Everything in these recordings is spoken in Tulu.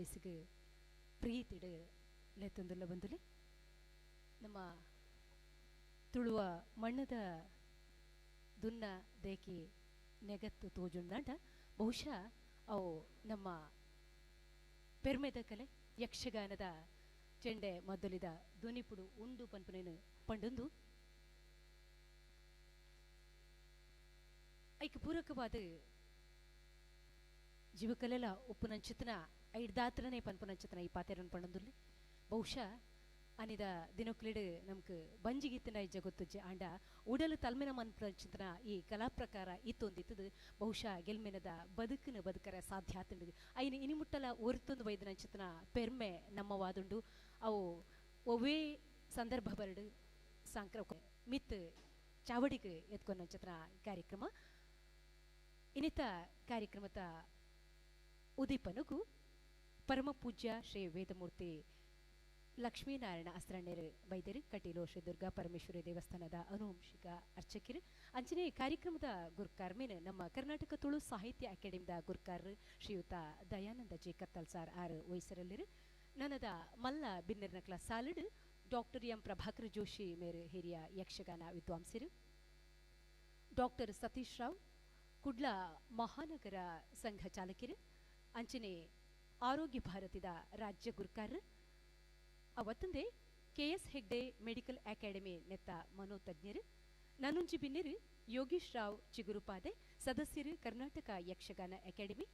ಲೇಸಿಗೆ ಪ್ರೀತಿಡು ಲೆತ್ತೊಂದುಲ್ಲ ಬಂದುಲೆ ನಮ್ಮ ತುಳುವ ಮಣ್ಣದ ದುನ್ನ ದೇಕಿ ನೆಗತ್ತು ತೋಜುಂಡಾಂಡ ಬಹುಶಃ ಅವು ನಮ್ಮ ಪೆರ್ಮೆದ ಕಲೆ ಯಕ್ಷಗಾನದ ಚೆಂಡೆ ಮದ್ದಲಿದ ಧ್ವನಿಪುಡು ಉಂಡು ಪನ್ಪುನೇನು ಪಂಡೊಂದು ಐಕ್ ಪೂರಕವಾದ ಜೀವಕಲೆಲ ಉಪ್ಪುನಂಚಿತನ ಐಡ್ದಾತ್ರನೇ ಪನ್ಪುನಂಚಿತನ ಈ ಪಾತೆರನ್ ಪಂಡೊಂದುಲ್ಲೆ. ಬಹುಶಃ ಅನಿದ ದಿನಕ್ಲೆಡ್ ನಮ್ಕ್ ಬಂಜಿಗಿತ್ತಿನ ಜಗೊತ್ತುಜ್ಜೆ ಆಂಡ ಉಡಲು ತಲ್ಮೆನ ಮನ್ಪುನಂಚಿತನ ಈ ಕಲಾ ಪ್ರಕಾರ ಇತ್ತೊಂದಿತ್ತದು ಬಹುಶಃ ಗೆಲ್ಮೆನದ ಬದುಕಿನ ಬದುಕರ ಸಾಧ್ಯ ಆತುಂಡು. ಐನ ಇನಿಮುಟ್ಟಲ ಒರ್ತೊಂದು ವೈದ್ಯನಂಚಿತನ ಪೆರ್ಮೆ ನಮ್ಮವಾದುಂಡು. ಅವು ಒವ್ವೇ ಸಂದರ್ಭ ಬರಡು ಸಾಂಕ್ರ ಮಿತ್ ಚಾವಡಿಗೆ ಎತ್ಕೊಂಡಂಚಿತನ ಕಾರ್ಯಕ್ರಮ ಇನ್ನಿತ ಕಾರ್ಯಕ್ರಮದ ಉದೀಪನಗು ಪರಮ ಪೂಜ್ಯ ಶ್ರೀ ವೇದಮೂರ್ತಿ ಲಕ್ಷ್ಮೀನಾರಾಯಣ ಅಸ್ತ್ರಣ್ಣರು ಬೈದರು ಕಟೀಲು ಶ್ರೀ ದುರ್ಗಾ ಪರಮೇಶ್ವರಿ ದೇವಸ್ಥಾನದ ಅನುವಂಶಿಕ ಅರ್ಚಕರು. ಅಂಚನೆ ಕಾರ್ಯಕ್ರಮದ ಗುರುಕಾರ್ಮೇನ ನಮ್ಮ ಕರ್ನಾಟಕ ತುಳು ಸಾಹಿತ್ಯ ಅಕಾಡೆಮಿದ ಗುರುಕಾರರು ಶ್ರೀಯುತ ದಯಾನಂದ ಜೆ ಕತ್ತಲ್ ಸಾರ್ ಆರ್ ವಯಸ್ಸರಲ್ಲಿರು. ನನದ ಮಲ್ಲ ಬಿನ್ನೆರ್ನಕ್ಲ ಸಾಲಿಡ್ ಡಾಕ್ಟರ್ ಎಂ ಪ್ರಭಾಕರ್ ಜೋಶಿ ಮೇರು ಹಿರಿಯ ಯಕ್ಷಗಾನ ವಿದ್ವಾಂಸರು, ಡಾಕ್ಟರ್ ಸತೀಶ್ ರಾವ್ ಕುಡ್ಲ ಮಹಾನಗರ ಸಂಘ ಚಾಲಕರು, ಅಂಚನೆ ಆರೋಗ್ಯ ಭಾರತಿದ ರಾಜ್ಯ ಗುರುಕಾರರು, ಅವತ್ತಂದೆ K S Hegde medical academy ನೆತ್ತ ಮನೋತಜ್ಞರು, ನನುಂಜಿ ಬಿನ್ನೆರು ಯೋಗೀಶ್ ರಾವ್ ಚಿಗುರುಪಾದೆ ಸದಸ್ಯರು ಕರ್ನಾಟಕ ಯಕ್ಷಗಾನ ಅಕಾಡೆಮಿ,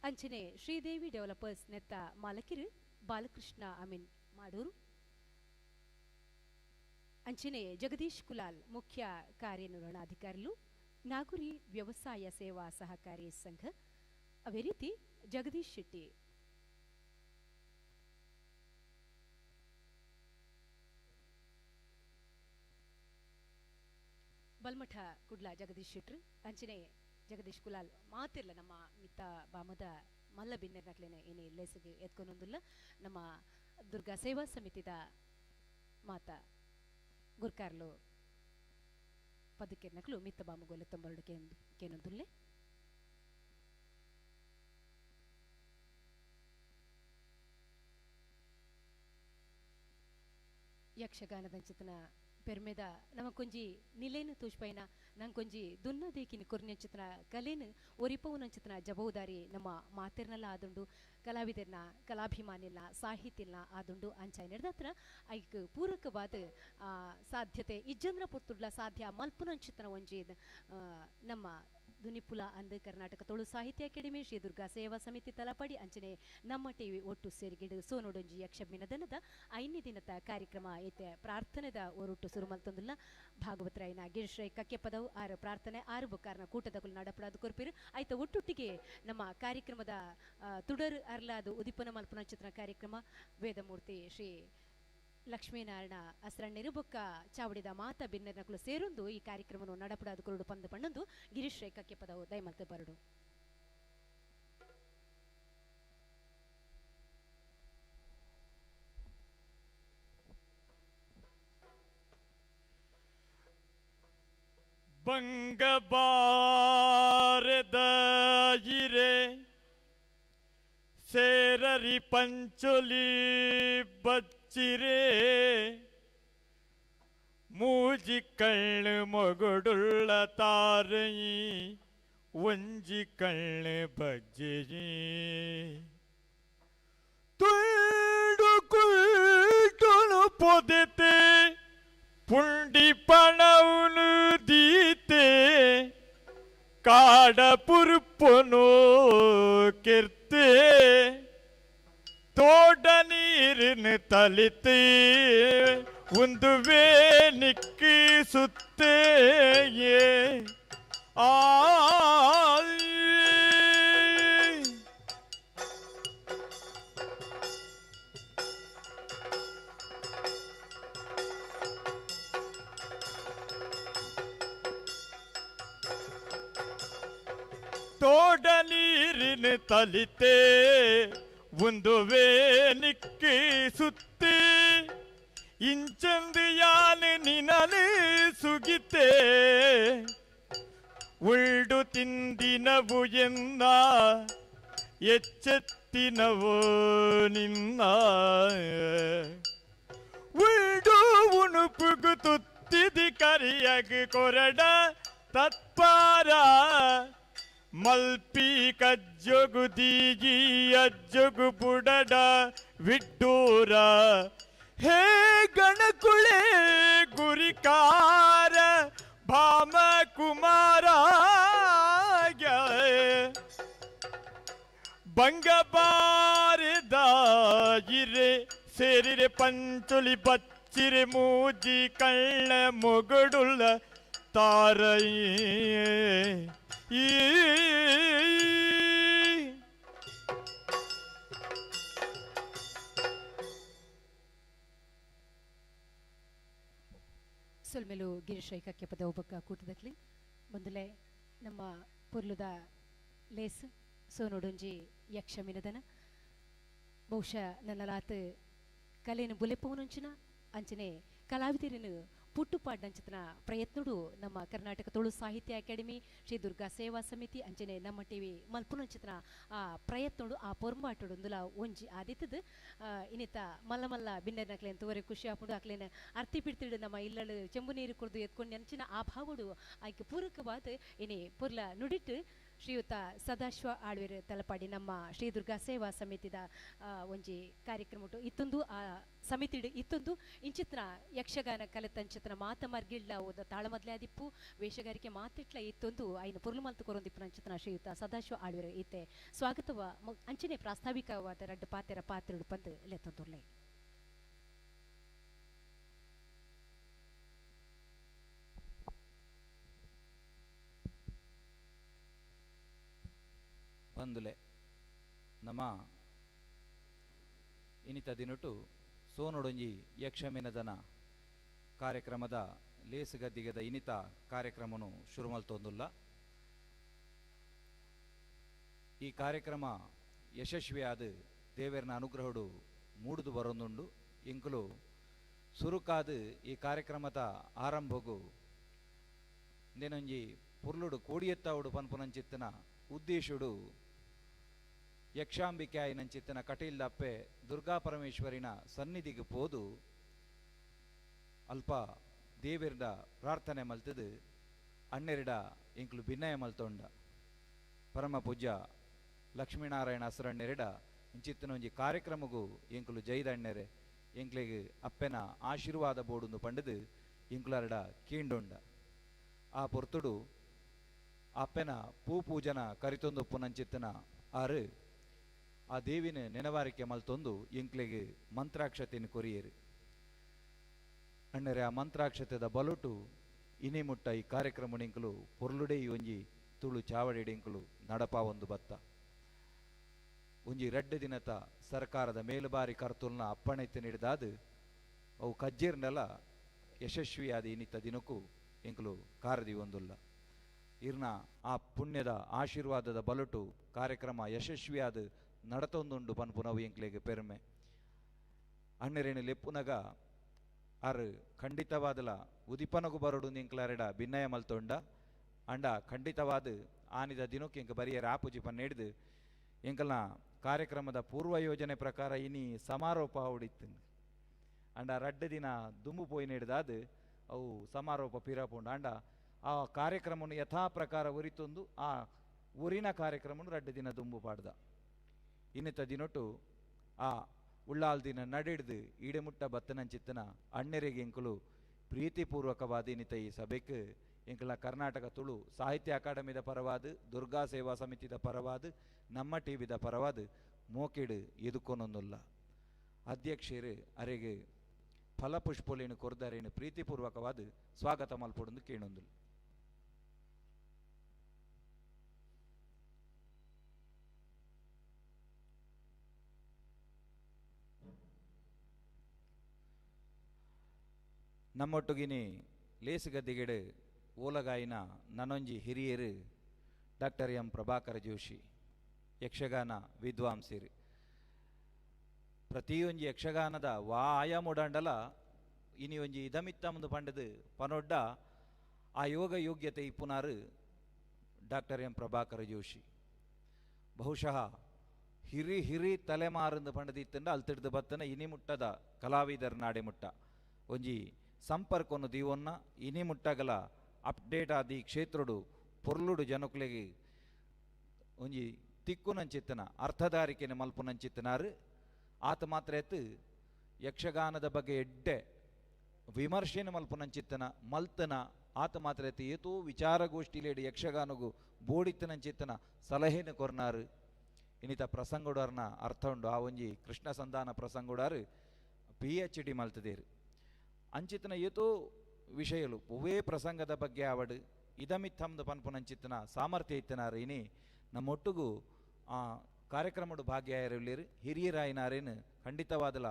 ಅಂಚನೆ ಶ್ರೀದೇವಿ ಡೆವಲಪರ್ಸ್ ನೆತ್ತ ಮಾಲಕರು ಬಾಲಕೃಷ್ಣ ಅಮೀನ್ ಮಾಡೂರು, ಅಂಚನೆ ಜಗದೀಶ್ ಕುಲಾಲ್ ಮುಖ್ಯ ಕಾರ್ಯನಿರ್ವಹಣಾಧಿಕಾರಿಗಳು ನಾಗುರಿ ವ್ಯವಸಾಯ ಸೇವಾ ಸಹಕಾರಿ ಸಂಘ, ಅದೇ ರೀತಿ ಜಗದೀಶ್ ಶೆಟ್ಟಿ ಬಲ್ಮಠ ಕುಡ್ಲ ಜಗದೀಶ್ ಶೆಟ್ರು, ಅಂಚನೆ ಜಗದೀಶ್ ಕುಲಾಲ್ ಮಾತಿರ್ಲ ನಮ್ಮ ಮಿತ್ತ ಬಾಮದ ಮಲ್ಲ ಬಿನ್ನೆರ್ನಕ್ಲೇನೆ ಏನೇ ಲೇಸಿಗೆ ಎತ್ಕೊಂಡೊಂದುಲ್ಲ ನಮ್ಮ ದುರ್ಗಾ ಸೇವಾ ಸಮಿತಿದ ಮಾತ ಗುರ್ಕಾರ್ಲು ಪದಕಿರ್ನಕ್ಲು ಮಿತ್ತ ಬಾಮಗೋಲೆ ತೊಂಬರಡು ಕೇನೊಂದುಲ್ಲೆ. ಯಕ್ಷಗಾನದಂಚಿತನ ಪೆರ್ಮೆದ ನಮಕೊಂಜಿ ನಿಲೇನು ತೋಜ್ಪೈನ ನಂಗೊಂಜಿ ದುನ್ನ ದೇಕಿನ ಕೊರ್ನಂಚಿತನ ಕಲೇನು ಒರಿಪವನಂಚಿತನ ಜವಾಬ್ದಾರಿ ನಮ್ಮ ಮಾತಿರ್ನಲ್ಲ ಆದುಂಡು, ಕಲಾವಿದರ್ನ ಕಲಾಭಿಮಾನಿಲ್ಲ ಸಾಹಿತಿಲ್ಲ ಆದುಂಡು. ಅಂಚ ನಡೆದತ್ರ ಐಕ್ ಪೂರಕವಾದ ಸಾಧ್ಯತೆ ಇಜ್ಜಂದ್ರ ಪೊರ್ತುಡ್ಲ ಸಾಧ್ಯ ಮಲ್ಪುನಂಚಿತನ ಒಂಜಿ ನಮ್ಮ ದುನಿಪುಲ ಅಂದ್ ಕರ್ನಾಟಕ ತುಳು ಸಾಹಿತ್ಯ ಅಕಾಡೆಮಿ ಶ್ರೀ ದುರ್ಗಾ ಸೇವಾ ಸಮಿತಿ ತಲಪಾಡಿ ಅಂಚನೆ ನಮ್ಮ ಟಿವಿ ಒಟ್ಟು ಸೇರಿಗಿಡು ಸೋನೋಡೊಂಜಿ ಯಕ್ಷಮಿನದನದ 5ನೇ ದಿನದ ಕಾರ್ಯಕ್ರಮ ಐತೆ. ಪ್ರಾರ್ಥನೆದ ಒರುಟ್ಟು ಸುರುಮಲ್ತೊಂದುಲ್ಲ ಭಾಗವತರಾಯನ ಗಿರಿಶ್ರೈ ಕಕ್ಕೆಪದವು ಆರು ಪ್ರಾರ್ಥನೆ ಆರು ಬುಕ್ಕಾರನ ಕೂಟದಗುಲು ನಡಪಡಾದು ಕೊರ್ಪಿರು ಆಯ್ತ. ಒಟ್ಟೊಟ್ಟಿಗೆ ನಮ್ಮ ಕಾರ್ಯಕ್ರಮದ ತುಡರು ಅರ್ಲಾದು ಉದಿಪನ ಮಲ್ಪುನಂಚಿತನ ಕಾರ್ಯಕ್ರಮ ವೇದಮೂರ್ತಿ ಶ್ರೀ ಲಕ್ಷ್ಮೀನಾರಾಯಣ ಅಸ್ರಣ್ಣರು ಬೊಕ್ಕ ಚಾವಡಿದ ಮಾತ ಬಿನ್ನರ್ನಕುಲು ಸೇರೊಂದು ಈ ಕಾರ್ಯಕ್ರಮವನ್ನು ನಡಪಡಾದ ಕುರುಡು ಪಂದು ಪಣ್ಣೊಂದು ಗಿರೀಶ್ ರೈ ಕಕ್ಕೆಪದವು ದಯಮಲ್ತ ಬರಡು. ಬಂಗಬಾರದ ಇರೆ ಸೇರರಿ ಪಂಚೊಲಿ ಬಚ್ಚಿರೇ ಮೂಜಿ ಕಳ್ಳು ಮೊಗುಡುಳ್ಳ ತಾರಯಿ ಒಂಜಿ ಕಳ್ಳು ಬಜ್ಜೆಯಿ ತುಂಡು ಕುಳ್ಟುನು ಪೊದೆತೆ ಪುಂಡಿ ಪಣವುನು ದೀತೆ ಕಾಡ ಪುರುಪುನು ಕಿರ್ತೆ ತೋಡ ನೀರಿನ ತಲಿತೆ ಉಂದುವೇ ನಿಕ್ಕಿ ಸುತ್ತೇಯೇ ಆ ತೋಡ ನೀರಿನ ತಲಿತೆ ಉಂದುವೇ ನಿಕ್ಕಿ ಸುತ್ತಿ ಇಂಚಂದು ಯಾನು ನಿನಲು ಸುಗಿತೆ ಉಳ್ಡು ತಿಂದಿನವು ಎನ್ನ ಎಚ್ಚೆತ್ತಿ ಮಲ್ತಿನವೋ ನಿನ್ನ ಉಳ್ಡು ಉಣುಪುಗು ತುತ್ತಿದಿ ಕರಿಯಗ್ ಕೊರಡ ತತ್ಪಾರ ಮಲ್ಪಿ ಕಜ್ಜೊಗು ದೀಗಿ ಅಜ್ಜೊಗು ಬುಡಡ ವಿಡ್ಡೂರ ಹೇ ಗಣಕುಳೆ ಗುರಿಕಾರ ಭಾಮ ಕುಮಾರ ಬಂಗಬಾರಿದಾಯಿರೆ ಸೇರಿರೆ ಪಂಚುಲಿ ಬಚ್ಚಿರೆ ಮೂಜಿ ಕಳ್ಳ ಮೊಗಡುಳ್ಳ ತಾರೈ. ಸೊಲ್ಮೆಲು ಗಿರೀಶ್ ಕಕ್ಕೆಪದ ಒಬ್ಬಕ್ಕ ಕೂಟದಕ್ಲಿ ಮೊದಲೇ ನಮ್ಮ ಪೊರ್ಲುದ ಲೇಸ್ ಸೋನೊಡೊಂಜಿ ಯಕ್ಷಮಿನದನ ಬಹುಶಃ ನನ್ನಲಾತ್ ಕಲೆನು ಬುಲೆಪವನೊಂಚಿನ ಅಂಚನೆ ಕಲಾವಿದರನ್ನು ಪುಟ್ಟುಪಾಡ್ನಂಚಿತನ ಪ್ರಯತ್ನಡು ನಮ್ಮ ಕರ್ನಾಟಕ ತುಳು ಸಾಹಿತ್ಯ ಅಕಾಡೆಮಿ ಶ್ರೀ ದುರ್ಗಾ ಸೇವಾ ಸಮಿತಿ ಅಂಚನೆ ನಮ್ಮ ಟಿವಿ ಮಲ್ಪುನಂಚಿತನ ಆ ಪ್ರಯತ್ನಡು ಆ ಪೊರ್ಂಬಾಟಡು ಒಂದುಲ ಒಂಜಿ ಆದಿತ್ತದು. ಇನ್ನಿತ ಮಲ್ಲ ಮಲ್ಲ ಬಿನ್ನೆರ್ನಕ್ಲೇನ್ ತೂವರೆ ಖುಷಿ ಆಪುಂಡು ಅಕ್ಲೇನ ಅರ್ತಿ ಪಿಡ್ತಿಡು ನಮ್ಮ ಇಲ್ಲಳು ಚೆಂಬು ನೀರು ಕುಡಿದು ಎತ್ಕೊಂಡು ಅಂಚಿನ ಆ ಭಾವಡು ಆಯ್ಕೆ ಪೂರಕವಾದ ಇನಿ ಪೊರ್ಲ ನುಡಿಟ್ಟು ಶ್ರೀಯುತ ಸದಾಶಿವ ಆಳ್ವೇರ್ ತಲಪಾಡಿ ನಮ್ಮ ಶ್ರೀ ದುರ್ಗಾ ಸೇವಾ ಸಮಿತಿದ ಒಂಜಿ ಕಾರ್ಯಕ್ರಮ ಇತ್ತೊಂದು ಆ ಸಮಿತಿ ಇತ್ತೊಂದು ಇಂಚಿತ್ನ ಯಕ್ಷಗಾನ ಕಲಿತಂಚಿತ್ನ ಮಾತ ಮರ್ಗಿಳ್ಳ ಓದ ತಾಳಮದ್ಲೆ ಆದಿಪ್ಪು ವೇಷಗಾರಿಕೆ ಮಾತಿಟ್ಲ ಇತ್ತೊಂದು ಐನ ಪೊರ್ಲು ಮಲ್ತು ಕೊರೊಂದಿಪ್ಪು ಶ್ರೀಯುತ ಸದಾಶಿವ ಆಳ್ವೇರ್ ಇತ್ತೆ ಸ್ವಾಗತವ ಅಂಚನೆ ಪ್ರಾಸ್ತಾವಿಕವಾದ ರಡ್ಡು ಪಾತೆರ ಪಾತ್ರೆಡು ಪಂದು ಲೆತ್ತೊಂದುರ್ಲೆ. ಬಂದುಲೆ ನಮ್ಮ ಇನಿತ ದಿನಟು ಸೋನೊಡೊಂಜಿ ಯಕ್ಷಮಿನದನ ಕಾರ್ಯಕ್ರಮದ ಲೇಸುಗದ್ದಿಗದ ಇನಿತ ಕಾರ್ಯಕ್ರಮನು ಶುರುಮಲ್ತೊಂದುಲ್ಲ. ಈ ಕಾರ್ಯಕ್ರಮ ಯಶಸ್ವಿಯಾದ ದೇವರನ ಅನುಗ್ರಹಡು ಮೂಡುದು ಬರೊಂದುಂಡು. ಇಂಕುಲು ಸುರುಕಾದ ಈ ಕಾರ್ಯಕ್ರಮದ ಆರಂಭಗು ನೆನೊಂಜಿ ಪುರ್ಲುಡು ಕೋಡಿಯೆತ್ತಾವುಡು ಪನ್ಪುನಂಚಿತ್ತನ ಉದ್ದೇಶುಡು ಯಕ್ಷಾಂಬಿಕೆ ಆಯಿನಂಚಿತ್ತನ ಕಟೀಲ್ದಪ್ಪೆ ದುರ್ಗಾ ಪರಮೇಶ್ವರಿನ ಸನ್ನಿಧಿಗೆ ಪೋದು ಅಲ್ಪ ದೇವಿರ್ದ ಪ್ರಾರ್ಥನೆ ಮಲ್ತದು ಅಣ್ಣೆರಿಡ ಇಂಕ್ಲು ಭಿನ್ನಯ ಮಲ್ತೊಂಡ ಪರಮ ಪೂಜ್ಯ ಲಕ್ಷ್ಮೀನಾರಾಯಣ ಅಸರಣ್ಣೆರಿಡ ಇಂಚಿತ್ತನ ಒಂಜಿ ಕಾರ್ಯಕ್ರಮಗೂ ಎಂಕುಲು ಜೈದಣ್ಣೆರೆ ಎಂಕ್ಲೆಗ್ ಅಪ್ಪೆನ ಆಶೀರ್ವಾದ ಬೋಡುಂದು ಪಂಡದು ಇಂಕ್ಲರಡ ಕೀಂಡೊಂಡ. ಆ ಪೊರ್ತುಡು ಅಪ್ಪೆನ ಪೂ ಪೂಜನ ಕರಿತೊಂದು ಪುನಂಚಿತ್ತನ ಆರು ಆ ದೇವಿನ ನೆನವಾರಿಕೆ ಮಲ್ತೊಂದು ಎಂಕ್ಲೆಗ್ ಮಂತ್ರಾಕ್ಷತೆಯನ್ನು ಕೊರಿಯರು. ಅಣ್ಣರೆ ಆ ಮಂತ್ರಾಕ್ಷತೆದ ಬಲುಟು ಇನಿ ಮುಟ್ಟ ಈ ಕಾರ್ಯಕ್ರಮ ಇಂಕಲು ಪೊರ್ಲುಡೆ ಒಂಜಿ ತುಳು ಚಾವಡಿಡಿಂಕಲು ನಡಪ ಒಂದು ಬತ್ತ ಒಂಜಿ ರಡ್ಡು ದಿನತ ಸರ್ಕಾರದ ಮೇಲುಬಾರಿ ಕರ್ತುಲ್ನ ಅಪ್ಪಣೆತ್ತು ನೀಡಿದಾದು ಅವು ಕಜ್ಜೀರ್ನೆಲ್ಲ ಯಶಸ್ವಿಯಾದ ಇನ್ನಿತ ದಿನಕ್ಕೂ ಎಂಕಲು ಕಾರದಿ ಒಂದುಲ್ಲ. ಇರ್ನ ಆ ಪುಣ್ಯದ ಆಶೀರ್ವಾದದ ಬಲುಟು ಕಾರ್ಯಕ್ರಮ ಯಶಸ್ವಿಯಾದ ನಡತೊಂದುಂಡು ಪನ್ಪುನವು ಎಂಕ್ಲೆಗ್ ಪೆರ್ಮೆ. ಅಣ್ಣರೇನು ಲೆಪ್ಪುನಗ ಆರು ಖಂಡಿತವಾದಲ ಉದಿಪನಗು ಬರಡು ಎಂಕ್ಲಾರೆಡ ಭಿನ್ನಯ ಮಲ್ತೊಂಡ ಅಂಡ ಖಂಡಿತವಾದ ಆನಿದ ದಿನಕ್ಕೆ ಎಂಕ ಬರಿಯರ ಆಪುಜಿ ಪನ್ನೆಡ್ದು ಎಂಕಲ್ನ ಕಾರ್ಯಕ್ರಮದ ಪೂರ್ವ ಯೋಜನೆ ಪ್ರಕಾರ ಇನಿ ಸಮಾರೋಪ ಹೊಡಿತ್ತು ಅಂಡ ರಡ್ಡು ದಿನ ದುಂಬು ಪೋಯಿ ನೀಡಿದಾದು ಅವು ಸಮಾರೋಪ ಪಿರಾಪುಂಡು. ಅಂಡ ಆ ಕಾರ್ಯಕ್ರಮವನ್ನು ಯಥಾ ಪ್ರಕಾರ ಉರಿತೊಂದು ಆ ಊರಿನ ಕಾರ್ಯಕ್ರಮವನ್ನು ರಡ್ಡು ದಿನ ದುಂಬು ಪಾಡ್ದ. ಇನ್ನಿತ ದಿನೊಟ್ಟು ಆ ಉಳ್ಳಾಲ್ ದಿನ ನಡಿಡ್ದು ಈಡೆಮುಟ್ಟ ಬತ್ತನಂಚಿತ್ತನ ಅಣ್ಣೆರಿಗೆ ಎಂಕುಲು ಪ್ರೀತಿಪೂರ್ವಕವಾದ ಇನ್ನಿತ ಈ ಸಭೆಗೆ ಎಂಕಲ ಕರ್ನಾಟಕ ತುಳು ಸಾಹಿತ್ಯ ಅಕಾಡೆಮಿದ ಪರವಾದ ದುರ್ಗಾ ಸೇವಾ ಸಮಿತಿದ ಪರವಾದ ನಮ್ಮ ಟಿವಿದ ಪರವಾದ ಮೋಕಿಡು ಎದುಕೊನೊಂದುಲ್ಲ. ಅಧ್ಯಕ್ಷರು ಅರೆಗೆ ಫಲಪುಷ್ಪೊಲಿನ ಕೊರ್ದರೇನು ಪ್ರೀತಿಪೂರ್ವಕವಾದ ಸ್ವಾಗತ ಮಲ್ಪೊಡೊಂದು ಕೇಳೊಂದುಲ್ಲ. ನಮ್ಮೊಟ್ಟುಗಿನಿ ಲೇಸುಗದ್ದಿಗೆಡು ಓಲಗಾಯಿನ ನನೊಂಜಿ ಹಿರಿಯರು ಡಾಕ್ಟರ್ ಎಂ ಪ್ರಭಾಕರ ಜೋಶಿ ಯಕ್ಷಗಾನ ವಿದ್ವಾಂಸಿರು. ಪ್ರತಿಯೊಂಜಿ ಯಕ್ಷಗಾನದ ವಾ ಆಯಾಮುಡಂಡಲ ಇನಿ ಒಂಜಿ ಇದಮಿತ್ತಮದು ಪಂಡದು ಪನೊಡ್ಡ ಆ ಯೋಗ ಯೋಗ್ಯತೆ ಇಪ್ಪುನಾರು ಡಾಕ್ಟರ್ ಎಂ ಪ್ರಭಾಕರ ಜೋಶಿ. ಬಹುಶಃ ಹಿರಿ ಹಿರಿ ತಲೆಮಾರಂದು ಪಂಡದಿತ್ತಂಡ ಅಲ್ತಿಡ್ದು ಬತ್ತನ ಇನಿ ಮುಟ್ಟದ ಕಲಾವಿದರ ನಾಡೆ ಮುಟ್ಟ ಒಂಜಿ ಸಂಪರ್ಕವನ್ನು ದೀವನ್ನ ಇನಿ ಮುಟ್ಟಗಲ ಅಪ್ಡೇಟ್ ಆದ ಈ ಕ್ಷೇತ್ರಡು ಪೊರ್ಲುಡು ಜನಕುಲೆಗೆ ಒಂಜಿ ತಿಕ್ಕುನಂಚಿತ್ತನ ಅರ್ಥಧಾರಿಕೆನ ಮಲ್ಪುನಂಚಿತ್ತನಾರು ಆತ ಮಾತ್ರ ಎತ್ತು ಯಕ್ಷಗಾನದ ಬಗ್ಗೆ ಎಡ್ಡೆ ವಿಮರ್ಶೆನ ಮಲ್ಪುನಂಚಿತ್ತನ ಮಲ್ತನ ಆತ ಮಾತ್ರ ಎತ್ತು ಏತೋ ವಿಚಾರಗೋಷ್ಠಿಲೇಡು ಯಕ್ಷಗಾನಗು ಬೋಡಿತ್ತನಂಚಿತ್ತನ ಸಲಹೆನ ಕೊರ್ನಾರು. ಇನ್ನಿತ ಪ್ರಸಂಗುಡಾರ್ನ ಅರ್ಥ ಉಂಡು. ಆ ಒಂಜಿ ಕೃಷ್ಣ ಸಂಧಾನ ಪ್ರಸಂಗುಡಾರು PhD ಮಲ್ತದೇರು. ಅಂಚಿತನ ಏತೋ ವಿಷಯಲು ಒವೇ ಪ್ರಸಂಗದ ಬಗ್ಗೆ ಆವಡು ಇದಮಿತ್ತಮ್ದು ಪನ್ಪುನಂಚಿತ್ತನ ಸಾಮರ್ಥ್ಯ ಇತ್ತನಾರು. ಇನಿ ನಮ್ಮೊಟ್ಟುಗು ಆ ಕಾರ್ಯಕ್ರಮಡು ಭಾಗಿಯಾಯಿರಲಿರು ಹಿರಿಯರಾಯಿನಾರೇನು ಖಂಡಿತವಾದಲ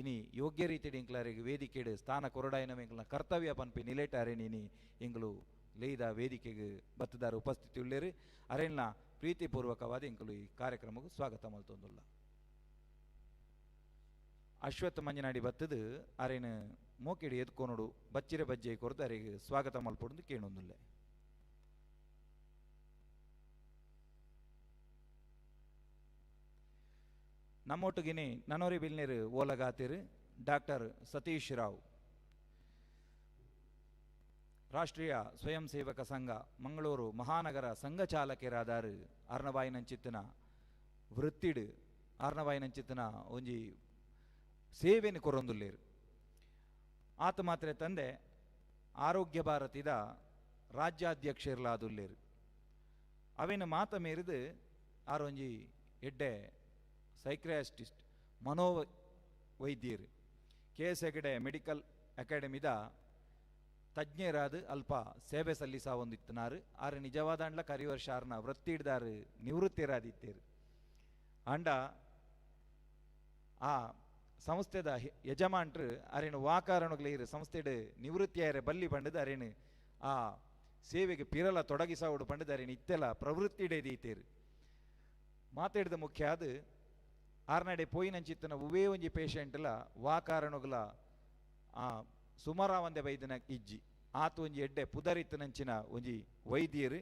ಇನಿ ಯೋಗ್ಯ ರೀತಿಯ ಇಂಕ್ಲಾರಿಗೆ ವೇದಿಕೆಡು ಸ್ಥಾನ ಕೊರಡಾಯಿನ ಎಂಕ್ಲನ ಕರ್ತವ್ಯ ಪನ್ಪಿ ನಿಲೇಟಾರೇನು ಇನಿ ಎಂಗಳು ಲೇಯ್ದ ವೇದಿಕೆಗೆ ಬತ್ತದಾರ ಉಪಸ್ಥಿತಿ ಉಳ್ಳೇರು. ಅರೇನ ಪ್ರೀತಿಪೂರ್ವಕವಾದ ಎಂಕಲು ಈ ಕಾರ್ಯಕ್ರಮಕ್ಕೆ ಸ್ವಾಗತ ಮಲ್ತೊಂದುಲ್ಲ. ಅಶ್ವತ್ಥ ಮಂಜನಾಡಿ ಬತ್ತದು ಅರೇನು ಮೋಕಿಡಿ ಎದ್ಕೊನುಡು ಬಚ್ಚಿರೆ ಬಜ್ಜೆ ಕೊರದು ಅರೆಗೆ ಸ್ವಾಗತ ಮಲ್ಪೊಂದು ಕೇಳೊಂದುಲ್ಲೆ. ನಮ್ಮೊಟ್ಟುಗಿನಿ ನನೋರಿ ಬಿಲ್ನೇರು ಓಲಗಾತಿರು ಡಾಕ್ಟರ್ ಸತೀಶ್ ರಾವ್, ರಾಷ್ಟ್ರೀಯ ಸ್ವಯಂ ಸೇವಕ ಸಂಘ ಮಂಗಳೂರು ಮಹಾನಗರ ಸಂಘ ಚಾಲಕರಾದಾರು. ಅರ್ಣಬಾಯಿನಂಚಿತ್ತನ ವೃತ್ತಿಡು ಅರ್ಣಬಾಯಿನಂಚಿತ್ತನ ಒಂಜಿ ಸೇವೆಯನ್ನು ಕೊರೊಂದುಲ್ಲೇರು. ಆತ ಮಾತ್ರ ತಂದೆ ಆರೋಗ್ಯ ಭಾರತಿದ ರಾಜ್ಯಾಧ್ಯಕ್ಷರ್ಲಾದುಲ್ಲೇರು. ಅವೇನು ಮಾತ ಮೀರಿದು ಆರೊಂಜಿ ಎಡ್ಡೆ ಸೈಕ್ರಿಯಾಸ್ಟಿಸ್ಟ್ ಮನೋವೈದ್ಯರು, ಕೆ ಎಸ್ ಹೆಗಡೆ ಮೆಡಿಕಲ್ ಅಕಾಡೆಮಿದ ತಜ್ಞರಾದ ಅಲ್ಪ ಸೇವೆ ಸಲ್ಲಿಸ ಒಂದಿತ್ತನಾರು. ಆರು ನಿಜವಾದ ಕರಿವರ್ಷ ಆರ್ನ ವೃತ್ತಿ ಹಿಡ್ದಾರು ನಿವೃತ್ತಿರಾದಿತ್ತೇರು. ಅಂಡ ಆ ಸಂಸ್ಥೆದ ಯಜಮಾನ್ರು ಅರೇನು ವಾಕಾರಣಗಳು ಸಂಸ್ಥೆಡು ನಿವೃತ್ತಿಯಾರೆ ಬಲ್ಲಿ ಪಂಡದು ಅರೇನು ಆ ಸೇವೆಗೆ ಪಿರಲ ತೊಡಗಿಸಾವುಡು ಪಂಡದು ಅರೇನು ಇತ್ತೆಲ್ಲ ಪ್ರವೃತ್ತಿ ಹಿಡಿದೀತೇರು. ಮಾತಾಡಿದ ಮುಖ್ಯ ಅದು ಆರ್ನಡೆ ಪೋಯಿನಂಚಿತ್ತನ ಉವೇ ಒಂಜಿ ಪೇಷೆಂಟ್ಲ ವಾಕಾರಣಗಳ ಆ ಸುಮಾರ ಒಂದೇ ವೈದ್ಯನ ಇಜ್ಜಿ ಆತ ಒಂಜಿ ಎಡ್ಡೆ ಪುದರಿತ್ತನಂಚಿನ ಒಂಜಿ ವೈದ್ಯರು.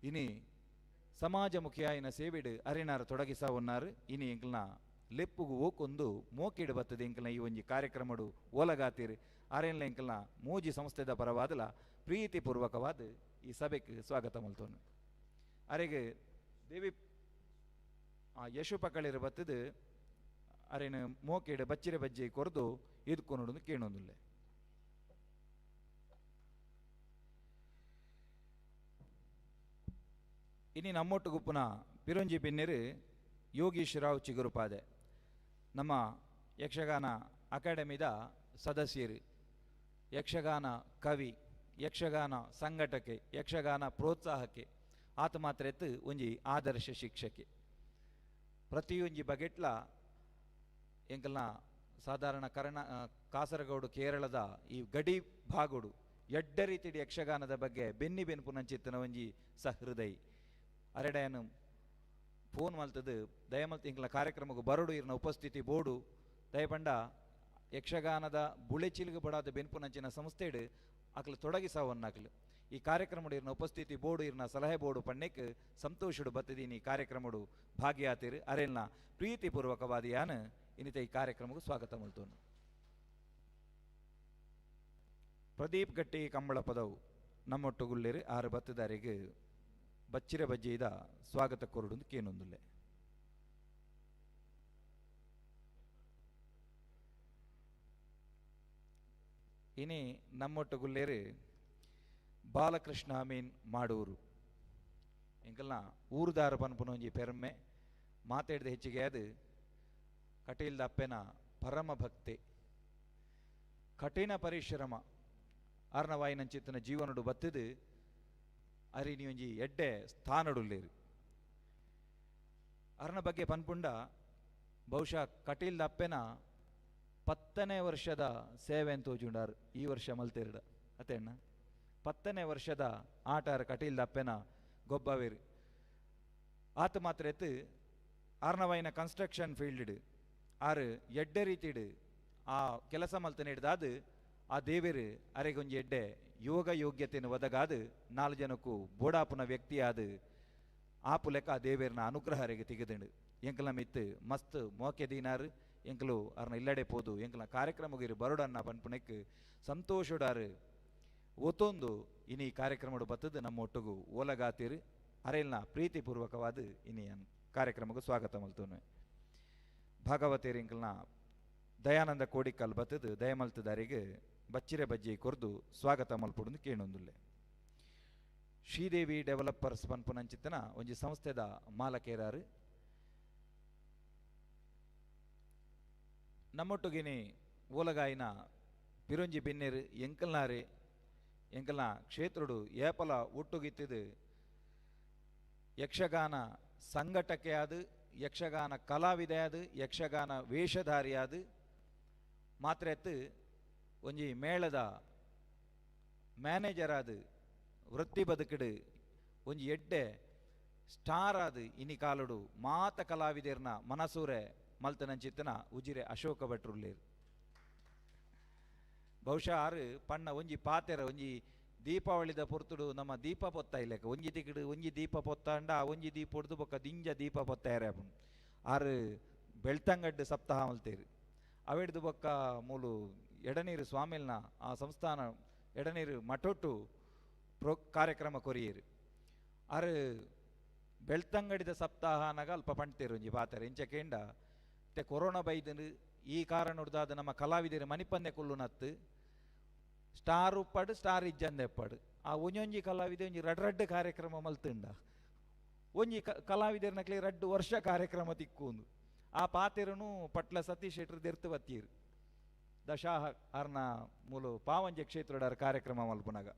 ಇನಿ ಸಮಾಜಮುಖಿಯಾಯಿನ ಸೇವೆಡು ಅರಿನಾರ ತೊಡಗಿಸಾವನ್ನಾರು. ಇನಿ ಎಂಕ್ಲನ ಲೆಪ್ಪುಗು ಓಕೊಂದು ಮೋಕಿಡು ಬತ್ತದೆ ಎಂಕ್ಲನ ಈ ಒಂಜಿ ಕಾರ್ಯಕ್ರಮಡು ಓಲಗಾತಿರು. ಅರೆನ್ಲ ಎಂಕ್ಲನ ಮೂಜಿ ಸಂಸ್ಥೆದ ಪರವಾದಲ ಪ್ರೀತಿಪೂರ್ವಕವಾದ ಈ ಸಭೆಗೆ ಸ್ವಾಗತ ಮಲ್ತೋನು. ಅರೆಗೆ ದೇವಿ ಆ ಯಶು ಪಕಳಿರು ಬತ್ತದು ಅರೇನು ಮೋಕಿಡು ಬಚ್ಚಿರೆ ಬಜ್ಜೆ ಕೊರದು ಇದ್ಕೊನುಡು ಕೇಳೊಂದುಲ್ಲೆ. ಇನಿ ನಮ್ಮೊಟ್ಟು ಗುಪ್ಪುನ ಪಿರಂಜಿ ಬಿನ್ನಿರು ಯೋಗೀಶ್ ರಾವ್ ಚಿಗುರುಪಾದೆ, ನಮ್ಮ ಯಕ್ಷಗಾನ ಅಕಾಡೆಮಿದ ಸದಸ್ಯರು, ಯಕ್ಷಗಾನ ಕವಿ, ಯಕ್ಷಗಾನ ಸಂಘಟಕೆ, ಯಕ್ಷಗಾನ ಪ್ರೋತ್ಸಾಹಕ್ಕೆ ಆತ ಮಾತ್ರ ಎತ್ತು ಒಂಜಿ ಆದರ್ಶ ಶಿಕ್ಷಕೆ. ಪ್ರತಿಯೊಂಜಿ ಬಗೆಟ್ಲ ಎಂಕಲ್ನ ಸಾಧಾರಣ ಕಾಸರಗೋಡು ಕೇರಳದ ಈ ಗಡಿ ಭಾಗೋಡು ಎಡ್ಡ ರೀತಿಯ ಯಕ್ಷಗಾನದ ಬಗ್ಗೆ ಬೆನ್ನಿ ಬೆನ್ಪುನಂಚಿತ್ತನ ಒಂಜಿ ಸಹೃದಯಿ. ಅರೆಡಯನು ಫೋನ್ ಮಲ್ತದು ದಯಮಲ್ತ ಇಂಕ್ಲ ಕಾರ್ಯಕ್ರಮಕ್ಕೆ ಬರಡು ಇರ್ನ ಉಪಸ್ಥಿತಿ ಬೋಡು ದಯಪಂಡ ಯಕ್ಷಗಾನದ ಬುಳೆಚಿಲ್ಗೆ ಬಡಾದ ಬೆನ್ಪುನಂಚಿನ ಸಂಸ್ಥೆಡು ಅಕ್ಲು ತೊಡಗಿಸಾವನ್ನಾಕ್ಲು ಈ ಕಾರ್ಯಕ್ರಮಡು ಇರ್ನ ಉಪಸ್ಥಿತಿ ಬೋಡು ಇರ್ನ ಸಲಹೆ ಬೋಡು ಪಣ್ಣೆಕ್ ಸಂತೋಷಡು ಬತ್ತದೀನಿ ಕಾರ್ಯಕ್ರಮಡು ಭಾಗಿಯಾತಿರು. ಅರೆಲ್ನ ಪ್ರೀತಿಪೂರ್ವಕವಾದಿಯಾನ ಇನ್ನಿತ ಈ ಕಾರ್ಯಕ್ರಮಕ್ಕೆ ಸ್ವಾಗತ ಮಲ್ತೋನು. ಪ್ರದೀಪ್ ಗಟ್ಟಿ ಕಂಬಳ ಪದವು ನಮ್ಮೊಟ್ಟುಗುಲ್ಲೇರು ಆರು ಬತ್ತದಾರಿಗೆ ಬಚ್ಚಿರ ಬಜ್ಜೆದ ಸ್ವಾಗತ ಕೊರಡು ಕೇನೊಂದುಲ್ಲೆ. ಇನಿ ನಮ್ಮೊಟ್ಟುಗುಲ್ಲೇರು ಬಾಲಕೃಷ್ಣ ಅಮೀನ್ ಮಾಡೂರು. ಎಂಕಲ್ನ ಊರುದಾರ ಪನ್ಪುನೊಂಜಿ ಪೆರ್ಮೆ ಮಾತಾಡಿದ ಹೆಚ್ಚಿಗೆ ಅದು ಕಟೀಲ್ದ ಅಪ್ಪೆನ ಪರಮ ಭಕ್ತಿ, ಕಠಿಣ ಪರಿಶ್ರಮ ಅರ್ಣವಾಯಿನಂಚಿತ್ತನ ಜೀವನಡು ಬತ್ತದು ಅರಿ ಒಂಜಿ ಎಡ್ಡೆ ಸ್ಥಾನಡುಲ್ಲೇರು. ಅರ್ನ ಬಗ್ಗೆ ಪನ್ಪುಂಡ ಬಹುಶಃ ಕಟೀಲ್ದ ಅಪ್ಪೆನ 10ನೇ ವರ್ಷದ ಸೇವೆ ಅಂತ ತೋಜುಂಡಾರು ಈ ವರ್ಷ ಮಲ್ತೇರ್ಡ ಅತ್ತೇಣ್ಣ 10ನೇ ವರ್ಷದ ಆಟಾರ ಕಟೀಲ್ದ ಅಪ್ಪೆನ ಗೊಬ್ಬವೇರು. ಆತ ಮಾತ್ರ ಎತ್ತು ಆರ್ನವಾಯಿನ ಕನ್ಸ್ಟ್ರಕ್ಷನ್ ಫೀಲ್ಡ್ ಆರು ಎಡ್ಡೆ ರೀತಿಡು ಆ ಕೆಲಸ ಮಲ್ತನೆ ಹಿಡ್ದಾದು ಆ ದೇವರು ಅರೆಗೊಂಜಿ ಎಡ್ಡೆ ಯೋಗ ಯೋಗ್ಯತೆಯನ್ನು ಒದಗಾದು 4 ಜನಕ್ಕೂ ಬೋಡಾಪುನ ವ್ಯಕ್ತಿಯಾದ ಆಪು ಲೆಕ್ಕ ಆ ದೇವೇರನ ಅನುಗ್ರಹ ಅರೆಗೆ ತೆಗೆದುಂಡು. ಎಂಕಲ್ನ ಮಿತ್ತು ಮಸ್ತ್ ಮೋಕೆ ದೀನಾರು ಎಂಕಲು ಅರ್ನ ಇಲ್ಲಡೆ ಪೋದು ಎಂಕಲ್ನ ಕಾರ್ಯಕ್ರಮಗಿರು ಬರೋಡನ್ನ ಪನ್ಪುನೆಕ್ ಸಂತೋಷಡಾರು ಒತ್ತೊಂದು ಇನಿ ಕಾರ್ಯಕ್ರಮಡು ಬತ್ತದು ನಮ್ಮ ಒಟ್ಟುಗು ಓಲಗಾತಿರು ಅರೆಲ್ನ ಪ್ರೀತಿಪೂರ್ವಕವಾದ ಇನಿ ಕಾರ್ಯಕ್ರಮಕ್ಕೆ ಸ್ವಾಗತ ಮಲ್ತೋನು. ಭಾಗವತೇರು ಎಂಕಲ್ನ ದಯಾನಂದ ಕೋಡಿಕಲ್ ಬತ್ತದು ದಯಮಲ್ತದಾರಿಗೆ ಬಚ್ಚಿರೆ ಬಜ್ಜಿ ಕೊರ್ದು ಸ್ವಾಗತ ಮಲ್ಪುಡುಂದು ಕೇಣೊಂದುಲ್ಲೆ. ಶ್ರೀದೇವಿ ಡೆವಲಪರ್ಸ್ ಪನ್ಪುನಂಚಿತ್ತನ ಒಂಜಿ ಸಂಸ್ಥೆದ ಮಾಲಕೇರಾರು ನಮ್ಮೊಟ್ಟುಗಿನಿ ಓಲಗಾಯಿನ ಪಿರೊಂಜಿ ಬಿನ್ನೆರು ಎಂಕಲ್ನಾರೆ ಎಂಕಲ್ನ ಕ್ಷೇತ್ರಡು ಏಪಲ ಒಟ್ಟುಗಿತ್ತಿದು ಯಕ್ಷಗಾನ ಸಂಘಟಕೆಯಾದ ಯಕ್ಷಗಾನ ಕಲಾವಿದೆಯಾದ ಯಕ್ಷಗಾನ ವೇಷಧಾರಿಯಾದ ಮಾತ್ರ ಎತ್ತು ಒಂಜಿ ಮೇಳದ ಮ್ಯಾನೇಜರ್ ಆದ ವೃತ್ತಿ ಬದುಕಿಡು ಒಂಜಿ ಎಡ್ಡೆ ಸ್ಟಾರ್ ಆದ ಇನಿ ಕಾಲುಡು ಮಾತ ಕಲಾವಿದರ್ನ ಮನಸೂರೆ ಮಲ್ತನಂಚಿತ್ತನ ಉಜಿರೆ ಅಶೋಕ ಭಟ್ರುಲ್ಲೇರು. ಬಹುಶಃ ಆರು ಪಣ್ಣ ಒಂಜಿ ಪಾತೆರ ಒಂಜಿ ದೀಪಾವಳಿದ ಪೊರ್ತುಡು ನಮ್ಮ ದೀಪ ಪೊತ್ತ ಇಲ್ಲಕ ಒಂಜಿ ತಿಕ್ಕಿಡು ಒಂಜಿ ದೀಪ ಪೊತ್ತಾಂಡ ಆ ಒಂಜಿ ದೀಪ ಹೊಡ್ದು ಬೊಕ್ಕ ದಿಂಜ ದೀಪ ಪೊತ್ತಾಯರೆ ಆರು ಬೆಳ್ತಂಗಡ್ಡು ಸಪ್ತಾಹ ಮಲ್ತೇರು. ಅವೆಡ್ದು ಬೊಕ್ಕ ಮೂಲು ಎಡನೀರು ಸ್ವಾಮಿಲ್ನ ಆ ಸಂಸ್ಥಾನ ಎಡನೀರು ಮಠೊಟ್ಟು ಕಾರ್ಯಕ್ರಮ ಕೊರಿಯೇರು. ಆರು ಬೆಳ್ತಂಗಡಿದ ಸಪ್ತಾಹ ಅನ್ನಾಗ ಅಲ್ಪ ಪಣ್ತೇರು ಒಂಜಿ ಪಾತೆರ ಇಂಚ ಕೇಂಡ ಮತ್ತೆ ಕೊರೋನಾ ಬೈದನು ಈ ಕಾರಣ ನಮ್ಮ ಕಲಾವಿದರು ಮನಿಪಂದೆ ಕುಲ್ಲುನತ್ತು ಸ್ಟಾರ್ ಉಪ್ಪಾಡು ಸ್ಟಾರ್ ಇಜ್ಜಂದೆ ಎಪ್ಪಾಡು ಆ ಒಂಜೊಂಜಿ ಕಲಾವಿದೆ ಒಂಜಿ ರಡ್ ರಡ್ಡು ಕಾರ್ಯಕ್ರಮ ಮಲ್ತುಂಡ ಒಂಜಿ ಕಲಾವಿದರ್ನಕ್ಲೆ ರಡ್ಡು ವರ್ಷ ಕಾರ್ಯಕ್ರಮ ತಿಕ್ಕೂಂದು ಆ ಪಾತೆರನು ಪಟ್ಲ ಸತೀಶ್ ಶೆಟ್ರು ದೆರ್ತು ಬತ್ತೀರು ದಶಾಹ ಅರ್ನ ಮೂಲು ಪಾವಂಜೆ ಕ್ಷೇತ್ರಡಾರ ಕಾರ್ಯಕ್ರಮ ಮಲ್ಪುನಾಗ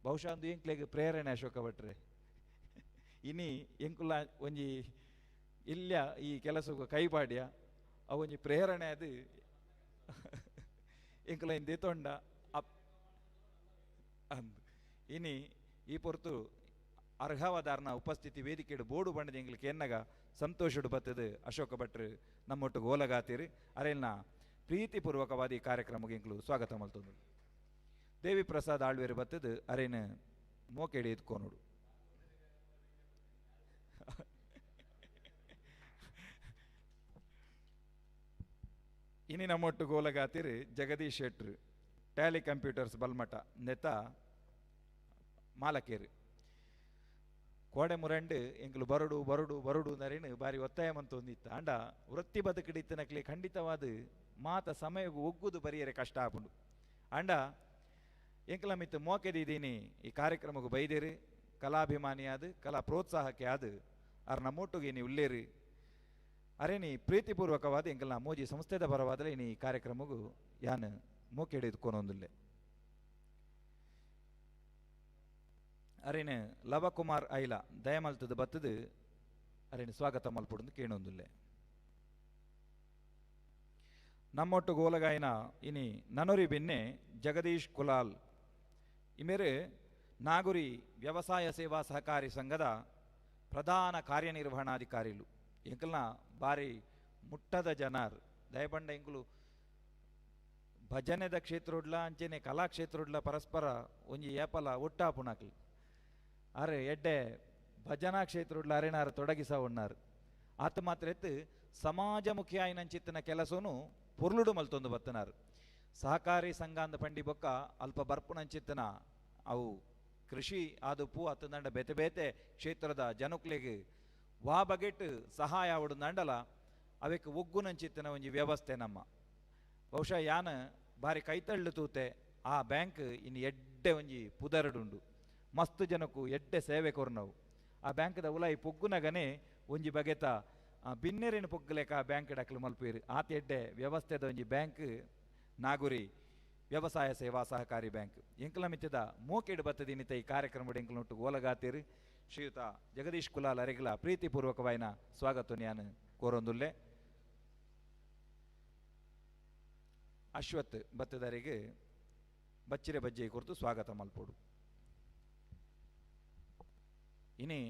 ಬಹುಶಃ ಅಂದು ಎಂಕ್ಲೆಗ್ ಪ್ರೇರಣೆ ಅಶೋಕ ಭಟ್ರೆ ಇನಿ ಎಂಕುಲ ಒಂಜಿ ಇಲ್ಲ ಈ ಕೆಲಸಕ್ಕೆ ಕೈಪಾಡ್ಯ ಅವು ಒಂಜಿ ಪ್ರೇರಣೆ ಅದು ಎಂಕುಲ ಇಂದೆ ತೊಂಡ ಅಪ್ ಅಂದು ಇನಿ ಈ ಪೊರ್ತು ಅರ್ಹವಾದಾರ್ನ ಉಪಸ್ಥಿತಿ ವೇದಿಕೆಡು ಬೋಡು ಬಣ್ಣದ ಎಂಗ್ಲಿಕ್ಕೆ ಎನ್ನಗ ಸಂತೋಷಡು ಬತ್ತದು ಅಶೋಕ ಭಟ್ರು ನಮ್ಮೊಟ್ಟು ಓಲಗಾತಿರಿ ಅರೆಲ್ನ ಪ್ರೀತಿಪೂರ್ವಕವಾದ ಈ ಕಾರ್ಯಕ್ರಮಕ್ಕೆ ಎಂಕ್ಲು ಸ್ವಾಗತ ಮಲ್ತೊಂದು. ದೇವಿ ಪ್ರಸಾದ್ ಆಳ್ವೇರು ಬತ್ತದು ಅರೇನು ಮೋಕೆಡಿ ಎತ್ಕೋನೋಡು. ಇನಿ ನಮ್ಮೊಟ್ಟು ಗೋಲಗಾತಿರಿ ಜಗದೀಶ್ ಶೆಟ್ರು ಟ್ಯಾಲಿ ಕಂಪ್ಯೂಟರ್ಸ್ ಬಲ್ಮಠ ನೆತ ಮಾಲಕೇರು. ಕೋಡೆ ಮುರಂಡು ಎಂಕ್ಲು ಬರುಡು ಬರುಡು ಬರುಡು ನರೇನು ಬಾರಿ ಒತ್ತಾಯ ಮಂತೊಂದಿತ್ತು ಅಂಡ ವೃತ್ತಿ ಬದುಕಿಡಿತ್ತನಕ್ಲೆ ಖಂಡಿತವಾದ ಮಾತ ಸಮಯಗೂ ಒಗ್ಗುದು ಬರಿಯರೆ ಕಷ್ಟ ಆಪುಂಡು ಅಂಡ ಎಂಕ್ಲ ಮಿತ್ತು ಮೋಕೆದಿದ್ದೀನಿ ಈ ಕಾರ್ಯಕ್ರಮಕ್ಕೆ ಬೈದೇರು ಕಲಾಭಿಮಾನಿಯಾದ ಕಲಾ ಪ್ರೋತ್ಸಾಹಕ್ಕೆ ಆದ ಅರ್ ನಮ್ಮೊಟ್ಟಿಗೆ ನೀವು ಉಲ್ಲೇರು ಅರೆ ನೀ ಪ್ರೀತಿಪೂರ್ವಕವಾದ ಎಂಕಲ್ನ ಮೋಜಿ ಸಂಸ್ಥೆದ ಪರವಾದರೆ ನೀ ಈ ಕಾರ್ಯಕ್ರಮಗೂ ಯಾನ್ ಮೋಕೆಡೆ ಇದ್ಕೊನೊಂದುಲ್ಲೆ. ಅರೇನು ಲವಕುಮಾರ್ ಐಲ ದಯಮಲ್ತದ ಬತ್ತದು ಅರೇನು ಸ್ವಾಗತ ಮಲ್ಪುಡುಂದು ಕೇಣೊಂದುಲ್ಲೆ. ನಮ್ಮೊಟ್ಟು ಗೋಲಗಾಯನ ಇನಿ ನನೊರಿ ಬೆನ್ನೆ ಜಗದೀಶ್ ಕುಲಾಲ್ ಇಮೇರೆ ನಾಗುರಿ ವ್ಯವಸಾಯ ಸೇವಾ ಸಹಕಾರಿ ಸಂಘದ ಪ್ರಧಾನ ಕಾರ್ಯನಿರ್ವಹಣಾಧಿಕಾರಿಲು. ಎಂಕಲ್ನ ಬಾರಿ ಮುಟ್ಟದ ಜನಾರ್ ದಯಬಂಡ ಎಂಕುಲು ಭಜನೆದ ಕ್ಷೇತ್ರಡ್ಲ ಅಂಚೆನೆ ಕಲಾಕ್ಷೇತ್ರಡ್ಲ ಪರಸ್ಪರ ಒಂಜಿ ಏಪಲ ಒಟ್ಟಾಪುಣಾಕ್ಲು ಅರೆ ಎಡ್ಡೆ ಭಜನಾ ಕ್ಷೇತ್ರಡ್ಲ ಅರೆನಾರು ತೊಡಗಿಸ ಉನ್ನಾರು ಆತ ಮಾತ್ರ ಎತ್ತು ಸಮಾಜಮುಖಿ ಆಯಿನಂಚಿತ್ತನ ಕೆಲಸನು ಪೊರ್ಲುಡು ಮಲ್ತೊಂದು ಬತ್ತನಾರು. ಸಹಕಾರಿ ಸಂಘ ಅಂದ ಪಂಡಿ ಬೊಕ್ಕ ಅಲ್ಪ ಬರ್ಪುನಂಚಿತ್ತನ ಅವು ಕೃಷಿ ಆದುಪ್ಪು ಅತ್ತಂದಂಡ ಬೇತೆ ಬೇತೆ ಕ್ಷೇತ್ರದ ಜನಕ್ಲೆಗ್ ವಾ ಬಗೆಟ್ ಸಹಾಯ ಆವಡು ಅವೆಕ್ ಒಗ್ಗುನಂಚಿತ್ತನ ಒಂಜಿ ವ್ಯವಸ್ಥೆ ನಮ್ಮ ಬಹುಶಃ ಯಾನ ಬಾರಿ ಕೈತಳ್ಳು ತೂತೆ ಆ ಬ್ಯಾಂಕ್ ಇನ್ನು ಎಡ್ಡೆ ಒಂಜಿ ಪುದರಡುಂಡು ಮಸ್ತ್ ಜನಕ್ಕೂ ಎಡ್ಡೆ ಸೇವೆ ಕೊರ್ನವು ಆ ಬ್ಯಾಂಕ್ದ ಉಲಾಯಿ ಪೊಗ್ಗುನಗನೆ ಒಂಜಿ ಬಗೆತ ಬಿನ್ನೆರಿನ ಪೊಗ್ಗುಲೆಕ ಆ ಬ್ಯಾಂಕ್ ಡಕ್ಲು ಮಲ್ಪೀರು ಆತ ಎಡ್ಡೆ ವ್ಯವಸ್ಥೆದ ಒಂಜಿ ಬ್ಯಾಂಕ್ ನಾಗುರಿ ವ್ಯವಸಾಯ ಸೇವಾ ಸಹಕಾರಿ ಬ್ಯಾಂಕ್ ಎಂಕಲ ಮಿತ್ತದ ಮೋಕೆಡು ಬತ್ತದಿನಿತ ಈ ಕಾರ್ಯಕ್ರಮ ಎಂಕಲನೊಟ್ಟು ಓಲಗಾತೀರು ಶ್ರೀಯುತ ಜಗದೀಶ್ ಕುಲಾಲ್ ಅರೆಗಲ ಪ್ರೀತಿಪೂರ್ವಕವಾಯಿನ ಸ್ವಾಗತ ನ್ಯಾನು ಕೋರೊಂದುಲ್ಲೆ. ಅಶ್ವತ್ ಬತ್ತದರಿಗೆ ಬಚ್ಚಿರೆ ಬಜ್ಜೆ ಕುರಿತು ಸ್ವಾಗತ ಮಲ್ಪೋಡು. ಇನಿ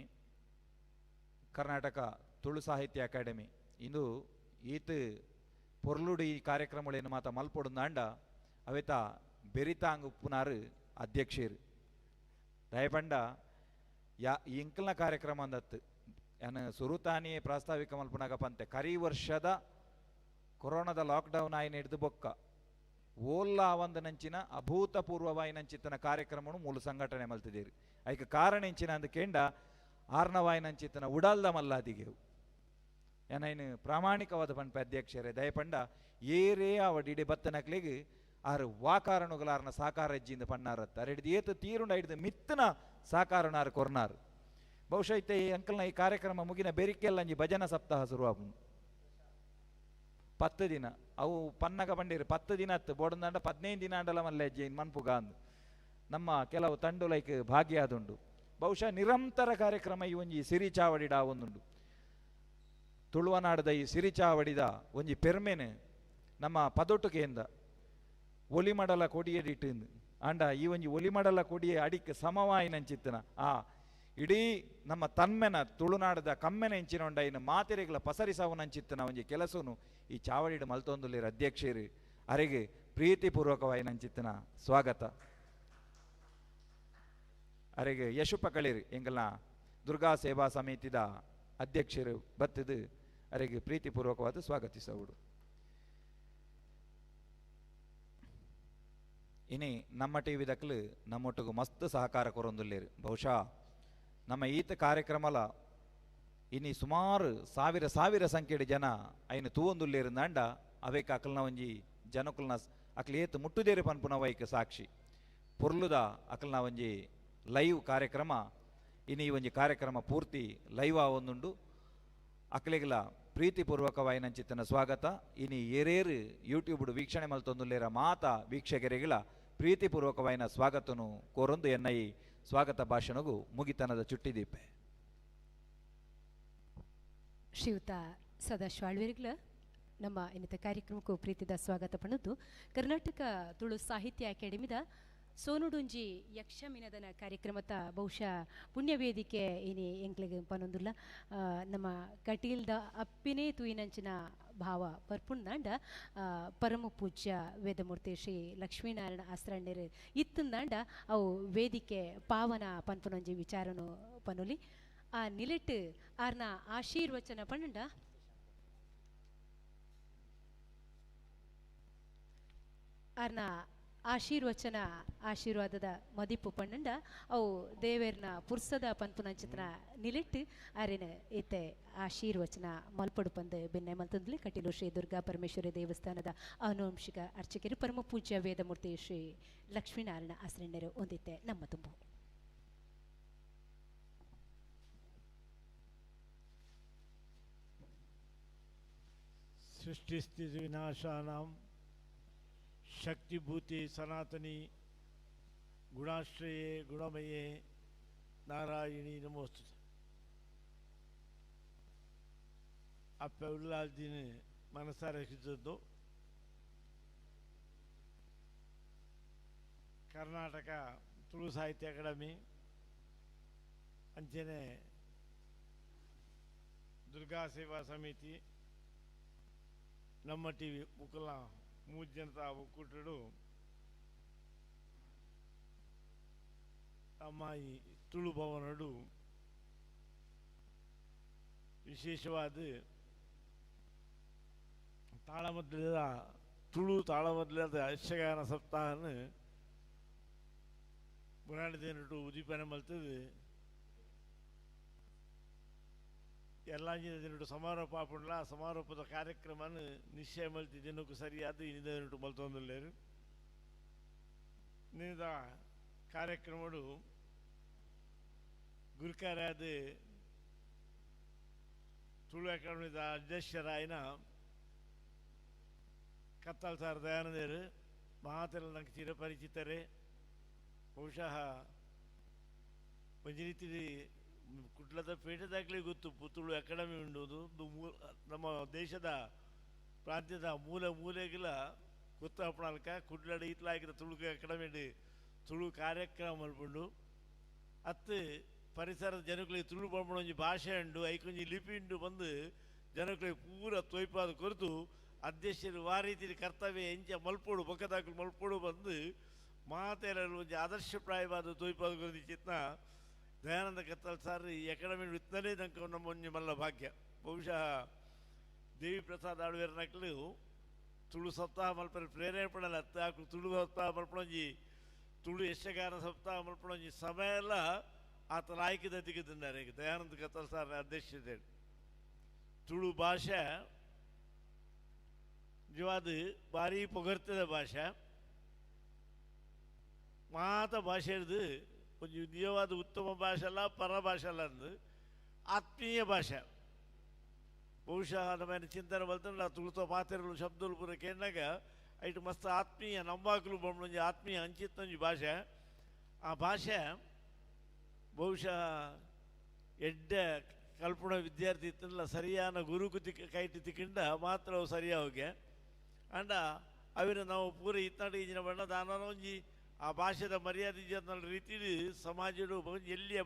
ಕರ್ನಾಟಕ ತುಳು ಸಾಹಿತ್ಯ ಅಕಾಡೆಮಿ ಇಂದು ಈತ ಪೊರ್ಲುಡಿ ಕಾರ್ಯಕ್ರಮಗಳೇನು ಮಾತ ಮಲ್ಪೊಡುಂದಾಂಡ ಅವೆತ ಬೆರಿತಾಂಗ್ ಉಪ್ಪುನಾರು ಅಧ್ಯಕ್ಷರು ದಯಪಂಡ ಯಾ ಎಂಕಲ್ನ ಕಾರ್ಯಕ್ರಮ ಅಂದತ್ತು ಯಾನ್ ಸುರುತಾನಿಯೇ ಪ್ರಾಸ್ತಾವಿಕ ಮಲ್ಪುನಗ ಪಂತೆ ಕರಿ ವರ್ಷದ ಕೊರೋನಾದ ಲಾಕ್ಡೌನ್ ಆಯಿನ ಹಿಡ್ದು ಬೊಕ್ಕ ಓಲ್ಲ ಆವಂದನಂಚಿನ ಅಭೂತಪೂರ್ವವಾಯಿನಂಚಿತ್ತನ ಕಾರ್ಯಕ್ರಮನು ಮೂಲ ಸಂಘಟನೆ ಮಲ್ತಿದ್ದೀರಿ. ಐಕ ಕಾರಣ ಎಂಚಿನ ಅಂದ ಕೇಂಡ ಆರ್ನವಾಯಿನಂಚಿತ್ತನ ಉಡಲ್ದ ಮಲ್ಲಾದಿಗೆವು ಏನೈನು ಪ್ರಾಮಾಣಿಕವಾದ ಪನ್ಪೆ ಅಧ್ಯಕ್ಷರೇ ದಯಪಂಡ ಏರೇ ಆವಡಿಡೆ ಬತ್ತನಕ್ಲೆಗ್ ಆರು ವಾಕಾರಣುಗಳಾರನ ಸಾಕಾರ ಅಜ್ಜಿಯಿಂದ ಪಣ್ಣಾರತ್ತ ಅರೆಡ್ದು ಏತು ತೀರುಂಡ ಹಿಡ್ದು ಮಿತ್ತನ ಸಾಕಾರನಾರು ಕೊರ್ನಾರು. ಬಹುಶಃ ಇತ್ತೆ ಈ ಅಂಕಲ್ನ ಈ ಕಾರ್ಯಕ್ರಮ ಮುಗಿನ ಬೆರಿಕೆಲ್ಲ ಅಂಜಿ ಭಜನಾ ಸಪ್ತಾಹ ಶುರುವಾಪುಂಡು 10 ದಿನ ಅವು ಪನ್ನಗ ಬಂಡೀರು 10 ದಿನ ಹತ್ತು ಬೋಡಂದಾಂಡ 15 ದಿನ ಅಂಡಲ ಮಲ್ಲೆ ಅಜ್ಜಿ ಮನ್ಪುಗ ಅಂದು ನಮ್ಮ ಕೆಲವು ತಂಡು ಲೈಕ್ ಭಾಗ್ಯ ಆದುಂಡು. ಬಹುಶಃ ನಿರಂತರ ಕಾರ್ಯಕ್ರಮ ಈ ಒಂಜಿ ಸಿರಿ ಚಾವಡಿಡ ಒಂದುಂಡು. ತುಳುವನಾಡದ ಈ ಸಿರಿ ಚಾವಡಿದ ಒಂಜಿ ಪೆರ್ಮೆನೆ ನಮ್ಮ ಪದೊಟ್ಟುಕೆಯಿಂದ ಒಲಿಮಡಲ ಕೊಡಿಯಡಿಟ್ಟಿಂದು ಆಂಡ ಈ ಒಂಜಿ ಒಲಿಮಡಲ ಕೊಡಿಯ ಅಡಿಕ್ ಸಮವಾಯಿನಂಚಿತ್ತನ ಆ ಇಡೀ ನಮ್ಮ ತನ್ಮೆನ ತುಳುನಾಡದ ಕಮ್ಮೆನ ಎಂಚಿನ ಉಂಡ ಮಾತೆರೆಗಳ ಪಸರಿಸವನಂಚಿತ್ತನ ಒಂಜಿ ಕೆಲಸನು ಈ ಚಾವಡಿಡು ಮಲ್ತೊಂದುಲ್ಲೇರು ಅಧ್ಯಕ್ಷರು ಅರೆಗೆ ಪ್ರೀತಿಪೂರ್ವಕವಾಯಿನಂಚಿತ್ತನ ಸ್ವಾಗತ. ಅರೆಗೆ ಯಶುಪ ಕಳೀರಿ ಎಂಗಲ್ನ ದುರ್ಗಾ ಸೇವಾ ಸಮಿತಿದ ಅಧ್ಯಕ್ಷರು ಬತ್ತಿದು ಅರೆಗೆ ಪ್ರೀತಿಪೂರ್ವಕವಾದ ಸ್ವಾಗತಿಸವುಡು. ಇನಿ ನಮ್ಮ ಟಿ ವಿ ದಕ್ಲು ನಮ್ಮೊಟ್ಟಿಗೆ ಮಸ್ತ್ ಸಹಕಾರ ಕೊರೊಂದುಲ್ಲೇರು. ಬಹುಶಃ ನಮ್ಮ ಈತ ಕಾರ್ಯಕ್ರಮಲ ಇನಿ ಸುಮಾರು ಸಾವಿರ ಸಾವಿರ ಸಂಖ್ಯೆಯ ಜನ ಐನು ತೂವೊಂದುಲ್ಲೇರುಂದಾಂಡ ಅವೇಕ ಅಕಲ್ನ ಒಂಜಿ ಜನಕುಲ್ನ ಅಕ್ಲು ಏತು ಮುಟ್ಟುದೇರು ಪನ್ಪುನ ವೈಕ್ ಸಾಕ್ಷಿ ಪೊರ್ಲುದ ಅಕಲ್ನ ಒಂಜಿ ಲೈವ್ ಕಾರ್ಯಕ್ರಮ ಇನಿ ಒಂಜಿ ಕಾರ್ಯಕ್ರಮ ಪೂರ್ತಿ ಲೈವ್ ಆವೊಂದುಂಡು. ಅಕ್ಲೆಗ್ಲ ಪ್ರೀತಿಪೂರ್ವಕವಾಯಿನಂಚಿತ್ತನ ಸ್ವಾಗತ. ಇನಿ ಏರೇರು ಯೂಟ್ಯೂಬ್ ವೀಕ್ಷಣೆ ಮಲ್ತೊಂದುಲ್ಲೇರ ಮಾತ ವೀಕ್ಷಕರಿಗಳ ಪ್ರೀತಿಪೂರ್ವಕವಾಯಿನ ಸ್ವಾಗತನು ಕೋರೊಂದು ಎನ್ನ ಈ ಸ್ವಾಗತ ಭಾಷಣಗೂ ಮುಗಿತನದ ಚುಟ್ಟಿದೀಪೆ. ಶ್ರೀಯುತ ಸದಾಶಿವಾಳ್ವೇರ್ಗಳ ನಮ್ಮ ಇನ್ನಿತ ಕಾರ್ಯಕ್ರಮಕ್ಕೂ ಪ್ರೀತಿದ ಸ್ವಾಗತ ಪಣದ್ದು ಕರ್ನಾಟಕ ತುಳು ಸಾಹಿತ್ಯ ಅಕಾಡೆಮಿದ ಸೋನುಡುಂಜಿ ಯಕ್ಷಮಿನದನ ಕಾರ್ಯಕ್ರಮದ ಬಹುಶಃ ಪುಣ್ಯವೇದಿಕೆ ಇನಿ ಎಂಕ್ಲೆಗ್ ಪನೊಂದುಲ್ಲ. ನಮ್ಮ ಕಟೀಲ್ದ ಅಪ್ಪಿನೇ ತೂಯಿನಂಚಿನ ಭಾವ ಪರ್ಪುಂದಾಂಡ ಪರಮ ಪೂಜ್ಯ ವೇದಮೂರ್ತಿ ಶ್ರೀ ಲಕ್ಷ್ಮೀನಾರಾಯಣ ಆಸ್ರಣ್ಣರು ಇತ್ತಂದಾಂಡ ಅವು ವೇದಿಕೆ ಪಾವನ ಪನ್ಪುನೊಂಜಿ ವಿಚಾರನು ಪನೊಲಿ. ಆ ನಿಲೆಟ್ಟು ಆರ್ನ ಆಶೀರ್ವಚನ ಪಣ್ಣಂಡ ಆರ್ನ ಆಶೀರ್ವಚನ ಆಶೀರ್ವಾದದ ಮದಿಪು ಪಣ್ಣಂಡ ಅವು ದೇವೇರ್ನ ಪುರ್ಸದ ಪನ್ಪುನಂಚಿತನ ನಿಲೆಟ್ಟು ಆರೇನ ಇತ್ತೆ ಆಶೀರ್ವಚನ ಮಲ್ಪಡು ಪಂದು ಬೆನ್ನೆ ಮಲ್ತಂದ್ಲೆ ಕಟೀಲು ಶ್ರೀ ದುರ್ಗಾ ಪರಮೇಶ್ವರಿ ದೇವಸ್ಥಾನದ ಆನುವಂಶಿಕ ಅರ್ಚಕರು ಪರಮ ಪೂಜ್ಯ ವೇದಮೂರ್ತಿ ಶ್ರೀ ಲಕ್ಷ್ಮೀನಾರಾಯಣ ಆಸ್ರಣ್ಣರು ಹೊಂದಿತ್ತೆ ನಮ್ಮ ತುಂಬು. ಸೃಷ್ಟಿ ಸ್ಥಿತಿ ವಿನಾಶಾನಾಂ ಶಕ್ತಿಭೂತಿ ಸನಾತನಿ ಗುಣಾಶ್ರಯೇ ಗುಣಮಯೇ ನಾರಾಯಣಿ ನಮೋಸ್ತುತೆ. ಅಪ್ಪ ಉಲ್ಲಾಲ್ದಿನ ಮನಸ್ಸಾರಕ್ಷಿಸಿದ್ದು ಕರ್ನಾಟಕ ತುಳು ಸಾಹಿತ್ಯ ಅಕಾಡೆಮಿ ಅಂಚನೆ ದುರ್ಗಾ ಸೇವಾ ಸಮಿತಿ ನಮ್ಮ ಟಿ ವಿ ಮುಕುಲ ಮೂರು ಜನತಾ ಒಕ್ಕೂಟಡು ನಮ್ಮ ಈ ತುಳು ಭವನಡು ವಿಶೇಷವಾದ ತಾಳಮದ್ದಲದ ತುಳು ತಾಳಮದ್ದಲದ ಯಕ್ಷಗಾನ ಸಪ್ತಾಹನ ಬುನಾಡಿ ಉದ್ದೀಪನ ಮಲ್ತದೆ. ಎಲ್ಲ ದಿನಟು ಸಮಾರೋಪ ಆಪುಂಡ್ಲ ಸಮಾರೋಪದ ಕಾರ್ಯಕ್ರಮನ ನಿಶ್ಚಯ ಮಲ್ತಿ ದಿನಕ್ಕೂ ಸರಿಯಾದ ಇನ್ನಿದ ಮಲ್ತೊಂದುಲ್ಲೇರು. ನಿನ್ನಿದ ಕಾರ್ಯಕ್ರಮಡು ಗುರುಕಾರ್ಯಾದ ತುಳು ಅಕಾಡೆಮಿದ ಅಧ್ಯಕ್ಷರಾಯಿನ ಕತ್ತಲ್ ಸಾರ್ ದಯಾನಂದರು ಮಹಾತೆಲ್ಲ ನಂಗೆ ಚಿರಪರಿಚಿತರೇ. ಬಹುಶಃ ಒಂದು ರೀತಿ ಕುಡ್ಲದ ಪೇಟೆದಾಗಲೇ ಗೊತ್ತು ತುಳು ಅಕಾಡೆಮಿ ಉಂಡು ನಮ್ಮ ದೇಶದ ಪ್ರಾಂತ್ಯದ ಮೂಲೆ ಮೂಲೆಗೆಲ್ಲ ಗೊತ್ತಾಪಣಲ್ಕ ಕುಡ್ಲಡ ಇತ್ಲಾಗಿದ ತುಳು ಅಕಾಡೆಮಿ ತುಳು ಕಾರ್ಯಕ್ರಮ ಮಲ್ಪುಂಡು. ಅತ್ತು ಪರಿಸರದ ಜನಗಳಿಗೆ ತುಳು ಪಂಪಣ ಒಂಜಿ ಭಾಷೆ ಉಂಡು ಐಕೊಂಜಿ ಲಿಪಿ ಉಂಡು ಬಂದು ಜನಗಳಿಗೆ ಪೂರ ತೊಯ್ಪಾದ ಕೊರತು ಅಧ್ಯಕ್ಷರು ಆ ರೀತಿ ಕರ್ತವ್ಯ ಎಂಚ ಮಲ್ಪೋಡು ಬೊಕ್ಕದಾಕಲು ಮಲ್ಪೋಡು ಬಂದು ಮಾತೆಲ್ಲ ಒಂಜಿ ಆದರ್ಶಪ್ರಾಯವಾದ ತೊಯ್ಪಾದ ಕೊರತು ಚಿತ್ನ ದಯಾನಂದ ಕತ್ತಲ್ ಸಾರ್ ಈ ಅಕಾಡೆಮಿ ವಿತ್ತನೇ ತನಕ ನಮ್ಮ ಒಂಜಿ ಮಲ್ಲ ಭಾಗ್ಯ. ಬಹುಶಃ ದೇವಿ ಪ್ರಸಾದ್ ಆಳ್ವೇರ್ನಕ್ಲು ತುಳು ಸಪ್ತಾಹ ಮಲ್ಪರೆ ಪ್ರೇರಣೆ ಪಡಲ್ಲ ಅಕ್ಲು ತುಳು ಸಪ್ತಾಹ ಮಲ್ಪಣೊಂಜಿ ತುಳು ಯಕ್ಷಗಾನ ಸಪ್ತಾಹ ಮಲ್ಪಣೊಂಜಿ ಸಮಯ ಎಲ್ಲ ಆತ ಲಾಯ್ಕಿದ ದಿಗದಿಂದಾರೆ ದಯಾನಂದ ಕತ್ತಲ್ ಸಾರ್ ಅಧ್ಯಕ್ಷತೆ. ತುಳು ಭಾಷೆ ನಿಜವಾದ ಭಾರಿ ಪೊಗರ್ತದ ಭಾಷೆ, ಮಾತ ಭಾಷೆ ಹಿಡ್ದು ಒಂಜಿ ನಿಜವಾದ ಉತ್ತಮ ಭಾಷೆ ಅಲ್ಲ, ಪರಭಾಷೆ ಅಲ್ಲ ಅಂದು ಆತ್ಮೀಯ ಭಾಷೆ. ಬಹುಶಃ ನಮ್ಮ ಚಿಂತನೆ ಬಲ್ತಂಡ ತುಳುತ ಪಾತೆರಲು ಶಬ್ದಲು ಪೂರ ಕೇಂದಾಗ ಐಟು ಮಸ್ತ್ ಆತ್ಮೀಯ ನಂಬಾಕಲು ಬೊಂಜಿ ಆತ್ಮೀಯ ಅಂಚಿತ್ತೊಂಜಿ ಭಾಷೆ. ಆ ಭಾಷೆ ಬಹುಶಃ ಎಡ್ಡೆ ಕಲ್ಪುಣ ವಿದ್ಯಾರ್ಥಿ ಇತ್ತಲ್ಲ ಸರಿಯಾದ ಗುರುಕು ತಿಕ್ಕ ಕೈಟಿ ತಿಕ್ಕಿಂಡ ಮಾತ್ರ ಅವು ಸರಿಯಾಗಿ ಅಂಡ ಅವಿನ ನಾವು ಪೂರ ಇತ್ತನಾಟ ಈಜಿನ ಬಣ್ಣ ದಾನ ಒಂಜಿ ಆ ಭಾಷೆದ ಮರ್ಯಾದೆ ರೀತಿಲಿ ಸಮಾಜಡು ಎಲ್ಲಿಯ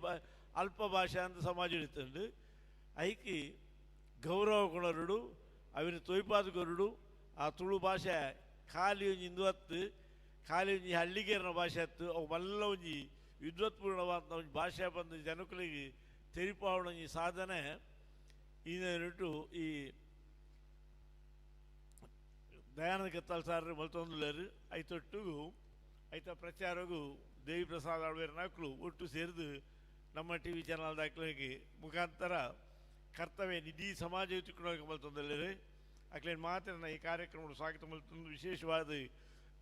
ಅಲ್ಪ ಭಾಷೆ ಅಂತ ಸಮಾಜ ಇತ್ತಂಡು ಐಕಿ ಗೌರವ ಕೊಡರುಡು ಅವಿನ ತೊಯ್ಪಾದ ಕೊರಡು. ಆ ತುಳು ಭಾಷೆ ಖಾಲಿ ಒಂಜಿ ಹಿಂದುವತ್ತು ಖಾಲಿ ಒಂಜಿ ಹಳ್ಳಿಗೇರಿನ ಭಾಷೆ ಅತ್ತು ಅವು ಮಲ್ಲ ಒಂಜಿ ವಿದ್ವತ್ಪೂರ್ಣವಾದ ಒಂಜಿ ಭಾಷೆ ಬಂದು ಜನಕುಲಿಗೆ ತೆರಿಪಾವಣ ಒಂಜಿ ಸಾಧನೆ ಈನೇನಿಟ್ಟು ಈ ದಯಾನಂದ ಕತ್ತಲ್ ಸಾರ್ ಮಲ್ತೊಂದುಲ್ಲೇರು. ಐತೊಟ್ಟುಗು ಐತ ಪ್ರಚಾರಗೂ ದೇವಿ ಪ್ರಸಾದ್ ಆಳ್ವೇರ್ನಾಕ್ಲು ಒಟ್ಟು ಸೇರಿದು ನಮ್ಮ ಟಿ ವಿ ಚಾನಲ್ ದಾಖಲೆಗೆ ಮುಖಾಂತರ ಕರ್ತವ್ಯ ನಿಧಿ ಸಮಾಜ ತಿಕ್ಕೊಂಡು ಮಲ್ತೊಂದುಲ್ಲೇರು. ಅಕ್ಲೇನು ಮಾತ್ರ ಈ ಕಾರ್ಯಕ್ರಮ ಸ್ವಾಗತ ಮಲ್ತೊಂದು ವಿಶೇಷವಾದ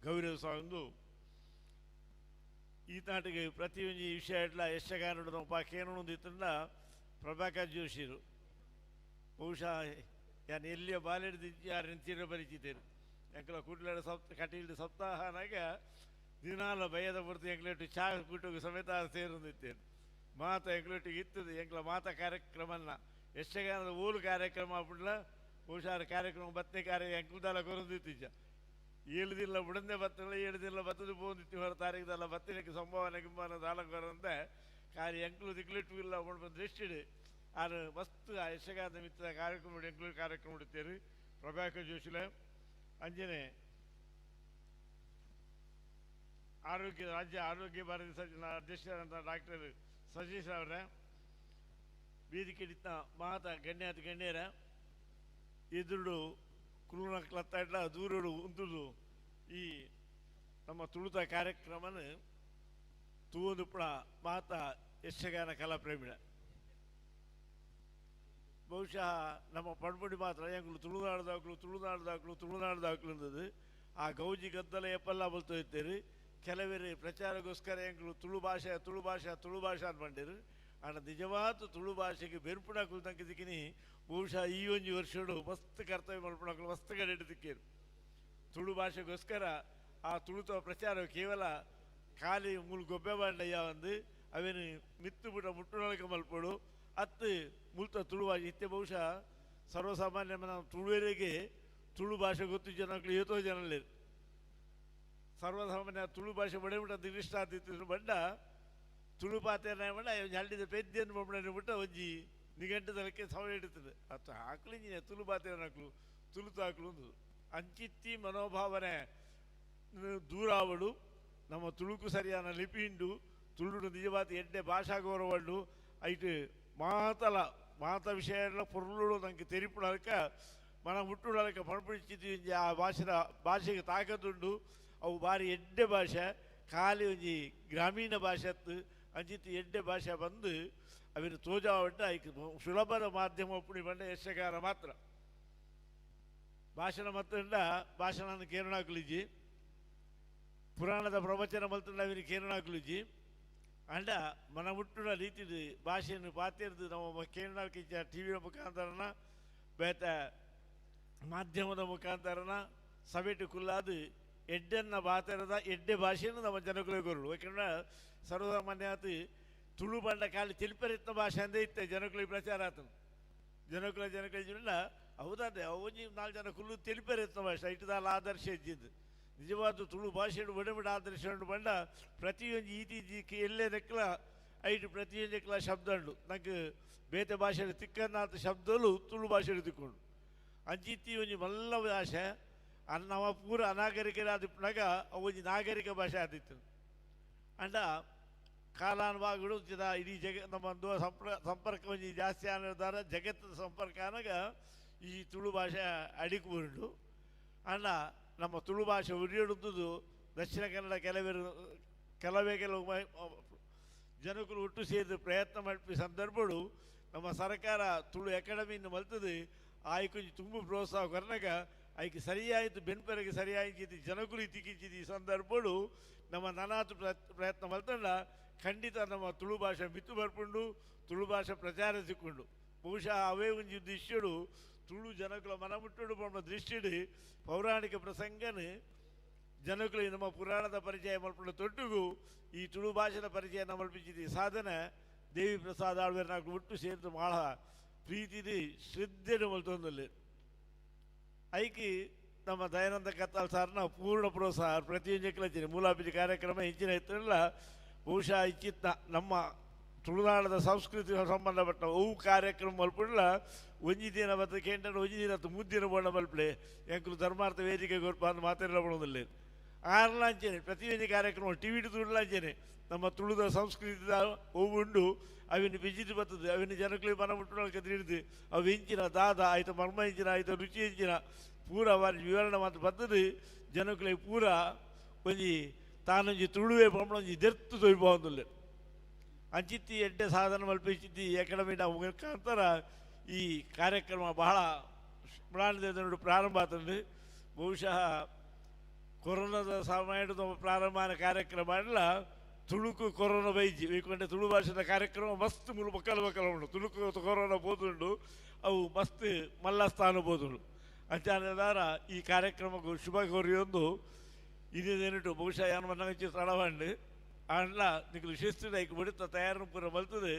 ಗೌರವ ಒಂದು ಈ ನಾಟಿಗೆ ಪ್ರತಿಯೊಂದು ವಿಷಯ ಇಡ್ಲ ಯಕ್ಷಗಾನದ ಪಾಕೇನು ಇತ್ತಂಡ ಪ್ರಭಾಕರ್ ಜೋಶಿರು ಬಹುಶಃ ಯಾನು ಎಲ್ಲಿಯ ಬಾಲೆಡ್ದಿಂಚಿ ಯಾರು ನಿಂತಿರೋ ಪರಿಚಿತರು ಎಂಕಲ ಕುಡ್ಲಾಡ ಸಪ್ತ ಕಟೀಲ್ಡು ಸಪ್ತಾಹನಾಗ ದಿನಾಲ ಭಯದ ಪುರ್ತಿ ಎಂಕ್ಲೆಟ್ಟು ಚಾ ಕೂಟಕ್ಕೆ ಸಮೇತ ಸೇರೊಂದಿತ್ತೇನೆ ಮಾತ ಎಂಕ್ಲೆಟ್ಟಿಗೆ ಇತ್ತದು ಎಂಕ್ಲ ಮಾತ ಕಾರ್ಯಕ್ರಮನ ಯಕ್ಷಗಾನದ ಊರು ಕಾರ್ಯಕ್ರಮ ಆಗ್ಬಿಡ್ಲ ಬಹುಶಃ ಕಾರ್ಯಕ್ರಮ ಬತ್ತನೆ ಕಾರ್ಯ ಎಂಕುಲ್ದಾಲ ಕೊರೊಂದಿತ್ತಿಜ್ಜ 7 ದಿನ ಬುಡಂದೆ ಬತ್ತಲ್ಲ 7 ದಿನ ಬತ್ತದು ಪೋಂದಿತ್ತು ಹೊರ ತಾರೀಖದಲ್ಲ ಬತ್ತಿನಕ್ಕೆ ಸಂಭಾವನೆ ಗಿಂಬಾನ ದಾಲ ಕೊರಂತೆ ಕಾರ್ಯ ಎಂಕ್ಲು ದಿಕ್ಲೆಟ್ಟು ಇಲ್ಲ ದೃಷ್ಟಿಡು ಆರು ಮಸ್ತ್ ಆ ಯಕ್ಷಗಾನದ ಮಿತ್ರ ಕಾರ್ಯಕ್ರಮ ಎಂಕ್ಲು ಕಾರ್ಯಕ್ರಮ ಇಡ್ತೇವೆ ಪ್ರಭಾಕರ್ ಜೋಶಿಲ. ಅಂಜನೆ ಆರೋಗ್ಯ ರಾಜ್ಯ ಆರೋಗ್ಯ ಭಾರತಿ ಸಚಿವ ಅಧ್ಯಕ್ಷರಾದಂಥ ಡಾಕ್ಟರ್ ಸತೀಶ್ ಅವರ ವೇದಿಕೆ ಮಾತ ಗಣ್ಯಾತಿ ಗಣ್ಯರ ಎದುರುಡು ಕುರುನಕ್ಲತ್ತಾಡ್ಲ ದೂರುಡು ಉಂತುದು ಈ ನಮ್ಮ ತುಳುತ ಕಾರ್ಯಕ್ರಮನ ತೂವೊಂದುಪ್ಪುನ ಮಾತ ಯಕ್ಷಗಾನ ಕಲಾಪ್ರೇಮಿಳ. ಬಹುಶಃ ನಮ್ಮ ಪಡ್ಪುಡಿ ಮಾತ್ರ ಎಂಕುಲು ತುಳುನಾಡ್ದಾಕ್ಲು ತುಳುನಾಡ್ದಾಕ್ಲು ತುಳುನಾಡ್ದಾಕ್ಲು ಅಂದದ್ದು ಆ ಗೌಜಿ ಗದ್ದಲ ಎಪ್ಪಲ್ಲ ಬಲ್ತು ಇತ್ತೇರಿ. ಕೆಲವರು ಪ್ರಚಾರಕ್ಕೋಸ್ಕರ ಎಂಕುಲು ತುಳು ಭಾಷೆ ತುಳು ಭಾಷೆ ತುಳು ಭಾಷೆ ಅನ್ಪಂಡೇರು. ಆಂಡ ನಿಜವಾದ ತುಳು ಭಾಷೆಗೆ ಬೆರ್ಪುಣಾಕುಲು ತಂಕಿದಿಕ್ಕಿನಿ ಬಹುಶಃ ಈ ಒಂಜಿ ವರ್ಷಡು ಮಸ್ತ್ ಕರ್ತವ್ಯ ಮಲ್ಪುಣಾಕುಲು ಮಸ್ತ್ ಕಡೆ ದಿಕ್ಕೇರು. ತುಳು ಭಾಷೆಗೋಸ್ಕರ ಆ ತುಳುತ ಪ್ರಚಾರ ಕೇವಲ ಖಾಲಿ ಮೂಲು ಗೊಬ್ಬೆ ಬಾಂಡಯ್ಯ ಒಂದು ಅವೇನು ಮಿತ್ತು ಬಿಟ್ಟ ಮುಟ್ಟುನಳಕ ಮಲ್ಪಡು ಅತ್ತು ಮುಲ್ತ ತುಳು ಭಾಷೆ ಇತ್ತೆ ಬಹುಶಃ ಸರ್ವಸಾಮಾನ್ಯ ನಾವು ತುಳುವರಿಗೆ ತುಳು ಭಾಷೆ ಗೊತ್ತು ಜನಕ್ಕಳು ಏತೋ ಜನಲೇರು. ಸರ್ವಸಾಮಾನ್ಯ ತುಳು ಭಾಷೆ ಬಡಬಿಟ್ಟ ದಿರಿಷ್ಟ ಆತಿತ್ತು ಬಂಡ ತುಳು ಪಾತೆರ್ನ ಬಂಡ ಹಳ್ಳಿದ ಪೆದ್ದೆಯನ್ನು ಬೊಮ್ಮನೆ ಬಿಟ್ಟ ಒಂಜಿ ನಿಘಂಟದಕ್ಕೆ ಸಮಯ ಹಿಡಿತದೆ ಅತ್ತ ಆಕಳು ತುಳು ಪಾತೆರ್ನಕ್ಲು ತುಳು ತಾಕ್ಲು ಒಂದು ಅಂಚಿತ್ತಿ ಮನೋಭಾವನೆ ದೂರಾವಡು ನಮ್ಮ ತುಳುಕು ಸರಿಯಾದ ಲಿಪಿ ಉಂಡು ತುಳುಡು ನಿಜವಾದ ಎಡ್ಡೆ ಭಾಷಾ ಗೌರವ ಐಟು ಮಾತಲ ಮಾತ ವಿಷಯ ಪೊರ್ಲುಡು ನಂಗೆ ತೆರಿಪುಣಕ ಮನ ಹುಟ್ಟುಡಲಕ ಪಣಪಿಡಿಚಿದ್ದು ಆ ಭಾಷೆದ ಭಾಷೆಗೆ ತಾಕತ್ತುಂಡು ಅವು ಭಾರಿ ಎಡ್ಡೆ ಭಾಷೆ ಖಾಲಿ ಒಂಜಿ ಗ್ರಾಮೀಣ ಭಾಷೆ ಅತ್ತು ಅಂಚಿತ್ತು ಎಡ್ಡೆ ಭಾಷೆ ಬಂದು ಅವಿನ ತೋಜಾವಟ್ಟ ಐಕ್ ಸುಲಭದ ಮಾಧ್ಯಮ ಒಪ್ಪುಣಿ ಬಂಡ ಯಕ್ಷಗಾನ ಮಾತ್ರ. ಭಾಷಣ ಮತ್ತಂಡ ಭಾಷಣ ಕೇರಳಾಕುಲಿಜಿ ಪುರಾಣದ ಪ್ರವಚನ ಮಲ್ತಂಡ ಅವಿನ ಕೇರಳಾಕುಲಿಜಿ ಅಂಡ ಮನ ಹುಟ್ಟುನ ರೀತಿದು ಭಾಷೆಯನ್ನು ಪಾತಿರ್ದು ನಮ್ಮ ಕೇರಳಕ್ಕೆ ಟಿ ವಿಯ ಮುಖಾಂತರನ ಬೇತ ಮಾಧ್ಯಮದ ಮುಖಾಂತರನ ಸಭೆಟು ಕುಲ್ಲಾದು ಎಡ್ಡೆನ್ನ ಬಾತೆರದ ಎಡ್ಡೆ ಭಾಷೆಯನ್ನು ನಮ್ಮ ಜನಕುಲೇ ಕೊರಡು. ಯಾಕಂದ್ರೆ ಸರ್ವಸಾಮಾನ್ಯ ಆತು ತುಳು ಬಂಡ ಖಾಲಿ ತಿಳಿಪರಿತ್ನ ಭಾಷೆ ಅಂದೇ ಇತ್ತೆ ಜನಕುಲಿಗೆ ಪ್ರಚಾರ ಆತನು ಜನಕುಲ ಜನಕುಲ ಜಿಲ್ಲ ಹೌದಾದೆ ಒಂಜಿ 4 ಜನ ಕುಲ್ಲು ತಿಳಿಪರಿತ್ನ ಭಾಷೆ ಇಟ್ಟದಾಲ ಆದರ್ಶ ಇದ್ದಿದ್ದು ನಿಜವಾದ ತುಳು ಭಾಷೆ ಬಡ ಆದರ್ಶ ಉಂಡು ಬಂಡ ಪ್ರತಿಯೊಂದು ಈತಿ ಎಲ್ಲೇ ನೆಕ್ಕಲ ಐಟು ಪ್ರತಿಯೊಂದು ನೆಕ್ಕಲ ಶಬ್ದ ಉಂಡು ನಂಗೆ ಬೇತೆ ಭಾಷೆ ತಿಕ್ಕನಾಥ ಶಬ್ದಲು ತುಳು ಭಾಷೆ ತಿಕ್ಕೊಂಡು ಅಂಚಿತ್ತಿ ಒಂಜಿ ಮಲ್ಲ ಭಾಷೆ ನಮ್ಮ ಪೂರ ಅನಾಗರಿಕರಾದಿಪ್ಪನಾಗ ಒಂಜಿ ನಾಗರಿಕ ಭಾಷೆ ಆದಿತ್ತು. ಅಂಡ ಕಾಲಾನುಭಾಗಗಳು ಇಡೀ ಜಗ ನಮ್ಮ ಒಂದು ಸಂಪರ್ಕ ಒಂಜಿ ಜಾಸ್ತಿ ಆನದಾರ ಜಗತ್ತಿನ ಸಂಪರ್ಕ ಆನಾಗ ಈ ತುಳು ಭಾಷೆ ಅಡಿಕ್ ಉಂಡು. ಅಣ್ಣ ನಮ್ಮ ತುಳು ಭಾಷೆ ಉರಿಯುಡುದು ದಕ್ಷಿಣ ಕನ್ನಡ ಕೆಲವೇ ಕೆಲವು ಜನಕರು ಒಟ್ಟು ಸೇರಿದ ಪ್ರಯತ್ನ ಮಾಡಿದ ಸಂದರ್ಭಗಳು ನಮ್ಮ ಸರ್ಕಾರ ತುಳು ಅಕಾಡೆಮಿಯನ್ನು ಮಲ್ತದೆ ಆಯ್ಕೊಂಜಿ ತುಂಬ ಪ್ರೋತ್ಸಾಹ ಕೊರ್ನಗ ಆಯ್ಕೆ ಸರಿಯಾಯಿತು ಬೆನ್ಪೆರೆಗೆ ಸರಿಯಾಯಿತು ಜನಕುಲು ಇತ್ತಿಕ್ಕಿಂಚಿದ ಈ ಸಂದರ್ಭಗಳು ನಮ್ಮ ನಾನಾತು ಪ್ರಯತ್ನ ಮಲ್ತಂಡ ಖಂಡಿತ ನಮ್ಮ ತುಳು ಭಾಷೆ ಮಿತ್ತು ಬರ್ಪುಂಡು, ತುಳು ಭಾಷೆ ಪ್ರಚಾರ ಸಿಕ್ಕೊಂಡು. ಬಹುಶಃ ಅವೇ ಒಂಜಿ ದೃಶ್ಯಡು ತುಳು ಜನಕುಲ ಮನಮುಟ್ಟುಡು ಪಂಡ ದೃಷ್ಟಿಡು ಪೌರಾಣಿಕ ಪ್ರಸಂಗನ ಜನಕುಲು ನಮ್ಮ ಪುರಾಣದ ಪರಿಚಯ ಮಲ್ಪುಂಡ ತೊಟ್ಟುಗು ಈ ತುಳು ಭಾಷೆದ ಪರಿಚಯ ಮಲ್ಪಿಸಿದ ಸಾಧನೆ ದೇವಿ ಪ್ರಸಾದ್ ಆಳ್ವೇರ್ ನಾಲ್ಕು ಒಟ್ಟು ಸೇರಿದ ಮಾಳ ಪ್ರೀತಿದಿ ಶ್ರದ್ಧೆನು ಮಲ್ತೊಂದಲ್ಲಿ ಐಕಿ ನಮ್ಮ ದಯಾನಂದ ಕತ್ತಾಲ್ ಸಾರ್ನ ಪೂರ್ಣ ಪ್ರೋತ್ಸಾಹ ಪ್ರತಿಯೊಂದು ಮೂಲಾಭಿಜಿ ಕಾರ್ಯಕ್ರಮ ಹೆಚ್ಚಿನ ಇತ್ತಲ್ಲ. ಬಹುಶಃ ಇಚ್ಚಿತ್ತ ನಮ್ಮ ತುಳುನಾಡದ ಸಂಸ್ಕೃತಿ ಸಂಬಂಧಪಟ್ಟ ಅವು ಕಾರ್ಯಕ್ರಮ ಮಲ್ಪುಂಡ್ಲ ಒಂಜಿ ದಿನ ಬತ್ತ ಕೇಂದ್ರ ಒಂಜಿ ದಿನ ಮುದ್ದಿನ ಬೋಣ ಮಲ್ಪಲೆ ಎಂಕುಲು ಧರ್ಮಾರ್ಥ ವೇದಿಕೆ ಕೊರ್ಪ ಅಂದ್ ಮಾತೆಲ್ಲ ಬರೋದಿಲ್ಲ. ಆರ್ಲಾಂಚನೆ ಪ್ರತಿಯೊಂದು ಕಾರ್ಯಕ್ರಮ ಟಿ ವಿ ತುಳುಲಾಂಚನೆ ನಮ್ಮ ತುಳುದ ಸಂಸ್ಕೃತಿದ ಅವು ಉಂಡು ಅವಿನ ಬಿಜಿದು ಬರ್ತದೆ ಅವಿನ ಜನಗಳಿಗೆ ಮನ ಮುಟ್ಟುನಲ್ಕ ತಿಳಿದು ಅವು ಇಂಚಿನ ದಾದ ಆಯ್ತು ಮರ್ಮ ಇಂಚಿನ ಆಯ್ತು ರುಚಿ ಇಂಚಿನ ಪೂರ ವಾರಿ ವಿವರಣೆ ಮಾತ್ರ ಬರ್ತದೆ ಜನಗಳಿಗೆ ಪೂರ ಒಂಜಿ ತಾನೊಂಜಿ ತುಳುವೆ ಪಂಪಣೊಂಜಿ ದೆರ್ತು ತೊಯ್ಬೊಂದುಲ್ಲೆ. ಅಂಚಿತ್ತಿ ಎಡ್ಡೆ ಸಾಧನ ಮಲ್ಪಿಸಿದ್ದಿ ಅಕಾಡೆಮಿ ಮುಖಾಂತರ ಈ ಕಾರ್ಯಕ್ರಮ ಬಹಳ ಮ್ಲಾನದ ಪ್ರಾರಂಭ ಆತಂದು. ಬಹುಶಃ ಕೊರೋನಾದ ಸಮಯದ ಪ್ರಾರಂಭ ಕಾರ್ಯಕ್ರಮ ಅಲ್ಲ ತುಳುಕು ಕೊರೋನಾ ಬೈಜಿ ವೈಕುಂಠ ತುಳು ಭಾಷೆದ ಕಾರ್ಯಕ್ರಮ ಮಸ್ತ್ ಮುಳು ಬಕ್ಕಲ ಬಕ್ಕಲ ಉಂಡು ತುಳುಕು ಕೊರೋನಾ ಬೋದುಂಡು ಅವು ಮಸ್ತ್ ಮಲ್ಲ ಸ್ಥಾನ ಬೋದುಂಡು. ಅಂಚಾನದಾರ ಈ ಕಾರ್ಯಕ್ರಮಕ್ಕೂ ಶುಭ ಕೋರಿಯೊಂದು ಇದೇನಿಟ್ಟು ಬಹುಶಃ ಏನು ಮನ್ನಂಚಿ ತಡವಂಡು ಅಣ್ಣ ನಿಕ್ಲು ಶಿಸ್ತು ಐಕ್ ಬಿಡುತ್ತ ತಯಾರು ಪೂರ ಮಲ್ತದೆ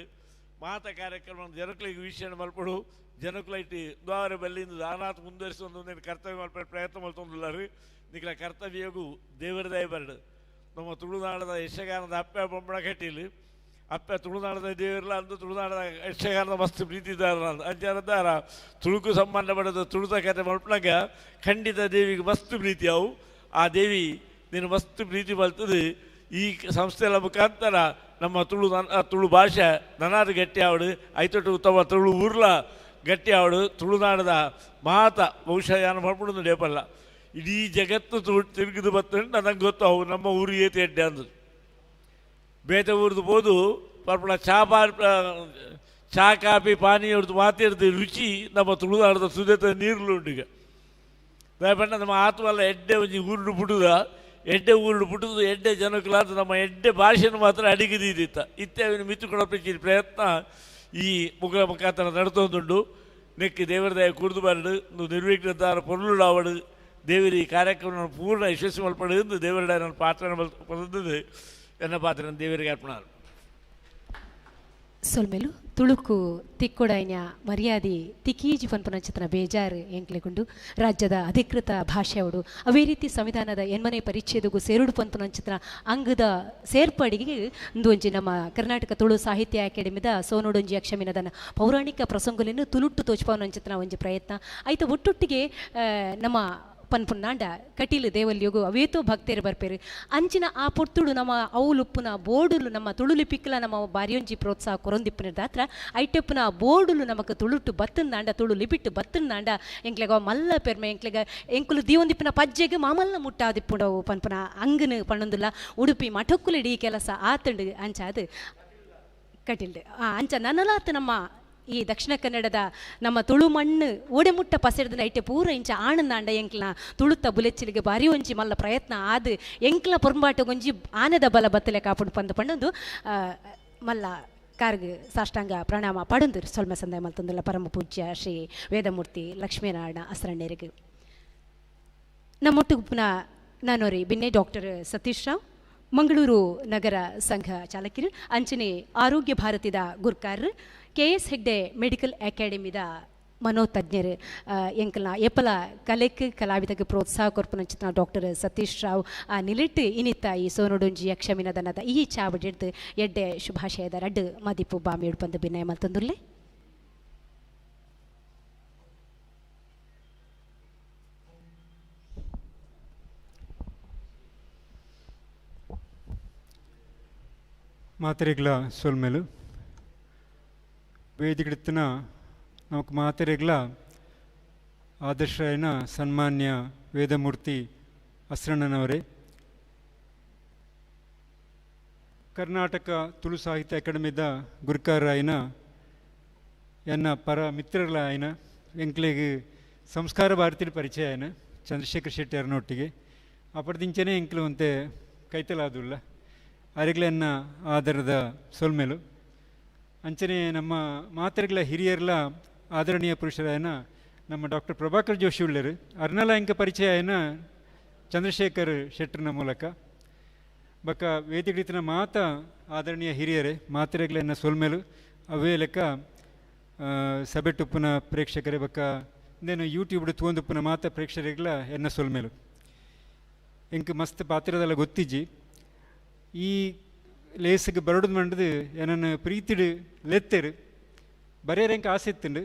ಮಾತ ಕಾರ್ಯಕ್ರಮ ಜನಕ್ಲಿಗೆ ವೀಕ್ಷಣೆ ಮಲ್ಪಡು ಜನಕ್ಲೈಟಿ ದ್ವಾರ ಬಲ್ಲಿಂದ ದಾನಾತ್ ಮುಂದುವರಿಸಿ ಒಂದು ಕರ್ತವ್ಯ ಮಲ್ಪ ಪ್ರಯತ್ನ ಮಲ್ತೊಂದುಲ್ಲಾರು ನಿಕ್ಲ ಕರ್ತವ್ಯಗೂ ದೇವರ ದಯ ಬರಡು. ನಮ್ಮ ತುಳುನಾಡದ ಯಕ್ಷಗಾನದ ಅಪ್ಪೆ ಬೊಂಬಣ ಕಟೀಲು ಅಪ್ಪೆ ತುಳುನಾಡದ ದೇವರಲ್ಲ ಅಂದು ತುಳುನಾಡದ ಯಕ್ಷಗಾನದ ಮಸ್ತ್ ಪ್ರೀತಿದಾರ ಅಂಚಾರದಾರ ತುಳುಕು ಸಂಬಂಧಪಟ್ಟದ ತುಳುತ ಕತೆ ಮಲ್ಪನಾಗ ಖಂಡಿತ ದೇವಿಗೆ ಮಸ್ತ್ ಪ್ರೀತಿ ಅವು ಆ ದೇವಿ ನೀನು ಮಸ್ತ್ ಪ್ರೀತಿ ಬಲ್ತದೆ. ಈ ಸಂಸ್ಥೆಗಳ ಮುಖಾಂತರ ನಮ್ಮ ತುಳು ತುಳು ಭಾಷೆ ನನಾದ ಗಟ್ಟಿ ಆವಡು ಐತೊಟ್ಟು ಉತ್ತಮ ತುಳು ಊರ್ಲ ಗಟ್ಟಿ ಆವಡು ತುಳುನಾಡದ ಮಾತ ಬಹುಶಃ ಏನು ಮಾಡ್ಬಿಡೋದು ಡೇಪಲ್ಲ ಇಡೀ ಜಗತ್ತು ತುಳು ತಿರುಗಿದು ಬರ್ತದೆ ನನಗೆ ಗೊತ್ತು ಅವು ನಮ್ಮ ಊರು ಏತಿ ಎಡ್ಡೆ ಅಂದರು ಬೇತೆ ಊರ್ದು ಬೋದು ಪರ್ಪಳ ಚಾ ಚಾ ಕಾಫಿ ಪಾನೀಯ ಹೊಡ್ದು ಮಾತಿರ್ದು ರುಚಿ ನಮ್ಮ ತುಳುನಾಡದ ಸುದೇತ ನೀರ್ಲು ಉಂಡು. ದಯಪಂಡ ನಮ್ಮ ಆತ್ಮಲ್ಲ ಎಡ್ಡೆ ಒಂಜಿ ಊರುಡು ಪುಡುದ ಎಡ್ಡೆ ಊರುಡು ಪುಟ್ಟುದು ಎಡ್ಡೆ ಜನಕುಲಾದ ನಮ್ಮ ಎಡ್ಡೆ ಭಾಷೆಯನ್ನು ಮಾತ್ರ ಅಡಿಗದಿದ್ದಿತ್ತ ಇತ್ತೆ ಅವನು ಮಿತ್ತು ಕೊಡಪಿಚ್ಚಿ ಪ್ರಯತ್ನ ಈ ಮುಖ ಮುಖಾಂತರ ನಡ್ತೊಂದುಂಡು. ನೆಕ್ಕಿ ದೇವರ ದಯ ಕುರ್ದು ಬರಡು ನಿರ್ವಿಘ್ನದಾರ ಪೊರುಳುಡಾವಡು ದೇವರ ಈ ಕಾರ್ಯಕ್ರಮ ಪೂರ್ಣ ಯಶಸ್ವಿ ಮಲ್ಪಡು ಎಂದು ದೇವರ ನನ್ನ ಪಾತ್ರ ಬಂದದ್ದು ಎನ್ನ ಪಾತ್ರ ದೇವರಿಗೆ ಅರ್ಪಣ. ಸೊಲ್ಮೆಲು ತುಳುಕು ತಿಕ್ಕೊಡೈನ ಮರ್ಯಾದೆ ತಿಕೀಜಿ ಪನ್ಪುನಂಚಿತನ ಬೇಜಾರು ಎಂಕ್ಲೆಗುಂಡು ರಾಜ್ಯದ ಅಧಿಕೃತ ಭಾಷೆಯವರು ಅವೇ ರೀತಿ ಸಂವಿಧಾನದ ಎನ್ಮನೆ ಪರಿಚ್ಛೇದಗೂ ಸೇರುಡು ಪನ್ಪುನಂಚಿತನ ಅಂಗದ ಸೇರ್ಪಡೆಗೆ ಒಂಜಿ ನಮ್ಮ ಕರ್ನಾಟಕ ತುಳು ಸಾಹಿತ್ಯ ಅಕಾಡೆಮಿದ ಸೋನೋಡೊಂಜಿ ಯಕ್ಷಮಿನದನ ಪೌರಾಣಿಕ ಪ್ರಸಂಗಗಳನ್ನು ತುಳುಟ್ಟು ತೋಚ್ಪವನಂಚಿತನ ಒಂಜಿ ಪ್ರಯತ್ನ ಆಯ್ತು. ಒಟ್ಟೊಟ್ಟಿಗೆ ನಮ್ಮ ಪನ್ಪುನಾಂಡ ಕಟೀಲು ದೇವಲ್ಯೋಗು ಅವೇತೋ ಭಕ್ತರು ಬರ್ಪೇರು ಅಂಚಿನ ಆ ಪೊರ್ತುಡು ನಮ್ಮ ಅವುಲುಪ್ಪುನ ಬೋರ್ಡುಲು ನಮ್ಮ ತುಳು ಲಿಪಿಕ್ಲ ನಮ್ಮ ಬಾರಿಯೊಂಜಿ ಪ್ರೋತ್ಸಾಹ ಕೊರೊಂದಿಪ್ಪುನ ಐಟೆಪ್ಪುನ ಬೋರ್ಡುಲು ನಮಕ್ ತುಳುಟ್ಟು ಬತ್ತಂದಾಂಡ ತುಳು ಲಿಪಿಟ್ಟು ಬತ್ತಂದಾಂಡ ಎಂಕ್ಲೆಗ ಮಲ್ಲ ಪೆರ್ಮೆ ಎಂಕ್ಲೆಗ ಎಂಕುಲು ದೀವೊಂದಿಪ್ಪುನ ಪಜ್ಜೆಗೆ ಮಾಮಲ್ಲ ಮುಟ್ಟಾದಿಪ್ಪುಡವು ಪನ್ಪುನ ಅಂಗನು ಪಣ್ಣೊಂದುಲ್ಲ ಉಡುಪಿ ಮಠಕ್ಕುಲಿಡಿ ಕೆಲಸ ಆತಂಡು ಅಂಚಾದು ಕಟೀಲ್ಡು ಅಂಚ ನನಲಾತ್ ನಮ್ಮ ಈ ದಕ್ಷಿಣ ಕನ್ನಡದ ನಮ್ಮ ತುಳು ಮಣ್ಣು ಓಡೆಮುಟ್ಟ ಪಸೆಡ್ದ ಐಟೆ ಪೂರ ಇಂಚ ಆಣಂದಾಂಡ ಎಂಕ್ಲ ತುಳುತ್ತ ಬುಲೆಚ್ಚಿಲಿಗೆ ಬಾರಿ ಒಂಜಿ ಮಲ್ಲ ಪ್ರಯತ್ನ ಆದು ಎಂಕ್ಲ ಪೊರಂಬಾಟಗೊಂಜಿ ಆನದ ಬಲ ಬತ್ತಲೆ ಕಾಪುಡು ಪಂದು ಪಂಡೊಂದು ಮಲ್ಲ ಕಾರ್ಗ್ ಸಾಷ್ಟಾಂಗ ಪ್ರಣಾಮ ಪಡೊಂದು ಸೊಲ್ಮೆ ಸಂದಾಯ ಮಲ್ತೊಂದುಲ್ಲ ಪರಮ ಪೂಜ್ಯ ಶ್ರೀ ವೇದಮೂರ್ತಿ ಲಕ್ಷ್ಮೀನಾರಾಯಣ ಅಸರಣ್ಯರಿಗೆ. ನಮ್ಮೊಟ್ಟುಗುಪ್ಪುನ ನಾನೋರಿ ಬಿನ್ನೆ ಡಾಕ್ಟರ್ ಸತೀಶ್ ರಾವ್ ಮಂಗಳೂರು ನಗರ ಸಂಘ ಚಾಲಕಿರು ಅಂಚನೆ ಆರೋಗ್ಯ ಭಾರತಿದ ಗುರ್ಕಾರರು ಕೆ.ಎಸ್. ಹೆಗ್ಡೆ ಮೆಡಿಕಲ್ ಅಕಾಡೆಮಿದ ಮನೋತಜ್ಞರು ಎಂಕಲ್ನ ಏಪಲ ಕಲೆಕ್ ಕಲಾವಿದಕ್ಕೆ ಪ್ರೋತ್ಸಾಹ ಕೊರ್ಪುನಂಚಿನ ಡಾಕ್ಟರ್ ಸತೀಶ್ ರಾವ್ ಆ ನಿಲಿಟ್ಟು ಇನಿತ್ತ ಈ ಸೋನೊಡೊಂಜಿ ಯಕ್ಷಮಿನದನದ ಈ ಚಾವಡಿಡ್ದು ಎಡ್ಡೆ ಶುಭಾಶಯದ ರಡ್ಡು ಮದಿಪು ಬಾಮಿಯಡ್ ಬಂದು ಬಿನ್ನಯ ಮಲ್ತಂದುರ್ಲೆ. ಮಾತೆರೆಗ್ಲ ಸೊಲ್ಮೆಲು ವೇದಿಕೆಡಿತ್ತಿನ ನಮಕ್ ಮಾತೆರೆಗ್ಲ ಆದರ್ಶರಾಯನ ಸನ್ಮಾನ್ಯ ವೇದಮೂರ್ತಿ ಅಸ್ರಣ್ಣನವರೇ, ಕರ್ನಾಟಕ ತುಳು ಸಾಹಿತ್ಯ ಅಕಾಡೆಮಿದ ಗುರುಕಾರಾಯನ ಎನ್ನ ಪರ ಮಿತ್ರರಾಯನ ಎಂಕ್ಲೆಗ್ ಸಂಸ್ಕಾರ ಭಾರತಿಯ ಪರಿಚಯ ಆಯನ ಚಂದ್ರಶೇಖರ್ ಶೆಟ್ಟಿ ಅವರನ್ನೊಟ್ಟಿಗೆ ಅಪರದಿಂಚನೆ ಎಂಕ್ಲು ಅಂತೆ ಕೈತಲಾದುಲ್ಲ ಅರೆಗ್ಲೆನ್ನ ಆದರದ ಸೊಲ್ಮೆಲು. ಅಂಚನೆ ನಮ್ಮ ಮಾತೆರೆಗ್ಲ ಹಿರಿಯರ್ಲ ಆದರಣೀಯ ಪುರುಷರಾಯನ ನಮ್ಮ ಡಾಕ್ಟರ್ ಪ್ರಭಾಕರ್ ಜೋಶಿ ಉಳ್ಳರು ಅರ್ನಲ ಎಂಕ ಪರಿಚಯ ಆಯನ ಚಂದ್ರಶೇಖರ್ ಶೆಟ್ಟರ್ನ ಮೂಲಕ. ಬಕ್ಕ ವೇದಿಕೆಡಿತ್ತಿನ ಮಾತ ಆದರಣೀಯ ಹಿರಿಯರೇ ಮಾತೆರೆಗ್ಲೆನ್ನ ಸೊಲ್ಮೆಲು. ಅವೇ ಲೆಕ್ಕ ಸಬೆಟ್ಟುಪ್ಪುನ ಪ್ರೇಕ್ಷಕರೇ ಬಕ್ಕ ಇಂದೇನು ಯೂಟ್ಯೂಬ್ ತೂಂದುಪ್ಪುನ ಮಾತ ಪ್ರೇಕ್ಷಕರಿಗ್ಲ ಎನ್ನ ಸೊಲ್ಮೆಲು. ಎಂಕ್ ಮಸ್ತ್ ಪಾತ್ರದಲ್ಲ ಗೊತ್ತಿಜ್ಜಿ ಈ ಲೇಸಿಗೆ ಬರಡುದು ಮಂಡದು ಏನನ್ನು ಪ್ರೀತಿಡು ಲೆತ್ತೆರು ಬರೆಯರ್ ಎಂಕ್ ಆಸೆ ಇತ್ತುಂಡು.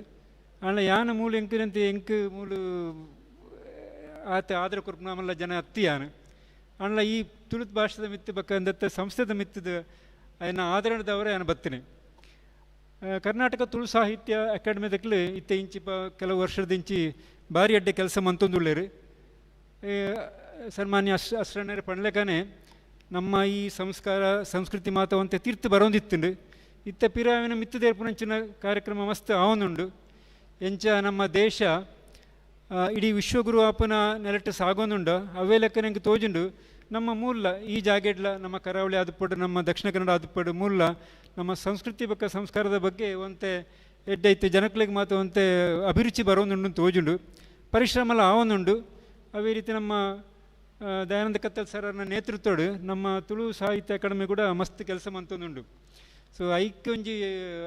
ಆಂಡ ಯಾನ ಮೂಲು ಎಂಕಿನಂತೆ ಎಂಕ್ ಮೂಲು ಆತ ಆದರ ಕೊರ್ಪುನ ಜನ ಅತ್ತಿ ಯಾನು. ಆಂಡ ಈ ತುಳುತ್ ಭಾಷೆದ ಮಿತ್ತು ಬಕ್ಕ ಅಂದತ್ತ ಸಂಸ್ಥೆದ ಮಿತ್ತದ ಅಯ್ಯನ ಆದರಣದವರೇ ಯಾನು ಬತ್ತನೆ. ಕರ್ನಾಟಕ ತುಳು ಸಾಹಿತ್ಯ ಅಕಾಡೆಮಿದಕ್ಲು ಇತ್ತೆ ಇಂಚಿ ಕೆಲವು ವರ್ಷದಿಂಚಿ ಭಾರಿ ಅಡ್ಡೆ ಕೆಲಸ ಮಂತೊಂದುಳ್ಳೇರು. ಸನ್ಮಾನ್ಯ ಅಸ್ರಣ್ಣರ ಪಣ್ಲೆಕನೆ ನಮ್ಮ ಈ ಸಂಸ್ಕಾರ ಸಂಸ್ಕೃತಿ ಮಾತವಂತೆ ತೀರ್ಥ ಬರೋಂದಿತ್ತುಂಡು. ಇತ್ತ ಪಿರಾವಿನ ಮಿತ್ತದೇರ್ಪುನಂಚಿನ ಕಾರ್ಯಕ್ರಮ ಮಸ್ತ್ ಆವೊಂದುಂಡು. ಎಂಚ ನಮ್ಮ ದೇಶ ಇಡೀ ವಿಶ್ವಗುರು ಆಪನ ನೆಲಟ್ಟು ಸಾಗೊಂದುಂಡು ಅವೇ ಲೆಕ್ಕ ನಂಗೆ ತೋಜುಂಡು. ನಮ್ಮ ಮೂಲ ಈ ಜಾಗೆಡ್ಲ ನಮ್ಮ ಕರಾವಳಿ ಆದುಪಡು ನಮ್ಮ ದಕ್ಷಿಣ ಕನ್ನಡ ಆದುಪಡು ಮೂಲ ನಮ್ಮ ಸಂಸ್ಕೃತಿ ಬಕ್ಕ ಸಂಸ್ಕಾರದ ಬಗ್ಗೆ ಒಂತೆ ಎಡ್ಡೈತೆ ಜನಕ್ಲೆಗ್ ಮಾತ್ರ ಒಂತೆ ಅಭಿರುಚಿ ಬರೋಂದುಂಡು ತೋಜುಂಡು. ಪರಿಶ್ರಮಲ ಆವೊಂದುಂಡು. ಅವೇ ರೀತಿ ನಮ್ಮ ದಯಾನಂದ ಕತ್ತಲ್ ಸರನ ನೇತೃತ್ವಡು ನಮ್ಮ ತುಳು ಸಾಹಿತ್ಯ ಅಕಾಡೆಮಿ ಕೂಡ ಮಸ್ತ್ ಕೆಲಸ ಮಂತೊಂದುಂಡು. ಸೊ ಐಕ್ ಒಂಜಿ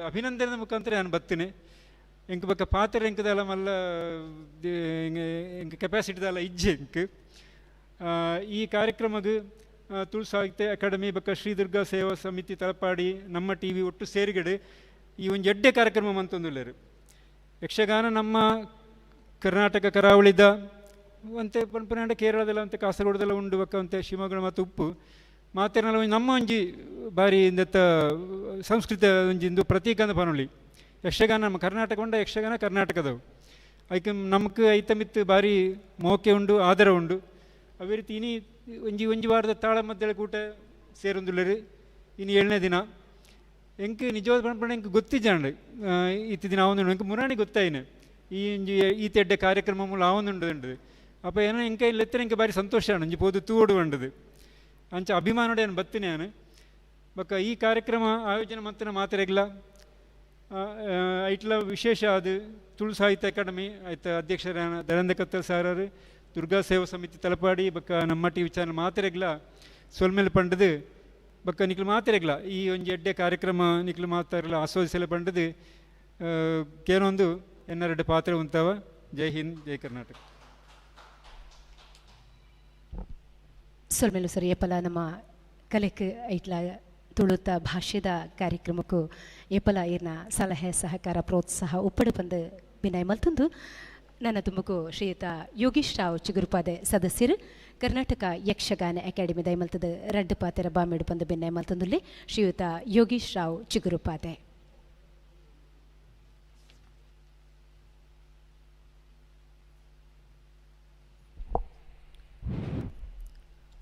ಅಭಿನಂದನೆ ಮುಖಾಂತರ ನಾನು ಬತ್ತೇನೆ. ಎಂಕ್ ಬಕ್ಕ ಪಾತ್ರ ಎಂಕದಲ್ಲ ಮಲ್ಲ ಎಂಕ್ ಕೆಪಾಸಿಟಿದಲ್ಲ ಇಜ್ಜೆ ಎಂಕ್. ಈ ಕಾರ್ಯಕ್ರಮಗ್ ತುಳು ಸಾಹಿತ್ಯ ಅಕಾಡೆಮಿ ಬಕ್ಕ ಶ್ರೀ ದುರ್ಗಾ ಸೇವಾ ಸಮಿತಿ ತಲಪಾಡಿ ನಮ್ಮ ಟಿ ವಿ ಒಟ್ಟು ಸೇರಿಗಡೆ ಈ ಒಂದು ಎಡ್ಡೆ ಕಾರ್ಯಕ್ರಮ ಮಂತೊಂದುಲ್ಲೇರು. ಯಕ್ಷಗಾನ ನಮ್ಮ ಕರ್ನಾಟಕ ಕರಾವಳಿದ ಒಂತೆ ಪನ್ಪನಾಂಡ ಕೇರಳದೆಲ್ಲ ಅಂತೆ ಕಾಸರಗೋಡದೆಲ್ಲ ಉಂಡು ಬಕ್ಕ ಅಂತೆ ಶಿವಮೊಗ್ಗ ಮತ್ತು ಉಪ್ಪು ಮಾತೆರ್ನಲ್ಲ ಒಂಜಿ ನಮ್ಮ ಒಂಜಿ ಬಾರಿ ಇಂದತ್ತ ಸಂಸ್ಕೃತ ಒಂಜಿ ಇಂದು ಪ್ರತೀಕ ಅಂದ ಪನೊಲಿ. ಯಕ್ಷಗಾನ ನಮ್ಮ ಕರ್ನಾಟಕ ಉಂಡ ಯಕ್ಷಗಾನ ಕರ್ನಾಟಕದವು ಐಕ್ ನಮಕ್ ಐತ ಮಿತ್ತು ಬಾರಿ ಮೋಕೆ ಉಂಡು ಆದರ ಉಂಡು. ಅವೇ ರೀತಿ ಇನಿ ಒಂಜಿ ಒಂಜಿ ವಾರದ ತಾಳ ಮದ್ದಳೆ ಕೂಟ ಸೇರೊಂದುಲ್ಲೆರ್ ಇನಿ 7ನೇ ದಿನ. ಎಂಕ್ ನಿಜವಾದ ಪನ್ಪುಂಡ ಎಂಕ್ ಗೊತ್ತಿಜ್ಜಾಂಡ್ ಇತ್ತಿ ದಿನ ಆವೊಂದುಂಡು. ಎಂಕ್ ಮುರಾಣಿ ಗೊತ್ತಾಯಿನ ಈ ಒಂಜಿ ಈತ ಎಡ್ಡೆ ಕಾರ್ಯಕ್ರಮ ಮೂಲ ಆವೊಂದುಂಡು ಉಂಡು. ಅಪ್ಪ ಏನೋ ಎಂಕ ಲೆತ್ತರೆ ಎಂಕ್ ಬಾರಿ ಸಂತೋಷ ಆಂಡ್ ಒಂಜಿ ಪೋದು ತೂವೊಡು ಪಂಡುದು ಅಂಚ ಅಭಿಮಾನೋಡೆ ಯಾನ್ ಬತ್ತಿನ ಯಾನ್. ಬೊಕ್ಕ ಈ ಕಾರ್ಯಕ್ರಮ ಆಯೋಜನೆ ಮಂತಿನ ಮಾತೆರೆಗ್ಲ ಐಟ್ಲ ವಿಶೇಷ ಅದು ತುಳು ಸಾಹಿತ್ಯ ಅಕಾಡೆಮಿ ಐತ ಅಧ್ಯಕ್ಷರಾನ ದಯಾನಂದ ಕತ್ತಲ್ ಸಾರರು ದುರ್ಗಾ ಸೇವಾ ಸಮಿತಿ ತಲಪಾಡಿ ಬೊಕ್ಕ ನಮ್ಮ T V channel ಮಾತೆರೆಗ್ಲ ಸೊಲ್ಮೆಲ್ ಪಂಡದು ಬೊಕ್ಕ ನಿಕ್ಲು ಮಾತೆರೆಗ್ಲ ಈ ಒಂಜಿ ಎಡ್ಡೆ ಕಾರ್ಯಕ್ರಮ ನಿಕ್ಲು ಮಾತಾರಲ ಆಸ್ವಾದಿಸಲ ಪಂಡದು ಕೇನೊಂದು ಎನ್ನರೆಡ್ಡೆ ಪಾತ್ರ ಉಂತಾವ. ಜೈ ಹಿಂದ್, ಜೈ ಕರ್ನಾಟಕ. ಸೊಲ್ಮೆಲು ಸರ್ ಏಪಲ ನಮ್ಮ ಕಲೆಕ್ ಐಟ್ಲ ತುಳುತ ಭಾಷೆದ ಕಾರ್ಯಕ್ರಮಕ್ಕೂ ಏಪಲ ಇರ್ನ ಸಲಹೆ ಸಹಕಾರ ಪ್ರೋತ್ಸಾಹ ಉಪ್ಪಡು ಬಂದು ವಿನಯ ಮಲ್ತೊಂದು ನನ್ನ ತುಮಕು ಶ್ರೀಯುತ ಯೋಗೀಶ್ ರಾವ್ ಚಿಗುರುಪಾದೆ ಸದಸ್ಯರು ಕರ್ನಾಟಕ ಯಕ್ಷಗಾನ ಅಕಾಡೆಮಿ ದಯಮಲ್ತದ ರಡ್ಡು ಪಾತೆರ ಬಾಮೇಡು ಬಂದು ಬೆನ್ನಯ ಮಲ್ತೊಂದುಲ್ಲೆ ಶ್ರೀಯುತ ಯೋಗೀಶ್ ರಾವ್ ಚಿಗುರುಪಾದೆ.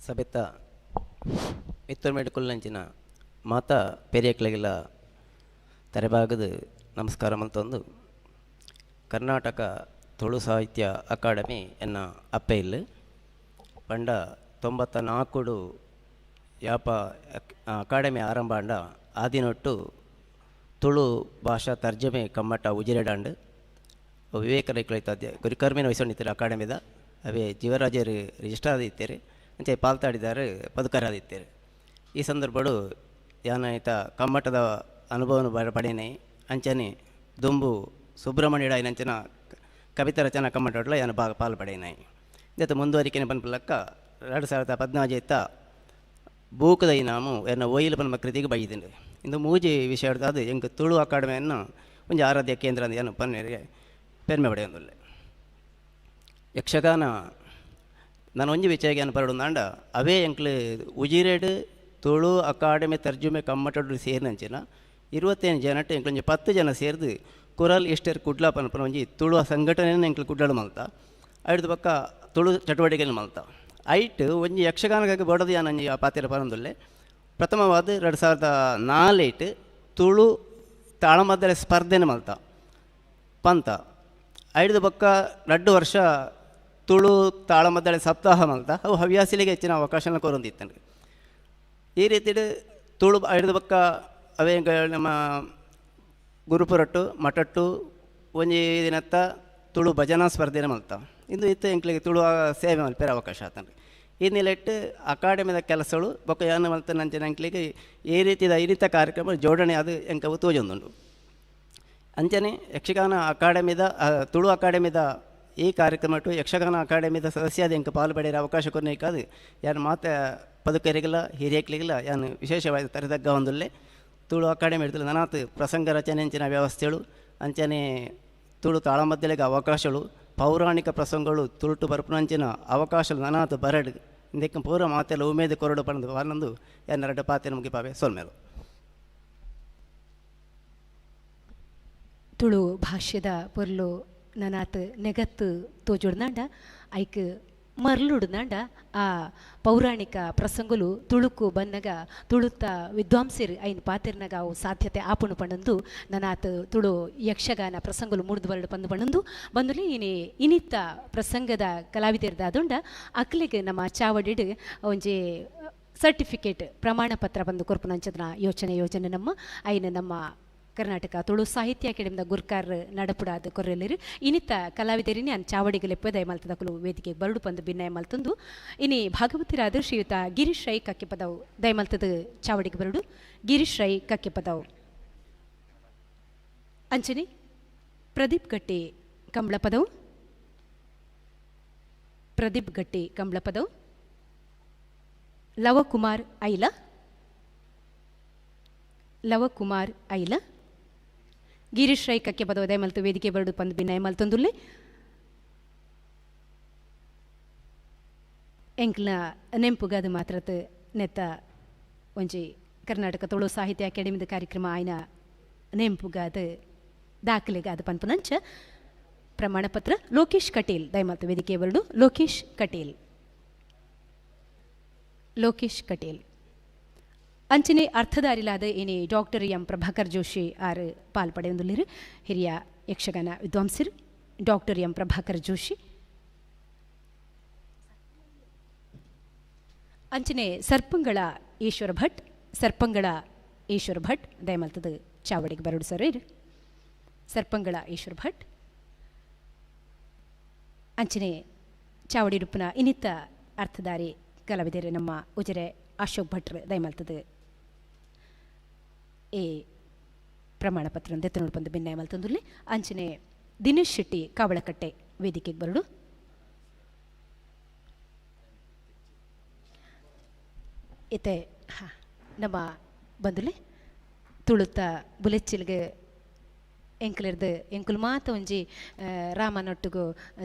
ಸಬೆತ್ತ ಮಿತ್ತೂರು ಕುಲ್ಲಂಚಿನ ಮಾತಾ ಪೆರಿಯಕ್ಲೆಗೆಲ್ಲ ತರೆಬಾಗದು ನಮಸ್ಕಾರ ಮಂತೊಂದು ಕರ್ನಾಟಕ ತುಳು ಸಾಹಿತ್ಯ ಅಕಾಡೆಮಿ ಎನ್ನ ಅಪ್ಪೆ ಇಲ್ಲ ಪಂಡ 94 ಯಾಪ ಅಕಾಡೆಮಿ ಆರಂಭ ಅಂಡ ಆದಿನೊಟ್ಟು ತುಳು ಭಾಷಾ ತರ್ಜಮೆ ಕಮ್ಮಟ ಉಜಿರೆಡಾಂಡ್ ವಿವೇಕ ರೈಕುಲೈತಾದ್ಯ ಗುರಿಕರ್ಮಿನ ವಹಿಸೊಂಡಿತ್ತಾರೆ ಅಕಾಡೆಮಿದ ಅವೇ ಜೀವರಾಜರು ರಿಜಿಸ್ಟರ್ ಆದಿತ್ತಾರೆ ಅಂಚೆ ಪಾಲ್ತಾಡಿದ್ದಾರೆ ಪದುಕರಾದಿತ್ತಾರೆ. ಈ ಸಂದರ್ಭಡು ಯಾನಾಯ್ತ ಕಮ್ಮಟದ ಅನುಭವನ ಪಡೆಯನೆ ಅಂಚನೆ ದುಂಬು ಸುಬ್ರಹ್ಮಣ್ಯಡ ಅಂಚನ ಕವಿತಾ ರಚನಾ ಕಮ್ಮಟಡ್ಲ ಯಾನು ಭಾಗ ಪಾಲು ಪಡೆಯನಾಯಿ. ಇದತ್ತ ಮುಂದುವರಿಕೆನೆ ಪನ್ಪಲಕ್ಕ 2014 ಇತ್ತ ಬೂಕದ ಇನಾಮು ಎನ್ನ ಒಯ್ಲು ಪನ್ಪ ಕೃತಿಗೆ ಬೈದಿಂಡು. ಇಂದು ಮೂಜಿ ವಿಷಯ ಅದು ಎಂಕ್ ತುಳು ಅಕಾಡೆಮಿಯನ್ನು ಒಂಜಿ ಆರಾಧ್ಯ ಕೇಂದ್ರ ಅಂದ್ ಏನು ಪನ್ನೆರಿಗೆ ಪೆರ್ಮೆ ಪಡೆಯೊಂದುಲ್ಲೆ. ಯಕ್ಷಗಾನ ನಾನು ಒಂಜಿ ವಿಷಯಕ್ಕೆ ಏನು ಪರಡುಂದಾಂಡ ಅವೇ ಎಂಕ್ಲು ಉಜಿರೇಡು Tulu academy ತರ್ಜುಮೆ ಕಮ್ಮಟಡು ಸೇರಿನಂಚಿನ 25 ಜನಟ್ ಎಂಕ್ಲೊಂಜಿ 10 ಜನ ಸೇರ್ದು ಕುರಲ್ ಇಷ್ಟರ್ ಕುಡ್ಲ ಪನ್ಪುನ ಒಂಜಿ ತುಳು ಸಂಘಟನೆಯನ್ನು ಎಂಕ್ಲು ಕುಡ್ಲಡು ಮಲ್ತ ಐಡ್ದು ಬೊಕ್ಕ ತುಳು ಚಟುವಟಿಕೆಯನ್ನು ಮಲ್ತ ಐಟ್ ಒಂಜಿ ಯಕ್ಷಗಾನಕ್ಕೆ ಬೋಡದು ಯಾನ್ ಒಂಜಿ ಆ ಪಾತೆರ ಪನೊಂದುಲ್ಲೆ. ಪ್ರಥಮವಾದ 2004 ತುಳು ತಾಳಮದ್ದಲೆ ಸ್ಪರ್ಧೆನ ಮಲ್ತ ಪಂತ ಐಡ್ದು ಬೊಕ್ಕ 2 ವರ್ಷ ತುಳು ತಾಳಮದ್ದಳೆ ಸಪ್ತಾಹ ಮಲ್ತ ಅವು ಹವ್ಯಾಸಿಲಿಗೆ ಹೆಚ್ಚಿನ ಅವಕಾಶನ ಕೊರೊಂದಿತ್ತಂಗೆ. ಈ ರೀತಿಡ್ ತುಳು ಐಡ್ದು ಬೊಕ್ಕ ಅವೇ ನಮ್ಮ ಗುರುಪುರಟ್ಟು ಮಠಟ್ಟು ಒಂಜಿ ದಿನತ್ತ ತುಳು ಭಜನಾ ಸ್ಪರ್ಧೆನ ಮಲ್ತ ಇಂದು ಇತ್ತು ಎಂಕ್ಲಿಗೆ ತುಳು ಸೇವೆ ಮಲ್ಪೆರೆ ಅವಕಾಶ ಆತಂಗೆ. ಈ ನಿಲೆಟ್ಟು ಅಕಾಡೆಮಿದ ಕೆಲಸಗಳು ಬೊಕ್ಕ ಯಾನ ಮಲ್ತ ನಂಚಿನ ಎಂಕ್ಲಿಗೆ ಈ ರೀತಿದ ಈ ರೀತಿಯ ಕಾರ್ಯಕ್ರಮ ಜೋಡಣೆ ಅದು ಎಂಕವು ತೋಜೊಂದುಂಡು. ಅಂಚನೆ ಯಕ್ಷಗಾನ ಅಕಾಡೆಮಿದ ತುಳು ಅಕಾಡೆಮಿದ ಈ ಕಾರ್ಯಕ್ರಮಟ್ಟು ಯಕ್ಷಗಾನ ಅಕಾಡೆಮಿದ ಸದಸ್ಯಾದ ಎಂಕ ಪಾಲು ಪಡೆಯರ ಅವಕಾಶ ಕೊರನೇಕಾದು ಯಾನು ಮಾತ ಪದುಕರಿಗಿಲ್ಲ ಹಿರಿಯಕ್ಲಿಗಿಲ್ಲ ಯಾನು ವಿಶೇಷವಾಗಿ ತರದಗ್ಗ ಒಂದುಲ್ಲೆ. ತುಳು ಅಕಾಡೆಮಿ ಹಿಡಿದು ನನಾತ್ ಪ್ರಸಂಗ ರಚನೆ ಅಂಚಿನ ವ್ಯವಸ್ಥೆಗಳು ಅಂಚನೆ ತುಳು ತಾಳಮದ್ದಲೆಗೆ ಅವಕಾಶಗಳು ಪೌರಾಣಿಕ ಪ್ರಸಂಗಗಳು ತುಳುಟು ಬರ್ಪುನಂಚಿನ ಅವಕಾಶಗಳು ನನಾತ್ ಬರಡು ಇಂದಕ್ಕೆ ಪೂರ ಮಾತೆಲ್ಲ ಉಮೇದು ಕೊರಡು ಪಂದು ಪನ್ನೊಂದು ಯಾನ್ ಪಾತೆ ನಮಗೆ ಪಾವೆ ಸೊಲ್ಮೇಲು. ತುಳು ಭಾಷ್ಯದ ಪೊರ್ಲು ನನಾತ್ ನೆಗತ್ತು ತೋಜುಡ್ನಾಂಡ ಐಕ್ ಮರ್ಲುಡ್ನಾಂಡ ಆ ಪೌರಾಣಿಕ ಪ್ರಸಂಗಲು ತುಳುಕು ಬನ್ನಗ ತುಳುತ್ತ ವಿದ್ವಾಂಸರು ಐನ್ ಪಾತಿರ್ನಗ ಅವು ಸಾಧ್ಯತೆ ಆಪುಣು ಪಂಡಂದು ನನಾತ್ ತುಳು ಯಕ್ಷಗಾನ ಪ್ರಸಂಗಲು ಮೂಡ್ದು ಬರಡು ಪಂದು ಪಂಡಂದು ಬಂದುಲಿ ಇನಿ ಇನಿತ್ತ ಪ್ರಸಂಗದ ಕಲಾವಿದರ್ದಾದುಂಡ ಅಕ್ಲಿಗೆ ನಮ್ಮ ಚಾವಡಿಡ್ ಒಂಜಿ ಸರ್ಟಿಫಿಕೇಟ್ ಪ್ರಮಾಣ ಪತ್ರ ಬಂದು ಕೊರ್ಪುನಂಚದನ ಯೋಚನೆ ಯೋಜನೆ ನಮ್ಮ ಐನ ನಮ್ಮ ಕರ್ನಾಟಕ ತುಳು ಸಾಹಿತ್ಯ ಅಕಾಡೆಮಿದ ಗುರ್ಕಾರ್ ನಡಪುಡಾದ ಕೊರ್ರೆಲ್ಲಿರು ಇನ್ನಿತ್ತ ಕಲಾವಿದರಿನಿ ಅನ್ ಚಾವಡಿಗೆ ಲೆಪ್ಪ ದಯಮಾಲ್ತದಕಲು ವೇದಿಕೆ ಬರಡು ಪಂದು ಭಿನ್ನಯ ಮಲ್ತಂದು ಇನಿ ಭಾಗವತಿರಾದ ಶ್ರೀಯುತ ಗಿರೀಶ್ ರೈ ಕಕ್ಕೆಪದವು ದಯಮಾಲ್ತದ ಚಾವಡಿಗೆ ಬರಡು ಗಿರೀಶ್ ರೈ ಕಕ್ಕೆಪದವು. ಅಂಚನೆ ಪ್ರದೀಪ್ ಗಟ್ಟಿ ಕಂಬಳಪದವು ಪ್ರದೀಪ್ ಗಟ್ಟಿ ಕಂಬಳಪದವು ಲವಕುಮಾರ್ ಐಲ ಲವಕುಮಾರ್ ಐಲ ಗಿರೀಶ್ ರೈ ಕಕ್ಕೆ ಪದವ ದಯಮಲ್ತು ವೇದಿಕೆ ಬರಡು ಪಂದು ಬಿನ್ನಯ ಮಲ್ತೊಂದುಲ್ಲೆ. ಎಂಕ್ಲ ನೆಂಪುಗಾದ ಮಾತ್ರತ್ ನೆತ್ತ ಒಂಜಿ ಕರ್ನಾಟಕ ತುಳು ಸಾಹಿತ್ಯ ಅಕಾಡೆಮಿದ ಕಾರ್ಯಕ್ರಮ ಆಯ್ನ ನೆಂಪುಗಾದ ದಾಖಲೆಗಾದ ಪನ್ಪುನಂಚ ಪ್ರಮಾಣಪತ್ರ ಲೋಕೇಶ್ ಕಟೀಲ್ ದಯಮಲ್ತು ವೇದಿಕೆ ಬರಡು ಲೋಕೇಶ್ ಕಟೀಲ್ ಲೋಕೇಶ್ ಕಟೀಲ್. ಅಂಚನೆ ಅರ್ಥಧಾರಿಲಾದ ಏನೇ doctor M Prabhakar Joshi R ಪಾಲ್ ಪಡೆಯೊಂದುಲ್ಲೆರ್ ಹಿರಿಯ ಯಕ್ಷಗಾನ ವಿದ್ವಾಂಸರು ಡಾಕ್ಟರ್ ಎಂ ಪ್ರಭಾಕರ್ ಜೋಶಿ. ಅಂಚನೆ ಸರ್ಪಂಗಳ ಈಶ್ವರ ಭಟ್ ಸರ್ಪಂಗಳ ಈಶ್ವರ ಭಟ್ ದಯಮಲ್ತದ ಚಾವಡಿಗೆ ಬರಡು ಸರ್ ಸರ್ಪಂಗಳ ಈಶ್ವರ ಭಟ್. ಅಂಚನೆ ಚಾವಡಿ ರೂಪನ ಇನ್ನಿತ ಅರ್ಥಧಾರಿ ಕಲಾವಿದರು ನಮ್ಮ ಉಜಿರೆ ಅಶೋಕ್ ಭಟ್ರು ದಯಮಲ್ತದ ಈ ಪ್ರಮಾಣ ಪತ್ರ ದೆತ್ತನೋಡು ಬಂದು ಭಿನ್ನಯ ಮಲ್ತಂದುಲ್ಲೆ. ಅಂಚನೆ ದಿನೇಶ್ ಶೆಟ್ಟಿ ಕಾವಳಕಟ್ಟೆ ವೇದಿಕೆಗೆ ಬರಡು. ಇತ್ತೆ ಹಾಂ ನಮ್ಮ ಬಂದುಲೆ ತುಳುತ್ತ ಬುಲೆಚ್ಚಿಲ್ಗೆ ಎಂಕಲಿರ್ದು ಎಂಕುಲು ಮಾತ ಒಂಜಿ ರಾಮನೊಟ್ಟುಗು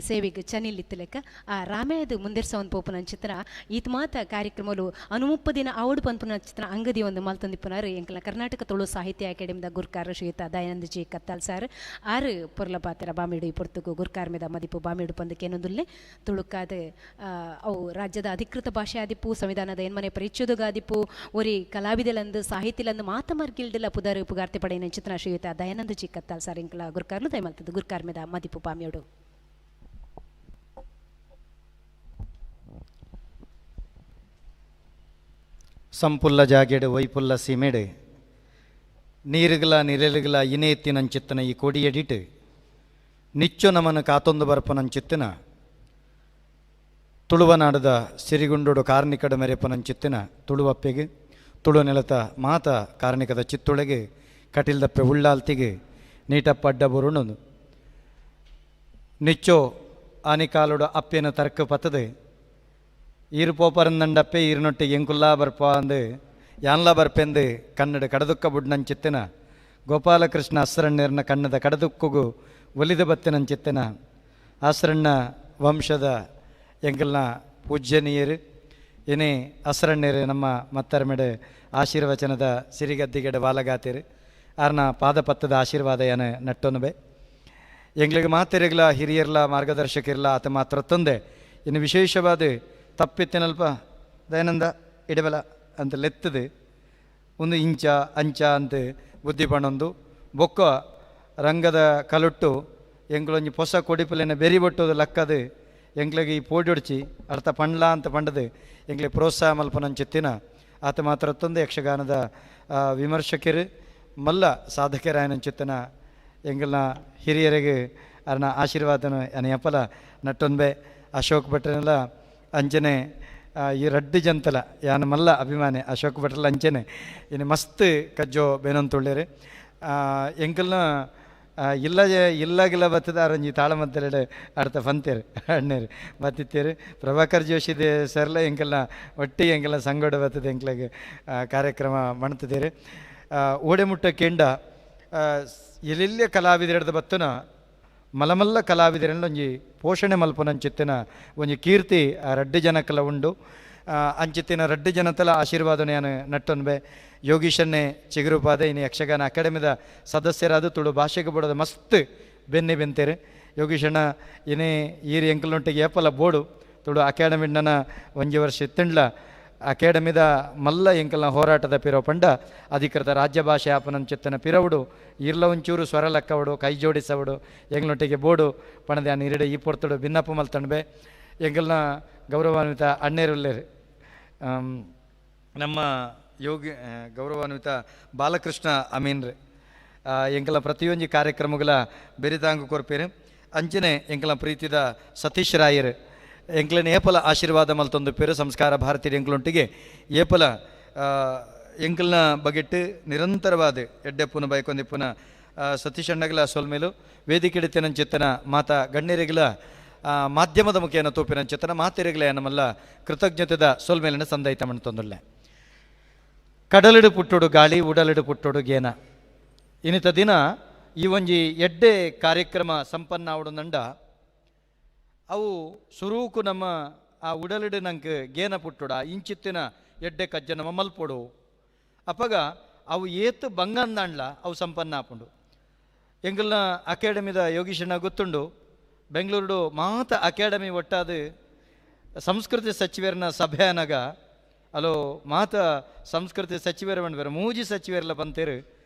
ಸೇವೆಗೆ ಚನಿಲಿತ್ತು ಲೆಕ್ಕ ಆ ರಾಮೇದು ಮುಂದಿರ್ಸವನ್ ಪೋಪುನ ಚಿತ್ರ ಈತ ಮಾತ ಕಾರ್ಯಕ್ರಮಲು ಅನುಮುಪ್ಪ ದಿನ ಆವಡು ಪನ್ಪುನ ಚಿತ್ರ ಅಂಗದಿ ಒಂದು ಮಲ್ತೊಂದಿಪ್ಪುನಾರು ಎಂಕಲ ಕರ್ನಾಟಕ ತುಳು ಸಾಹಿತ್ಯ ಅಕಾಡೆಮಿದ ಗುರ್ಕಾರ ಶ್ರೀಯುತ ದಯಾನಂದ ಜಿ ಕತ್ತಾಲ್ ಸಾರ್ ಆರು ಪೊರ್ಲ ಪಾತ್ರ ಬಾಮಿಡು ಈ ಪೊರ್ತುಗು ಗುರ್ಕಾರ್ ಮೇದ ಮದಿಪು ಬಾಮಿಡು ಪಂದಕ್ಕೇನೊಂದುಲ್ಲೆ ತುಳುಕಾದ ಅವು ರಾಜ್ಯದ ಅಧಿಕೃತ ಭಾಷೆ ಆದಿಪ್ಪು ಸಂವಿಧಾನದ ಎನ್ಮನೆ ಪರಿಚ್ಛೇದಗಾದಿಪ್ಪು ಒರಿ ಕಲಾವಿದಲಂದು ಸಾಹಿತಿಲಂದು ಮಾತ ಮಾರ್ಗಿಲ್ದೆಲ್ಲ ಪುದಾರು ಪುಗಾರ್ತೆ ಪಡೆಯಿನ ಚಿತ್ರ ಶ್ರೀಯುತ ದಯಾನಂದ ಜಿ ಕತ್ತಾಲ್ ಸಾರ್ ಎಂಕಲ ಗುರ್ಕಾರ್ಲು ದಯಮಲ್ತದ ಗುರ್ಕಾರ್ ಮೇದ ಮದಿಪು ಬಾಮಿಯೋಡು. ಸಂಪುಲ್ಲ ಜಾಗೆಡು ವೈಪುಲ್ಲ ಸೀಮೆಡು ನೀರುಗಳ ನಿರೆಲುಗಳ ಇನೇತ್ತಿನಂಚಿತ್ತನ ಈ ಕೊಡಿಯಡಿಟ್ಟು ನಿಚ್ಚು ನಮನ ಕಾತೊಂದು ಬರ್ಪನಂಚಿತ್ತಿನ ತುಳುವನಾಡದ ಸಿರಿಗುಂಡೋಡು ಕಾರ್ಣಿಕಡ ಮೆರೆಪನಂಚಿತ್ತಿನ ತುಳುವಪ್ಪೆಗೆ ತುಳು ನೆಲತ ಮಾತ ಕಾರ್ಣಿಕದ ಚಿತ್ತೊಳಗೆ ಕಟಿಲ್ದಪ್ಪೆ ಉಳ್ಳಾಲ್ತಿಗೆ ನೀಟಪ್ಪ ಅಡ್ಡ ಬರುಣು ನಿಚ್ಚೋ ಆನಿಕಾಲೋಡು ಅಪ್ಪೆನ ತರ್ಕ ಪತ್ತದೆ ಈರು ಪೋಪರಂದಂಡಪ್ಪೆ ಈರುನೊಟ್ಟಿಗೆ ಎಂಕುಲ್ಲಾ ಬರ್ಪ ಅಂದು ಯಾನ್ಲಾ ಬರ್ಪೆಂದು ಕನ್ನಡ ಕಡದುಕ್ಕ ಬುಡ್ನಂಚಿತ್ತಿನ ಗೋಪಾಲಕೃಷ್ಣ ಅಸ್ರಣ್ಣರ್ನ ಕನ್ನದ ಕಡದುಕ್ಕಗೂ ಒಲಿದ ಬತ್ತಿನಂಚಿತ್ತಿನ ಆಸ್ರಣ್ಣ ವಂಶದ ಎಂಕಲ್ನ ಪೂಜ್ಯನೀಯರು ಏನೇ ಅಸರಣ್ಣೇರು ನಮ್ಮ ಮತ್ತರ್ಮೆಡು ಆಶೀರ್ವಚನದ ಸಿರಿಗದ್ದಿಗೆಡ ವಾಲಗಾತಿರು ಆರ್ನ ಪಾದಪತ್ತದ ಆಶೀರ್ವಾದ ಏನ ನಟ್ಟೊನುಬೆ. ಎಂಗ್ಳಿಗೆ ಮಾತೆರೆಗ್ಲ ಹಿರಿಯರ್ಲ ಮಾರ್ಗದರ್ಶಕಿರಲ ಆತ ಮಾತ್ರ ತಂದೆ ಇನ್ನು ವಿಶೇಷವಾದ ತಪ್ಪಿತ್ತಿನಲ್ಪ ದಯಾನಂದ ಇಡಬಲ ಅಂತ ಲೆತ್ತದೆ ಒಂದು ಇಂಚ ಅಂಚ ಅಂತ ಬುದ್ಧಿ ಪಣೊಂದು ಬೊಕ್ಕ ರಂಗದ ಕಲುಟ್ಟು ಎಂಗ್ಳೊಂಜಿ ಹೊಸ ಕೊಡಿಪುಲೆನ ಬೆರಿ ಬೊಟ್ಟೋದು ಲಕ್ಕದು ಎಂಗ್ಳಿಗೆ ಈ ಪೋಡಿೊಡ್ಚಿ ಅರ್ಥ ಪಂಡ್ಲ ಅಂತ ಪಂಡದು ಎಂಗ್ಳಿಗೆ ಪ್ರೋತ್ಸಾಹ ಮಲ್ಪನಂಚಿತ್ತಿನ ಆತ ಮಾತ್ರ ತಂದೆ ಯಕ್ಷಗಾನದ ವಿಮರ್ಶಕರು ಮಲ್ಲ ಸಾಧಕರಾಯನಂಚಿತ್ತನ ಎಂಗಳನ್ನ ಹಿರಿಯರಿಗೆ ಅರ್ನ ಆಶೀರ್ವಾದನ ಅನೆಯಪ್ಪಲ ನಟ್ಟೊಂಬೆ ಅಶೋಕ್ ಭಟ್ರನೆಲ್ಲ ಅಂಚನೆ ಈ ರಡ್ಡು ಜಂತಲ ಯಾನ ಮಲ್ಲ ಅಭಿಮಾನಿ ಅಶೋಕ್ ಭಟ್ರಲ್ಲ ಅಂಚನೆ ಇನ್ನು ಮಸ್ತ್ ಕಜ್ಜೋ ಬೇನಂತುಳ್ಳೇರು ಎಂಕಲ್ನ ಇಲ್ಲ ಇಲ್ಲಾಗಿಲ್ಲ ಬತ್ತದ ಅರಂಜಿ ತಾಳಮದ್ದಲೆಡೆ ಅರ್ಥ ಫಂತೇರು ಅಣ್ಣೇರು ಬತ್ತಿತ್ತೇರು ಪ್ರಭಾಕರ್ ಜೋಶಿ ಸರ್ಲ ಎಂಕಲ್ನ ಒಟ್ಟಿಗೆ ಎಂಕೆಲ್ಲ ಸಂಗಡ ಬತ್ತದ ಎಂಕ್ಲಾಗ ಕಾರ್ಯಕ್ರಮ ಮಾಡ್ತಿದ್ದೀರಿ. ಓಡೆಮುಟ್ಟ ಕೆಂಡ ಎಲ್ಲೆಲ್ಲ ಕಲಾವಿದರೆಡ್ದ ಬತ್ತನ ಮಲಮಲ್ಲ ಕಲಾವಿದರನ್ನ ಒಂಜಿ ಪೋಷಣೆ ಮಲ್ಪನಂಚಿತ್ತಿನ ಒಂಜಿ ಕೀರ್ತಿ ಆ ರಡ್ಡು ಜನಕ್ಕೆಲ್ಲ ಉಂಡು. ಅಂಚಿತ್ತಿನ ರಡ್ಡು ಜನತೆಲ್ಲ ಆಶೀರ್ವಾದನೆ ನಟ್ಟೊನ್ಬೆ. ಯೋಗೀಶನ್ನೇ ಚಿಗುರುಪಾದೆ ಇನ್ನು ಯಕ್ಷಗಾನ ಅಕಾಡೆಮಿದ ಸದಸ್ಯರಾದ ತುಳು ಭಾಷೆಗೆ ಬೋಡೋದು ಮಸ್ತ್ ಬೆನ್ನೆ ಬೆಂತೇರು. ಯೋಗೀಶಣ್ಣ ಏನೇ ಈರು ಎಂಕಲ್ನೊಟ್ಟಿಗೆ ಏಪಲ ಬೋಡು ತುಳು ಅಕಾಡೆಮಿನ ಒಂಜಿ ವರ್ಷ ಇತ್ತಂಡ್ಲ ಅಕಾಡೆಮಿದ ಮಲ್ಲ ಎಂಕಲ್ನ ಹೋರಾಟದ ಪಿರೋ ಪಂಡ ಅಧಿಕೃತ ರಾಜ್ಯ ಭಾಷೆ ಆಪನಂಚಿತ್ತನ ಪಿರವುಡು ಇರ್ಲ ಒಂಚೂರು ಸ್ವರ ಲಕ್ಕವಡು ಕೈ ಜೋಡಿಸವಡು ಎಂಗ್ಲೊಟ್ಟಿಗೆ ಬೋಡು ಪಣದೆ ನೀರಿಡೆ ಈ ಪೊರ್ತುಡು ಭಿನ್ನಪ್ಪ ಮಲ್ತಣ್ಬೆ. ಎಂಕಲ್ನ ಗೌರವಾನ್ವಿತ ಅಣ್ಣೇರುಲ್ಲೇರು ನಮ್ಮ ಯೋಗಿ ಗೌರವಾನ್ವಿತ ಬಾಲಕೃಷ್ಣ ಅಮೀನ್ರೆ ಎಂಕಲ ಪ್ರತಿಯೊಂಜಿ ಕಾರ್ಯಕ್ರಮಗಳ ಬೆರಿತಾಂಗು ಕೊರ್ಪೇರು. ಅಂಚನೆ ಎಂಕಲ ಪ್ರೀತಿದ ಸತೀಶ್ ರಾಯರು ಎಂಕ್ಲನ ಏಪಲ ಆಶೀರ್ವಾದ ಮಲ್ತೊಂದು ಪೇರು ಸಂಸ್ಕಾರ ಭಾರತೀಯ ಎಂಕ್ಲೊಂಟಿಗೆ ಏಪಲ ಎಂಕಲ್ನ ಬಗೆಟ್ಟು ನಿರಂತರವಾದ ಎಡ್ಡೆಪ್ಪುನ ಬೈಕೊಂದಿಪ್ಪುನ ಸತೀಶ್ ಅಣ್ಣಗಲ ಸೊಲ್ಮೇಲು ವೇದಿಕೆಡಿತನಂಚಿತ್ತನ ಮಾತಾ ಗಣ್ಯರಿಗಲ ಮಾಧ್ಯಮದ ಮುಖೇನ ತೋಪಿನಂಚಿತ್ತನ ಮಾತೆರೆಗಲ ನಮ್ಮಲ್ಲ ಕೃತಜ್ಞತೆದ ಸೊಲ್ಮೇಲಿನ ಸಂದೈತ ಮಣ್ತೊಂದುಲ್ಲೆ. ಕಡಲಿಡು ಪುಟ್ಟೋಡು ಗಾಳಿ ಉಡಲಿಡು ಪುಟ್ಟೋಡು ಗೇನ ಇನ್ನಿತ ದಿನ ಈ ಒಂಜಿ ಎಡ್ಡೆ ಕಾರ್ಯಕ್ರಮ ಸಂಪನ್ನ ಆವಡು ಅವು ಸುರೂಕು ನಮ್ಮ ಆ ಉಡಲಿಡು ನಂಗೆ ಗೇನ ಪುಟ್ಟುಡ ಇಂಚಿತ್ತಿನ ಎಡ್ಡೆ ಕಜ್ಜ ನಮ್ಮ ಮಲ್ಪೊಡು ಅಪ್ಪಗ ಅವು ಏತು ಬಂಗಂದಾಂಡ್ಲ ಅವು ಸಂಪನ್ನ ಆಪುಂಡು. ಎಂಗಲ್ನ ಅಕಾಡೆಮಿದ ಯೋಗೀಶಣ್ಣ ಗೊತ್ತುಂಡು ಬೆಂಗಳೂರು ಮಾತ ಅಕಾಡೆಮಿ ಒಟ್ಟಾದ ಸಂಸ್ಕೃತಿ ಸಚಿವರನ್ನ ಸಭೆ ಅನಗ ಅಲೋ ಮಾತ ಸಂಸ್ಕೃತಿ ಸಚಿವರ ಬೇರೆ ಮೂಜಿ ಸಚಿವರೆಲ್ಲ ಬಂತೇರು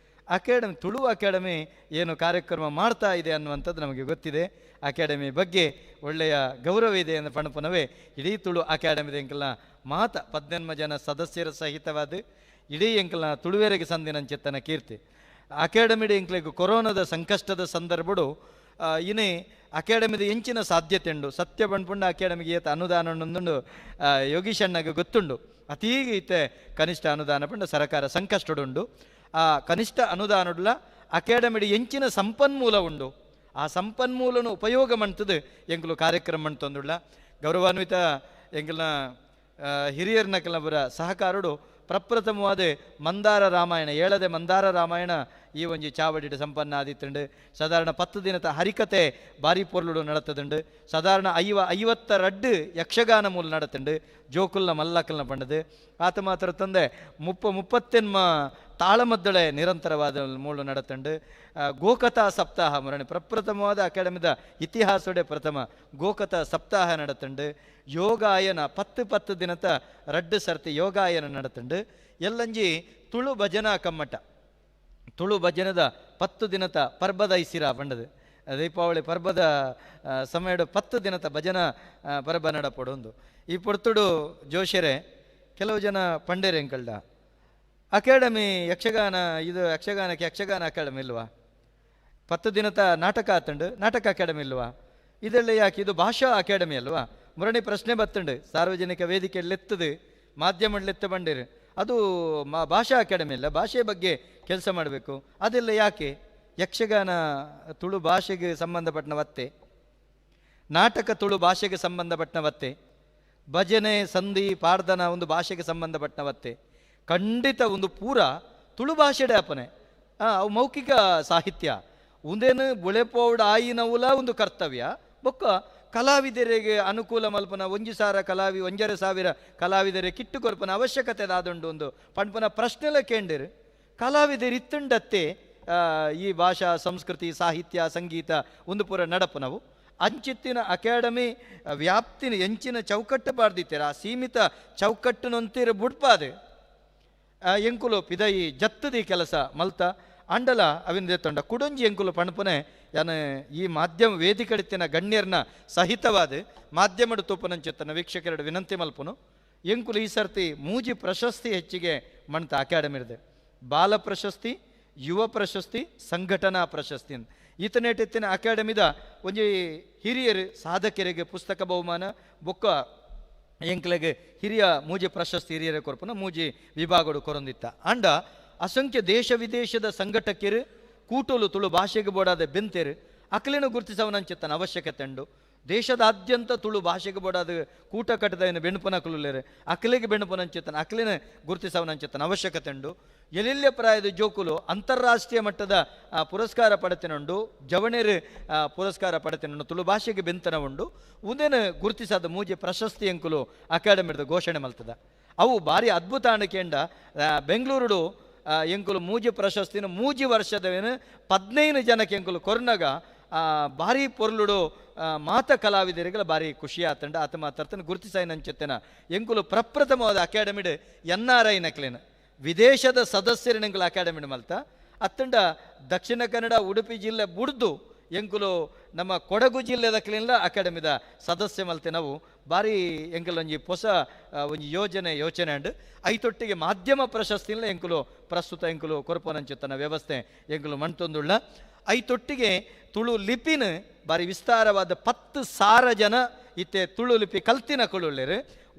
ಅಕಾಡೆಮಿ ತುಳು ಅಕಾಡೆಮಿ ಏನು ಕಾರ್ಯಕ್ರಮ ಮಾಡ್ತಾ ಇದೆ ಅನ್ನುವಂಥದ್ದು ನಮಗೆ ಗೊತ್ತಿದೆ. ಅಕಾಡೆಮಿ ಬಗ್ಗೆ ಒಳ್ಳೆಯ ಗೌರವ ಇದೆ ಎಂದು ಪಣಪುನವೇ ಇಡೀ ತುಳು ಅಕಾಡೆಮಿದ ಎಂಕಲ್ನ ಮಾತ 18 ಜನ ಸದಸ್ಯರ ಸಹಿತವಾದ ಇಡೀ ಎಂಕಲ್ನ ತುಳುವೆರೆಗೆ ಸಂದಿನಂಚೆತ್ತನ ಕೀರ್ತಿ ಅಕಾಡೆಮಿಡಿ ಎಂಕ್ಲೆಗ್ ಕೊರೋನಾದ ಸಂಕಷ್ಟದ ಸಂದರ್ಭಡು ಇನೇ ಅಕಾಡೆಮಿದ ಎಂಚಿನ ಸಾಧ್ಯತೆ ಉಂಡು ಸತ್ಯ ಬಂಡ್ಪುಂಡ ಅಕಾಡೆಮಿಗೆ ಏತ ಅನುದಾನ ಉಂಡು ಯೋಗೀಶಣ್ಣಗೆ ಗೊತ್ತುಂಡು ಅತೀ ಕನಿಷ್ಠ ಅನುದಾನ ಪಂಡ ಸರಕಾರ ಸಂಕಷ್ಟಡುಂಡು ಆ ಕನಿಷ್ಠ ಅನುದಾನಡುಲ ಅಕಾಡೆಮಿಡಿ ಎಂಚಿನ ಸಂಪನ್ಮೂಲ ಉಂಡು ಆ ಸಂಪನ್ಮೂಲನು ಉಪಯೋಗ ಮಾಡ್ತದೆ ಎಂಕಲು ಕಾರ್ಯಕ್ರಮ ಮಾಡ್ತಂದುಳ್ಳ ಗೌರವಾನ್ವಿತ ಎಂಕಲ್ನ ಹಿರಿಯರ್ನ ಕೆಲವರ ಸಹಕಾರಡು ಪ್ರಪ್ರಥಮವಾದ ಮಂದಾರ ರಾಮಾಯಣ ಏಳದೆ ಮಂದಾರ ರಾಮಾಯಣ ಈ ಒಂಜಿ ಚಾವಡಿಡು ಸಂಪನ್ನ ಆದಿತ್ತುಂಡು. ಸಾಧಾರಣ 10 ದಿನದ ಹರಿಕತೆ ಬಾರಿ ಪೊರ್ಲುಡು ನಡತದುಂಡು. ಸಾಧಾರಣ 52 ಯಕ್ಷಗಾನ ಮೂಲ ನಡತುಂಡು ಜೋಕುಲ್ನ ಮಲ್ಲಕಲ್ನ ಪಂಡದು ಆತ ಮಾತ್ರ ತಂದೆ 38 ತಾಳಮದ್ದಳೆ ನಿರಂತರವಾದ ಮೂಲ ನಡತುಂಡು. ಗೋಕಥಾ ಸಪ್ತಾಹ ಮುರಣಿ ಪ್ರಪ್ರಥಮವಾದ ಅಕಾಡೆಮಿದ ಇತಿಹಾಸೋಡೆ ಪ್ರಥಮ ಗೋಕಥಾ ಸಪ್ತಾಹ ನಡತುಂಡು. ಯೋಗಾಯನ 10 ದಿನದ ರಡ್ಡು ಸರ್ತಿ ಯೋಗಾಯನ ನಡತುಂಡು. ಎಲ್ಲಂಜಿ ತುಳು ಭಜನಾ ಕಮ್ಮಟ ತುಳು ಭಜನದ 10 ದಿನದ ಪರ್ಬದ ಐಸಿರ ಪಂಡದು ದೀಪಾವಳಿ ಪರ್ಬದ ಸಮಯಡು 10 ದಿನದ ಭಜನಾ ಪರ್ಬ ನಡಪಡೊಂದು. ಈ ಪೊರ್ತುಡು ಜೋಶರೆ ಕೆಲವು ಜನ ಪಂಡೇರೆ ಎಂಕಲ್ಡ ಅಕಾಡೆಮಿ ಯಕ್ಷಗಾನ ಇದು ಯಕ್ಷಗಾನಕ್ಕೆ ಯಕ್ಷಗಾನ ಅಕಾಡೆಮಿ ಇಲ್ವಾ, 10 ದಿನದ ನಾಟಕ ಆತಂಡು ನಾಟಕ ಅಕಾಡೆಮಿ ಇಲ್ವಾ, ಇದೆಲ್ಲ ಯಾಕೆ ಇದು ಭಾಷಾ ಅಕಾಡೆಮಿ ಅಲ್ವಾ ಮುರಣಿ ಪ್ರಶ್ನೆ ಬತ್ತುಂಡು. ಸಾರ್ವಜನಿಕ ವೇದಿಕೆಯಲ್ಲಿ ಎತ್ತದು ಮಾಧ್ಯಮದಲ್ಲಿ ಬಂಡಿರು ಅದು ಭಾಷಾ ಅಕಾಡೆಮಿ ಅಲ್ಲ, ಭಾಷೆ ಬಗ್ಗೆ ಕೆಲಸ ಮಾಡಬೇಕು, ಅದೆಲ್ಲ ಯಾಕೆ ಯಕ್ಷಗಾನ ತುಳು ಭಾಷೆಗೆ ಸಂಬಂಧಪಟ್ಟನವತ್ತೆ, ನಾಟಕ ತುಳು ಭಾಷೆಗೆ ಸಂಬಂಧಪಟ್ಟನವತ್ತೆ, ಭಜನೆ ಸಂಧಿ ಪಾರ್ದನ ಒಂದು ಭಾಷೆಗೆ ಸಂಬಂಧಪಟ್ಟನವತ್ತೆ, ಖಂಡಿತ ಒಂದು ಪೂರ ತುಳು ಭಾಷೆಡೆ ಅಪ್ಪನೆ ಅವು ಮೌಖಿಕ ಸಾಹಿತ್ಯ ಉಂದೇನು ಬುಳೆಪೋಡ್ ಆಯಿನವುಲ ಒಂದು ಕರ್ತವ್ಯ ಬೊಕ್ಕ ಕಲಾವಿದರಿಗೆ ಅನುಕೂಲ ಮಲ್ಪನ 1,000 ಕಲಾವಿ 1,500 ಕಲಾವಿದರೆ ಕಿಟ್ಟು ಕೊರ್ಪನ ಅವಶ್ಯಕತೆ ದಾದುಂಡು ಒಂದು ಪಣ್ಪನ ಪ್ರಶ್ನೆಲ ಕೇಂದಿರು ಕಲಾವಿದರು ಇತ್ತುಂಡತ್ತೆ ಈ ಭಾಷಾ ಸಂಸ್ಕೃತಿ ಸಾಹಿತ್ಯ ಸಂಗೀತ ಒಂದು ಪೂರ ನಡಪನವು ಅಂಚಿತ್ತಿನ ಅಕಾಡೆಮಿ ವ್ಯಾಪ್ತಿನ ಎಂಚಿನ ಚೌಕಟ್ಟು ಬಾರ್ದಿತ್ತೀರ ಆ ಸೀಮಿತ ಚೌಕಟ್ಟಿನೊಂತೀರ ಬುಡ್ಪಾದೆ ಎಂಕುಲು ಪಿದಯಿ ಜತ್ತದಿ ಕೆಲಸ ಮಲ್ತ ಅಂಡಲ ಅವಿನ ತೊಂಡ ಕುಡೊಂಜಿ ಎಂಕುಲು ಪಣಪನೆ ಯಾನ ಈ ಮಾಧ್ಯಮ ವೇದಿಕಡಿತ್ತಿನ ಗಣ್ಯರ್ನ ಸಹಿತವಾದ ಮಾಧ್ಯಮದ ತೂಪನಂಚಿತ್ತನ ವೀಕ್ಷಕರ ವಿನಂತಿ ಮಲ್ಪನು ಎಂಕುಲು ಈ ಸರ್ತಿ ಮೂಜಿ ಪ್ರಶಸ್ತಿ ಹೆಚ್ಚಿಗೆ ಮಣ್ತ ಅಕಾಡೆಮಿ ಬಾಲ ಪ್ರಶಸ್ತಿ ಯುವ ಪ್ರಶಸ್ತಿ ಸಂಘಟನಾ ಪ್ರಶಸ್ತಿ ಈತನೇಟಿತ್ತಿನ ಅಕಾಡೆಮಿದ ಒಂಜಿ ಹಿರಿಯರು ಸಾಧಕರಿಗೆ ಪುಸ್ತಕ ಬಹುಮಾನ ಬೊಕ್ಕ ಎಂಕ್ಲೆಗೆ ಹಿರಿಯ ಮೂಜಿ ಪ್ರಶಸ್ತಿ ಹಿರಿಯರ ಕೊರ್ಪನ ಮೂಜಿ ವಿಭಾಗಡು ಕೊರೊಂದಿತ್ತ ಅಂಡ ಅಸಂಖ್ಯ ದೇಶ ವಿದೇಶದ ಸಂಘಟಕರು ಕೂಟಲು ತುಳು ಭಾಷೆಗೆ ಬೋಡಾದ ಬೆಂತೇರು ಅಕಲೇನು ಗುರುತಿಸವನಂಚಿತ್ತನ ಅವಶ್ಯಕತೆ ಉಂಡು ದೇಶದಾದ್ಯಂತ ತುಳು ಭಾಷೆಗೆ ಬೋಡಾದ ಕೂಟ ಕಟ್ಟದ ಬೆಣುಪನ ಕುಲುಲೇರು ಅಕಲಿಗೆ ಬೆಣುಪನಂಚಿತ್ತನ ಅಕಲಿನ ಗುರುತಿಸವನಂಚಿತ್ತನ ಅವಶ್ಯಕತೆ ಉಂಡು ಎಲ್ಲೆಲ್ಲ ಪ್ರಾಯದ ಜೋಕುಲು ಅಂತಾರಾಷ್ಟ್ರೀಯ ಮಟ್ಟದ ಪುರಸ್ಕಾರ ಪಡೆತಿನುಂಡು ಜವಣೇರು ಪುರಸ್ಕಾರ ಪಡೆತಿನುಂಡು ತುಳು ಭಾಷೆಗೆ ಬೆಂತನ ಉಂಡು ಉಂದೇನು ಗುರುತಿಸಾದ ಮೂಜೆ ಪ್ರಶಸ್ತಿ ಅಂಕುಲು ಅಕಾಡೆಮಿದ ಘೋಷಣೆ ಮಲ್ತದ ಅವು ಭಾರಿ ಅದ್ಭುತ ಅಣಕೆಂಡ ಬೆಂಗಳೂರುಡು ಎಂಕುಲು ಮೂಜಿ ಪ್ರಶಸ್ತಿನ ಮೂಜಿ ವರ್ಷದವೇನು 15 ಜನಕ್ಕೆ ಎಂಕುಲು ಕೊರ್ನಗ ಭಾರಿ ಪೊರ್ಲುಡು ಮಾತ ಕಲಾವಿದರಿಗೆಲ್ಲ ಭಾರಿ ಖುಷಿ ಆತಂಡ ಆತ ಮಾತಾಡ್ತಾನೆ ಗುರುತಿಸಾಯಿನಂಚೆತ್ತನ ಎಂಕುಲು ಪ್ರಪ್ರಥಮವಾದ ಅಕಾಡೆಮಿಡ್ NRI ನಕ್ಲೇನು ವಿದೇಶದ ಸದಸ್ಯರು ಎಂಕುಲು ಅಕಾಡೆಮಿಡ್ ಮಲ್ತ ಅತ್ತಂಡ ದಕ್ಷಿಣ ಕನ್ನಡ ಉಡುಪಿ ಜಿಲ್ಲೆ ಬುಡ್ದು ಎಂಕುಲು ನಮ್ಮ ಕೊಡಗು ಜಿಲ್ಲೆದ ಅಕಾಡೆಮಿದ ಸದಸ್ಯ ಮಲ್ತೆ ನಾವು ಭಾರಿ ಎಂಕುಲು ಒಂಜಿ ಹೊಸ ಒಂಜಿ ಯೋಜನೆ ಯೋಚನೆ ಅಂಡ್ ಐತೊಟ್ಟಿಗೆ ಮಾಧ್ಯಮ ಪ್ರಶಸ್ತಿನ ಎಂಕುಲು ಪ್ರಸ್ತುತ ಎಂಕುಲು ಕೊರಪನಂಚುತ್ತನ ವ್ಯವಸ್ಥೆ ಎಂಕುಲು ಮಣ್ತೊಂದುಳ್ಳ ಐತೊಟ್ಟಿಗೆ ತುಳು ಲಿಪಿನ ಭಾರಿ ವಿಸ್ತಾರವಾದ 10,000 ಜನ ಇತ್ತೆ ತುಳು ಲಿಪಿ ಕಲ್ತಿನ ಕುಳುಳ್ಳೇರು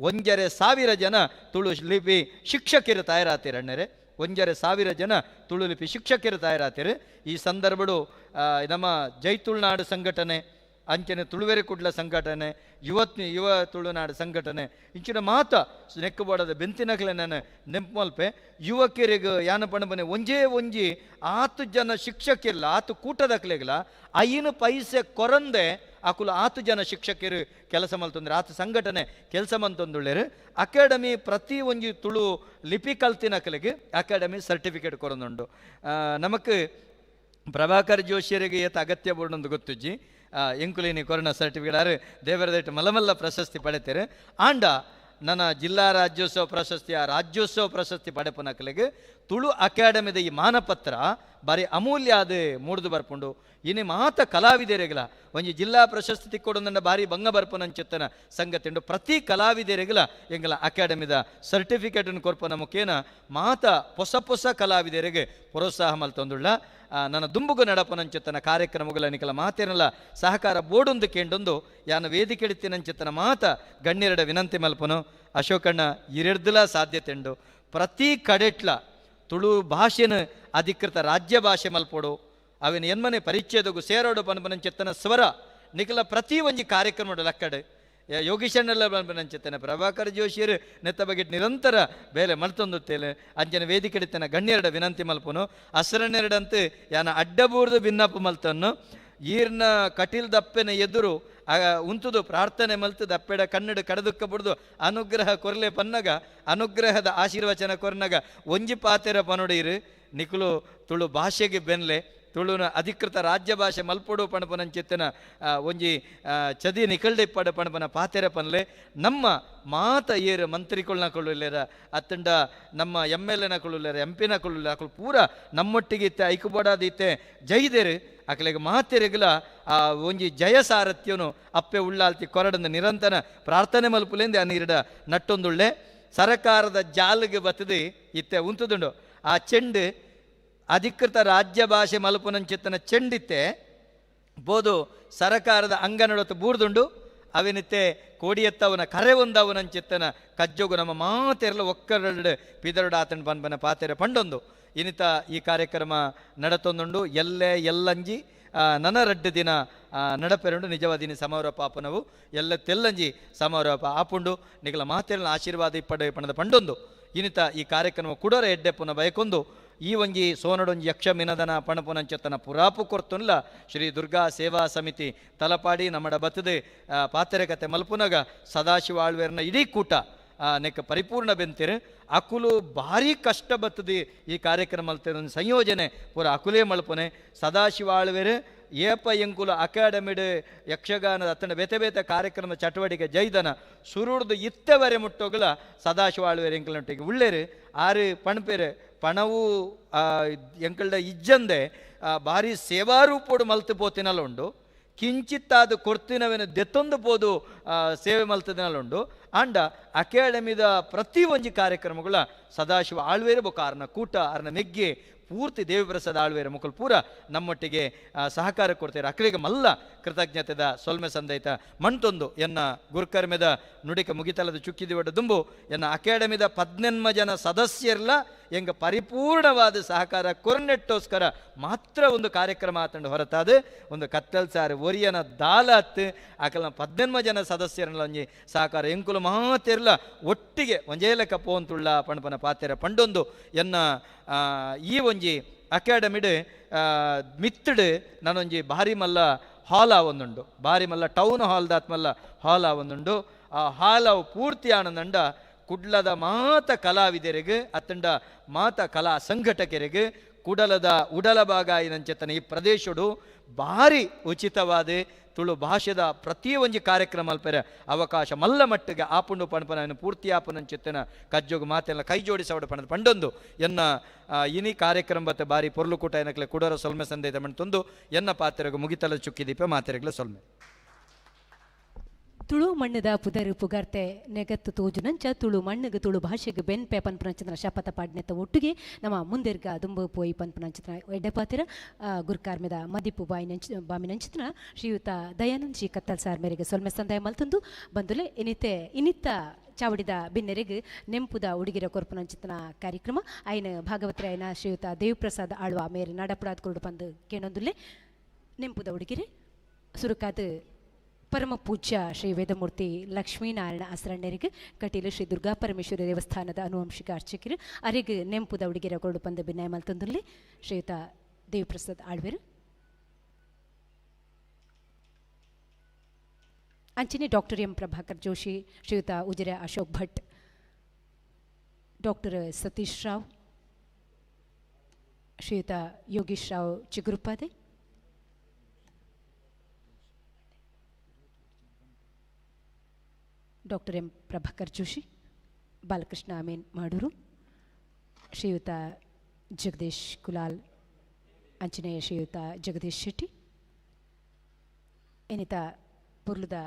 1,500 ಜನ ತುಳು ಲಿಪಿ ಶಿಕ್ಷಕರು ತಯಾರಾತೀರ ಅಣ್ಣರೆ 1,500 ಜನ ತುಳು ಲಿಪಿ ಶಿಕ್ಷಕರು ತಯಾರಾತೀರು. ಈ ಸಂದರ್ಭಡು ನಮ್ಮ ಜೈ ತುಳುನಾಡು ಸಂಘಟನೆ ಅಂಚನೆ ತುಳುವೆರೆ ಕುಡ್ಲ ಸಂಘಟನೆ ಯುವ ತುಳುನಾಡು ಸಂಘಟನೆ ಇಂಚಿನ ಮಾತ ನೆಕ್ಕುಬೋಡದ ಬೆಂತಿನಕಲೆ ನಾನು ನೆಂಪು ಮಲ್ಪೆ ಯುವಕರಿಗೆ ಯಾನ ಪಣಪನೆ ಒಂಜೇ ಒಂಜಿ ಆತು ಜನ ಶಿಕ್ಷಕಿರಲ್ಲ ಆತು ಕೂಟದಕ್ಲೆಗ್ಲ 5 ಪೈಸೆ ಕೊರಂದೆ ಆಕುಲು ಆತು ಜನ ಶಿಕ್ಷಕರು ಕೆಲಸ ಮಲ್ತಂದ್ರೆ ಆತು ಸಂಘಟನೆ ಕೆಲಸ ಮಂತಂದುಳ್ಳೇರು ಅಕಾಡೆಮಿ ಪ್ರತಿ ಒಂಜಿ ತುಳು ಲಿಪಿ ಕಲ್ತಿನಕಲೆಗೆ ಅಕಾಡೆಮಿ ಸರ್ಟಿಫಿಕೇಟ್ ಕೊರಂದುಂಡು. ನಮಕ್ ಪ್ರಭಾಕರ್ ಜೋಶಿಯರಿಗೆ ಏತ ಅಗತ್ಯ ಬೋರ್ಡೊಂದು ಗೊತ್ತುಜ್ಜಿ ಎಂಕುಲಿನಿ ಕೊರೋನಾ ಸರ್ಟಿಫಿಕೇಟ್ ಆರು ದೇವರದಟ್ಟು ಮಲಮಲ್ಲ ಪ್ರಶಸ್ತಿ ಪಡೆತೇರು ಆಂಡ ನನ್ನ ಜಿಲ್ಲಾ ರಾಜ್ಯೋತ್ಸವ ಪ್ರಶಸ್ತಿ ಆ ರಾಜ್ಯೋತ್ಸವ ಪ್ರಶಸ್ತಿ ಪಡೆಪನಕಲೆಗೆ ತುಳು ಅಕಾಡೆಮಿದ ಈ ಮಾನಪತ್ರ ಬಾರಿ ಅಮೂಲ್ಯ ಅದು ಮೂಡ್ದು ಬರ್ಪುಂಡು. ಇನಿ ಮಾತ ಕಲಾವಿದರಿಗಲ ಒಂಜಿ ಜಿಲ್ಲಾ ಪ್ರಶಸ್ತಿ ತಿಕ್ಕೊಡೊಂದಂಡ ಭಾರಿ ಭಂಗ ಬರ್ಪನಂಚೆತ್ತನ ಸಂಗತಿ ಉಂಡು. ಪ್ರತಿ ಕಲಾವಿದರಿಗಲ ಎಂಗಲ ಅಕಾಡೆಮಿದ ಸರ್ಟಿಫಿಕೇಟನ್ನು ಕೊರ್ಪನ ಮುಖೇನ ಮಾತ ಹೊಸ ಹೊಸ ಕಲಾವಿದರಿಗೆ ಪ್ರೋತ್ಸಾಹ ಮಲ್ತೊಂದುಳ್ಳ ನನ್ನ ದುಂಬುಗು ನಡಪನಂಚೆತ್ತನ ಕಾರ್ಯಕ್ರಮಗಳ ನಿಕಲ ಮಾತೇನಲ್ಲ ಸಹಕಾರ ಬೋಡೊಂದು ಕೇಂಡೊಂದು ಯಾನ ವೇದಿಕೆಡಿತ್ತಿನಂಚೆತ್ತನ ಮಾತ ಗಣ್ಯರಡ ವಿನಂತಿ ಮಲ್ಪನು ಅಶೋಕಣ್ಣ ಇರೆಡ್ದಲ ಸಾಧ್ಯತೆ ಉಂಡು. ಪ್ರತಿ ಕಡೆಟ್ಲ ತುಳು ಭಾಷೆನ ಅಧಿಕೃತ ರಾಜ್ಯ ಭಾಷೆ ಮಲ್ಪೋಡು ಅವಿನ ಎನ್ಮನೆ ಪರಿಚ್ಛೇದಗು ಸೇರೋಡು ಪನ್ಪನಂಚೆತ್ತನ ಸ್ವರ ನಿಕಲ ಪ್ರತಿ ಒಂಜಿ ಕಾರ್ಯಕ್ರಮ ಲಕ್ಕಡೆ ಯೋಗೀಶಣ್ಣೆಲ್ಲ ಪನ್ಪನಂಚೆತ್ತನ ಪ್ರಭಾಕರ್ ಜೋಶಿಯರು ನೆತ್ತ ಬಗ್ಗೆ ನಿರಂತರ ಬೇಲೆ ಮಲ್ತೊಂದುತ್ತೇಲೆ ಅಂಜನ ವೇದಿಕೆಡಿತ್ತನ ಗಣ್ಯರಡ ವಿನಂತಿ ಮಲ್ಪನು ಅಸರನೆರಡಂತೆ ಯಾನ ಅಡ್ಡಬೂರ್ದು ಭಿನ್ನಪ್ಪ ಮಲ್ತನ್ನು ಈರ್ನ ಕಟೀಲ್ ದಪ್ಪೆನ ಎದುರು ಉಂತುದು ಪ್ರಾರ್ಥನೆ ಮಲ್ತು ದಪ್ಪೆಡ ಕನ್ನಡ ಕಡದುಕ್ಕ ಬುಡ್ದು ಅನುಗ್ರಹ ಕೊರ್ಲೆ ಪನ್ನಗ ಅನುಗ್ರಹದ ಆಶೀರ್ವಚನ ಕೊರ್ನಗ ಒಂಜಿ ಪಾತೆರ ಪನೊಡೀರು ನಿಕುಲು ತುಳು ಭಾಷೆಗೆ ಬೆನ್ಲೆ ತುಳುನ ಅಧಿಕೃತ ರಾಜ್ಯ ಭಾಷೆ ಮಲ್ಪೊಡು ಪಣಪನಂಚೆತ್ತನ ಒಂಜಿ ಚದಿ ನಿಕಲ್ಡಿಪ್ಪಡ ಪಣಪನ ಪಾತೆರ ಪನ್ಲೆ ನಮ್ಮ ಮಾತ ಏರು ಮಂತ್ರಿಗಳನ್ನ ಕೊಳ್ಳುಲ್ಲೇರ ಅತ್ತಂಡ ನಮ್ಮ MLA ನ ಕೊಳ್ಳುಲ್ಲೇರ MP ನ ಕೊಳ್ಳುಲ್ಲೇರ ಅಕುಲು ಪೂರ ನಮ್ಮೊಟ್ಟಿಗೆ ಇತ್ತೆ ಐಕುಬೋಡಾದಿತ್ತೆ ಜೈದೇರು ಅಕಲೆಗೆ ಮಾತೆರೆಗಲ ಆ ಒಂಜಿ ಜಯ ಸಾರಥ್ಯನು ಅಪ್ಪೆ ಉಳ್ಳಾಲ್ತಿ ಕೊರಡಂದ ನಿರಂತರ ಪ್ರಾರ್ಥನೆ ಮಲ್ಪುಲೆಂದೆ ನೀರಿಡ ನಟ್ಟೊಂದುಳ್ಳೆ ಸರಕಾರದ ಜಾಲಿಗೆ ಬತ್ತದೆ ಇತ್ತೆ ಉಂತುದುಂಡು ಆ ಚೆಂಡು ಅಧಿಕೃತ ರಾಜ್ಯ ಭಾಷೆ ಮಲ್ಪುನಂಚಿತ್ತನ ಚೆಂಡಿತ್ತೆ ಬೋದು ಸರಕಾರದ ಅಂಗನಡೊತ್ತು ಬೂರ್ದುಂಡು ಅವಿನಿತ್ತೆ ಕೋಡಿಯತ್ತವನ ಕರೆ ಒಂದವನಂಚಿತ್ತನ ಕಜ್ಜೋಗು ನಮ್ಮ ಮಾತೆರಲು ಒಕ್ಕರಡು ಪಿದರುಡು ಆತನ ಪನ್ಪನ ಪಾತೆರೆ ಪಂಡೊಂದು ಇನ್ನಿತ ಈ ಕಾರ್ಯಕ್ರಮ ನಡತೊಂದುಂಡು ಎಲ್ಲೆ ಎಲ್ಲಂಜಿ ನನ ರಡ್ಡು ದಿನ ನಡಪೆರುಂಡು ನಿಜವಾದಿನ ಸಮಾರೋಪ ಆಪನವು ಎಲ್ಲ ತೆಲ್ಲಂಜಿ ಸಮಾರೋಪ ಆಪುಂಡು ನಿಗಲ ಮಾತೆರನ ಆಶೀರ್ವಾದ ಇಪ್ಪಡೆ ಪಣದ ಪಂಡೊಂದು ಇನ್ನಿತ ಈ ಕಾರ್ಯಕ್ರಮ ಕುಡೋರ ಎಡ್ಡೆಪ್ಪುನ ಬಯಕೊಂದು ಈ ಒಂಜಿ ಸೋನಡೊಂಜಿ ಯಕ್ಷ ಮಿನದನ ಪಣಪುನಂಚತನ ಪುರಾಪು ಕೊರ್ತುನ್ಲ ಶ್ರೀ ದುರ್ಗಾ ಸೇವಾ ಸಮಿತಿ ತಲಪಾಡಿ ನಮ್ಮಡ ಬತ್ತದೆ ಪಾತೆರೆ ಕತೆ ಮಲ್ಪುನಗ ಸದಾಶಿವ ಆಳ್ವೇರ್ನ ಇಡೀ ಕೂಟ ನೆಕ್ಕ ಪರಿಪೂರ್ಣ ಬೆಂತಿರು ಅಕುಲು ಭಾರಿ ಕಷ್ಟ ಬತ್ತದೆ ಈ ಕಾರ್ಯಕ್ರಮ ಮಲ್ತಿರೋ ಸಂಯೋಜನೆ ಪೂರ ಅಕುಲೇ ಮಲ್ಪುನೆ ಸದಾಶಿವ ಆಳ್ವೇರು ಏಪ ಎಂಕುಲು ಅಕಾಡೆಮಿಡ್ ಯಕ್ಷಗಾನದ ಅತ್ತನ ಬೇತೆ ಬೇತೆ ಕಾರ್ಯಕ್ರಮ ಚಟುವಟಿಕೆ ಜೈದನ ಸುರುಡ್ದು ಇತ್ತವರೆ ಮುಟ್ಟೋಗಲ ಸದಾಶಿವ ಆಳ್ವೇರು ಎಂಕುಲನೊಟ್ಟಿಗೆ ಉಳ್ಳೇರು ಆರು ಪಣಪೇರು ಪಣವು ಎಂಕಲ್ಡ ಇಜ್ಜಂದೆ ಭಾರಿ ಸೇವಾರೂಪೋಡು ಮಲ್ತು ಪೋತಿನಲ್ಲ ಉಂಡು ಕಿಂಚಿತ್ತಾದ ಕೊರ್ತಿನವೆನ ದೆತ್ತೊಂದು ಪೋದು ಸೇವೆ ಮಲ್ತದಿನಲ್ಲುಂಡು ಆಂಡ ಅಕಾಡೆಮಿದ ಪ್ರತಿ ಒಂಜಿ ಕಾರ್ಯಕ್ರಮಗಳ ಸದಾಶಿವ ಆಳ್ವೇರು ಬೊಕ ಆರ್ನ ಕೂಟ ಆರ್ನ ಮೆಗ್ಗೆ ಪೂರ್ತಿ ದೇವಿಪ್ರಸಾದ ಆಳ್ವೇರ ಮುಕುಲ್ ಪೂರ ನಮ್ಮೊಟ್ಟಿಗೆ ಸಹಕಾರ ಕೊಡ್ತಾರೆ ಅಕ್ಲಿಗೆ ಮಲ್ಲ ಕೃತಜ್ಞತೆದ ಸೊಲ್ಮೆ ಸಂದೈತ ಮಣ್ತೊಂದು ಎನ್ನ ಗುರುಕರ್ಮೆದ ನುಡಿಕ ಮುಗಿತಲದ ಚುಕ್ಕಿದಿವಡ ದುಂಬು ಎನ್ನ ಅಕಾಡೆಮಿದ 18 ಜನ ಸದಸ್ಯರ್ಲ ಎಂಗ ಪರಿಪೂರ್ಣವಾದ ಸಹಕಾರ ಕೊರ್ನೆಟ್ಟೋಸ್ಕರ ಮಾತ್ರ ಒಂದು ಕಾರ್ಯಕ್ರಮ ಆತಂಡು ಹೊರತಾದ ಒಂದು ಕತ್ತಲ್ ಸಾರು ಒರಿಯನ ದಾಲತ್ ಆಕಲ್ನ 18 ಜನ ಸದಸ್ಯರನ್ನ ಒಂಜಿ ಸಹಕಾರ ಎಂಕುಲು ಮಾತೆರ್ಲ ಒಟ್ಟಿಗೆ ಒಂಜೇ ಲೆಕ್ಕ ಪೋಂತುಳ್ಳ ಪಣಪನ ಪಾತೆರ ಪಂಡೊಂದು ಎನ್ನ ಈ ಒಂಜಿ ಅಕಾಡೆಮಿಡ್ ಮಿತ್ತಡು ನಾನೊಂಜಿ ಭಾರಿ ಮಲ್ಲ ಹಾಲ್ ಆವೊಂದುಂಡು ಭಾರಿ ಮಲ್ಲ ಟೌನ್ ಹಾಲ್ದಾತ್ಮಲ್ಲ ಹಾಲ್ ಆವೊಂದುಂಡು ಆ ಹಾಲ್ ಅವು ಪೂರ್ತಿ ಆನಂದಂಡ ಕುಡ್ಲದ ಮಾತ ಕಲಾವಿದರಿಗೆ ಅತ್ತಂಡ ಮಾತ ಕಲಾ ಸಂಘಟಕರಿಗೆ ಕುಡಲದ ಉಡಲ ಭಾಗ ಈ ಪ್ರದೇಶಡು ಭಾರಿ ಉಚಿತವಾದ ತುಳು ಭಾಷೆದ ಪ್ರತಿ ಒಂಜಿ ಕಾರ್ಯಕ್ರಮ ಅಲ್ಪೆರೆ ಅವಕಾಶ ಮಲ್ಲ ಮಟ್ಟಿಗೆ ಆಪುಂಡು ಪಣಪನ ಪೂರ್ತಿ ಆಪುನಂಚಿತ್ತನ ಕಜ್ಜೋಗು ಮಾತೆಲ್ಲ ಕೈ ಜೋಡಿಸವಡ ಪಣದ ಪಂಡೊಂದು ಎನ್ನ ಇನಿ ಕಾರ್ಯಕ್ರಮ ಬತ್ತೆ ಬಾರಿ ಪೊರ್ಲು ಕೂಟ ಏನಕ್ಲೆ ಕುಡರ ಸೊಲ್ಮೆ ಸಂದೇತ ಮಂತೊಂದು ಎನ್ನ ಪಾತ್ರೆಗೂ ಮುಗಿತಲ ಚುಕ್ಕಿದೀಪ ಮಾತೆರೆಗ್ಲ ಸೊಲ್ಮೆ. ತುಳು ಮಣ್ಣದ ಪುದರು ಪುಗಾರ್ತೆ ನೆಗತ್ತು ತೋಜುನಂಚ ತುಳು ಮಣ್ಣಗೆ ತುಳು ಭಾಷೆಗೆ ಬೆನ್ ಪೇ ಪನ್ಪುನಂಚಿನ ಶಪಥ ಪಾಡ್ನೆತ್ತ ಒಟ್ಟಿಗೆ ನಮ್ಮ ಮುಂದೆರ್ಗ ದುಂಬು ಪೋಯಿ ಪನ್ಪುನಂಚಿನ ಎಡ್ಡೆಪಾತಿರ ಗುರುಕಾರ್ಮೆದ ಮದಿಪು ಬಾಯಿನಂಚ ಬಾಮಿನಂಚಿನ ಶ್ರೀಯುತ ದಯಾನಂದ್ ಜಿ ಕತ್ತಲ್ ಸಾರ್ ಮೇರೆಗೆ ಸೊಲ್ಮೆ ಸಂದಾಯ ಮಲ್ತಂದು ಬಂದುಲೆ ಇನಿತೆ ಇನಿತ್ತ ಚಾವಡಿದ ಬಿನ್ನೆರೆಗೆ ನೆಂಪುದ ಉಡುಗಿರ ಕೊರ್ಪುನಂಚಿತನ ಕಾರ್ಯಕ್ರಮ ಆಯ್ನ ಭಾಗವತರಾಯನ ಶ್ರೀಯುತ ದೇವಪ್ರಸಾದ್ ಆಳ್ವ ಮೇರೆ ನಡಪುಡಾದ ಕೊರಡು ಬಂದು ಕೇಣೊಂದುಲೆ ನೆಂಪುದ ಉಡುಗಿರೆ ಸುರುಕಾದ ಪರಮ ಪೂಜ್ಯ ಶ್ರೀ ವೇದಮೂರ್ತಿ ಲಕ್ಷ್ಮೀನಾರಾಯಣ ಆಸರಣ್ಣರಿಗೆ ಕಟೀಲು ಶ್ರೀ ದುರ್ಗಾ ಪರಮೇಶ್ವರಿ ದೇವಸ್ಥಾನದ ಅನುವಂಶಿಕ ಅರ್ಚಕರು ಅರೆಗೆ ನೆಂಪುದ ಉಡುಗಿರ ಕೊರಡು ಬಂದು ಬಿನ್ನಾಯ ಮಲ್ತಂದುಲ್ಲಿ ಶ್ರೀಯುತ ದೇವಪ್ರಸಾದ್ ಆಳ್ವೇರು. ಅಂಚಿನೆ ಡಾಕ್ಟರ್ ಎಂ ಪ್ರಭಾಕರ್ ಜೋಶಿ, ಶ್ರೀಯುತ ಉಜಿರೆ ಅಶೋಕ್ ಭಟ್, ಡಾಕ್ಟರ್ ಸತೀಶ್ ರಾವ್, ಶ್ರೀಯುತ ಯೋಗೀಶ್ ರಾವ್ ಚಿಗುರುಪಾದೆ, ಡಾಕ್ಟರ್ ಎಂ ಪ್ರಭಾಕರ್ ಜೋಶಿ, ಬಾಲಕೃಷ್ಣ ಅಮೀನ್ ಮಾಡೂರು, ಶ್ರೀಯುತ ಜಗದೀಶ್ ಕುಲಾಲ್, ಅಂಚನೆ ಶ್ರೀಯುತ ಜಗದೀಶ್ ಶೆಟ್ಟಿ. ಏನಿತ ಪುರ್ಲುದ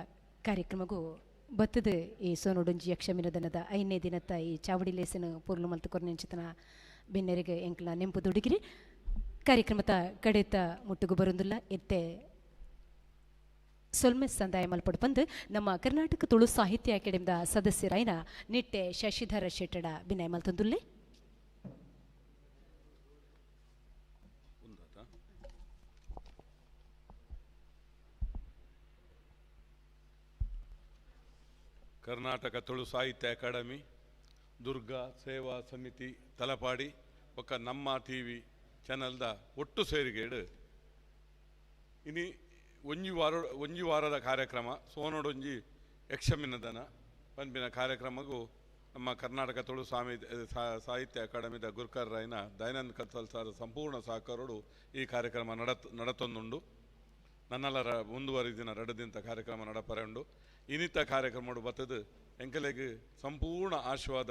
ಕಾರ್ಯಕ್ರಮಗೂ ಬತ್ತದ ಈ ಸೋನೊಡೊಂಜಿ ಯಕ್ಷಮಿನದನದ 5ನೇ ದಿನತ್ತ ಈ ಚಾವಡಿ ಲೇಸನ ಪುರ್ಲು ಮಲ್ತು ಕೊರ್ನೆಂಚಿತನ ಬೆನ್ನೆರೆಗೆ ಎಂಕ್ಲ ನೆಂಪು ದುಡುಗಿರಿ ಕಾರ್ಯಕ್ರಮದ ಕಡೆತ ಮುಟ್ಟುಗು ಬರುಂದಿಲ್ಲ ಎತ್ತೆ ಸೊಲ್ಮೆ ಸಂದಾಯ ಮಲ್ಪಡು ಬಂದು ನಮ್ಮ ಕರ್ನಾಟಕ ತುಳು ಸಾಹಿತ್ಯ ಅಕಾಡೆಮಿದ ಸದಸ್ಯರಾಯನ ನಿಟ್ಟೆ ಶಶಿಧರ ಶೆಟ್ಟಡ ಬಿನಯ್ ಮಲ್ತಂದುಲ್ಲೆ. ಕರ್ನಾಟಕ ತುಳು ಸಾಹಿತ್ಯ ಅಕಾಡೆಮಿ, ದುರ್ಗಾ ಸೇವಾ ಸಮಿತಿ ತಲಪಾಡಿ ಬೊಕ್ಕ ನಮ್ಮ ಟಿ ವಿ ಚಾನಲ್ದ ಒಟ್ಟು ಸೇರಿಗೇಡು ಇನಿ ಒಂಜಿ ವಾರದ ಕಾರ್ಯಕ್ರಮ ಸೋನೊಡೊಂಜಿ ಯಕ್ಷಮಿನದನ ಪನ್ಪಿನ ಕಾರ್ಯಕ್ರಮಗೂ ನಮ್ಮ ಕರ್ನಾಟಕ ತುಳು ಸಾಹಿತ್ಯ ಅಕಾಡೆಮಿದ ಗುರ್ಕರ್ ರಾಯ್ನ ದಯಾನಂದ್ ಕತ್ತಲ್ ಸಾರ್ ಸಂಪೂರ್ಣ ಸಹಕಾರೋಡು ಈ ಕಾರ್ಯಕ್ರಮ ನಡತೊಂದುಂಡು. ನನ್ನಲ್ಲರ ಮುಂದುವರಿದಿನ ರಡದಿಂತ ಕಾರ್ಯಕ್ರಮ ನಡಪರೆ ಉಂಡು. ಇನ್ನಿತ ಕಾರ್ಯಕ್ರಮ ಬತ್ತದು ಎಂಕಲೆಗ್ ಸಂಪೂರ್ಣ ಆಶೀರ್ವಾದ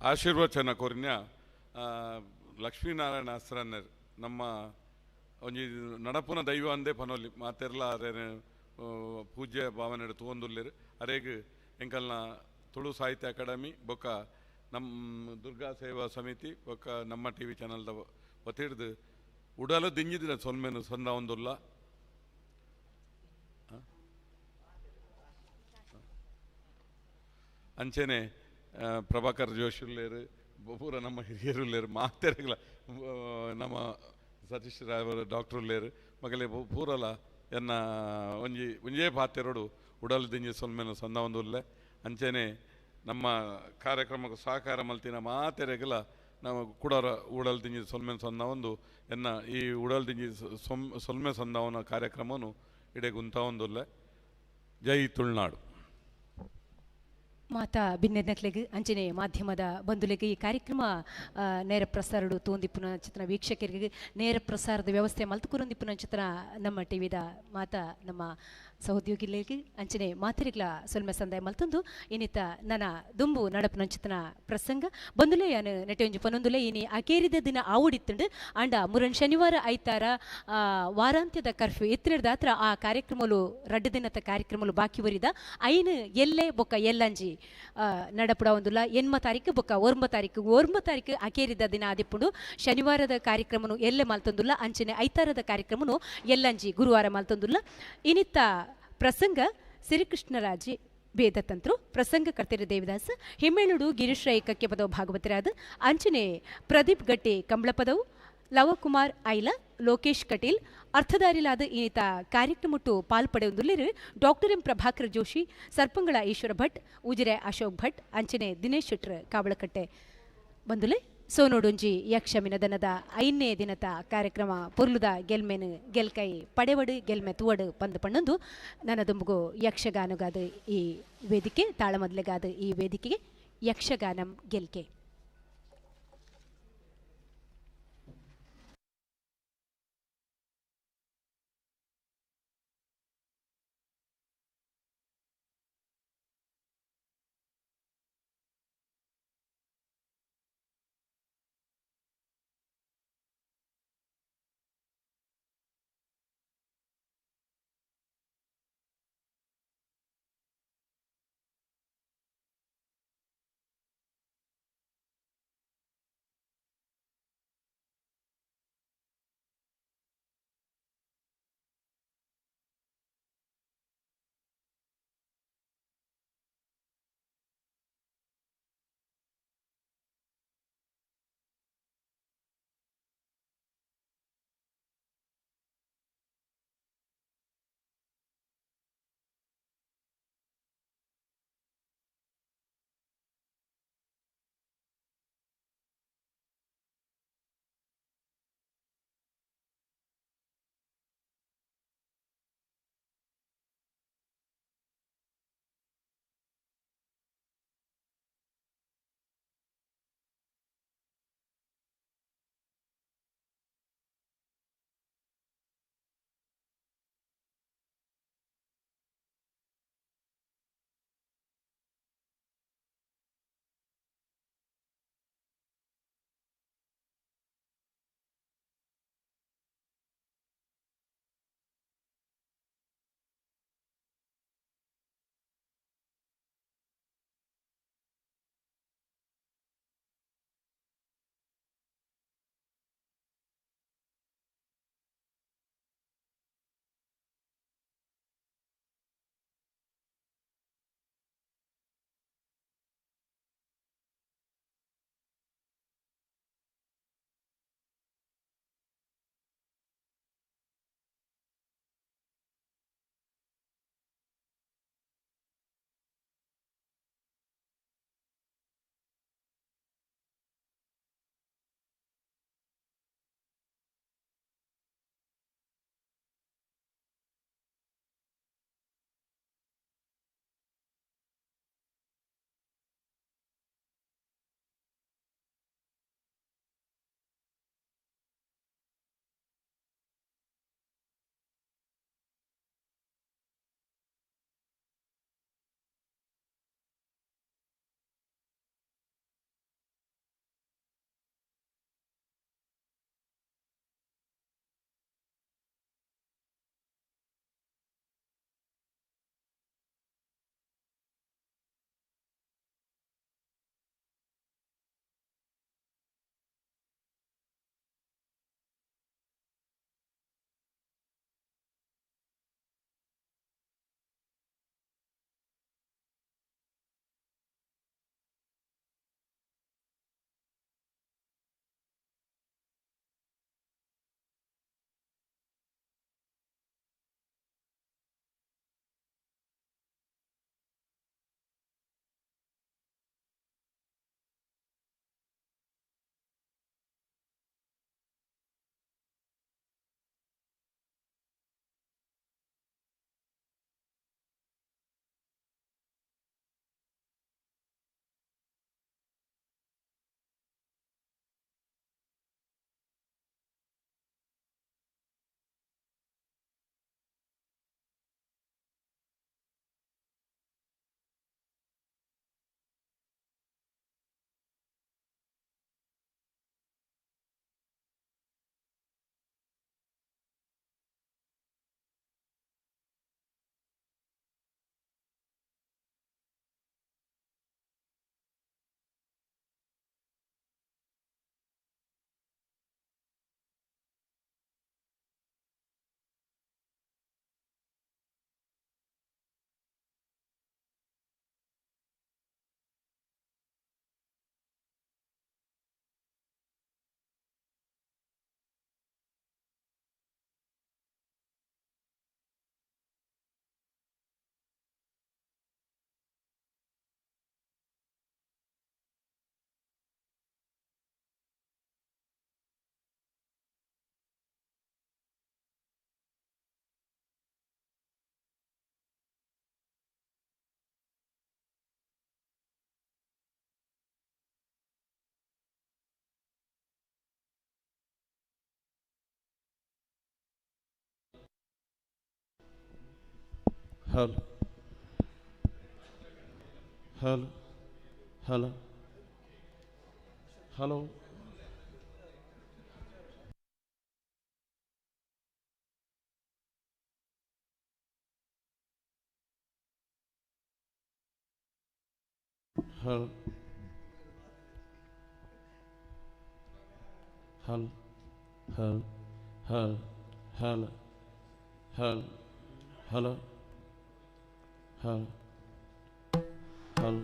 ಆಶೀರ್ವಚನ ಕೊರ್ನ್ಯ ಲಕ್ಷ್ಮೀನಾರಾಯಣ ಅಸ್ರನ್ನರ್ ನಮ್ಮ ಒಂಜಿ ನಡಪುನ ದೈವ ಅಂದೇ ಪನೊಲಿ ಮಾತೆರ್ಲ ಅರೇನೆ ಪೂಜ್ಯ ಭಾವನೆ ತೂವೊಂದುಲ್ಲೆರ್ ಅರೇಗ್ ಎಂಕಲ್ನ ತುಳು ಸಾಹಿತ್ಯ ಅಕಾಡೆಮಿ ಬೊಕ್ಕ ನಮ್ಮ ದುರ್ಗಾ ಸೇವಾ ಸಮಿತಿ ಬೊಕ್ಕ ನಮ್ಮ ಟಿ ವಿ ಚಾನಲ್ದ ವತಿಡ್ದು ಉಡಲ ದಿಂಜಿದಿನ ಸೊಲ್ಮೆನು ಸಂದ ಒಂದುಲ್ಲ. ಅಂಚೆನೆ ಪ್ರಭಾಕರ್ ಜೋಶಿಲ್ಲೇರು ಪೂರ ನಮ್ಮ ಹಿರಿಯರುಲ್ಲೇರು ಮಾತೆರೆಗ್ಲ ನಮ್ಮ ಸತೀಶ್ ರಾಯ್ ಡಾಕ್ಟರ್ ಉಲ್ಲೇರು ಮಗಲೇ ಪೂರಲ ಎನ್ನ ಒಂಜಿ ಒಂಜೇ ಪಾತೆರೋಡು ಉಡಲ್ ದಿಂಜಿ ಸೊಲ್ಮೆನು ಸಂದ ಒಂದುಲ್ಲೆ. ಅಂಚೆನೆ ನಮ್ಮ ಕಾರ್ಯಕ್ರಮಕ್ಕೆ ಸಹಕಾರ ಮಲ್ತಿನ ಮಾತೆರೆಗಲ ನಾವು ಕುಡರ ಉಡಲ್ ದಿಂಜಿ ಸೊಲ್ಮೆ ಸಂದ ಒಂದು ಎನ್ನ ಈ ಉಡಲ್ ದಿಂಜಿ ಸೊಲ್ಮೆ ಸಂದಾವನ ಕಾರ್ಯಕ್ರಮನು ಇಡೆ ಗುಂತ ಒಂದುಲ್ಲೆ. ಜೈ ತುಳುನಾಡು. ಮಾತಾ ಬಿನ್ನೆರ್ನಕ್ಲೆಗ್ ಅಂಚನೆ ಮಾಧ್ಯಮದ ಬಂಧುಲೆಗ್ ಈ ಕಾರ್ಯಕ್ರಮ ನೇರ ಪ್ರಸಾರಡು ತೋಂದಿಪ್ಪುನ ಚಿತ್ರ ವೀಕ್ಷಕರಿಗೆ ನೇರ ಪ್ರಸಾರದ ವ್ಯವಸ್ಥೆ ಮಲ್ತುಕುರೊಂದಿಪ್ಪುನ ಚಿತ್ರ ನಮ್ಮ ಟಿವಿದ ಮಾತಾ ನಮ್ಮ ಸಹೋದ್ಯೋಗಿಲೆಗ್ ಅಂಚನೆ ಮಾತೆರೆಗ್ಲ ಸೊಲ್ಮೆ ಸಂದಾಯ ಮಲ್ತೊಂದು ಇನ್ನಿತ ನನ ದುಂಬು ನಡಪುನ ಚಿತ್ರ ಪ್ರಸಂಗ ಬಂಧುಲೆ ಯಾನು ನೆಟೆಯೊಂಜಿ ಪನೊಂದುಲೆ ಇನಿ ಅಕೇರಿದ ದಿನ ಆವುಡಿತ್ತುಂಡು ಆಂಡ ಮುರನ್ ಶನಿವಾರ ಐತಾರ ವಾರಾಂತ್ಯದ ಕರ್ಫ್ಯೂ ಇತ್ತಿನದಾತ್ರ ಆ ಕಾರ್ಯಕ್ರಮಲು ರಡ್ಡು ದಿನದ ಕಾರ್ಯಕ್ರಮಲು ಬಾಕಿ ಒರಿದ ಐನು ಎಲ್ಲೆ ಬೊಕ್ಕ ಎಲ್ಲಂಜಿ ನಡಪುಡ ಒಂದುಲ ಎನ್ಮ ತಾರೀಕು ಬೊಕ್ಕ ಒರ್ಮ ತಾರೀಕು ಒರ್ಮ ತಾರೀಕು ಅಕೇರಿದ ದಿನ ಆದಿಪ್ಪುಂಡು ಶನಿವಾರದ ಕಾರ್ಯಕ್ರಮನು ಎಲ್ಲೆ ಮಲ್ತೊಂದುಲ್ಲ ಅಂಚನೆ ಐತಾರದ ಕಾರ್ಯಕ್ರಮನು ಎಲ್ಲಂಜಿ ಗುರುವಾರ ಮಲ್ತೊಂದುಲ್ಲ. ಇನ್ನಿತ್ತ ಪ್ರಸಂಗ ಸಿರಿಕೃಷ್ಣರಾಜಿ ವೇದತಂತ್ರು ಪ್ರಸಂಗ ಕರ್ತೆರು ದೇವದಾಸ್ ಹಿಮ್ಮೇಳುಡು ಗಿರೀಶ್ ರೈ ಕಕ್ಕೆಪದವು ಭಾಗವತರಾದ ಅಂಚನೆ ಪ್ರದೀಪ್ ಗಟ್ಟಿ ಕಂಬಳಪದವು ಲವಕುಮಾರ್ ಐಲ ಲೋಕೇಶ್ ಕಟೀಲ್ ಅರ್ಥಧಾರಿಲಾದ ಇನ್ನಿತ ಕಾರ್ಯಕ್ರಮಟ್ಟು ಪಾಲ್ಪಡೆಯೊಂದುಲ್ಲೆರು ಡಾಕ್ಟರ್ ಎಂ ಪ್ರಭಾಕರ್ ಜೋಶಿ ಸರ್ಪಂಗಳ ಈಶ್ವರ ಭಟ್ ಉಜಿರೆ ಅಶೋಕ್ ಭಟ್ ಅಂಚನೆ ದಿನೇಶ್ ಶೆಟ್ರ್ ಕಾವಳಕಟ್ಟೆ ಬಂದುಲೆ ಸೋನೋಡೊಂಜಿ ಯಕ್ಷಮಿನದನದ ಐನೇ ದಿನದ ಕಾರ್ಯಕ್ರಮ ಪೊರ್ಲುದ ಗೆಲ್ಮೆನು ಗೆಲ್ಕೈ ಪಡೆವಡು ಗೆಲ್ಮೆ ತುವಡು ಪಂದು ಪಣ್ಣೊಂದು ನನ್ನದೊಂಬುಗು ಯಕ್ಷಗಾನಗಾದ ಈ ವೇದಿಕೆ ತಾಳಮದ್ಲೆಗಾದ ಈ ವೇದಿಕೆಗೆ ಯಕ್ಷಗಾನಂ ಗೆಲ್ಕೆ. Hello hello hello hello hello hello hello hello hello hello hello hello hello.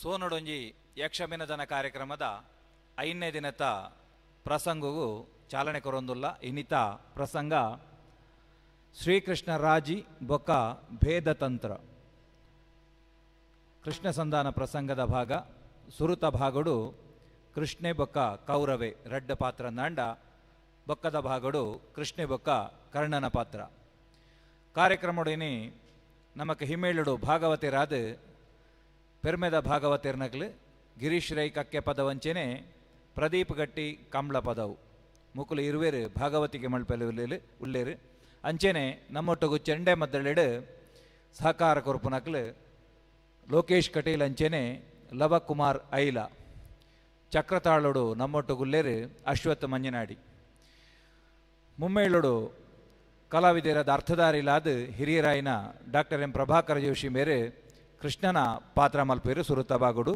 ಸೋನಡೊಂಜಿ ಯಕ್ಷಭಿನದನ ಕಾರ್ಯಕ್ರಮದ 5ನೇ ದಿನದ ಪ್ರಸಂಗಗೂ ಚಾಲನೆ ಕೊರೊಂದುಲ್ಲ. ಇನ್ನಿತ ಪ್ರಸಂಗ ಶ್ರೀಕೃಷ್ಣ ರಾಜಿ ಬೊಕ್ಕ ಭೇದತಂತ್ರ ಕೃಷ್ಣ ಸಂಧಾನ ಪ್ರಸಂಗದ ಭಾಗ. ಸುರುತ ಭಾಗಡು ಕೃಷ್ಣೆ ಬೊಕ್ಕ ಕೌರವೆ ರಡ್ಡ ಪಾತ್ರ ನಾಂಡ, ಬೊಕ್ಕದ ಭಾಗಡು ಕೃಷ್ಣೆ ಬೊಕ್ಕ ಕರ್ಣನ ಪಾತ್ರ. ಕಾರ್ಯಕ್ರಮಡಿನಿ ನಮಕ್ ಹಿಮ್ಮೇಳುಡು ಭಾಗವತಿರಾದ ಪೆರ್ಮೆದ ಭಾಗವತಿರ್ನಕ್ಲು ಗಿರೀಶ್ ರೈ ಕಕ್ಕೆ ಪದವಂಚನೆ, ಪ್ರದೀಪ್ ಗಟ್ಟಿ ಕಂಬ್ಳ ಪದವು ಮುಕುಲು ಇರುವೇರು ಭಾಗವತಿಗೆ ಮಲ್ಪೆಲೆ ಉಲ್ಲೇರು. ಅಂಚೆನೆ ನಮ್ಮೊಟ್ಟುಗು ಚೆಂಡೆ ಮದ್ದಳೆಡು ಸಹಕಾರ ಕೊರ್ಪುನಕ್ಲು ಲೋಕೇಶ್ ಕಟೀಲ್ ಅಂಚೆನೆ ಲವಕುಮಾರ್ ಐಲ. ಚಕ್ರತಾಳುಡು ನಮ್ಮೊಟ್ಟುಗುಲ್ಲೇರು ಅಶ್ವತ್ಥ ಮಂಜನಾಡಿ. ಮುಮ್ಮೇಳುಡು ಕಲಾವಿದರಾದ ಅರ್ಥಧಾರಿಲಾದ ಹಿರಿಯರಾಯಿನ ಡಾಕ್ಟರ್ ಎಂ ಪ್ರಭಾಕರ ಜೋಶಿ ಮೇರೆ ಕೃಷ್ಣನ ಪಾತ್ರ ಮಲ್ಪೇರು ಸುರುತ ಬಾಗುಡು.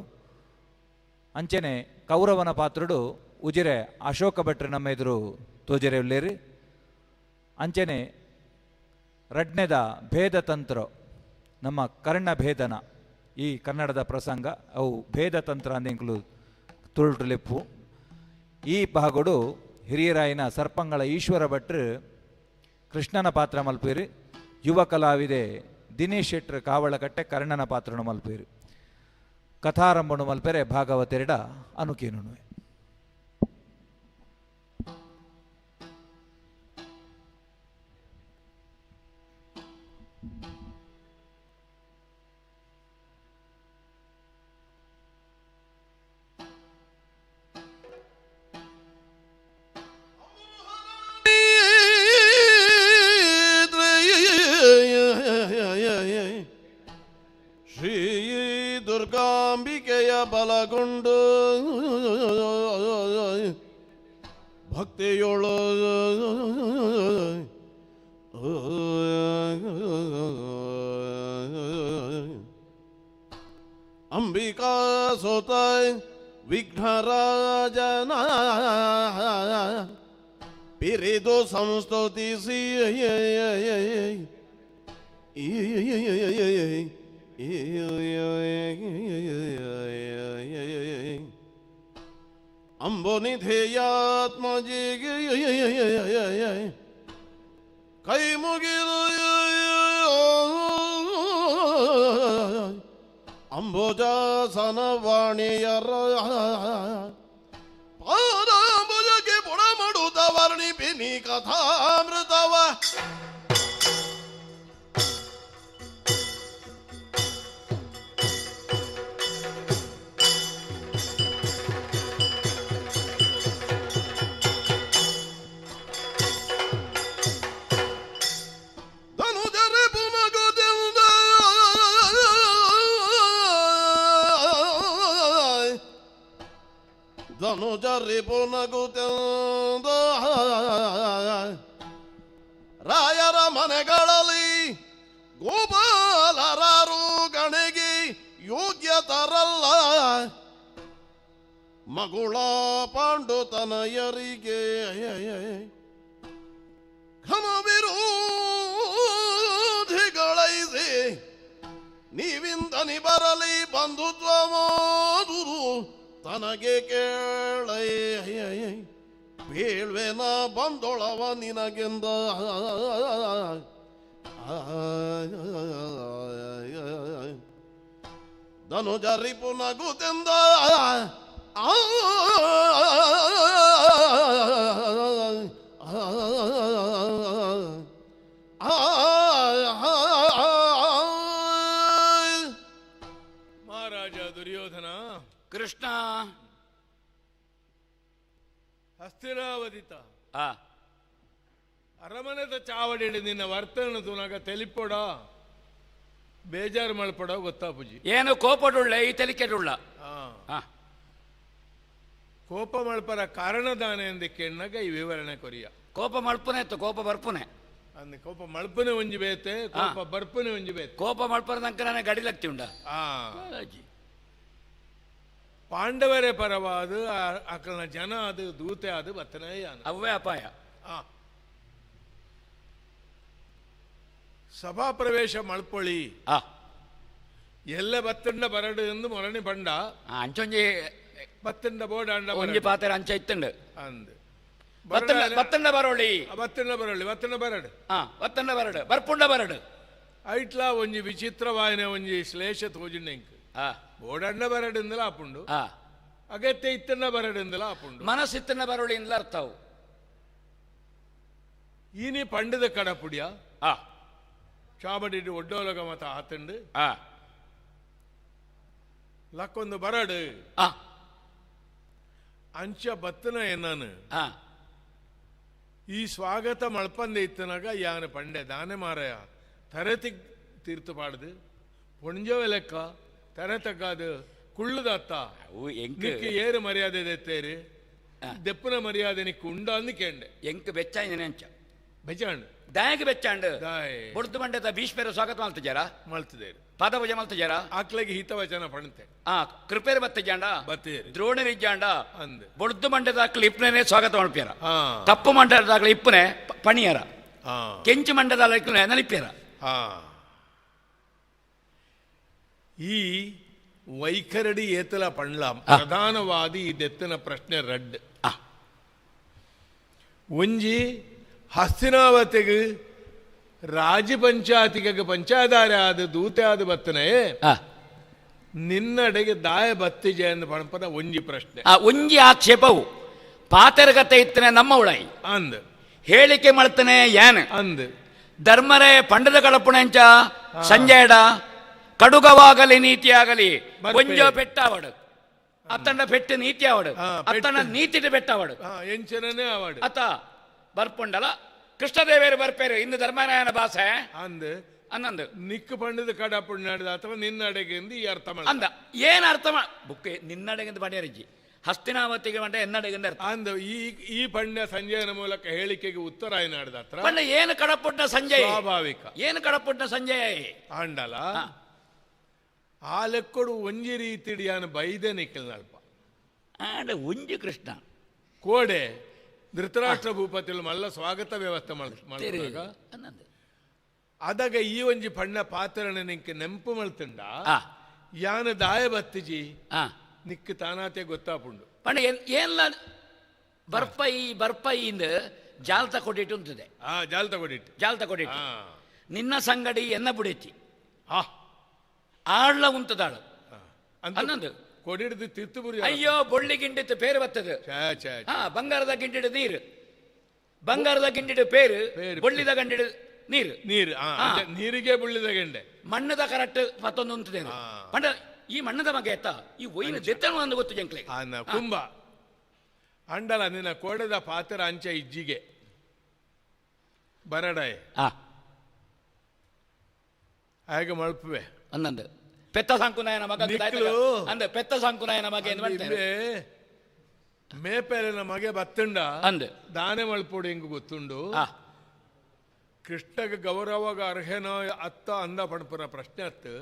ಅಂಚೆನೆ ಕೌರವನ ಪಾತ್ರಡು ಉಜಿರೆ ಅಶೋಕ ಭಟ್ರು ನಮ್ಮ ಎದುರು ತೋಜರೆ ಉಲ್ಲೇರು. ಅಂಚೆನೆ ರಡ್ನೆದ ಭೇದತಂತ್ರ ನಮ್ಮ ಕರ್ಣ ಭೇದನ ಈ ಕನ್ನಡದ ಪ್ರಸಂಗ ಅವು ಭೇದತಂತ್ರ ಅಂದೆಂಕ್ಲು ತುಳುಟು ಲೆಪ್ಪು. ಈ ಭಾಗಡು ಹಿರಿಯರಾಯಿನ ಸರ್ಪಂಗಳ ಈಶ್ವರ ಭಟ್ರು ಕೃಷ್ಣನ ಪಾತ್ರ ಮಲ್ಪೇರು. ಯುವ ಕಲಾವಿದೆ ದಿನೇಶ್ ಶೆಟ್ರು ಕಾವಳಕಟ್ಟೆ ಕರ್ಣನ ಪಾತ್ರನು ಮಲ್ಪೇರು. ಕಥಾರಂಭನು ಮಲ್ಪೆರೆ ಭಾಗವತೆರಡ ಅನುಕೇನುವೆ. ಶ್ರೀ ದುರ್ಗಾಂಬಿಕೆಯ ಬಲಗೊಂಡು ಭಕ್ತಿಯೊಳು ಅಂಬಿಕಾ ಸುತ ವಿಘ್ನರಾಜನ ಪಿರಿದು ಸಂಸ್ತುತಿಸಿ ಅಂಬುನಿಧೇಯಾತ್ಮಜಿಗೆ ಕೈ ಮುಗಿದು ಅಂಬುಜಾಸನ ವಾಣಿಯರ ಪಾದಾಂಬುಜಕ್ಕೆ ಪುಣಮಡುತ್ತ ವರ್ಣಿ ಪಿನಿ ಕಥಾಮೃತವ ಧನುಜರಿಪುನಗುತ್ತೆಂದ ರಾಯರ ಮನೆಗಳಲ್ಲಿ ಗೋಪಾಲರಾರು ಗಣಗಿ ಯೋಗ್ಯತರಲ್ಲ ಮಗುಳ ಪಾಂಡುತನಯರಿಗೆ ಘನವಿರೋಧಿಗಳೈಸಿ ನೀವಿಂದನಿ ಬರಲಿ ಬಂಧುತ್ವಮಾದುದು ತನಗೆ ಕೇಳೈ ಬೇಳ್ವೆನ ಬಂದೊಳವ ನಿನಗೆಂದ ಧನುಜರಿಪು ನಗುತ್ತೆಂದ ಮಹಾರಾಜ ದುರ್ಯೋಧನ ಕೃಷ್ಣ ಹಸ್ತಿರಾವದಿತ ಅರಮನೆದ ಚಾವಡಿ ನಿನ್ನ ವರ್ತನೆ ತುನಾಗ ತೆಲಿಪೊಡ ಬೇಜಾರು ಮಲ್ಪಡ ಗೊತ್ತಾ ಪೂಜಿ ಏನು ಕೋಪಡುಳ್ಳ ಈ ತೆಲಿಕೆಡುಳ್ಳ ಕೋಪ ಮಲ್ಪರ ಕಾರಣದಾನೆ ಎಂದು ಕೆಣ್ಣಗ ಈ ವಿವರಣೆ ಕೊರಿಯ ಕೋಪ ಮಲ್ಪನೆ ಇತ್ತು ಕೋಪ ಬರ್ಪುನೆ ಅಂದ್ ಕೋಪ ಮಲ್ಪನೆ ಒಂಜಿ ಬೇತೆ ಕೋಪ ಬರ್ಪುನೆ ಒಂಜಿ ಬೇತೆ ಕೋಪ ಮಲ್ಪರ ತನಕ ನಾನು ಗಡಿಲಕ್ತಿ ಉಂಡ ಪಾಂಡವರೇ ಪರವಾದ ಅಕಲ್ನ ಜನ ಅದು ದೂತೆ ಅದು ಬತ್ತನೇ ಅವೇ ಅಪಾಯ. ಸಭಾ ಪ್ರವೇಶ ಮಲ್ಪೊಳಿ ಎಲ್ಲ ಬತ್ತಂಡ ಬರಡು ಎಂದು ಮೊರಣಿ ಬಂಡ ಅಂಚೊಂಜಿ ಬತ್ತಂಡ ಬೋಡಾಂಡ ಒಂಜಿ ಪಾತ್ರ ಅಂಚ ಇತ್ತಂಡು ಅಂದ್ ಬತ್ತಂಡ ಬರೋಳಿ ಬತ್ತಂಡ ಬರಳಿ ಬತ್ತಂಡ ಬರಡು ಬತ್ತಂಡ ಬರಡು ಬರ್ಪುಂಡ ಬರಡು ಐಟ್ಲಾ ಒಂಜಿ ವಿಚಿತ್ರವಾಯನ ಒಂಜಿ ಶ್ಲೇಷ ತೋಜಿಂಡ ಇಂಕ್ ಬೋಡಂಡ ಬರಡು ಇಂದಲ ಆಪುಂಡು ಅಗತ್ಯ ಇತ್ತಂಡ ಬರಡು ಇಂದಲ ಆಪುಂಡು ಮನಸ್ಸಿತ್ತಂಡ ಬರೋಳಿ ಇಂದಲ ಅರ್ಥವು ಈನಿ ಪಂಡದ ಕಡಪುಡಿಯ ಚಾಬಡಿ ಒಡ್ಡೋಲಗ ಮತ ಆತಂಡು ಲಕ್ಕೊಂದು ಬರಡು ಅಂಚ ಬತ್ತನ ಏನಾನು ಈ ಸ್ವಾಗತ ಮಳ್ಪಂದೆ ಇತ್ತನಾಗ ಯಾನು ಪಂಡೆ ದಾನೆ ಮಾರಯ ತರತಿ ತೀರ್ತು ಪಾಡ್ದು ಪೊಂಜವೆ ಲೆಕ್ಕ ತರೆ ತಗ್ಗಾದು ಕುಳ್ಳುದತ್ತ ನಿಕ್ಕು ಏರು ಮರ್ಯಾದೆ ದೆತ್ತೇರು ದೆಪ್ಪನ ಮರ್ಯಾದೆ ನಿಕ್ಕು ಉಂಡ ಅಂದು ಕೇಂಡೆ ಎಂಕ್ ಬೆಚ್ಚಾಂಜನೆ ಅಂಚ ಬೆಚ್ಚಾಂಡು ದಾಯಕ ಬೆಚ್ಚಾಂಡು ಬೊಡ್ದು ಬಂಡೆದ ಭೀಷ್ಮರ ಸ್ವಾಗತ ಮಲ್ತಿಜಾರ ಮಲ್ತಿದೇರು ಪಾದ ಪೂಜೆ ಮಲ್ತಿಜಾರ ಆಕ್ಲೆಗೆ ಹಿತವಚನ ಪಣತೆ ಕೃಪೇರ್ ಬತ್ತಿಜಾಂಡ ಬತ್ತೇರು ದ್ರೋಣರಿಜ್ಜಾಂಡ ಅಂದ್ ಬೊಡ್ದು ಮಂಡದಾಕ್ಲು ಇಪ್ಪನೇ ಸ್ವಾಗತ ಮಲ್ಪಿಯಾರ ತಪ್ಪು ಮಂಡದಾಕ್ಲು ಇಪ್ಪನೆ ಪಣಿಯರ ಕೆಂಚು ಮಂಡದ ನಲಿಪ್ಪಿಯರ ಈ ವೈಖರಡಿ ಏತಲ ಪಣ್ಲ ಪ್ರಧಾನವಾದಿ ಈ ದೆತ್ತನ ಪ್ರಶ್ನೆ ರಡ್ ಒಂಜಿ ಹಸ್ತಿನಾವತಿಗೆ ರಾಜ ಪಂಚಾಯತಿಗೆ ಪಂಚಾಯದಾರ ಆದ ದೂತೆ ಆದ ಬತ್ತನೆ ನಿನ್ನಡೆಗೆ ದಾಯ ಬತ್ತಿಜೆ ಎಂದು ಪಣಪನ ಒಂಜಿ ಪ್ರಶ್ನೆ ಒಂಜಿ ಆಕ್ಷೇಪವು ಪಾತರಗತೆ ಇತ್ತನೆ ನಮ್ಮ ಉಳೈ ಅಂದ್ ಹೇಳಿಕೆ ಮಾಡ್ತಾನೆ ಏನ್ ಅಂದ್ ಧರ್ಮರೇ ಪಂಡದ ಕಳಪುಣಂಚ ಸಂಜಯಡ ಕಡುಗವಾಗಲಿ ನೀತಿಯಾಗಲಿ ಒಂಜೋ ಪೆಟ್ಟಾವಡು ಅತ್ತಂಡ ಪೆಟ್ಟು ನೀತಿ ಆವಡು ಅತ್ತಂಡ ನೀತಿಟ ಪೆಟ್ಟಾವಡು ಎಂಚನೇ ಆವಡು ಅತ್ತ ಬರ್ಪುಂಡಲ ಕೃಷ್ಣದೇವರು ಬರ್ಪೇರು ಇಂದು ಧರ್ಮರಾಯನ ಭಾಷೆ ಅಂದ್ ಅನ್ನಂದು ನಿಕ್ಕು ಪಂಡದ ಕಡಪುಣ್ಣಾಡಿದ ಅಥವಾ ನಿನ್ನಡೆಗೆ ಎಂದು ಈ ಅರ್ಥ ಮಾಡ ಅಂದ ಏನ್ ಅರ್ಥ ಬುಕ್ ನಿನ್ನಡೆಗೆಂದು ಪಂಡ್ಯರಜ್ಜಿ ಹಸ್ತಿನಾವತಿಗೆ ಮಂಡ ಎನ್ನಡೆಗೆಂದು ಅರ್ಥ ಅಂದ ಈ ಈ ಪಂಡ್ಯ ಸಂಜಯನ ಮೂಲಕ ಹೇಳಿಕೆಗೆ ಉತ್ತರ ಏನಾಡಿದ ಹತ್ರ ಪಂಡ ಏನು ಕಡಪುಟ್ಟ ಸಂಜಯ್ ಸ್ವಾಭಾವಿಕ ಏನು ಕಡಪುಟ್ಟ ಸಂಜಯ್ ಆಂಡಲ ಆ ಲೆಕ್ಕಡು ಒಂಜಿ ರೀತಿಡಿಯಾನ ಬೈದೆ ನಿಕ್ಕಲ್ನಲ್ಪ ಆಂಡ ಒಂಜಿ ಕೃಷ್ಣ ಕೋಡೆ ಧೃತರಾಷ್ಟ್ರ ಭೂಪತಿಲು ಮಲ್ಲ ಸ್ವಾಗತ ವ್ಯವಸ್ಥೆ ಮಾಡ್ತಾಗ ಅದಾಗ ಈ ಒಂಜಿ ಪಣ್ಣ ಪಾತ್ರನ ನಿಂಕ್ ನೆಂಪು ಮಲ್ತುಂಡ ಯಾನ ದಾಯ ಬತ್ತಿಜಿ ನಿಕ್ ತಾನಾತೆ ಗೊತ್ತಾಪುಂಡು ಪಣ್ಣ ಏನ್ಲ ಬರ್ಪೈ ಬರ್ಪೈ ಇಂದ ಜಾಲ್ತ ಕೊಟ್ಟಿಟ್ಟು ಅಂತದೆ ಜಾಲ್ತ ಕೊಡಿಟ್ಟು ಜಾಲ್ತ ಕೊಡಿಟ್ಟು ನಿನ್ನ ಸಂಗಡಿ ಎನ್ನ ಬುಡೈತಿ ಆಳ್ಲ ಉಂತದಾಳು ಅನ್ನಂದು ಕೊಡಿಡ್ದು ತಿತ್ತು ಬುರಿ ಅಯ್ಯೋ ಬೊಳ್ಳಿ ಗಿಂಡಿತ್ತು ಪೇರು ಬರ್ತದೆ ಬಂಗಾರದ ಗಿಂಡಿಡು ನೀರು ಬಂಗಾರದ ಗಿಂಡಿಡು ಪೇರು ಬೊಳ್ಳಿದ ಗಂಡಿಡು ನೀರು ನೀರು ನೀರಿಗೆ ಬುಳ್ಳಿದ ಗೆಂಡೆ ಮಣ್ಣದ ಕರೆಕ್ಟ್ ಮತ್ತೊಂದು ಉಂತದೆ ಪಂಡ ಈ ಮಣ್ಣದ ಮಗ ಎತ್ತ ಈ ಒಯ್ಯಿನ ದೆತ್ತನು ಅಂದು ಗೊತ್ತು ಜಂಕ್ಲೆ ಕುಂಬ ಅಂಡಲ ನಿನ್ನ ಕೋಡದ ಪಾತ್ರ ಅಂಚ ಇಜ್ಜಿಗೆ ಬರಡಾಯ ಹಾಗೆ ಮಲ್ಪುವೆ ಅನ್ನಂದು ಪೆತ್ತ ಸಂಕುನಾಯನ ಮಗ ಅಂದ ಪೆತ್ತ ಸಂಕುನಾಯನ ಮಗ ಏನು ಮಾಡ್ತಾರೆ ಮೇಪೇಲಿನ ಮಗೆ ಬತ್ತುಂಡ ಅಂದ ದಾನೆ ಮಲ್ಪೋಡು ಹೆಂಗು ಗೊತ್ತುಂಡು ಕೃಷ್ಣಗ ಗೌರವಗ ಅರ್ಹನೋ ಅತ್ತ ಅಂದ ಪಣಪುರ ಪ್ರಶ್ನೆ ಅತ್ತು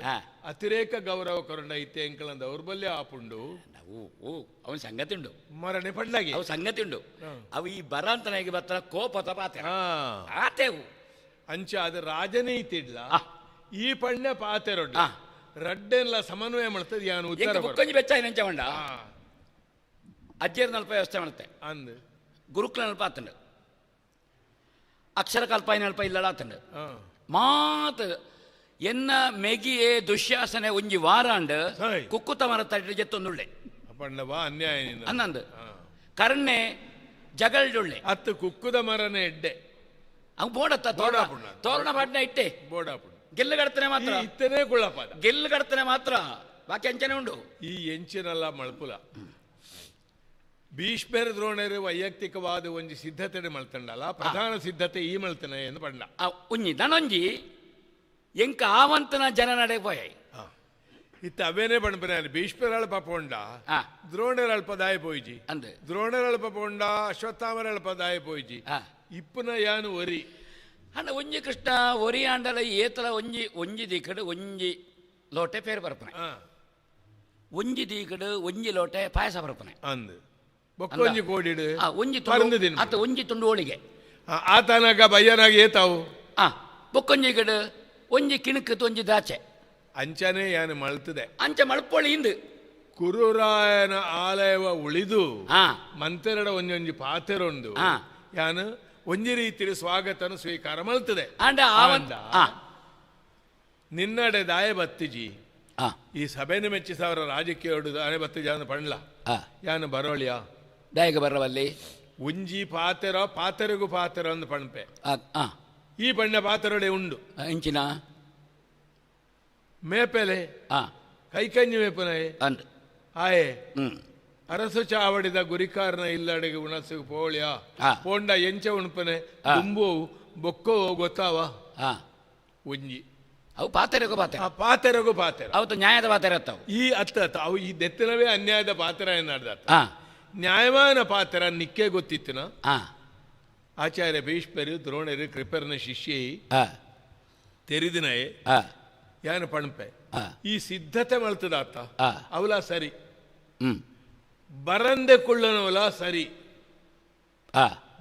ಅತಿರೇಕ ಗೌರವ ಕರುಣ ಐತೆ ಎಂಕಲ ದೌರ್ಬಲ್ಯ ಆಪುಂಡು ಅವನ ಸಂಗತಿ ಉಂಡು ಮರಣೆ ಪಡ್ಲಾಗಿ ಅವು ಸಂಗತಿ ಉಂಡು ಅವು ಈ ಬರ ಅಂತನಾಗಿ ಬರ್ತಾರ ಕೋಪದ ಪಾತ್ರ ಆತೆವು ಅಂಚ ಅದು ರಾಜನೀತಿ ಇಡ್ಲ ಈ ಪಣ್ಯ ಪಾತೆರೊಡ್ಡ ರಡ್ಡೆಲ್ಲ ಸಮನ್ವಯ ಮಾಡ್ತದೆ ಯಾನು ಉತ್ತರ ಬುಕ್ಕೊಂಜಿ ಬೆಚ್ಚ ನೆಂಚ ಉಂಡ ಅಜ್ಜಿಯರ್ ನಲ್ಪ ವ್ಯವಸ್ಥೆ ಮಾಡುತ್ತೆ ಅಂದ್ ಗುರುಕುಲ ನಲ್ಪ ಆತಂಡು ಅಕ್ಷರ ಕಲ್ಪ ನಲ್ಪ ಇಲ್ಲಡ ಆತಂಡು ಮಾತು ಎನ್ನ ಮೆಗಿಯೇ ದುಶ್ಯಾಸನೆ ಒಂಜಿ ವಾರಾಂಡ್ ಕುಕ್ಕುತ ಮರ ತಡಿ ಜೆತ್ತೊಂದುಳ್ಳೆ ಅನ್ಯಾಯ ಅನ್ನಂದು ಕರ್ಣೆ ಜಗಲ್ಡುಳ್ಳೆ ಅತ್ತು ಕುಕ್ಕುದ ಮರನೇ ಎಡ್ಡೆ ಅವ್ ಬೋಡತ್ತ ತೋರಣ ಪಾಟ್ನ ಇಟ್ಟೆ ಬೋಡಾಪುಣ ಗೆಲ್ಲುಗಡ್ತಾನೆ ಮಾತ್ರ ಇತ್ತನೇ ಕುಳ್ಳಪಾದ ಗೆಲ್ಲುಗಡ್ತಾನೆ ಮಾತ್ರ ಬಾಕಿ ಅಂಚನೆ ಉಂಡು ಈ ಎಂಚಿನಲ್ಲ ಮಳ್ಪುಲ ಭೀಷ್ಮರ ದ್ರೋಣರು ವೈಯಕ್ತಿಕವಾದ ಒಂಜಿ ಸಿದ್ಧತೆ ಮಲ್ತಂಡಲ್ಲ ಪ್ರಧಾನ ಸಿದ್ಧತೆ ಈ ಮಲ್ತನೆ ಎಂದು ಪಂಡ ಒಂಜಿ ನನೊಂಜಿ ಎಂಕ ಆವಂತನ ಜನ ನಡೆ ಪೋಯ ಇತ್ತ ಅವೇನೇ ಪಂಡ ಭೀಷ್ಮರ ಅಲ್ಪ ಪೋಂಡ ದ್ರೋಣರ ಅಲ್ಪ ದಾಯ ಪೋಯಿಜಿ ಅಂದ್ ದ್ರೋಣರ ಅಲ್ಪ ಪೋಂಡ ಅಶ್ವತ್ಥಾಮರ ಅಲ್ಪ ದಾಯ ಪೋಯಿಜಿ ಇಪ್ಪನ ಯಾನು ಒರಿ ಅಂಡ ಒಂಜಿ ಕೃಷ್ಣ ಒರಿ ಆಂಡಲ ಏತಲ ಒಂಜಿ ಒಂಜಿ ದಿಕ್ಕಡು ಒಂಜಿ ಲೋಟೆ ಪೇರು ಬರ್ಪನೆ ಒಂಜಿ ದಿಕ್ಕಡು ಒಂಜಿ ಲೋಟೆ ಪಾಯಸ ಬರ್ಪನೆ ಅಂದ್ ಬೊಕ್ಕೊಂಜಿ ಕೋಡಿಡು ಒಂಜಿ ತುಂಡು ಅತ್ತ ಒಂಜಿ ತುಂಡು ಹೋಳಿಗೆ ಆತನಾಗ ಬಯ್ಯನಾಗ ಏತಾವು ಬೊಕ್ಕೊಂಜಿ ಕಡೆ ಒಂಜಿ ಕಿಣುಕು ಒಂಜಿ ದಾಚೆ ಅಂಚನೆ ಯಾನು ಮಳ್ತದೆ ಅಂಚ ಮಳ್ಪೊಳಿ ಇಂದು ಕುರುರಾಯನ ಆಲಯವ ಉಳಿದು ಮಂತೆರಡ ಒಂಜೊಂಜಿ ಪಾತೆರೊಂದು ಯಾನು ಒಂಜಿ ರೀತಿಯ ಸ್ವಾಗತನ ಸ್ವೀಕಾರ ಮಳ್ತದೆ. ನಿನ್ನಡೆ ದಾಯ ಬತ್ತಿಜಿ ಈ ಸಭೆನ ಮೆಚ್ಚಿ ಸಾವಿರ ರಾಜಕೀಯ ದಾನೆ ಬತ್ತಿಜ ಅಂದ ಪಂಡ್ಲ ಯಾನು ಬರೋಳಿಯ ದಾಯಗ ಬರವಲ್ಲಿ ಒಂಜಿ ಪಾತೆರ ಪಾತೆರೆಗೂ ಪಾತೆರ ಅಂದ್ ಪಣ್ಪೆ ಈ ಪಣ್ಣ ಪಾತೆರೊಡೆ ಉಂಡು ಇಂಚಿನ ಮೇಪೆಲೆ ಕೈಕಂಜಿ ಮೇಪುನಯೆ ಆಯೆ ಅರಸು ಚಾವಡಿದ ಗುರಿಕಾರನ ಇಲ್ಲಡೆಗೆ ಉಣಸು ಪೋಳಿಯ ಪೋಂಡ ಎಂಚ ಉಣಪನೆ ದುಂಬು ಬೊಕ್ಕೋ ಗೊತ್ತಾವ ಒಂಜಿ ಅವು ಪಾತೆರೆಗೂ ಪಾತೆರ ಪಾತೆರೆಗೂ ಪಾತೆರ ಅವತ್ತು ನ್ಯಾಯದ ಪಾತೆರ ಅತ್ತವು ಈ ಅತ್ತ ಅವು ಈ ದೆತ್ತನವೇ ಅನ್ಯಾಯದ ಪಾತೆರ ಎನ್ನಾಡ್ದ ನ್ಯಾಯವಾನ ಪಾತೆರ ನಿಕ್ಕೆ ಗೊತ್ತಿತ್ತಿನ ಆಚಾರ್ಯ ಭೀಷ್ಮರು ದ್ರೋಣರು ಕೃಪರ್ನ ಶಿಷ್ಯೆ ತೆರಿದಿನಯೇ ಯಾನು ಪಣಪೆ ಈ ಸಿದ್ಧತೆ ಮಳ್ತದಾತ ಅವಲ ಸರಿ ಬರಂದೆ ಕೊಳ್ಳನವಲ ಸರಿ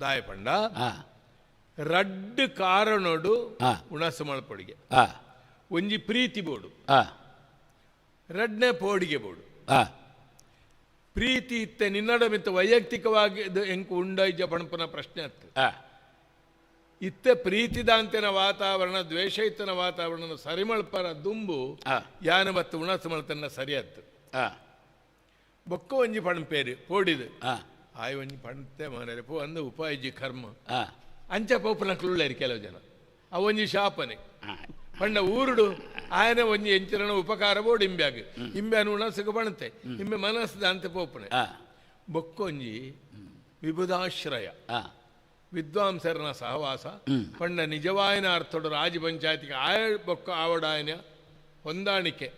ದಾಯ ಪಂಡ ರಡ್ಡು ಕಾರಣೋಡು ಉಣಸು ಮಳ್ಪೊಡಿಗೆ ಒಂಜಿ ಪ್ರೀತಿ ಬೋಡು ರಡ್ನೆ ಪೋಡಿಗೆ ಬೋಡು ಪ್ರೀತಿ ಇತ್ತೆ ನಿನ್ನಡ ಮಿತ್ತ ವೈಯಕ್ತಿಕವಾಗಿ ಎಂಕು ಉಂಡೈಜ ಪಣಪನ ಪ್ರಶ್ನೆ ಅತ್ತು ಇತ್ತೆ ಪ್ರೀತಿದಾಂತಿನ ವಾತಾವರಣ ದ್ವೇಷ ಇತ್ತನ ವಾತಾವರಣ ಸರಿಮಳ್ಪರ ದುಂಬು ಯಾನ ಮತ್ತು ಉಣಸು ಮಳ್ತನ್ನ ಸರಿಯತ್ತು ಬೊಕ್ಕ ಒಂಜಿ ಪಣಪೇರು ಪೋಡಿದು ಆಯ್ ಒಂಜಿ ಪಣತೆ ಮನೆ ಪೋ ಅಂದ ಉಪಾಯಜಿ ಕರ್ಮ ಅಂಚ ಪೋಪನ ಕುಳ್ಳೇರಿ ಕೆಲವು ಜನ ಅವ ಒಂಜಿ ಶಾಪನೆ ಪಂಡ ಊರುಡು ಆಯನ ಒಂಜಿ ಎಂಚಿನ ಉಪಕಾರ ಬೋಡು ಇಂಬ್ಯಾಗ ಇಂಬ್ಯಾನು ಉಣಸುಗ ಪಣತೆ ಇಂಬೆ ಮನಸ್ಸದ ಅಂತ ಪೋಪನೆ ಬೊಕ್ಕೊಂಜಿ ವಿಬುಧಾಶ್ರಯ ವಿದ್ವಾಂಸರನ ಸಹವಾಸ ಪಂಡ ನಿಜವಾಯನ ಅರ್ಥಡು ರಾಜ ಪಂಚಾಯತಿಗೆ ಆಯ ಬೊಕ್ಕ ಆವಡಾಯನ ಹೊಂದಾಣಿಕೆ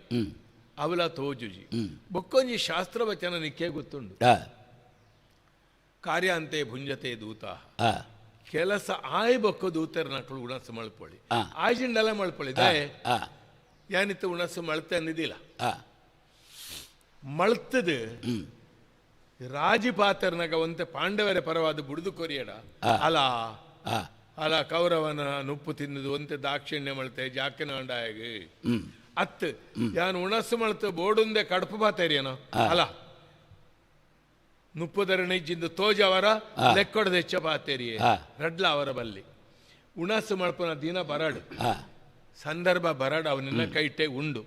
ಅವಲ ತೋಜುಜಿ ಬೊಕ್ಕೊಂಜಿ ಶಾಸ್ತ್ರವಚನ ನಿಕ್ಕೆ ಗೊತ್ತುಂಡು ಕಾರ್ಯಾಂತೆ ಭುಂಜತೆ ದೂತ ಕೆಲಸ ಆಯ್ ಬೊಕ್ಕ ದೂತರ ನಕಳು ಉಣಸು ಮಳ್ಪೊಳಿ ಆಯ್ಜಿಂಡಲ ಮಳ್ಪೊಳಿ ದಾಯೆ ಯಾನಿತ್ತು ಉಣಸು ಮಳ್ತೆ ಅಂದಿದ್ದಿಲ್ಲ ಮಳ್ತದು ರಾಜಿಪಾತರ್ನಗ ಒಂತೆ ಪಾಂಡವರ ಪರವಾದ ಬುಡಿದು ಕೊರಿಯಡ ಅಲ ಅಲ ಕೌರವನ ನುಪ್ಪು ತಿನ್ನದು ಒಂತೆ ದಾಕ್ಷಿಣ್ಯ ಮಳ್ತೆ ಜಾಕಿನಾಂಡಾಯಗ ಅತ್ತು ಯಾನು ಉಣಸು ಮಳ್ತು ಬೋಡುಂದೆ ಕಡುಪು ಪಾತೇರಿಯನ ಅಲ ನುಪ್ಪುದರ ನೈಜಿಂದ ತೋಜವರ ಲೆಕ್ಕೊಡದ ಹೆಚ್ಚ ಪಾತೇರಿಯೇ ರಡ್ಲ ಅವರ ಬಲ್ಲಿ ಉಣಸು ಮಳ್ಪನ ದಿನ ಬರಡು ಸಂದರ್ಭ ಬರಡು ಅವನಿನ್ನ ಕೈಟೆ ಉಂಡು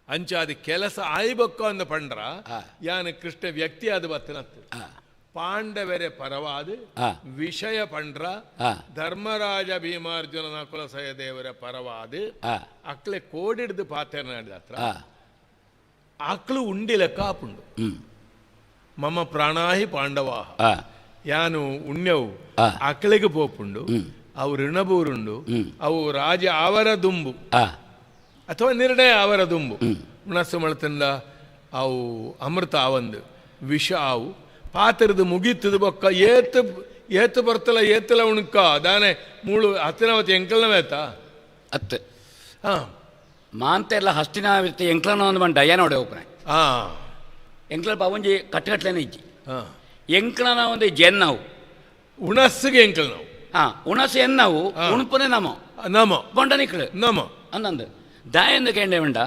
ಅಂಚಾದ ಕೆಲಸ ಆಯ್ಬಕ್ಕು ಅಂದ ಪಂಡ್ರ ಯಾನು ಕೃಷ್ಣ ವ್ಯಕ್ತಿ ಅದು ಬತ್ತನತ್ತು ಪಾಂಡವರೆ ಪರವಾದ ವಿಷಯ ಪಂಡ್ರ ಧರ್ಮರಾಜ ಭೀಮಾರ್ಜುನ ನಕುಲ ಸಹದೇವರ ಪರವಾದ ಅಕ್ಲೆ ಕೋಡಿಡ್ದು ಪಾತ್ರ ಹತ್ರ ಅಕ್ಲು ಉಂಡಿಲ ಕಾಪುಂಡು ಮಮ ಪ್ರಾಣಾಹಿ ಪಾಂಡವಾಹ ಯಾನು ಉಣ್ಯವು ಅಕ್ಲೆಗೆ ಪೋಪುಂಡು ಅವು ಋಣಬೂರುಂಡು ಅವು ರಾಜ ಅವರ ದುಂಬು ಅಥವಾ ನಿರ್ಣಯ ಅವರ ದುಂಬು ಉಣಸು ಮಳತಂದ ಅವು ಅಮೃತ ಆವಂದು ವಿಷ ಆವು ಪಾತ್ರದ ಮುಗೀತದ ಬೊಕ್ಕ ಏತು ಏತು ಬರ್ತಲ ಏತಲ ಉಣಕ ದಾನೆ ಮೂಳು ಹತ್ತಿನವತ್ತು ಎಂಕಲ್ನವೇತ ಅತ್ತು ಹಾಂ ಮಾಂತೆಲ್ಲ ಹಸ್ತಿನ ಎಂಕ್ಲನ ಒಂದು ಬಂಡ ಡಯ ಒಬ್ಬನೇ ಹಾಂ ಎಂಕ್ಲ ಒಂಜಿ ಕಟ್ಟುಕಟ್ಲೇನೆ ಇಜ್ಜಿ ಎಂಕ್ಲನ ಒಂದು ಜೆನ್ನವು ಉಣಸ್ಸಿಗೆ ಎಂಕಲ್ ನಾವು ಹಾಂ ಉಣಸು ಎನ್ನವು ಉಣಪನೆ ನಮ ನಮ ಬೊಂಡನಿಕ್ಳು ನಮ ಅಂದಂದು ದಾಯಂದು ಕೇಂಡೆ ಉಂಡ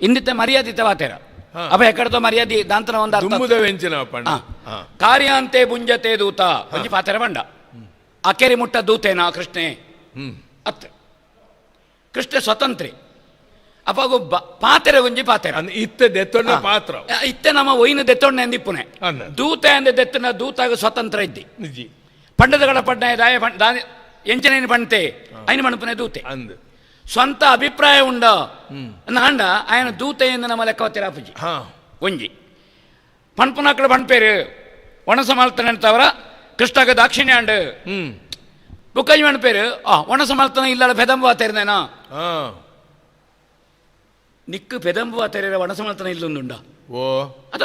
ಇಂದಿತ್ತ ಮರ್ಯಾದಿತ ವಾತೇರ ಅಪ್ಪ ಎಕ್ಕಡತ ಮರ್ಯಾದೆ ದಾಂತನ ಒಂದು ಅರ್ಥ ಕಾರ್ಯಾಂತೆ ಭುಂಜತೆ ದೂತ ಒಂಜಿ ಪಾತೆರ ಬಂಡ ಅಕೆರಿ ಮುಟ್ಟ ದೂತೇನಾ ಕೃಷ್ಣೆ ಅತ್ತ ಕೃಷ್ಣ ಸ್ವತಂತ್ರಿ ಅಪ್ಪಾಗು ಪಾತೆರ ಒಂಜಿ ಪಾತೆರ ಇತ್ತೆ ದೆತ್ತೊಣ್ಣ ಪಾತ್ರ ಇತ್ತೆ ನಮ್ಮ ಒಯ್ನ ದೆತ್ತೊಣ್ಣ ಎಂದಿಪ್ಪುನೆ ದೂತ ಎಂದ ದೆತ್ತನ ದೂತಾಗ ಸ್ವತಂತ್ರ ಇದ್ದಿ ಪಂಡದಗಳ ಪಡ್ಡ ದಾಯ ಎಂಚನೇನು ಪಂತೆ ಐನ ಮಣಪುನೆ ದೂತೆ ಸ್ವಂತ ಅಭಿಪ್ರಾಯ ಉಂಡ ನಾಂಡ ಆಯನ ದೂತೆ ಎಂದು ನಮ್ಮ ಲೆಕ್ಕವತ್ತಿರ ಪೂಜಿ ಒಂಜಿ ಪಣ್ಪುನಾಕಡ ಪಣ್ಪೇರು ಒಣಸಮಾಲ್ತನ ಅಂತವರ ಕೃಷ್ಣಗ ದಾಕ್ಷಿಣ್ಯ ಅಂಡು ಬುಕ್ಕಂಜಿ ಪಣ್ಪೇರು ಆ ಒಣಸಮಾಲ್ತನ ಇಲ್ಲಡ ಪೆದಂಬ ತೆರೆದೇನಾ ನಿಕ್ಕು ಪೆದಂಬುವ ತೆರೆದ ಒಣಸಮಾಲ್ತನ ಇಲ್ಲೊಂದುಂಡ ಓ ಅದ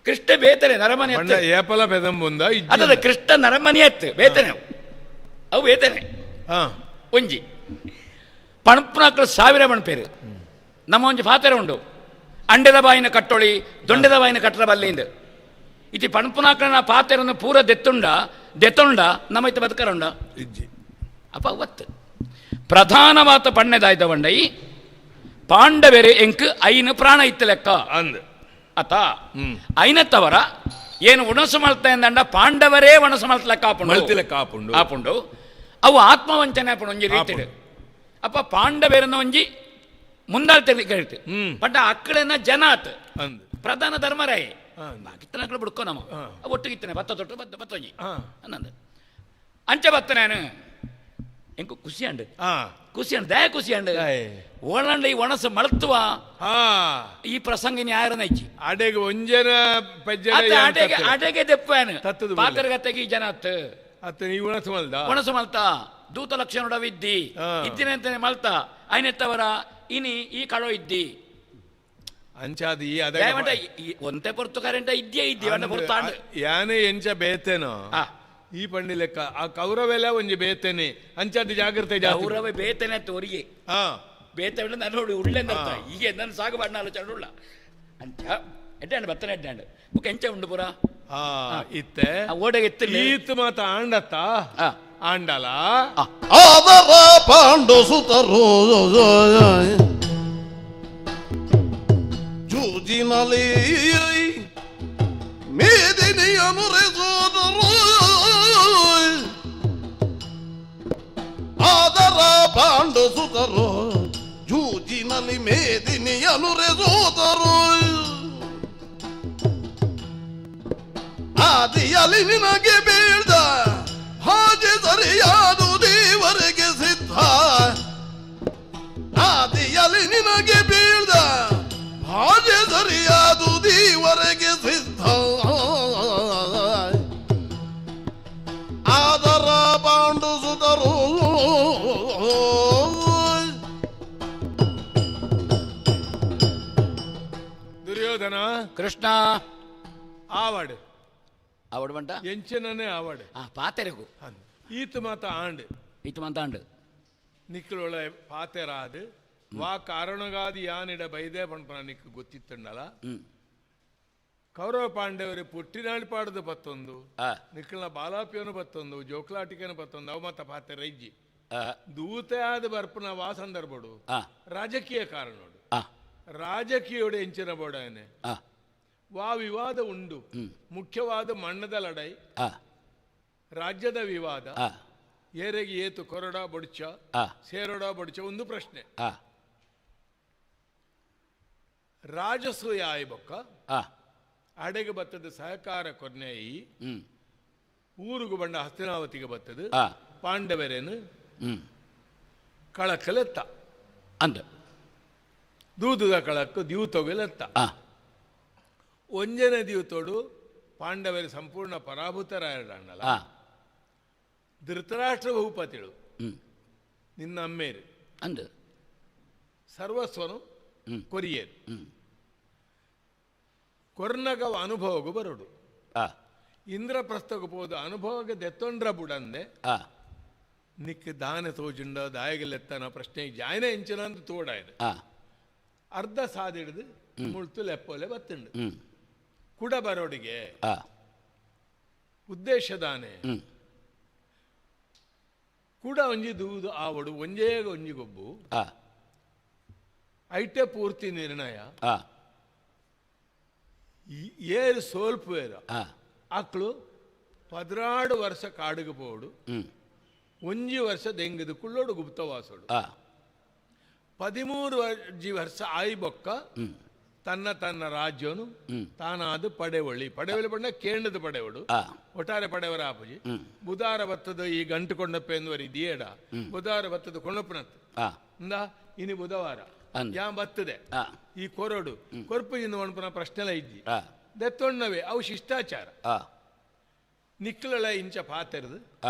ಕೃಷ್ಣ ಬೇತನೆ ನರಮನೆ ಏಪಲ ಪೆದಂಬುಂದ ಅದ ಕೃಷ್ಣ ನರಮನೆ ಎತ್ತು ಬೇತನೆ ಅವು ಬೇತನೆ ಒಂಜಿ ಪಣಪುನಾಕ್ಳು ಸಾವಿರ ಪಣಪೇರು ನಮ್ಮ ಒಂಜಿ ಪಾತ್ರೆ ಉಂಡು ಅಂಡೆದ ಬಾಯಿನ ಕಟ್ಟೊಳಿ ದೊಂಡೆದ ಬಾಯಿನ ಕಟ್ಟರ ಬಲ್ಲಿಂದ ಇತಿ ಪಣಪುನಾಕ್ಳನ ಪಾತ್ರೆಯನ್ನು ಪೂರ ದೆತ್ತುಂಡ ದೆತ್ತೊಂಡ ನಮ್ಮ ಇತ್ತ ಬದುಕರುಂಡ ಅಪ್ಪ ಒತ್ತು ಪ್ರಧಾನವಾದ ಪಣ್ಣೆದಾಯ್ದ ಬಂಡೈ ಪಾಂಡವೆರೆ ಎಂಕ್ ಐನು ಪ್ರಾಣ ಇತ್ತು ಲೆಕ್ಕ ಅಂದ್ ಅತ ಐನತ್ತವರ ಏನು ಉಣಸು ಮಲ್ತ ಎಂದಂಡ ಪಾಂಡವರೇ ಒಣಸು ಮಲ್ತ ಲೆಕ್ಕ ಆಪುಂಡು ಆಪುಂಡು ಆಪುಂಡು ಅವು ಆತ್ಮವಂಚನೆ ಆಪುಂಡು ಒಂಜಿ ರೀತಿ ಅಪ್ಪ ಪಾಂಡವೇರನ್ನ ಒಂಜಿ ಮುಂದಾಳ್ ಕೇಳ್ತು ಪಂಡ ಅಕ್ಕಳನ್ನ ಜನ ಆತ್ ಪ್ರಧಾನ ಧರ್ಮರಾಯ ಬಾಕಿತ್ತನ ಬಿಡ್ಕೊ ನಮ್ಮ ಒಟ್ಟಿಗಿತ್ತನೆ ಬತ್ತ ತೊಟ್ಟು ಬತ್ತ ಬತ್ತೊಂಜಿ ಅನ್ನಂದು ಅಂಚ ಬತ್ತ ನಾನು ಎಂಕು ಖುಷಿ ಅಂಡು ಖುಷಿ ಅಂಡ್ ದಯ ಖುಷಿ ಅಂಡ್ ಓಳಂಡ ಈ ಒಣಸು ಮಳತ್ವ ಈ ಪ್ರಸಂಗ ಯಾರನ್ನ ಇಚ್ಚಿ ಅಡೆಗೆ ಒಂಜನ ಅಡೆಗೆ ಅಡೆಗೆ ದೆಪ್ಪನು ಪಾತ್ರಗತೆಗೆ ಈ ಜನ ಅತ್ ಅತ್ತ ಈ ಒಣಸು ಮಲ್ದ ಒಣಸು ಮಲ್ತ ದೂತ ಲಕ್ಷಣ ಇದ್ದಿ ಇದ್ದಿನಂತಾನೆ ಮಲ್ತ ಐನೆತ್ತವರ ಇನಿ ಈ ಕಳೋ ಇದ್ದಿ ಅಂಚಾದ ಈ ಒಂತೆ ಪೊರ್ತು ಕರೆಂಟ ಇದ್ದೇ ಇದ್ದಿ ಪೊರ್ತಾಂಡ್ ಯಾನೆ ಎಂಚ ಬೇತೇನೋ ಈ ಪಂಡಿ ಲೆಕ್ಕ ಆ ಕೌರವೆಲ್ಲ ಒಂಜಿ ಬೇತೇನೆ ಅಂಚಾದ ಜಾಗ್ರತೆ ಕೌರವ ಬೇತೇನೆ ತೋರಿಗೆ ಬೇತೆ ನಾನು ನೋಡಿ ಉಳ್ಳೆ ಈಗ ನನ್ನ ಸಾಗು ಬಣ್ಣ ಆಲೋಚನೆ ಉಳ್ಳ ಅಂಚ ಎಡ್ಡಾಂಡ್ ಬತ್ತನೆ ಎಡ್ಡಾಂಡ್ ಬುಕ್ ಎಂಚ ಉಂಡು ಪೂರ ಇತ್ತೆ ಓಡೆಗೆ ಎತ್ತ ಈತ್ ಮಾತ ಆಂಡತ್ತ ಆಂಡಲ ಆದರ ಪಾಂಡು ಸುತರು ಜೂಜಿನಲಿ ಮೇದಿನಿಯನುರೆಸೋದರು ಆದರ ಪಾಂಡು ಸುತರು ಜೂಜಿನಲಿ ಮೇದಿನಿಯನುರೆಸೋದರು ಆದಿಯಲ್ಲಿ ನಿನಗೆ ಬೀಳ್ದ ಹಾಜೆ ಸರಿಯಾದು ದೇವರಿಗೆ ಸಿದ್ಧ ಆದಿಯಲ್ಲಿ ನಿನಗೆ ಬೀಳ್ದ ಹಾಜೆ ಸರಿಯಾದು ದೇವರಿಗೆ ಸಿದ್ಧ ಆದರ ಪಾಂಡು ಸುತರು ದುರ್ಯೋಧನ ಕೃಷ್ಣ ಆವಾಡು ಆವಡು ಬಂಟ ಎಂಚನನೇ ಆವಡು ಪಾತೆರೆಗು ಈತ ಮಾತ ಆಂಡ್ ಈತ ಮಾತ ಆಂಡ್ ನಿಕ್ಕಲೊಳ ಪಾತೆರಾದು ವಾ ಕಾರಣಗಾದಿ ಯಾನಿಡ ಬೈದೇ ಪಣ್ಪನ ನಿಕ್ ಗೊತ್ತಿತ್ತಂಡಲ ಕೌರವ ಪಾಂಡವರು ಪುಟ್ಟಿನಾಳಿ ಪಾಡದು ಬತ್ತೊಂದು ನಿಕ್ಕಲ್ನ ಬಾಲಾಪಿಯನು ಬತ್ತೊಂದು ಜೋಕ್ಲಾಟಿಕೆನು ಬತ್ತೊಂದು ಅವು ಮಾತ ಪಾತೆರ ಇಜ್ಜಿ ದೂತೆ ಆದ ಬರ್ಪನ ವಾ ಸಂದರ್ಭಡು ರಾಜಕೀಯ ಕಾರಣೋಡು ರಾಜಕೀಯೋಡು ಎಂಚಿನ ಬೋಡಾನೆ ವಾ ವಿವಾದ ಉಂಡು ಮುಖ್ಯವಾದ ಮಣ್ಣದ ಲಡೈ ರಾಜ್ಯದ ವಿವಾದ ಏರೆಗೆ ಏತು ಕೊರಡ ಬೊಡ್ಚ ಸೇರೋಡ ಬೊಡ್ಚ ಒಂದು ಪ್ರಶ್ನೆ ರಾಜಸೂಯ ಆಯ್ಬೊಕ್ಕ ಅಡೆಗೆ ಬತ್ತದ ಸಹಕಾರ ಕೊರ್ನೆಯಿ ಊರುಗು ಬಂಡ ಹಸ್ತಿನಾವತಿಗೆ ಬತ್ತದ ಪಾಂಡವರೇನು ಕಳಕಲೆತ್ತ ಅಂದ ದೂದುದ ಕಳಕ್ಕು ದ್ಯೂತೊಗಲೆತ್ತ ಒಂಜನ ದಿವತೋಡು ಪಾಂಡವರು ಸಂಪೂರ್ಣ ಪರಾಭೂತರಾಯಡಲ್ಲ ಧೃತರಾಷ್ಟ್ರ ಭೂಪತಿಳು ನಿನ್ನ ಅಮ್ಮೇರು ಅಂದ ಸರ್ವಸ್ವನು ಕೊರಿಯೇರು ಕೊರ್ನಗವ ಅನುಭವಗೂ ಬರೋಡು ಇಂದ್ರಪ್ರಸ್ಥకు ಪೋದು ಅನುಭವಕ್ಕೆ ದೆತ್ತೊಂಡ್ರ ಬುಡಂದೆ ನಿಕ್ ದಾನ ತೋಜುಂಡ ದಾಯಗಲೆತ್ತನ ಪ್ರಶ್ನೆ ಜಾಯನ ಎಂಚಿನ ಅಂತ ತೋಡಾಯ್ದು ಅರ್ಧ ಸಾದಿಡ್ದು ಮುಳ್ತು ಲೆಪ್ಪೋಲೆ ಬತ್ತುಂಡು ಕುಡ ಬರೋಡಿಗೆ ಉದ್ದೇಶ ದಾನೆ ಕೂಡ ಒಂಜಿ ದೂದು ಆವಡು ಒಂಜೇ ಒಂಜಿ ಗೊಬ್ಬು ಐಟೆ ಪೂರ್ತಿ ನಿರ್ಣಯ ಏರು ಸೋಲ್ಪುವೇರ ಆಕ್ಳು 16 ವರ್ಷ ಕಾಡುಗೆ ಪೋಡು ಒಂಜಿ ವರ್ಷ ದೆಂಗದು ಕುಳ್ಳೋಡು ಗುಪ್ತವಾಸೋಡು 13 ವರ್ಷ ಆಯ್ಬೊಕ್ಕ ತನ್ನ ತನ್ನ ರಾಜ್ಯನು ತಾನಾದ ಪಡೆವಳ್ಳಿ ಪಡೆವಳಿ ಬಣ್ಣ ಕೇಂದ್ರದ ಪಡೆವಡು ಒಟ್ಟಾರೆ ಪಡೆವರ ಆಪುಜಿ ಬುಧಾರ ಬತ್ತದ ಈ ಗಂಟು ಕೊಂಡಪ್ಪ ಎಂದುವರಿ ದಿಯೇಡ ಬುಧಾರ ಬತ್ತದ ಕೊಂಡಪ್ಪನತ್ತು ಇಂದ ಇನಿ ಬುಧವಾರ ಯಾ ಬತ್ತದೆ ಈ ಕೊರಡು ಕೊರ್ಪು ಇಂದ ಒಣಪನ ಪ್ರಶ್ನೆಲ ಇದ್ದಿ ದೆತ್ತೊಣ್ಣವೇ ಅವು ಶಿಷ್ಟಾಚಾರ ನಿಕ್ಕಲ ಇಂಚ ಪಾತೆರದು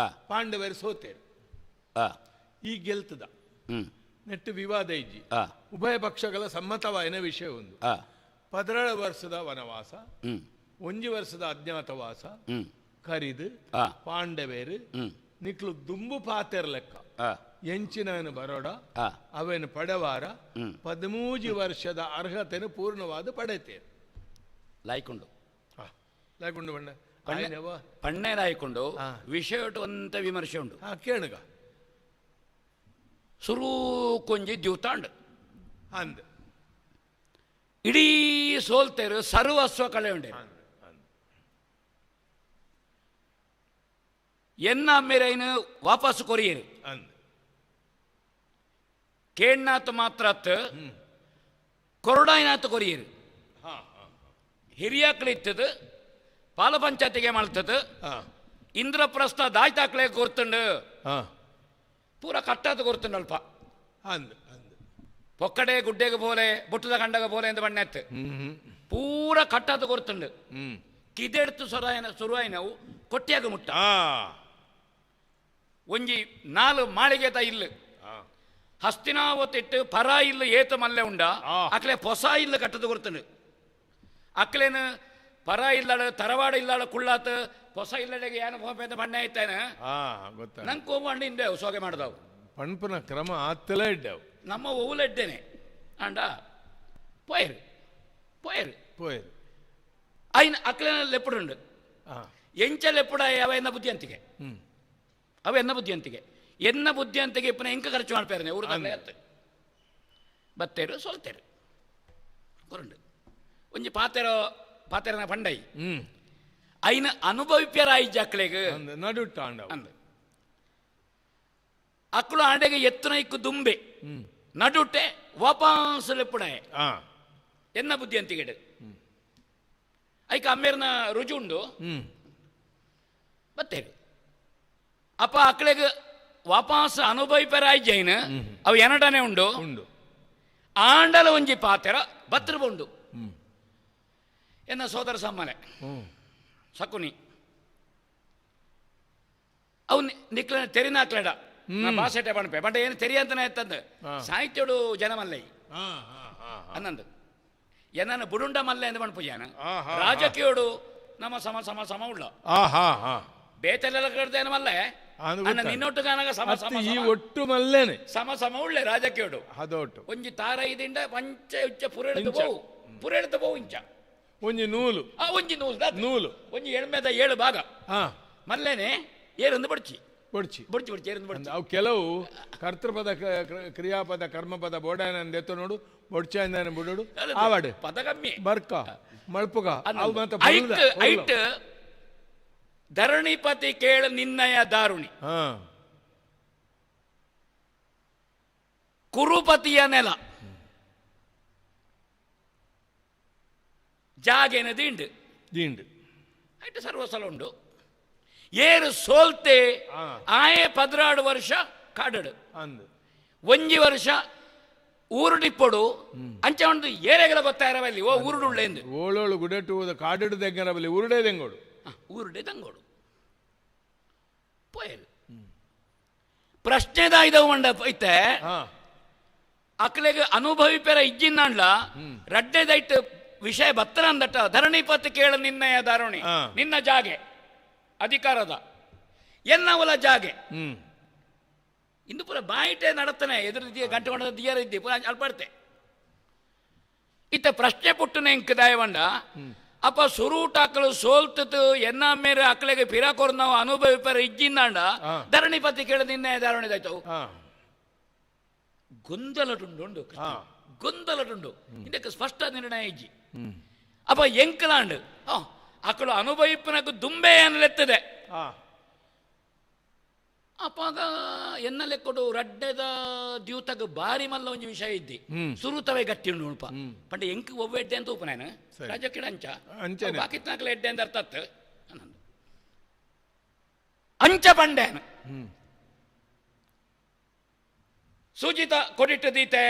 ಪಾಂಡವರು ಸೋತೇರು ಈ ಗೆಲ್ತದ ನೆಟ್ಟು ವಿವಾದ ಇಜ್ಜಿ ಉಭಯ ಪಕ್ಷಗಳ ಸಮ್ಮತವಾಯಿನ ವಿಷಯ ಒಂದು 16 ವರ್ಷದ ವನವಾಸ ಒಂಜಿ ವರ್ಷದ ಅಜ್ಞಾತವಾಸ ಕರಿದು ಪಾಂಡವೇರು ನಿಕ್ಲು ದುಂಬು ಪಾತೆರ್ ಲೆಕ್ಕ ಎಂಚಿನ ಬರೋಡ ಅವೇನು ಪಡೆವಾರ 13 ವರ್ಷದ ಅರ್ಹತೆಯನ್ನು ಪೂರ್ಣವಾದ ಪಡೆತೇರು ಲಾಯ್ಕೊಂಡು ಲಾಯ್ಕೊಂಡು ಬಣ್ಣ ಪಣ್ಣೆ ಲಾಯ್ಕೊಂಡು ವಿಷಯ ಅಂತ ವಿಮರ್ಶೆ ಉಂಟು ಕೇಳುಗ. ಸುರೂಕೊಂಜಿ ದ್ಯೂತಾಂಡ್ ಅಂದ್ ಇಡೀ ಸೋಲ್ತೇರು ಸರ್ವಸ್ವ ಕಳೆ ಉಂಡೆ ಎನ್ನ ಮೇರೈನು ವಾಪಸ್ ಕೊರಿಯರು ಕೇಣ್ನಾತ್ ಮಾತ್ರ ಕೊರಡಾಯಿನಾತ್ ಕೊರಿಯರು ಹಿರಿಯಾಕ್ಳಿತ್ತದು ಪಾಲ ಪಂಚಾಯತಿಗೆ ಮಾಡ್ತದ ಇಂದ್ರಪ್ರಸ್ಥ ದಾಯ್ತಾಕ್ಲೆ ಕೊರ್ತುಂಡು ಪೂರ ಕಟ್ಟಾದ ಕೊರ್ತುಂಡು ಅಲ್ಪ ಪೊಕ್ಕಡೆ ಗುಡ್ಡೆಗೆ ಬೋಲೆ ಬೊಟ್ಟದ ಕಂಡಗ ಬೋಲೆ ಅಂತ ಬಣ್ಣೆತ್ತು ಪೂರ ಕಟ್ಟಾದ ಕೊರ್ತುಂಡು ಕಿದೆಡ್ತು ಸೊರಾಯನ ಸುರುವಾಯಿನವು ಕೊಟ್ಟಿಯಾಗ ಮುಟ್ಟ ಒಂಜಿ ನಾಲು ಮಾಳಿಗೆತ ಇಲ್ಲ ಹಸ್ತಿನಾವತಿಟ್ಟು ಪರ ಇಲ್ಲ ಏತ ಮಲ್ಲೆ ಉಂಡ ಅಕ್ಲೆ ಹೊಸ ಇಲ್ಲ ಕಟ್ಟದ ಕೊರ್ತುಂಡು ಅಕ್ಲೇನು ಪರ ಇಲ್ಲಾಡ ತರವಾಡ ಇಲ್ಲಾಡ ಕುಳ್ಳಾತ ಹೊಸ ಇಲ್ಲಡೆಗೆ ಏನು ಹೋಪೆ ಬಣ್ಣ ಐತೇನೆ ಗೊತ್ತ ನಂಗೆ ಕೋಮಂಡು ಹಿಂದೆ ಸೋಗೆ ಮಾಡ್ದವು ಪಣ್ಪನ ಕ್ರಮ ಆತ್ತಲೇ ಇಡ್ಡವು ನಮ್ಮ ಓವುಲ ಇದ್ದೇನೆ ಅಂಡ ಪೋಯರು ಪೋಯರು ಪೋಯರು ಐನ ಅಕ್ಲೇನ ಲೆಪ್ಪುಡುಂಡು ಎಂಚ ಲೆಪ್ಪುಡ ಅವ ಎನ್ನ ಬುದ್ಧಿಯಂತಿಗೆ ಅವ ಎನ್ನ ಬುದ್ಧಿಯಂತಿಗೆ ಎನ್ನ ಬುದ್ಧಿಯಂತಿಗೆ ಇಪ್ಪನ ಎಂಕ ಖರ್ಚು ಮಾಡ್ಪೇರನೆ ಊರು ಅತ್ತು ಬತ್ತೇರು ಸೋಲ್ತೇರು ಕೊರಂಡು ಒಂಜಿ ಪಾತೆರೋ ಪಾತೆರನ ಪಂಡೈ ಐನ ಅನುಭವಿಪ್ಯರಾಯಿ ಜಕ್ಲೆಗ್ ನಡುಟ್ಟ ಅಂದ ಅಕ್ಕಳು ಆಂಡೆಗೆ ಎತ್ತನ ಇಕ್ಕು ದುಂಬೆ ನಡುಟೆ ವಾಪಸ್ ಲೆಪ್ಪುಡಾಯ ಎನ್ನ ಬುದ್ಧಿ ಅಂತಿಗೆಡು ಐಕ ಅಮ್ಮೇರ್ನ ರುಜು ಉಂಡು ಬತ್ತೇರು ಅಪ್ಪ ಅಕ್ಕಳಿಗೆ ವಾಪಸ್ ಅನುಭವಿಪರಾಯಿ ಜೈನ್ ಅವು ಎನಡನೆ ಉಂಡು ಉಂಡು ಆಂಡಲ ಒಂಜಿ ಪಾತೆರ ಬತ್ತಿರ್ಬ ಉಂಡು ಎನ್ನ ಸೋದರ ಸಮ್ಮನೆ ಸಕುನಿ ಅವು ನಿಕ್ಲ ತೆರಿನಾಕ್ಲೆಡ ಭಾಷೆಟೆ ಪಣಪೆ ಬಟ್ ಏನು ತೆರಿಯಂತನೇ ತಂದು ಸಾಹಿತ್ಯಡು ಜನ ಮಲ್ಲೈ ಅನ್ನಂದು ಎನ್ನ ಬುಡುಂಡ ಮಲ್ಲೆ ಎಂದು ಪಣಪು ಜನ ರಾಜಕೀಯೋಡು ನಮ್ಮ ಸಮ ಸಮ ಸಮ ಉಳ್ಳ ಬೇತೆಲ್ಲ ಕಡ್ದೇನು ಮಲ್ಲೆ ಅನ್ನ ನಿನ್ನೊಟ್ಟು ಕಾನಗ ಸಮ ಸಮ ಈ ಒಟ್ಟು ಮಲ್ಲೇನೆ ಸಮ ಸಮ ಉಳ್ಳೆ ರಾಜಕೀಯೋಡು ಅದೊಟ್ಟು ಒಂಜಿ ತಾರ ಇದಿಂಡ ಪಂಚ ಉಚ್ಚ ಪುರೆಡ್ದು ಬೋವು ಪುರೆಡ್ದು ಬೋವು ಇಂಚ ಒಂಜಿ ನೂಲು ಒಂಜಿ ನೂಲು ನೂಲು ಒಂಜಿ ಎಣ್ಮೆದ ಏಳು ಭಾಗ ಮಲ್ಲೇನೆ ಏರೊಂದು ಬಡ್ಚಿ ಬಡ್ಚಿ ಬಡ್ಚಿ ಬಡ್ಚಿ ಏರೊಂದು ಬಡ್ಚಿ ಅವು ಕೆಲವು ಕರ್ತೃಪದ ಕ್ರಿಯಾಪದ ಕರ್ಮಪದ ಬೋಡಾಯನ ಎತ್ತ ನೋಡು ಬೊಡ್ಚ ಬಿಡೋಡು ಆವಾಡು ಪದ ಕಮ್ಮಿ ಬರ್ಕ ಮಳ್ಪುಗ ಅವು ಮತ್ತೆ ಐಟ್ ಧರಣಿಪತಿ ಕೇಳ ನಿನ್ನಯ ದಾರುಣಿ ಕುರುಪತಿಯ ನೆಲ ಜಾಗೇನ ದಿಂಡು ದಿಂಡು ಐಟ್ ಸರ್ವಸಲ ಉಂಡು ಏರು ಸೋಲ್ತೆ ಆಯೆ 12 ವರ್ಷ ಕಾಡಡು ಒಂಜಿ ವರ್ಷ ಊರುಡಿಪ್ಪಡು ಅಂಚ ಒಂದು ಏರೆಗಳ ಗೊತ್ತಾಯಿರವಲ್ಲಿ ಓ ಊರುಡುಳ್ಳೆ ಎಂದು ಓಳೋಳು ಗುಡೆಟು ಕಾಡಡು ದೆಂಗರಬಲ್ಲಿ ಊರುಡೇ ದೆಂಗೋಡು ಊರುಡೆ ದಂಗೋಡು ಪೋಯರು ಪ್ರಶ್ನೆದ ಇದವು ಮಂಡ ಐತೆ ಅಕ್ಲೆಗೆ ಅನುಭವಿಪೆರ ಇಜ್ಜಿನ್ನಂಡ್ಲ ರಡ್ಡೆದೈಟ್ ವಿಷಯ ಬತ್ತರ ಅಂದಟ್ಟ ಧರಣಿಪತಿ ಕೇಳ ನಿನ್ನಯ ದಾರುಣಿ ನಿನ್ನ ಜಾಗೆ ಅಧಿಕಾರದ ಎನ್ನವಲ ಜಾಗೆ ಇಂದು ಪೂರ ಬಾಯಿಟೆ ನಡತನೆ ಎದುರು ಗಂಟೆ ಕೊಂಡ ದಿಯರ ಇದ್ದಿ ಪೂರ ಅಲ್ಪಡ್ತೆ ಇತ್ತ ಪ್ರಶ್ನೆ ಪುಟ್ಟನೆ ಇಂಕ ದಾಯವಂಡ ಅಪ್ಪ ಸುರೂಟಾಕಲು ಸೋಲ್ತತು ಎನ್ನ ಮೇರೆ ಅಕ್ಲೆಗೆ ಪಿರಾಕೋರ್ ನಾವು ಅನುಭವಿಪರ ಇಜ್ಜಿಂದಾಂಡ ಧರಣಿಪತಿ ಕೇಳ ನಿನ್ನಯ ದಾರುಣಿದಾಯ್ತು ಗೊಂದಲಟುಂಡು ಗೊಂದಲಟುಂಡು ಇದಕ್ಕೆ ಸ್ಪಷ್ಟ ನಿರ್ಣಯ ಇಜ್ಜಿ ಅಪ್ಪ ಎಂಕಲಾಂಡ್ ಅಕ್ಕಳು ಅನುಭವಿಪನకు ದುಂಬೆ ಅನ್ನಲೆತ್ತದೆ ಅಪ್ಪಾಗ ಎನ್ನ ಲೆಕ್ಕಡು ರಡ್ಡೆದ ದ್ಯೂತಗ ಬಾರಿ ಮಲ್ಲ ಒಂಜಿ ವಿಷಯ ಇದ್ದಿ ಸುರುತವೇ ಗಟ್ಟಿ ಉಂಡು ಉಂಪ ಪಂಡ ಎಂಕ್ ಒವ್ವೆ ಎಡ್ಡೆ ಅಂತ ಉಪ ನಾನು ರಾಜಕೀಯ ಅಂಚ ಬಾಕಿತ್ನಾಕಲ ಎಡ್ಡೆ ಅಂತ ಅರ್ಥ ಅಂಚ ಪಂಡೇನು ಸೂಚಿತ ಕೊಡಿಟ್ಟು ದೀತೆ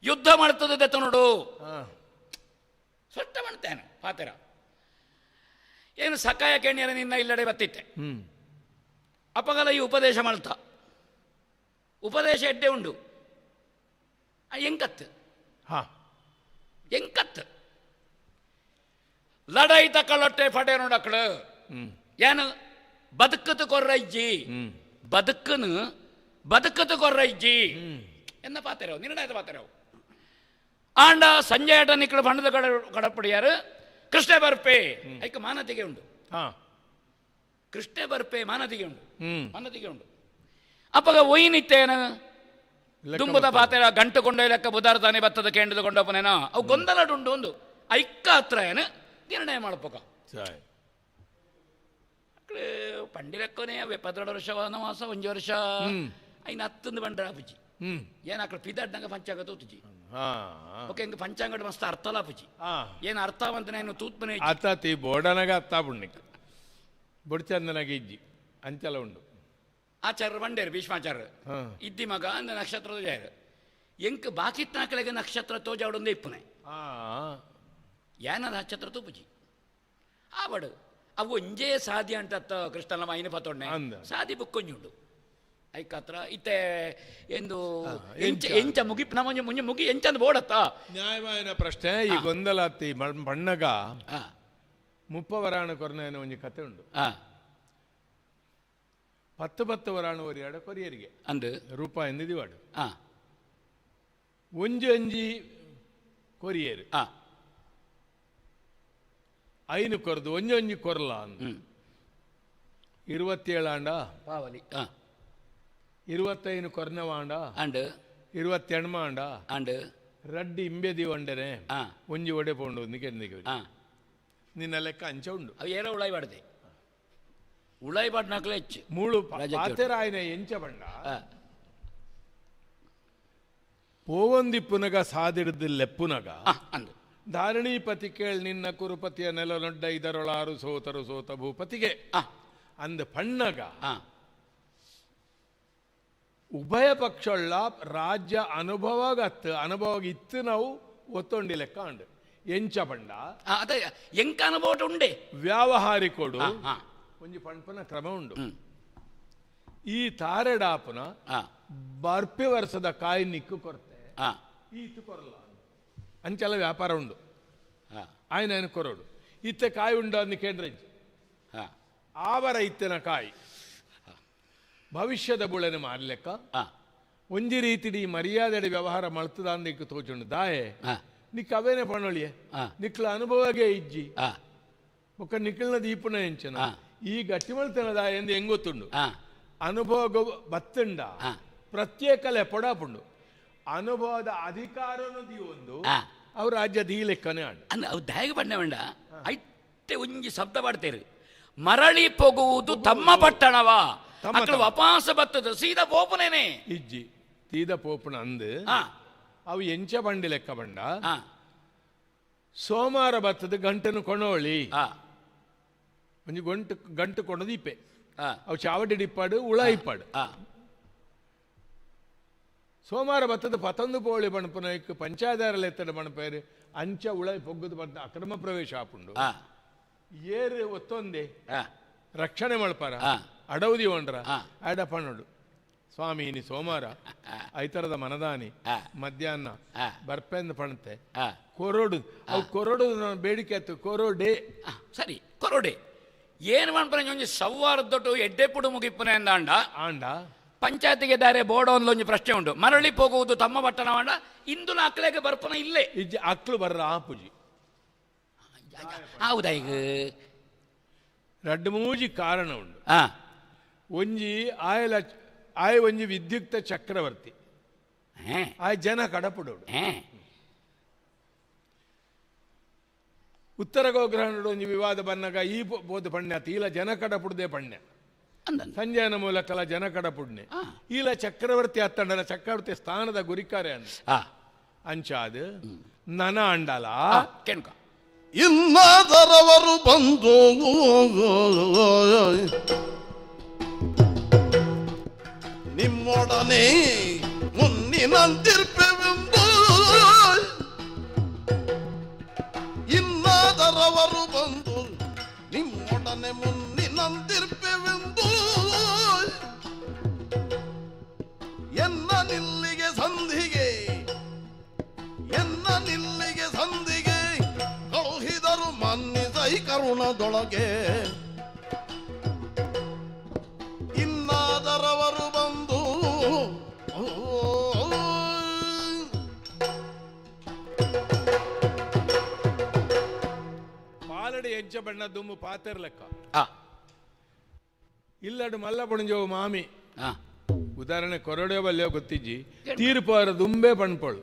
ಯುದ್ಧ ಮಾಡ್ತದೆ ನೋಡು ಸೊಟ್ಟ ಮಾಡ್ತೇನೆ ಪಾತೆರ ಏನು ಸಕಾಯ ಕೇಣ್ಯರ ನಿನ್ನ ಇಲ್ಲಡೆ ಬತ್ತಿತ್ತೆ ಅಪಗಲ ಈ ಉಪದೇಶ ಮಾಡ್ತ ಉಪದೇಶ ಎಡ್ಡೆ ಉಂಡು ಎಂಕತ್ತು ಎಂಕತ್ತು ಲಡೈ ತಕ್ಕಳೊಟ್ಟೆ ಫಟೆ ನೋಡಕ್ಕಳು ಏನು ಬದುಕದು ಕೊರ್ರಜ್ಜಿ ಬದುಕನು ಬದುಕದು ಕೊರ್ರಜ್ಜಿ ಎನ್ನ ಪಾತೆರವು ನಿರ್ಣಯದ ಪಾತೆರವು ಆಂಡ ಸಂಜಯ ನಿಕ್ಕಳು ಬಣ್ಣದ ಕಡಪಡಿಯಾರು ಕೃಷ್ಣ ಬರ್ಪೆ ಐಕ ಮಾನತಿಗೆ ಉಂಡು ಕೃಷ್ಣ ಬರ್ಪೆ ಮಾನತಿಗೆ ಉಂಡು ಮಾನತಿಗೆ ಉಂಡು ಅಪ್ಪಗ ಒಯ್ನಿತ್ತೇನ ದುಂಬುದ ಪಾತೆರ ಗಂಟು ಕೊಂಡೊಯ್ಲಕ್ಕ ಬುಧಾರ ತಾನೆ ಬತ್ತದ ಕೇಂದ್ರದ ಕೊಂಡೋಪನೇನ ಅವು ಗೊಂದಲಡುಂಡು ಒಂದು ಐಕ್ಕ ಹತ್ರ ಏನು ನಿರ್ಣಯ ಮಾಡಪಕ ಪಂಡಿರಕ್ಕನೆ ಅವೇ 12 ವರ್ಷ ವನವಾಸ 1 ವರ್ಷ ಐನ ಹತ್ತೊಂದು ಬಂಡ್ರ ಪುಜಿ ಏನು ಅక్కడ ಪಿದಾಡ್ನಂಗ ಪಂಚಾಂಗ ತೂತುಜಿ ಓಕೆ ಹಿಂಗೆ ಪಂಚಾಂಗಡ್ ಮಸ್ತ್ ಅರ್ಥಲ ಪುಜಿ ಏನು ಅರ್ಥವಂತನೇನು ತೂತ್ಮನೆ ಅತ್ತಾತಿ ಬೋಡನಗ ಅತ್ತಾ ಪುಣ್ಣಿಕ್ ಬೊಡ್ಚಂದನಾಗ ಇಜ್ಜಿ ಅಂಚಲ ಉಂಡು ಆಚಾರ್ಯರು ಬಂಡೇರು ಭೀಷ್ಮಾಚಾರ್ಯರು ಇದ್ದಿ ಮಗ ಅಂದ ನಕ್ಷತ್ರದ ಜಾಯರು ಎಂಕ್ ಬಾಕಿತ್ನಾಕಲೆಗೆ ನಕ್ಷತ್ರ ತೋಜಾವಡೊಂದು ಇಪ್ಪನೆ ಏನಾದ ನಕ್ಷತ್ರ ತೂಪುಜಿ ಆವಡು ಅವು ಒಂಜೇ ಸಾದಿ ಅಂತ ಕೃಷ್ಣನ ಮಾಯಿನ ಪತ್ತೊಣ್ಣೆ ಸಾದಿ ಬುಕ್ಕೊಂಜುಂಡು ಐಕಾತ್ರ ಇತ್ತೆ ಎಂದು ಎಂಚ ಎಂಚ ಮುಗಿ ನಮ್ಮ ಮುಂಜೆ ಮುಗಿ ಎಂಚಂದು ಬೋಡತ್ತ ನ್ಯಾಯವಾಯನ ಪ್ರಶ್ನೆ ಈ ಗೊಂದಲ ಅತ್ತಿ ಬಣ್ಣಗ ಮುಪ್ಪವರಾಣ ಕೊರ್ನೇನ ಒಂಜಿ ಕತೆ ಉಂಡು 10 10 ವರಾಣ ಒರಿಯಾಡ ಕೊರಿಯರಿಗೆ ಅಂದು ರೂಪಾಯಿ ಎಂದಿವಾಡು ಒಂಜಿ ಒಂಜಿ ಕೊರಿಯರು 5 ಕೊರದು ಒಂಜಿ ಒಂಜಿ ಕೊರಲ ಅಂದು 27 ಆಂಡ ಪಾವಲಿ 25 ಕೊರ್ನವಾಂಡ ಅಂಡ್ 28 ಆಂಡ ಅಂಡ್ ರಡ್ಡಿ ಇಂಬೆದಿ ಒಂಡನೆ ಒಂಜಿ ಒಡೆ ಪೋಂಡು ನಿಕೆಂದಿಗೆ ನಿನ್ನ ಲೆಕ್ಕ ಅಂಚ ಉಂಡು ಅವು ಏರೋ ಉಳಾಯಿ ಬಾಡ್ದೆ ಉಳಾಯಿ ಬಾಡ್ನಾಕ್ಲೆ ಹೆಚ್ಚು ಮೂಳು ಪಾತೆರಾಯನ ಎಂಚ ಬಂಡ ಪೋವಂದಿಪ್ಪುನಗ ಸಾದಿಡ್ದು ಲೆಪ್ಪುನಗ ಅಂದು ಧಾರಣೀಪತಿ ಕೇಳ್ ನಿನ್ನ ಕುರುಪತಿಯ ನೆಲನೊಡ್ಡ ಇದರೊಳಾರು ಸೋತರು ಸೋತ ಭೂಪತಿಗೆ ಅಂದ ಪಣ್ಣಗ ಉಭಯ ಪಕ್ಷೊಳ್ಳ ರಾಜ್ಯ ಅನುಭವಗತ್ತು ಅನುಭವ ಇತ್ತು ನಾವು ಒತ್ತೊಂಡಿ ಲೆಕ್ಕ ಅಂಡು ಎಂಚ ಪಂಡ ಅದೇ ಎಂಕ ಅನುಭವ ಉಂಡೆ ವ್ಯಾವಹಾರಿಕೊಡು ಒಂಜಿ ಪಣ್ಪನ ಕ್ರಮ ಉಂಡು ಈ ತಾರೆಡಾಪನ ಬರ್ಪೆ ವರ್ಷದ ಕಾಯಿ ನಿಕ್ಕು ಕೊರತೆ ಈತು ಕೊರಲ್ಲ ಅಂಚೆಲ್ಲ ವ್ಯಾಪಾರ ಉಂಡು ಆಯ್ನ ఆయన ಕೊರೋಡು ಇತ್ತೆ ಕಾಯಿ ಉಂಡು ಅಂದು ಕೇಂದ್ರ ಆವರ ಇತ್ತಿನ ಕಾಯಿ ಭವಿಷ್ಯದ ಬುಳೆನ ಮಾರ್ಲೆಕ್ಕ ಒಂಜಿ ರೀತಿಡಿ ಮರ್ಯಾದೆಡಿ ವ್ಯವಹಾರ ಮಳ್ತದ ಅಂದಿಕ್ಕು ತೋಚುಂಡು ದಾಯೆ ನಿಕ್ ಅವೇನೆ ಪಣೊಳಿಯೆ ನಿಕ್ಲ ಅನುಭವಗೆ ಇಜ್ಜಿ ಬೊಕ್ಕ ನಿಕ್ಲನ ದೀಪನ ಎಂಚನ ಈ ಗಟ್ಟಿ ಮಳ್ತನ ದಾಯ ಎಂದು ಹೆಂಗೊತ್ತುಂಡು ಅನುಭವ ಬತ್ತುಂಡ ಪ್ರತ್ಯೇಕ ಲೆಪೊಡಾಪುಂಡು ಅನುಭವದ ಅಧಿಕಾರನು ಒಂದು ಅವ್ರ ರಾಜ್ಯ ದೀಲೆಕ್ಕನೆ ಅಂದ ಅವು ದಾಯಗ ಬಣ್ಣ ಬೇಡ ಐತೆ ಒಂಜಿ ಶಬ್ದ ಪಾಡ್ತೇರು ಮರಳಿ ಪೋಗುವುದು ತಮ್ಮ ಪಟ್ಟಣವ ಅಕ್ಕಳು ವಾಪಾಸ ಬತ್ತದ ಸೀದಾ ಪೋಪನೇನೆ ಇಜ್ಜಿ ತೀದ ಪೋಪನ ಅಂದು ಅವು ಎಂಚ ಬಂಡಿ ಲೆಕ್ಕ ಬಂಡ ಸೋಮವಾರ ಬತ್ತದ ಗಂಟನು ಕೊಣೋಳಿ ಒಂಜಿ ಗಂಟು ಗಂಟು ಕೊಣದು ಇಪ್ಪೆ ಅವು ಚಾವಡಿ ಇಪ್ಪಾಡು ಉಳ ಇಪ್ಪಾಡು ಸೋಮವಾರ ಬತ್ತದ ಪತಂದು ಪೋಳಿ ಬಣಪನ ಪಂಚಾಯತಾರಲ್ಲ ಎತ್ತಡ ಬಣಪೇರು ಅಂಚ ಉಳ ಪೊಗ್ಗದು ಬಂದ ಅಕ್ರಮ ಪ್ರವೇಶ ಆಪುಂಡು ಏರು ಒತ್ತೊಂದೆ ರಕ್ಷಣೆ ಮಳ್ಪಾರ ಅಡೌದಿ ಒಂಡ್ರ ಅಡ ಪಣ್ಣುಡು ಸ್ವಾಮಿ ಇನಿ ಸೋಮವಾರ ಐತರದ ಮನದಾನಿ ಮಧ್ಯಾಹ್ನ ಬರ್ಪೆಂದು ಪಣತೆ ಕೊರೋಡು ಅವು ಕೊರೋಡು ಬೇಡಿಕೆ ಆಯ್ತು ಕೊರೋಡೆ ಸರಿ ಕೊರೋಡೆ ಏನು ಮಾಡ್ಪನೆ ಒಂಜಿ ಸವ್ವಾರದೊಟ್ಟು ಎಡ್ಡೆಪುಡು ಮುಗಿಪ್ಪನೆ ಅಂದಾಂಡ ಆಂಡ ಪಂಚಾಯತಿಗೆ ದಾರೆ ಬೋರ್ಡ್ ಒಂದೊಂದು ಪ್ರಶ್ನೆ ಉಂಟು ಮರಳಿ ಹೋಗುವುದು ತಮ್ಮ ಪಟ್ಟಣವಾಂಡ ಇಂದು ಅಕ್ಲೆಗೆ ಬರ್ಪನ ಇಲ್ಲೇ ಇಜ್ಜಿ ಅಕ್ಲು ಬರ್ರ ಆಪುಜಿ ಹೌದಾ ಈಗ ರಡ್ಡು ಮೂಜಿ ಕಾರಣ ಉಂಡು ಒಂಜಿ ಆಯಲ ಆಯ ಒಂಜಿ ವಿದ್ಯುಕ್ತ ಚಕ್ರವರ್ತಿ ಆಯ ಜನ ಕಡಪುಡೋಡು ಉತ್ತರ ಗೋಗ್ರಹಣಡು ಒಂಜಿ ವಿವಾದ ಬನ್ನಗ ಈ ಬೋಧ ಪಣ್ಯ ತೀಲ ಜನ ಕಡಪುಡದೆ ಪಣ್ಯ ಸಂಜಯನ ಮೂಲಕಲ ಜನ ಕಡಪುಡ್ನೆ ಈಲ ಚಕ್ರವರ್ತಿ ಅತ್ತಂಡಲ ಚಕ್ರವರ್ತಿ ಸ್ಥಾನದ ಗುರಿಕಾರೆ ಅಂದ ಅಂಚಾದ ನನ ಅಂಡಲ ಕೆಣ್ಕ ಇನ್ನಾದರವರು ಬಂದು ನಿಮ್ಮೊಡನೆ ಮುನ್ನಿನಂತಿರ್ಪೆವೆಂದು ಇನ್ನಾದರವರು ಬಂದು ನಿಮ್ಮೊಡನೆ ಮುನ್ನಿನಂತಿರ್ಪೆವೆಂದು ಎನ್ನ ನಿಲ್ಲಿಗೆ ಸಂಧಿಗೆ ಎನ್ನ ನಿಲ್ಲಿಗೆ ಸಂಧಿಗೆ ಕಳುಹಿದರು ಮನ್ನಿಸೈ ಕರುಣದೊಳಗೆ ಇನ್ನಾದರವರು ಬಂದು ಪಾಲಡಿ ಎಂಚ ಬಣ್ಣ ದುಮ್ಮು ಪಾತೆರ್ಲೆಕ್ಕ ಇಲ್ಲಡು ಮಲ್ಲ ಪುಣಜವು ಮಾಮಿ ಉದಾಹರಣೆ ಕೊರಡೆ ಬಲ್ಯ ಗೊತ್ತಿಜ್ಜಿ ತೀರ್ಪು ದುಂಬೆ ಪಣ್ಪಳು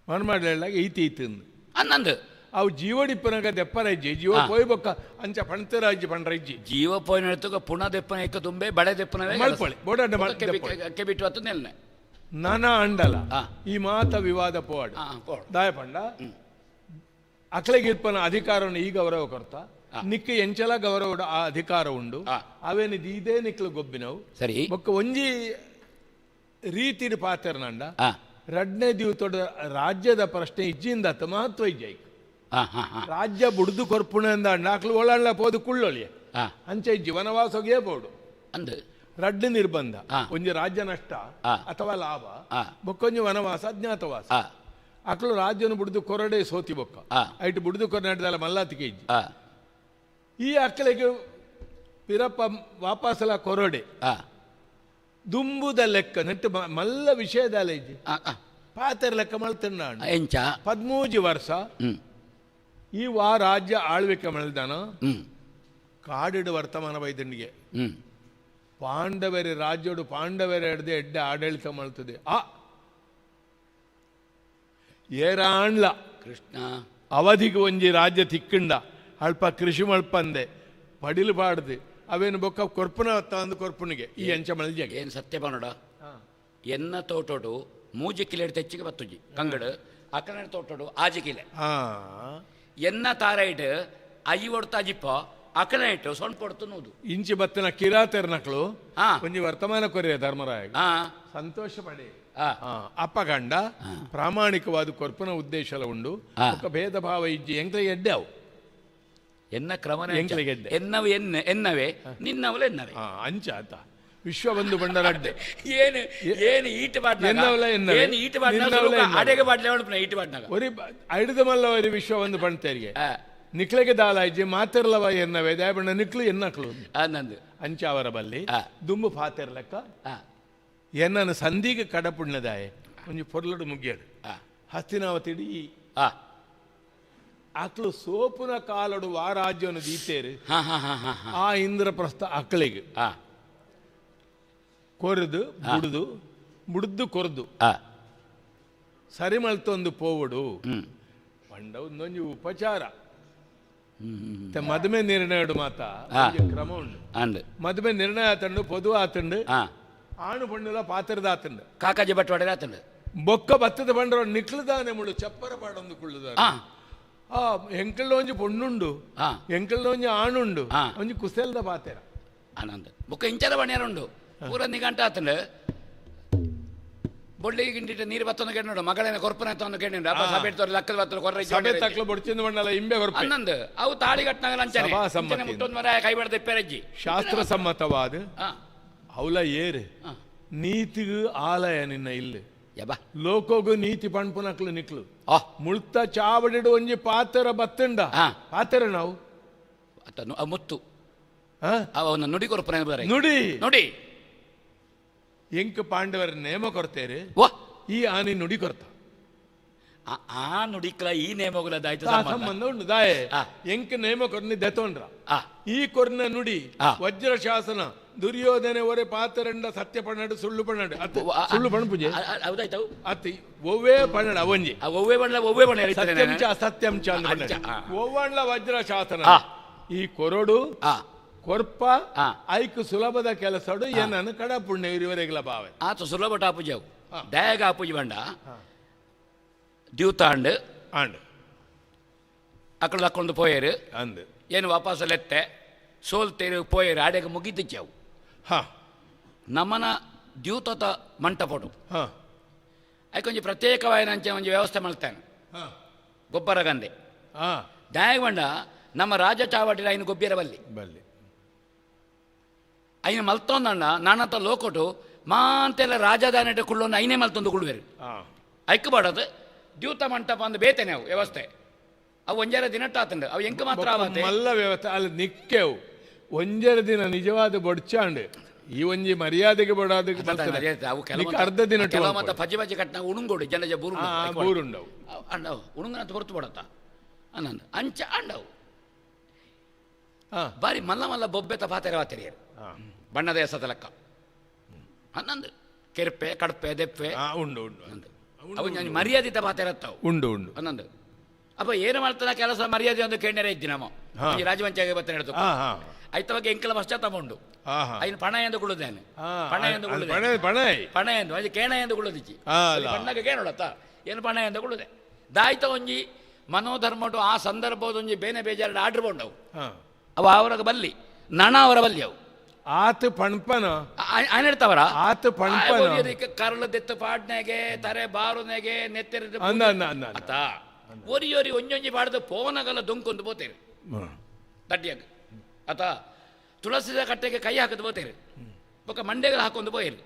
ಮನ್ಮಾಡ್ಲಾಗ ಈತಿ ಈತು ಅನ್ನಂದು ಅವು ಜೀವಡಿಪ್ಪನಾಗ ದೆಪ್ಪರಜ್ಜಿ ಜೀವ ಪೋಯ್ಬೊಕ್ಕ ಅಂಚ ಪಣ್ತರಾಜ್ಜಿ ಪಣ್ರಜ್ಜಿ ಜೀವ ಪೋಯ್ನ ಪುಣ ದೆಪ್ಪನ ಏಕ ತುಂಬೆ ಬಳೆ ದೆಪ್ಪನವೇ ಮಲ್ಪೊಳಿ ಬೋಡಾಟ ಕೆಬಿಟ್ಟು ಹತ್ತು ನೆಲ್ನೆ ನಾನ ಅಂಡಲ ಈ ಮಾತ ವಿವಾದ ಪೋವಾಡು ದಾಯ ಪಂಡ ಅಕ್ಲೆಗಿರ್ಪನ ಅಧಿಕಾರವನ್ನು ಈ ಗೌರವ ಕೊರ್ತ ನಿಕ್ಕ ಎಂಚಲ ಗೌರವ ಆ ಅಧಿಕಾರ ಉಂಡು ಅವೇನು ಇದೇ ನಿಕ್ಲು ಗೊಬ್ಬಿನವು ಸರಿ ಬೊಕ್ಕ ಒಂಜಿ ರೀತಿಡ್ ಪಾತೆರ್ನಂಡ ರಡ್ನೇ ದಿವತೊಡ ರಾಜ್ಯದ ಪ್ರಶ್ನೆ ಇಜ್ಜಿಂದ ಮಹತ್ವ ಇಜ್ಜೈಕ್ ರಾಜ್ಯ ಬುಡ್ದು ಕೊರ್ಪುಣೆ ಅಂದ ಅಕ್ಲು ಒಳಳ್ಳ ಪೋದು ಕುಳ್ಳೊಳಿಯ ಅಂಚೆ ಇಜ್ಜಿ ವನವಾಸೋಗೇ ಬೋಡು ಅಂದು ರಡ್ಡು ನಿರ್ಬಂಧ ಒಂಜಿ ರಾಜ್ಯ ನಷ್ಟ ಅಥವಾ ಲಾಭ ಬೊಕ್ಕೊಂಜಿ ವನವಾಸ ಅಜ್ಞಾತವಾಸ ಅಕ್ಲು ರಾಜ್ಯನು ಬುಡ್ದು ಕೊರಡೆ ಸೋತಿ ಬೊಕ್ಕ ಐಟ್ ಬುಡ್ದು ಕೊರನಾಟದಲ್ಲ ಮಲ್ಲಾತಿಗೆ ಇಜ್ಜಿ ಈ ಅಕ್ಕಲಿಗೆ ಪಿರಪ್ಪ ವಾಪಸಲ ಕೊರಡೆ ದುಂಬುದ ಲೆಕ್ಕ ನೆಟ್ಟು ಮಲ್ಲ ವಿಷಯದಲ್ಲ ಇಜ್ಜಿ ಪಾತೆರ ಲೆಕ್ಕ ಮಲ್ತಣ್ಣ ಎಂಚ 13 ವರ್ಷ ಈ ವಾ ರಾಜ್ಯ ಆಳ್ವಿಕೆ ಮಲ್ದಾನ ಕಾಡಿಡು ವರ್ತಮಾನ ಬೈದಂಡಿಗೆ ಪಾಂಡವರ ರಾಜ್ಯೋಡು ಪಾಂಡವರ ಎಡ್ದೆ ಎಡ್ಡೆ ಆಡಳಿತ ಮಾಡ್ತದೆ ಆ ಏರಾಣ್ಲ ಕೃಷ್ಣ ಅವಧಿಗೆ ಒಂಜಿ ರಾಜ್ಯ ತಿಕ್ಕಿಂಡ ಅಲ್ಪ ಕೃಷಿ ಮಲ್ಪಂದೆ ಪಡಿಲು ಪಾಡ್ದು ಅವೇನು ಬೊಕ್ಕ ಕೊರ್ಪುನ ಅಂದು ಕೊರ್ಪುನಿಗೆ ಈ ಅಂಚ ಮಲ್ಜೆಗೆ ಏನು ಸತ್ಯ ಪನೋಡ ಎನ್ನ ತೋಟೋಡು ಮೂಜಿ ಕಿಲೆ ತೆಚ್ಚಿಗೆ ಬತ್ತುಜಿ ಕಂಗಡು ಅಕ್ಕನ ತೋಟೋಡು ಆಜಿ ಕಿಲೆ ಎನ್ನ ತಾರೈಟ್ ಅಯ್ಯಿ ಒಡ್ತ ಅಜಿಪ್ಪ ಅಕ್ಕನ ಇಟ್ಟು ಸೊಣ್ಣ ಕೊಡ್ತು ನೂದು ಇಂಚಿ ಬತ್ತನ ಕಿರಾತೆರ್ನಕ್ಳು ಒಂಜಿ ವರ್ತಮಾನ ಕೊರಿಯ ಧರ್ಮರಾಯ ಸಂತೋಷ ಪಡೆ ಅಪ್ಪಗಂಡ ಪ್ರಾಮಾಣಿಕವಾದ ಕೊರ್ಪುನ ಉದ್ದೇಶಲ ಉಂಡು ಭೇದ ಭಾವ ಇಜ್ಜಿ ಎಂಕ್ಲೆ ಎಡ್ಡೆ ಅವು ಎನ್ನ ಕ್ರಮನ ಎನ್ನವು ಎನ್ನ ಎನ್ನವೇ ನಿನ್ನವಳು ಎನ್ನವೇ ಅಂಚ ಆತ ವಿಶ್ವ ಬಂಧು ಬಂಡರಡ್ಡೆ ಏನು ಏನು ಈಟ್ ಬಾಡ್ನಾಗ ಏನು ಈಟ್ ಬಾಡ್ನಾಗ ಅಡೆಗೆ ಬಾಡ್ಲೆ ಉಂಟು ಈಟ್ ಬಾಡ್ನಾಗ ಒರಿ ಐಡ್ದ ಮಲ್ಲ ಒರಿ ವಿಶ್ವ ಬಂಧು ಪಣ್ತೇರಿಗೆ ನಿಕ್ಲೆಗೆ ದಾಲಾಯ್ಜಿ ಮಾತಿರ್ಲವ ಎನ್ನವೇ ದಯಬಣ್ಣ ನಿಕ್ಲು ಎನ್ನಕ್ಲು ನಂದು ಅಂಚ ಅವರ ಬಲ್ಲಿ ದುಂಬು ಫಾತಿರ್ಲಕ್ಕ ಎನ್ನನು ಸಂಧಿಗೆ ಕಡಪುಣ್ಯದಾಯ ಒಂಜಿ ಪೊರ್ಲಡು ಮುಗ್ಯಡು ಹಸ್ತಿನಾವತಿಡಿ ಅಕ್ಲು ಸೋಪುನ ಕಾಲಡು ಆ ರಾಜ್ಯವನ್ನು ದೀತೇರು ಆ ಇಂದ್ರಪ್ರಸ್ಥ ಅಕ್ಳಿಗೆ ಕೊರೆದು ಬುಡ್ದು ಬುಡ್ದು ಕೊರೆದು ಸರಿ ಮಲ್ತೊಂದು ಪೋವಡು ಪಂಡ ಒಂದೊಂಜಿ ಉಪಚಾರ ಮದುವೆ ನಿರ್ಣಯಡು ಮಾತ ಕ್ರಮ ಉಂಡು ಮದುವೆ ನಿರ್ಣಯ ಆತಂಡು ಪೊದು ಆತಂಡು ಆಣು ಪಣ್ಣುಲ ಪಾತ್ರದ ಆತಂಡು ಕಾಕಾಜಿ ಬಟ್ಟವಾಡ ಆತಂಡು ಬೊಕ್ಕ ಬತ್ತದ ಬಂಡ್ರ ನಿಕ್ಲುದಾನೆ ಮುಳು ಚಪ್ಪರ ಪಾಡೊಂದು ಕುಳ್ಳುದಾನೆ ಆ ಎಂಕಲ್ದ ಒಂಜಿ ಪೊಣ್ಣುಂಡು ಎಂಕಲ್ದ ಒಂಜಿ ಆಣುಂಡು ಒಂಜಿ ಕುಸೆಲ್ದ ಪಾತೆರ ಆನಂದ ಬೊಕ್ಕ ಇಂಚರ ಬಣ್ಣಿಯರುಂಡು ಪೂರ ನಿಗಂಟ ಆತಂಡು ಬೊಳ್ಳಿ ಗಿಂಡಿಟ್ಟು ನೀರು ಬತ್ತೊಂದು ಕೇಳಿ ಮಗಳೇನ ಕೊರ್ಪನ ತಂದು ಕೇಳಿ ಅಪ್ಪ ಸಭೆ ತೋರಿ ಲಕ್ಕದ ಬತ್ತಲು ಕೊರ್ರ ಸಭೆ ತಕ್ಲು ಬೊಡ್ಚಿಂದ ಬಣ್ಣಲ್ಲ ಇಂಬೆ ಕೊರ್ಪ ಅನ್ನಂದು ಅವು ತಾಳಿ ಕಟ್ಟನಾಗಲ್ಲ ಅಂಚನೆ ಮುಟ್ಟೊಂದು ಮರ ಕೈ ಬಡ್ದ ಇಪ್ಪೆರಜ್ಜಿ ಶಾಸ್ತ್ರ ಸಮ್ಮತವಾದ ಅವಲ ಏರು ನೀತಿಗೂ ಆಲಯ ನಿನ್ನ ಇಲ್ಲಿ ಲೋಕೋಗು ನೀತಿ ಪಣ್ಪುನಕ್ಲು ನಿಕ್ಲು ಮುಳ್ತ ಚಾವಡಿಡು ಒಂಜಿ ಪಾತೆರ ಬತ್ತಂಡ ಪಾತೆರ ನಾವು ಮುತ್ತು ನುಡಿ ಕೊರ್ಪನ ನುಡಿ ನುಡಿ ಎಂಕ್ ಪಾಂಡವರ ನೇಮ ಕೊರ್ತೇರಿ ಈ ಆನಿ ನುಡಿ ಕೊರ್ತ ಆ ನುಡಿಕ್ಲ ಈ ನೇಮಗುಲ ಸಂಬಂಧ ಉಂಡು ದಾಯೆ ಎಂಕ್ ನೇಮ ಕೊರ್ನಿ ದೆತೊಂಡ್ರ ಈ ಕೊರ್ನ ನುಡಿ ವಜ್ರ ಶಾಸನ ದುರ್ಯೋಧನೆ ಒರೆ ಪಾತರಂಡ ಸತ್ಯ ಪಣ್ಣಡು ಸುಳ್ಳು ಪಣ್ಣಡು ಸುಳ್ಳು ಪಣ್ ಪೂಜೆ ಅತಿ ಒವ್ವೇ ಪಣ್ಣಡು ಅವಂಜಿ ಒವ್ವೇ ಬಣ್ಣ ಒವ್ವೇ ಬಣ್ಣ ಸತ್ಯಂಚ ಅಸತ್ಯಂಚ ಒವ್ವಣ್ಣ ವಜ್ರ ಶಾಸನ ಈ ಕೊರಡು ಕೊರ್ಪ ಐಕ್ ಸುಲಭದ ಕೆಲಸಡು ಏನನ್ನು ಕಡ ಪುಣ್ಯ ಇವರೆಗೆಲ್ಲ ಭಾವ ಆತ ಸುಲಭ ಟಾಪುಜಿ ಅವು ದಯಾಗ ಆಪುಜಿ ಬಂಡ ದ್ಯೂತಾಂಡ್ ಆಂಡ್ ಅಕ್ಕಳು ಹಾಕೊಂಡು ಪೋಯರು ಅಂದು ಏನು ವಾಪಸ್ ಲೆತ್ತೆ ಸೋಲ್ತೇರು ಪೋಯರು ಆಡೆಗೆ ಮುಗಿದಿಚ್ಚವು ನಮ್ಮನ ದ್ಯೂತದ ಮಂಟಪಡು ಅದಕ್ಕೊಂಜಿ ಪ್ರತ್ಯೇಕವಾದ ಅಂಚೆ ಒಂಜಿ ವ್ಯವಸ್ಥೆ ಮಾಡ್ತಾನೆ ಗೊಬ್ಬರ ಗಂದೆ ದಾಯಗ ಬಂಡ ನಮ್ಮ ರಾಜ ಚಾವಟಿಲ ಐನು ಗೊಬ್ಬಿರ ಬಲ್ಲಿ ಬಲ್ಲಿ ಐನು ಮಲ್ತೊಂದಣ್ಣ ನಾನಂತ ಲೋಕೊಟು ಮಾಂತೆಲ್ಲ ರಾಜಧಾನಿ ಕುಳ್ಳೊಂದು ಐನೇ ಮಲ್ತೊಂದು ಕುಳ್ಳುವೆರು ಐಕ್ ಬಾಡದು ದ್ಯೂತ ಮಂಟಪ ಅಂದು ಬೇತೇನೆ ಅವು ವ್ಯವಸ್ಥೆ ಅವು ಒಂಜಾರ ದಿನಟ್ಟಾತಂಡು ಅವು ಎಂಕ ಮಾತ್ರ ಆವತ್ತೆ ಮಲ್ಲ ವ್ಯವಸ್ಥೆ ಅಲ್ಲಿ ನಿಕ್ಕೆವು ಒಂಜರ ದಿನ ನಿಜವಾದ ಬೊಡ್ಚಾಂಡು ಈ ಒಂಜಿ ಮರ್ಯಾದೆಗೆ ಬಡಾದಕ್ಕೆ ಅರ್ಧ ದಿನ ಕೆಲವು ಮತ್ತೆ ಪಜಿ ಪಜಿ ಕಟ್ಟ ಉಣುಂಗೋಡು ಜನ ಬೂರುಂಡವು ಅಂಡವು ಉಣುಂಗನಂತ ಹೊರತು ಬಡತ್ತ ಅನ್ನಂದು ಅಂಚ ಅಂಡವು ಬಾರಿ ಮಲ್ಲ ಮಲ್ಲ ಬೊಬ್ಬೆತ ಪಾತೆರೆ ವಾತೆರಿಯರು ಬಣ್ಣದ ಎಸದ ಲೆಕ್ಕ. ಅನ್ನಂದು ಕೆರ್ಪೆ ಕಡಪೆ ದೆಪ್ಪೆ ಉಂಡು ಉಂಡು ಅವು ನಾನು ಮರ್ಯಾದಿತ ಪಾತೆರತ್ತವು ಉಂಡು ಉಂಡು ಅನ್ನಂದು. ಅಪ್ಪ ಏನು ಮಾಡ್ತಾನ ಕೆಲಸ ಮರ್ಯಾದೆ ಒಂದು ಕೇಂದ್ರ ಇದ್ದಿ ನಮ್ಮ ಈ ರಾಜವಂಚಾಗೆ ಬರ್ತಾನೆ ಹೇಳ್ತು ಐತ ಬಗ್ಗೆ ಎಂಕಲ ಪಶ್ಚಾತ್ತಾಪ ಉಂಡು. ಐನು ಪಣ ಎಂದು ಕುಳ್ಳುದೇನೆ, ಪಣ ಎಂದು ಕುಳ್ಳುದೇನೆ, ಪಣ ಎಂದು ಅದು ಕೇಣ ಎಂದು ಕುಳ್ಳುದಿಚ್ಚಿ ಪಣ್ಣಗೆ ಕೇಳತ್ತ ಏನು ಪಣ ಎಂದು ಕುಳ್ಳುದೆ ದಾಯ್ತ ಒಂಜಿ ಮನೋಧರ್ಮಟು ಆ ಸಂದರ್ಭದ ಒಂಜಿ ಬೇನೆ ಬೇಜಾರು ಆರ್ಡರ್ ಕೊಂಡವು ಅವ ಅವರ ಬಲ್ಲಿ ನಣ ಅವರ ಬಲ್ಲಿ ಅವು ಆತ ಪಣ್ಪನ ಆನೆಡ್ತವರ ಆತ ಪಣ್ಪನ ಕರಳು ದೆತ್ತು ಪಾಡ್ನೆಗೆ ತರೆ ಬಾರುನೆಗೆ ನೆತ್ತೆರ ಆತ ಒರಿಯೊರಿ ಒಂಜೊಂಜಿ ಪಾಡ್ದು ಪೋನಗಲ್ಲ ದೊಂಕೊಂದು ಪೋತೇವೆ ತಟ್ಟಿಯಾಗ ಆತ ತುಳಸಿದ ಕಟ್ಟೆಗೆ ಕೈ ಹಾಕದು ಪೋತೇವೆ ಬೊಕ್ಕ ಮಂಡೆಗಳು ಹಾಕೊಂಡು ಪೋಯಿರಿ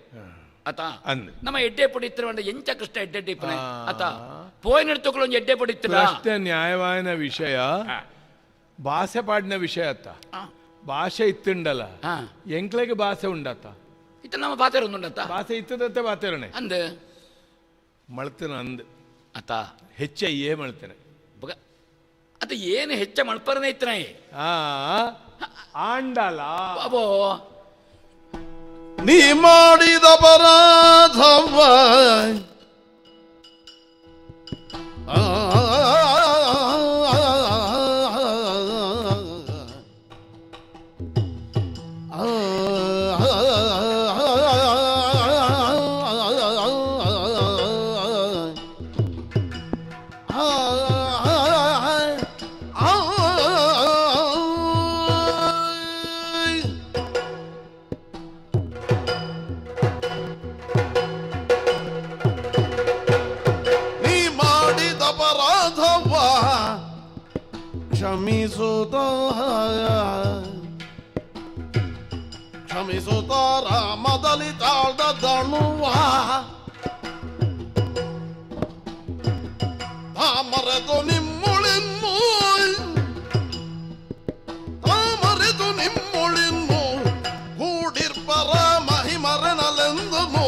ಆತ ನಮ್ಮ ಎಡ್ಡೆ ಪೊಡಿ ಇತ್ತಿರ ಎಂಚ ಕೃಷ್ಣ ಎಡ್ಡೆ ಇಪ್ಪನೆ ಆತ ಪೋಯಿನ ಒಂಜಿ ಎಡ್ಡೆ ಪೊಡಿ ಇತ್ತಿರ ಅಷ್ಟೇ ನ್ಯಾಯವಾದ ವಿಷಯ ಭಾಷೆ ಪಾಡಿನ ವಿಷಯ ಅತ್ತ ಭಾಷೆ ಇತ್ತುಂಡಲ್ಲ ಎಂಕ್ಲೆಗೆ ಭಾಷೆ ಉಂಡತ್ತ ಇತ್ತ ನಮ್ಮ ಪಾತೆರ ಉಂಡತ್ತ ಭಾಷೆ ಇತ್ತದತ್ತೆ ಪಾತೆರನೆ ಅಂದ ಮಳ್ತನ ಅಂದ ಅತ್ತ ಹೆಚ್ಚ ಏ ಮಳ್ತೇನೆ ಅದು ಏನು ಹೆಚ್ಚ ಮಳ್ಪರನೆ ಇತ್ತನೆ ಆಂಡಲ ಅಬೋ ನೀ ಮಾಡಿದ ಪರಾಧವ ಕ್ಷಮಿಸುತ್ತ ಕ್ಷಮಿಸುತ್ತ ರಾಮದಲ್ಲಿ ತಾಳ್ದ ದಣುವ ತಾಮರೆದು ನಿಮ್ಮೊಳಿನ್ನು ತಾಮರೆದು ನಿಮ್ಮೊಳಿನ್ನು ಕೂಡಿರ್ಪರ ಮಹಿಮರನಲೆಂದನು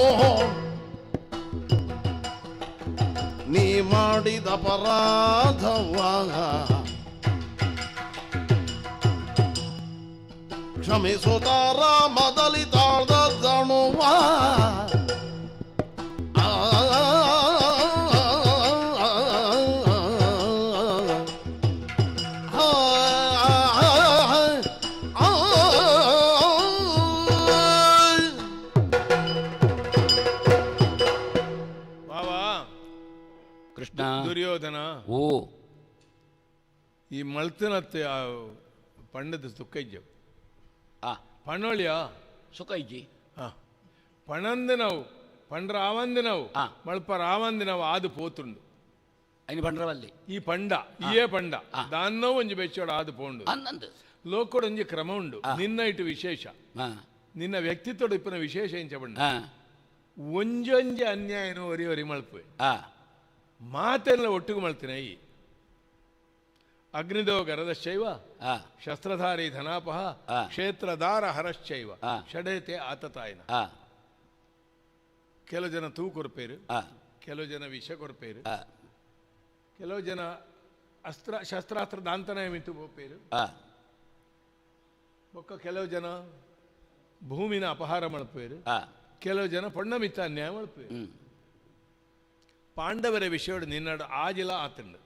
ನೀ ಮಾಡಿದ ಪರಾಧವ ಕ್ಷಮಿಸುತ್ತ ರಾಮದಲ್ಲಿ ತಾಳ್ದ ದಣುವ ಕೃಷ್ಣ ದುರ್ಯೋಧನ ಓ ಈ ಮಳ್ತನತ್ತೆ ಪಂಡದ ಸುಖ ಇಜ್ಜವು ಪಣೋಳಿಯ ಸುಖ ಇಜ್ಜಿ ಪಣಂದು ನಾವು ಪಂಡ್ರ ಆವಂದು ನಾವು ಮಳ್ಪ ರಾವಂದು ನಾವು ಆದು ಪೋತುಂಡು ಐನು ಪಂಡ್ರವಲ್ಲಿ ಈ ಪಂಡ ಇಯೇ ಪಂಡ ದಾನ್ನೋ ಒಂಜಿ ಬೆಚ್ಚೋಡು ಆದು ಪೋಂಡು ಅನ್ನಂದು ಲೋಕೋಡು ಒಂಜಿ ಕ್ರಮ ಉಂಡು ನಿನ್ನ ಇಟ್ಟು ವಿಶೇಷ ನಿನ್ನ ವ್ಯಕ್ತಿತ್ವಡು ಇಪ್ಪನ ವಿಶೇಷ ಇಂಚ ಪಂಡ ಒಂಜೊಂಜಿ ಅನ್ಯಾಯನು ಒರಿ ಒರಿ ಮಳ್ಪುವೆ ಮಾತೆಲ್ಲ ಒಟ್ಟಿಗೆ ಮಳ್ತೀನಿ ಈ ಅಗ್ನಿದೋ ಗರದಶ್ಚೈವ ಶಸ್ತ್ರಧಾರಿ ಧನಾಪಹ ಕ್ಷೇತ್ರದಾರ ಹರಶ್ಚೈವ ಷಡೇತೆ ಆತತಾಯನ. ಕೆಲವು ಜನ ತೂ ಕೊರ್ಪೇರು, ಕೆಲವು ಜನ ವಿಷ ಕೊರ್ಪೇರು, ಕೆಲವು ಜನ ಅಸ್ತ್ರ ಶಸ್ತ್ರಾಸ್ತ್ರ ದಾಂತನ ಮಿತ್ತು ಪೋಪೇರು, ಬೊಕ್ಕ ಕೆಲವು ಜನ ಭೂಮಿನ ಅಪಹಾರ ಮಳ್ಪೇರು, ಕೆಲವು ಜನ ಪೊಣ್ಣ ಮಿತ್ತ ಅನ್ಯಾಯ ಮಳ್ಪೇರು. ಪಾಂಡವರ ವಿಷಯೋಡು ನಿನ್ನಡು ಆಜಿಲ ಆತಂಡು.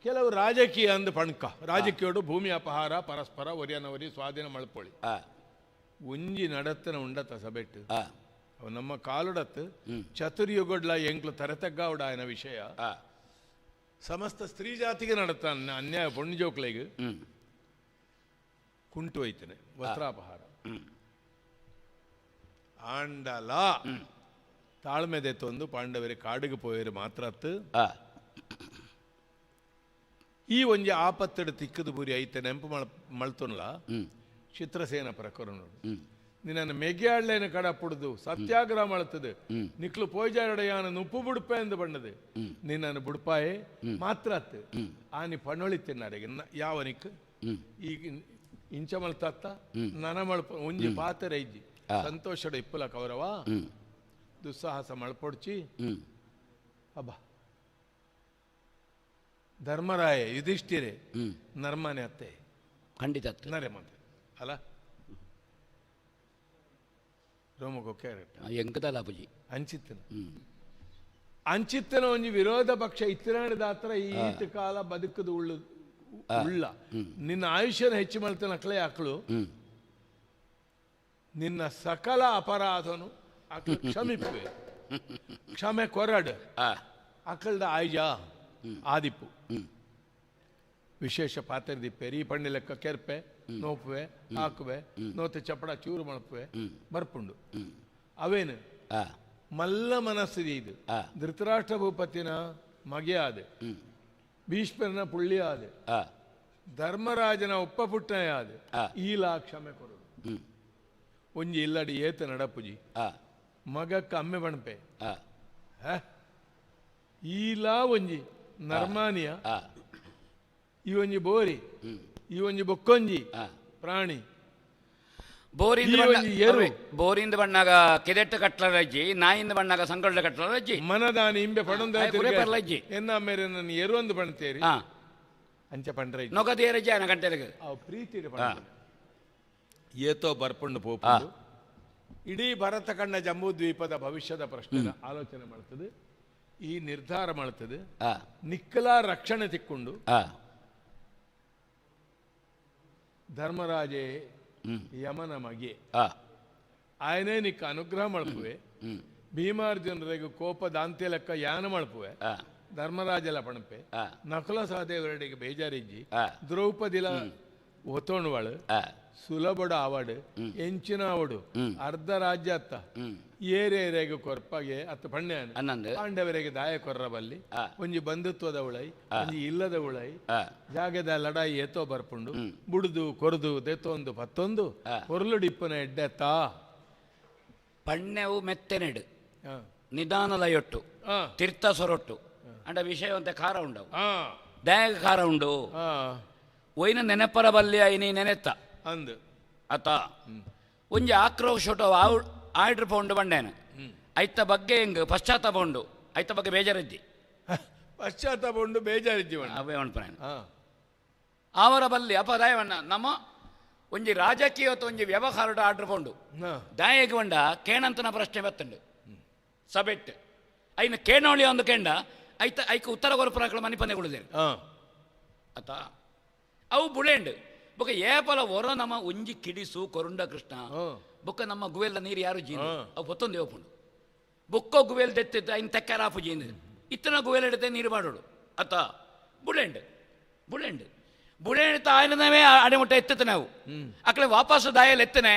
ಕೆಲವು ರಾಜಕೀಯ ಅಂದು ಪಣ್ಕ ರಾಜಕೀಯೋಡು ಭೂಮಿ ಅಪಹಾರ ಪರಸ್ಪರ ಒರಿಯನವರಿ ಸ್ವಾಧೀನ ಮಳ್ಪೊಳಿ ಒಂಜಿ ನಡತ್ತನ ಉಂಡತ್ತ ಸಬೆಟ್ಟು ಅವು ನಮ್ಮ ಕಾಲುಡತ್ತು ಚತುರ್ಯುಗೊಡ್ಲ ಎಂಕ್ಲು ತರತಗ್ಗಾವುಡ ಆಯನ ವಿಷಯ ಸಮಸ್ತ ಸ್ತ್ರೀ ಜಾತಿಗೆ ನಡತ್ತ ಅನ್ಯಾಯ ಪೊಣ್ಣು ಜೋಕ್ಲೆಗ್ ಕುಂಟು ಹೋಯ್ತಾನೆ ವಸ್ತ್ರಾಪಹಾರ ಆಂಡಲ ತಾಳ್ಮೆದೆ ತೊಂದು ಪಾಂಡವರಿ ಕಾಡಿಗೆ ಪೋಯರು ಮಾತ್ರ ಈ ಒಂಜಿ ಆಪತ್ತಡು ತಿಕ್ಕದು ಬುರಿ ಐತೆ ನೆಂಪು ಮಳ್ತೊನ್ಲ ಚಿತ್ರಸೇನ ಪ್ರಕರಣ ನಿನ್ನ ಮೆಗ್ಯಾಡ್ಲೇನ ಕಡ ಪುಡ್ದು ಸತ್ಯಾಗ್ರಹ ಮಳ್ತದೆ ನಿಕ್ಲು ಪೋಯ್ಜಾರಡೆಯಾನ ನುಪ್ಪು ಬುಡ್ಪೆ ಎಂದು ಬಣ್ಣದು ನಿನ್ನನ್ನು ಬುಡ್ಪಾಯೆ ಮಾತ್ರ ಅತ್ತು ಆನಿ ಪಣ್ಣೊಳಿ ತಿನ್ನಾರೆಗೆ ಯಾವ ನಿಕ್ ಈಗ ಇಂಚ ಮಳ್ತತ್ತ ನನ ಮಳ್ಪ ಒಂಜಿ ಪಾತ್ರೆ ಇಜ್ಜಿ ಸಂತೋಷಡ ಇಪ್ಪಲ ಕೌರವ ದುಸ್ಸಾಹಸ ಮಳ್ಪೊಡ್ಚಿ ಅಬ್ಬ ಧರ್ಮರಾಯ ಯುಧಿಷ್ಠಿರೆ ನರ್ಮನೆ ಅತ್ತೆ ಖಂಡಿತ ನರೆ ಮತ್ತೆ ಅಲ್ಲ ರೋಮಗೊಕ್ಕೆ ಎಂಕದಲ್ಲ ಪೂಜಿ ಅಂಚಿತ್ತನ ಅಂಚಿತ್ತನ ಒಂಜಿ ವಿರೋಧ ಪಕ್ಷ ಇತ್ತಿನಾಡಿದಾತ್ರ ಈತ ಕಾಲ ಬದುಕದು ಉಳ್ಳು ಉಳ್ಳ ನಿನ್ನ ಆಯುಷ್ಯನ ಹೆಚ್ಚು ಮಾಡ್ತಾನೆ ಅಕ್ಲೇ ಅಕ್ಳು ನಿನ್ನ ಸಕಲ ಅಪರಾಧನು ಅಕ್ಳು ಕ್ಷಮಿಪುವೆ ಕ್ಷಮೆ ಕೊರಡು ಅಕ್ಕಳ್ದ ಆಯ್ಜ ಆದಿಪ್ಪು ವಿಶೇಷ ಪಾತ್ರೆ ದಿಪ್ಪೆ ಈ ಪಣ್ಣೆ ಲೆಕ್ಕ ಕೆರ್ಪೆ ನೋಪುವೆ ಹಾಕುವೆ ನೋತೆ ಚಪಡ ಚೂರು ಮಳಪುವೆ ಬರ್ಪುಂಡು ಅವೇನು ಮಲ್ಲ ಮನಸ್ಸಿದೆ ಇದು ಧೃತರಾಷ್ಟ್ರ ಭೂಪತಿನ ಮಗೆಯಾದ ಭೀಷ್ಮರನ ಪುಳ್ಳಿಯಾದ ಧರ್ಮರಾಜನ ಒಪ್ಪ ಪುಟ್ಟನೆಯಾದ ಈಲಾ ಕ್ಷಮೆ ಕೊರಡು ಒಂಜಿ ಇಲ್ಲಡಿ ಏತ ನಡಪುಜಿ ಮಗಕ್ಕ ಅಮ್ಮೆ ಬಣಪೆ ಈಲಾ ಒಂಜಿ ನರ್ಮಾನಿಯ ಈ ಒಂಜಿ ಬೋರಿ ಈ ಒಂಜಿ ಬೊಕ್ಕೊಂಜಿ ಪ್ರಾಣಿ ಬೋರಿಂದ ಬಣ್ಣಾಗ ಕೆದೆಟ್ಟ ಕಟ್ಲರಜ್ಜಿ ನಾಯಿಂದ ಬಣ್ಣಾಗ ಸಂಕಟ ಕಟ್ಲರಜ್ಜಿ ಮನದಾನಿ ಇಂಬೆ ಪಣಂದ ಪರ್ಲಜ್ಜಿ ಎನ್ನ ಮೇರೆ ನನ್ನ ಎರುವಂದು ಪಣ್ತೇರಿ ಅಂಚ ಪಂಡ್ರೆ ನೊಗದೇರಜ್ಜಿ ಆನ ಗಂಟೆಗೆ ಪ್ರೀತಿ ಏತೋ ಬರ್ಪಂಡು ಪೋಪು ಇಡೀ ಭರತ ಕಂಡ ಜಂಬೂ ದ್ವೀಪದ ಭವಿಷ್ಯದ ಪ್ರಶ್ನೆ ಆಲೋಚನೆ ಮಾಡ್ತದೆ ಈ ನಿರ್ಧಾರ ಮಾಡ್ತದೆ ನಿಕ್ಕಲ ರಕ್ಷಣೆ ತಿಕ್ಕೊಂಡು ಧರ್ಮರಾಜೇ ಯಮನ ಮಗೆ ಆಯನೇ ನಿಕ್ಕ ಅನುಗ್ರಹ ಮಳ್ಪುವೆ ಭೀಮಾರ್ಜುನರಿಗೆ ಕೋಪ ದಾಂತೆ ಲೆಕ್ಕ ಯಾನ ಮಳ್ಪುವೆ ಧರ್ಮರಾಜಲ ಪಣಪೆ ನಕುಲ ಸಹದೇವರಡಿಗೆ ಬೇಜಾರಿಜ್ಜಿ ದ್ರೌಪದಿಲ ಒತ್ತೋಣವಳು ಸುಲಭಡ ಆವಡು ಎಂಚಿನ ಆವಡು ಅರ್ಧ ರಾಜ್ಯ ಅತ್ತ ಏರೇರೆಗೆ ಕೊರ್ಪಗೆ ಅತ್ತ ಪಣ್ಯ ಪಾಂಡವರಿಗೆ ದಾಯ ಕೊರ್ರಬಲ್ಲಿ ಒಂಜಿ ಬಂಧುತ್ವದ ಉಳೈ ಒಂಜಿ ಇಲ್ಲದ ಉಳೈ ಜಾಗದ ಲಡಾಯಿ ಏತೋ ಬರ್ಪುಂಡು ಬುಡುದು ಕೊರದು ದೆತ್ತೊಂದು ಪತ್ತೊಂದು ಕೊರ್ಲುಡಿಪ್ಪನ ಎಡ್ಡೆತ್ತಾ ಪಣ್ಣೆವು ಮೆತ್ತೆನೆಡು ನಿಧಾನ ಲಯೊಟ್ಟು ತೀರ್ಥ ಸೊರೊಟ್ಟು ಅಂಡ ವಿಷಯವಂತೆ ಖಾರ ಉಂಡವು ದಾಯಗ ಖಾರ ಉಂಡು ಒಯ್ನ ನೆನಪರ ಬಲ್ಯ ಇನಿ ನೆನೆತ್ತ ಅಂದು ಅತ ಒಂಜಿ ಆಕ್ರೋಶೋಟ ಆರ್ಡ್ರ್ ಪೌಂಡು ಬಂಡೇನು ಐತ ಬಗ್ಗೆ ಹೆಂಗ್ ಪಶ್ಚಾತ್ತಾಪ ಉಂಡು ಐತ ಬಗ್ಗೆ ಬೇಜಾರಿದ್ದಿ ಪಶ್ಚಾತ್ತಾಪ ಉಂಡು ಬೇಜಾರಿದ್ದಿ ಅವೇ ಉಂಟು ಅವರ ಬಲ್ಲಿ ಅಪ ದಾಯವಣ್ಣ ನಮ್ಮ ಒಂಜಿ ರಾಜಕೀಯ ಒಂಜಿ ವ್ಯವಹಾರದ ಆರ್ಡ್ರ್ ಪೌಂಡು ದಾಯಗೆ ಬಂಡ ಕೇಣಂತನ ಪ್ರಶ್ನೆ ಬತ್ತುಂಡು ಸಬೆಟ್ ಐನ ಕೇಣೋಳಿ ಒಂದು ಕೆಂಡ ಐತ ಐಕ ಉತ್ತರ ಕೊರಪುರ ಮನಿಪಂದೆಗೊಳ್ಳುದೇರು ಅತ ಅವು ಬುಳೆಂಡು ಬೊಕ ಏಪಲ ಹೊರ ನಮ್ಮ ಒಂಜಿ ಕಿಡಿಸು ಕೊರುಂಡ ಕೃಷ್ಣ ಬೊಕ್ಕ ನಮ್ಮ ಗುವೆಲ್ಲ ನೀರು ಯಾರು ಜೀನು ಅವು ಹೊತ್ತೊಂದು ಯೋಪುಂಡು ಬೊಕ್ಕ ಗುವೆಲ್ ದೆತ್ತಿದ್ದ ಐನ್ ತೆಕ್ಕರಾಪು ಜೀನು ಇತ್ತನ ಗುವೆಲ್ ಹಿಡಿತೆ ನೀರು ಮಾಡೋಡು ಅತ ಬುಳೆಂಡು ಬುಳೆಂಡು ಬುಳೆಂಡು ತಾಯಿನವೇ ಅಡೆಮುಟ್ಟ ಎತ್ತುತ್ತೆ ನಾವು ಅಕ್ಕಳೆ ವಾಪಸ್ಸು ದಾಯಲ್ಲಿ ಎತ್ತನೆ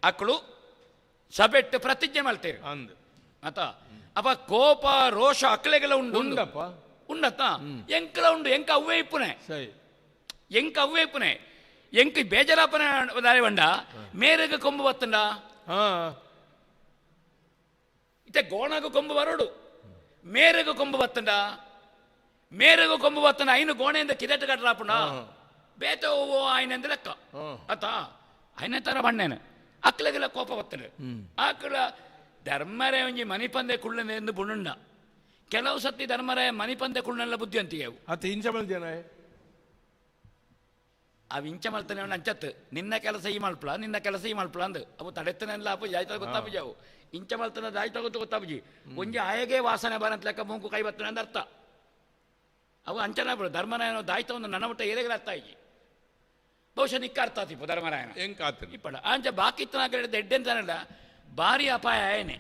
ಅಕ್ಕಳು ಸಬೆಟ್ಟು ಪ್ರತಿಜ್ಞೆ ಮಾಡ್ತೇವೆ ಅತ ಅಪ್ಪ ಕೋಪ ರೋಷ ಅಕ್ಕಳೆಗೆಲ್ಲ ಉಂಡು ಉಂಡಪ್ಪ ಉಂಡತ್ತ ಎಂಕಲ ಉಂಡು ಎಂಕ ಅವ್ವೇ ಇಪ್ಪುನೆ ಸರಿ ಎಂಕ ಅವ್ವೇ ಇಪ್ಪುನೆ ಎಂಕ ಬೇಜಾರಪ್ಪನ ದಾರಿ ಬಂಡ ಮೇರೆಗೆ ಕೊಂಬು ಬತ್ತಂಡ ಇತ್ತೆ ಗೋಣಗ ಕೊಂಬು ಬರೋಡು ಮೇರೆಗೆ ಕೊಂಬು ಬತ್ತಂಡ ಮೇರೆಗೆ ಕೊಂಬು ಬತ್ತಂಡ ಐನು ಗೋಣೆಯಿಂದ ಕಿದೆಟ್ಟು ಕಟ್ರಾಪುಂಡ ಬೇತೆ ಓ ಆಯ್ನೆಂದ ಲೆಕ್ಕ ಅತ್ತ ಐನೇ ತರ ಬಣ್ಣೇನು ಅಕ್ಕಲೆಗೆಲ್ಲ ಕೋಪ ಬತ್ತಂಡ ಆಕಳ ಧರ್ಮರೇ ಒಂಜಿ ಮನಿಪಂದೆ ಕುಳ್ಳನೆ ಎಂದು ಬುಣ್ಣುಂಡ ಕೆಲವು ಸತಿ ಧರ್ಮರಾಯ ಮನಿಪಂದೆ ಕುಳ್ಳನೆಲ್ಲ ಬುದ್ಧಿ ಅಂತೀಯ ಅತ್ತ ಇಂಚ ಜನ ಅವು ಇಂಚ ಮಲ್ತಾನೆ ಅಂಚತ್ತು ನಿನ್ನ ಕೆಲಸ ಈ ಮಲ್ಪಲ ನಿನ್ನ ಕೆಲಸ ಈ ಮಲ್ಪಲ ಅಂದು ಅವು ತಡೆತ್ತನೆಲ್ಲ ಅಪ್ಪು ಜಾಯ್ತ ಗೊತ್ತಾಪುಜಿ ಅವು ಇಂಚ ಮಲ್ತನ ಜಾಯ್ತ ಗೊತ್ತು ಗೊತ್ತಾಪುಜಿ ಒಂಜಿ ಆಯಗೆ ವಾಸನೆ ಬರಂತ ಲೆಕ್ಕ ಮೂಕು ಕೈ ಬತ್ತನೆ ಅಂದ ಅರ್ಥ ಅವು ಅಂಚನ ಬಿಡು ಧರ್ಮರಾಯನ ದಾಯ್ತ ಒಂದು ನನ್ನ ಮಟ್ಟ ಏರೆಗೆ ಅರ್ಥ ಆಗಿ ಬಹುಶಃ ನಿಕ್ಕ ಅರ್ಥ ಆತಿಪ್ಪ ಧರ್ಮರಾಯನ ಇಪ್ಪಡ ಅಂಚ ಬಾಕಿ ಇತ್ತನ ಎಡ್ಡೆ ಭಾರಿ ಅಪಾಯ ಆಯನೆ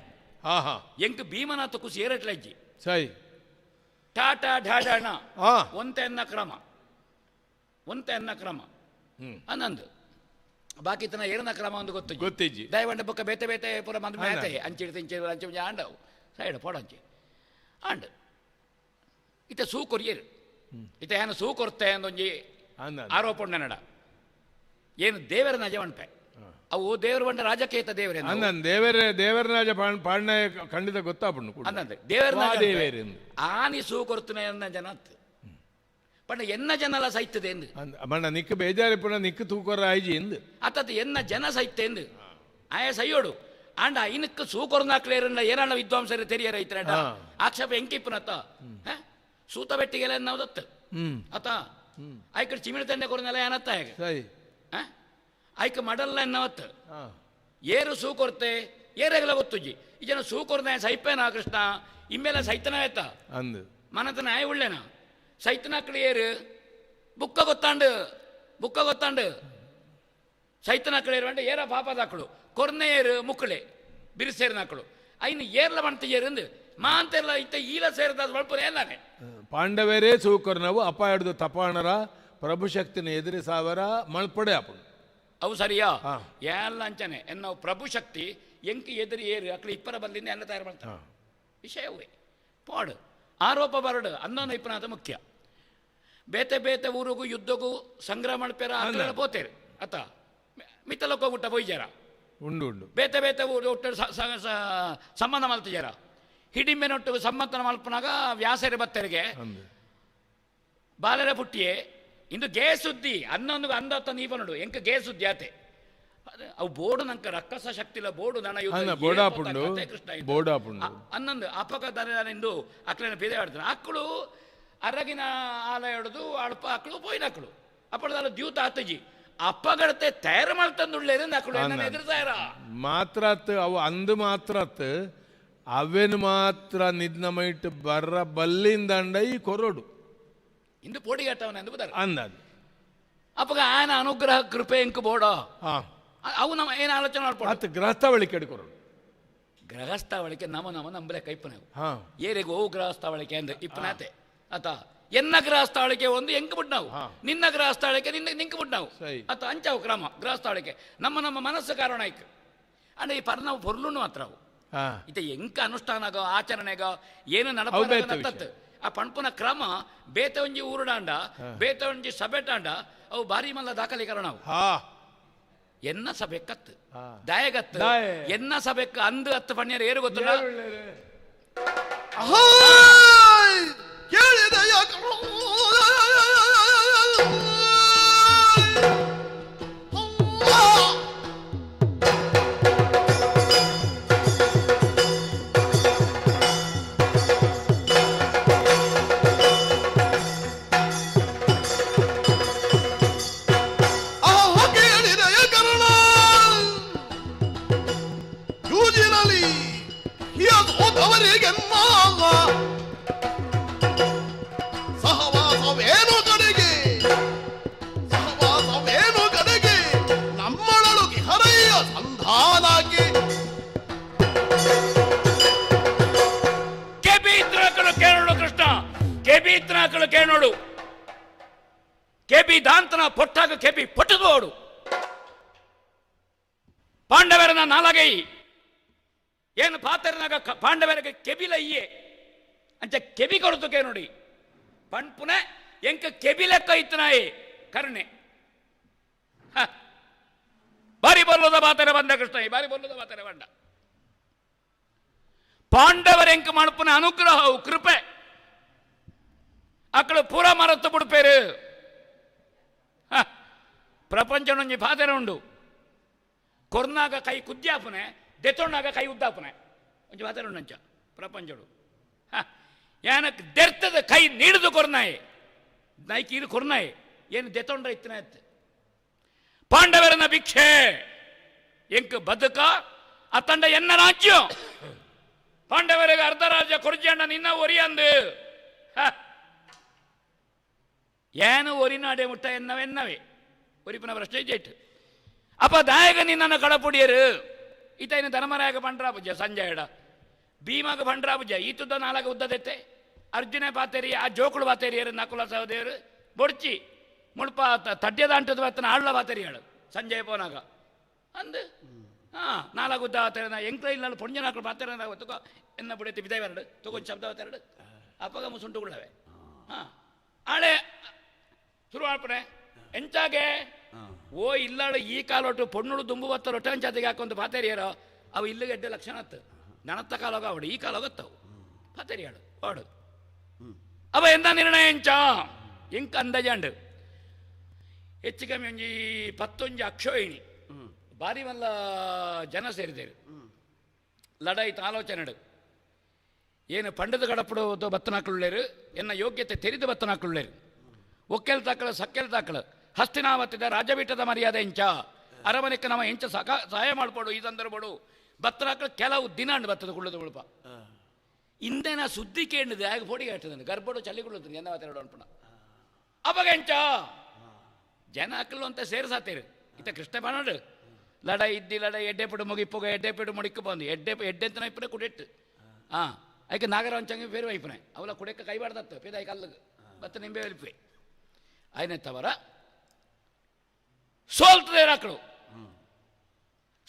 ಎಂಕ್ ಭೀಮನಾಥ ಕುಸಿ ಏರಟ್ಲಜ್ಜಿ ಸರಿ ಟಾಟಾ ಢಾಡಾಣ ಒಂತೆ ಎನ್ನ ಕ್ರಮ ಒಂತೆ ಎನ್ನ ಕ್ರಮ ಅನ್ನಂದು ಬಾಕಿ ತನ ಏರನ ಕ್ರಮ ಒಂದು ಗೊತ್ತು ಗೊತ್ತಿಜ್ಜಿ ದಯವಂಡ ಬೊಕ್ಕ ಬೇತೆ ಬೇತೆ ಪೂರ ಮಂದ ಮೇತೆ ಅಂಚಿಡ್ತು ಇಂಚೆ ಅಂಚೆ ಆಂಡವು ಸೈಡ್ ಪೋಡ ಅಂಚೆ ಆಂಡ್ ಇತ್ತೆ ಸೂ ಕೊರಿಯರು ಇತ್ತೆ ಏನು ಸೂ ಕೊರ್ತೆ ಅಂದೊಂಜಿ ಆರೋಪ ಉಂಡ ಏನು ದೇವರ ನಜವಣ್ಪೆ ಅವು ದೇವರು ಬಂಡ ರಾಜಕೀಯ ದೇವರೇ ದೇವರೇ ದೇವರನಾಜ ಪಾಂಡ ಖಂಡಿತ ಗೊತ್ತಾಪುಂಡು ಅನ್ನಂದೆ ದೇವರ ಆನಿ ಸೂ ಕೊರ್ತನೆ ಎನ್ನ ಜನ ಪಂಡ ಎನ್ನ ಜನಲ ಸೈತದೆ ಎಂದು ಬಣ್ಣ ನಿಕ್ಕ ಬೇಜಾರಿ ಪುಣ ನಿಕ್ಕ ತೂಕೊರ ಆಯ್ಜಿ ಎಂದು ಅತ್ತದ ಎನ್ನ ಜನ ಸೈತೆ ಎಂದು ಆಯ ಸೈಯೋಡು ಆಂಡ ಇನಕ್ಕೆ ಸೂಕೊರ್ನಾಕ್ಲೇರನ್ನ ಏನಾಣ ವಿದ್ವಾಂಸರು ತೆರಿಯರ ಐತ್ರ ಆಕ್ಷೇಪ ಎಂಕಿಪ್ಪನತ್ತ ಸೂತ ಬೆಟ್ಟಿಗೆಲ್ಲ ನಾವು ದತ್ತ ಅತ ಆಯ್ಕಡೆ ಚಿಮಿಣ ತಂಡೆ ಕೊರನೆಲ್ಲ ಏನತ್ತ ಹೇಗೆ ಸರಿ ಆಯ್ಕೆ ಮಡಲ್ಲ ಎನ್ನವತ್ತು ಏರು ಸೂ ಕೊರ್ತೆ ಏರೆಗಲ ಗೊತ್ತುಜ್ಜಿ ಈ ಜನ ಸೂಕೊರ್ನ ಸೈಪೇನಾ ಕೃಷ್ಣ ಇಮ್ಮೆಲ್ಲ ಸೈತನ ಆಯ್ತಾ ಅಂದು ಮನತ ನಾಯ ಉಳ್ಳೇನ ಸೈತನಾಕ್ಳು ಏರು ಬುಕ್ಕ ಗೊತ್ತಾಂಡು ಬುಕ್ಕ ಗೊತ್ತಾಂಡು ಸೈತನಾಕ್ಳು ಏರು ಅಂಡ ಏರ ಪಾಪದಾಕ್ಳು ಕೊರ್ನೆ ಏರು ಮುಕ್ಕಳೆ ಬಿರುಸೇರಿನಾಕ್ಳು ಐನು ಏರ್ಲ ಬಂತ ಏರಂದು ಮಾಂತೆಲ್ಲ ಇತ್ತ ಈಲ ಸೇರಿದ ಬಳ್ಪುರ ಎಲ್ಲಾನೆ ಪಾಂಡವರೇ ಸೂಕರ್ನವು ಅಪಾಯಡ್ದು ತಪಾಣರ ಪ್ರಭುಶಕ್ತಿನ ಎದುರಿಸಾವರ ಮಳ್ಪಡೆ ಅಪ್ಪು ಅವು ಸರಿಯಾ ಎಲ್ಲ ಅಂಚನೆ ಎನ್ನವು ಪ್ರಭುಶಕ್ತಿ ಎಂಕ್ ಎದುರು ಏರು ಅಕ್ಕಳು ಇಪ್ಪರ ಬಲ್ಲಿಂದ ಎಲ್ಲ ತಯಾರು ಮಾಡ್ತಾರೆ ವಿಷಯವೇ ಪಾಡು ಆರೋಪ ಬರಡು ಅನ್ನೋನ ಇಪ್ಪನಾಥ ಮುಖ್ಯ ಬೇತೆ ಬೇತೆ ಊರಿಗೂ ಯುದ್ಧಗೂ ಸಂಗ್ರಹ ಮಾಡ್ಪೇರ ಅಕ್ಕಳ ಪೋತೇರು ಅತ್ತ ಮಿತ್ತಲಕ್ಕ ಗುಟ್ಟ ಪೊಯ್ಜಾರ ಉಂಡು ಉಂಡು ಬೇತೆ ಬೇತೆ ಊರು ಒಟ್ಟು ಸಂಬಂಧ ಮಲ್ತಿಜಾರ ಹಿಡಿಂಬೆನೊಟ್ಟು ಸಮ್ಮತನ ಮಲ್ಪನಾಗ ವ್ಯಾಸರ ಬತ್ತರಿಗೆ ಬಾಲರ ಪುಟ್ಟಿಯೇ ಇಂದು ಗೇ ಸುದ್ದಿ ಅನ್ನೊಂದು ಅಂದತ್ತ ನೀಪನುಡು ಎಂಕ ಗೇ ಸುದ್ದಿ ಆತೆ ಅವು ಬೋರ್ಡು ನಂಕ ರಕ್ಕಸ ಶಕ್ತಿ ಇಲ್ಲ ಬೋರ್ಡು ನನ್ನ ಕೃಷ್ಣ ಅನ್ನೊಂದು ಅಪಕ ಇಂದು ಅಕ್ಲೇನ ಪೀದೆ ಆಡ್ತಾನೆ ಅಕ್ಕಳು ಅರಗಿನ ಆಲ ಹಿಡಿದು ಅಲ್ಪ ಅಕ್ಕಳು ಪೋಯಿನ ಅಕ್ಕಳು ಅಪ್ಪಳದಲ್ಲ ದ್ಯೂತ ಆತಜಿ ಅಪ್ಪಗಡತೆ ತಯಾರು ಮಾಡ್ತಂದುಳ್ಳೇರು ಅಕ್ಕಳು ಎದುರು ತಯಾರ ಮಾತ್ರ ಅವು ಅಂದು ಮಾತ್ರ ಅವೇನು ಮಾತ್ರ ನಿದ್ನ ಮೈಟ್ ಬರ್ರ ಬಲ್ಲಿಂದ ಈ ಕೊರೋಡು ಇಂದು ಪೋಡಿಗಟ್ಟವನ ಎಂದು ಬದಾರ ಅಂದಾಜು ಅಪ್ಪಗ ಆನ ಅನುಗ್ರಹ ಕೃಪೆ ಇಂಕು ಬೋಡೋ ಅವು ನಮ್ಮ ಏನು ಆಲೋಚನೆ ಮಾಡ್ಬೋದು ಗೃಹಸ್ಥಾವಳಿಕೆ ಕೊರೋಡು ಗೃಹಸ್ಥಾವಳಿಕೆ ನಮ್ಮ ನಮ್ಮ ನಂಬಲೆ ಕೈಪನವು ಏರಿಗೂ ಓ ಗೃಹಸ್ಥಾವಳಿಕೆ ಅಂದ್ರೆ ಇಪ್ಪನಾತೆ ಆತ ಎನ್ನ ಗೃಹಸ್ಥಾವಳಿಕೆ ಒಂದು ಎಂಕ್ ಬಿಟ್ಟು ನಾವು ನಿನ್ನ ಗೃಹಸ್ಥಾವಳಿಕೆ ನಿನ್ನ ನಿಂಕ್ ಬಿಟ್ಟು ನಾವು ಆತ ಅಂಚಾವು ಕ್ರಮ ಗೃಹಸ್ಥಾವಳಿಕೆ ನಮ್ಮ ನಮ್ಮ ಮನಸ್ಸು ಕಾರಣ ಐಕ್ ಅಂದ್ರೆ ಈ ಪರ್ ನಾವು ಪೊರ್ಲುನು ಮಾತ್ರ ಅವು ಇತ ಎಂಕ ಅನುಷ್ಠಾನಗ ಆಚರಣೆಗ ಏನು ನಡಪತ್ತು ಆ ಪಣ್ಪುನ ಕ್ರಮ ಬೇತೆ ಒಂಜಿ ಊರುಡಾಂಡ ಬೇತೆ ಒಂಜಿ ಸಭೆಟಾಂಡ ಅವು ಭಾರಿ ಮಲ್ಲ ದಾಖಲೀಕರಣ ಅವು ಎನ್ನ ಸಭೆ ಕತ್ತು ದಾಯಗತ್ತು ಎನ್ನ ಸಭೆಕ್ ಅಂದು ಹತ್ತು ಪಣ್ಯರು ಏರು ಗೊತ್ತಿಲ್ಲ ಸಹವಾಸವೇನು ಕಡೆಗೆ ನಮ್ಮಳೊಳಗೆ ಹರೆಯ ಸಂಧಾನಕ್ಕೆ ಕೆಬಿ ಕೇಳೋಡು ಕೃಷ್ಣ ಕೆಬಿ ಇತ್ರಾಕಳು ಕೇಳೋಡು ಕೆಬಿ ದಾಂತನ ಪೊಟ್ಟಾಗ ಕೆಬಿ ಪೊಟ್ಟದೋಡು ಪಾಂಡವರನ ನಾಲಗೈ ಏನು ಪಾತರನಾಗ ಪಾಂಡವರಿಗೆ ಕೆಬಿಲ ಇಯ್ಯೆ ಅಂಚ ಕೆಬಿ ಕೊರತು ನೋಡಿ ಪಣ್ಪುನೆ ಎಂಕ ಕೆಬಿಲೆಕ್ಕ ಇತ್ತನಾಯಿ ಕರುಣೆ ಬಾರಿ ಬಲ್ಲದ ಬಾತರೆ ಬಂದ ಕೃಷ್ಣ ಈ ಬಾರಿ ಬಲ್ಲದ ಬಾತರೆ ಬಂದ ಪಾಂಡವರೆಂಕ ಮಾಡ್ಪುನ ಅನುಗ್ರಹವು ಕೃಪೆ ಅಕ್ಕಳು ಪೂರ ಮರತ್ತು ಬಿಡ್ಪೇರು ಪ್ರಪಂಚನೊಂಜಿ ಪಾತೆರೆ ಉಂಡು ಕೊರ್ನಾಗ ಕೈ ಕುದ್ಯಾಪನೆ ದೆತ್ತೊಣ್ಣಾಗ ಕೈ ಉದ್ದಾಪನೆ ಒಂಜಿ ಪಾತೆರೆ ಉಂಡು ಅಂಚ ಪ್ರಪಂಚಡು ಏನಕ್ಕೆ ದೆರ್ತದ ಕೈ ನೀಡಿದು ಕೊರ್ನಾಯಿ ನಾಯ್ಕೀರು ಕೊರ್ನಾಯಿ ಏನು ದೆತ್ತೊಂಡ್ರೆ ಇತ್ತನ ಪಾಂಡವರನ ಭಿಕ್ಷೆ ಎಂಕ್ ಬದುಕ ಅತ್ತಂಡ ಎನ್ನ ರಾಜ್ಯ ಪಾಂಡವರಿಗೆ ಅರ್ಧ ರಾಜ್ಯ ಕೊರ್ಜಣ್ಣ ನಿನ್ನ ಒರಿಯಂದು ಏನು ಒರಿನಾಡೆ ಮುಟ್ಟ ಎನ್ನವೆನ್ನವೇ ಒರಿಪನ ಪ್ರಶ್ನೆ ಇಟ್ಟು ಅಪ್ಪ ದಾಯಕ ನಿನ್ನನ್ನು ಕಡಪುಡಿಯರು ಈತ ಇನ್ನು ಧರ್ಮರಾಯಕ ಪಂಡ್ರಾಪುಜ ಸಂಜಯಡ ಭೀಮಗ ಪಂಡ್ರಾಪುಜ ಈತುದ್ದ ನಾಲ್ಕು ಉದ್ದದೆತ್ತೆ ಅರ್ಜುನ ಪಾತೇರಿ ಆ ಜೋಕುಳು ಪಾತೇರಿಯರು ನಕುಲ ಸಹದೇವರು ಬೊಡ್ಚಿ ಮುಳುಪ ತಡ್ಯದ ಅಂಟದ ಬತ್ತನ ಆಳ್ಳ ಪಾತೇರಿಯಾಳು ಸಂಜಯ ಪೋನಾಗ ಅಂದು ಹಾಂ ನಾಲ್ಕು ಉದ್ದ ಪಾತೇರಿನ ಎಂಕ್ಲ ಇಲ್ಲ ಪೊಂಜನಾಕಳು ಪಾತೇರಿನ ತಗೋ ಎನ್ನ ಬುಡೈತಿ ಬಿದಾಯ ತಗೋ ಶಬ್ದ ಎರಡು ಅಪ್ಪಗ ಮುಸುಂಟುಗಳವೆ ಹಾಂ ಆಳೆ ಶುರು ಮಾಡ್ಪಣೆ ಎಂಚಾಗೆ ಓ ಇಲ್ಲಾಳು ಈ ಕಾಲೊಟ್ಟು ಪೊಣ್ಣುಳು ದುಂಬು ಬತ್ತ ರೊಟ್ಟೆ ಅಂಚಾತಿಗೆ ಹಾಕೊಂತ ಪಾತೇರಿಯರೋ ಅವು ಇಲ್ಲಿಗೆ ಎಡ್ಡೆ ಲಕ್ಷಣ ಅತ್ತು ನನತ್ತ ಕಾಲೋಗ ಅವಡು ಈ ಕಾಲೋಗತ್ತವು ಪಾತೇರಿಯಾಳು ಓಡು ಅವ ಎಂದ ನಿರ್ಣಯ ಎಂಚ ಎಂಕ ಅಂದಾಜಾಂಡು ಹೆಚ್ಚು ಕಮ್ಮಿ ಒಂಜಿ ಪತ್ತೊಂಜಿ ಅಕ್ಷೋಹಿಣಿ ಭಾರಿ ಮಲ್ಲ ಜನ ಸೇರಿದ್ದೇವೆ ಲಡಾಯಿತ ಆಲೋಚನೆಡು ಏನು ಪಂಡದ ಗಡಪಡು ಬತ್ತನಾಕುಳ್ಳೇರು ಎನ್ನ ಯೋಗ್ಯತೆ ತೆರಿದು ಬತ್ತನಾಕುಳ್ಳೇರು ಒಕ್ಕೆಲ್ ತಾಕಳು ಸಕ್ಕೆಲ್ ತಾಕಳು ಹಸ್ತಿನಾವತ್ತಿದ ರಾಜಬೀಠದ ಮರ್ಯಾದೆ ಎಂಚ ಅರಮನೆಕ್ಕೆ ನಮ್ಮ ಎಂಚ ಸಹಾಯ ಮಾಡ್ಬೋಡು ಈ ಸಂದರ್ಭಡು ಬತ್ತನಾಕಳು ಕೆಲವು ದಿನ ಅಂಡು ಬತ್ತದ ಕುಳ್ಳದ ಉಳುಪ ಇಂದೇನ ಸುದ್ದಿ ಕೇಳಿದೆ ಆಗ ಫೋಡಿಗೆ ಹಾಕ್ತದೆ ಗರ್ಭಡು ಚಳಿಕೊಳ್ಳುತ್ತದೆ ಎನ್ನ ಮಾತಾಡೋ ಅನ್ಪಣ ಅವಾಗ ಎಂಚ ಜನ ಹಾಕಲು ಅಂತ ಸೇರಿಸಾತೇರು ಇತ್ತ ಕೃಷ್ಣ ಬಾಣಡು ಲಡ ಇದ್ದಿ ಲಡ ಎಡ್ಡೆ ಪಡು ಮುಗಿಪ್ಪೋಗ ಎಡ್ಡೆ ಪಡು ಮುಡಿಕ್ಕ ಬಂದು ಎಡ್ಡೆ ಎಡ್ಡೆ ಅಂತ ಇಪ್ಪನೆ ಕುಡೆಟ್ಟು ಹಾಂ ಅದಕ್ಕೆ ನಾಗರವಂಚಂಗೆ ಬೇರೆ ವೈಪನೆ ಅವಲ ಕುಡೆಕ್ಕ ಕೈಬಾರ್ದತ್ತು ಪೇದಾಯ್ಕ ಅಲ್ಲಿಗೆ ಮತ್ತೆ ನಿಂಬೆ ಒಲಿಪೆ ಆಯ್ನೆ ತವರ ಸೋಲ್ತದೆ ರಾಕಳು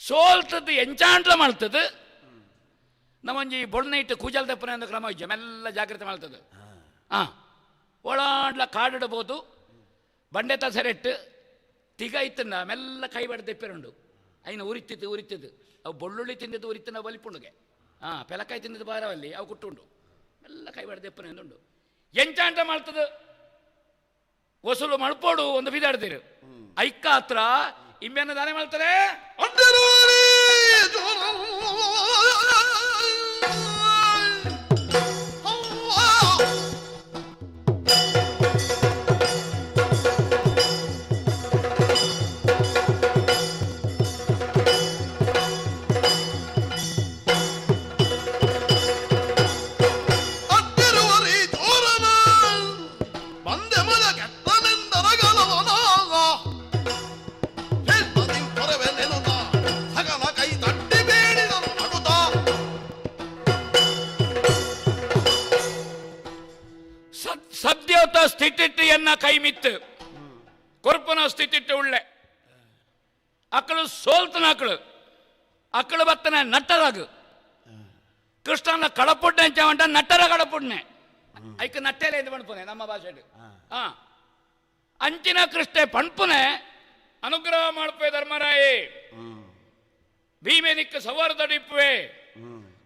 ಸೋಲ್ತದ್ದು ಎಂಚಾಂಟ್ಲ ಮಾಡ್ತದೆ ನಮ್ಮೊಂಜಿ ಬೊಳ್ಳೆ ಇಟ್ಟು ಕೂಜಲ್ ದಪ್ಪನೆ ಅಂದ ಕ್ರಮ ಇಜ್ಜೆ ಜಾಗ್ರತೆ ಮಾಡ್ತದೆ ಹಾಂ ಒಳಾಂಡ್ಲ ಕಾಡಿಡ್ಬೋದು ಬಂಡೆ ತಸರೆಟ್ಟು ತಿಗ ಇತ್ತಂದ ಮೆಲ್ಲ ಕೈ ಬಡ್ದೆಪ್ಪೆರುಂಡು ಅಯ್ನ ಉರಿತಿತ್ತು ಉರಿತಿದ್ದು ಅವು ಬೊಳ್ಳುಳ್ಳಿ ತಿಂದಿದ್ದು ಉರಿತಿನ ಬಲಿಪುಂಡುಗೆ ಹಾಂ ಪೆಲಕಾಯಿ ತಿಂದಿದ್ದು ಬಾರವಲ್ಲಿ ಅವು ಕುಟ್ಟುಂಡು ಮೆಲ್ಲ ಕೈ ಬಡ್ದೆಪ್ಪನೆ ಅಂದುಂಡು ಎಂಚಾಂಟ ಮಾಡ್ತದೆ ವಸೂಲು ಮಳ್ಪೋಡು ಒಂದು ಬಿದಾಡ್ತೀರು ಐಕ್ಕ ಹತ್ರ ಇಮ್ಮೆಯನ್ನು ದಾನೆ ಮಾಡ್ತಾರೆ ಸ್ಥಿತಿಟ್ಟು ಕೈ ಮಿತ್ತು ಕೊರ್ಪನ ಸ್ಥಿತಿಟ್ಟು ಉಳ್ಳೆ ಅಕ್ಕಳು ಸೋಲ್ತನ ಅಕ್ಕಳು ಅಕ್ಕಳು ಬತ್ತನ ನಟ್ಟರಾಗು ಕೃಷ್ಣನ ಕಡಪುಡ್ನೆ ಅಂಚ ನಟ್ಟರ ಕಡಪುಡ್ನೆ ಐಕ ನಟ್ಟೆಲೆ ಇದು ಪಣ್ಪುನೆ ನಮ್ಮ ಭಾಷೆ ಹಾ ಅಂಚಿನ ಕೃಷ್ಣೆ ಪಣ್ಪುನೆ ಅನುಗ್ರಹ ಮಾಡ್ಪೆ ಧರ್ಮರಾಯೇ ಭೀಮೆ ನಿಕ್ಕ ಸವಾರದಡಿಪ್ಪುವೆ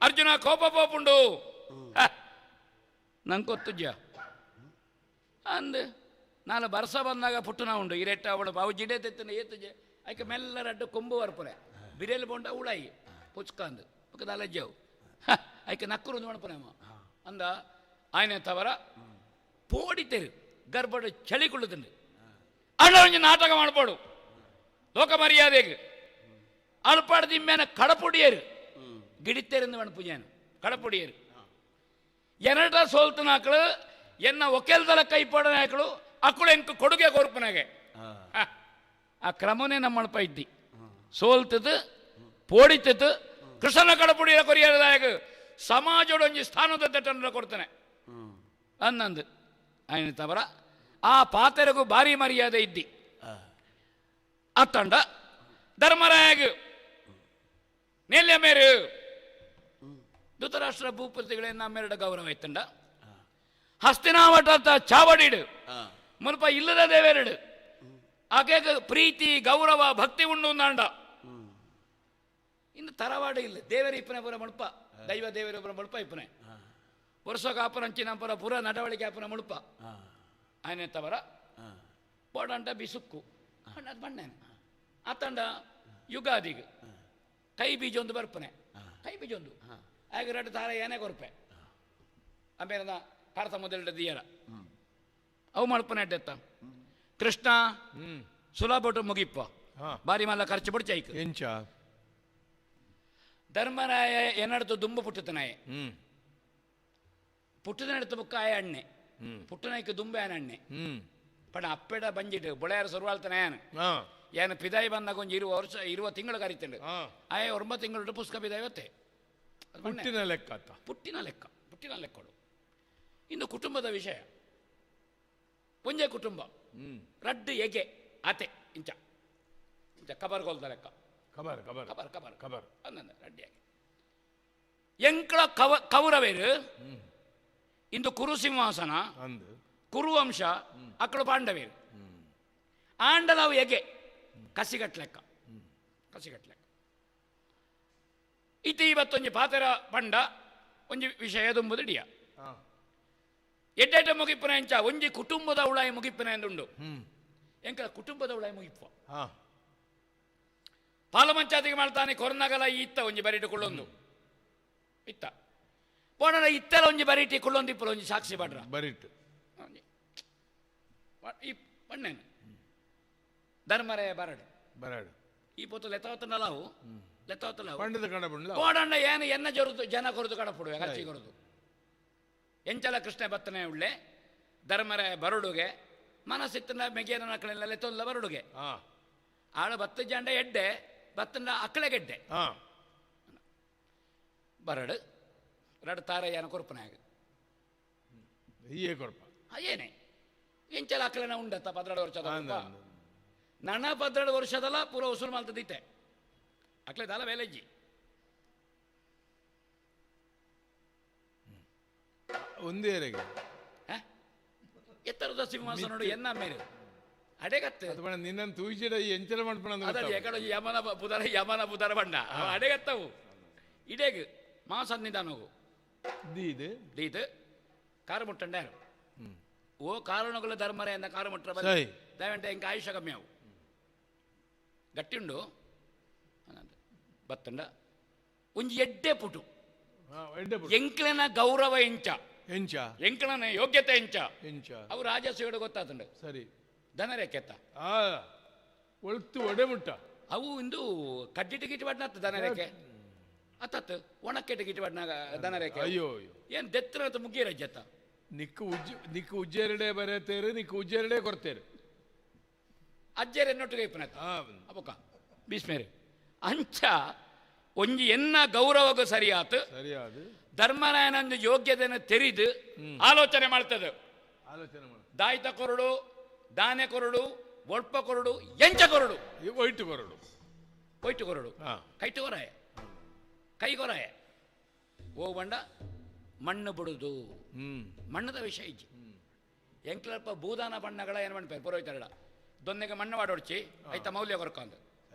ಅರ್ಜುನ ಕೋಪ ಪೋಪುಂಡು ನಂಗೆ ಗೊತ್ತುಜ್ಯ ಅಂದ್ ನಾನು ಬರ್ಸ ಬಂದಾಗ ಪುಟ್ಟುನ ಉಂಡು ಇರೆಟ್ಟ ಅವಳು ಅವು ಜಿಡೆ ತೆತ್ತನ ಏತುಜೆ ಐಕೆ ಮೆಲ್ಲ ರಡ್ಡು ಕೊಂಬು ವರ್ಪುನೆ ಬಿರೇಲು ಬೋಂಡ ಉಳಾಯಿ ಪುಚ್ಕ ಅಂದು ಪಕ್ಕದ ಅಲಜ್ಜವು ಐಕೆ ನಕ್ಕರು ಒಂದು ಮಣಪುನೆ ಅಮ್ಮ ಅಂದ ಆಯ್ನೆ ತವರ ಪೋಡಿತೇರು ಗರ್ಭಡು ಚಳಿ ಕುಳ್ಳುತ್ತಂಡು ಅಣ್ಣ ಒಂಜಿ ನಾಟಕ ಮಾಡ್ಬೋಡು ಲೋಕ ಮರ್ಯಾದೆಗೆ ಅಳ್ಪಾಡ್ದಿಮ್ಮೇನ ಕಡಪುಡಿಯರು ಗಿಡಿತೇರೆಂದು ಮಣಪುಜಾನು ಕಡಪುಡಿಯರು ಎನಟ ಸೋಲ್ತನ ಆಕಳು ಎನ್ನ ಒಕೆಲ್ದಲ ಕೈಪಾಡನ ಆಕಳು ಅಕ್ಕಳು ಎಂಕ ಕೊಡುಗೆ ಕೊರ್ಪನಾಗೆ ಆ ಕ್ರಮನೇ ನಮ್ಮಳಪ ಇದ್ದಿ ಸೋಲ್ತದ್ದು ಪೋಡಿತದ್ದು ಕೃಷ್ಣನ ಕಡಪುಡಿಯ ಕೊರಿಯದಾಗ ಸಮಾಜದೊಂಜಿ ಸ್ಥಾನದ ತಟ್ಟನ್ನು ಕೊಡ್ತಾನೆ ಅನ್ನಂದು ಆಯ್ನ ತವರ ಆ ಪಾತೆರೆಗೂ ಭಾರಿ ಮರ್ಯಾದೆ ಇದ್ದಿ ಅತ್ತಂಡ ಧರ್ಮರಾಯಗ ನೆಲ್ಯ ಮೇರು ಧೃತರಾಷ್ಟ್ರ ಭೂಪತಿಗಳೇ ನಮ್ಮೆರಡ ಗೌರವ ಇತ್ತಂಡ ಹಸ್ತಿನಾವಟ ಚಾವಡಿಡು ಮುಲ್ಪ ಇಲ್ಲದ ದೇವೆರಡು ಆಕೆ ಪ್ರೀತಿ ಗೌರವ ಭಕ್ತಿ ಉಂಡು ಅಂಡ ಇನ್ನು ತರವಾಡ ಇಲ್ಲ ದೇವರ ಇಪ್ಪನೆ ಪುರ ಮುಳುಪ ದೈವ ದೇವರ ಪುರ ಮುಳುಪ ಇಪ್ಪನೆ ವರ್ಷ ಕಾಪನ ಪುರ ಪುರ ನಡವಳಿಕೆ ಅಪ್ಪನ ಮುಳುಪ ಆಯ್ನೆ ತವರ ಬೋಡಂಟ ಬಿಸುಕ್ಕು ಅದು ಬಣ್ಣೇನೆ ಆತಂಡ ಯುಗಾದಿಗೆ ಕೈ ಬೀಜ ಒಂದು ಬರ್ಪನೆ ಕೈ ಬೀಜ ಒಂದು ಆಗ ಎರಡು ತಾರ ಏನೇ ಕೊರ್ಪೆ ಆಮೇಲೆ ಭಾರತ ಮೊದಲ ದಿಯರ ಅವು ಮಲ್ಪನೆ ಅಡ್ಡೆತ್ತ ಕೃಷ್ಣ ಸುಲಭ ಮುಗಿಪ್ಪ ಬಾರಿ ಮಲ್ಲ ಖರ್ಚು ಬಿಡ್ಚೈಕ್ ಎಂಚ ಧರ್ಮರಾಯ ಏನಡ್ತು ದುಂಬು ಪುಟ್ಟುತ್ತನಾಯ ಪುಟ್ಟದನಡ್ತು ಬುಕ್ಕ ಆಯ ಅಣ್ಣೆ ಪುಟ್ಟನಾಯ್ಕ ದುಂಬೆ ಆನ ಅಣ್ಣೆ ಪಣ ಅಪ್ಪೆಡ ಬಂಜಿಟ್ಟು ಬೊಳೆಯಾರ ಸುರುವಾಳ್ತಾನೆ ಏನು ಪಿದಾಯಿ ಬಂದಾಗ ಒಂಜಿ ಇರುವ ವರ್ಷ ಇರುವ ತಿಂಗಳು ಕರಿತಂಡು ಆಯ 9 ತಿಂಗಳು ಪುಸ್ತಕ ಪಿದಾಯಿ ಹೊತ್ತೆ ಪುಟ್ಟಿನ ಲೆಕ್ಕ ಪುಟ್ಟಿನ ಲೆಕ್ಕ ಪುಟ್ಟಿನ ಲೆಕ್ಕಡು ಇನ್ನು ಕುಟುಂಬದ ವಿಷಯ ಒಂಜೆ ಕುಟುಂಬ ರಡ್ಡು ಎಗೆ ಆತೆ ಇಂಚ ಇಂಚ ಕಬರ್ ಗೋಲ್ದ ಲೆಕ್ಕ ಕಬರ್ ಕಬರ್ ಕಬರ್ ಕಬರ್ ಕಬರ್ ಅಂದ ರಡ್ಡಿ ಆಗಿ ಎಂಕಳ ಕೌರವೇರು ಇಂದು ಕುರು ಸಿಂಹಾಸನ ಕುರುವಂಶ ಅಕ್ಕಳು ಪಾಂಡವೇರು ಆಂಡಲವು ಎಗೆ ಕಸಿಗಟ್ಲೆಕ್ಕ ಕಸಿಗಟ್ಲೆಕ್ಕ ಇತಿ ಇವತ್ತೊಂಜಿ ಪಾತೆರ ಪಂಡ ಒಂಜಿ ವಿಷಯ ದುಂಬುದು ಡಿಯ ಎಡ್ಡೆಡ್ಡ ಮುಗಿಪ್ಪನ ಎಂಚ ಒಂಜಿ ಕುಟುಂಬದ ಉಳಾಯಿ ಮುಗಿಪ್ಪನ ಎಂದುಂಡು ಎಂಕ ಕುಟುಂಬದ ಉಳಾಯಿ ಮುಗಿಪ್ಪ ಪಾಲಮಂಚಾತಿಗೆ ಮಾಡ್ತಾನೆ ಕೊರನಗಲ ಇತ್ತ ಒಂಜಿ ಬರಿಟು ಕೊಳ್ಳೊಂದು ಇತ್ತ ಪೋಣನ ಇತ್ತೆಲ್ಲ ಒಂಜಿ ಬರಿಟಿ ಕೊಳ್ಳೊಂದು ಇಪ್ಪಲ ಒಂಜಿ ಸಾಕ್ಷಿ ಬಾಡ್ರ ಬರಿಟು ಈ ಪಣ್ಣೇನು ಧರ್ಮರೇ ಬರಡು ಬರಡು ಈ ಪೊತ್ತು ಲೆತ್ತಾವತ್ತನಲ್ಲ ಅವು ಲೆತ್ತೋತಲ ಪಂಡದ ಕಡಪುಂಡ್ಲ ಕೋಡಣ್ಣ ಏನು ಎನ್ನ ಜೊರುದು ಜನ ಕೊರದು ಕಡಪುಡುವೆ ಖರ್ಚಿ ಕೊರದು ಎಂಚಲ ಕೃಷ್ಣ ಬತ್ತನೆ ಉಳ್ಳೆ ಧರ್ಮರ ಬರಡುಗೆ ಮನಸ್ಸಿತ್ತನ ಮೆಗೆಯನ ನಕಳೆಲ್ಲ ಲೆತ್ತೊಲ್ಲ ಬರಡುಗೆ ಆಳ ಬತ್ತ ಜಂಡ ಎಡ್ಡೆ ಬತ್ತನ ಅಕ್ಕಳೆಗೆಡ್ಡೆ ಬರಡು ರಡು ತಾರಯ್ಯನ ಕೊರ್ಪನಾಗ ಏ ಕೊರ್ಪ ಏನೇ ಎಂಚಲ ಅಕ್ಕಳೆನ ಉಂಡತ್ತ 12 ವರ್ಷದ ನನ್ನ 12 ವರ್ಷದಲ್ಲ ಪೂರ ಉಸುರು ಮಲ್ತದಿತ್ತೆ ಅಕ್ಲೆ ದಾಲ ವೇಲೆಜ್ಜಿ ಒಂದೇರೆಗೆ ಎತ್ತರದ ಸಿಂಹಾಸನ ನೋಡಿ ಎನ್ನ ಮೇರೆ ಅಡೆಗತ್ತೆ ನಿನ್ನನ್ನು ತೂಯಿಸಿಡ ಎಂಚಲ ಮಾಡ್ಪಣ ಅದೇ ಎಕಡೆ ಯಮನ ಬುದರ ಯಮನ ಬುದರ ಬಣ್ಣ ಅಡೆಗತ್ತವು ಇಡೇಗ್ ಮಾಸನ್ನಿದಾನೋಗು ದೀದು ದೀದು ಕಾರು ಮುಟ್ಟಂಡಾರು ಓ ಕಾರಣಗಳ ಧರ್ಮರೇ ಅಂದ ಕಾರು ಮುಟ್ಟರ ದಯವಂಟ ಎಂಕ ಆಯುಷ ಕಮ್ಮಿ ಅವು ಗಟ್ಟಿಂಡು ಬತ್ತಂಡ ಒಂಜಿ ಎಡ್ಡೆ ಪುಟು ಎಂಕ್ಲೆನ ಗೌರವ ಎಂಚ ಎಂಚ ಎಂಕ್ಲನ ಯೋಗ್ಯತೆ ಎಂಚ ಎಂಚ ಅವು ರಾಜಸೇಡು ಗೊತ್ತಾತಂಡ ಸರಿ ದನರೇಕೆತ್ತ ಒಳ್ತು ಒಡೆ ಮುಟ್ಟ ಅವು ಇಂದು ಕಡ್ಡಿ ಟಿಕೆಟ್ ಬಡ್ನಾತ್ ದನರೇಕೆ ಅತ್ತತ್ತು ಒಣಕ್ಕೆ ಟಿಕೆಟ್ ಬಡ್ನಾಗ ದನರೇಕೆ ಅಯ್ಯೋ ಏನ್ ದೆತ್ರ ಅಂತ ಮುಗಿಯ ರಜ್ಜತ್ತ ನಿಕ್ಕು ಉಜ್ಜ ನಿಕ್ಕು ಉಜ್ಜೆರಡೆ ಬರೆತೇರು ನಿಕ್ಕು ಉಜ್ಜೆರಡೆ ಕೊಡ್ತೇರು ಅಜ್ಜೆರೆ ನೊಟ್ಟಿಗೆ ಇಪ್ಪನತ್ತ ಅಪ್ಪಕ್ಕ ಭೀಷ್ಮೇರು ಅಂಚ ಒಂಜಿ ಎನ್ನ ಗೌರವಗೂ ಸರಿಯಾತು ಸರಿಯಾದ ಧರ್ಮರಾಯನಂದು ಯೋಗ್ಯತೆಯನ್ನು ತೆರಿದು ಆಲೋಚನೆ ಮಾಡ್ತದೆ ಆಲೋಚನೆ ಮಾಡ ದಾಯಿತ ಕೊರಡು ದಾನೆ ಕೊರಡು ಒಳ್ಪ ಕೊರಡು ಎಂಚ ಕೊರಡು ಒಯ್ಟು ಕೊರಡು ಒಯ್ಟು ಕೊರಡು ಕೈಟು ಕೊರಾಯ ಕೈ ಕೊರಾಯ ಓ ಬಂಡ ಮಣ್ಣು ಬಿಡುದು ಮಣ್ಣದ ವಿಷಯ ಇಜ್ಜಿ ಎಂಕ್ಲಲ್ಪ ಭೂದಾನ ಬಣ್ಣಗಳ ಏನು ಮಾಡ್ತಾರೆ ಪುರೋಹಿತರಡ ದೊನ್ನೆಗೆ ಮಣ್ಣು ವಾಡೊಡ್ಚಿ ಐತ ಮೌಲ್ಯ ಕೊರಕಂದು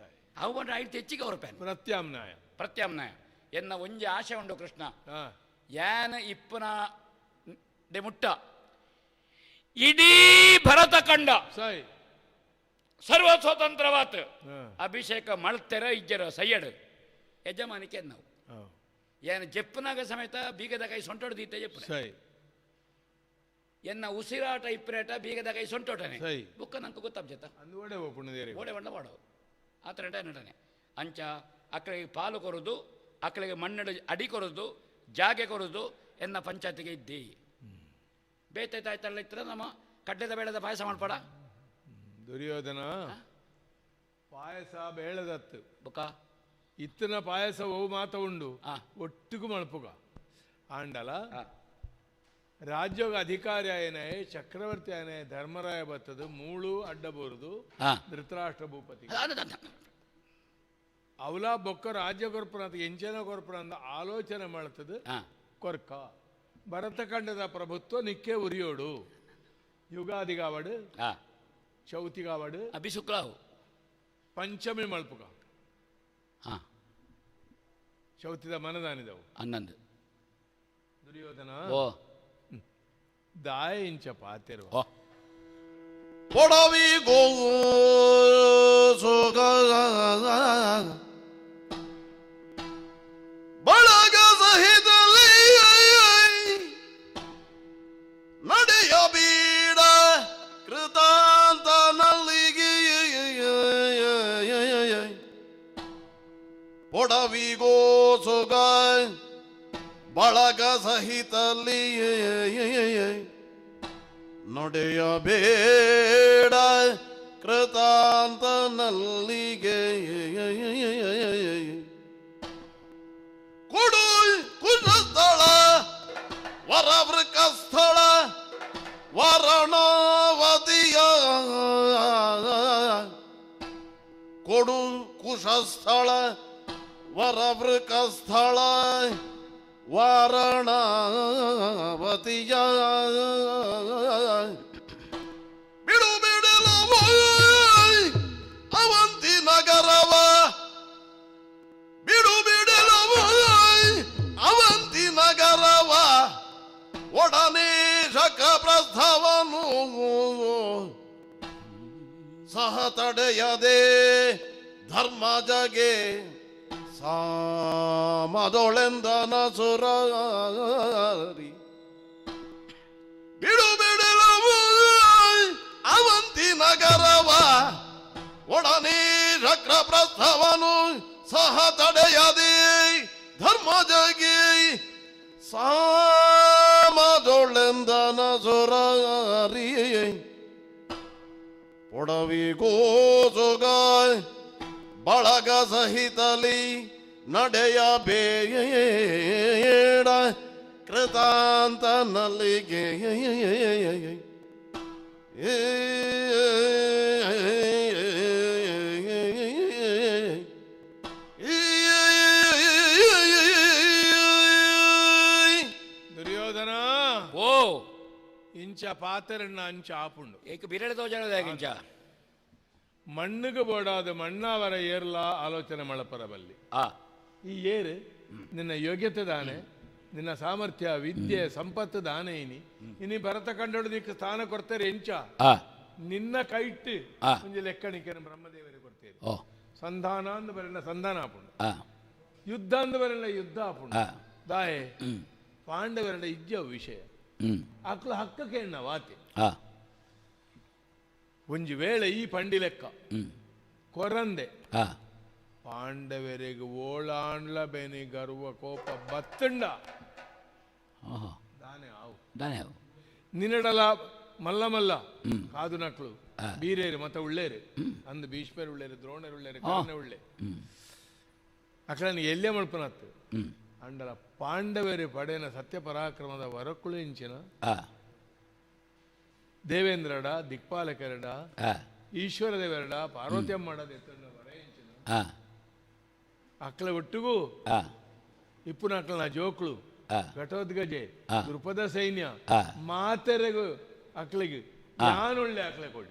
ಅವು ಬಂದ್ರೆ ಐದು ಹೆಚ್ಚಿಗೆ ಹೊರಪೇನೆ ಪ್ರತ್ಯಾಮ್ನಾಯ ಪ್ರತ್ಯಾಮ್ನಾಯ ಎನ್ನ ಒಂಜಿ ಆಶೆ ಉಂಡು ಕೃಷ್ಣ ಯಾನ ಇಪ್ಪನ ಡೆ ಮುಟ್ಟ ಇಡೀ ಭರತ ಕಂಡ ಸರ್ವ ಸ್ವತಂತ್ರವಾತ್ ಅಭಿಷೇಕ ಮಳ್ತೆರ ಇಜ್ಜರ ಸಯ್ಯಡು ಯಜಮಾನಿಕೆ ನಾವು ಏನು ಜಪ್ಪನಾಗ ಸಮೇತ ಬೀಗದ ಕೈ ಸೊಂಟೊಡ್ದೀತೆ ಜಪ್ಪನ ಎನ್ನ ಉಸಿರಾಟ ಇಪ್ಪರೇಟ ಬೀಗದ ಕೈ ಸೊಂಟೋಟನೆ ಬುಕ್ಕ ನಂಗೆ ಗೊತ್ತಾಬ್ಜತ್ತ ಓಡೆ ಬಣ್ಣ ಮಾಡೋದು ಆ ಥರ ನಟನೆ ಅಂಚ ಅಕ್ಕಳಿಗೆ ಪಾಲು ಕೊರೋದು ಅಕ್ಕಳಿಗೆ ಮಣ್ಣು ಅಡಿ ಕೊರೋದು ಜಾಗೆ ಕೊರೋದು ಎನ್ನ ಪಂಚಾಯತಿಗೆ ಇದ್ದಿ ಬೇತೆ ತಾಯ್ತಲ್ಲ ಇತ್ರ ನಮ್ಮ ಕಡ್ಲೆದ ಬೇಳೆದ ಪಾಯಸ ಮಾಡ್ಬೇಡ ದುರ್ಯೋಧನ ಪಾಯಸ ಬೇಳೆದತ್ತು ಬುಕ್ಕ ಇತ್ತನ ಪಾಯಸ ಓ ಮಾತ ಉಂಡು ಒಟ್ಟಿಗೂ ಮಳ್ಪುಗ ಆಂಡಲ ರಾಜ್ಯೋಗ ಅಧಿಕಾರಿ ಆಯನೇ ಚಕ್ರವರ್ತಿ ಆಯನೇ ಧರ್ಮರಾಯ ಬತ್ತದು ಮೂಳು ಅಡ್ಡಬೋರುದು ಧೃತರಾಷ್ಟ್ರ ಭೂಪತಿ ಅವಲ ಬೊಕ್ಕ ರಾಜ್ಯ ಕೊರ್ಪಣ ಅಂತ ಎಂಚನ ಕೊರ್ಪಣ ಅಂತ ಆಲೋಚನೆ ಮಾಡ್ತದೆ ಕೊರ್ಕ ಭರತಖಂಡದ ಪ್ರಭುತ್ವ ನಿಕ್ಕೆ ಉರಿಯೋಡು ಯುಗಾದಿಗಾವಡು ಚೌತಿಗಾವಡು ಅಭಿಶುಕ್ಲಾವು ಪಂಚಮಿ ಮಲ್ಪುಗ ಚೌತಿದ ಮನದಾನಿದವು ಅನ್ನಂದು ದುರ್ಯೋಧನ ದಾಯ ಇಂಚ ಪಾತಿರುವ ಕೊಡವಿ ಗೋ ಬಳಗ ಸಹಿತಲಿ ನಡೆಯಬೇಡ ಕೃತಾಂತನಲ್ಲಿಗೆ ಪೊಡವಿಗೋ ಸುಗ ಬಳಗ ಸಹಿತಲಿ ನಡೆಯಬೇಡ ಕೃತಾಂತನಲ್ಲಿಗೆ ಕೊಡು ಕುಶಸ್ಥಳ ವರವೃಕ ಸ್ಥಳ ವಾರಣಾವತಿಯ ಕೊಡು ಕುಶಸ್ಥಳ ವರವೃಕ ಸ್ಥಳ ವಾರಣಾವತಿಯ ಬಿಡು ಬಿಡಲವೋ ಅವಂತಿ ನಗರವ ಬಿಡು ಬಿಡಲವೋ ಅವಂತಿ ನಗರವ ಒಡನೆ ಶಕಪ್ರಸ್ಥವನು ಸಹ ತಡೆಯದೆ ಧರ್ಮ ಜಗೆ ಸಾಮದೊಳೆಂದನ ಸುರಾರಿ ಬಿಡು ಬಿಡಲವೋ ಅವಂತಿ ನಗರವ ಒಡನೆ ಶಕ್ರಪ್ರಸ್ಥವನು ಸಹ ತಡೆಯದೆ ಧರ್ಮಜಗೆ ಸಾಮದೊಳೆಂದನ ಸುರಾರಿ ಪೊಡವಿಗೋಸುಗಾಯ್ ಬಳಗ ಸಹಿತಲಿ ನಡೆಯಬೇಡ ಕೃತಾಂತನಲ್ಲಿಗೆ. ದುರ್ಯೋಧನ ಓ ಇಂಚ ಪಾತ್ರಣ್ಣ ಅಂಚ ಆಪುಂಡು ಏಕ ಬಿರಳೆ ತೋಜಾಡೋದಾಗಿಂಚ ಮಣ್ಣುಗೆ ಬೋಡಾದ ಮಣ್ಣಾವರ ಏರ್ಲ ಆಲೋಚನೆ ಮಳಪರ ಬಲ್ಲಿ. ಈ ಏರು ನಿನ್ನ ಯೋಗ್ಯತೆ ದಾನೆ, ನಿನ್ನ ಸಾಮರ್ಥ್ಯ ವಿದ್ಯೆ ಸಂಪತ್ತು ದಾನೆ. ಇನಿ ಇನಿ ಭರತ ಕಂಡೋಡು ನಿಕ್ಕ ಸ್ಥಾನ ಕೊಡ್ತಾರೆ ಎಂಚ ನಿನ್ನ ಕೈಟ್ಟು ಒಂಜಿ ಲೆಕ್ಕಣಿಕೆನ ಬ್ರಹ್ಮದೇವರಿಗೆ ಕೊಡ್ತೇವೆ. ಸಂಧಾನ ಅಂದ್ ಬರಲ್ಲ ಸಂಧಾನ ಆಪುಂಡು, ಯುದ್ಧ ಅಂದ್ ಬರಲ್ಲ ಯುದ್ಧ ಆಪುಂಡು. ದಾಯೆ ಪಾಂಡವರಡ ಇಜ್ಜ ವಿಷಯ ಅಕ್ಲ ಹಕ್ಕಕ್ಕೆ ಎಣ್ಣ ವಾತೆ. ಒಂಜಿ ವೇಳೆ ಈ ಪಂಡಿ ಲೆಕ್ಕ ಕೊರಂದೆ ಪಾಂಡವರಿಗೆ ಓಳಾಂಡ್ಲ ಬೆನಿ ಗರ್ವ ಕೋಪ ಬತ್ತಂಡ ದಾನೆ ಆವು ದಾನೆ ಆವು ನಿನ್ನಡಲ ಮಲ್ಲ ಮಲ್ಲ ಕಾದು ನಕ್ಳು ಬೀರೇರು ಮತ್ತ ಉಳ್ಳೇರು ಅಂದು ಭೀಷ್ಮರು ಉಳ್ಳೇರು ದ್ರೋಣರು ಉಳ್ಳೇರು ಕರ್ಣ ಉಳ್ಳೆ ಅಕ್ಳನ ಎಲ್ಲೇ ಮಲ್ಪನತ್ತು ಅಂಡಲ ಪಾಂಡವರು ಪಡೆಯನ ಸತ್ಯ ಪರಾಕ್ರಮದ ವರಕುಳು ಇಂಚಿನ ದೇವೇಂದ್ರಡ ದಿಕ್ಪಾಲಕರಡ ಈಶ್ವರ ದೇವರಡ ಪಾರ್ವತಿಯಮ್ಮಡ ವರ ಇಂಚಿನ ಅಕ್ಲ ಒಟ್ಟಿಗೂ ಇಪ್ಪುನಕ್ಲನ ಜೋಕ್ಳು ಘಟೋದ್ಗಜೆ ದೃಪದ ಸೈನ್ಯ ಮಾತೆರೆಗು ಅಕ್ಲಿಗೆ ನಾನುಳ್ಳೆ ಅಕ್ಲೆ ಕೊಡಿ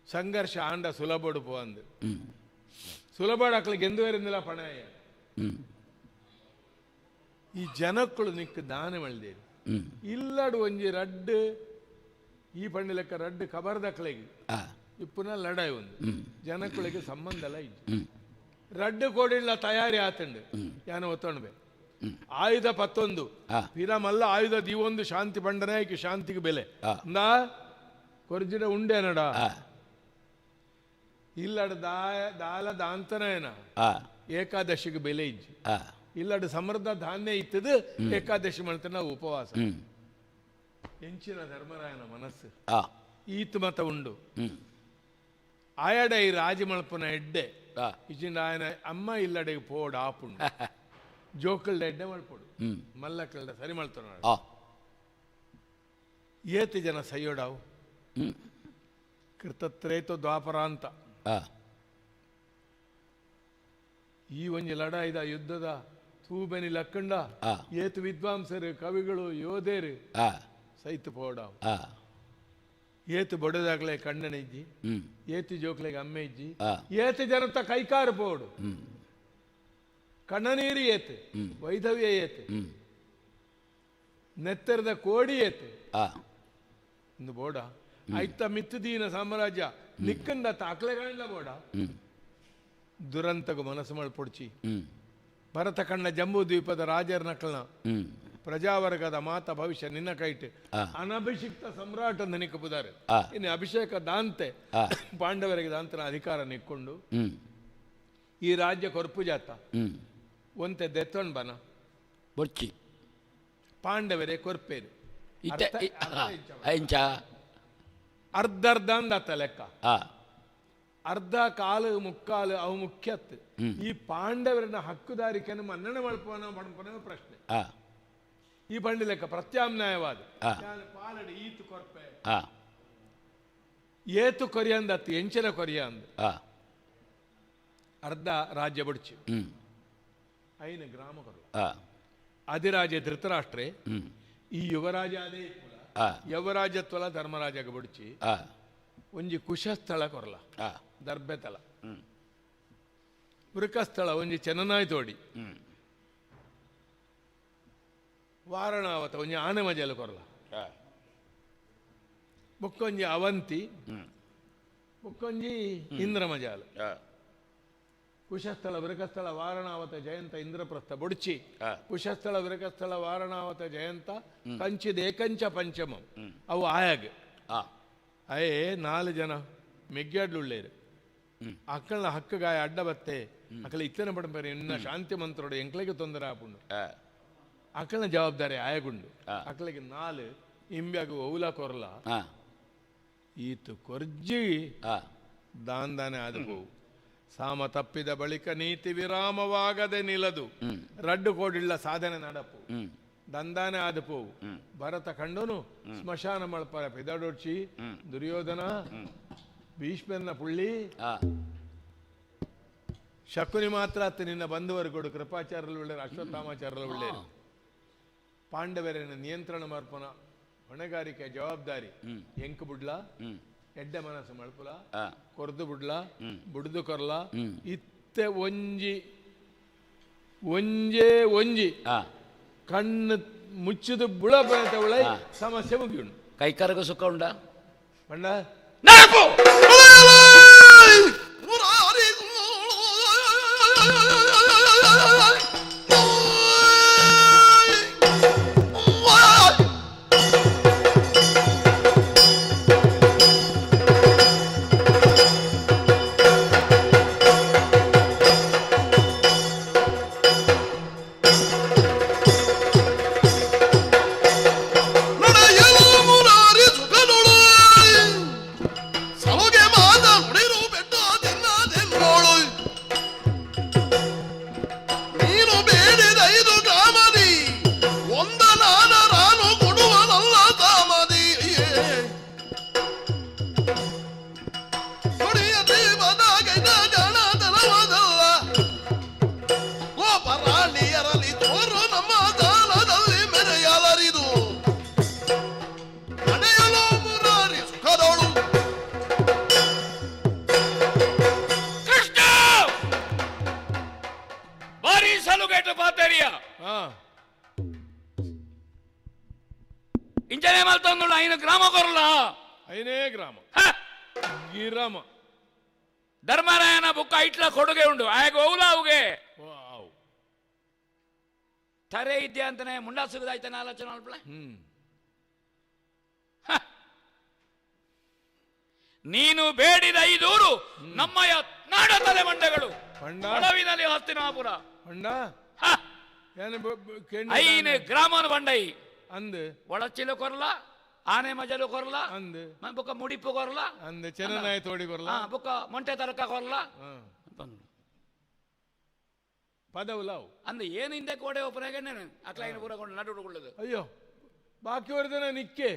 ಸಂಘರ್ಷ ಆಂಡ ಸುಲಭಡುಪು ಅಂದು ಸುಲಭ ಅಕ್ಲಿಗೆ ಎಂದುವರೆಂದಿಲ್ಲ ಪಣಾಯ. ಈ ಜನಕ್ಕಳು ನಿಕ್ಕ ದಾನ ಮಲ್ದೇರು ಇಲ್ಲಡು ಒಂಜಿ ರಡ್ಡು ಈ ಪಂಡಿ ಲೆಕ್ಕ ರಡ್ಡು ಕಬರ್ದಕ್ಲೆಗೆ ಇಪ್ಪುನ ಲಡಾಯಿ ಒಂದು ಜನಕ್ಕಳಿಗೆ ಸಂಬಂಧ ಎಲ್ಲ ಇಜ್ಜಿ ರಡ್ಡು ಕೋಡಿಲ್ಲ ತಯಾರಿ ಆತಂಡು ಯಾನ ಒತ್ತೊಂಡ್ಬೆ ಆಯುಧ ಪತ್ತೊಂದು ಪಿರಮಲ್ಲ ಆಯುಧ ದೀವೊಂದು ಶಾಂತಿ ಬಂಡನೆ ಶಾಂತಿಗೆ ಬೆಲೆ ನಾ ಕೊರ್ಜಿಡ ಉಂಡೇನಡ ಇಲ್ಲಡು ದಾಲ ದಾಂತನೇನ ಏಕಾದಶಿಗೆ ಬೆಲೆ ಇಜ್ಜಿ ಇಲ್ಲಡು ಸಮೃದ್ಧ ಧಾನ್ಯ ಇತ್ತದು ಏಕಾದಶಿ ಮಾಡ್ತಾನೆ ಉಪವಾಸ. ಎಂಚಿನ ಧರ್ಮರಾಯನ ಮನಸ್ಸು ಈತ ಮತ ಉಂಡು ಆಯಡ ಈ ರಾಜಿ ಮಲ್ಪನ ಎಡ್ಡೆ ಇಜಿಂದ ಆಯನ ಅಮ್ಮ ಇಲ್ಲಡೆಗೆ ಪೋಡ್ ಆಪುಂಡು ಜೋಕಲ್ಡ ಎಡ್ಡೆ ಮಲ್ಪೋಡು ಮಲ್ಲಕಲ್ಡ ಸರಿ ಮಲ್ತಾನ ಏತಿ ಜನ ಸೈಯೋಡಾವು ಕೃತತ್ರೇತೋ ದ್ವಾಪರ ಅಂತ ಈ ಒಂಜಿ ಲಡಾಯಿದ ಯುದ್ಧದ ತೂಬೆನಿ ಲಕ್ಕಂಡ ಏತು ವಿದ್ವಾಂಸರು ಕವಿಗಳು ಯೋಧೇರು ಸೈತು ಪೋಡಾವು ಏತು ಬಡದಾಗ್ಲೆ ಕಣ್ಣನ ಇಜ್ಜಿ ಏತಿ ಜೋಕ್ಲೆಗೆ ಅಮ್ಮೆ ಇಜ್ಜಿ ಏತು ಜನತ ಕೈಕಾರು ಪೋಡು ಕಣ್ಣನೀರು ಏತು ವೈಧವ್ಯ ಏತು ನೆತ್ತರದ ಕೋಡಿ ಏತು ಇಂದು ಬೋಡ ಐತ ಮಿತ್ತದೀನ ಸಾಮ್ರಾಜ್ಯ ನಿಕ್ಕಂದ ತಾಕ್ಲೆಗಂಡ ಬೋಡ ದುರಂತಗೂ ಮನಸ್ಸು ಮಲ್ಪೊಡ್ಚಿ ಭರತ ಕಣ್ಣ ಜಂಬೂ ದ್ವೀಪದ ರಾಜರ ನಕಲ್ನ ಪ್ರಜಾವರ್ಗದ ಮಾತ ಭವಿಷ್ಯ ನಿನ್ನ ಕೈಟ್ ಅನಭಿಷಿಕ್ತ ಸಮ್ರಾಟ್ ಅಂತ ನಿಕ್ಕಬುದಾರೆ. ಇನ್ನು ಅಭಿಷೇಕ ದಾಂತೆ ಪಾಂಡವರಿಗೆ ದಾಂತನ ಅಧಿಕಾರ ನಿಕ್ಕೊಂಡು ಈ ರಾಜ್ಯ ಕೊರ್ಪು ಜಾತ ಒಂತೆ ದೆತ್ತೊಂಡ್ ಬನ ಬೊರ್ಚಿ ಪಾಂಡವರೇ ಕೊರ್ಪೇರು ಅರ್ಧರ್ಧ ಅಂದಾತ ಲೆಕ್ಕ ಅರ್ಧ ಕಾಲು ಮುಕ್ಕಾಲು ಅವು ಮುಖ್ಯತ್ತು. ಈ ಪಾಂಡವರನ್ನ ಹಕ್ಕುದಾರಿಕೆಯನ್ನು ಮನ್ನಣೆ ಮಲ್ಪನ ಮಡ್ಪನ ಪ್ರಶ್ನೆ. ಈ ಬಂಡಿ ಲೆಕ್ಕ ಪ್ರತ್ಯಾಮ್ನಾಯವಾದ ಪಾಲಡಿ ಈತು ಕೊರ್ಪೆ ಏತು ಕೊರಿಯಂದತ್ತು ಎಂಚಿನ ಕೊರಿಯ ಅಂದ ಅರ್ಧ ರಾಜ್ಯ ಬಡ್ಚಿ ಐನ ಗ್ರಾಮ ಕೊರಲ ಅಧಿರಾಜ ಧೃತರಾಷ್ಟ್ರೆ ಈ ಯುವರಾಜ ಅದೇ ಯುವರಾಜತ್ವಲ ಧರ್ಮರಾಜಗ ಬಡ್ಚಿ ಒಂಜಿ ಕುಶಸ್ಥಳ ಕೊರಲ ದರ್ಬೆತಲ ವೃಕಸ್ಥಳ ಒಂಜಿ ಚೆನ್ನನಾಯ್ ತೋಡಿ ವಾರಣಾವತ ಒಂಜಿ ಆನೆ ಮಜಲು ಕೊರಲ ಬುಕ್ಕೊಂಜಿ ಅವಂತಿ ಬುಕ್ಕೊಂಜಿ ಇಂದ್ರ ಮಜಾಲ ಕುಶಸ್ಥಳ ವೃಕಸ್ಥಳ ವಾರಣಾವತ ಜಯಂತ ಇಂದ್ರಪ್ರಸ್ಥ ಬುಡ್ಚಿ ಕುಶಸ್ಥಳ ವೃಕಸ್ಥಳ ವಾರಣಾವತ ಜಯಂತ ಕಂಚಿದ ಏಕಂಚ ಪಂಚಮಂ ಅವು ಆಯಾಗ ಅಯೇ ನಾಲು ಜನ ಮೆಗ್ಗಾಡ್ಲುಳ್ಳೇರು ಅಕ್ಕಳ ಹಕ್ಕುಗಾಯ ಅಡ್ಡ ಬತ್ತೆ ಅಕ್ಕಳ ಇತ್ತನೆ ಪಡಂಪೇರೆ ಇನ್ನ ಶಾಂತಿ ಮಂತ್ರೋಡು ಎಂಕ್ಲೆಗೆ ತೊಂದರೆ ಆಪುಂಡು ಅಕ್ಕಳ ಜವಾಬ್ದಾರಿ ಆಯಗುಂಡು ಅಕ್ಕಳಿಗೆ ನಾಲು ಇಂಬ್ಯಾಗ ಓಲ ಕೊರಲ ಈತು ಕೊರ್ಜಿ ದಾನ್ ದಾನೆ ಆದ ಪೋವು ಸಾಮ ತಪ್ಪಿದ ಬಳಿಕ ನೀತಿ ವಿರಾಮವಾಗದೆ ನಿಲದು ರಡ್ಡು ಕೋಡಿಳ್ಳ ಸಾಧನೆ ನಡಪು ದಂದಾನೆ ಆದ ಪೋವು ಭರತ ಕಂಡನು ಸ್ಮಶಾನ ಮಳ್ಪರ ಪಿದಡೊಡ್ಚಿ ದುರ್ಯೋಧನ ಭೀಷ್ಮನ ಪುಳ್ಳಿ ಶಕುನಿ ಮಾತ್ರ ಅತ್ತ ನಿನ್ನ ಬಂಧುವರ್ಗೋಡು ಕೃಪಾಚಾರ್ಯರು ಒಳ್ಳೆಯರು ಅಶ್ವತ್ಥಾಮಾಚಾರ್ಯರು ಒಳ್ಳೆಯರು ಪಾಂಡವರನ್ನ ನಿಯಂತ್ರಣ ಮಾರ್ಪನ ಹೊಣೆಗಾರಿಕೆ ಜವಾಬ್ದಾರಿ ಎಂಕು ಬುಡ್ಲ ಎಡ್ಡೆ ಮನಸ್ಸು ಮಳ್ಪುಲ ಕೊರ್ದು ಬುಡ್ಲ ಬುಡ್ದು ಕೊರ್ಲ ಇತ್ತೆ ಒಂಜಿ ಒಂಜೇ ಒಂಜಿ ಕಣ್ಣು ಮುಚ್ಚಿದು ಬುಳ ಬಣತವಳ ಸಮಸ್ಯೆ ಮುಗಿಯುಂಡು ಕೈಕರಗ ಸುಖ ಉಂಡ ಬಣ್ಣ ಧರ್ಮರಾಯನ ಬುಕ್ಕ ಐಟ್ಲ ಕೊಡುಗೆ ಉಂಡು ಆಗ ಹೋಗುಲ ಅವುಗೆ ತರೆ ಇದ್ಯಾ ಅಂತಾನೆ ಮುಂಡಾ ಸುಗದಾಯ್ತಾನೆ ಆಲೋಚನೆ ಅಲ್ಪಳ. ನೀನು ಬೇಡಿದ ಐದೂರು ನಮ್ಮಯ ನಾಡ ತಲೆ ಮಂಡಗಳು ಒಡವಿನಲ್ಲಿ ಹಸ್ತಿನಾಪುರ ಐನು ಗ್ರಾಮನು ಬಂಡೈ ಅಂದು ಒಳಚಿಲು ಕೊರಲ ಆನೆ ಮಜಲು ಕೊರಲ ಅಂದು ಬುಕ್ಕ ಮುಡಿಪು ಕೊರಲ ಅಂದು ಚೆನ್ನನಾಯ ತೋಡಿ ಕೊರಲ ಬುಕ್ಕ ಮೊಂಟೆ ತರಕ ಕೊರಲ ಪದವುಲಾವು ಅಂದು ಏನು ಹಿಂದೆ ಕೋಡೆ ಒಬ್ಬನಾಗೆ ಅಕ್ಲೈನ ಪೂರ ಕೊಂಡು ನಡುಕೊಳ್ಳೋದು. ಅಯ್ಯೋ ಬಾಕಿ ವರ್ಧನ ನಿಕ್ಕೆ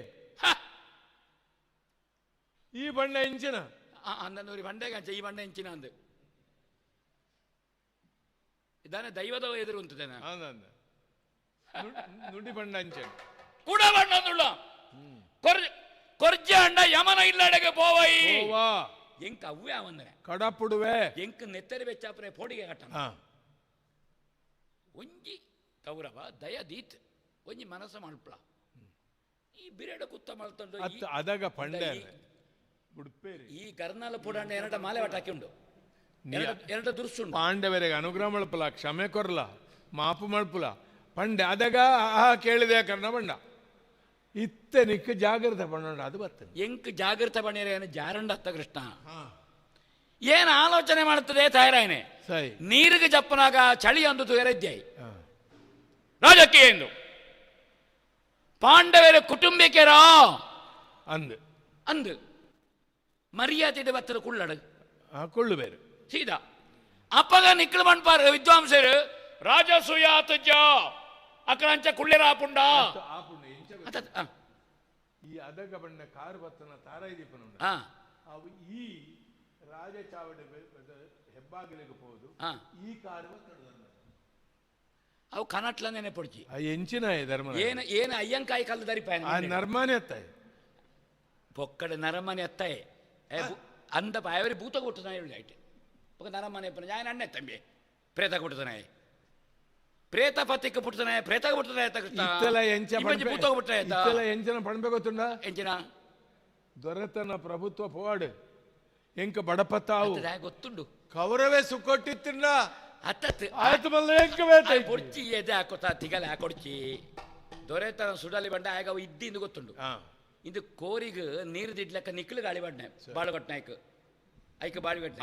ಈ ಬಣ್ಣ ಇಂಚಿನ ಅಂದೂರಿ ಬಂಡೆಗೆ ಅಂಚೆ ಈ ಬಣ್ಣ ಇಂಚಿನ ಅಂದು ಇದಾನೆ ದೈವದ ಎದುರು ಉಂಟುದೇನೆ ನುಡಿ ಬಣ್ಣ ಅಂಚೆ ಕೂಡ ಬಣ್ಣ ಅಂದುಳ್ಳ ಕೊರ್ಜೆ ಅಂಡ ಯಮನ ಇಲ್ಲಡೆಗೆ ಪೋವೈ ಎಂಕ್ ಅವ್ವೇ ಅವಂದನೆ ಕಡಪುಡುವೆ ಎಂಕ್ ನೆತ್ತರಿ ಬೆಚ್ಚಾಪುರೆ ಪೋಡಿಗೆ ಕಟ್ಟ ಒಂಜಿ ಕೌರವ ದಯ ದೀತ್ ಒಂಜಿ ಮನಸ್ಸು ಮಲ್ಪಲ ಈ ಬಿರೇಡ ಕುತ್ತ ಮಲ್ತಂಡು ಅದಗ ಪಂಡೆ ಈ ಕರ್ನಾಲ ಪುಡಂಡ ಎರಡ ಮಾಲೆ ಹಾಕಿ ಉಂಡು ಎರಡ ದುರ್ಸುಂಡು ಪಾಂಡವರಿಗೆ ಅನುಗ್ರಹ ಮಲ್ಪಲ ಕ್ಷಮೆ ಕೊರ್ಲ ಮಾಪು ಮಲ್ಪುಲ ಪಂಡೆ ಅದಗ ಆ ಕೇಳಿದೆ ಕರ್ಣ ಬಂಡ ಇತ್ತೆ ನಿಕ್ಕ ಜಾಗೃತ ಬಣ್ಣ ಅದು ಬರ್ತದೆ ಎಂಕ್ ಜಾಗೃತ ಬಣ್ಣ ಏನು ಜಾರಂಡ ಅತ್ತ ಕೃಷ್ಣ ಏನು ಆಲೋಚನೆ ಮಾಡ್ತದೆ ತಯಾರಾಯನೆ ಸರಿ ನೀರಿಗೆ ಜಪ್ಪನಾಗ ಚಳಿ ಅಂದು ತುಯರದ್ಯಾಯಿ ರಾಜಕೀಯ ಎಂದು ಪಾಂಡವರ ಕುಟುಂಬಿಕೆರಾ ಅಂದು ಅಂದು ಮರ್ಯಾದೆ ಬತ್ತದ ಕುಳ್ಳಡು ಕೊಳ್ಳುಬೇರು ಸೀದಾ ಅಪ್ಪಗ ನಿಕ್ಕಳು ಮಣ್ಪಾರ ವಿದ್ವಾಂಸರು ರಾಜಸೂಯಾತುಜ ಅಕರಂಚ ಕುಳ್ಳೆರಾಪುಂಡ ಈ ಅದಗ ಬಣ್ಣ ಕಾರು ಬತ್ತನ ತಾರಾಯಿ ದೀಪನ ಅವು ಈ ರಾಜ ಚಾವಡಿ ಹೆಬ್ಬಾಗಿಲಿಗೆ ಹೋದು ಈ ಕಾರು ಅವು ಕನಟ್ಲನೇನೆ ಪೊಡ್ಚಿ ಎಂಚಿನ ಧರ್ಮ ಏನು ಏನು ಅಯ್ಯಂಕಾಯಿ ಕಲ್ಲು ದರಿಪಾಯ ನರ್ಮಾನೆ ಅತ್ತಾಯ ಪೊಕ್ಕಡೆ ನರಮನೆ ಅತ್ತಾಯ ಅಂದ ಬಾಯವರು ಭೂತ ಕೊಟ್ಟುದಾನೆ ಹೇಳಿ ಆಯ್ತು ಪೊಕ್ಕ ನರಮನೆ ഞാൻ ಅಣ್ಣೆ ತಂಬಿ ಪ್ರೇತ ಕೊಟ್ಟುದಾನೆ ಪ್ರೇತ ಪತಿಕ್ಕೆ ಪುಟ್ಟುದಾನೆ ಪ್ರೇತ ಪುಟ್ಟುದಾನೆ ಕೃಷ್ಣ ಇತ್ತೆಲ್ಲ ಎಂಚ ಭೂತ ಕೊಟ್ಟೆ ಇತ್ತೆಲ್ಲ ಎಂಚಿನ ಪಣಬೆ ಗೊತ್ತುಂಡ ಎಂಚಿನ ದೊರೆತನ ಪ್ರಭುತ್ವ ಪೋವಾಡು ಎಂಕ ಬಡಪತ್ತಾವು ಗೊತ್ತುಂಡು ಕೌರವೇ ಸುಕ್ಕೊಟ್ಟಿತ್ತಿಂಡ ಅತ್ತತ್ತು ಆಯ್ತು ಮಲ್ಲ ಎಂಕ ಬೇತ ಪೊಡ್ಚಿ ಎದೆ ಹಾಕೋತಾ ತಿಗಲೆ ಹಾಕೊಡ್ಚಿ ದೊರೆತನ ಸುಡಲಿ ಬಂಡ ಆಗ ಅವು ಇದ್ದಿಂದು ಗೊತ್ತುಂಡು ಇದು ಕೋರಿಗೆ ನೀರು ದಿಡ್ಲಕ್ಕ ನಿಕ್ಲು ಗಾಳಿ ಬಡ್ನೆ ಬಾಳುಗಟ್ನಾಯ್ಕ ಐಕ ಬಾಡಿ ಕಟ್ಟ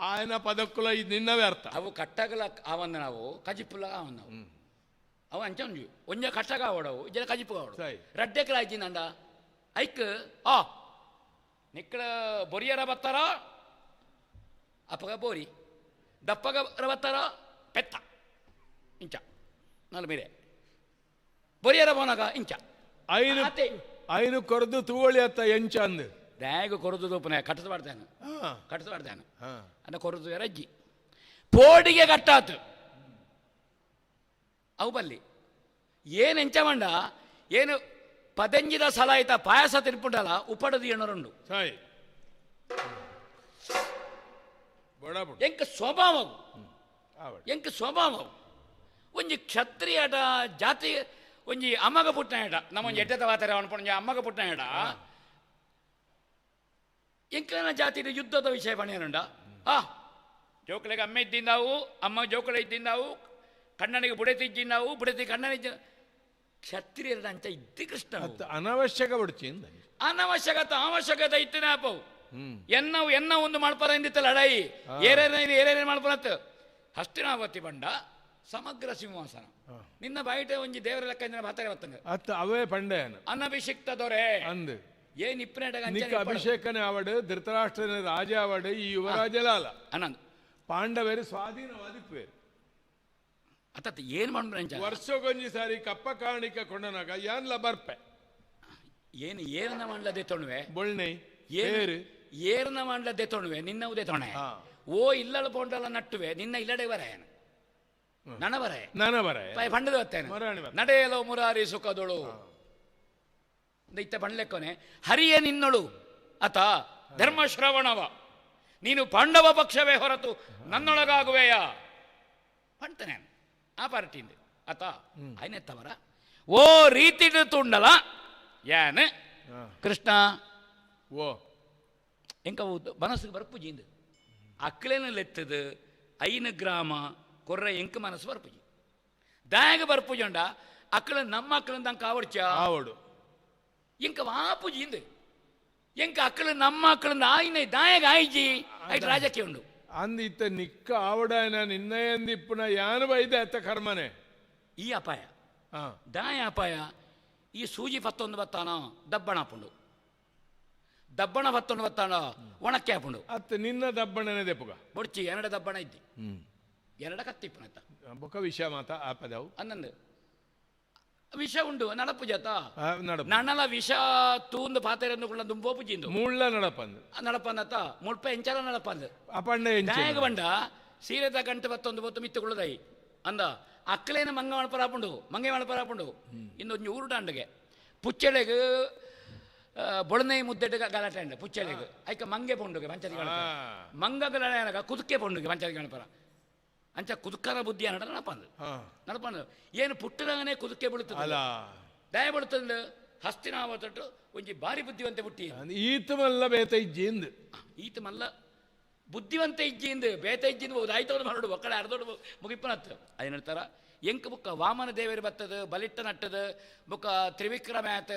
ಆಯನ ಪದಕ್ಕುಲ ಇದು ನಿನ್ನವೇ ಅರ್ಥ ಅವು ಕಟ್ಟಗಲ ಆವಂದ ನಾವು ಕಜಿಪುಲ ಆವಂದ ನಾವು ಅವ ಅಂಚ ಒಂಜಿ ಒಂಜ ಕಟ್ಟಗ ಆವಡವು ಜನ ಕಜಿಪು ಆವಡು ರಡ್ಡೆಕಲ ಆಯ್ತಿನಂಡ ಐಕ್ ಆ ನಿಕ್ಕಳ ಬೊರಿಯರ ಬತ್ತಾರ ಅಪ್ಪಗ ಬೋರಿ ದಪ್ಪಗ ಬತ್ತಾರ ಪೆತ್ತ ಇಂಚ ನಾಲ್ ಮೇರೆ ಬೊರಿಯರ ಬೋನಾಗ ಇಂಚ ಐನು ಐನು ಕೊರದು ತೂವಳಿ ಅತ್ತ ಎಂಚ ಅಂದು ದ್ಯಾಗ ಕೊರದು ತೂಪನೆ ಕಟ್ಟದ ಮಾಡ್ತಾನೆ ಕಟ್ಟದ ಮಾಡ್ತಾನೆ ಅಂದ ಕೊರದು ರಜ್ಜಿ ಪೋಡಿಗೆ ಕಟ್ಟಾತು ಅವು ಬಲ್ಲಿ ಏನು ಎಂಚ ಮಂಡ ಏನು ಪದಂಜಿದ ಸಲ ಆಯ್ತಾ ಪಾಯಸ ತಿನ್ಪುಂಡಲ್ಲ ಉಪಡದು ಏನರುಂಡು ಎಂಕ ಸ್ವಭಾವ ಎಂಕ ಸ್ವಭಾವ ಒಂಜಿ ಕ್ಷತ್ರಿಯಟ ಜಾತಿ ಒಂಜಿ ಅಮ್ಮಗ ಪುಟ್ಟನಾಯಟ ನಮ್ಮ ಒಂಜಿ ಎಡ್ಡೆತ ವಾತಾರೆ ಅನ್ಕೊಂಡು ಒಂಜಿ ಅಮ್ಮಗ ಪುಟ್ಟನಾಯಟ ಎಂಕನ ಜಾತಿ ಯುದ್ಧದ ವಿಷಯ ಬಣಿಯನುಂಡ ಆ ಜೋಕಳಿಗೆ ಅಮ್ಮ ಇದ್ದಿಂದಾವು ಅಮ್ಮ ಜೋಕಳ ಇದ್ದಿಂದಾವು ಕಣ್ಣನಿಗೆ ಬುಡತಿ ಇದ್ದಿಂದಾವು ಬುಡತಿ ಕಣ್ಣನಿದ್ದ ಕ್ಷತ್ರಿಯರ ಅಂಚ ಇದ್ದಿ ಕೃಷ್ಣ ಅನವಶ್ಯಕ ಬಿಡ್ಚಿ ಅನವಶ್ಯಕತೆ ಅವಶ್ಯಕತೆ ಇತ್ತಿನ ಅಪ್ಪವು ಎನ್ನವು ಎನ್ನ ಒಂದು ಮಾಡ್ಪಾರ ಎಂದಿತ್ತ ಲಡಾಯಿ ಏರೇನ ಏರೇನೇ ಮಾಡ್ಪರತ್ತ ಹಸ್ತಿನಾವತಿ ಬಂಡ ಸಮಗ್ರ ಸಿಂಹಾಸನ ನಿನ್ನ ಬಾಯಿಟ ಒಂಜಿ ದೇವರ ಲೆಕ್ಕ ಭಾತಾರೆ ಬತ್ತಂಗ ಅತ್ತ ಅವೇ ಪಂಡೆ ಅನಭಿಷಿಕ್ತ ದೊರೆ ಅಂದು ಏನ್ ಇಪ್ಪನೇಟ ನಿಕ್ಕ ಅಭಿಷೇಕನೇ ಆವಡು ಧೃತರಾಷ್ಟ್ರನ ರಾಜ ಆವಡು ಈ ಯುವರಾಜಲಾಲ ಅನಂದ್ ಪಾಂಡವರು ಸ್ವಾಧೀನವಾದಿಪ್ಪೇರು ಅತ್ತ ಏನ್ ಮಾಡ್ಬಿಡ ವರ್ಷಕ್ಕೊಂಜಿ ಸಾರಿ ಕಪ್ಪ ಕಾಣಿಕ ಕೊಂಡನಾಗ ಏನ್ಲ ಬರ್ಪೆ ಏನು ಏರನ ಮಾಡ್ಲದೆ ತೊಣುವೆ ಬೊಳ್ಣೆ ಏರು ಏರನ ಮಾಡ್ಲದೆ ತೊಣುವೆ ನಿನ್ನ ಉದೇ ತೊಣೆ ಓ ಇಲ್ಲಳ ಪೋಂಡಲ ನಟ್ಟುವೆ ನಿನ್ನ ಇಲ್ಲಡೆ ಬರ ನನ ಬರ ನನ ಬರ ಪಂಡದ ಬರ್ತೇನೆ ನಡೆಯಲೋ ಮುರಾರಿ ಸುಖದೊಳು ಇತ್ತ ಬಂಡ್ಲೆಕ್ಕೋನೆ ಹರಿಯ ನಿನ್ನೊಳು ಅತ ಧರ್ಮಶ್ರವಣವ ನೀನು ಪಾಂಡವ ಪಕ್ಷವೇ ಹೊರತು ನನ್ನೊಳಗಾಗುವೆಯ ಪಂಡ್ತಾನೆ ಆ ಪಾರ್ಟಿಯಿಂದ ಅತ ಐನೆತ್ತವರ ಓ ರೀತಿ ತುಂಡಲ ಯಾನ್ ಕೃಷ್ಣ ಓ ಎಂಕ ಮನಸ್ಸಿಗೆ ಬರ್ಪುಜಿಂದು ಅಕ್ಲೇನ ಲೆತ್ತದು ಐನು ಗ್ರಾಮ ಕೊರ್ರ ಎಂಕ ಮನಸ್ಸು ಬರ್ಪುಜಿ ದಾಯಾಗ ಬರ್ಪುಜಂಡ ಅಕ್ಕಳ ನಮ್ಮ ಅಕ್ಕಳನ್ನ ತಂಕ ಆವಡ್ಚ ಆವಡು ಎಂಕ ವಾಪುಜಿ ಇಂದು ಎಂಕ ಅಕ್ಕಳ ನಮ್ಮ ಅಕ್ಕಳನ್ನ ಆಯ್ನ ದಾಯಾಗ ಆಯ್ಜಿ ಐಟ್ ರಾಜಕ್ಕೆ ಉಂಡು ಅಂದ ಇತ್ತ ನಿಕ್ಕ ಆವಡಾಯನ ನಿನ್ನಯಂದಿಪ್ಪುನ ಯಾನು ಬೈದೆ ಅತ್ತ ಕರ್ಮನೆ ಈ ಅಪಾಯ ದಾಯ ಅಪಾಯ ಈ ಸೂಜಿ ಪತ್ತೊಂದು ಬತ್ತಾನ ದಬ್ಬಣ ಹಾಪುಂಡು ದಬ್ಬಣ ಪತ್ತೊಂದು ಬತ್ತಾನ ಒಣಕ್ಕೆ ಹಾಪುಂಡು ಅತ್ತ ನಿನ್ನ ದಬ್ಬಣನೆ ದೆಪ್ಪುಗ ಬೊಡ್ಚಿ ಎರಡ ದಬ್ಬಣ ಇದ್ದಿ ಎರಡ ಕತ್ತಿಪ್ಪನ ಬೊಕ ವಿಷ ಮಾತ ಆಪದವು ಅನ್ನಂದು ವಿಷ ಉಂಡು ನಡಪು ಜಾತ ನಣಲ ವಿಷ ತೂಂದು ಪಾತೆರೆಂದು ಕೂಡ ದುಂಬೋಪು ಜಿಂದು ಮುಳ್ಳ ನಡಪಂದು ನಡಪಂದತ್ತ ಮುಳ್ಪ ಎಂಚಲ ನಡಪಂದು ಅಪಂಡ ದಾಯಗ ಬಂಡ ಸೀರೆದ ಗಂಟೆ ಬತ್ತೊಂದು ಬೊತ್ತು ಮಿತ್ತುಕೊಳ್ಳದೈ ಅಂದ ಅಕ್ಕಲೇನ ಮಂಗ ಮಣಪರ ಹಾಪುಂಡು ಮಂಗೆ ಮಣಪರ ಹಾಪುಂಡು ಇನ್ನೊಂದು ಊರುಡಾಂಡಗೆ ಪುಚ್ಚಳೆಗ್ ಬೊಳನೈ ಮುದ್ದೆಡ್ ಗಲಾಟೆ ಅಂಡ ಪುಚ್ಚಳೆಗ್ ಐಕ ಮಂಗೆ ಪೊಂಡುಗೆ ಪಂಚಾಯತಿ ಗಣಪರ ಮಂಗ ಗಲಾಟೆ ಕುದುಕೆ ಪೊಂಡುಗೆ ಪಂಚಾಯತಿ ಗಣಪರ ಅಂಚ ಕುದುಕರ ಬುದ್ಧಿ ಅನ್ನಡ ನಡಪಂದು ನಡಪಂದು ಏನು ಪುಟ್ಟದಾಗನೇ ಕುದುಕೆ ಬೀಳುತ್ತದೆ ದಯ ಬೀಳುತ್ತದೆ ಹಸ್ತಿನಾವತಟ್ಟು ಒಂಜಿ ಬಾರಿ ಬುದ್ಧಿವಂತೆ ಬುಟ್ಟಿ ಈತ ಮಲ್ಲ ಬೇತ ಇಜ್ಜಿಂದು ಈತ ಮಲ್ಲ ಬುದ್ಧಿವಂತ ಇಜ್ಜಿಂದು ಬೇತ ಇಜ್ಜಿಂದು ಹೋದ ಆಯ್ತವ್ರು ಮಾಡೋಡು ಒಕ್ಕಡೆ ಅರ್ಧೋಡು ಮುಗಿಪನತ್ತು ಅದೇನು ಹೇಳ್ತಾರ ಎಂಕ ಬುಕ್ಕ ವಾಮನ ದೇವರು ಬತ್ತದು ಬಲಿಟ್ಟ ನಟ್ಟದು ಬುಕ್ಕ ತ್ರಿವಿಕ್ರಮ ಆತ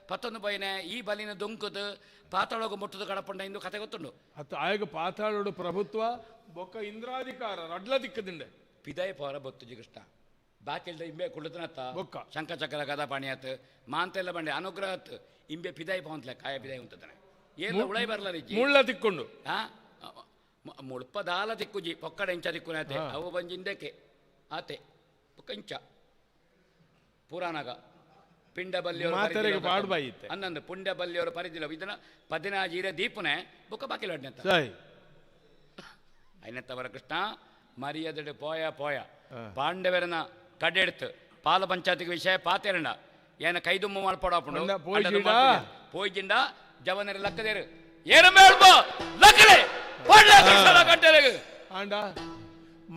ಪತ್ತೊಂದು ಬೈನೆ ಈ ಬಲಿನ ದೊಂಕದು ಪಾತಾಳೋಗ ಮುಟ್ಟದು ಕಡಪಂಡ ಇಂದು ಕತೆ ಗೊತ್ತುಂಡು ಅತ್ತ ಆಯಗ ಪಾತಾಳೋಡು ಪ್ರಭುತ್ವ ಬೊಕ್ಕ ಇಂದ್ರಾಧಿಕಾರ ರಡ್ಲ ದಿಕ್ಕದಿಂಡೆ ಪಿದಾಯ ಪೋರ ಬೊತ್ತುಜಿ ಕೃಷ್ಣ ಬಾಕಿಲ್ದ ಇಂಬೆ ಕುಳ್ಳುತನತ್ತ ಬೊಕ್ಕ ಶಂಖ ಚಕ್ರ ಗದಾ ಪಾಣಿ ಆತು ಮಾಂತೆಲ್ಲ ಬಂಡೆ ಅನುಗ್ರಹ ಆತು ಇಂಬೆ ಪಿದಾಯ ಪೋಂತ್ಲೆ ಕಾಯ ಪಿದಾಯ ಉಂಟದನೆ ಏನ್ ಉಳೈ ಬರ್ಲ ಮುಳ್ಳ ತಿಕ್ಕೊಂಡು ಹಾ ಮುಳ್ಪ ದಾಲ ತಿಕ್ಕುಜಿ ಪೊಕ್ಕಡ ಇಂಚ ತಿಕ್ಕುನಾತೆ ಅವು ಬಂಜಿಂದಕ್ಕೆ ಆತೆ ಇಂಚ ಪುರಾಣಗ ಪಿಂಡ ಬಲ್ಲಿಯವರು ಅನ್ನೊಂದು ಪುಂಡ ಬಲ್ಲಿಯವರು ಪರಿದಿಲ್ಲ ಇದನ್ನ ಪದಿನಾಜೀರ ದೀಪನೆ ಬುಕ್ಕ ಬಾಕಿಲ್ ಅಂತ ಐನತ್ತವರ ಕೃಷ್ಣ ಮರ್ಯಾದೆಡು ಪೋಯ ಪೋಯ ಪಾಂಡವರನ ಕಡೆಡ್ತು ಪಾಲ ಪಂಚಾಯತಿಗೆ ವಿಷಯ ಪಾತೆರಣ ಏನ ಕೈದುಮ್ಮ ಮಲ್ಪಡಾಪುಂಡು ಪೋಯ್ಜಿಂಡ ಜವನರ ಲಕ್ಕದೇರು ಏನ ಮೇಳ್ಬೋ ಲಕ್ಕಡೆ ಆಂಡ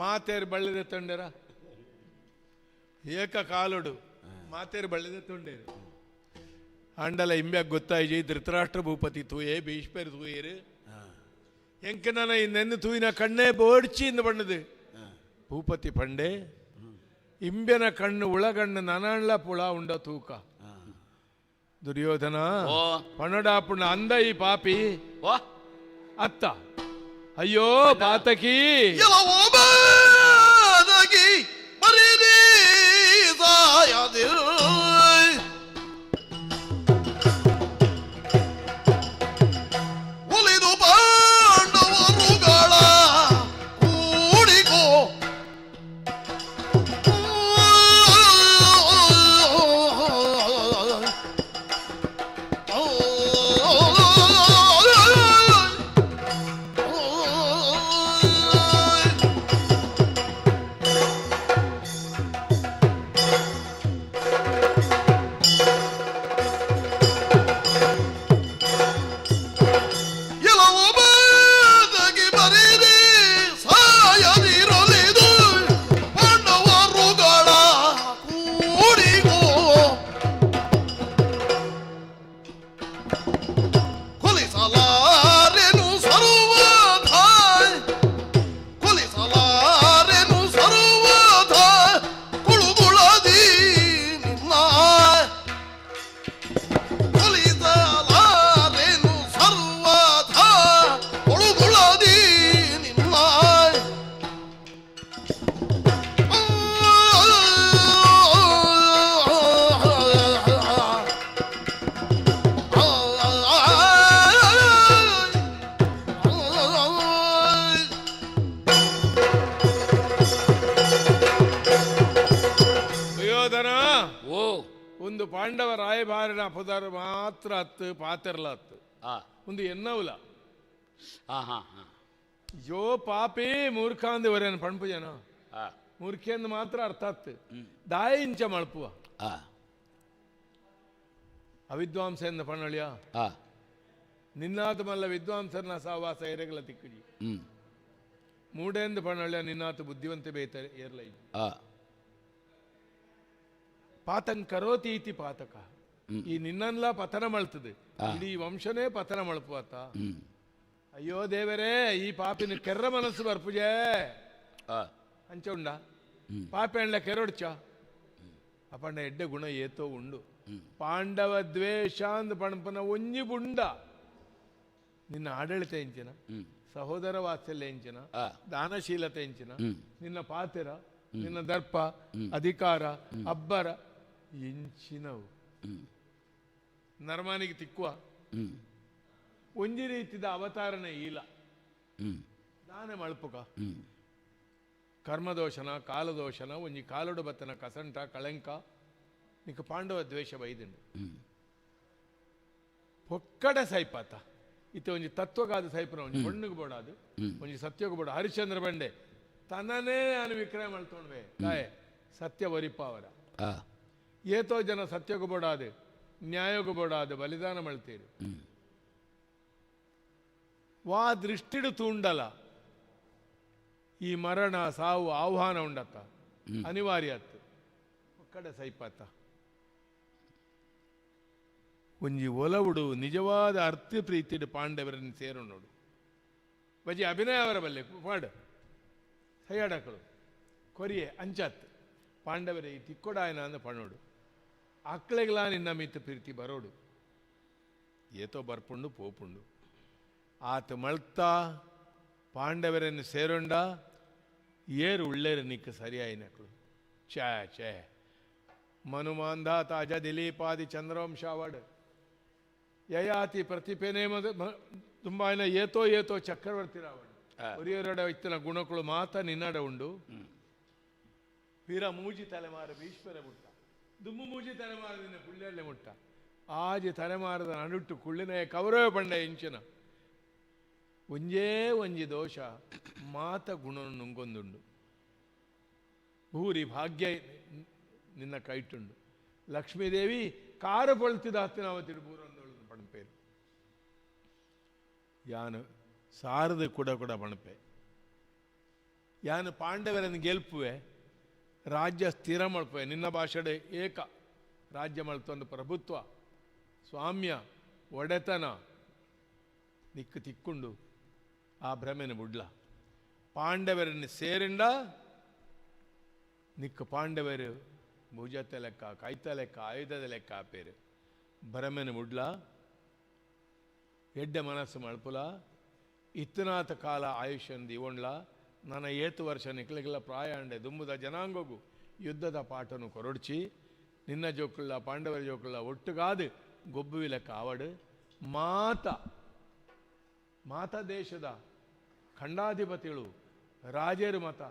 ಮಾತೇರು ಬಳ್ಳಿದೆ ತೊಂಡೆರ ಏಕ ಕಾಲುಡು ಮಾತೇರು ಬಳ್ಳಿದೆ ತೊಂಡೇರು ಆಂಡಲ ಇಂಬ್ಯಾಗ ಗೊತ್ತಾಯ್ಜಿ ಧೃತರಾಷ್ಟ್ರ ಭೂಪತಿ ತೂಯೆ ಭೀಷ್ಮರು ತೂಯೇರು ಎಂಕನ ನೆನ್ನು ತೂಯಿನ ಕಣ್ಣೇ ಬೋಡ್ಚಿ ಇಂದ ಬಣ್ಣದು ಭೂಪತಿ ಪಂಡೆ ಇಂಬೆನ ಕಣ್ಣು ಉಳಗಣ್ಣು ನನಣ್ಲ ಪುಳ ಉಂಡ ತೂಕ ದುರ್ಯೋಧನ ಪಣಡಾಪುಣ್ಣ ಅಂದ ಈ ಪಾಪಿ ಅತ್ತ ಅಯ್ಯೋ ಪಾತಕಿ ಒಲಿದು ಪಾಂಡವರುಗಳ ಕೂಡಿಕೋ ಒಂದು ಪಾಂಡವ ರಾಯಭಾರಿನ ಪುದರ್ ಮಾತ್ರ ಹತ್ತು ಪಾತೆರ್ಲ ಹತ್ತು ಒಂದು ಎನ್ನವುಲ ಯೋ ಪಾಪಿ ಮೂರ್ಖ ಅಂದು ವರೇನು ಪಣ್ಪು ಜನ ಮೂರ್ಖೆಂದು ಮಾತ್ರ ಅರ್ಥ ಆತ್ತು ದಾಯ ಇಂಚ ಮಳ್ಪುವ ಅವಿದ್ವಾಂಸ ಎಂದು ಪಣ್ಣಳಿಯ ನಿನ್ನಾತ ಮಲ್ಲ ವಿದ್ವಾಂಸರನ ಸಹವಾಸ ಎರೆಗಲ ತಿಕ್ಕುಜಿ ಮೂಡೆಂದು ಪಣ್ಣಳಿಯ ನಿನ್ನಾತ ಬುದ್ಧಿವಂತೆ ಬೇತ ಏರ್ಲ ಪಾತಂ ಕರೋತಿ ಇತಿ ಪಾತಕ ಈ ನಿನ್ನನ್ಲ ಪತನ ಮಳ್ತದೆ ಇಡೀ ವಂಶನೇ ಪತನ ಮಳ್ಪುವತ್ತ ಅಯ್ಯೋ ದೇವರೇ ಈ ಪಾಪಿನ ಕೆರ್ರ ಮನಸ್ಸು ಬರ್ಪುಜೆ ಅಂಚ ಉಂಡ ಪಾಪೆ ಅಂಡ್ಲ ಕೆರೊಡ್ಚ ಅಪಣ್ಣ ಎಡ್ಡೆ ಗುಣ ಏತೋ ಉಂಡು ಪಾಂಡವ ದ್ವೇಷ ಅಂದ್ ಪಣಪನ ಒಂಜಿ ಬುಂಡ ನಿನ್ನ ಆಡಳಿತ ಎಂಚಿನ ಸಹೋದರ ವಾತ್ಸಲ್ಯ ಎಂಚಿನ ದಾನಶೀಲತೆ ಎಂಚಿನ ನಿನ್ನ ಪಾತಿರ ನಿನ್ನ ದರ್ಪ ಅಧಿಕಾರ ಅಬ್ಬರ ಎಂಚಿನವು ನರ್ಮಾನಿಗೆ ತಿಕ್ಕುವ ಒಂಜಿ ರೀತಿದ ಅವತಾರನೆ ಇಲ್ಲ ದಾನೆ ಮಳ್ಪುಕ ಕರ್ಮದೋಷನ ಕಾಲದೋಷನ ಒಂಜಿ ಕಾಲೊಡು ಬತ್ತನ ಕಸಂಟ ಕಳಂಕ ನಿಕ್ಕ ಪಾಂಡವ ದ್ವೇಷ ಬೈದುಂಡು ಪೊಕ್ಕಡೆ ಸೈಪಾತ ಇತ್ತ ಒಂಜಿ ತತ್ವಗಾದ ಸೈಪನ ಒಂಜಿ ಹೊಣ್ಣುಗೆ ಬೋಡಾದು ಒಂಜಿ ಸತ್ಯಕ್ಕೆ ಬೋಡ ಹರಿಶ್ಚಂದ್ರ ಬಂಡೆ ತನ್ನನೇ ನಾನು ವಿಕ್ರಯ ಮಾಡ್ತೊಂಡ್ವೆ ತಾಯೆ ಸತ್ಯ ವರಿಪಾವರ ಏತೋ ಜನ ಸತ್ಯಕ್ಕೆ ಬೋಡಾದು ನ್ಯಾಯಕ್ಕೆ ಬೋಡಾದು ಬಲಿದಾನ ಮಾಡ್ತೀರಿ ವಾ ದೃಷ್ಟಿಡು ತೂಂಡಲ ಈ ಮರಣ ಸಾವು ಆಹ್ವಾನ ಉಂಡತ್ತ ಅನಿವಾರ್ಯ ಅತ್ತು ಕಡೆ ಸೈಪಾತ ಒಂಜಿ ಒಲವುಡು ನಿಜವಾದ ಅರ್ಥ ಪ್ರೀತಿಡು ಪಾಂಡವರನ್ನು ಸೇರು ನೋಡು ಬಜಿ ಅಭಿನಯ ಅವರ ಬಲ್ಲೆ ಪಾಡು ಸೈಯಾಡಕಳು ಕೊರಿಯೆ ಅಂಚಾತ್ ಪಾಂಡವರೇ ಈ ತಿಕ್ಕೊಡಾಯನ ಅಂದ ಪಣೋಡು ಅಕ್ಳೆಗ್ಲಾ ನಿನ್ನ ಮಿತ್ತ ಪ್ರೀತಿ ಬರೋಡು ಏತೋ ಬರ್ಪುಂಡು ಪೋಪುಂಡು ಆತ ಮಳ್ತಾ ಪಾಂಡವರನ್ನು ಸೇರೊಂಡ ಏರು ಉಳ್ಳೇರು ನಿಕ್ಕ ಸರಿಯಾಯಿನಕಳು ಛೇ ಛೇ ಮನುಮಾಂಧಾತ ಅಜ ದಿಲೀಪಾದಿ ಚಂದ್ರವಂಶಾವಡ್ ಯಯಾತಿ ಪ್ರತಿಪೇನೆ ತುಂಬಾಯನ ಏತೋ ಏತೋ ಚಕ್ರವರ್ತಿ ರಾವಣ ಒರಿಯರಡ ಇತ್ತಿನ ಗುಣಗಳು ಮಾತ ನಿನ್ನಡ ಉಂಡು ವೀರ ಮೂಜಿ ತಲೆಮಾರ ಭೀಷ್ಮರ ಮುಟ್ಟ ದುಮ್ಮು ಮೂಜಿ ತಲೆಮಾರ ನಿನ್ನ ಪುಳ್ಳೆಯಲ್ಲೇ ಮುಟ್ಟ ಆಜಿ ತಲೆಮಾರದ ನಡುಟ್ಟು ಕುಳ್ಳಿನ ಕೌರವ ಪಂಡ ಇಂಚಿನ ಒಂಜೇ ಒಂಜಿ ದೋಷ ಮಾತ ಗುಣ ನುಂಗೊಂದುಂಡು ಭೂರಿ ಭಾಗ್ಯ ನಿನ್ನ ಕೈಟುಂಡು ಲಕ್ಷ್ಮೀದೇವಿ ಕಾರು ಪೊಳ್ತಿದ ಹತ್ತಿನವ ತಿರುಪೂರೊಂದೊಳು ಪಣಪೇರು ಯಾನು ಸಾರದ ಕೂಡ ಕೂಡ ಪಣಪೆ ಯಾನು ಪಾಂಡವರನ್ನು ಗೆಲ್ಪುವೆ ರಾಜ್ಯ ಸ್ಥಿರ ಮಳ್ಪುವೆ ನಿನ್ನ ಭಾಷೆಡೆ ಏಕ ರಾಜ್ಯ ಮಳ್ತೊಂದು ಪ್ರಭುತ್ವ ಸ್ವಾಮ್ಯ ಒಡೆತನ ನಿಕ್ಕು ತಿಕ್ಕೊಂಡು ಆ ಭ್ರಮೆನ ಬುಡ್ಲ ಪಾಂಡವರನ್ನು ಸೇರಿಂಡ ನಿಕ್ಕ ಪಾಂಡವರು ಭುಜತ ಲೆಕ್ಕ ಕೈತ ಲೆಕ್ಕ ಆಯುಧದ ಲೆಕ್ಕ ಆಪೇರು ಭ್ರಮೆನ ಬುಡ್ಲ ಎಡ್ಡೆ ಮನಸ್ಸು ಮಳ್ಪುಲ ಇತ್ತನಾಥ ಕಾಲ ಆಯುಷ್ಯನ್ ದಿವೊಂಡ್ಲ ನನ್ನ ಏತು ವರ್ಷ ನಿಕ್ಲಿಗೆಲ್ಲ ಪ್ರಾಯ ಅಂಡೆ ದುಂಬುದ ಜನಾಂಗೋಗು ಯುದ್ಧದ ಪಾಠನು ಕೊರೊಡ್ಚಿ ನಿನ್ನ ಜೋಕುಳ್ಳ ಪಾಂಡವರ ಜೋಕುಳ್ಳ ಒಟ್ಟುಗಾದು ಗೊಬ್ಬುವಿಲ ಕಾವಡು ಮಾತ ಮಾತ ದೇಶದ ಖಂಡಾಧಿಪತಿಗಳು ರಾಜೇರು ಮತ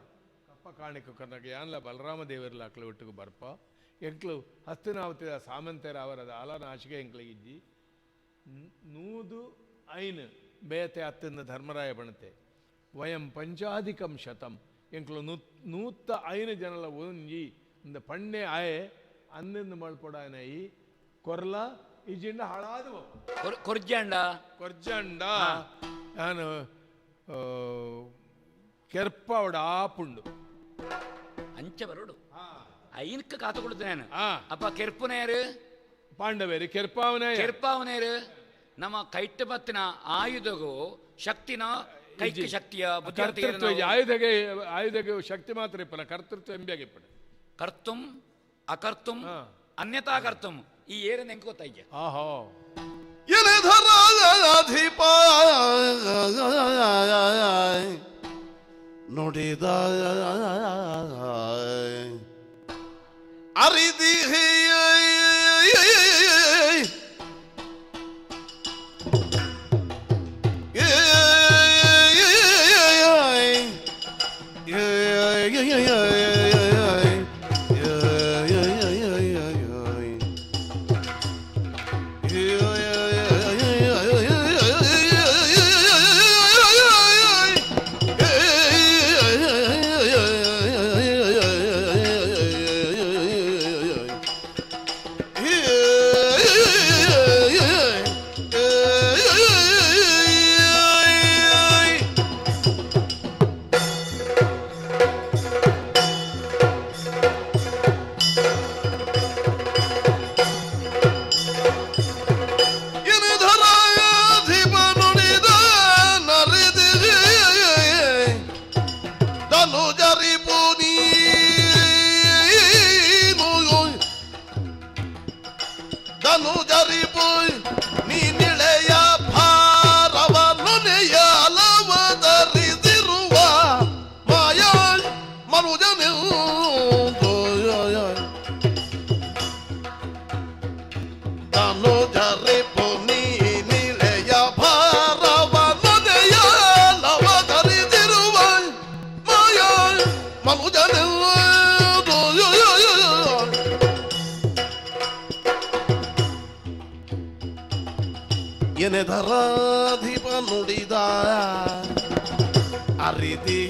ಕಪ್ಪ ಕಾಣಿಕ ಕರ್ನಾಟಕ ಯಾನ್ಲ ಬಲರಾಮ ದೇವರ್ಲ ಅಕ್ಲು ಒಟ್ಟಿಗೆ ಬರ್ಪ ಎಂಕ್ಲು ಹಸ್ತಿನಾವತಿದ ಸಾಮಂತರ ಅವರದ ಅಲನಾಶಿಗೆ ಎಂಕ್ಲಿಗಿಜ್ಜಿ 105 ಬೇತೆ ಅತ್ತಿಂದ ಧರ್ಮರಾಯ ಬಣತೆ ವಯಂ ಪಂಚಾಧಿಕಂ ಶತಂ ಎಂಕ್ಲು 105 ಜನಲ ಒಂಜಿ ಇಂದ ಪಣ್ಣೆ ಆಯೆ ಅಂದಿಂದ ಮಳ್ಪೊಡಾಯನ ಈ ಕೊರ್ಲ ಇಜಿಂಡ ಹಾಳಾದ ಕೊರ್ಜಂಡ ಕೊರ್ಜಂಡ ನಾನು ಕೆರ್ಪವಡ ಆಪುಂಡು ಅಂಚೆ ಬರೋಡು ಐನಕ್ಕೆ ಕಾತು ಕೊಡುತ್ತೇನೆ ಅಪ್ಪ ಕೆರ್ಪುನೇರು ಪಾಂಡವೇರು ಕೆರ್ಪಾವನೇ ಕೆರ್ಪಾವನೇರು ನಮ್ಮ ಕೈಟ್ಟು ಬತ್ತಿನ ಆಯುಧಗೂ ಶಕ್ತಿನ ಕೈಗೆ ಶಕ್ತಿಯ ಕರ್ತೃತ್ವ ಆಯುಧಗೆ ಆಯುಧಗೆ ಶಕ್ತಿ ಮಾತ್ರ ಇಪ್ಪಲ್ಲ ಕರ್ತೃತ್ವ ಎಂಬಿಯಾಗಿ ಇಪ್ಪಣ ಕರ್ತುಂ ಅಕರ್ತುಂ ಅನ್ಯತಾ ಕರ್ತುಂ ಈ ಏರನ್ನ ಹೆಂಗ್ ಗೊತ್ತಾಯ್ಯ ಆಹೋ ಎಲೆಧರಾಧಿಪ ನುಡಿದ ಅರಿದಿ ಧರಾಧಿಪ ನುಡಿದ ಅರಿತಿ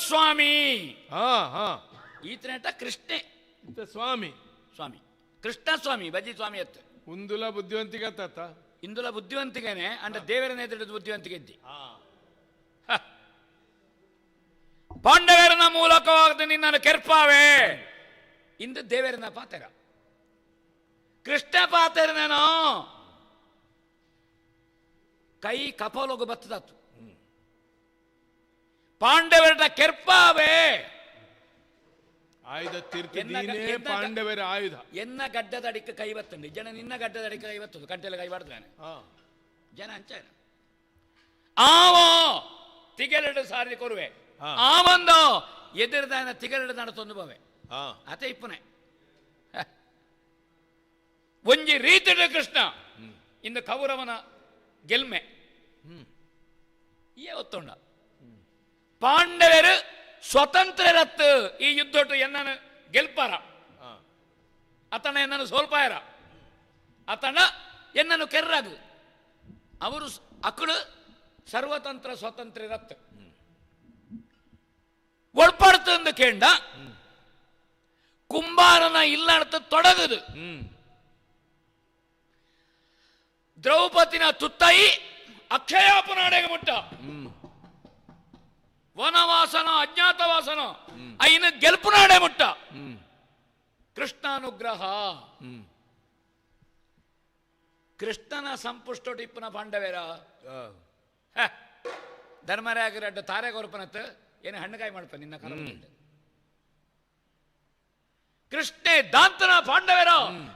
ಸ್ವಾಮಿ ಈತನೇಟ ಕೃಷ್ಣೆ ಸ್ವಾಮಿ ಸ್ವಾಮಿ ಕೃಷ್ಣ ಸ್ವಾಮಿ ಬಜಿ ಸ್ವಾಮಿ ಅತ್ತ ಉಂದುಲ ಬುದ್ಧಿವಂತಿಕೆ ತಾತ ಇಂದುಲ ಬುದ್ಧಿವಂತಿಕೆನೆ ಅಂಡ ದೇವರ ನೇತೃತ್ವದ ಬುದ್ಧಿವಂತಿಕೆ ಇದ್ದಿ ಪಾಂಡವರನ ಮೂಲಕವಾದ ನಿನ್ನನ್ನು ಕೆರ್ಪಾವೆ ಇಂದು ದೇವರನ ಪಾತೆರ ಕೃಷ್ಣ ಪಾತೆರನೇನೋ ಕೈ ಕಪಾಲೋಗು ಬತ್ತದಾತು ಪಾಂಡವರ ಕೆರ್ಪಾವೆ ಆಯುಧ ತೀರ್ಥ ಪಾಂಡವರ ಆಯುಧ ಎನ್ನ ಗಡ್ಡದ ಅಡಿಕೆ ಕೈ ಬತ್ತಂడి ಜನ ನಿನ್ನ ಗಡ್ಡದ ಅಡಿಕೆ ಕೈ ಬತ್ತದು ಕಂಟೆಲ್ಲ ಕೈ ಬಾಡ್ದಾನೆ ಜನ ಅಂಚ ಆವೋ ತಿಗಲೆರಡು ಸಾರಿ ಕೊರುವೆ ಆ ಒಂದು ಎದುರಿದಾನ ತಿಗಲೆರಡು ನಾಡ ತೊಂದು ಆತ ಇಪ್ಪನೆ ಒಂಜಿ ರೀತಿಡ ಕೃಷ್ಣ ಇಂದು ಕೌರವನ ಗೆಲ್ಮೆ ಈ ಒತ್ತೊಂಡ ಪಾಂಡವರು ಸ್ವತಂತ್ರರತ್ತು ಈ ಯುದ್ಧೊಟ್ಟು ಎನ್ನನು ಗೆಲ್ಪಾರ ಅತನ ಎನ್ನನು ಸೋಲ್ಪಾಯರ ಅತನ ಎನ್ನನು ಕೆರ್ರಾಗು ಅವರು ಅಕಳು ಸರ್ವತಂತ್ರ ಸ್ವತಂತ್ರರತ್ತು ಒಳ್ಪಡ್ತಂದು ಕೇಂಡ ಕುಂಬಾರನ ಇಲ್ಲಡ್ತ ತೊಡಗದು ದ್ರೌಪದಿನ ತುತ್ತೈ ಅಕ್ಷಯಾಪನಾಡೆಗೆ ಮುಟ್ಟ ವನವಾಸನ ಅಜ್ಞಾತವಾಸನ ಐನ ಗೆಲ್ಪುನಾಡೆ ಮುಟ್ಟ ಕೃಷ್ಣಾನುಗ್ರಹ. ಕೃಷ್ಣನ ಸಂಪುಷ್ಟೋಟಿಪ್ಪನ ಪಾಂಡವೇರ ಧರ್ಮರಾಯಗರಡ್ಡ ತಾರೆ ಕೊರಪನತ್ ಏನು ಹಣ್ಣುಕಾಯಿ ಮಾಡ್ಪ ನಿನ್ನ ಕಾಲ. ಕೃಷ್ಣೆ ದಾಂತನ ಪಾಂಡವೇರ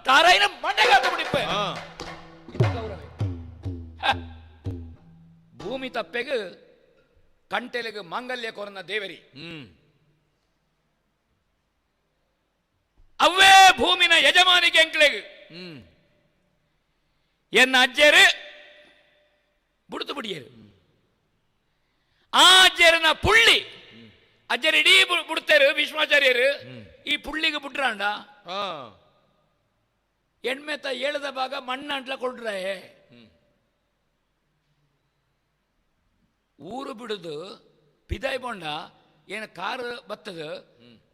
ತಾರೈನ ಮಂಡೆಗಾತ ಬಿಡಿಪ್ಪ. ಗೌರವ ಭೂಮಿ ತಪ್ಪೆಗ ಕಂಟೆಲೆಗ್ ಮಾಂಗಲ್ಯ ಕೊರನ ದೇವರಿ ಅವೇ ಭೂಮಿನ ಯಜಮಾನಿಗೆ ಎಂಕ್ಲೆಗ್ ಎನ್ನ ಅಜ್ಜರು ಬುಡ್ತು ಬಿಡಿಯರು. ಆ ಅಜ್ಜರನ ಪುಳ್ಳಿ ಅಜ್ಜರು ಇಡೀ ಬಿಡ್ತಾರೆ ಭೀಷ್ಮಾಚಾರ್ಯರು. ಈ ಪುಳ್ಳಿಗೆ ಬಿಟ್ರಾಂಡ ಎಣ್ಮೆತ ಏಳದ ಭಾಗ ಮಣ್ಣಂಟ್ಲ ಕೊಡ್ರೆ. ಊರು ಬಿಡುದು ಪಿದಾಯ್ ಬೊಂಡ ಏನು ಕಾರು ಬತ್ತದ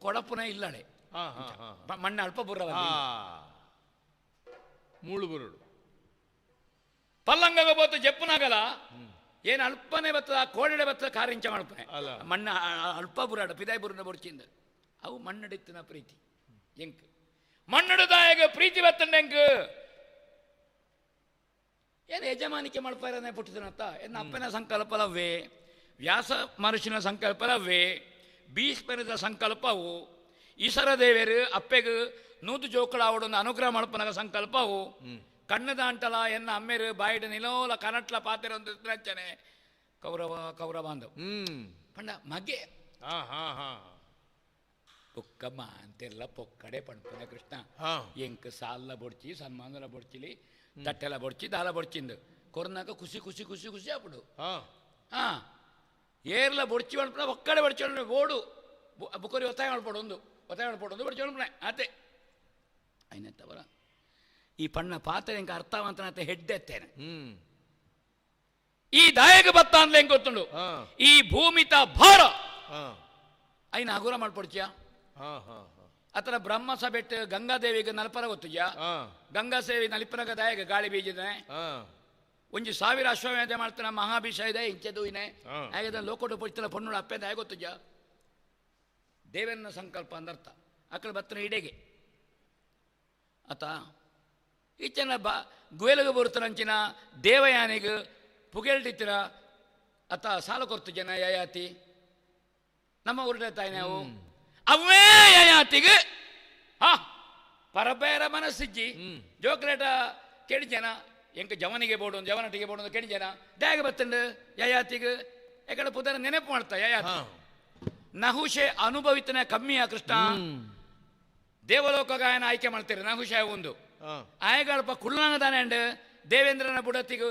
ಕೊಡಪುನ ಇಲ್ಲಳೆ ಮಣ್ಣು ಅಲ್ಪ ಬುರ್ರ ಮೂಳು ಬುರುಡು ಪಲ್ಲಂಗ ಬೋತು ಜಪ್ಪುನಾಗಲ್ಲ ಏನು ಅಲ್ಪನೆ ಬತ್ತದ ಕೋಡೆಡೆ ಬತ್ತದ ಕಾರಿಂಚ ಮಾಡ್ಪನೆ ಮಣ್ಣ ಅಲ್ಪ ಬುರಾಡ ಪಿದಾಯ್ ಬುರುನ ಬೊಡ್ಚಿಂದ ಅವು ಮಣ್ಣಡಿತ್ತಿನ ಪ್ರೀತಿ ಎಂಕ್ ಮಣ್ಣುಡುದಾಯಗ ಪ್ರೀತಿ ಬತ್ತಂಡ ಎಂಕ್ ಏನು ಯಜಮಾನಿಕೆ ಮಾಡ್ಪಾರನೆ ಪುಟ್ಟಿದನತ್ತ ಎನ್ನ ಅಪ್ಪನ ಸಂಕಲ್ಪಲವೇ, ವ್ಯಾಸ ಮನುಷ್ಯನ ಸಂಕಲ್ಪಲವೇ, ಭೀಷ್ಮರದ ಸಂಕಲ್ಪವು, ಈಶ್ವರ ದೇವರು ಅಪ್ಪೆಗೆ ನೂತು ಜೋಕುಳಾವಡೊಂದು ಅನುಗ್ರಹ ಮಲ್ಪನಗ ಸಂಕಲ್ಪವು, ಕಣ್ಣದಾಂಟಲ ಎನ್ನ ಅಮ್ಮೇರು ಬಾಯಿಡ ನಿಲೋಲ ಕನಟ್ಲ ಪಾತೆರೊಂದು ರಚನೆ ಕೌರವ ಕೌರವ ಅಂದ ಪಂಡ ಮಗೆ ಪೊಕ್ಕಮ್ಮ ಅಂತೆಲ್ಲ ಪೊಕ್ಕಡೆ ಪಣ್ಪುನ ಕೃಷ್ಣ ಎಂಕ್ ಸಾಲ ಬೊಡ್ಚಿ ಸನ್ಮಾನಲ ಬೊಡ್ಚಿಲಿ ತಟ್ಟೆಲ ಬೊಡ್ಚಿ ದಾಲ ಬೊಡ್ಚಿಂದು ಕೊರ್ನಾಕ ಖುಷಿ ಖುಷಿ ಖುಷಿ ಖುಷಿ ಆಪುಡು. ಹಾಂ ಏರ್ಲ ಬೊಡ್ಚಿ ಮಲ್ಪುನ ಒಕ್ಕಡೆ ಬೊಡ್ಚಿ ಓಡು ಬುಕೊರಿ ಒತ್ತಾಯ ಮಲ್ಪೊಡು ಒಂದು ಒತ್ತಾಯ ಮಲ್ಪೊಡು ಒಂದು ಬೊಡ್ಚಿ ಮಲ್ಪುನ ಆತೆ ಐನತ್ತವರ ಈ ಪಣ್ಣ ಪಾತ್ರೆ ಎಂಕ ಅರ್ಥವಂತನತೆ ಹೆಡ್ಡೆತ್ತೇನೆ ಈ ದಾಯಕ ಬತ್ತ ಅಂದ್ಲೆ ಹೆಂಗ್ ಗೊತ್ತುಂಡು ಈ ಭೂಮಿತ ಭಾರ ಐನ ಹಗುರ ಮಾಡ್ಪೊಡ್ಚಿಯ ಅತರ ಬ್ರಹ್ಮ ಸಭೆಟ್ ಗಂಗಾದೇವಿಗೆ ನಲ್ಪರ ಗೊತ್ತುಜಾ ಗಂಗಾ ಸೇವಿ ನಲಿಪನಗ ದಾಯಕ ಗಾಳಿ ಬೀಜದೆ ಒಂಜಿ ಸಾವಿರ ಅಶ್ವಮೇಧ ಮಾಡ್ತಾನ ಮಹಾಭಿಷ ಇದೆ ಇಂಚೆದು ಇನೆ ಹಾಗೆ ಲೋಕೋಟು ಪೊಚ್ತಲ ಪೊಣ್ಣುಳು ಅಪ್ಪೆ ದಾಯ ಗೊತ್ತುಜಾ ದೇವನ ಸಂಕಲ್ಪ ಅಂದರ್ಥ ಅಕ್ಕಳ ಬತ್ತನ ಇಡೆಗೆ ಅತ ಈಚನ ಬ ಗುವೆಲಗ ಬರುತ್ತನಂಚಿನ ದೇವಯಾನಿಗೆ ಪುಗೆಲ್ಟಿತ್ತಿರ ಅತ ಸಾಲ ಕೊರ್ತು ಜನ ಯಯಾತಿ ನಮ್ಮ ಊರಿನ ತಾಯಿ ನಾವು ಅವೇ ಯಯಾತಿಗೆ ಹಾ ಪರಬೇರ ಮನಸ್ಸಿಜ್ಜಿ ಜೋಕ್ಲೇಟ ಕೆಡಿ ಜನ ಎಂಕ ಜವನಿಗೆ ಬೋಡು ಜವನಟಿಗೆ ಬೋಡು ಕೆಡಿ ಜನ ದ್ಯಾಗ ಬತ್ತಂಡು ಯಯಾತಿಗೆ ಯಾಕಡೆ ಪುದರ ನೆನಪು ಮಾಡ್ತಾ ಯಯಾತಿ ನಹುಷೆ ಅನುಭವಿತನ ಕಮ್ಮಿಯ ಕೃಷ್ಣ ದೇವಲೋಕ ಗಾಯನ ಆಯ್ಕೆ ಮಾಡ್ತೀರಿ ನಹುಷ ಒಂದು ಆಯಗಳಪ್ಪ ಕುಳ್ಳಂಗ ತಾನೆ ಅಂಡ್ ದೇವೇಂದ್ರನ ಬುಡತಿಗೆ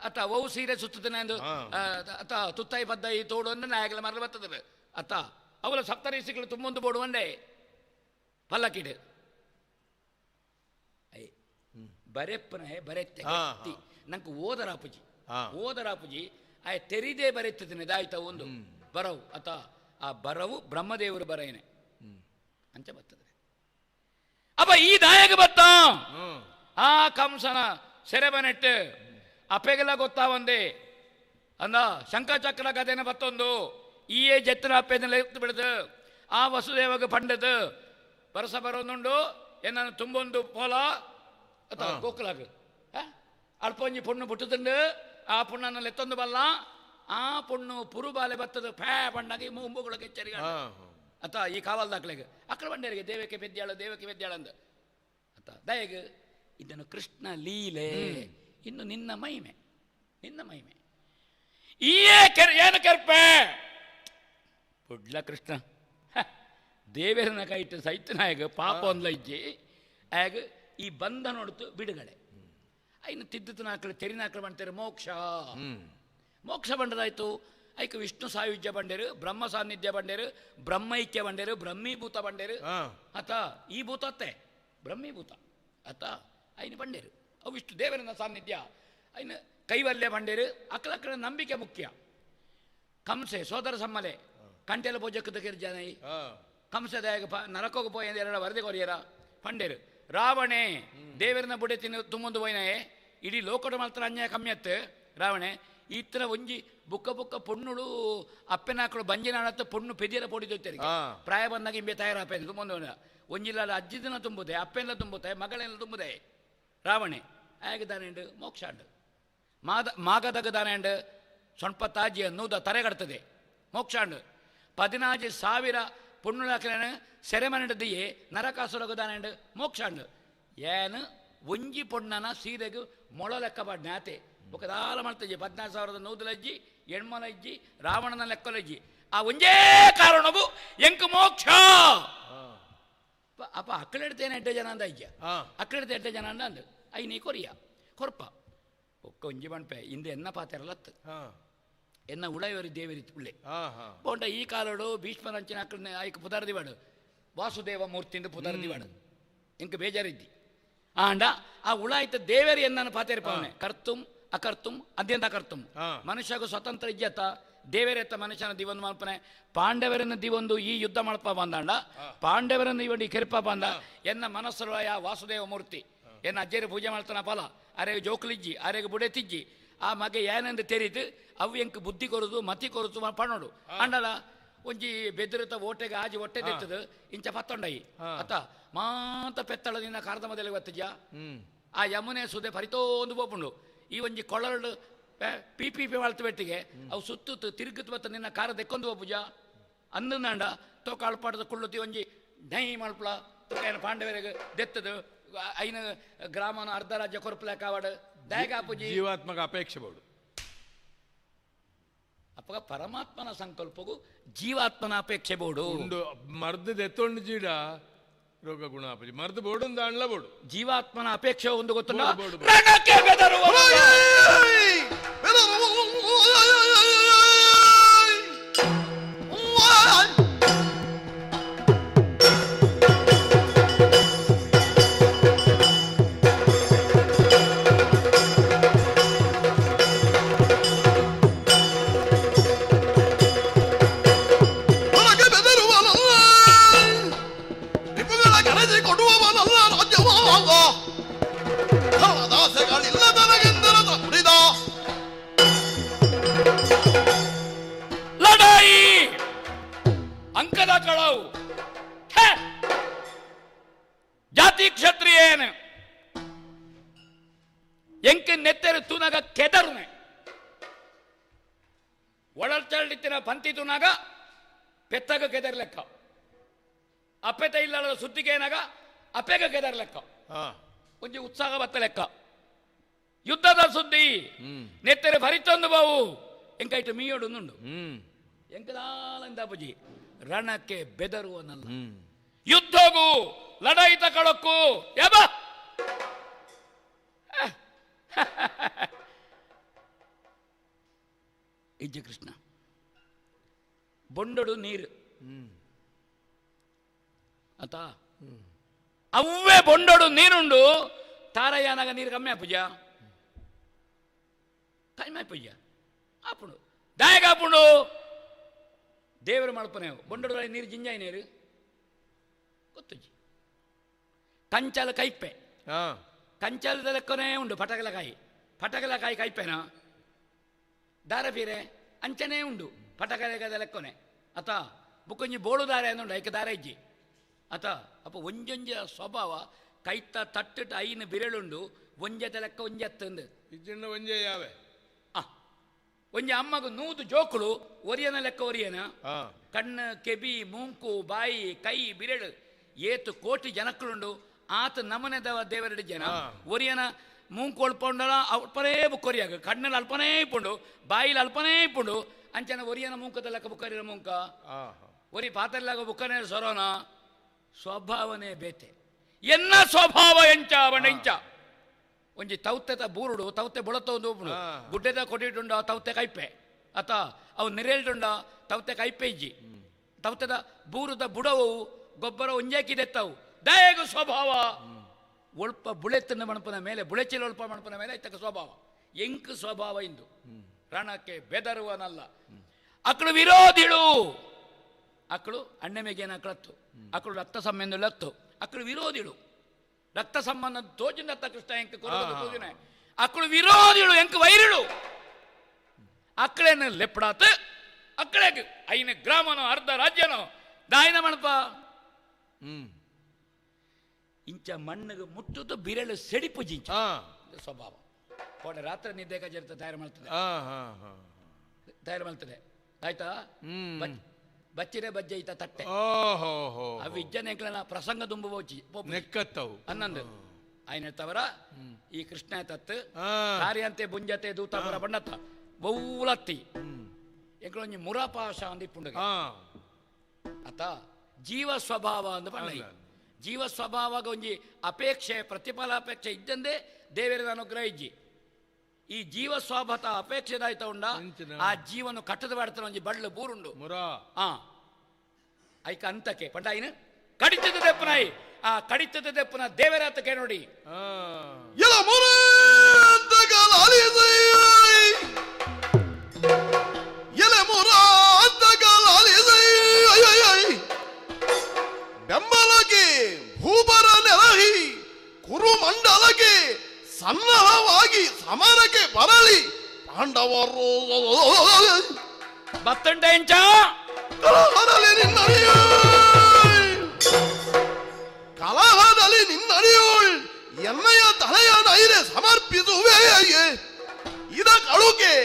ಅತ್ತ ಒವು ಸೀರೆ ಸುತ್ತದನೆ ಅಂದು ಅತ್ತ ತುತ್ತಾಯಿ ಪದ್ದಾಯಿ ತೋಡು ಅಂದ್ರೆ ನಾಯಕಲ ಮರಲು ಬರ್ತದೆ ಅತ್ತ ಅವಲ ಸಪ್ತರೀಸಿಗಳು ತುಂಬೊಂದು ಬೋಡು ಒಂದೇ ಪಲ್ಲಕ್ಕಿಡು ಬರೆಪ್ಪನ ಬರೆತ್ತೆ ನಂಗೆ ಓದರಾಪುಜಿ ಓದರಾಪುಜಿ ಆಯ್ ತೆರಿದೇ ಬರೆತ್ತದೆ ದಾಯ್ತ ಒಂದು ಬರವು ಅತ್ತ ಆ ಬರವು ಬ್ರಹ್ಮದೇವರು ಬರಯನೆ ಅಂಚ ಬರ್ತದೆ. ಅಪ್ಪ ಈ ದಾಯಕ ಬತ್ತ ಆ ಕಂಸನ ಸೆರೆಬನೆಟ್ಟು ಅಪ್ಪೆಗೆಲ್ಲ ಗೊತ್ತಾವಂದೆ ಅಂದ ಶಂಖಚಕ್ರ ಕಥೆನ ಬತ್ತೊಂದು ಈಯೇ ಜತ್ತನ ಅಪ್ಪೆನ ಎತ್ತು ಬಿಡದು ಆ ವಸುದೇವಗ ಪಂಡದು ಬರಸ ಬರೋದುಂಡು ಏನನ್ನು ತುಂಬೊಂದು ಪೋಲ ಅಥವಾ ಗೋಕುಲಾಗ ಅಲ್ಪ ಒಂಜಿ ಪೊಣ್ಣು ಪುಟ್ಟುದುಂಡು ಆ ಪುಣ್ಣನ ಲೆತ್ತೊಂದು ಬಲ್ಲ ಆ ಪೊಣ್ಣು ಪುರುಬಾಲೆ ಬತ್ತದ ಫ್ಯಾ ಪಣ್ಣಾಗಿ ಮುಂಬುಗಳ ಕೆಚ್ಚರಿಗ ಅತ್ತ ಈ ಕಾವಲ್ದಾಕ್ಲೆಗ್ ಅಕ್ರ ಬಂಡೇರಿಗೆ ದೇವಕ್ಕೆ ಪೆದ್ಯಾಳ ದೇವಕ್ಕೆ ಪೆದ್ಯಾಳ ಅಂದ ಅತ್ತ ದಯಗ ಇದನ್ನು ಕೃಷ್ಣ ಲೀಲೆ ಇನ್ನು ನಿನ್ನ ಮಹಿಮೆ ನಿನ್ನ ಮಹಿಮೆ ಈಯೇ ಕೆರ್ ಏನು ಕೆರ್ಪೆ ಪುಡ್ಲ ಕೃಷ್ಣ ದೇವೇರನ ಕೈಟ್ಟು ಸೈತನಾಯಗ ಪಾಪ ಒಂದ್ಲ ಇಜ್ಜಿ ಆಗ ಈ ಬಂಧ ನೋಡ್ತು ಬಿಡುಗಡೆ ಇನ್ನು ತಿದ್ದುತನಾಕ್ಳು ತೆರಿನಾಕ್ಳು ಮಾಡ್ತಾರೆ ಮೋಕ್ಷ ಮೋಕ್ಷ ಬಂಡದಾಯ್ತು ಐಕ ವಿಷ್ಣು ಸಾಯುಜ್ಯ ಬಂಡೇರು ಬ್ರಹ್ಮ ಸಾನ್ನಿಧ್ಯ ಬಂಡೇರು ಬ್ರಹ್ಮೈಕ್ಯ ಬಂಡೇರು ಬ್ರಹ್ಮೀಭೂತ ಬಂಡೇರು ಆತ ಈ ಭೂತ ಅತ್ತೆ ಬ್ರಹ್ಮೀಭೂತ ಆತ ಐನು ಬಂಡೇರು ಅವು ವಿಷ್ಣು ದೇವರನ್ನ ಸಾನ್ನಿಧ್ಯ ಐನು ಕೈವಲ್ಯ ಬಂಡೇರು ಅಕ್ಕಲಕ್ಕಳ ನಂಬಿಕೆ ಮುಖ್ಯ ಕಂಸೆ ಸೋದರ ಸಮ್ಮಲೆ ಕಂಟೆಲ ಪೂಜಕ್ಕೆ ಜನ ಕಂಸದಾಯಕ ನರಕೋಗ ಪೋಯ ಎರಡ ವರದಿ ಕೊರಿಯರ ಪಂಡೇರು ರಾವಣೆ ದೇವರನ್ನ ಬುಡೆ ತಿನ್ನು ತುಂಬೊಂದು ಪೋಯಿನಾಯೆ ಇಡೀ ಲೋಕಡ ಮಾತ್ರ ಅನ್ಯಾಯ ಕಮ್ಮಿ ಅತ್ತು ರಾವಣೆ ಈತರ ಒಂಜಿ ಬುಕ್ಕ ಬುಕ್ಕ ಪೊಣ್ಣುಳು ಅಪ್ಪೆನಾಕಳು ಬಂಜಿನಾಳತ್ತ ಪೊಣ್ಣು ಪೆದಿಯರ ಪೊಡಿದೊತ್ತರಿಗೆ ಪ್ರಾಯ ಬಂದಾಗ ಇಂಬೆ ತಯಾರಾಪೆ ಮುಂದೆ ಒಂಜಿಲ್ಲ ಅಜ್ಜಿದನ ತುಂಬುದೆ ಅಪ್ಪೆಲ್ಲ ತುಂಬುತ್ತೆ ಮಗಳೆಲ್ಲ ತುಂಬುದೆ ರಾವಣೆ ಆಗ ದಾನೆಂಡು ಮೋಕ್ಷಾಂಡು ಮಾಗದಗ ದಾನೆಂಡು ಸೊಣ್ಪ ತಾಜಿಯ ನೂದ ತರೆಗಡ್ತದೆ ಮೋಕ್ಷಾಂಡು 14,000 ಪೊಣ್ಣುಳಾಕಲೇನ ಸೆರೆಮನೆಡದಿಯೇ ನರಕಾಸುರಗ ದಾನೆಂಡು ಮೋಕ್ಷಾಂಡು ಏನು ಒಂಜಿ ಪೊಣ್ಣನ ಸೀರೆಗು ಮೊಳ ಲೆಕ್ಕ ಜ್ಞಾತೆ ಬೊಕ ದಾಲ ಮಾಡ್ತಜ್ಜಿ 14,000 ನೂದಲಜ್ಜಿ ಎಣ್ಮಲಜ್ಜಿ ರಾವಣನ ಲೆಕ್ಕಲಜ್ಜಿ ಆ ಒಂಜೇ ಕಾರಣಗೂ ಎಂಕ್ ಮೋಕ್ಷ ಅಪ್ಪ ಅಕ್ಕಳೆಡ್ತೇನೆ ಎಡ್ಡೆ ಜನ ಅಂದ ಅಜ್ಜ ಅಕ್ಕಳೆಡ್ತೆ ಎಡ್ಡೆ ಜನ ಅಂದ ಅಂದು I ನೀ ಕೊರಿಯ ಕೊರ್ಪ ಒಕ್ಕ ಒಂಜಿ ಬಣ್ಪೆ ಇಂದ ಎನ್ನ ಪಾತೆರಲತ್ತು ಎನ್ನ ಉಳೈವರಿ ದೇವರಿ ಉಳ್ಳೆ ಬೋಂಡ ಈ ಕಾಲಡು ಭೀಷ್ಮರಂಚಿನ ಅಕ್ಕಳ ಐಕ್ ಪುದರ್ದಿವಾಡು ವಾಸುದೇವ ಮೂರ್ತಿಂದ ಪುದರ್ದಿವಾಡು ಇಂಕ ಬೇಜಾರಿದ್ದಿ ಆಂಡ ಆ ಉಳಾಯ್ತ ದೇವರಿ ಎನ್ನನ್ನು ಪಾತೇರಿ ಪಾವನೆ ಕರ್ತುಂ ಅಕರ್ತುಂ ಅದ್ಯಂತ ಕರ್ತುಂ ಮನುಷ್ಯಗೂ ಸ್ವತಂತ್ರ ಇಜ್ಜತ ದೇವರೆತ್ತ ಮನುಷ್ಯನ ದಿವೊಂದು ಮಲ್ಪನೆ ಪಾಂಡವರನ್ನು ದಿವೊಂದು ಈ ಯುದ್ಧ ಮಲ್ಪ ಬಂದಾಂಡ ಪಾಂಡವರನ್ನು ಇವನು ಈ ಕೆರ್ಪ ಬಂದ ಎನ್ನ ಮನಸ್ಸರು ಆ ವಾಸುದೇವ ಮೂರ್ತಿ ಎನ್ನ ಅಜ್ಜೇರಿ ಪೂಜೆ ಮಾಡ್ತಾನ ಫಲ ಅರೆಗೆ ಜೋಕ್ಲಿಜ್ಜಿ ಅರೆಗೆ ಬುಡೆತಿಜ್ಜಿ ಆ ಮಗ ಏನೆಂದು ತೆರಿದು ಅವು ಎಂಕ್ ಬುದ್ಧಿ ಕೊರದು ಮತಿ ಕೊರದು ಪಣ್ಣೋಡು ಅಂಡಲ ಒಂಜಿ ಬೆದರಿತ ಓಟೆಗೆ ಆಜಿ ಹೊಟ್ಟೆ ತೆತ್ತದು ಇಂಚ ಪತ್ತೊಂಡಯಿ ಅತ್ತ ಮಾತ ಪೆತ್ತಳ ನಿನ್ನ ಕಾರದ ಮೊದಲಿಗೆ ಬತ್ತಿದ್ಯಾ ಆ ಯಮುನೆ ಸುದೆ ಪರಿತೋಂದು ಪೋಪುಂಡು ಈ ಒಂಜಿ ಕೊಳಲು ಪಿ ಪಿ ಪಿ ಮಾಡ್ತ ಬೆಟ್ಟಿಗೆ ಅವು ಸುತ್ತು ತಿರುಗುತ್ತ ಬತ್ತ ನಿನ್ನ ಕಾರ ದೆಕ್ಕೊಂದು ಪೂಜ ಅಂದಂಡ ತೋಕ ಅಳ್ಪಾಡದ ಕುಳ್ಳುತ್ತಿ ಒಂಜಿ ಢೈ ಮಲ್ಪಲ ತೋಕ ಪಾಂಡವರಿಗೆ ದೆತ್ತದು ಐನ ಗ್ರಾಮನ ಅರ್ಧ ರಾಜ್ಯ ಕೊರಪಲ ಕಾವಾಡು ದಾಯಕಾಪುಜಿ ಜೀವಾತ್ಮಕ ಅಪೇಕ್ಷೆ ಬೋಡು ಅಪ್ಪಗ ಪರಮಾತ್ಮನ ಸಂಕಲ್ಪಗೂ ಜೀವಾತ್ಮನ ಅಪೇಕ್ಷೆ ಬೋಡು ಉಂಡು ಮರ್ದು ದೆತ್ತೊಂಡು ಜೀಡ ರೋಗ ಗುಣ ಅಪಜಿ ಮರ್ದು ಬೋಡು ಒಂದು ಅಣ್ಲ ಬೋಡು ಜೀವಾತ್ಮನ ಅಪೇಕ್ಷೆ ಒಂದು ಗೊತ್ತಲ್ಲ ಲಡಾಯಿ ಅಂಕದ ಕಳವು ಜಾತಿ ಕ್ಷತ್ರಿಯೇನು ಎಂಕ ನೆತ್ತೆರು ತೂನಾಗ ಕೆದರುನೆ ಒಳಚಳ್ಳಿತ್ತಿನ ಪಂತಿ ತೂನಾಗ ಪೆತ್ತಾಗ ಕೆದರ್ ಲೆಕ್ಕ ಅಪ್ಪೆತ ಇಲ್ಲದ ಸುದ್ದಿಗೇನಾಗ ಅಪ್ಪೆಗ ಕೆದರ್ ಲೆಕ್ಕ ಒಂಜಿ ಉತ್ಸಾಹ ಬತ್ತ ಲೆಕ್ಕ ಯುದ್ಧದ ಸುದ್ದಿ ನೆತ್ತೆರೆ ಭರಿತೊಂದು ಬಾವು ಎಂಕೈಟು ಮೀಯೋಡು ನುಂಡು ಎಂಕದಾಲಂದ ಬುಜಿ ರಣಕ್ಕೆ ಬೆದರುವನಲ್ಲ ಯುದ್ಧಗೂ ಲಡಾಯಿ ತಕೊಳ್ಳಕ್ಕೂ ಯಬ ಇಜ್ಜಿ ಕೃಷ್ಣ ಬೊಂಡಡು ನೀರು ಆತ ಅವೇ ಬೊಂಡಡು ನೀರುಂಡು ತಾರಯ್ಯನಾಗ ನೀರು ಕಮ್ಮಿ ಪೂಜ ಕಮ್ಮಿ ಪೂಜ ಆಪುಂಡು ದಾಯಕ ಆಪುಂಡು ದೇವರು ಮಲ್ಪನೆ ಬೊಂಡಡು ನೀರು ಜಿಂಜಾಯಿ ನೀರು ಗೊತ್ತುಜಿ ಕಂಚಲ ಕೈಪೆ ಕಂಚಲದ ಲೆಕ್ಕನೇ ಉಂಡು ಪಟಕಲಕಾಯಿ ಪಟಕಲಕಾಯಿ ಕೈಪೆನಾ ದಾರಪೀರೆ ಅಂಚನೇ ಉಂಡು ಪಟಕಲಕಾದ ಲೆಕ್ಕನೆ ಅತ ಬುಕ್ಕೊಂಜಿ ಬೋಳು ದಾರೆ ಅಂದುಂಡು ಐಕ ದಾರ ಇಜ್ಜಿ ಅತ ಅಪ್ಪ ಒಂಜೊಂಜ ಸ್ವಭಾವ ಕೈತ ತಟ್ಟಿಟ್ಟು ಐನು ಬಿರಳುಂಡು ಒಂಜೆತ ಲೆಕ್ಕ ಒಂಜೆತ್ತಂದು ಇಜ್ಜಿಂಡ ಒಂಜೆ ಯಾವೆ ಆ ಒಂಜೆ ಅಮ್ಮಗ ನೂದು ಜೋಕುಳು ಒರಿಯನ ಲೆಕ್ಕ ಒರಿಯನ ಕಣ್ಣು ಕೆಬಿ ಮೂಂಕು ಬಾಯಿ ಕೈ ಬಿರಳು ಏತು ಕೋಟಿ ಜನಕ್ಕಳುಂಡು ಆತ ನಮನೆದವ ದೇವರಡಿ ಜನ ಒರಿಯನ ಮೂಂಕು ಒಳ್ಪೊಂಡಲ ಅಲ್ಪನೇ ಬುಕ್ಕೊರಿಯಾಗ ಕಣ್ಣಲ್ಲಿ ಅಲ್ಪನೇ ಇಪ್ಪುಂಡು ಬಾಯಿಲಿ ಅಲ್ಪನೇ ಇಪ್ಪುಂಡು ಅಂಚನ ಒರಿಯನ ಮೂಂಕದ ಲೆಕ್ಕ ಬುಕ್ಕರಿನ ಮೂಂಕ ಒರಿ ಪಾತಲ್ಲಾಗ ಬುಕ್ಕನೇ ಸೊರೋನ ಸ್ವಭಾವನೇ ಬೇತೆ ಎನ್ನ ಸ್ವಭಾವ ಎಂಚ ಬಣ್ಣ ಎಂಚ ಒಂಜಿ ತೌತೆತ ಬೂರುಡು ತೌತೆ ಬೊಳತ ಒಂದು ಒಬ್ಬನು ಗುಡ್ಡೆದ ಕೊಟ್ಟಿಟ್ಟುಂಡ ತೌತೆ ಕೈಪೆ ಅತ ಅವು ನೆರೆಲ್ಟುಂಡ ತೌತೆ ಕೈಪೆ ಇಜ್ಜಿ ತೌತೆದ ಬೂರುದ ಬುಡವು ಗೊಬ್ಬರ ಒಂಜಾಕಿದೆತ್ತವು ದಯಗು ಸ್ವಭಾವ ಒಲ್ಪ ಬುಳೆತ್ತನ್ನ ಮಣಪನ ಮೇಲೆ ಬುಳೆಚಿಲ ಒಲ್ಪ ಮಣಪನ ಮೇಲೆ ಇತ್ತಕ ಸ್ವಭಾವ ಎಂಕ್ ಸ್ವಭಾವ ಇಂದು ರಣಕ್ಕೆ ಬೆದರುವನಲ್ಲ ಅಕ್ಕಳು ವಿರೋಧಿಳು ಅಕ್ಕಳು ಅಣ್ಣಮೆಗೇನ ಅಕ್ಕಳತ್ತು ಅಕ್ಕಳು ರಕ್ತ ಸಂಬಂಧ ಲತ್ತು ಅಕ್ಕಳು ವಿರೋಧಿಳು ರಕ್ತ ಸಂಬಂಧ ತೋಜಿನತ್ತ ಕೃಷ್ಣ ಎಂಕ್ ಕೊರಗದ ತೋಜಿನ ಅಕ್ಕಳು ವಿರೋಧಿಳು ಎಂಕ್ ವೈರಿಳು ಅಕ್ಕಳೇನು ಲೆಪ್ಪಡಾತ ಅಕ್ಕಳೆಗ್ ಐನ ಗ್ರಾಮನೋ ಅರ್ಧ ರಾಜ್ಯನೋ ದಾಯನ ಮಣಪ ಇಂಚ ಮಣ್ಣಿಗೆ ಮುಟ್ಟುದು ಬಿರಳು ಸೆಡಿಪು ಜಿಂಚ ಸ್ವಭಾವ. ಕೋಡೆ ರಾತ್ರಿ ನಿದ್ದೆ ಕಜರ್ತ ತಯಾರು ಮಾಡ್ತದೆ ತಯಾರು ಮಾಡ್ತದೆ ಆಯ್ತಾ. ಬಚ್ಚಿರೆ ಬಜ್ಜೆ ಈತ ತಟ್ಟೆ ಅವು ಇಜ್ಜನೆಂಕ್ಲನ ಪ್ರಸಂಗ ದುಂಬು ಹೋಚಿ ನೆಕ್ಕತ್ತವು ಅನ್ನಂದು ಆಯ್ನ ತವರ ಈ ಕೃಷ್ಣ ತತ್ತು ಕಾರ್ಯಂತೆ ಬುಂಜತೆ ದೂತಾಪುರ ಬಣ್ಣತ್ತ ಬೌಲತ್ತಿ ಎಂಕ್ಲೊಂಜಿ ಮುರಾಪಾಶ ಅಂದ ಇಪ್ಪುಂಡು ಅತ ಜೀವ ಸ್ವಭಾವ ಅಂದ ಬಣ್ಣ. ಜೀವ ಸ್ವಭಾವ ಒಂಜಿ ಅಪೇಕ್ಷೆ ಪ್ರತಿಫಲಾಪೇಕ್ಷೆ ಇದ್ದಂದೆ ದೇವರ ಅನುಗ್ರಹ ಇಜ್ಜಿ. ಈ ಜೀವ ಸ್ವಭಾವ ಅಪೇಕ್ಷೆದಾಯ್ತ ಉಂಡ ಆ ಜೀವನ ಕಟ್ಟದ ಬಾಡ್ತಾನ ಒಂಜಿ ಬಳ್ಳು ಬೂರುಂಡು ಐಕ ಅಂತಕ್ಕೆ ಪಂಡ ಐನು ಕಡಿತದ ದೆಪ್ಪನಾಯಿ ಆ ಕಡಿತದ ದೆಪ್ಪನ ದೇವರಾತಕ್ಕೆ ನೋಡಿ ಬೆಂಬಲಗೆ ಭೂಬರ ನೆಲಹಿ ಕುರುಮಂಡಲಗೆ ಸನ್ನಹವಾಗಿ ಸಮರಕ್ಕೆ ಬರಲಿ ಪಾಂಡವರು ಬತ್ತಂಡ ಎಂಚ ಕಲಹದಲ್ಲಿ ಕಲಹದಲ್ಲಿ ನಿನ್ನಡಿಯೋಳ್ ಎನ್ನಯ ತಲೆಯ ನೈರೆ ಸಮರ್ಪಿಸುವೆ ಇದ ಕಳುಗೆ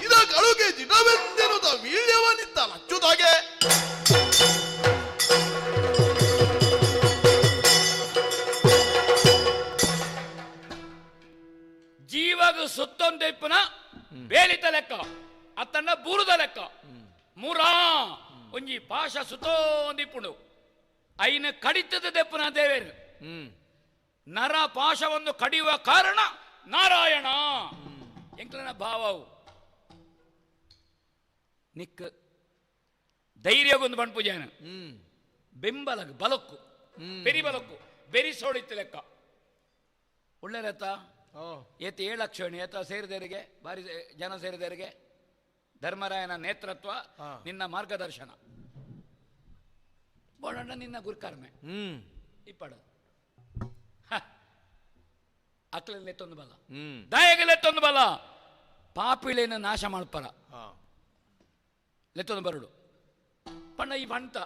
ಇದ ಕಳುಗೆ ಜಿಡವೆಂದೆನುತ ವೀಳ್ಯವನಿತ್ತ ಲಚ್ಚುದಾಗೆ ಜೀವಾಗ ಸುತ್ತೊಂದೆಪ್ಪನ ಬೇಲಿತ ಲೆಕ್ಕ ಅತ್ತಣ್ಣ ಬೂರುದ ಲೆಕ್ಕ ಮುರಾ ಒಂಜಿ ಪಾಶ ಸುತ್ತೊಂದಿಪ್ಪುಂಡು ಐನ ಕಡಿತದ ದೆಪ್ಪನ ದೇವೇರು ನರ ಪಾಶವನ್ನು ಕಡಿಯುವ ಕಾರಣ ನಾರಾಯಣ ಎಂಕ್ಲನ ಭಾವವು ನಿಕ್ಕ ಧೈರ್ಯಗೊಂದು ಬಣ್ಪುಜಾನ ಬೆಂಬಲಗ್ ಬಲಕ್ಕು ಬೆರಿ ಬಲಕ್ಕು ಬೆರಿ ಸೋಡಿತ್ತು ಲೆಕ್ಕ ಒಳ್ಳೆರತ್ತ ಏತ 7 ಲಕ್ಷ ಏತ ಸೇರಿದವರಿಗೆ ಭಾರಿ ಜನ ಸೇರಿದವರಿಗೆ ಧರ್ಮರಾಯನ ನೇತೃತ್ವ ನಿನ್ನ ಮಾರ್ಗದರ್ಶನ ಬೋಡಣ್ಣ ನಿನ್ನ ಗುರುಕರ್ಮೆ ಇಪ್ಪಡು ಅಕ್ಲೆತ್ತೊಂದು ಬಲ ದಾಯಗಲೆತ್ತೊಂದು ಬಲ ಪಾಪಿಳೇನ ನಾಶ ಮಾಡ್ಪರ ಲೆತ್ತೊಂದು ಬರುಡು ಪಣ್ಣ ಈ ಬಂಟ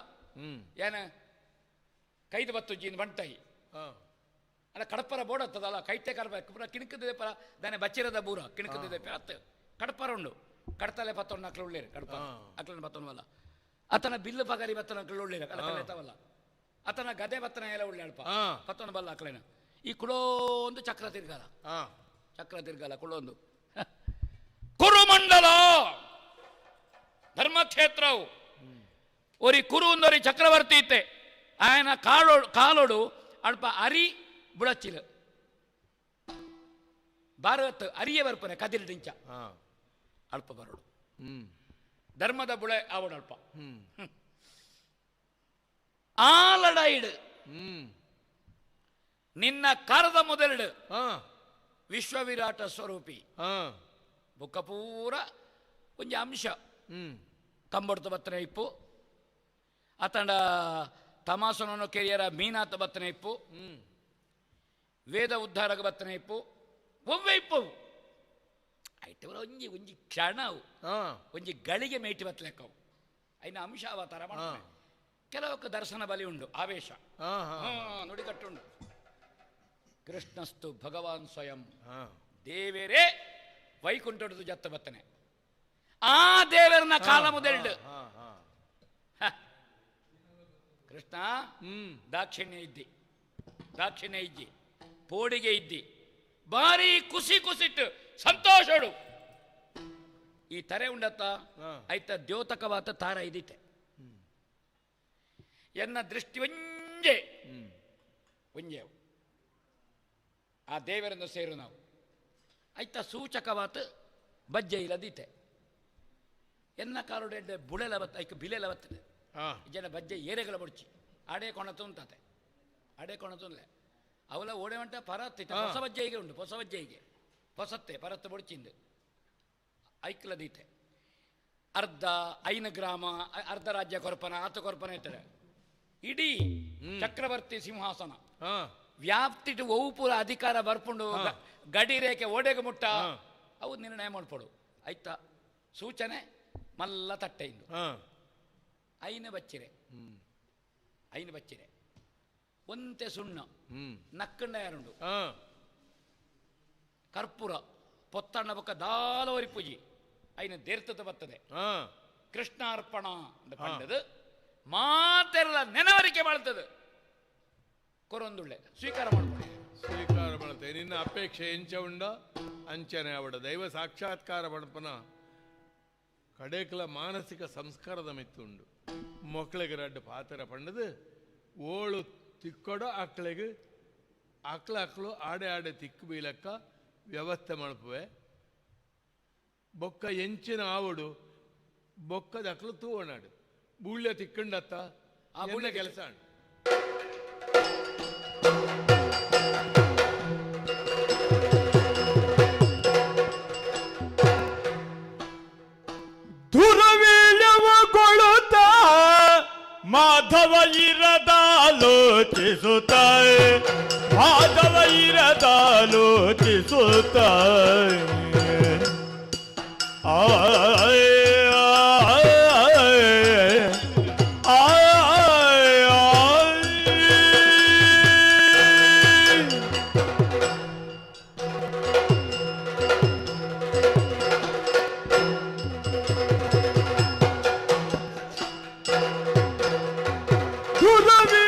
ಏನ ಕೈದು ಬತ್ತು ಜೀನ್ ಬಂಟಾಯಿ ಅಲ್ಲ ಕಡಪರ ಬೋಡತ್ತದಲ್ಲ ಕೈತೆ ಕಡಪ ಪೂರ ಕಿಣಕದಿದೆ ಪರ ದಾನೆ ಬಚ್ಚಿರದ ಬೂರ ಕಿಣಕದಿದೆ ಅತ್ತ ಕಡಪರ ಉಂಡು ಕಡತಲೆ ಪತ್ತೊಂಡು ಅಕ್ಲು ಉಳ್ಳೇರು ಕಡಪ ಅಕ್ಲನ ಪತ್ತೊಂದು ಆತನ ಬಿಲ್ಲು ಪಗರಿ ಬತ್ತನ ಅಕ್ಲು ಉಳ್ಳೇರು ಕಡತವಲ್ಲ ಆತನ ಗದೆ ಬತ್ತನ ಎಲ್ಲ ಉಳ್ಳೆ ಅಲ್ಪ ಪತ್ತೊಂದು ಬಲ್ಲ ಅಕ್ಲೇನ ಈ ಕುಡೋಂದು ಚಕ್ರ ತಿರ್ಗಲ ಚಕ್ರ ತಿರ್ಗಲ ಕುಡೋಂದು ಕುರುಮಂಡಲ ಧರ್ಮಕ್ಷೇತ್ರವು ಒರಿ ಕುರು ಒಂದೊರಿ ಚಕ್ರವರ್ತಿ ಇತ್ತೆ ಆಯನ ಕಾಲೋಡು ಕಾಲೋಡು ಅಲ್ಪ ಅರಿ ಬುಳಚ್ಚಿಲು ಭಾರತ ಅರಿಯ ಬರ್ಪನೆ ಕದಿಲ್ ಡಿಂಚ ಅಲ್ಪ ಬರೋಡು ಧರ್ಮದ ಬುಳೆ ಆವಡು ಅಲ್ಪ ಆ ಲಡಾಯಿಡು ನಿನ್ನ ಕರದ ಮೊದಲಿಡು ವಿಶ್ವವಿರಾಟ ಸ್ವರೂಪಿ ಬುಕ್ಕ ಪೂರ ಒಂಜಿ ಅಂಶ ಕಂಬಡ್ತ ಬತ್ತನೆ ಇಪ್ಪು ಆತಂಡ ತಮಾಸನನ್ನು ಕೆರಿಯರ ಮೀನಾತ ಬತ್ತನೆ ಇಪ್ಪು ವೇದ ಉದ್ಧಾರಕ ಬತ್ತನೆ ಇಪ್ಪು ಒವ್ವೆ ಇಪ್ಪು ಆಯ್ತು ಒಂಜಿ ಒಂಜಿ ಕ್ಷಣವು ಒಂಜಿ ಗಳಿಗೆ ಮೇಟಿ ಬತ್ತಲೆಕ್ಕವು ಐನ ಅಂಶ ಅವತಾರ ಮಾಡ್ತಾನೆ. ಕೆಲವಕ್ಕೆ ದರ್ಶನ ಬಲಿ ಉಂಡು ಆವೇಶ ನುಡಿಗಟ್ಟುಂಡು. ಕೃಷ್ಣಸ್ತು ಭಗವಾನ್ ಸ್ವಯಂ ದೇವರೇ ವೈಕುಂಠದ ಜತ್ತ ಬತ್ತನೆ ಆ ದೇವರನ್ನ ಕಾಲ ಮೊದಲು ಕೃಷ್ಣ ದಾಕ್ಷಿಣ್ಯ ಇದ್ದಿ ದಾಕ್ಷಿಣ್ಯ ಇದ್ದಿ ಪೋಡಿಗೆ ಇದ್ದಿ ಭಾರಿ ಖುಷಿ ಖುಷಿಟ್ಟು ಸಂತೋಷಡು ಈ ತರೆ ಉಂಡತ್ತ ಆಯ್ತ ದ್ಯೋತಕವಾತ ತಾರ ಇದಿತ್ತೆ ಎನ್ನ ದೃಷ್ಟಿ ಒಂಜೆ ಒಂಜೆ ಆ ದೇವರನ್ನು ಸೇರು ನಾವು ಆಯ್ತ ಸೂಚಕವಾತ ಬಜ್ಜೆ ಇಲ್ಲದೀತೆ ಎನ್ನ ಕಾಲುಡೆ ಬುಳೆಲ ಬತ್ತ ಐಕ ಬಿಲೆಲ ಬರ್ತದೆ ಜನ ಬಜ್ಜೆ ಏರೆಗಳ ಬುಡ್ಚಿ ಆಡೆ ಕೊಣ ತುಂತಾತೆ ಆಡೆ ಕೊಣ ತುಂದಲೆ ಅವಲ ಓಡೆ వంట ಪರತ್ ಹೊಸ ಬಜ್ಜೆಗೆ ಉಂಟು ಹೊಸ ಬಜ್ಜೆಗೆ ಹೊಸತ್ತೆ ಪರತ್ತು ಬುಡ್ಚಿಂದು ಐಕ್ಲದೀತೆ ಅರ್ಧ ಐನ ಗ್ರಾಮ ಅರ್ಧ ರಾಜ್ಯ ಕೊರಪನ ಆತ ಕೊರಪನ ಇರ್ತಾರೆ ಇಡೀ ಚಕ್ರವರ್ತಿ ಸಿಂಹಾಸನ ವ್ಯಾಪ್ತಿಟ್ಟು ಒವು ಅಧಿಕಾರ ಬರ್ಪುಂಡು ಗಡಿ ರೇಖೆ ಓಡೆಗೆ ಮುಟ್ಟ ಅವು ನಿರ್ಣಯ ಮಾಡ್ಪಡು ಆಯ್ತಾ ಸೂಚನೆ ಮಲ್ಲ ತಟ್ಟೆ ಇಂದು ಐನ ಬಚ್ಚಿರೆ ಐನ ಬಚ್ಚಿರೆ ಒಂತೆ ಸುಣ್ಣ ನಕ್ಕಂಡ ಯಾರುಂಡು ಕರ್ಪೂರ ಪೊತ್ತಣ್ಣ ಬೊಕ್ಕ ದಾಲವರಿ ಪೂಜಿ ಐನ ದೇರ್ತದ ಬರ್ತದೆ ಕೃಷ್ಣಾರ್ಪಣ ಅಂತ ಪಂಡದು ಮಾತೆಲ್ಲ ನೆನವರಿಕೆ ಮಾಡ್ತದೆ ಕೊರೊಂದುಳ್ಳೆ ಸ್ವೀಕಾರ ಮಾಡ್ಕೊಳ್ಳಿ ಸ್ವೀಕಾರ ಮಾಡುತ್ತೆ. ನಿನ್ನ ಅಪೇಕ್ಷೆ ಎಂಚ ಉಂಡ ಅಂಚನೆ ಅವಡ ದೈವ ಸಾಕ್ಷಾತ್ಕಾರ ಪಣಪನ ಕಡೇಕಲ ಮಾನಸಿಕ ಸಂಸ್ಕಾರದ ಮೆತ್ತುಂಡು. ಮಕ್ಕಳಿಗೆ ರಡ್ಡು ಪಾತ್ರ ಪಂಡದು ಓಳು ತಿಕ್ಕೊಡೋ ಆಕಳಿಗೆ ಆಕಳ ಆಕಳು ಆಡೆ ಆಡೆ ತಿಕ್ಕು ಬೀಲಕ್ಕ ವ್ಯವಸ್ಥೆ ಮಲ್ಪುವೆ. ಬೊಕ್ಕ ಎಂಚಿನ ಆವಡು ಬೊಕ್ಕದ ಅಕ್ಲು ತೂವಣಾಡು ಬೂಳ್ಯ ತಿಕ್ಕಂಡತ್ತ ಆ ಬೂಳ್ಯ ಕೆಲಸ ದುರವೀಳ್ಯವಗೊಳುತ್ತ ಮಾಧವ ಇರದಾಲೋಚಿಸುತ್ತ ಮಾಧವ ಇರದಾಲೋಚಿಸುತ್ತ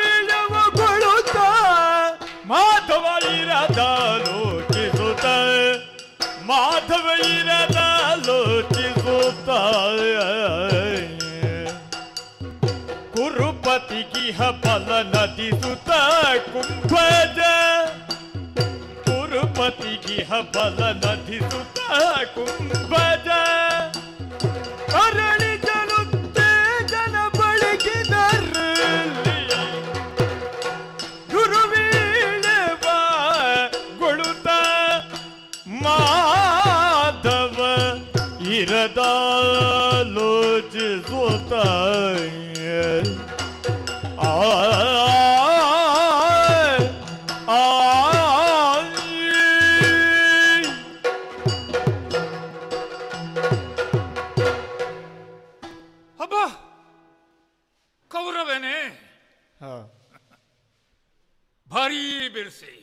ದುರವೀಳ್ಯವಗೊಳುತ್ತ ಮಾಧವ ಇರದಾಲೋಚಿಸುತ್ತ ಮಾಧವ ಇರದಾಲೋಚಿಸುತ್ತ ಕುರುಪತಿಗಿಹ ಬಲ ನದಿಸುತ್ತ ಕುಂಭಜ ಕುರುಪತಿಗಿಹ ಬಲ ನದಿಸುತ್ತ ಕುಂಭಜ ಅರಳಿ ಜಲುತ್ತೆ ಜನ ಬಳಿಗಿದರಲ್ಲಿ ಗುರುವೀಳವ ಗೊಳುತ್ತ ಮಾಧವ ಇರದಾಲೋಚಿಸುತ್ತ ಆ ಆ ಹಬ್ಬ ಕೌರವನೇ ಭಾರೀ ಬಿರ್ಸಿ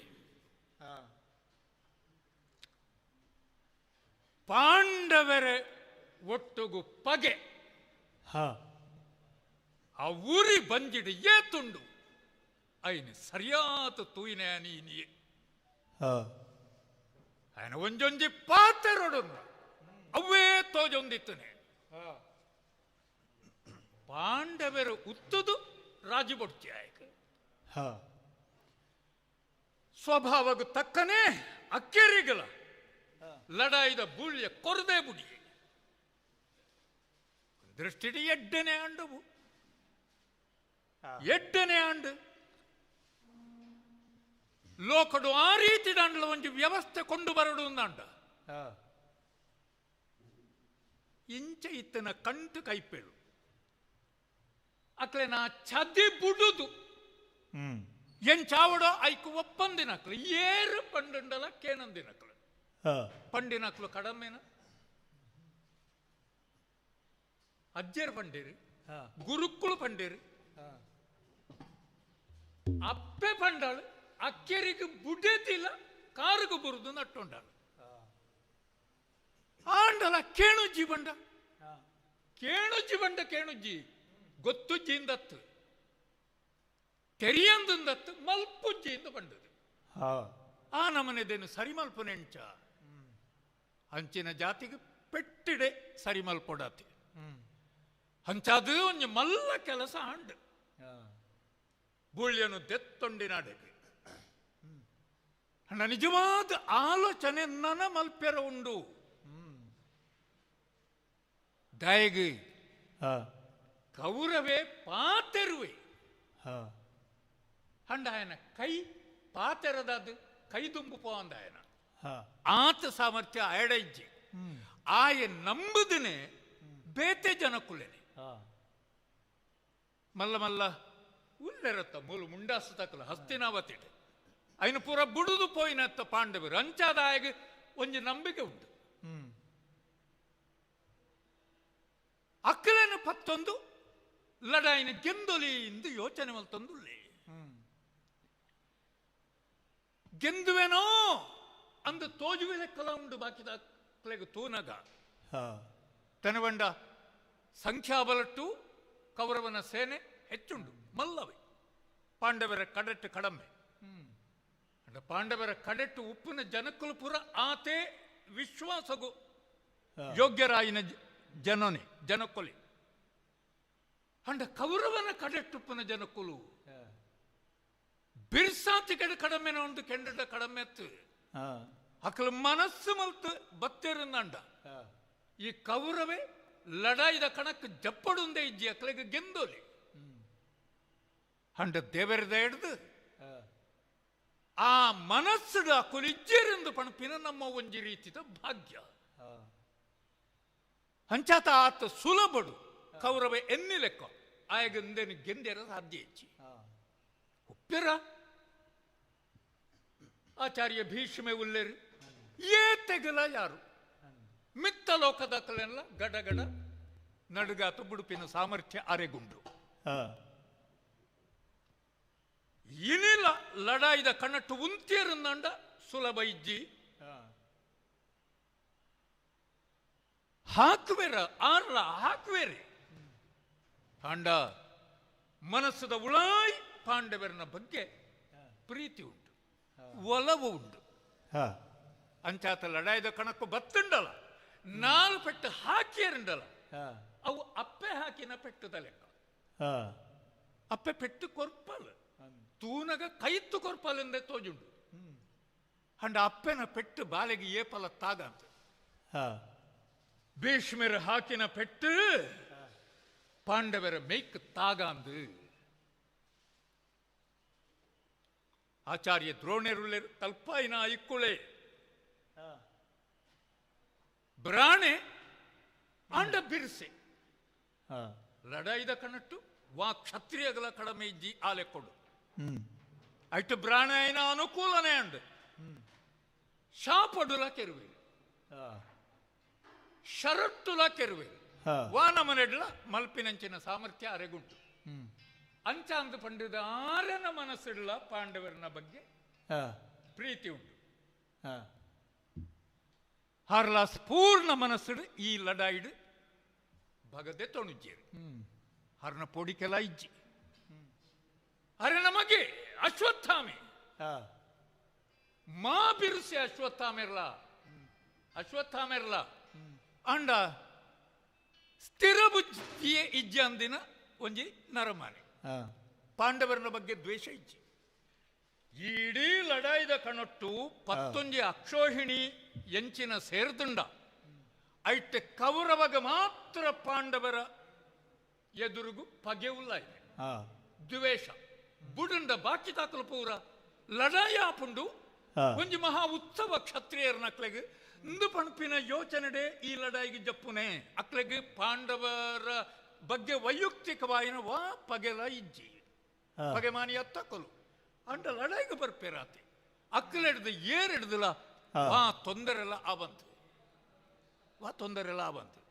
ಪಾಂಡವರ ಒಟ್ಟುಗು ಪಗೆ ಆ ಊರಿ ಬಂಜಿಡು ಏತುಂಡು ಐನು ಸರಿಯಾದ ತೂಯಿನ ನೀನಿಯೇ ಆಯ್ನ ಒಂಜೊಂಜಿ ಪಾತೆರೊಡನ್ನು ಅವೇ ತೋಜೊಂದಿತ್ತನೆ ಪಾಂಡವರು ಉತ್ತುದು ರಾಜಿ ಬೊಡ್ಚಿ ಆಯ್ಕೆ ಸ್ವಭಾವಗು ತಕ್ಕನೆ ಅಕ್ಕೇರಿಗಳ ಲಡಾಯಿದ ಬೂಳ್ಯ ಕೊರದೆ ಬುಡಿ ದೃಷ್ಟಿಡಿ ಎಡ್ಡನೆ ಆಂಡವು ಎಡ್ಡನೆ ಆಂಡು ಲೋಕಡು ಆ ರೀತಿ ದಾಂಡ್ಲ ಒಂಜಿ ವ್ಯವಸ್ಥೆ ಕೊಂಡು ಬರಡು ಅಂದಾಂಡ ಇಂಚ ಇತ್ತನ ಕಂಟು ಕೈಪೇಳು ಅಕ್ಲೆ ನಾ ಚದಿ ಬುಡುದು ಎಂಚಾವಡೋ ಐಕು ಒಪ್ಪಂದಿನಕ್ಲು ಏರು ಪಂಡುಂಡಲ ಕೇನಂದಿನಕ್ಲು ಪಂಡಿನಕ್ಲು ಕಡಮೇನ ಅಜ್ಜರ್ ಪಂಡೇರು ಗುರುಕ್ಕುಳು ಪಂಡೇರು ಅಪ್ಪೆ ಪಂಡಾಳು ಅಕ್ಕೆರಿಗೆ ಬುಡೇದಿಲ್ಲ ಕಾರುಗು ಬುರುದು ನಟ್ಟೊಂಡಾಳು ಆಂಡಲ ಕೇಣುಜ್ಜಿ ಬಂಡ ಕೇಣುಜ್ಜಿ ಬಂಡ ಕೇಣುಜ್ಜಿ ಗೊತ್ತುಜ್ಜಿಯಿಂದತ್ತು ತೆರಿಯಂದತ್ತು ಮಲ್ಪುಜ್ಜಿಯಿಂದ ಬಂಡದು ಆ ನಮನೆದೇನು ಸರಿಮಲ್ಪುನೆಂಚ ಅಂಚಿನ ಜಾತಿಗೆ ಪೆಟ್ಟಿಡೆ ಸರಿಮಲ್ಪೊಡಾತಿ ಅಂಚಾದು ಒಂಜಿ ಮಲ್ಲ ಕೆಲಸ ಆಂಡು ಬುಳ್ಳಿಯನ್ನು ದೆತ್ತೊಂಡಿನಾಡೆಗೆ ಅಣ್ಣ ನಿಜವಾದ ಆಲೋಚನೆ ನನ ಮಲ್ಪೆರ ಉಂಡು ದಯಗೆ ಕೌರವೇ ಪಾತೆರುವೆ ಅಂಡಾಯನ ಕೈ ಪಾತೆರದಾದ ಕೈ ದುಂಬು ಪೋ ಅಂದಾಯನ ಆತ ಸಾಮರ್ಥ್ಯ ಅಯಡಜ್ಜಿ ಆಯ ನಂಬುದನೆ ಬೇತೆ ಜನಕುಲೇನೆ ಮಲ್ಲ ಮಲ್ಲ ಉಲ್ಲೆರತ್ತ ಮೂಲು ಮುಂಡಾಸು ತಕಲ ಹಸ್ತಿನಾವತಿಡೆ ಐನು ಪೂರ ಬುಡುದು ಪೋಯಿನತ್ತ ಪಾಂಡವರು ಅಂಚಾದ ಆಯಗ ಒಂಜಿ ನಂಬಿಕೆ ಉಂಟು. ಅಕ್ಕಲೇನು ಪತ್ತೊಂದು ಲಡಾಯಿನ ಗೆಂದೊಲಿ ಎಂದು ಯೋಚನೆ ಮಲ್ತೊಂದುಲ್ಲೆ. ಗೆಂದುವೆನೋ ಅಂದು ತೋಜುವೆ ಲೆಕ್ಕಲ ಉಂಡು ಬಾಕಿದ ಅಕ್ಲೆಗ್ ತೂನಗ ತನವಂಡ ಸಂಖ್ಯಾಬಲಟ್ಟು ಕೌರವನ ಸೇನೆ ಹೆಚ್ಚುಂಡು ಮಲ್ಲವೆ, ಪಾಂಡವರ ಕಡೆಟ್ಟು ಕಡಮೆ. ಪಾಂಡವರ ಕಡೆಟ್ಟು ಉಪ್ಪಿನ ಜನಕ್ಕಲು ಪೂರ ಆತೆ ವಿಶ್ವಾಸಗು ಯೋಗ್ಯರಾಯಿನ ಜನನೆ ಜನಕೊಲಿ. ಅಂಡ ಕೌರವನ ಕಡೆಟ್ಟುಪ್ಪನ ಜನಕ್ಕುಲು ಬಿರ್ಸಾತಿ ಕಡೆ ಕಡಮೆನ ಉಂಡು ಕೆಂಡದ ಕಡಮೆತ್ತು ಅಕಲ ಮನಸ್ಸು ಮಲ್ತು ಬತ್ತೇರನ್ನಂಡ ಈ ಕೌರವೇ ಲಡಾಯಿದ ಕಣಕ್ಕೆ ಜಪ್ಪಡುಂದೆ ಇಜ್ಜಿ ಅಕ್ಲೆಗೆ ಗೆಂದೋಲಿ. ಅಂಡ ದೇವರದ ಹಿಡ್ದು ಆ ಮನಸ್ಸುಡ ಅಕುಲಿಜ್ಜೇರೆಂದು ಪಣಪಿನ ನಮ್ಮ ಒಂಜಿ ರೀತಿದ ಭಾಗ್ಯ. ಅಂಚಾತ ಆತ ಸುಲಭಡು ಕೌರವ ಎನ್ನಿ ಲೆಕ್ಕ ಆಯಗಂದೇನು ಗೆಂದೇರ ಸಾಧ್ಯ ಹೆಚ್ಚಿ ಉಪ್ಪಿರ. ಆಚಾರ್ಯ ಭೀಷ್ಮೆ ಉಲ್ಲೇರು ಏ ತೆಗಲ ಯಾರು ಮಿತ್ತ ಲೋಕದ ಕಲೆಲ್ಲ ಗಡಗಡ ನಡುಗಾತ ಬುಡುಪಿನ ಸಾಮರ್ಥ್ಯ ಅರೆಗುಂಡು. ಇನಿಲ ಲಡಾಯಿದ ಕಣ್ಣಟ್ಟು ಉಂತೇರನ್ನಂಡ ಸುಲಭ ಇಜ್ಜಿ ಹಾಕುವೆರ ಆರ್ಲ ಹಾಕುವೆರೆ. ಪಾಂಡ ಮನಸ್ಸದ ಉಳಾಯ್ ಪಾಂಡವರನ ಬಗ್ಗೆ ಪ್ರೀತಿ ಉಂಟು, ಒಲವು ಉಂಟು. ಅಂಚಾತ ಲಡಾಯಿದ ಕಣಕ್ಕು ಬತ್ತುಂಡಲ್ಲ, ನಾಲು ಪೆಟ್ಟು ಹಾಕಿಯರುಂಡಲ್ಲ, ಅವು ಅಪ್ಪೆ ಹಾಕಿನ ಪೆಟ್ಟದ ಲೆಕ್ಕ. ಅಪ್ಪೆ ಪೆಟ್ಟು ಕೊರ್ಪಲ್ ತೂನಗ ಕೈತ್ತು ಕೊರ್ಪಲ್ ಎಂದೇ ತೋಜುಂಡು. ಅಂಡ ಅಪ್ಪೆನ ಪೆಟ್ಟು ಬಾಲೆಗೆ ಏಪಲ ತಾಗಂತ. ಭೀಷ್ಮರ ಹಾಕಿನ ಪೆಟ್ಟು ಪಾಂಡವರ ಮೇಕ್ ತಾಗಾಂದು. ಆಚಾರ್ಯ ದ್ರೋಣರುಳ್ಳೆರು ತಲ್ಪಾಯಿನ ಇಕ್ಕುಳೆ ಬ್ರಾಣೆ ಆಂಡ ಬಿರ್ಸೆ ಲಡಾಯಿದ ಕಣಟ್ಟು ವಾ ಕ್ಷತ್ರಿಯಗಳ ಕಡಮೆ ಇಜ್ಜಿ ಆಲೆ ಕೊಡು ಐಟು ಬ್ರಾಣಾಯನ ಅನುಕೂಲನೇ ಅಂಡು ಶಾಪಡುಲ ಕೆರುವೆ ಶರಟ್ಟುಲ ಕೆರುವೆ ವಾನಮನೆಡ್ಲ ಮಲ್ಪಿನಂಚಿನ ಸಾಮರ್ಥ್ಯ ಅರೆಗುಂಟು. ಅಂಚ ಅಂದು ಪಂಡಿದ ಆರನ ಮನಸ್ಸಿಡ್ಲ ಪಾಂಡವರನ ಬಗ್ಗೆ ಪ್ರೀತಿ ಉಂಟು. ಹಾರ್ಲಾಸ್ ಪೂರ್ಣ ಮನಸ್ಸಿಡು ಈ ಲಡಾಯಿಡು ಭಗದೆ ತೊಣುಜ್ಜೇರು ಹರ್ನ ಪೊಡಿಕೆಲ ಇಜ್ಜಿ. ಅರೆ ನಮಗೆ ಅಶ್ವತ್ಥಾಮೆ ಮಾ ಬಿರುಸೆ ಅಶ್ವತ್ಥಾಮೆರ್ಲ ಅಶ್ವತ್ಥಾಮೆರ್ಲ ಅಂಡ ಸ್ಥಿರ ಬುದ್ಧಿಯೇ ಇಜ್ಜಿ ಅಂದಿನ ಒಂಜಿ ನರಮಾನೆ. ಪಾಂಡವರನ ಬಗ್ಗೆ ದ್ವೇಷ ಇಜ್ಜಿ. ಇಡೀ ಲಡಾಯಿದ ಕಣಟ್ಟು ಪತ್ತೊಂಜಿ ಅಕ್ಷೋಹಿಣಿ ಎಂಚಿನ ಸೇರ್ದುಂಡ ಐಟ್ ಕೌರವಗ ಮಾತ್ರ ಪಾಂಡವರ ಎದುರುಗು ಪಗೆ ಉಲ್ಲ ಇದೆ ದ್ವೇಷ ಬುಡುಂಡ ಬಾಕಿ ತಾಕಲು ಪೂರ ಲಡಾಯ ಆಪುಂಡು ಒಂಜಿ ಮಹಾ ಉತ್ಸವ ಕ್ಷತ್ರಿಯರ ನಕ್ಲೆಗ್ ಇಂದು ಪಣಪಿನ ಯೋಚನೆಡೆ ಈ ಲಡಾಯಿಗೆ ಜಪ್ಪುನೆ ಅಕ್ಲೆಗ್ ಪಾಂಡವರ ಬಗ್ಗೆ ವೈಯಕ್ತಿಕವಾಯಿನ ವಾ ಪಗೆಲ ಇಜ್ಜಿ ಪಗೆ ಮಾನಿ ಅತ್ತಕಲು ಅಂಡ ಲಡಾಯಿಗೆ ಬರ್ಪೇರಾತೆ ಅಕ್ಕಲೆಡ್ದು ಏರೆಡ್ದಲ ವಾ ತೊಂದರೆಲ್ಲ ಆವಂತು ವಾ ತೊಂದರೆಲ್ಲ ಆವಂತು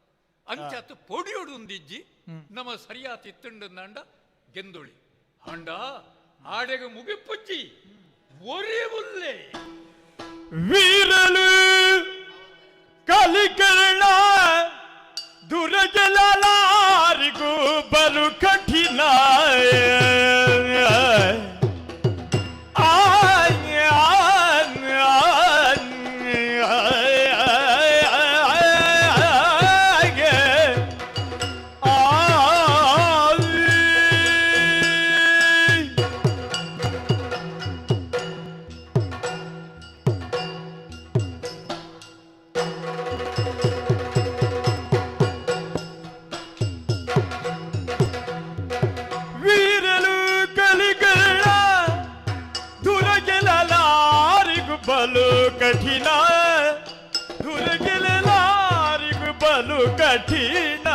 ಅಂಚಾತು ಪೊಡಿಯೊಡುಂದಿಜ್ಜಿ ನಮ್ಮ ಸರಿಯಾತಿ ತಿಂಡಂಡ ಗೆಂದುಳಿ ಅಂಡ ಆಡೆಗೆ ಮುಗಿಪುಜ್ಜಿ ಒರೇ ಉಲ್ಲೆ ವೀರಲು ಕಲಿಕರಣ ದುರಜಲಾರಿಗೂ ಬಲು ಕಠಿಣ ಕಠಿಣ ದುರಗೆಲಾರಿಗೂ ಬಲು ಕಠಿಣ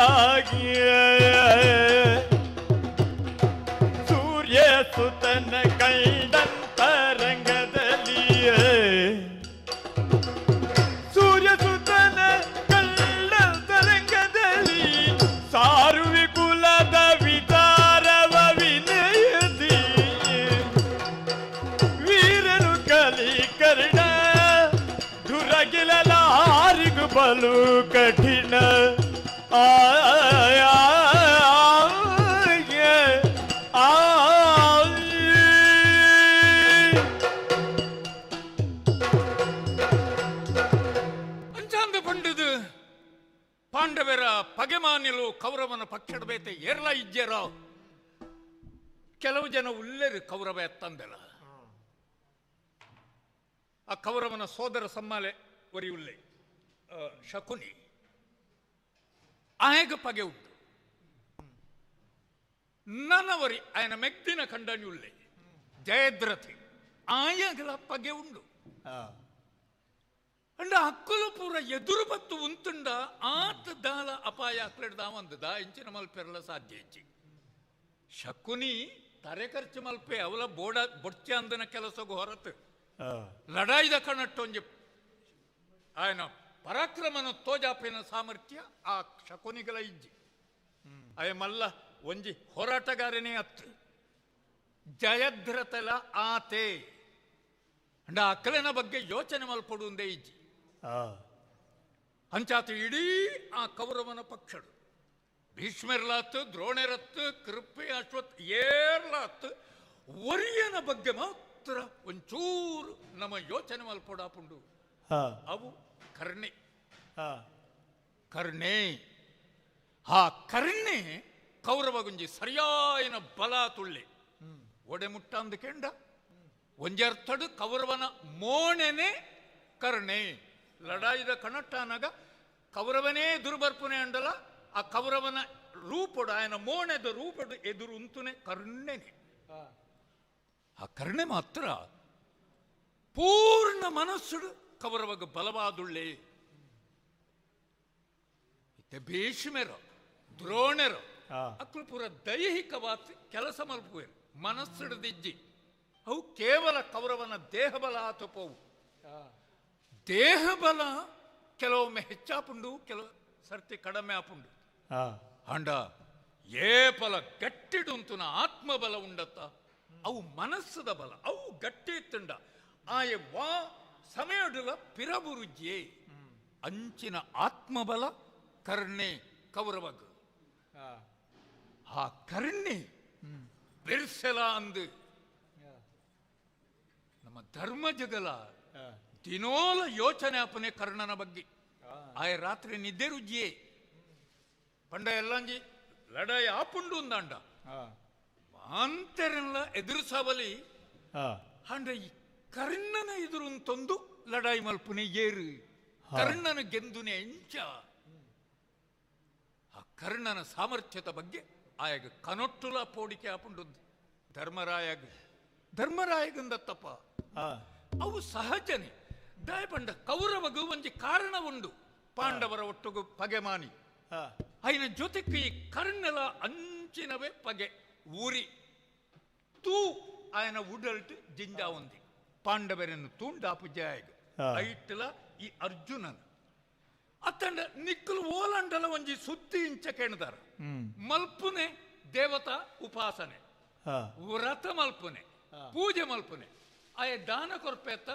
ಸೂರ್ಯ ಸುತನ ಕಂಡಂತರಂಗದಲ್ಲಿಯೇ ಸೂರ್ಯ ಸುತನ ಕಂಡಂತರಂಗದಲ್ಲಿ ಸಾ ಬಲು ಕಠಿಣ ಅಂಚಾಂದ ಪಂಡದು ಪಾಂಡವರ ಪಗೆಮಾನಿಲು ಕೌರವನ ಪಕ್ಷದ ಬೇತೆ ಏರ್ಲ ಇಜ್ಜೇರ ಕೆಲವು ಜನ ಉಲ್ಲೇರು ಕೌರವ ಎತ್ತಂದೆಲ್ಲ ಆ ಕೌರವನ ಸೋದರ ಸಮ್ಮಾಲೆ ಒರಿ ಉಲ್ಲೆ ಶಕುನಿ ಆಯಗ ಪಗೆ ಉಂಟು ನನವರಿ ಆಯನ ಮೆಗ್ದಿನ ಕಂಡನಿ ಉಲ್ಲೆ ಜಯದ್ರಥಿ ಆಯಗಲ ಪಗೆ ಉಂಡು ಅಂಡ ಅಕ್ಕಲು ಪೂರ ಎದುರು ಬತ್ತು ಉಂತುಂಡ ಆತ ದಾಲ ಅಪಾಯ ಅಕ್ಲೆಡ್ದ ಒಂದು ದಾ ಇಂಚಿನ ಮಲ್ಪೆರಲ ಸಾಧ್ಯ ಇಜ್ಜಿ ಶಕುನಿ ತರೆ ಖರ್ಚು ಮಲ್ಪೆ ಅವಲ ಬೋಡ ಬೊಚ್ಚೆ ಅಂದನ ಕೆಲಸಗೂ ಹೊರತು ಲಡಾಯಿದ ಕಣಟ್ಟೊಂಜಿ ಆಯನ ಪರಾಕ್ರಮನ ತೋಜಾಪಿನ ಸಾಮರ್ಥ್ಯ ಆ ಶಕುನಿಗಳ ಇಜ್ಜಿ ಅಯ ಮಲ್ಲ ಒಂಜಿ ಹೋರಾಟಗಾರನೇ ಅತ್ತು ಜಯದ್ರತಲ ಆತೆ ಅಂಡ ಅಕ್ಕಲೆನ ಬಗ್ಗೆ ಯೋಚನೆ ಮಲ್ಪಡುವುದೇ ಇಜ್ಜಿ ಅಂಚಾತ ಇಡೀ ಆ ಕೌರವನ ಪಕ್ಷಡು ಭೀಷ್ಮರ್ಲಾತು ದ್ರೋಣರತ್ತು ಕೃಪೆ ಅಶ್ವತ್ ಏರ್ಲಾತು ಒರಿಯನ ಬಗ್ಗೆ ಮಾತ್ರ ಒಂಚೂರು ನಮ್ಮ ಯೋಚನೆ ಮಲ್ಪಡಾಪುಂಡು ಅವು ಕರ್ಣೆ ಕರ್ಣೆ ಆ ಕರ್ಣೆ ಕೌರವಗುಂಜಿ ಸರಿಯಾಯನ ಬಲ ತುಳ್ಳೆ ಒಡೆ ಮುಟ್ಟ ಅಂದಕೆಂಡ ಒಂಜರ್ಥಡು ಕೌರವನ ಮೋಣೆನೆ ಕರ್ಣೆ ಲಡಾಯಿದ ಕಣಟ್ಟಾನಾಗ ಕೌರವನೇ ದುರ್ಬರ್ಪುನೆ ಅಂಡಲ ಆ ಕೌರವನ ರೂಪಡು ಆಯನ ಮೋಣೆದ ರೂಪಡು ಎದುರು ಉಂತುನೆ ಕರ್ಣೆನೆ ಆ ಕರ್ಣೆ ಮಾತ್ರ ಪೂರ್ಣ ಮನಸ್ಸುಡು ಕೌರವಗ ಬಲವಾದುಳ್ಳೆ ಇತ್ತೆ ಭೀಷ್ಮರು ದ್ರೋಣರು ಅಕ್ಲು ಪೂರ ದೈಹಿಕವಾದ ಕೆಲಸ ಮಲ್ಪುವೆರು ಮನಸ್ಸುಡದಿಜ್ಜಿ ಅವು ಕೇವಲ ಕೌರವನ ದೇಹಬಲ ಆತಪೋವು ದೇಹಬಲ ಕೆಲವೊಮ್ಮೆ ಹೆಚ್ಚಾಪುಂಡು ಕೆಲವು ಸರ್ತಿ ಕಡಿಮೆ ಆಪುಂಡು ಅಂಡ ಏಪಲ ಗಟ್ಟಿಡುಂತುನ ಆತ್ಮಬಲ ಉಂಡತ್ತ ಅವು ಮನಸ್ಸದ ಬಲ ಅವು ಗಟ್ಟಿ ಇತ್ತುಂಡ ಆಯ ವಾ ಸಮಯಡುಲ ಪಿರಬುರುಜ್ಯೆ ಅಂಚಿನ ಆತ್ಮಬಲ ಕರ್ಣೆ ಕೌರವಗ ಆ ಕರ್ಣೆ ಬಿರ್ಸೆಲ ಅಂದು ನಮ್ಮ ಧರ್ಮ ಜಗಲ ದಿನೋಲ ಯೋಚನೆ ಅಪನೆ ಕರ್ಣನ ಬಗ್ಗೆ ಆಯ ರಾತ್ರಿ ನಿದ್ದೆ ರುಜಿಯೇ ಪಂಡ ಎಲ್ಲಂಜಿ ಲಡಾಯಿ ಆಪುಂಡು ಅಂದಾಂಡ ಮಾಂತೆರೆಲ್ಲ ಎದುರಿಸಬಲಿ ಅಂಡ ಈ ಕರ್ಣನ ಎದುರು ತಂದು ಲಡಾಯಿ ಮಲ್ಪುನೆ ಏರು ಕರ್ಣನ ಗೆಂದುನೆ ಎಂಚ ಆ ಕರ್ಣನ ಸಾಮರ್ಥ್ಯದ ಬಗ್ಗೆ ಆಯಾಗ ಕನೊಟ್ಟುಲ ಪೋಡಿಕೆ ಆಪುಂಡು ಧರ್ಮರಾಯಗ ಧರ್ಮರಾಯಗಂದತ್ತಪ್ಪ ಅವು ಸಹಜನೆ ದಯಪಂಡ ಕೌರವಗು ಒಂಜಿ ಕಾರಣ ಉಂಡು ಪಾಂಡವರ ಒಟ್ಟುಗು ಪಗೆ ಮಾನಿ ಅಯ್ಯನ ಜೊತೆಗೆ ಈ ಕರ್ಣಲ ಅಂಚಿನವೇ ಪಗೆ ಊರಿ ತೂ ಆಯನ ಉಡಲ್ಟ್ ಜಿಂಜಾ ಒಂದಿ ಪಾಂಡವರನ್ನು ತೂಂಡಾಪು ಜಾಯಗ ಐಟ್ಲ ಈ ಅರ್ಜುನನ ಅತ್ತಂಡ ನಿಕ್ಕಲು ಓಲಂಡಲ ಒಂಜಿ ಸುದ್ದಿ ಇಂಚ ಕೇಳ್ದಾರ ಮಲ್ಪುನೆ ದೇವತಾ ಉಪಾಸನೆ ವ್ರತ ಮಲ್ಪುನೆ ಪೂಜೆ ಮಲ್ಪುನೆ ಆಯ ದಾನ ಕೊರ್ಪೆ ಅತ್ತ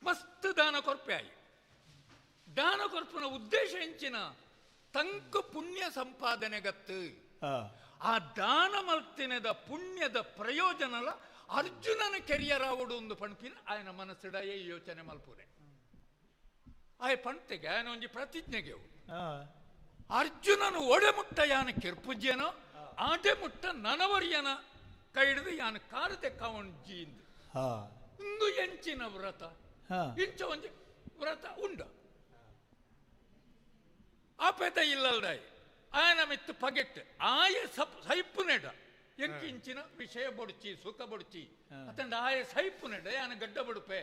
ಮಸ್ತ್ ದಾನ ಕೊರ್ಪೆ ಆಯಿ ದಾನ ಕೊರ್ಪುನ ಉದ್ದೇಶ ಎಂಚಿನ ತಂಕ ಪುಣ್ಯ ಸಂಪಾದನೆಗತ್ತು ಆ ದಾನ ಮಲ್ತಿನದ ಪುಣ್ಯದ ಪ್ರಯೋಜನಲ ಅರ್ಜುನನ ಕೆರಿಯರಾವಡು ಒಂದು ಪಣ್ಪಿನ ಆಯನ ಮನಸ್ಸಿಡಯೇ ಯೋಚನೆ ಮಲ್ಪುನೆ ಆಯ ಪಣ್ತೆಗೆ ಆಯನ ಒಂಜಿ ಪ್ರತಿಜ್ಞೆಗೆ ಅರ್ಜುನನು ಒಡೆಮುಟ್ಟ ಯಾನ ಕಿರ್ಪುಜ್ಯನೋ ಆಡೆ ಮುಟ್ಟ ನನವರಿಯನ ಕೈ ಹಿಡಿದು ಯಾನ ಕಾರು ತೆಕ್ಕವನ್ ಜೀಂದು ಇಂದು ಎಂಚಿನ ವ್ರತ ಇಂಚ ಒಂಜಿ ವ್ರತ ಉಂಡ ಆಪೇತ ಇಲ್ಲಲ್ದಾಯಿ ಆಯನ ಮಿತ್ತು ಪಗೆಟ್ಟು ಆಯ ಸೈಪು ನೆಡ ಎಂಕಿಂಚಿನ ವಿಷಯ ಬೊಡ್ಚಿ ಸುಖ ಬೊಡ್ಚಿ ಅತಂಡ ಆಯ ಸೈಪು ನೆಡ ಯಾನ ಗಡ್ಡ ಬಡುಪೆ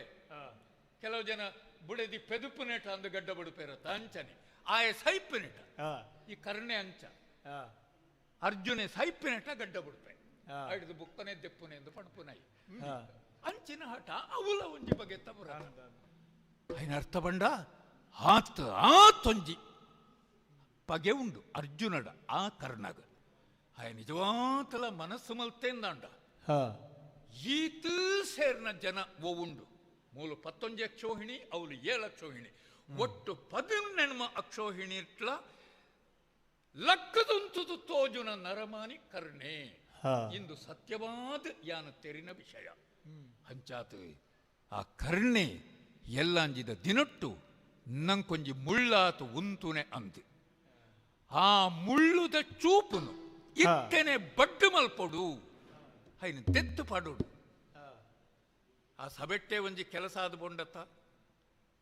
ಕೆಲವು ಜನ ಬುಡೆದಿ ಪೆದುಪು ನೆಟ ಅಂದು ಗಡ್ಡ ಬಡುಪೆ ಇರತ್ತ ಅಂಚನೆ ಆಯ ಸೈಪು ನೆಟ ಈ ಕರ್ಣೆ ಅಂಚ ಅರ್ಜುನೆ ಸೈಪು ನೆಟ ಗಡ್ಡ ಬುಡುಪೆ ಹಿಡಿದು ಬುಕ್ಕನೆ ದೆಪ್ಪುನೆ ಎಂದು ಪಣಪುನೈ ಅಂಚಿನ ಹಠ ಅವುಲ ಒಂಜಿ ಬಗೆ ತಬುರ ಅಯ್ಯನ ಅರ್ಥ ಬಂಡ ಆತ ಆತೊಂಜಿ ಪಗೆ ಉಂಡು ಅರ್ಜುನಡ ಆ ಕರ್ಣಗ ಆಯ ನಿಜವಾತಲ ಮನಸ್ಸು ಮಲ್ತೇಂದಾಂಡ ಈತ ಸೇರ್ನ ಜನ ಓ ಉಂಡು ಮೂಲು ಪತ್ತೊಂಜಿ ಅಕ್ಷೋಹಿಣಿ ಅವಳು ಏಳು ಅಕ್ಷೋಹಿಣಿ ಒಟ್ಟು 18 ಅಕ್ಷೋಹಿಣಿ ಇಟ್ಲ ಲಕ್ಕದಂತುದು ತೋಜುನ ನರಮಾನಿ ಕರ್ಣೆ ಇಂದು ಸತ್ಯವಾದ ಯಾನ ತೆರಿನ ವಿಷಯ. ಅಂಚಾತು ಆ ಕರ್ಣೆ ಎಲ್ಲಾಂಜಿದ ದಿನಟ್ಟು ನಂಕೊಂಜಿ ಮುಳ್ಳಾತು ಉಂತುನೆ ಅಂದು ಆ ಮುಳ್ಳುದ ಚೂಪುನು ಇತ್ತನೆ ಬಡ್ಡು ಮಲ್ಪೊಡು ಹೈನು ತೆತ್ತು ಪಾಡೋಡು. ಆ ಸಬೆಟ್ಟೆ ಒಂಜಿ ಕೆಲಸ ಆದ ಬೊಂಡತ್ತ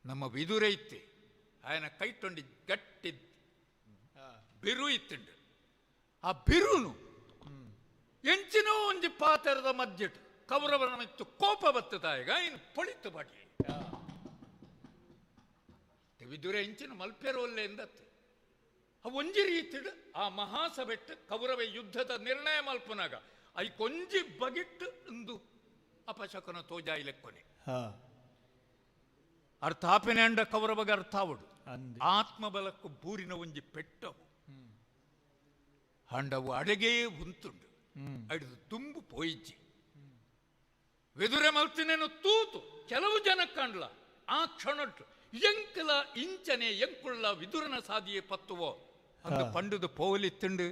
ನಮ್ಮ ವಿದುರೆ ಇತ್ತೆ ಆಯನ ಕೈಟೊಂಡಿ ಗಟ್ಟಿ ಬಿರು ಇತ್ತುಂಡು. ಆ ಬಿರುನು ಎಂಚಿನೋ ಒಂಜಿ ಪಾತೆರದ ಮಧ್ಯೆಟ್ ಕೌರವನ ಮಿತ್ತು ಕೋಪ ಬತ್ತದಾಯಗ ಇನ್ನು ಪೊಳಿತು ಬಾಟಿ ವಿದುರೆ ಎಂಚಿನ ಮಲ್ಪೆರೋಲ್ಲೆ ಎಂದತ್ತು. ಒಂಜಿ ರೀತಿಡ್ ಆ ಮಹಾಸಭೆಟ್ಟು ಕೌರವ ಯುದ್ಧದ ನಿರ್ಣಯ ಮಲ್ಪನಾಗ I ಕೊಂಜಿ ಬಗಿಟ್ಟು ಇಂದು ಅಪಶಕನ ತೋಜಾಯಿ ಲೆಕ್ಕೊನೆ ಅರ್ಥ ಆಪೆನೆ ಅಂಡ ಕೌರವಗ ಅರ್ಥ ಆವಡು ಆತ್ಮಬಲಕ್ಕೂ ಬೂರಿನ ಒಂಜಿ ಪೆಟ್ಟವು ಅಂಡವು ಅಡಗೇ ಉಂತುಂಡು ಅಡಿದು ತುಂಬು ಪೋಯಿಜ್ಜಿ ವಿದುರೆ ಮಲ್ತಿನೇನು ತೂತು ಕೆಲವು ಜನ ಕಾಣ್ಲ ಆ ಕ್ಷಣಟ್ಟು ಎಂಕಲ ಇಂಚನೆ ಎಂಕುಳ್ಳ ವಿದುರನ ಸಾದಿಯೇ ಪತ್ತುವೋ ಅಂದು ಪಂಡುದು ಪೋಲಿ ತಿಂಡು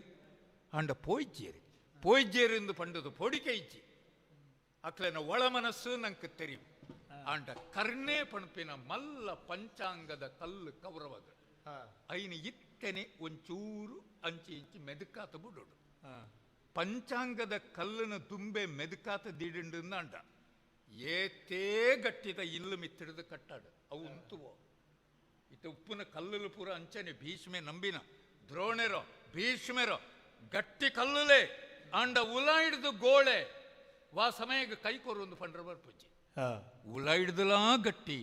ಅಂಡ ಪೋಯ್ಜೇರಿ ಪೋಯ್ಜೇರಿ ಎಂದು ಪಂಡುದು ಪೋಡಿಕೆ ಇಜ್ಜಿ ಅಕ್ಲೆನ ಒಳ ಮನಸ್ಸು ನಂಗೆ ತೆರಿವು ಅಂಡ ಕರ್ಣೆ ಪಣಪಿನ ಮಲ್ಲ ಪಂಚಾಂಗದ ಕಲ್ಲು ಕೌರವಗ ಐನು ಇತ್ತನೆ ಒಂಚೂರು ಅಂಚಿ ಇಂಚಿ ಮೆದುಕಾತ ಬಿಡೋಡು ಪಂಚಾಂಗದ ಕಲ್ಲನ ದುಂಬೆ ಮೆದುಕಾತ ದಿಡಿಂಡು ಅಂಡ ಏತೇ ಗಟ್ಟಿದ ಇಲ್ಲು ಮಿತ್ತಿಡಿದು ಕಟ್ಟಾಡು ಅವು ಉಂತುವೋ ಇತ್ತ ಉಪ್ಪುನ ಕಲ್ಲಲು ಪೂರ ಅಂಚನೆ ಭೀಷ್ಮೆ ನಂಬಿನ ದ್ರೋಣೆರೋ ಭೀಷ್ಮೆರೋ ಗಟ್ಟಿ ಕಲ್ಲುಲೆ ಅಂಡ ಉಲ ಹಿಡಿದು ಗೋಳೆ ವಾ ಸಮಯಕ್ಕೆ ಕೈ ಕೊರು ಒಂದು ಪಂಡ್ರ ಬರ್ಪುಜ್ಜಿ ಉಲ ಹಿಡ್ದಲಾ ಗಟ್ಟಿ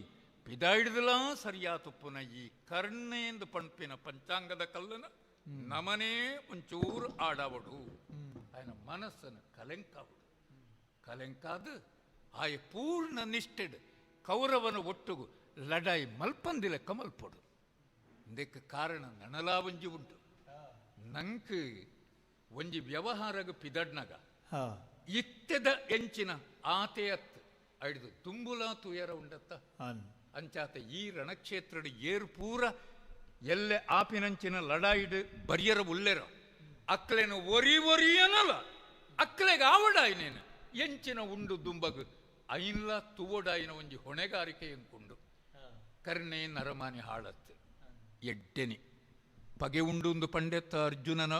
ಪಿದ ಹಿಡ್ದಲಾ ಸರಿಯಾತುಪ್ಪುನ ಈ ಕರ್ಣೆಂದು ಪಂಪಿನ ಪಂಚಾಂಗದ ಕಲ್ಲನ ನಮನೇ ಒಂಚೂರು ಆಡಾವಡು ఆయన ಮನಸ್ಸನ್ನು ಕಲೆಂಕಾವಡು ಕಲೆಂಕಾದ ಆಯ ಪೂರ್ಣ ನಿಷ್ಠೆಡ್ ಕೌರವನ ಒಟ್ಟುಗು ಲಡಾಯಿ ಮಲ್ಪಂದಿಲೆಕ್ಕ ಮಲ್ಪೊಡು. ಇದಕ್ಕೆ ಕಾರಣ ನನಲಾ ಒಂಜಿ ಉಂಟು. ನಂಕ್ ಒಂಜಿ ವ್ಯವಹಾರಗ ಪಿದಡ್ನಗ ಇತ್ತೆದ ಎಂಚಿನ ಆತೆ ಅತ್ ಐದು ತುಂಬುಲಾ ತುಯರ ಉಂಡತ್ತ ಅಂಚಾತ ಈ ರಣಕ್ಷೇತ್ರದ ಏರು ಪೂರ ಎಲ್ಲೆ ಆಪಿನಂಚಿನ ಲಡಾಯಿಡು ಬರಿಯರ ಉಲ್ಲೆರ ಅಕ್ಲೆನ ಒರಿ ಒರಿಯನಲ್ಲ ಅಕ್ಲೆಗ ಆವಡಾಯಿನೇನು ಎಂಚಿನ ಉಂಡು ದುಂಬಗು ಐನ್ಲ ತುವಡಾಯಿನ ಒಂಜಿ ಹೊಣೆಗಾರಿಕೆ ಎಂಕುಂಡು. ಕರ್ಣೆ ನರಮಾನಿ ಹಾಳತ್ತು ಎಡ್ಡೆನಿ ಪಗೆ ಉಂಡು ಒಂದು ಪಂಡೆತ್ತ ಅರ್ಜುನನ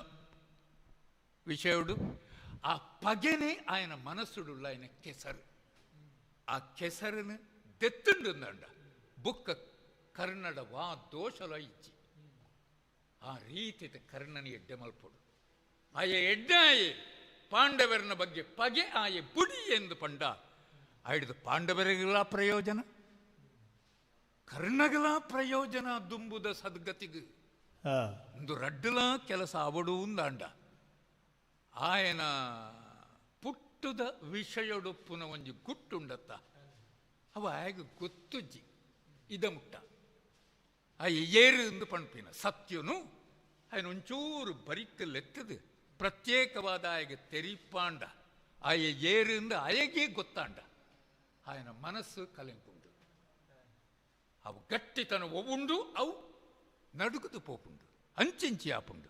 ವಿಷಯಡು ಆ ಪಗೆನೆ ಆಯನ ಮನಸ್ಸುಡುಳ್ಳ ಆಯನ ಕೆಸರು ಆ ಕೆಸರನ್ನು ದೆತ್ತುಂಡು ಅಂಡ ಬುಕ್ಕ ಕರ್ಣಡ ವಾ ದೋಷಲ ಇಚ್ಚಿ ಆ ರೀತಿದ ಕರ್ಣನ ಎಡ್ಡೆ ಮಲ್ಪೊಡು. ಆಯ ಎಡ್ಡೆ ಆಯೆ ಪಾಂಡವರನ ಬಗ್ಗೆ ಪಗೆ ಆಯೆ ಬುಡಿ ಎಂದು ಪಂಡ ಆಯ್ದು ಪಾಂಡವರಿಗೆಲ್ಲ ಪ್ರಯೋಜನ ಕರ್ಣಗಳ ಪ್ರಯೋಜನ ದುಂಬುದ ಸದ್ಗತಿಗೆ ಒಂದು ರಡ್ಡಲ ಕೆಲಸ ಅವಡು ಅಂಡ ಆಯನ ಪುಟ್ಟುದ ವಿಷಯೊಡುಪ್ಪುನ ಒಂಜಿ ಗುಟ್ಟುಂಡತ್ತ ಅವ ಆಯಗ ಗೊತ್ತುಜ್ಜಿ ಇದ ಮುಟ್ಟ ಆ ಏರು ಎಂದು ಪಣ್ಪಿನ ಸತ್ಯನು ಆಯನ ಒಂಚೂರು ಬರಿಕಲೆತ್ತದು ಪ್ರತ್ಯೇಕವಾದ ಆಯಗ ತೆರಿಪಾಂಡ ಆಯ ಏರಿಂದ ಅಯಗೆ ಗೊತ್ತಾಂಡ ಆಯನ ಮನಸ್ಸು ಕಲೆಂಕುಂಡು ಅವು ಗಟ್ಟಿತನ ಒವುಂಡು ಅವು ನಡುಕುದು ಪೋಪುಂಡು ಅಂಚಿಂಚಿ ಆಪುಂಡು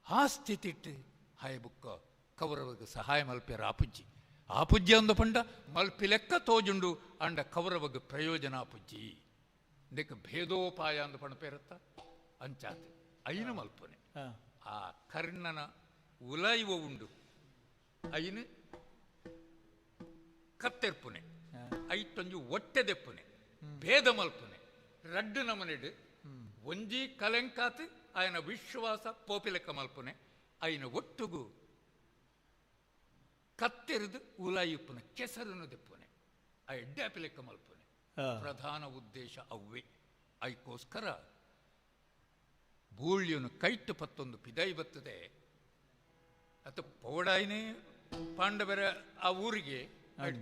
ಆ ಸ್ಥಿತಿಟ್ಟು ಹಾಯ ಬುಕ್ಕ ಕೌರವಗೆ ಸಹಾಯ ಮಲ್ಪೆರ ಆಪುಜ್ಜಿ ಆಪುಜ್ಜಿ ಅಂದ ಪಂಡ ಮಲ್ಪಿ ಲೆಕ್ಕ ತೋಜುಂಡು ಅಂಡ ಕೌರವಗೆ ಪ್ರಯೋಜನ ಆಪುಜ್ಜಿ ಇದಕ್ಕೆ ಭೇದೋಪಾಯ ಅಂದ ಪಂಡ ಪೇರತ್ತ ಅಂಚಾತ್ ಐನು ಮಲ್ಪನೆ ಆ ಕರ್ಣನ ಉಲೈವ ಉಂಡು ಐನು ಕತ್ತೆರ್ಪುನೆ ಐಟೊಂಜಿ ಒಟ್ಟೆದೆಪ್ಪುನೆ ಭೇದ ಮಲ್ಪುನೆ ರಡ್ಡು ನಮನೆಡು ಒಂಜಿ ಕಲೆಂಕಾತ್ ಆಯನ ವಿಶ್ವಾಸ ಪೋಪಿಲೆಕ್ಕ ಮಲ್ಪುನೆ ಐನ ಒಟ್ಟುಗು ಕತ್ತೆರೆದು ಉಲಾಯಿಪ್ಪುನೆ ಕೆಸರನ್ನು ದೆಪ್ಪುನೆ ಆ ಎಡ್ಡೆ ಲೆಕ್ಕ ಮಲ್ಪುನೆ ಪ್ರಧಾನ ಉದ್ದೇಶ ಅವ್ವೆ. ಐಕೋಸ್ಕರ ಬೂಳ್ಯನು ಕೈಟ್ಟು ಪತ್ತೊಂದು ಪಿದೈ ಬತ್ತದೆ ಅತ ಪೌಡಾಯಿನೇ ಪಾಂಡವರ ಆ ಊರಿಗೆ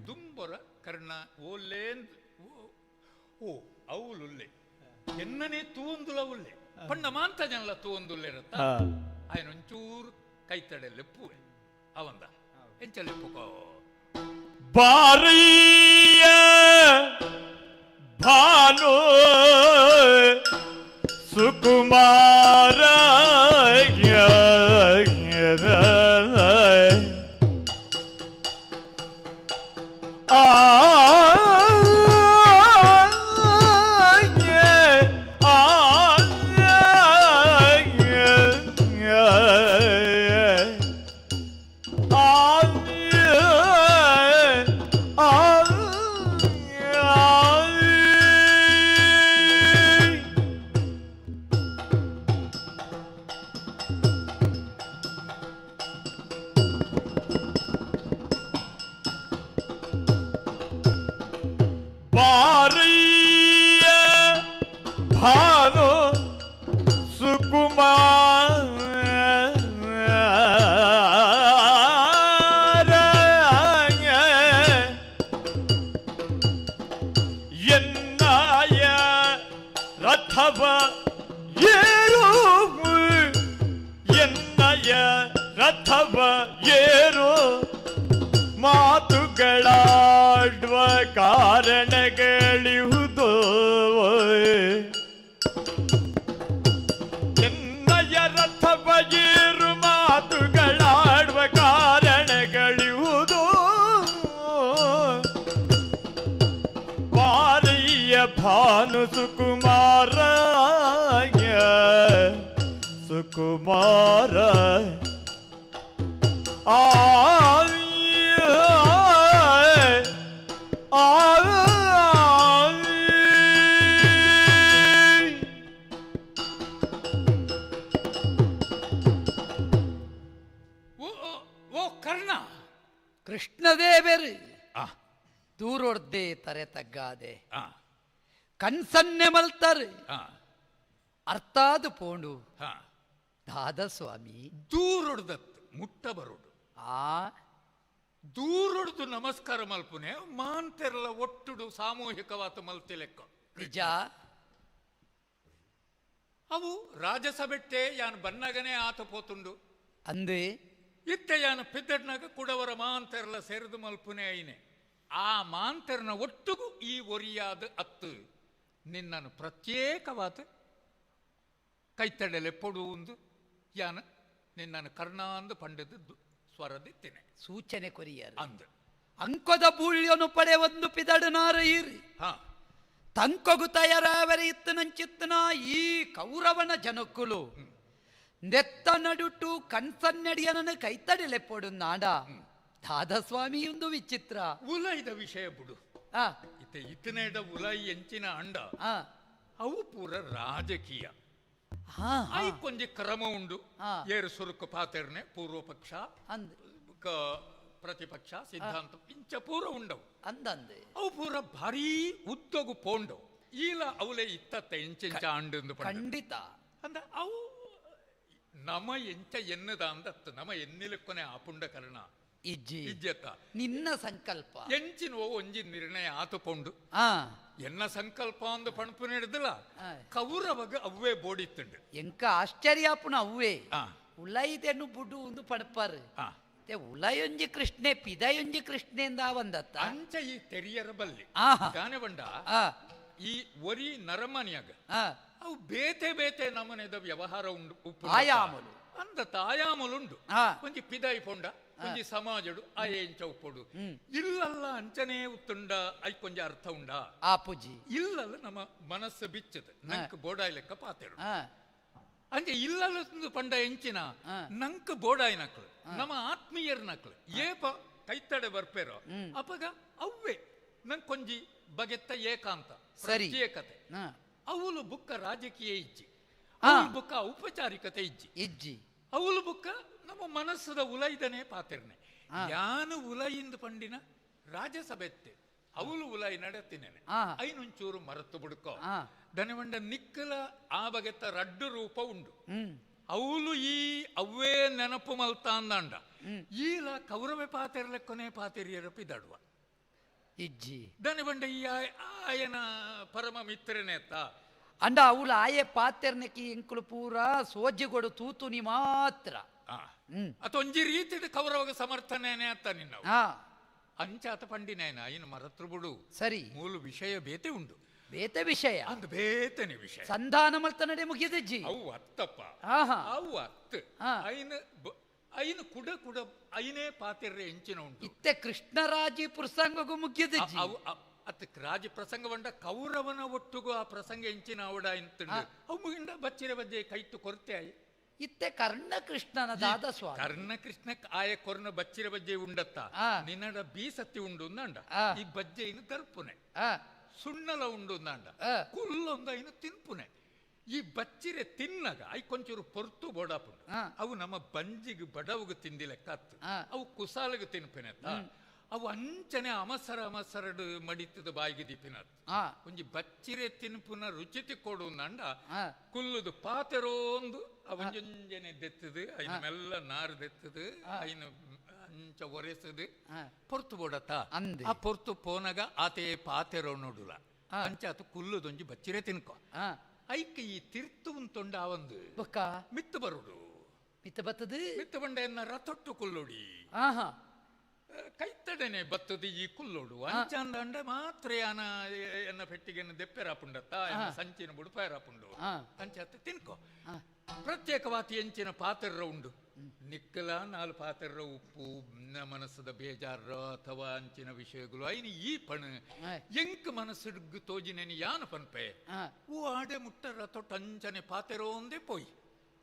ದುಂಬರ ಕರ್ಣ ಓಲ್ಲೇನ್ ಓ ಅವಲುಲ್ಲೆ ಎನ್ನನೇ ತೂಂದುಲ ಉಲ್ಲೆ ಪಣ್ಣ ಮಾಂತ ಜನಲ ತೂಂದುಲ್ಲೆ ಇರತ್ತ ಆಯನ ಒಂಚೂರು ಕೈತಡೆ ಲೆಪ್ಪುವೆ ಅವಂದ ಎಂಚ ಲೆಪ್ಪುಕೋ ಬಾರಿಯ ಭಾನು ಮಾತುಗಳಾಡುವ ಕಾರಣಗಳಿಹುದು ಎನ್ನಯ ರಥವ ಏರು ಮಾತುಗಳಾಡುವ ಕಾರಣಗಳಿಹುದು ಪಾರಿಯ ಭಾನು ಸುಕುಮಾರ ಸುಕುಮಾರ ಆ ಓ ಕರ್ಣ ಕೃಷ್ಣದೇವರು ದೂರೊಡ್ದೆ ತರೆ ತಗ್ಗಾದೆ ಕನ್ಸನ್ನೆ ಮಲ್ತಾರೆ ಅರ್ಥಾದ ಪೋಂಡು ದಾದ ಸ್ವಾಮಿ ದೂರೊಡ್ದತ್ತು ಮುಟ್ಟ ಬರೋಡು ಆ ದೂರೊಡ್ದು ನಮಸ್ಕಾರ ಮಲ್ಪುನೆ ಮಾಂತೆರ್ಲ ಒಟ್ಟುಡು ಸಾಮೂಹಿಕವಾತ ಮಲ್ತಿಲೆಕ್ಕ ನಿಜ ಅವು ರಾಜಸಭೆಟ್ಟೆ ಯಾನ್ ಬನ್ನಗನೇ ಆತ ಪೋತುಂಡು ಅಂದೆ ಇತ್ತೆ ಯಾನ್ ಪಿದ್ದಡ್ನಾಗ ಕುಡವರ ಮಾಂತೆರ್ಲ ಸೇರಿದು ಮಲ್ಪುನೆ ಐನೆ ಆ ಮಾಂತೆರ್ನ ಒಟ್ಟುಗು ಈ ಒರಿಯಾದ ಅತ್ತು ನಿನ್ನನ್ನು ಪ್ರತ್ಯೇಕವಾದ ಕೈತಡೆಲೆ ಪೊಡು ಒಂದು ಯಾನ ನಿನ್ನನ್ನು ಕರ್ಣಾಂದು ಪಂಡದ ಸ್ವರದಿತ್ತೇನೆ ಸೂಚನೆ ಕೊರಿಯರ್ ಅಂದ ಅಂಕೊದ ಬೂಳ್ಯನು ಪಡೆ ಒಂದು ಪಿದಡನಾರ ಈರಿ ತಂಕೊಗು ತಯಾರಾವರೆ ಇತ್ತನಂಚಿತ್ತನ ಈ ಕೌರವನ ಜನಕ್ಕುಲು ನೆತ್ತ ನಡುಟು ಕನ್ಸನ್ನಡಿಯನನ್ನು ಕೈತಡೆಲೆ ಪೊಡು ನಾಡ ದಾದಸ್ವಾಮಿ ಒಂದು ವಿಚಿತ್ರ ಉಲೈದ ವಿಷಯ ಬಿಡು ಇತ್ತೆ ಇತ್ತನೇಡ ಉಲೈ ಎಂಚಿನ ಅಂಡ ಅವು ಪೂರ ರಾಜಕೀಯ ಕೊಂಜಿ ಕ್ರಮ ಉಂಡು ಏರು ಸುರುಕು ಪಾತೆರ್ನೆ ಪೂರ್ವ ಪಕ್ಷ ಪ್ರತಿಪಕ್ಷ ಸಿದ್ಧಾಂತ ಇಂಚ ಪೂರ ಉಂಡವು ಅಂದಂದೆ ಅವು ಪೂರ ಭಾರೀ ಉದ್ದಗು ಪೋಂಡವು ಈಲ ಅವಲೇ ಇತ್ತತ್ತ ಎಂಚೆಂಚ ಅಂಡು ಖಂಡಿತ ಅಂದ ಅವು ನಮ ಎಂಚ ಎನ್ನದ ಅಂದತ್ತು ನಮ ಎನ್ನಿಲಕ್ಕೊನೆ ಆಪುಂಡ ಕರ್ಣ ಇಜ್ಜಿ ಇಜ್ಜತ್ತ ನಿನ್ನ ಸಂಕಲ್ಪ ಎಂಚಿನ ಒಂಜಿ ನಿರ್ಣಯ ಆತು ಪೋಂಡು ಎನ್ನ ಸಂಕಲ್ಪ ಅಂದು ಪಣಪು ಹಿಡ್ದಲ್ಲ ಕೌರವಗ ಅವ್ವೇ ಬೋಡಿತ್ತುಂಡು ಎಂಕ ಆಶ್ಚರ್ಯಾಪುನ ಅವ್ವೇ ಉಲೈದೆನು ಬುಡು ಒಂದು ಪಣಪಾರು ಉಲಯೊಂಜಿ ಕೃಷ್ಣೆ ಪಿದಯೊಂಜಿ ಕೃಷ್ಣೆ ಎಂದ ಬಂದತ್ತ ಅಂಚ ಈ ತೆರಿಯರ ಬಲ್ಲಿ ದಾನೆ ಬಂಡ ಈ ಒರಿ ನರಮನಿಯಾಗ ಅವು ಬೇತೆ ಬೇತೆ ನಮನೆದ ವ್ಯವಹಾರ ಉಂಡು ಆಯಾಮಲು ಅಂದ ತಾಯಾಮಲುಂಡು ಒಂಜಿ ಪಿದಾಯಿ ಪೊಂಡ ಒಂಜಿ ಸಮಾಜಡು ಆಯೆಂಚ ಉಪ್ಪೊಡು ಇಲ್ಲಲ್ಲ ಅಂಚನೇ ಉತ್ತುಂಡ ಐಕೊಂಜ ಅರ್ಥ ಉಂಡ ಆ ಪೂಜಿ ಇಲ್ಲಲ್ಲ ನಮ್ಮ ಮನಸ್ಸು ಬಿಚ್ಚದ ನಂಕ್ ಬೋಡಾಯಿ ಲೆಕ್ಕ ಪಾತೆರು ಅಂಚೆ ಇಲ್ಲಲ್ಲ ಪಂಡ ಎಂಚಿನ ನಂಕ್ ಬೋಡಾಯಿ ನಕ್ಳು ನಮ್ಮ ಆತ್ಮೀಯರ್ ನಕ್ಳು ಏಪ ಕೈತಡೆ ಬರ್ಪೇರೋ ಅಪಗ ಅವ್ವೆ ನಂಗ್ ಕೊಂಜಿ ಬಗೆತ್ತ ಏಕಾಂತ ಪ್ರತ್ಯೇಕತೆ ಅವಳು ಬುಕ್ಕ ರಾಜಕೀಯ ಇಜ್ಜಿ ಅವಳು ಬುಕ್ಕ ಔಪಚಾರಿಕತೆ ಇಜ್ಜಿ ಇಜ್ಜಿ ಅವಳು ಬುಕ್ಕ ನಮ್ಮ ಮನಸ್ಸದ ಉಲೈದನೆ ಪಾತಿರ್ನೆ ಯಾನು ಉಲೈಂದು ಪಂಡಿನ ರಾಜ್ಯಸಭೆತ್ತೆ ಅವಳು ಉಲೈ ನಡೆತಿನೇನೆ ಐನೊಂಚೂರು ಮರತು ಬುಡ್ಕೋ ಧನವಂಡ ನಿಕ್ಕಲ ಆ ಬಗೆತ್ತ ರಡ್ಡು ರೂಪ ಉಂಡು ಅವಳು ಈ ಅವ್ವೇ ನೆನಪು ಮಲ್ತ ಅಂದಾಂಡ ಈಲ ಕೌರವೆ ಪಾತಿರ್ಲೆಕ್ಕೊನೆ ಪಾತಿರಿಯರ ಪಿದಡುವ ಇಜ್ಜಿ ಧನವಂಡ ಈ ಆಯನ ಪರಮ ಮಿತ್ರನೇತ್ತ ಅಂಡ ಅವಳು ಆಯೆ ಪಾತೆರ್ನಕಿ ಎಂಕುಲು ಪೂರ ಸೋಜಿಗೊಡು ತೂತುನಿ ಮಾತ್ರ ಅತೊಂಜಿ ರೀತಿದ ಕೌರವಗ ಸಮರ್ಥನೇನೆ ಅತ್ತ ನಿನ್ನ ಅಂಚಾತ ಪಂಡಿನೇನ ಇನ್ನು ಮರತ್ರು ಬಿಡು ಸರಿ ಮೂಲ ವಿಷಯ ಬೇತೆ ಉಂಡು ಬೇತೆ ವಿಷಯ ಅಂದ್ ಬೇತನೆ ವಿಷಯ ಸಂಧಾನ ಮಲ್ತ ನಡೆ ಮುಗಿದಜ್ಜಿ ಅವು ಅತ್ತಪ್ಪ ಅವು ಅತ್ತು ಐನ ಐನು ಕುಡ ಕುಡ ಐನೇ ಪಾತಿರ್ರೆ ಎಂಚಿನ ಉಂಟು ಇತ್ತೆ ಕೃಷ್ಣರಾಜಿ ಪ್ರಸಂಗಗೂ ಮುಗಿದ ಅತ್ತ ರಾಜ ಪ್ರಸಂಗ ಬಂಡ ಕೌರವನ ಒಟ್ಟುಗು ಆ ಪ್ರಸಂಗ ಎಂಚಿನ ಅವಡ ಇಂತುಂಡು ಅವು ಮುಗಿಂಡ ಬಚ್ಚಿರ ಬಜ್ಜೆ ಕೈತು ಕೊರತೆ ಆಯಿ ಇತ್ತೆ ಕರ್ಣ ಕೃಷ್ಣನ ದಾದ ಸ್ವಾಮಿ ಕರ್ಣ ಕೃಷ್ಣ ಆಯ ಕೊರ್ನ ಬಚ್ಚಿರ ಬಜ್ಜೆ ಉಂಡತ್ತ ನಿನ್ನಡ ಬೀಸತ್ತಿ ಉಂಡು ಅಂದ ಈ ಬಜ್ಜೆ ಇನ್ನು ದರ್ಪುನೆ ಸುಣ್ಣಲ ಉಂಡು ಅಂದ ಕುಲ್ಲೊಂದ ಇನ್ನು ತಿನ್ಪುನೆ ಈ ಬಚ್ಚಿರೆ ತಿನ್ನಗ I ಕೊಂಚೂರು ಪೊರ್ತು ಬೋಡಾಪುಂಡು ಅವು ನಮ್ಮ ಬಂಜಿಗೆ ಬಡವಗೆ ತಿಂದಿ ಲೆಕ್ಕ ಅತ್ತು ಅವು ಕುಸಾಲಿಗೆ ತಿನ್ಪಿನ ಅವು ಅಂಚನೆ ಅಮಸರ ಅಮಸರಡು ಮಡಿತದ ಬಾಯಿಗೆ ದೀಪಿನ ಒಂಜಿ ಬಚ್ಚಿರೆ ತಿನ್ಪುನ ರುಚಿ ತಿಕ್ಕೊಡು ಅಂಡ ಕುಲ್ಲುದು ಪಾತೆರೋಂದು ಅವಂಜೊಂಜನೆ ದೆತ್ತದು ಐನ ಮೆಲ್ಲ ನಾರು ದೆತ್ತದು ಐನ ಅಂಚ ಒರೆಸದು ಪೊರ್ತು ಬೋಡತ್ತ ಆ ಪೊರ್ತು ಪೋನಗ ಆತೆ ಪಾತೆರೋ ನೋಡುಲ ಅಂಚ ಆತ ಕುಲ್ಲುದೊಂಜಿ ಬಚ್ಚಿರೆ ತಿನ್ಕೊ ಐಕ್ ಈ ತಿರ್ತು ಉಂತೊಂಡ ಆವಂದು ಮಿತ್ತು ಬರುಡು ಮಿತ್ತ ಬತ್ತದು ಮಿತ್ತು ಬಂಡ ಎನ್ನ ರಥೊಟ್ಟು ಕುಲ್ಲುಡಿ ಕೈತಡನೆ ಬತ್ತದು ಈ ಕುಲ್ಲೋಡು ಅಂಚಾಂದ ಅಂಡ ಮಾತ್ರ ಯಾನ ಎನ್ನ ಪೆಟ್ಟಿಗೆನ ದೆಪ್ಪೆರಾಪುಂಡತ್ತ ಎನ್ನ ಸಂಚಿನ ಬುಡುಪಾಯರಾಪುಂಡು ಅಂಚಾತ ತಿನ್ಕೊ ಪ್ರತ್ಯೇಕವಾತಿ ಎಂಚಿನ ಪಾತ್ರರ ಉಂಡು ನಿಕ್ಕಲ ನಾಲ್ ಪಾತ್ರರ ಉಪ್ಪು ಮನಸ್ಸದ ಬೇಜಾರ ಅಥವಾ ಅಂಚಿನ ವಿಷಯಗಳು ಐನ ಈ ಪಣ ಎಂಕ್ ಮನಸ್ಸುಡ್ಗು ತೋಜಿನೇನು ಯಾನ ಪನ್ಪೆ ಓ ಆಡೆ ಮುಟ್ಟರ ತೊಟ್ಟ ಅಂಚನೆ ಪಾತೆರೋ ಒಂದೇ ಪೋಯಿ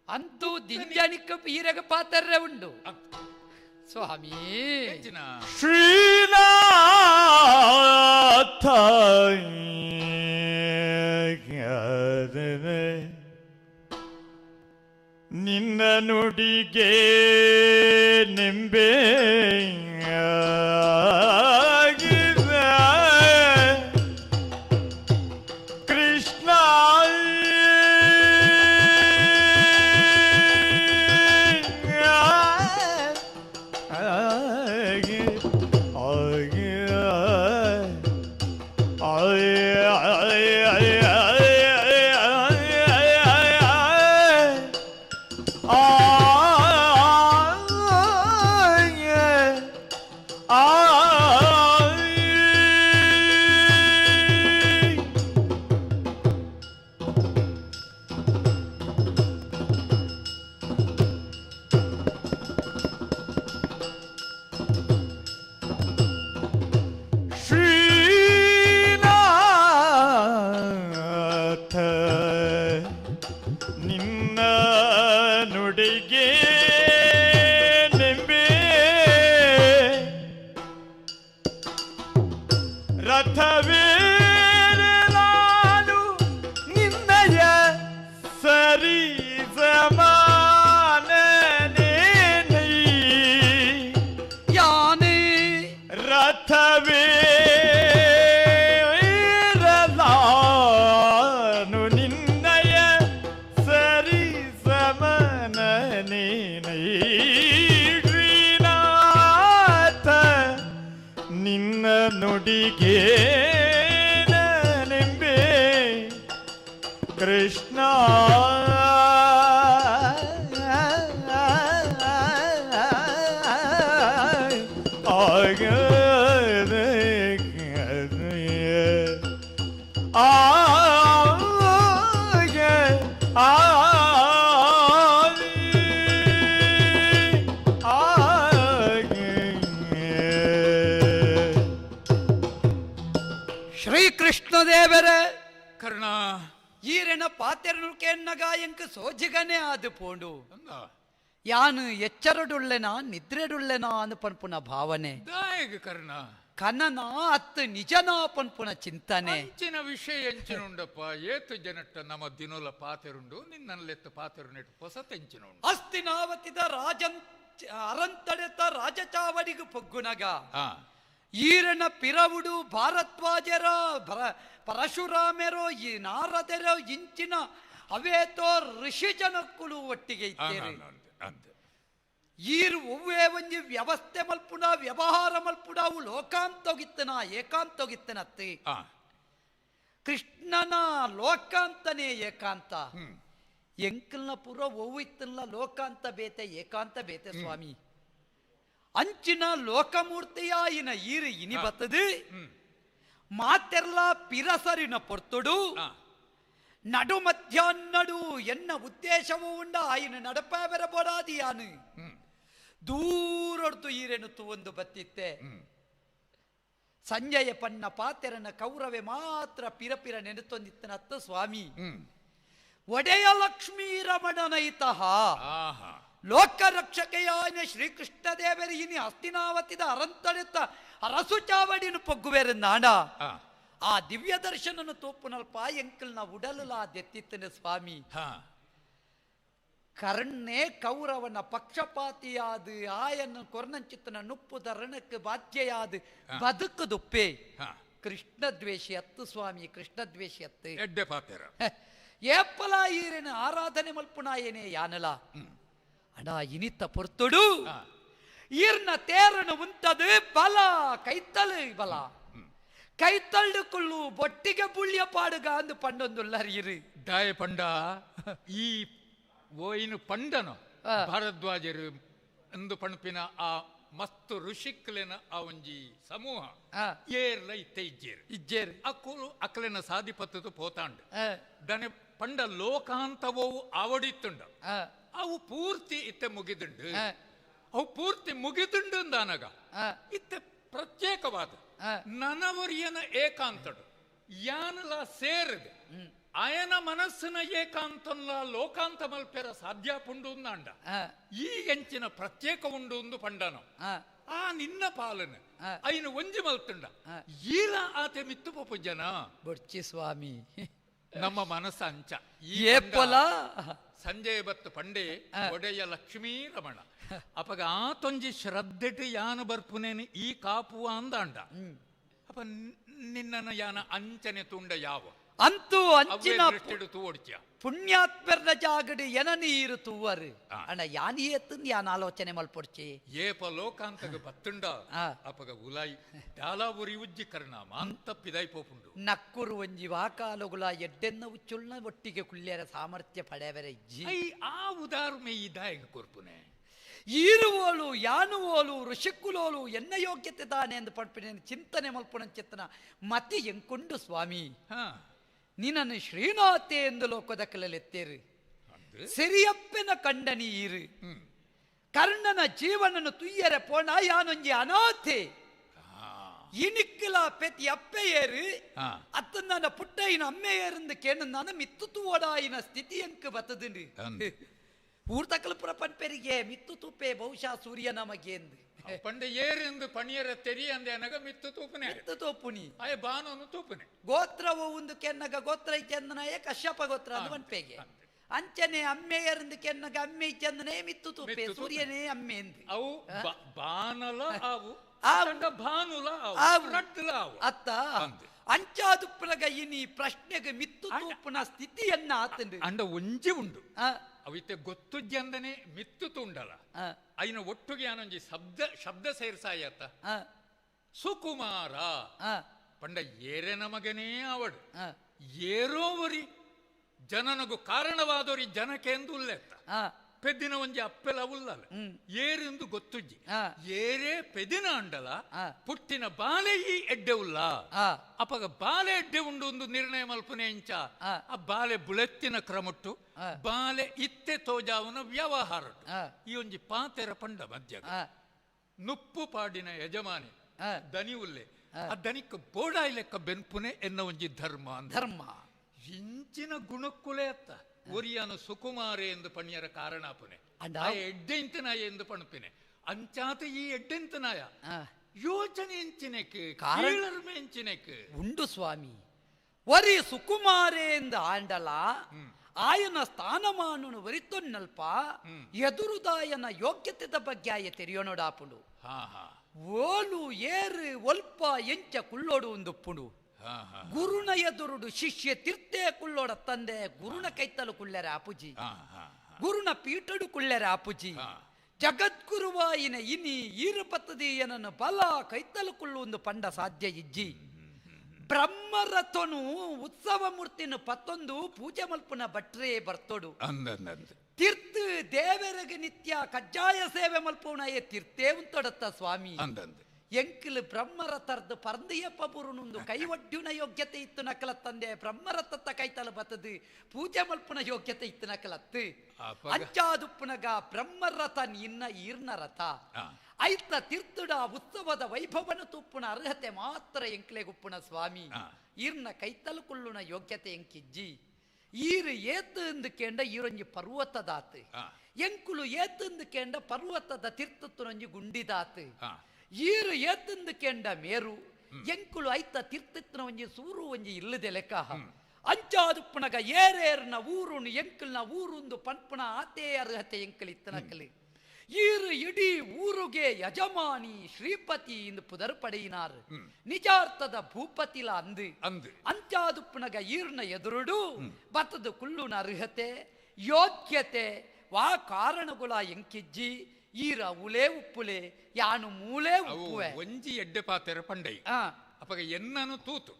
ಅಂತೂ ದಿಂಜನಿಕ್ಕ ಪೀರಗ ಪಾತ್ರರ ಉಂಡು ಸ್ವಾಮಿ ಶ್ರೀನಾಥ ನಿನ್ನ ನುಡಿಗೆ ನಿಂಬೆ ಕೃಷ್ಣ ಕೃಷ್ಣ ಶ್ರೀಕೃಷ್ಣದೇವರೇ ಕರ್ಣ ಈರೆನ ಪಾತೆರನುಕೆನ್ನಗ ಎಂಕ್ ಸೋಜಿಗನೇ ಆದು ಪೋಂಡು ಯಾನು ಎಚ್ಚರಡುಳ್ಳೆನಾ ನಿದ್ರೆಡುಳ್ಳೆನಾ ಅಂದು ಪನ್ಪುನ ಭಾವನೆ ಕರ್ಣ ಕನನ ಅತ್ತು ನಿಜನಾ ಪನ್ಪುನ ಚಿಂತನೆ ಅಂಚಿನ ವಿಷಯ ಎಂಚಿನುಂಡಪ್ಪ ಏತು ಜನಟ್ಟ ನಮ್ಮ ದಿನೋಲ ಪಾತೆರುಂಡು ನಿನ್ನಲ್ಲೆತ್ತು ಪಾತೆರು ನೆಟ್ಟು ಹೊಸ ತೆಂಚಿನ ಉಂಡು ಅಸ್ತಿನಾವತಿದ ರಾಜನ್ ಅರಂತಡೆತ ರಾಜಚಾವಡಿಗು ಪೊಗ್ಗುನಗ ಈರನ ಪಿರವುಡು ಭಾರದ್ವಾಜರ ಪರಶುರಾಮೆರೋ ಈ ನಾರದರೋ ಇಂಚಿನ ಅವೇತೋ ಋಷಿ ಜನಕ್ಕುಲು ಒಟ್ಟಿಗೆ ಇದ್ದೇನೆ ಈರು ಒವ್ವೇ ಒಂಜಿ ವ್ಯವಸ್ಥೆ ಮಲ್ಪುಣ ವ್ಯವಹಾರ ಮಲ್ಪುಣ ಅವು ಲೋಕಾಂತೋಗಿತ್ತನ ಏಕಾಂತೋಗಿತ್ತನತ್ತಿ ಕೃಷ್ಣನ ಲೋಕಾಂತನೇ ಏಕಾಂತ ಎಂಕಲ್ನ ಪುರ ಒವ್ವು ಇತ್ತಲ್ಲ ಲೋಕಾಂತ ಬೇತೆ ಏಕಾಂತ ಬೇತೆ ಸ್ವಾಮಿ ಅಂಚಿನ ಲೋಕಮೂರ್ತಿಯಾಯಿನ ಈರು ಇನಿ ಬತ್ತದು ಮಾತೆರ್ಲ ಪಿರಸರಿನ ಪೊರ್ತುಡು ನಡು ಮಧ್ಯಾಹ್ನಡು ಎನ್ನ ಉದ್ದೇಶವೂ ಉಂಡ ಆಯಿನ ನಡಪಾವೆರ ಬೋಡಾದಿಯಾನು ದೂರೊಡ್ದು ಈರೆನು ಒಂದು ಬತ್ತಿತ್ತೆ. ಸಂಜಯ ಪನ್ನ ಪಾತೆರನ ಕೌರವೆ ಮಾತ್ರ ಪಿರಪಿರ ನೆನೆತೊಂದಿತ್ತನತ್ತ ಸ್ವಾಮಿ. ಒಡೆಯ ಲಕ್ಷ್ಮೀ ರಮಣನೈತಃ ಲೋಕ ರಕ್ಷಕೆಯಾನ ಶ್ರೀಕೃಷ್ಣ ದೇವರು ಇನಿ ಹಸ್ತಿನಾವತಿದ ಅರಂತಡೆತ್ತ ಅರಸು ಚಾವಡಿನ ಪೊಗ್ಗುವೇರ ನಾಡ. ಆ ದಿವ್ಯ ದರ್ಶನನು ತೋಪುನಲ್ಪ ಎಂಕಲ್ನ ಉಡಲುಲಾ ದೆತ್ತಿತ್ತನೆ ಸ್ವಾಮಿ. ಕರ್ಣೆ ಕೌರವನ ಪಕ್ಷಪಾತಿಯಾದ ಆಯನ ಕೊರ್ನಂಚಿತ್ತನ ನುಪ್ಪುದ ರಣಕ್ಕೆ ಬಾಧ್ಯಯಾದ ಬದುಕುದುಪ್ಪೆ. ಕೃಷ್ಣ ದ್ವೇಷಿ ಅತ್ತು ಸ್ವಾಮಿ, ಕೃಷ್ಣ ದ್ವೇಷಿ ಅತ್ತು. ಎಡ್ಡೆ ಪಾತೆರ ಏಪಲ ಈರೇನು ಆರಾಧನೆ ಮಲ್ಪುನಾಯೇನೆ ಯಾನಲ ಅಣ್ಣ ಇನಿತ ಪೊರ್ತುಡು ಈರ್ನ ತೇರನು ಉಂತದು ಬಲ ಕೈತಲು ಬಲ ಕೈತಳ್ಳು ಕುಳ್ಳು ಬೊಟ್ಟಿಗೆ ಬುಳ್ಳಿಯ ಪಾಡುಗ ಅಂದು ಪಂಡೊಂದುಲ್ಲರ್ ಇರು ದಾಯ ಪಂಡ ಈ ಓಯಿನು ಪಂಡನು ಭಾರದ್ವಾಜರು ಎಂದು ಪಣಪಿನ ಆ ಮಸ್ತು ಋಷಿಕ್ಲೆನ ಆ ಒಂಜಿ ಸಮೂಹ ಏರ್ಲ ಇತ್ತೆ ಇಜ್ಜೇರು ಇಜ್ಜೇರು ಅಕ್ಕುಲು ಅಕ್ಲೆನ ಸಾಧಿಪತ್ತದು ಪೋತಾಂಡ್ ದನೆ ಪಂಡ ಲೋಕಾಂತವೋ ಆವಡಿತ್ತುಂಡ ಅವು ಪೂರ್ತಿ ಇತ್ತೆ ಮುಗಿದುಂಡು. ಅವು ಪೂರ್ತಿ ಮುಗಿದುಂಡು ಅಂದಾನಗ ಇತ್ತೆ ಪ್ರತ್ಯೇಕವಾದ ನನವರಿಯನ ಏಕಾಂತಡು ಯಾನಲ ಸೇರಿದೆ ಆಯನ ಮನಸ್ಸಿನ ಏಕಾಂತಲ್ಲ ಲೋಕಾಂತ ಮಲ್ಪೆರ ಸಾಧ್ಯ ಪುಂಡು ಅಂದಾಂಡ ಈ ಎಂಚಿನ ಪ್ರತ್ಯೇಕ ಉಂಡು ಒಂದು ಪಂಡನು ಆ ನಿನ್ನ ಪಾಲನೆ ಐನು ಒಂಜಿ ಮಲ್ತುಂಡ ಈಲ ಆತೆ ಮಿತ್ತು ಪೊಪ್ಪು ಜನ ಬೊಡ್ಚಿ ಸ್ವಾಮಿ. ನಮ್ಮ ಮನಸ್ಸ ಅಂಚ ಸಂಜಯ ಬತ್ತು ಪಂಡೆ ಒಡೆಯ ಲಕ್ಷ್ಮೀ ರಮಣ ಅಪಗ ಆತೊಂಜಿ ಶ್ರದ್ಧೆಟ್ ಯಾನು ಬರ್ಪುನೇನು ಈ ಕಾಪುವ ಅಂದಾಂಡ ಅಪ ನಿನ್ನನ ಯಾನ ಅಂಚನೆ ತುಂಡ ಯಾವ ಅಂತೂ ಅಂಚಿನ ಪುಣ್ಯಾತ್ಮರ್ನ ಜಾಗಡು ಎನ ನೀರು ತೂವರು ಅಣ್ಣ ಯಾನಿಯತ್ತು ಯಾನ ಆಲೋಚನೆ ಮಲ್ಪೊಡ್ಚಿ ಏಪ ಲೋಕಾಂತಗ ಬತ್ತುಂಡ ಅಪಗ ಉಲಾಯಿ ದಾಲಾವುರಿ ಉಜ್ಜಿ ಕರ್ಣ ಮಾಂತ ಪಿದಾಯಿ ಪೋಪುಂಡು ನಕ್ಕುರು ಒಂಜಿ ವಾಕಾಲುಗುಲ ಎಡ್ಡೆನ್ನ ಉಚ್ಚುಳ್ನ ಒಟ್ಟಿಗೆ ಕುಳ್ಳ್ಯರ ಸಾಮರ್ಥ್ಯ ಪಡೆಯವರ ಇಜ್ಜಿ ಆ ಉದಾರ್ಮೆ ಈ ದಾಯಗ ಕೊರ್ಪುನೆ ಈರುವೋಳು ಯಾನುವೋಲು ಋಷಿಕ್ಕುಲೋಲು ಎನ್ನ ಯೋಗ್ಯತೆ ತಾನೆ ಎಂದು ಪಡ್ಪಿನ ಚಿಂತನೆ ಮಲ್ಪುಣಂಚಿತ್ತನ ಮತಿ ಎಂಕೊಂಡು ಸ್ವಾಮಿ. ನಿನ್ನನ್ನು ಶ್ರೀನಾಥೆ ಎಂದು ಲೋಕದ ಕಲಲೆತ್ತೇರು ಸಿರಿಯಪ್ಪನ ಕಂಡ ನೀರು ಕರ್ಣನ ಜೀವನನು ತುಯ್ಯರೆ ಪೋಣ ಯಾನೊಂಜಿ ಅನಾಥೆ ಇನಿಕ್ಕಲ ಪೆತಿ ಅಪ್ಪೆಯೇರು ಅತ್ತ ನನ್ನ ಪುಟ್ಟಯಿನ ಅಮ್ಮೆಯೇರೆಂದು ಕೇನು ನಾನು ಮಿತ್ತು ತೂವಡಾಯಿನ ಸ್ಥಿತಿ ಎಂಕ್ ಬತ್ತದುಂಡು ಊರ್ತಕಲ ಪುರಪನ್ಪೆರಿಗೆ ಮಿತ್ತು ತೂಪೆ ಬಹುಶಃ ಸೂರ್ಯ ನಮಗೆ ಎಂದು ಪಂಡ ಏರೆಂದು ಪಣಿಯರ ತೆರಿಯಂದೆ ಅನಗ ಮಿತ್ತು ತೂಪುನೆ ಮಿತ್ತು ತೂಪುನಿ ಅಯ ಬಾನೊಂದು ತೂಪುನೆ ಗೋತ್ರವು ಒಂದು ಕೆನ್ನಗ ಗೋತ್ರ ಇಚ್ಚಂದನಾಯ ಕಶ್ಯಪ ಗೋತ್ರ ಅಂದು ಪನ್ಪೆಗೆ ಅಂಚನೆ ಅಮ್ಮೆಯರಂದು ಕೆನ್ನಗ ಅಮ್ಮೆ ಇಚ್ಚಂದನೇ ಮಿತ್ತು ತೂಪೆ ಸೂರ್ಯನೇ ಅಮ್ಮೆ ಎಂದು ಅವು ಬಾನಲ ಅವು ಭಾನುಲ ರಡ್ಡುಲ ಅವು ಅತ್ತ ಅಂಚಾದುಪ್ಪನಗ ಇನಿ ಪ್ರಶ್ನೆಗೆ ಮಿತ್ತು ತೂಪುನ ಸ್ಥಿತಿಯನ್ನ ಆತಂಡು ಅಂಡ ಒಂಜಿ ಉಂಡು ಅವಿತ್ತೆ ಗೊತ್ತುಜ್ಜಂದನೆ ಮಿತ್ತು ತುಂಡಲ ಐನ ಒಟ್ಟುಗೆ ಆನೊಂಜಿ ಶಬ್ದ ಶಬ್ದ ಸೇರ್ಸಾಯತ್ತ ಸುಕುಮಾರ ಪಂಡ ಏರೆ ನಮಗನೇ ಅವಡು ಏರೋವರಿ ಜನನಗು ಕಾರಣವಾದೋರಿ ಜನಕ್ಕೆ ಎಂದು ಉಲ್ಲೆತ್ತ ಪೆದ್ದಿನ ಒಂಜಿ ಅಪ್ಪೆಲ ಉಲ್ಲಲ ಏರೆಂದು ಗೊತ್ತುಜ್ಜಿ ಏರೇ ಪೆದಿನ ಅಂಡಲ ಪುಟ್ಟಿನ ಬಾಲೆ ಈ ಎಡ್ಡೆ ಉಲ್ಲ ಅಪಗ ಬಾಲೆ ಎಡ್ಡೆ ಉಂಡು ಒಂದು ನಿರ್ಣಯ ಮಲ್ಪುನೆ ಇಂಚ ಆ ಬಾಲೆ ಬುಳೆತ್ತಿನ ಕ್ರಮಟ್ಟು ಬಾಲೆ ಇತ್ತೆ ತೋಜಾವನ ವ್ಯವಹಾರ ಈ ಒಂಜಿ ಪಾತೆರ ಪಂಡ ಮಧ್ಯ ನುಪ್ಪು ಪಾಡಿನ ಯಜಮಾನಿ ದನಿ ಉಲ್ಲೆ ಆ ದನಿಕ್ ಬೋಡಾಯಿ ಲೆಕ್ಕ ಬೆನ್ಪುನೆ ಎನ್ನ ಒಂಜಿ ಧರ್ಮ ಧರ್ಮ ಇಂಚಿನ ಗುಣಕ್ಕುಲೆ ಅತ್ತ ಒರಿಯನು ಸುಕುಮಾರೆ ಎಂದು ಪಣಿಯರ ಕಾರಣಾಪುನೆ ಆ ಎಡ್ಡೆಂತನಾಯ ಎಂದು ಪಣಪಿನೆ ಅಂಚಾತ ಈ ಎಡ್ಡೆಂತನಾಯ ಯೋಚನೆ ಎಂಚಿನೆಕ್ ಕಾರಣರ್ಮೆ ಎಂಚಿನೆಕ್ ಉಂಡು ಸ್ವಾಮಿ. ಒರಿ ಸುಕುಮಾರೆ ಎಂದು ಆಂಡಲ ಆಯನ ಸ್ಥಾನಮಾನನು ಒರಿತೊನ್ನಲ್ಪ ಎದುರುದಾಯನ ಯೋಗ್ಯತೆದ ಬಗ್ಗೆ ಆಯ ತೆರಿಯೋನೋಡಾಪುಂಡು ಓಲು ಏರು ಒಲ್ಪ ಎಂಚ ಕುಳ್ಳೋಡು ಒಂದುಪ್ಪುಂಡು ಗುರುನ ಎದುರುಡು ಶಿಷ್ಯ ತಿರ್ತೆ ಕುಳ್ಳೋಡ ತಂದೆ ಗುರುನ ಕೈತಲು ಕುಳ್ಳೆರ ಆಪುಜಿ ಗುರುನ ಪೀಠಡು ಕುಳ್ಳೆರ ಆಪುಜಿ ಜಗದ್ಗುರುವಾಯಿನ ಇನಿ ಈರುಪತ್ತದಿ ಏನನ್ನು ಬಲ ಕೈತಲು ಕುಳ್ಳು ಒಂದು ಪಂಡ ಸಾಧ್ಯ ಇಜ್ಜಿ. ಬ್ರಹ್ಮರಥನು ಉತ್ಸವ ಮೂರ್ತಿನ ಪತ್ತೊಂದು ಪೂಜೆ ಮಲ್ಪುನ ಭಟ್ರೇ ಬರ್ತೋಡು ತೀರ್ಥ ದೇವರಿಗೆ ನಿತ್ಯ ಕಜ್ಜಾಯ ಸೇವೆ ಮಲ್ಪುಣಯೇ ತೀರ್ಥೇ ಉಂತೊಡತ್ತ ಸ್ವಾಮಿ. ಎಂಕಿಲ್ ಬ್ರಹ್ಮರಥರ್ದು ಪರ್ದಿಯಪ್ಪ ಪುರುನುಂದು ಕೈವಡ್ಯುನ ಯೋಗ್ಯತೆ ಇತ್ತು ನಕಲತ್ತಂದೆ ಬ್ರಹ್ಮರಥತ್ತ ಕೈತಲ ಬತ್ತದು ಪೂಜೆ ಮಲ್ಪುನ ಯೋಗ್ಯತೆ ಇತ್ತು ನಕಲತ್ತು ಅಂಚಾದುಪ್ಪುನಗ ಬ್ರಹ್ಮರಥ ನಿನ್ನ ಈರ್ನ ರಥ ಐತ ತೀರ್ಥುಡ ಉತ್ಸವದ ವೈಭವನ ತುಪ್ಪುನ ಅರ್ಹತೆ ಮಾತ್ರ ಎಂಕ್ಲೆಗುಪ್ಪುನ ಸ್ವಾಮಿ ಈರ್ನ ಕೈತಲು ಕುಳ್ಳುನ ಯೋಗ್ಯತೆ ಎಂಕಿಜ್ಜಿ ಈರು ಏತು ಎಂದು ಕೇಂಡ ಈರೊಂಜಿ ಪರ್ವತದಾತು ಎಂಕುಲು ಏತಂದು ಕೇಂಡ ಪರ್ವತದ ತೀರ್ಥತ್ತುನೊಂಜಿ ಗುಂಡಿದಾತು ಈರು ಏತಂದು ಕೇಂಡ ಮೇರು ಎಂಕುಲು ಐತ ತೀರ್ಥತ್ನ ಒಂಜಿ ಸೂರು ಒಂಜಿ ಇಲ್ಲದೆ ಲೆಕ್ಕ ಅಂಚಾದುಪ್ಪುನಗ ಏರೇರ್ನ ಊರುನು ಎಂಕಲ್ನ ಊರುಂದು ಪನ್ಪುನ ಆತೇ ಅರ್ಹತೆ ಎಂಕಲ್ ಇತ್ತನಕಲಿ ಈರು ಇಡೀ ಊರುಗೆ ಯಜಮಾನಿ ಶ್ರೀಪತಿ ಎಂದು ಪುದರ್ ಪಡೆಯಿನಾರು ನಿಜಾರ್ಥದ ಭೂಪತಿಲ ಅಂದು ಅಂದು ಅಂಚಾದುಪ್ಪುನಗ ಈರ್ನ ಎದುರುಡು ಬತ್ತದ ಕುಳ್ಳುನ ಅರ್ಹತೆ ಯೋಗ್ಯತೆ ವಾ ಕಾರಣಗುಲ ಎಂಕಿಜ್ಜಿ ಈರ ಉಲೇ ಉಪ್ಪುಲೆ ಯಾನು ಮೂಲೆ ಉಪ್ಪುವೆ ಒಂಜಿ ಎಡ್ಡೆ ಪಾತೆರ ಪಂಡೈ ಅಪಗ ಎನ್ನನು ತೂತು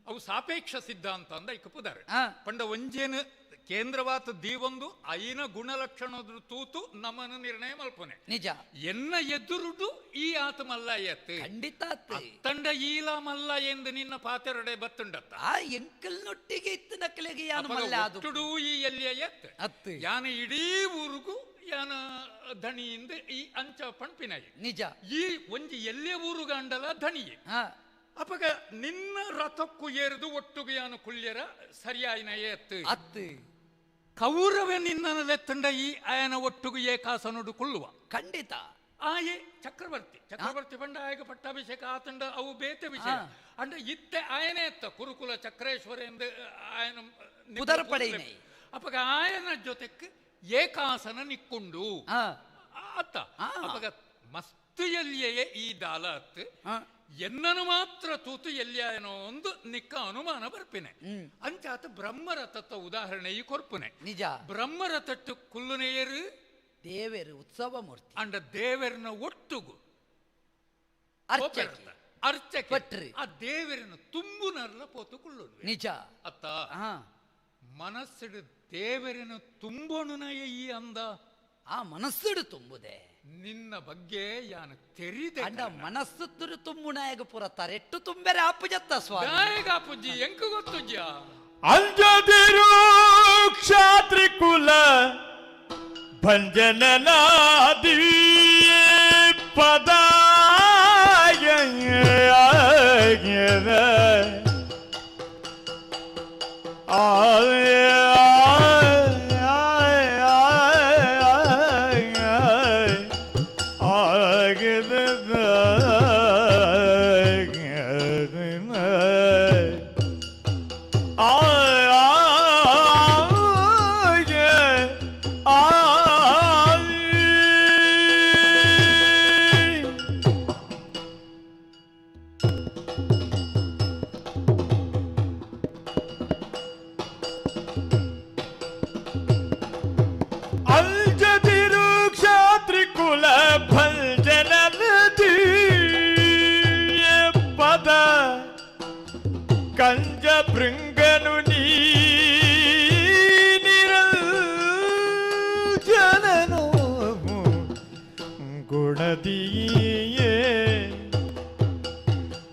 ಅವು ಸಾಪೇಕ್ಷ ಸಿದ್ಧಾಂತ ಅಂದ ಇಕ್ಕ ಪುದರ್ ಪಂಡ ಒಂಜೇನು ಕೇಂದ್ರವಾತ ದೀವೊಂದು ಐನ ಗುಣಲಕ್ಷಣದ ತೂತು ನಮ್ಮನ್ನು ನಿರ್ಣಯ ಮಲ್ಪನೆ ನಿಜ ಎನ್ನ ಎದುರುಡು ಈ ಆತ ಮಲ್ಲ ಎತ್ತು ಖಂಡಿತ ತಂಡ ಈಲ ಮಲ್ಲ ಎಂದು ನಿನ್ನ ಪಾತೆರಡೆ ಬತ್ತುಂಡತ್ತ ಆ ಎಂಕಲ್ನೊಟ್ಟಿಗೆ ಇತ್ತು ನಕಲಿಗೆ ಯಾನು ಮಲ್ಲ ಅದು ಈ ಎಲ್ಲಿಯ ಎತ್ತು ಅತ್ತು ಯಾನ ಇಡೀ ಊರಿಗೂ ಯಾನ ಧಣಿಯಿಂದ ಈ ಅಂಚ ಪಣ್ಪಿನ ನಿಜ ಈ ಒಂಜಿ ಎಲ್ಲೇ ಊರುಗಂಡಲ ಧಣಿ ಅಪಗ ನಿನ್ನ ರಥಕ್ಕೂ ಏರಿದು ಒಟ್ಟುಗು ಯಾನು ಕುಳ್ಯರ ಸರಿಯಾಯಿನ ಎತ್ತು ಅತ್ತು ಕೌರವೆ ನಿನ್ನಲೆತ್ತಂಡ ಈ ಆಯನ ಒಟ್ಟುಗು ಏಕಾಸನುಡು ಕುಳ್ಳುವ ಖಂಡಿತ ಆಯೆ ಚಕ್ರವರ್ತಿ ಚಕ್ರವರ್ತಿ ಬಂಡ ಆಯಗ ಪಟ್ಟಾಭಿಷೇಕ ಆತಂಡ ಅವು ಬೇತೆ ವಿಷಯ ಅಂಡ ಇತ್ತೆ ಆಯನೇ ಎತ್ತ ಕುರುಕುಲ ಚಕ್ರೇಶ್ವರ ಎಂದು ಆಯನ ಅಪಗ ಆಯನ ಜೊತೆಕ್ ಏಕಾಸನ ನಿಕ್ಕೊಂಡು ಅತ್ತ ಅಪಗ ಮಸ್ತು ಎಲ್ಲಿಯೇ ಈ ದಾಲ ಅತ್ತು ಎನ್ನನು ಮಾತ್ರ ತೂತು ಎಲ್ಲಿಯಾಯನೋ ಒಂದು ನಿಕ್ಕ ಅನುಮಾನ ಬರ್ಪಿನೆ ಅಂಚಾತ ಬ್ರಹ್ಮರಥತ್ತ ಉದಾಹರಣೆ ಈ ಕೊರ್ಪುನೆ ನಿಜ ಬ್ರಹ್ಮರಥಟ್ಟು ಕುಲ್ಲುನೆಯರು ದೇವರು ಉತ್ಸವ ಮೂರ್ತಿ ಅಂಡ ದೇವರನ ಒಟ್ಟುಗು ಅರ್ಚಕ ಆ ದೇವರನ್ನ ತುಂಬುನರ್ಲ ಪೋತು ಕುಳ್ಳು ನಿಜ ಅತ್ತ ಮನಸ್ಸಿಡು ದೇವರನ್ನು ತುಂಬೋಣುನಯ ಈ ಅಂದ ಆ ಮನಸ್ಸಿಡು ತುಂಬುದೆ ನಿನ್ನ ಬಗ್ಗೆ ಯಾನು ತೆರಿದೆ ಅಂಡ ಮನಸ್ಸು ತುರು ತುಂಬುನಾಯಗ ಪೂರ ತರೆಟ್ಟು ತುಂಬೆರೆ ಆಪುಜತ್ತ ಸ್ವಾಮಿ ನಾಯಗ ಆಪುಜಿ ಎಂಕ ಗೊತ್ತುಜ್ಜ ಅಂಜದಿರು ಕ್ಷಾತ್ರಿಕುಲ ಭಂಜನನಾದಿ ಪದ ಕಂಜ ಭೃಂಗನು ನೀರಜನನು ಗುಣದಿಯೇ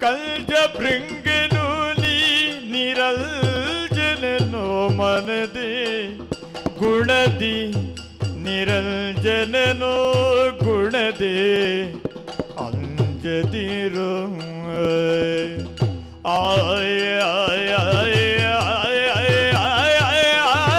ಕಂಜ ಭೃಂಗನು ನೀರಜನನು ಮನದಿ ಗುಣದಿ ನಿರಂಜನನು ಗುಣದಿ ಅಂಜದಿರು ಆಯ ಆಯ ಆಯ ಆಯ ಆಯ ಆಯ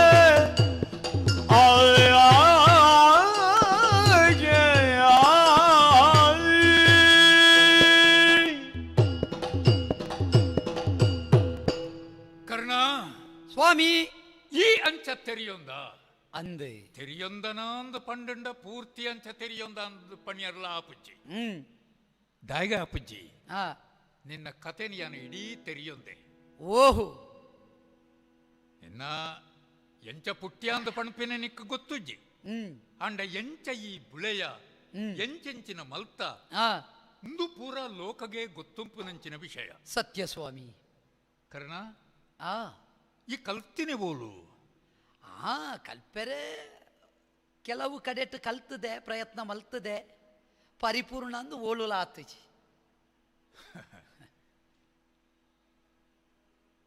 ಕರ್ಣ ಸ್ವಾಮಿ ಈ ಅಂಚ ತೆರಿಯೊಂದ ಅಂದೆ ತೆರಿಯೊಂದನಾಂದು ಪಂಡಂಡ ಪೂರ್ತಿ ಅಂಚ ತೆರಿಯೊಂದ ಅಂದು ಪಣಿಯರ್ಲ ಆಪುಜ್ಜಿ ದಾಯಿಗ ಆಪುಜ್ಜಿ ನಿನ್ನ ಕತೆ ನಾನು ಇಡೀ ತೆರಿಯೊಂದೆ ಓಹೋ ನಿನ್ನ ಎಂಚ ಪುಟ್ಯ ಅಂದ ಪಣಪಿನ ನಿಕ್ಕ ಗೊತ್ತುಜ್ಜಿ ಅಂಡ ಎಂಚ ಈ ಬುಳೆಯ ಎಂಚೆಂಚಿನ ಮಲ್ತ ಇಂದು ಪೂರ ಲೋಕಗೆ ಗೊತ್ತುಂಪುನಂಚಿನ ವಿಷಯ ಸತ್ಯ ಸ್ವಾಮಿ ಕರ್ಣ ಈ ಕಲ್ತಿನಿ ಬೋಲು ಕಲ್ಪೆರೆ ಕೆಲವು ಕಡೆಟ್ ಕಲ್ತದೆ ಪ್ರಯತ್ನ ಮಲ್ತದೆ ಪರಿಪೂರ್ಣ ಅಂದು ಓಲುಲ ಆತುಜಿ.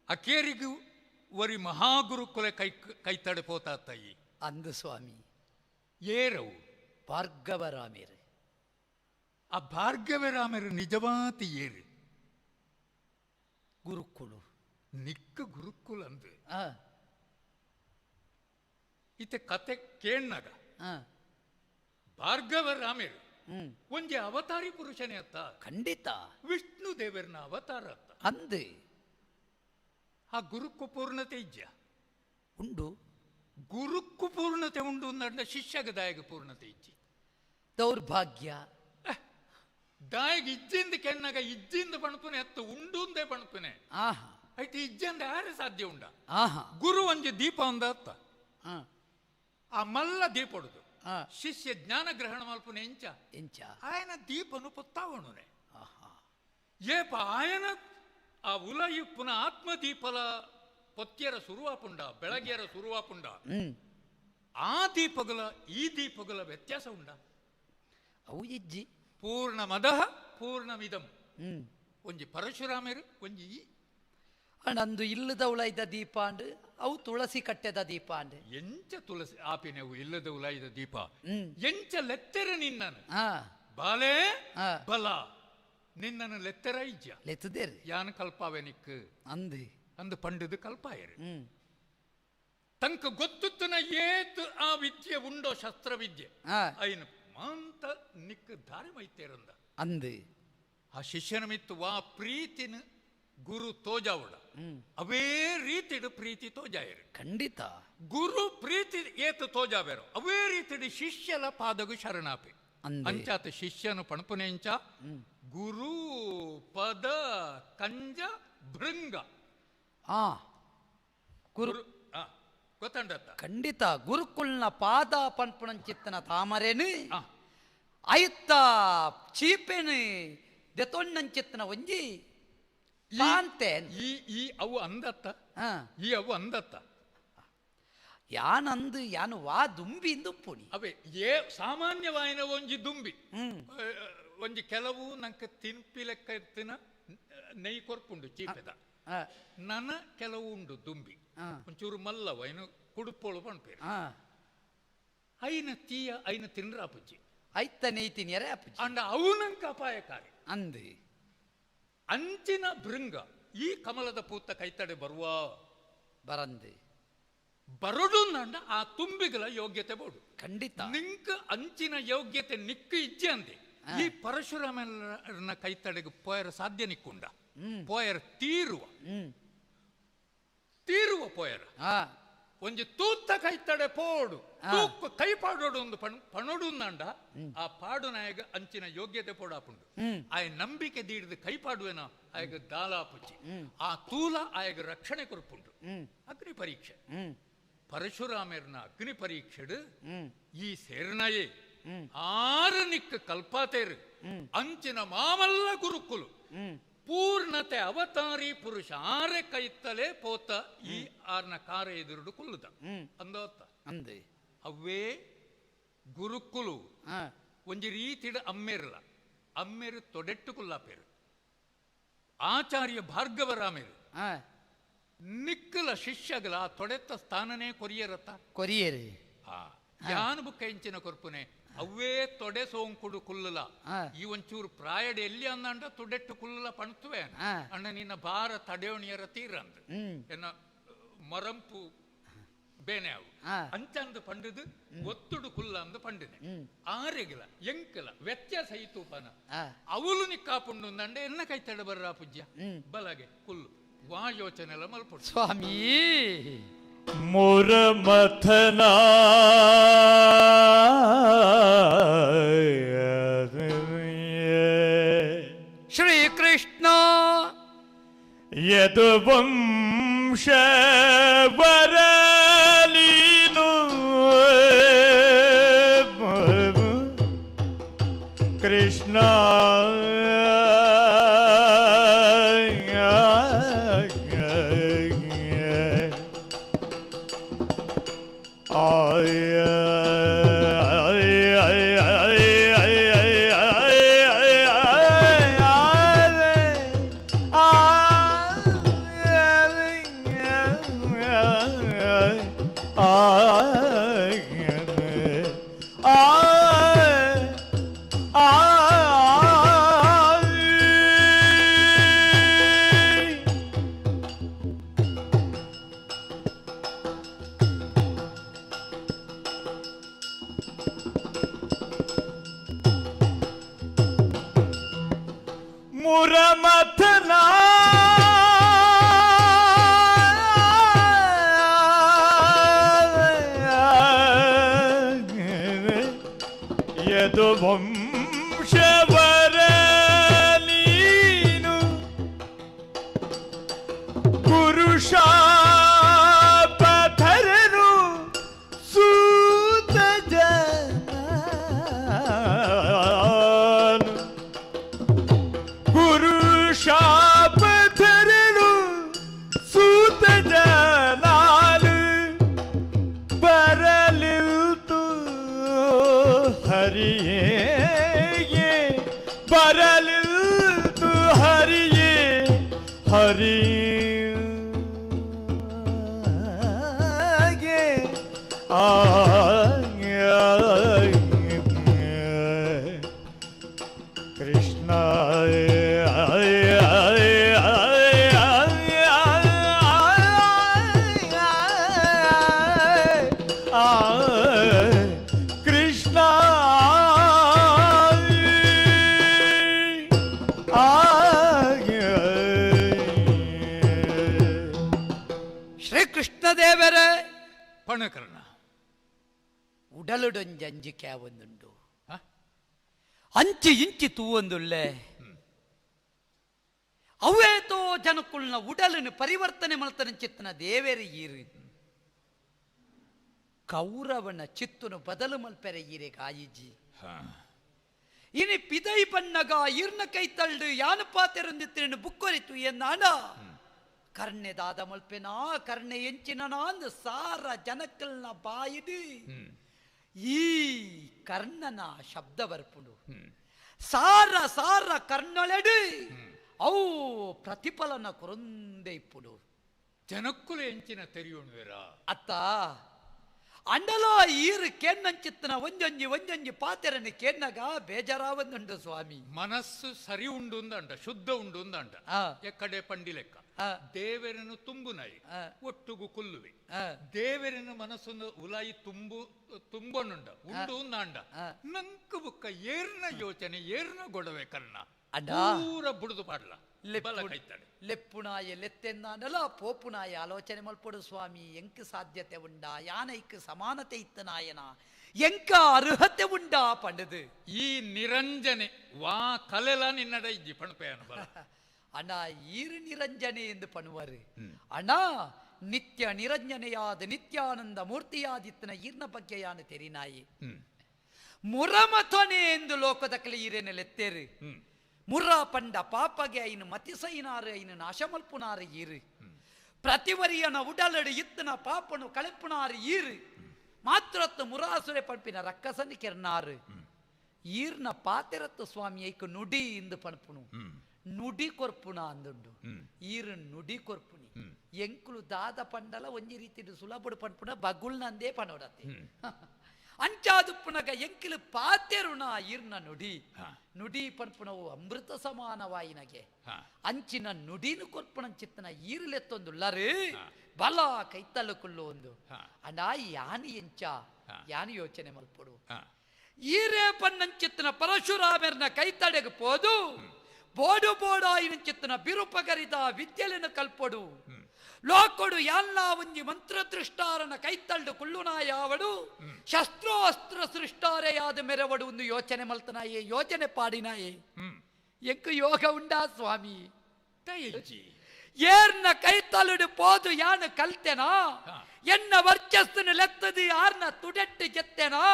ಅಕೇರಿಗು ಒರಿ ಮಹಾಗುರುಕುಲೆ ಕೈ ಕೈ ತಡೆ ಪೋತಾಯಿ ಅಂದು ಸ್ವಾಮಿ. ಏರವು ಭಾರ್ಗವರಾಮೇರು. ಆ ಭಾರ್ಗವರಾಮೇರು ನಿಜವಾತಿ ಏರು ಗುರುಕುಲು. ನಿಕ್ಕ ಗುರುಕುಲ ಅಂದು ಇತ್ತೆ ಕತೆ ಕೇಳ್ನಾಗ ಭಾರ್ಗವರಾಮೇರು ಒಂಜಿ ಅವತಾರಿ ಪುರುಷನೇ ಅತ್ತ. ಖಂಡಿತ ವಿಷ್ಣು ದೇವರನ ಅವತಾರ ಅತ್ತ ಅಂದು. ಆ ಗುರುಕ್ಕು ಪೂರ್ಣತೆ ಇಜ್ಜ ಉಂಡು. ಗುರುಕ್ಕು ಪೂರ್ಣತೆ ಉಂಡು ಅಂದ ಶಿಷ್ಯಗ ದಾಯಗ ಪೂರ್ಣತೆ ಇಜ್ಜಿ. ದೌರ್ಭಾಗ್ಯ. ದಾಯಗ ಇಜ್ಜಿಂದ ಕೆಣ್ಣಾಗ ಇಜ್ಜಿಂದ ಪಣಪುನೆ ಅತ್ತ ಉಂಡು ಅಂದೇ ಪಣಪುನೆ. ಆಯ್ತು ಇಜ್ಜಂದ ಯಾರು ಸಾಧ್ಯ ಉಂಡ? ಗುರು ಒಂಜಿ ದೀಪ ಒಂದ ಅತ್ತ. ಆ ಮಲ್ಲ ದೀಪ ಹೊಡುದು ಶಿಷ್ಯ ಜ್ಞಾನ ಗ್ರಹಣ ಮಲ್ಪುನೆ ಎಂಚ ಎಂಚ ಆಯನ ದೀಪನು ಪೊತ್ತಾವಣುನೆ. ಏಪ ಆಯನ ಆ ಉಲಯಿಪ್ಪುನ ಆತ್ಮದೀಪಲ ಪೊತ್ಯರ ಸುರುವಾಪುಂಡ ಬೆಳಗ್ಗೆಯರ ಸುರುವಾಪುಂಡ. ಆ ದೀಪಗಳ ಈ ದೀಪಗಳ ವ್ಯತ್ಯಾಸ ಉಂಡ? ಅವು ಇಜ್ಜಿ. ಪೂರ್ಣಮದಃ ಪೂರ್ಣಮಿದಂ. ಒಂಜಿ ಪರಶುರಾಮರು ಒಂಜಿ ಈ ಅಂದು ಇಲ್ಲದ ಉಲೈದ ದೀಪ ಅಂಡ್ ಅವು ತುಳಸಿ ಕಟ್ಟೆದ ದೀಪ ಅಂಡ್. ಎಂಚ ತುಳಸಿ ಆಪಿನವು ಇಲ್ಲದ ಉಲೈದ ದೀಪ ಎಂಚ ಲೆತ್ತೆರ ನಿನ್ನನು ಬಾಲೇ ಬಲ ನಿನ್ನನು ಲೆತ್ತೆರ ಇಜ್ಜ ಲೆತ್ತದೇರಿ ಯಾನ್ ಕಲ್ಪಾವೆ ನಿಕ್ ಅಂದು ಅಂದು ಪಂಡದು ಕಲ್ಪಾಯರು. ತಂಕ ಗೊತ್ತುತ್ತನ ಏತು ಆ ವಿದ್ಯೆ ಉಂಡೋ ಶಸ್ತ್ರವಿದ್ಯೆ ಐನು ಮಾಂತ ನಿಕ್ ದಾರಿ ಮೈತೇರಂದ ಅಂದು. ಆ ಶಿಷ್ಯನ ಮಿತ್ತು ವಾ ಪ್ರೀತಿನ ಗುರು ತೋಜಾವಡ ಅವೇ ರೀತಿಡು ಪ್ರೀತಿ ತೋಜಾಯರು. ಖಂಡಿತ ಗುರು ಪ್ರೀತಿ ಏತು ತೋಜಾಬೇರು ಅವೇ ರೀತಿಡು ಶಿಷ್ಯಲ ಪಾದಗು ಶರಣಾಪಿ. ಅಂಚಾತ ಶಿಷ್ಯನು ಪಣಪುನೆಂಚ ಗುರು ಪದ ಕಂಜ ಭೃಂಗ. ಗುರು ಗೊತ್ತಂಡತ್ತ? ಖಂಡಿತ ಗುರುಕುಲ್ನ ಪಾದ ಪನ್ಪುಣಂಚಿತ್ತನ ತಾಮರೇನು ಆಯ್ತ ಚೀಪೇನು ದೆತೊಣ್ಣಂಚಿತ್ತನ ಒಂಜಿ ಪಾಂತೆ. ಈ ಈ ಅವು ಅಂದತ್ತ ಈ ಅವು ಅಂದತ್ತ ಯಾನಂದು ಯಾನು ವಾ ದುಂಬಿ ದುಂಪುಣಿ ಅವೇ ಏ ಸಾಮಾನ್ಯವಾಯಿನ ಒಂಜಿ ದುಂಬಿ ಒಂಜಿ ಕೆಲವು ನಂಗೆ ತಿನ್ಪಿ ಲೆಕ್ಕ ಇತ್ತಿನ ನೆಯ್ ಕೊರ್ಪುಂಡು ಚೀಪೆದ. ನನ ಕೆಲವು ಉಂಡು ದುಂಬಿ ಒಂಚೂರು ಮಲ್ಲವ ಐನು ಕುಡುಪೋಳು ಪಣ್ಪೇರು. ಐನ ತೀಯ ಐನ ತಿನ್ರಾಪುಜ್ಜಿ ಐತ ನೆಯ್ ತಿನ್ಯರೆ ಅಪ್ಪುಜಿ ಅಂಡ ಅವು ನಂಗೆ ಅಪಾಯಕಾರಿ ಅಂದು. ಅಂಚಿನ ಭೃಂಗ ಈ ಕಮಲದ ಪೂತ ಕೈತಡೆ ಬರುವ ಬರಂದು ಬರಡು ಅಂಡ ಆ ತುಂಬಿಗಳ ಯೋಗ್ಯತೆ ಬೋಡು. ಖಂಡಿತ ನಿಂಕ ಅಂಚಿನ ಯೋಗ್ಯತೆ ನಿಕ್ಕ ಇಜ್ಜೆ ಅಂದೆ ಈ ಪರಶುರಾಮನ ಕೈತಡೆಗೆ ಪೋಯರ ಸಾಧ್ಯ ನಿಕ್ಕುಂಡ ಪೋಯರ್ ತೀರುವ ತೀರುವ ಪೋಯರ ಒಂಜಿ ತೂತ ಕೈತಡೆ ಪೋಡು ತೂಕ ಕೈ ಪಾಡೋಡು ಒಂದು ಪಣೋಡು ಅಂಡ ಆ ಪಾಡು ನಾಯಗ ಅಂಚಿನ ಯೋಗ್ಯತೆ ಪೋಡಾಪುಂಡು. ಆಯ ನಂಬಿಕೆ ದೀಡ್ದು ಕೈ ಪಾಡುವೆನ ಆಯಗ ದಾಲಾಪುಚಿ ಆ ತೂಲ ಆಯಗ ರಕ್ಷಣೆ ಕೊರ್ಪುಂಡು. ಅಗ್ನಿ ಪರೀಕ್ಷೆ ಪರಶುರಾಮರ್ನ ಅಗ್ನಿ ಪರೀಕ್ಷೆಡು ಈ ಸೇರ್ನಯೇ ಆರು ನಿಕ್ಕ ಕಲ್ಪಾತೇರು ಅಂಚಿನ ಮಾಮಲ್ಲ ಗುರುಕುಲು ಪೂರ್ಣತೆ ಅವತಾರಿ ಪುರುಷ ಆರೆ ಕೈತ್ತಲೇ ಪೋತ ಈ ಆರ್ನ ಕಾರ ಎದುರುಡು ಕುಲ್ಲುದ ಅಂದೋತ್ತ ಅಂದೆ. ಅವೇ ಗುರುಕುಲು ಒಂಜಿ ರೀತಿಡ ಅಮ್ಮೇರ್ಲ ಅಮ್ಮೇರು ತೊಡೆಟ್ಟು ಕುಲ್ಲಾಪೇರು. ಆಚಾರ್ಯ ಭಾರ್ಗವರಾಮೇರು ನಿಕ್ಕಲ ಶಿಷ್ಯಗಳ ಆ ತೊಡೆತ್ತ ಸ್ಥಾನನೇ ಕೊರಿಯರತ್ತ ಕೊರಿಯರಿ. ಯಾನು ಬುಕ್ಕ ಇಂಚಿನ ಕೊರ್ಪುನೆ ಅವೇ ತೊಡೆ ಸೋಂಕುಡು ಕುಲ್ಲಲ ಈ ಒಂಚೂರು ಪ್ರಾಯಡೆ ಎಲ್ಲಿ ಅಂದಂಡ ತೊಡೆಟ್ಟು ಕುಲ್ಲಲ ಪಣ್ತುವೆ ಅಣ್ಣ ನಿನ್ನ ಭಾರ ತಡೆಯೋಣಿಯರ ತೀರಂದು ಎನ್ನ ಮರಂಪು ಬೇನೆ ಅವು ಅಂಚಂದು ಪಂಡದು ಒತ್ತುಡು ಕುಲ್ಲ ಅಂದು ಪಂಡಿದೆ. ಆರೆಗಿಲ ಎಂಕಲ ವ್ಯತ್ಯಾಸ ಇತೂಪನ ಅವಲು ನಿಕ್ಕಾಪುಂಡು ಅಂದಂಡೆ ಎನ್ನ ಕೈ ತಡೆ ಬರ್ರ ಪೂಜ್ಯ ಬಲಗೆ ಕುಲ್ಲು ವಾ ಯೋಚನೆ ಎಲ್ಲ ಮಲ್ಪುಡು ಸ್ವಾಮಿ. ಮುರ ಮಥನ ಶ್ರೀಕೃಷ್ಣ ಯದುವಂಶ ವರಲೀನು ಕೃಷ್ಣ ಆಯ. ಶಾಪಧರನು ಸೂತ ಜನ ಗುರು ಶಾಪಧರನು ಸೂತ ಜನಾಲು ಬರಲಿಲ್ತು ಹರಿಯೇ ಬರಲಿಲ್ತು ಹರಿಯೇ ಹರಿಯೇ ಕೃಷ್ಣ ಕೃಷ್ಣ ಶ್ರೀಕೃಷ್ಣದೇವರೇ ಪಣಕರ್ಣ ಉಡಲುಡೊಂಜಂಜಿಕೆ ಒಂದುಂಡು ಅಂಚಿ ಇಂಚಿ ತೂವೊಂದುಲ್ಲೆ ಅವೇತೋ ಜನಕುಲ್ನ ಉಡಲನ್ನು ಪರಿವರ್ತನೆ ಮಲ್ತನ ಚಿತ್ತನ ದೇವೇರಿ ಈರು ಕೌರವನ ಚಿತ್ತುನು ಬದಲು ಮಲ್ಪೆರೆ ಈರೆ ಕಾಯಿಜಿ ಇನಿ ಪಿದೈ ಬನ್ನಗ ಈರ್ನ ಕೈ ತಳ್ಳು ಯಾನು ಪಾತೆರೊಂದಿತ್ತಿನ ಬುಕ್ಕೊರಿತು ಎನ್ನಾಣ ಕರ್ಣೆ ದಾದ ಮಲ್ಪೆನಾ ಕರ್ಣೆ ಎಂಚಿನ ಅಂದು ಸಾರ ಜನಕಲ್ನ ಬಾಯಿಡು ಈ ಕರ್ಣನ ಶಬ್ದ ಬರ್ಪುಡು ಸಾರ ಸಾರ ಕರ್ಣೊಳೆಡು ಅವು ಪ್ರತಿಫಲನ ಕೊರಂದೆ ಇಪ್ಪುಡು ಜನಕ್ಕುಲ ಎಂಚಿನ ತೆರಿಯುಣ್ವೇರ ಅತ್ತ ಅಂಡಲ ಈರು ಕೇಣ್ಣಂಚಿತ್ತನ ಒಂಜೊಂಜಿ ಒಂಜೊಂಜಿ ಪಾತೆರನ್ನು ಕೇಣ್ಣಗ ಬೇಜಾರಾವಂದುಂಡು ಸ್ವಾಮಿ ಮನಸ್ಸು ಸರಿ ಉಂಡು ಅಂದ ಶುದ್ಧ ಉಂಡು ಅಂದ ಎಕ್ಕಡೆ ಪಂಡಿ ಲೆಕ್ಕ ದೇವರನ್ನು ತುಂಬುನಾಯಿ ಒಟ್ಟುಗು ಕುಲ್ಲುವೆ ದೇವರನ್ನು ಮನಸ್ಸನ್ನು ಉಲಾಯಿ ತುಂಬು ತುಂಬನುಂಡ ಉಂಡು ಅಂದ ನಂಕು ಬುಕ್ಕ ಏರ್ನ ಯೋಚನೆ ಏರ್ನ ಗೊಡವೆ ಕರ್ಣ ಪೂರ ಬುಡುದು ಪಾಡ್ಲ ಬಲ ಕೈತಾಡೆ ಲೆಪ್ಪುನಾಯ ಲೆತ್ತೆನ್ನಾನಲ ಪೋಪುನಾಯ ಆಲೋಚನೆ ಮಲ್ಪಡು ಸ್ವಾಮಿ ಎಂಕ್ ಸಾಧ್ಯತೆ ಉಂಡ ಯಾನೈಕ್ ಸಮಾನತೆ ಇತ್ತು ನಾಯನ ಎಂಕ ಅರ್ಹತೆ ಉಂಡ ಪಂಡದು ಈ ನಿರಂಜನೆ ವಾ ಕಲೆಲ ನಿನ್ನಡ ಇಜ್ಜಿ ಪಣಪೇನ ಬಲ ಅಣ್ಣ ಈರು ನಿರಂಜನೆ ಎಂದು ಪಣುವರು ಅಣ್ಣ ನಿತ್ಯ ನಿರಂಜನೆಯಾದ ನಿತ್ಯಾನಂದ ಮೂರ್ತಿಯಾದಿತ್ತನ ಈರ್ನ ಬಗ್ಗೆ ಯಾನು ತೆರಿನಾಯಿ ಮುರಮಥನೆ ಎಂದು ಲೋಕದ ಕಲೆ ಈರೇನ ಲೆತ್ತೇರು ಮುರ ಪಂಡ ಪಾಪಗೆ ಐನು ಮತಿಸೈನಾರು ಐನು ನಾಶಮಲ್ಪುನಾರು ಈರು ಪ್ರತಿವರಿಯನ ಉಡಲಡು ಇತ್ತನ ಪಾಪನು ಕಳೆಪುನಾರು ಈರು ಮಾತ್ರತ್ತು ಮುರಾಸುರೆ ಪಂಪಿನ ರಕ್ಕಸನಿ ಕೆರ್ನಾರು ಈರ್ನ ಪಾತೆರತ್ತು ಸ್ವಾಮಿ ಐಕು ನುಡಿ ಇಂದು ಪಣಪುನು ನುಡಿ ಕೊರ್ಪುಣ ಅಂದುಂಡು ಈರು ನುಡಿ ಕೊರ್ಪುನಿ ಎಂಕುಲು ದಾದ ಪಂಡಲ ಒಂಜಿ ರೀತಿ ಸುಲಭಡು ಪನ್ಪುಣ ಬಗುಳ್ನಂದೇ ಪನೋಡತ್ತೆ ಅಂಚಾದುಪ್ಪುನಗ ಎಂಕಿಲು ಪಾತೆರುಣ ಈರ್ನ ನುಡಿ ನುಡಿ ಪನ್ಪುಣವು ಅಮೃತ ಸಮಾನವಾಯಿನಗೆ ಅಂಚಿನ ನುಡಿನು ಕೊರ್ಪುಣಂಚಿತ್ತನ ಈರುಲೆತ್ತೊಂದುಲ್ಲರು ಬಲ ಕೈತಲ್ಲು ಕುಲ್ಲು ಒಂದು ಅಣ್ಣ ಯಾನು ಎಂಚ ಯಾನು ಯೋಚನೆ ಮಲ್ಪಡು ಈರೇ ಪನ್ನಂಚಿತ್ತನ ಪರಶುರಾಮರ್ನ ಕೈತಡೆಗೆ ಪೋದು ಬೋಡು ಬೋಡಾಯಿನಂಚಿತ್ತನ ಬಿರುಪಗರಿದ ವಿದ್ಯೆಲೆನ ಕಲ್ಪೊಡು ಲೋಕೊಡು ಯಾಲ್ಲ ಒಂಜಿ ಮಂತ್ರದೃಷ್ಟಾರನ ಕೈತಳ್ಳು ಕುಳ್ಳುನಾಯಾವಡು ಶಸ್ತ್ರಾಸ್ತ್ರ ಸೃಷ್ಟಾರೆಯಾದ ಮೆರವಡು ಒಂದು ಯೋಚನೆ ಮಲ್ತನಾಯೇ ಯೋಚನೆ ಪಾಡಿನಾಯೇ ಎಂಕು ಯೋಗ ಉಂಡಾ ಸ್ವಾಮಿ ಏರ್ನ ಕೈತಲುಡು ಪೋದು ಯಾನು ಕಲ್ತೆನಾ ಎನ್ನ ವರ್ಚಸ್ಸನ್ನು ಲೆತ್ತದು ಯಾರ್ನ ತುಡೆಟ್ಟು ಜೆತ್ತೆನಾ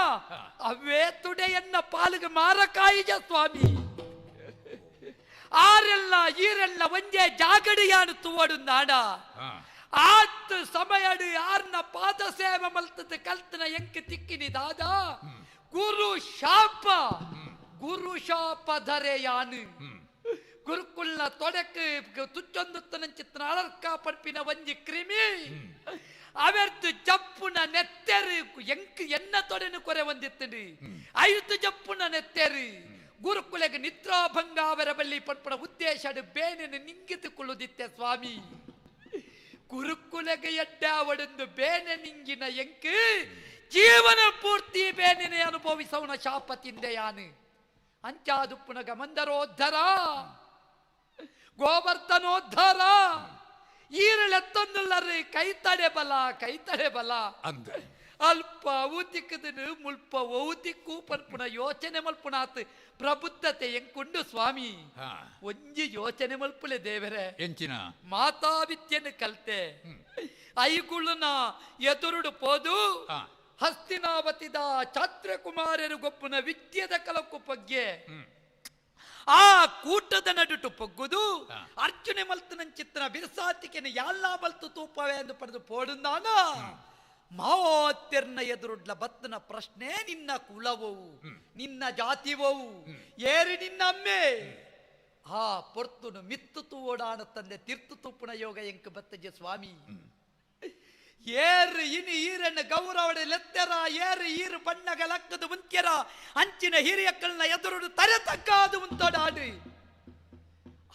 ಅವೇ ತುಡೆ ಎನ್ನ ಪಾಲಿಗೆ ಮಾರಕಾಯಿಜ ಸ್ವಾಮಿ ಆರೆಲ್ಲ ಈರೆಲ್ಲ ಒಂದೇ ಜಾಗಡಿ ಯಾನು ತುವಡು ನಾಡ ಆತ್ ಸಮಯಡು ಯಾರ್ನ ಪಾದ ಸೇವೆ ಮಲ್ತದ ಕಲ್ತನ ಎಂಕ್ ತಿಕ್ಕಿನಿ ದಾದಾ ಗುರು ಶಾಪ ಗುರು ಶಾಪ ಧರೆ ಯಾನು ಗುರುಕುಲ್ನ ತೊಡಕ್ ತುಚ್ಚೊಂದುತ್ತನಂಚಿತ್ತನ ಅಳರ್ಕ ಪಡ್ಪಿನ ಒಂಜಿ ಕ್ರಿಮಿ ಅವೆರ್ದು ಜಪ್ಪುನ ನೆತ್ತೆರು ಎಂಕ್ ಎನ್ನ ತೊಡೆನು ಕೊರೆ ಒಂದಿತ್ತನು ಐದು ಜಪ್ಪುನ ನೆತ್ತೆರು ಗುರುಕುಲೆಗೆ ನಿದ್ರಾಭಂಗ ಅವರ ಬಲ್ಲಿ ಪಡ್ಪಣ ಉದ್ದೇಶ ಬೇನೆನು ನಿಂಗಿತುಕೊಳ್ಳುದಿತ್ತೆ ಸ್ವಾಮಿ ಗುರುಕುಲೆಗೆ ಎಡ್ಡಾವಡೆಂದು ಬೇನೆ ನಿಂಗಿನ ಎಂಕ್ ಜೀವನ ಪೂರ್ತಿ ಬೇನೆನೆ ಅನುಭವಿಸವನ ಶಾಪ ತಿಂದೆ ಯಾನು ಅಂಚಾದುಪ್ಪುನಗ ಮಂದರೋದ್ಧರ ಗೋವರ್ಧನೋದ್ಧಾರ ಈರಳೆತ್ತೊಂದುಲ್ಲರಿ ಕೈತಡೆ ಬಲ ಕೈತಡೆ ಬಲ ಅಂದ ಅಲ್ಪ ಅವು ತಿಕ್ಕದನು ಮುಲ್ಪ ಒವು ತಿಕ್ಕು ಪಲ್ಪುಣ ಯೋಚನೆ ಮಲ್ಪುಣಾತ್ ಪ್ರಬುದ್ಧತೆ ಎಂಕುಂಡು ಸ್ವಾಮಿ. ಒಂಜಿ ಯೋಚನೆ ಮಲ್ಪುಲೆ ದೇವರೇ. ಎಂಚಿನ ಮಾತಾ ವಿದ್ಯೆಯನ್ನು ಕಲ್ತೆ ಐಗುಳುನ ಎದುರುಡು ಪೋದು ಹಸ್ತಿನಾವತಿದ ಛಾತ್ರಕುಮಾರರು ಗೊಪ್ಪುನ ವಿದ್ಯೆದ ಕಲಕ್ಕು ಪಗ್ಗೆ ಆ ಕೂಟದ ನಡುಟು ಪೊಗ್ಗುದು ಅರ್ಜುನೆ ಮಲ್ತನಂಚಿತ್ತನ ಬಿರ್ಸಾತಿಕೆನ ಯಾಲ್ಲ ಮಲ್ತು ತೂಪವೆ ಎಂದು ಪಡೆದು ಪೋಡುಂದಾನ ಮಾವೋತ್ತೆರ್ನ ಎದುರುಡ್ಲ ಬತ್ತನ ಪ್ರಶ್ನೆ ನಿನ್ನ ಕುಲವೋವು ನಿನ್ನ ಜಾತಿವೋವು ಏರಿ ನಿನ್ನ ಅಮ್ಮೆ ಆ ಪೊರ್ತುನು ಮಿತ್ತು ತೂವೋಡಾನ ತಂದೆ ತೀರ್ತು ತೂಪುನ ಯೋಗ ಎಂಕು ಬತ್ತಜೆ ಸ್ವಾಮಿ. ಏರು ಇನಿ ಈರನ್ನ ಗೌರವಡೆ ಲೆತ್ತೆರ ಏರು ಈರು ಬಣ್ಣಗ ಲಕ್ಕದು ಮುಂತ್ಯರ ಅಂಚಿನ ಹಿರಿಯಕ್ಕಳನ್ನ ಎದುರುಡು ತರೆ ತಕ್ಕಾದು ಮುಂತೋಡಾಡು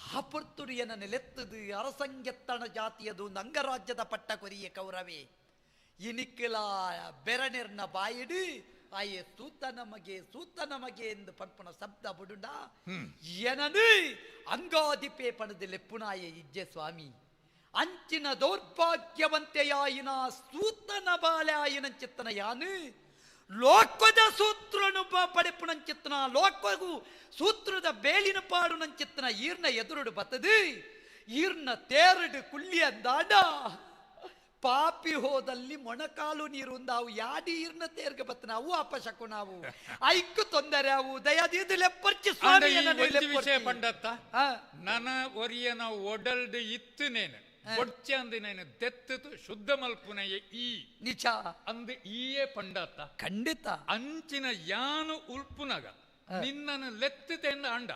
ಆ ಪೊರ್ತುಡು ಏನನ್ನು ಲೆತ್ತದು ಅರಸಂಗೆತ್ತಣ ಜಾತಿಯದು ನಂಗರಾಜ್ಯದ ಪಟ್ಟ ಕೊರಿಯ ಕೌರವೇ ಇನಿಕ್ಕಿಲ ಬೆರನೆರ್ನ ಬಾಯಿಡು ಆಯೆ ಸೂತ ನಮಗೆ ಸೂತ ನಮಗೆ ಎಂದು ಪನ್ಪುನ ಶಬ್ದ ಬುಡುಂಡ ಏನನು ಅಂಗಾದಿಪೇ ಪಣದು ಲೆಪ್ಪುನಾಯೆ ಇಜ್ಜೆ ಸ್ವಾಮಿ. ಅಂಚಿನ ದೌರ್ಭಾಗ್ಯವಂತೆಯಾಯಿನ ಸೂತನ ಬಾಲ್ಯಾಯಿನಂಚಿತ್ತನ ಯಾನು ಲೋಕದ ಸೂತ್ರನು ಪಡೆಪುನಂಚಿತ್ತನ ಲೋಕಗೂ ಸೂತ್ರದ ಬೇಲಿನ ಪಾಡುನಂಚಿತ್ತನ ಈರ್ನ ಎದುರುಡು ಬತ್ತದು ಈರ್ನ ತೇರಡು ಕುಳ್ಳಿ ಅಂದಾಡ ಪಾಪಿ ಹೋದಲ್ಲಿ ಮೊಣಕಾಲು ನೀರು ನಾವು ಯಾಡಿ ಈರ್ನ ತೇರ್ಗೆ ಬತ್ತ ನಾವು ಅಪಶಕು ನಾವು ಐಕ್ಕು ತೊಂದರೆ ಅವು ದಯಾದೀದು ಲೆಪ್ಪರ್ಚಿ ಸ್ವಾಮಿ. ವಿಷಯ ಪಂಡತ್ತ ನನ್ನ ಒರಿಯನ ಒಡಲ್ಡು ಇತ್ತು ನೇನು ಒಡ್ಚೆ ಅಂದು ನೇನು ದೆತ್ತು ಶುದ್ಧ ಮಲ್ಪುನೆಯ ಈ ನಿಜ ಅಂದು ಈಯೇ ಪಂಡತ್ತ ಖಂಡಿತ ಅಂಚಿನ ಯಾನು ಉಲ್ಪುನಗ ನಿನ್ನನ್ನು ಲೆತ್ತುತ್ತೆಂದ ಅಂಡ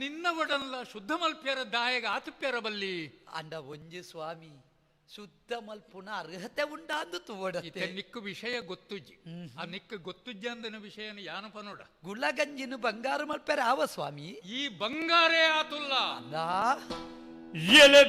ನಿನ್ನ ಒಡಲ್ಲ ಶುದ್ಧ ಮಲ್ಪ್ಯರ ದಾಯಗ ಆತುಪ್ಯರ ಬಲ್ಲಿ ಅಂಡ ಒಂಜಿ ಸ್ವಾಮಿ ಶುದ್ಧ ಮಲ್ಪುನ ಅರ್ಹತೆ ಉಂಡ ಅಂದು ತುವಡತ್ತೆ. ನಿಕ್ಕು ವಿಷಯ ಗೊತ್ತುಜ್ಜಿ ಆ ನಿಕ್ಕು ಗೊತ್ತುಜ್ಜಿ ಅಂದನ ವಿಷಯನ ಯಾನಪ ನೋಡ ಗುಳ್ಳಗಂಜಿನ ಬಂಗಾರ ಮಲ್ಪೆರ ಆವ ಸ್ವಾಮಿ ಈ ಬಂಗಾರೇ ಆತುಲ್ಲ ಎಲೆ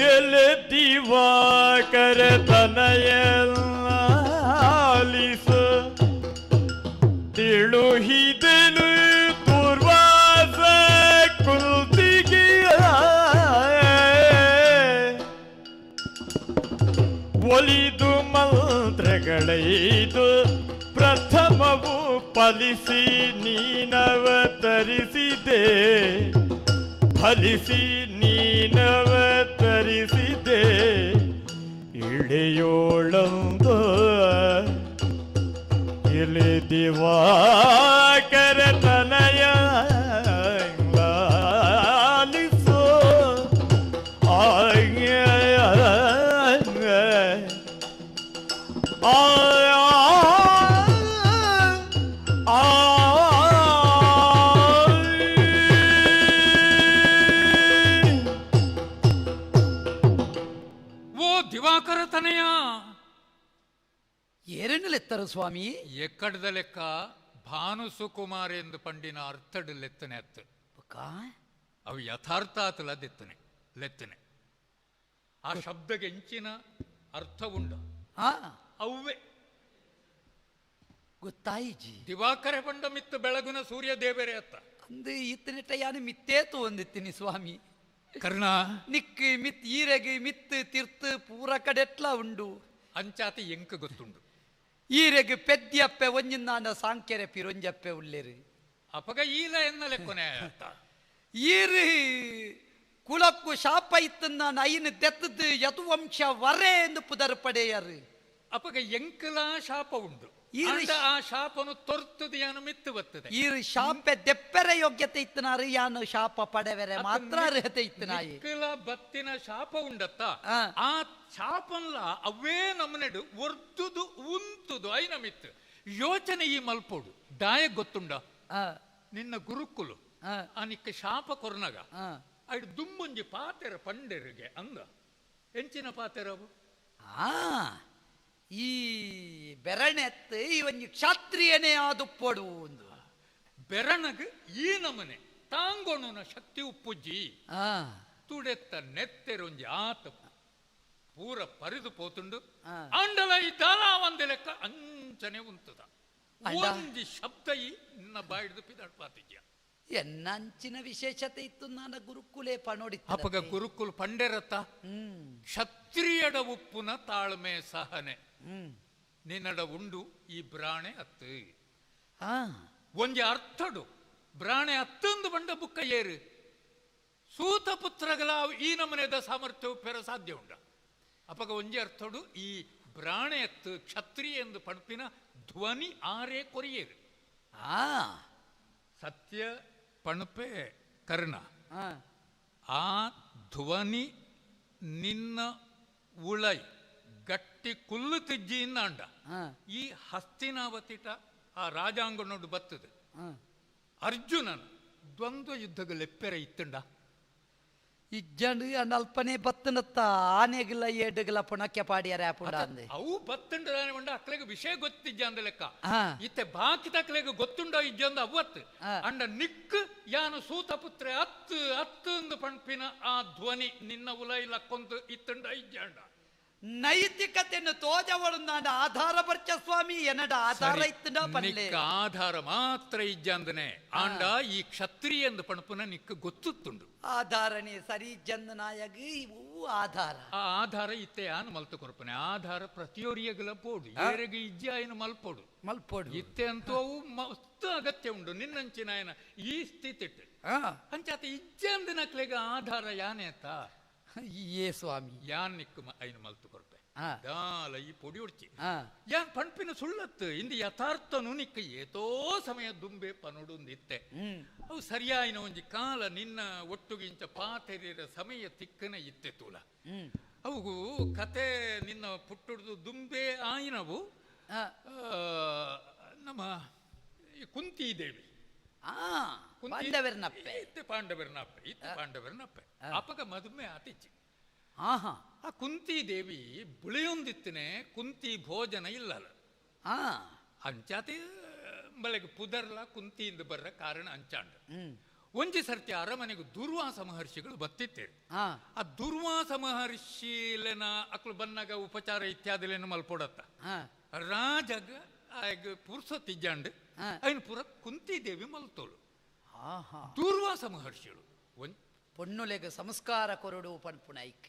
ದಿವಾಕರ ತನಯ ಲಾಲಿಸೋ ತಿಳುಹಿದನು ದುರ್ವಾಸ ಕುಲ್ತಿಗಿಯ ಒಲಿದು ಮಂತ್ರಗಳೈದು ಪ್ರಥಮವು ಫಲಿಸಿ ನೀನವತರಿಸಿದೆ ಫಲಿಸಿ ನೀನವತರಿಸಿದೆ ಇಳೆಯೋಳಂದು ಇಲ್ಲಿ ದಿವಾಕರ ತನಯ ಲಾಲಿಸೋ ಓ ದಿವಾಕರ ತನಯ ಏರನ್ನು ಲೆತ್ತರು ಸ್ವಾಮಿ ಎಕ್ಕಡದ ಲೆಕ್ಕ ಭಾನು ಸುಕುಮಾರ್ ಎಂದು ಪಂಡಿನ ಅರ್ಥಡು ಲೆತ್ತನೆ ಅತ್ತು ಅವು ಯಥಾರ್ಥ ಆತಲ ದೆತ್ತನೆ ಲೆತ್ತನೆ ಆ ಶಬ್ದಕ್ಕೆ ಎಂಚಿನ ಅರ್ಥ ಉಂಡು ಅವ್ವೆ ಗೊತ್ತಾಯಿಜಿ ದಿವಾಕರ ಪಂಡ ಮಿತ್ತು ಬೆಳಗುನ ಸೂರ್ಯ ದೇವರೇ ಅತ್ತ ಅಂದು ಈತನಿಟ್ಟ ಯಾನು ಮಿತ್ತೇತು ಒಂದಿತ್ತೀನಿ ಸ್ವಾಮಿ ಕರ್ಣ ನಿಕ್ ಮಿತ್ ಈರೆಗೆ ಮಿತ್ತು ತಿರ್ತು ಪೂರ ಕಡೆಟ್ಲ ಉಂಡು ಅಂಚಾತಿ ಎಂಕ್ ಗೊತ್ತುಂಡು ಈರೆಗೆ ಪೆದ್ಯಪ್ಪೆ ಒಂಜಿಂದಾಂಡ ಸಾಂಕೆರೆ ಪಿರೊಂಜಪ್ಪೆ ಉಲ್ಲೇರು ಅಪಗ ಈಲ ಎನ್ನಲೆ ಕೊನೆ ಅತ್ತ ಈರು ಕುಲಕ್ಕು ಶಾಪ ಇತ್ತನ್ನ ಐನು ದೆತ್ತದು ಯದುವಂಶ ವರೆ ಎಂದು ಪುದರ್ ಪಡೆಯರು ಅಪಗ ಎಂಕಲ ಶಾಪ ಉಂಡು ಆ ಶಾಪನು ತೊರ್ತದೆ ಯಾನು ಮಿತ್ತು ಬರ್ತದೆ ಈರು ಶಾಪೆ ದೆಪ್ಪೆರೆ ಯೋಗ್ಯತೆ ಇತ್ತನಾರು ಯಾನು ಶಾಪ ಪಡೆವೆರೆ ಮಾತ್ರ ಅರ್ಹತೆ ಇತ್ತನಾಯಿ ನಿಕ್ಕಲ ಬತ್ತಿನ ಶಾಪ ಉಂಡತ್ತ ಆ ಶಾಪನ್ಲ ಅವೇ ನಮ್ಮನೆಡು ಒರ್ದುದು ಉಂತುದು ಐನ ಮಿತ್ತು ಯೋಚನೆ ಈ ಮಲ್ಪೋಡು ದಾಯ ಗೊತ್ತುಂಡ ನಿನ್ನ ಗುರುಕುಲು ಆ ನಿಕ್ಕ ಶಾಪ ಕೊರ್ನಗ ಅಯ್ಡು ದುಂಬುಂಜಿ ಪಾತೆರ ಪಂಡೆರಿಗೆ ಅಂದ ಎಂಚಿನ ಪಾತೆರವು ಈ ಬೆರಣೆತ್ ಈ ಒಂಜಿ ಕ್ಷತ್ರಿಯನೇ ಆದುಪ್ಪೊಡು ಒಂದು ಬೆರಣಗ್ ಈ ನಮನೆ ತಾಂಗೊಣುನ ಶಕ್ತಿ ಉಪ್ಪುಜ್ಜಿ ತುಡೆತ್ತ ನೆತ್ತೆರೊಂಜಿ ಆತ ಪೂರ ಪರಿದು ಪೋತುಂಡು ಆಂಡಲ ಈ ದಾಲ ಒಂದೇ ಲೆಕ್ಕ ಅಂಚನೆ ಉಂತದ ಒಂಜಿ ಶಬ್ದ ಈ ನಿನ್ನ ಬಾಯಿಡ್ದು ಪಿದಾಡ್ಪಾತಿದ್ಯ ಎನ್ನ ಅಂಚಿನ ವಿಶೇಷತೆ ಇತ್ತು ನನ್ನ ಗುರುಕುಲೇ ಪಣೋಡಿ ಅಪಗ ಗುರುಕುಲ್ ಪಂಡೆರತ್ತ ಕ್ಷತ್ರಿಯಡ ಉಪ್ಪುನ ತಾಳ್ಮೆ ಸಹನೆ ನಿನ್ನಡ ಉಂಡು ಈ ಬ್ರಾಣೆ ಅತ್ತು ಒಂಜಿ ಅರ್ಥಡು ಬ್ರಾಣೆ ಅತ್ತೊಂದು ಬಂಡ ಬುಕ್ಕ ಏರು ಸೂತ ಪುತ್ರಗಳ ಈ ನಮನೆದ ಸಾಮರ್ಥ್ಯವು ಪೆರ ಸಾಧ್ಯ ಉಂಡ ಅಪಗ ಒಂಜಿ ಅರ್ಥಡು ಈ ಬ್ರಾಣೆ ಅತ್ತು ಕ್ಷತ್ರಿಯ ಎಂದು ಪಡ್ಪಿನ ಧ್ವನಿ ಆರೇ ಕೊರಿಯೇರು ಸತ್ಯ ಪಣಪೆ ಕರ್ಣ ಆ ಧ್ವನಿ ನಿನ್ನ ಉಳೈ ಗಟ್ಟಿ ಕುಲ್ಲು ತಿಜ್ಜಿ ಅಂಡ ಈ ಹಸ್ತಿನಾವತಿಟ ಆ ರಾಜಾಂಗನೋಡು ಬತ್ತದು ಅರ್ಜುನನ್ ದ್ವಂದ್ವ ಯುದ್ಧಗ ಲೆಪ್ಪೆರೆ ಇತ್ತಂಡ ಇಜ್ಜಂಡು ಅಲ್ಪನೆ ಬತ್ತನತ್ತ ಆನೆಗಿಲ್ಲ ಏಡುಗಿಲ್ಲ ಪುಣಕ್ಕೆ ಪಾಡಿಯಾರ ಅವು ಬತ್ತಂಡ ಅಕ್ಲೆಗೆ ವಿಷಯ ಗೊತ್ತಿಜ್ಜ ಅಂದ ಲೆಕ್ಕ ಇತ್ತೆ ಬಾಕಿ ತಕ್ಲೆಗೆ ಗೊತ್ತುಂಡ ಇಜ್ಜಂದ ಅವತ್ತು ಅಂಡ ನಿಕ್ ಯಾನು ಸೂತ ಪುತ್ರೆ ಅತ್ತು ಅತ್ತು ಅಂದು ಪಣ್ಪಿನ ಆ ಧ್ವನಿ ನಿನ್ನ ಉಲೈ ಲಕ್ಕೊಂದು ಇತ್ತಂಡ ಇಜ್ಜಂಡ ನೈತಿಕತೆಯನ್ನು ತೋಜವಳು ನಾನು ಆಧಾರ ಬರ್ಚ ಸ್ವಾಮಿ ಎನ್ನಡ ಆಧಾರ ಇತ್ತಂಡ ಪಲ್ಲೆ ಆಧಾರ ಮಾತ್ರ ಇಜ್ಜಂದನೆ ಆಂಡ ಈ ಕ್ಷತ್ರಿಯ ಎಂದು ಪಣಪುನ ನಿಕ್ಕ ಗೊತ್ತುತ್ತುಂಡು ಆಧಾರನೇ ಸರಿ ಜಂದ ನಾಯಗ ಇವು ಆಧಾರ ಆ ಆಧಾರ ಇತ್ತೆ ಯಾನು ಮಲ್ತು ಕೊರ್ಪನೆ ಆಧಾರ ಪ್ರತಿಯೊರಿಯಗಲ ಪೋಡು ಏರೆಗೆ ಇಜ್ಜ ಏನು ಮಲ್ಪೋಡು ಮಲ್ಪೋಡು ಇತ್ತೆ ಅಂತೂ ಅವು ಮಸ್ತ್ ಅಗತ್ಯ ಉಂಡು ನಿನ್ನಂಚಿನ ಏನ ಈ ಸ್ಥಿತಿ ಅಂಚಾತ ಇಜ್ಜಂದಿನಕ್ಲೆಗ ಆಧಾರ ಯಾನೇತ ಏ ಸ್ವಾಮಿ ಯಾನ್ ನಿಕ್ಕು ಐನು ಮಲ್ತು ಕೊರ್ಪೆ ದಾಲ ಈ ಪೊಡಿ ಉಡ್ಚಿ ಯಾನ್ ಪಣ್ಪಿನ ಸುಳ್ಳತ್ತು ಇಂದು ಯಥಾರ್ಥನು ನಿಕ್ಕ ಏತೋ ಸಮಯ ದುಂಬೆ ಪನೊಡುಂದಿತ್ತೆ ಅವು ಸರಿಯಾಯಿನ ಒಂಜಿ ಕಾಲ ನಿನ್ನ ಒಟ್ಟುಗಿಂಚ ಪಾತೆರಿರ ಸಮಯ ತಿಕ್ಕನ ಇತ್ತೆ ತೂಲ ಅವು ಕತೆ ನಿನ್ನ ಪುಟ್ಟುಡ್ದು ದುಂಬೆ ಆಯಿನವು ನಮ್ಮ ಕುಂತಿ ದೇವಿ ಪಾಂಡವರನಪ್ಪೆ ಇತ್ತೆ ಪಾಂಡವರನಪ್ಪೆ ಇತ್ತೆ ಪಾಂಡವರನಪ್ಪೆ ಅಪಗ ಮದುಮೆ ಆತಿಚ್ಚಿ ಆ ಕುಂತಿ ದೇವಿ ಬುಳಿಯೊಂದಿತ್ತನೆ ಕುಂತಿ ಭೋಜನ ಇಲ್ಲಲ್ಲ ಅಂಚಾತಿ ಬಲೆಗೆ ಪುದರ್ಲ ಕುಂತಿಯಿಂದ ಬರ್ರ ಕಾರಣ ಅಂಚಾಂಡ ಒಂಜಿ ಸರ್ತಿ ಅರಮನೆಗೆ ದುರ್ವಾಸ ಮಹರ್ಷಿಗಳು ಬತ್ತಿತ್ತೇರು ಆ ದುರ್ವಾಸ ಮಹರ್ಷಿಲೆನ ಅಕ್ಲು ಬನ್ನಾಗ ಉಪಚಾರ ಇತ್ಯಾದಿಲೇನು ಮಲ್ಪೊಡತ್ತ ರಾಜಗ ಆಗ ಪುರ್ಸೊತ್ತಿಜ್ಜಾಂಡ್ ಐನ್ ಪೂರ ಕುಂತಿ ದೇವಿ ಮಲ್ತೋಳು ದುರ್ವಾಸ ಮಹರ್ಷಿಗಳು ಪೊಣ್ಣುಲೆಗ ಸಂಸ್ಕಾರ ಕೊರಡು ಪನ್ಪುಣ ಐಕ್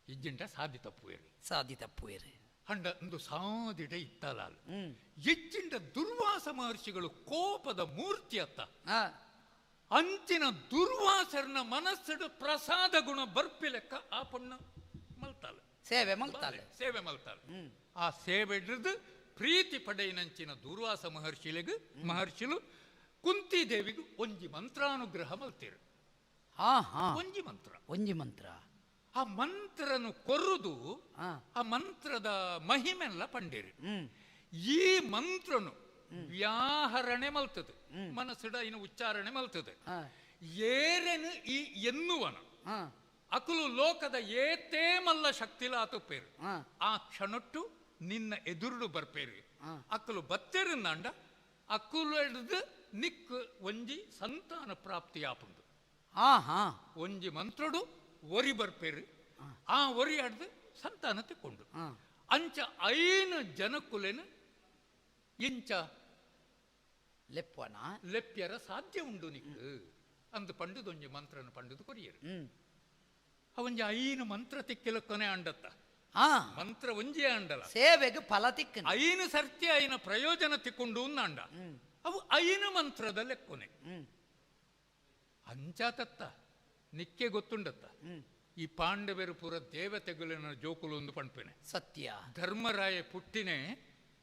ಇಜ್ಜಿಂಟ ಸಾದಿ ತಪ್ಪುವೇರು ಸಾದಿ ತಪ್ಪುವೇರು ಅಂಡ ಒಂದು ಸಾದಿಡ ಇತ್ತಲಾಲ್ ಎಜ್ಜಿಂಡ ದುರ್ವಾಸ ಮಹರ್ಷಿಗಳು ಕೋಪದ ಮೂರ್ತಿ ಅತ್ತ ಅಂಚಿನ ದುರ್ವಾಸರನ ಮನಸ್ಸಿಡು ಪ್ರಸಾದ ಗುಣ ಬರ್ಪಿ ಲೆಕ್ಕ ಆ ಪೊಣ್ಣ ಮಲ್ತಾಳೆ ಸೇವೆ ಮಲ್ತಾಳೆ ಸೇವೆ ಮಲ್ತಾಳೆ ಆ ಸೇವೆ ಹಿಡಿದು ಪ್ರೀತಿ ಪಡೆಯಿನಂಚಿನ ದುರ್ವಾಸ ಮಹರ್ಷಿಲೆಗ್ ಮಹರ್ಷಿಲು ಕುಂತಿ ದೇವಿಗೆ ಒಂಜಿ ಮಂತ್ರಾನುಗ್ರಹ ಮಲ್ತೀರು. ಒಂಜಿ ಮಂತ್ರ ಒಂಜಿ ಮಂತ್ರ ಆ ಮಂತ್ರನು ಕೊರುದು ಆ ಮಂತ್ರದ ಮಹಿಮೆಲ್ಲ ಪಂಡಿರಿ. ಈ ಮಂತ್ರನು ವ್ಯಾಹರಣೆ ಮಲ್ತದೆ, ಮನಸ್ಸಿಡ ಇನ್ನು ಉಚ್ಚಾರಣೆ ಮಲ್ತದೆ. ಏರೆನು ಈ ಎನ್ನುವನ ಅಕುಲು ಲೋಕದ ಏತೇ ಮಲ್ಲ ಶಕ್ತಿಲ ಆತುಪೇರು ಆ ಕ್ಷಣಟ್ಟು ನಿನ್ನ ಎದುರುಡು ಬರ್ಪೇರು. ಅಕುಲು ಬತ್ತೆರುಂದಾಂಡ ಅಕುಲು ಹಿಡಿದು ನಿಕ್ ಒಂಜಿ ಸಂತಾನ ಪ್ರಾಪ್ತಿ ಆಪುಂಡು. ಒಂಜಿ ಮಂತ್ರಡು ಒರಿ ಬರ್ಪೇರು, ಆ ಒರಿ ಹಿಡ್ದು ಸಂತಾನ ತಿಕ್ಕೊಂಡು ಅಂಚ ಐನು ಜನಕುಲೇನು ಇಂಚ ಲೆಪ್ಪನ ಲೆಪ್ಪ್ಯರ ಸಾಧ್ಯ ಉಂಡು ನಿಕ್ ಅಂದು ಪಂಡುದು ಒಂಜಿ ಮಂತ್ರನ ಪಂಡುದು ಕೊರಿಯರು. ಅವಂಜಿ ಐನು ಮಂತ್ರ ತಿಕ್ಕಿಲ ಕೊನೆ ಅಂಡತ್ತ ಮಂತ್ರ ಒಂಜಿ ಅಂಡಲ ಸೇವೆಗೆ ಫಲ ತಿಕ್ಕ ಐನು ಸರ್ತಿ ಐನ ಪ್ರಯೋಜನ ತಿಕ್ಕೊಂಡು ಅಂಡ ಅವು ಐನು ಮಂತ್ರದ ಲೆಕ್ಕೊನೆ ಅಂಚಾತತ್ತ ನಿಕ್ಕೆ ಗೊತ್ತುಂಡತ್ತ. ಈ ಪಾಂಡವರು ಪೂರ ದೇವತೆಗಳಿನ ಜೋಕುಲು ಒಂದು ಪಣ್ಪೇನೆ ಸತ್ಯ. ಧರ್ಮರಾಯ ಪುಟ್ಟಿನೇ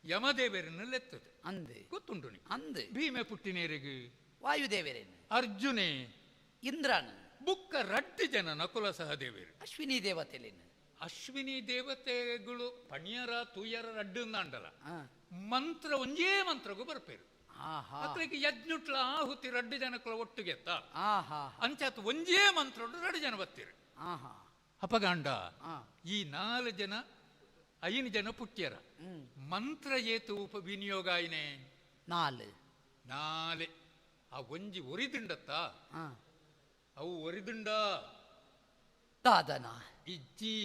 ಯಮದೇವರನ್ನ ಲೆತ್ತದೆ ಅಂದೆ ಗೊತ್ತುಂಟು ಅಂದೆ. ಭೀಮೆ ಪುಟ್ಟಿನೇರಿಗೆ ವಾಯುದೇವರೇನು, ಅರ್ಜುನೇ ಇಂದ್ರನ, ಬುಕ್ಕ ರಡ್ಡು ಜನ ನಕುಲ ಸಹದೇವರು, ಅಶ್ವಿನಿ ದೇವತೆಲೇನು. ಅಶ್ವಿನಿ ದೇವತೆಗಳು ಪಣಿಯರ ತೂಯರ ರಡ್ಡು ಅಂಡಲ ಮಂತ್ರ ಒಂಜೇ ಮಂತ್ರಗೂ ಬರ್ಪೇರು. ಅಕ್ಲಿಗೆ ಯಜ್ಞುಟ್ಲ ಆಹುತಿ ರಡ್ಡು ಜನಕ್ಕಳ ಒಟ್ಟಿಗೆತ್ತ ಅಂಚಾತ್ ಒಂಜೇ ಮಂತ್ರ ರಡ್ಡು ಜನ ಬತ್ತೀರಿ. ಅಪಗಾಂಡ ಈ 4 ಜನ 5 ಜನ ಪುಟ್ಟಿಯರ ಮಂತ್ರ ಏತು ಉಪ ವಿನಿಯೋಗ ಆಯ್ನೆ 4 4 ಆ ಒಂಜಿ ಒರಿದಿಂಡತ್ತ ಅವು ಒರಿದಿಂಡ ದಾದನ ಇಜ್ಜಿ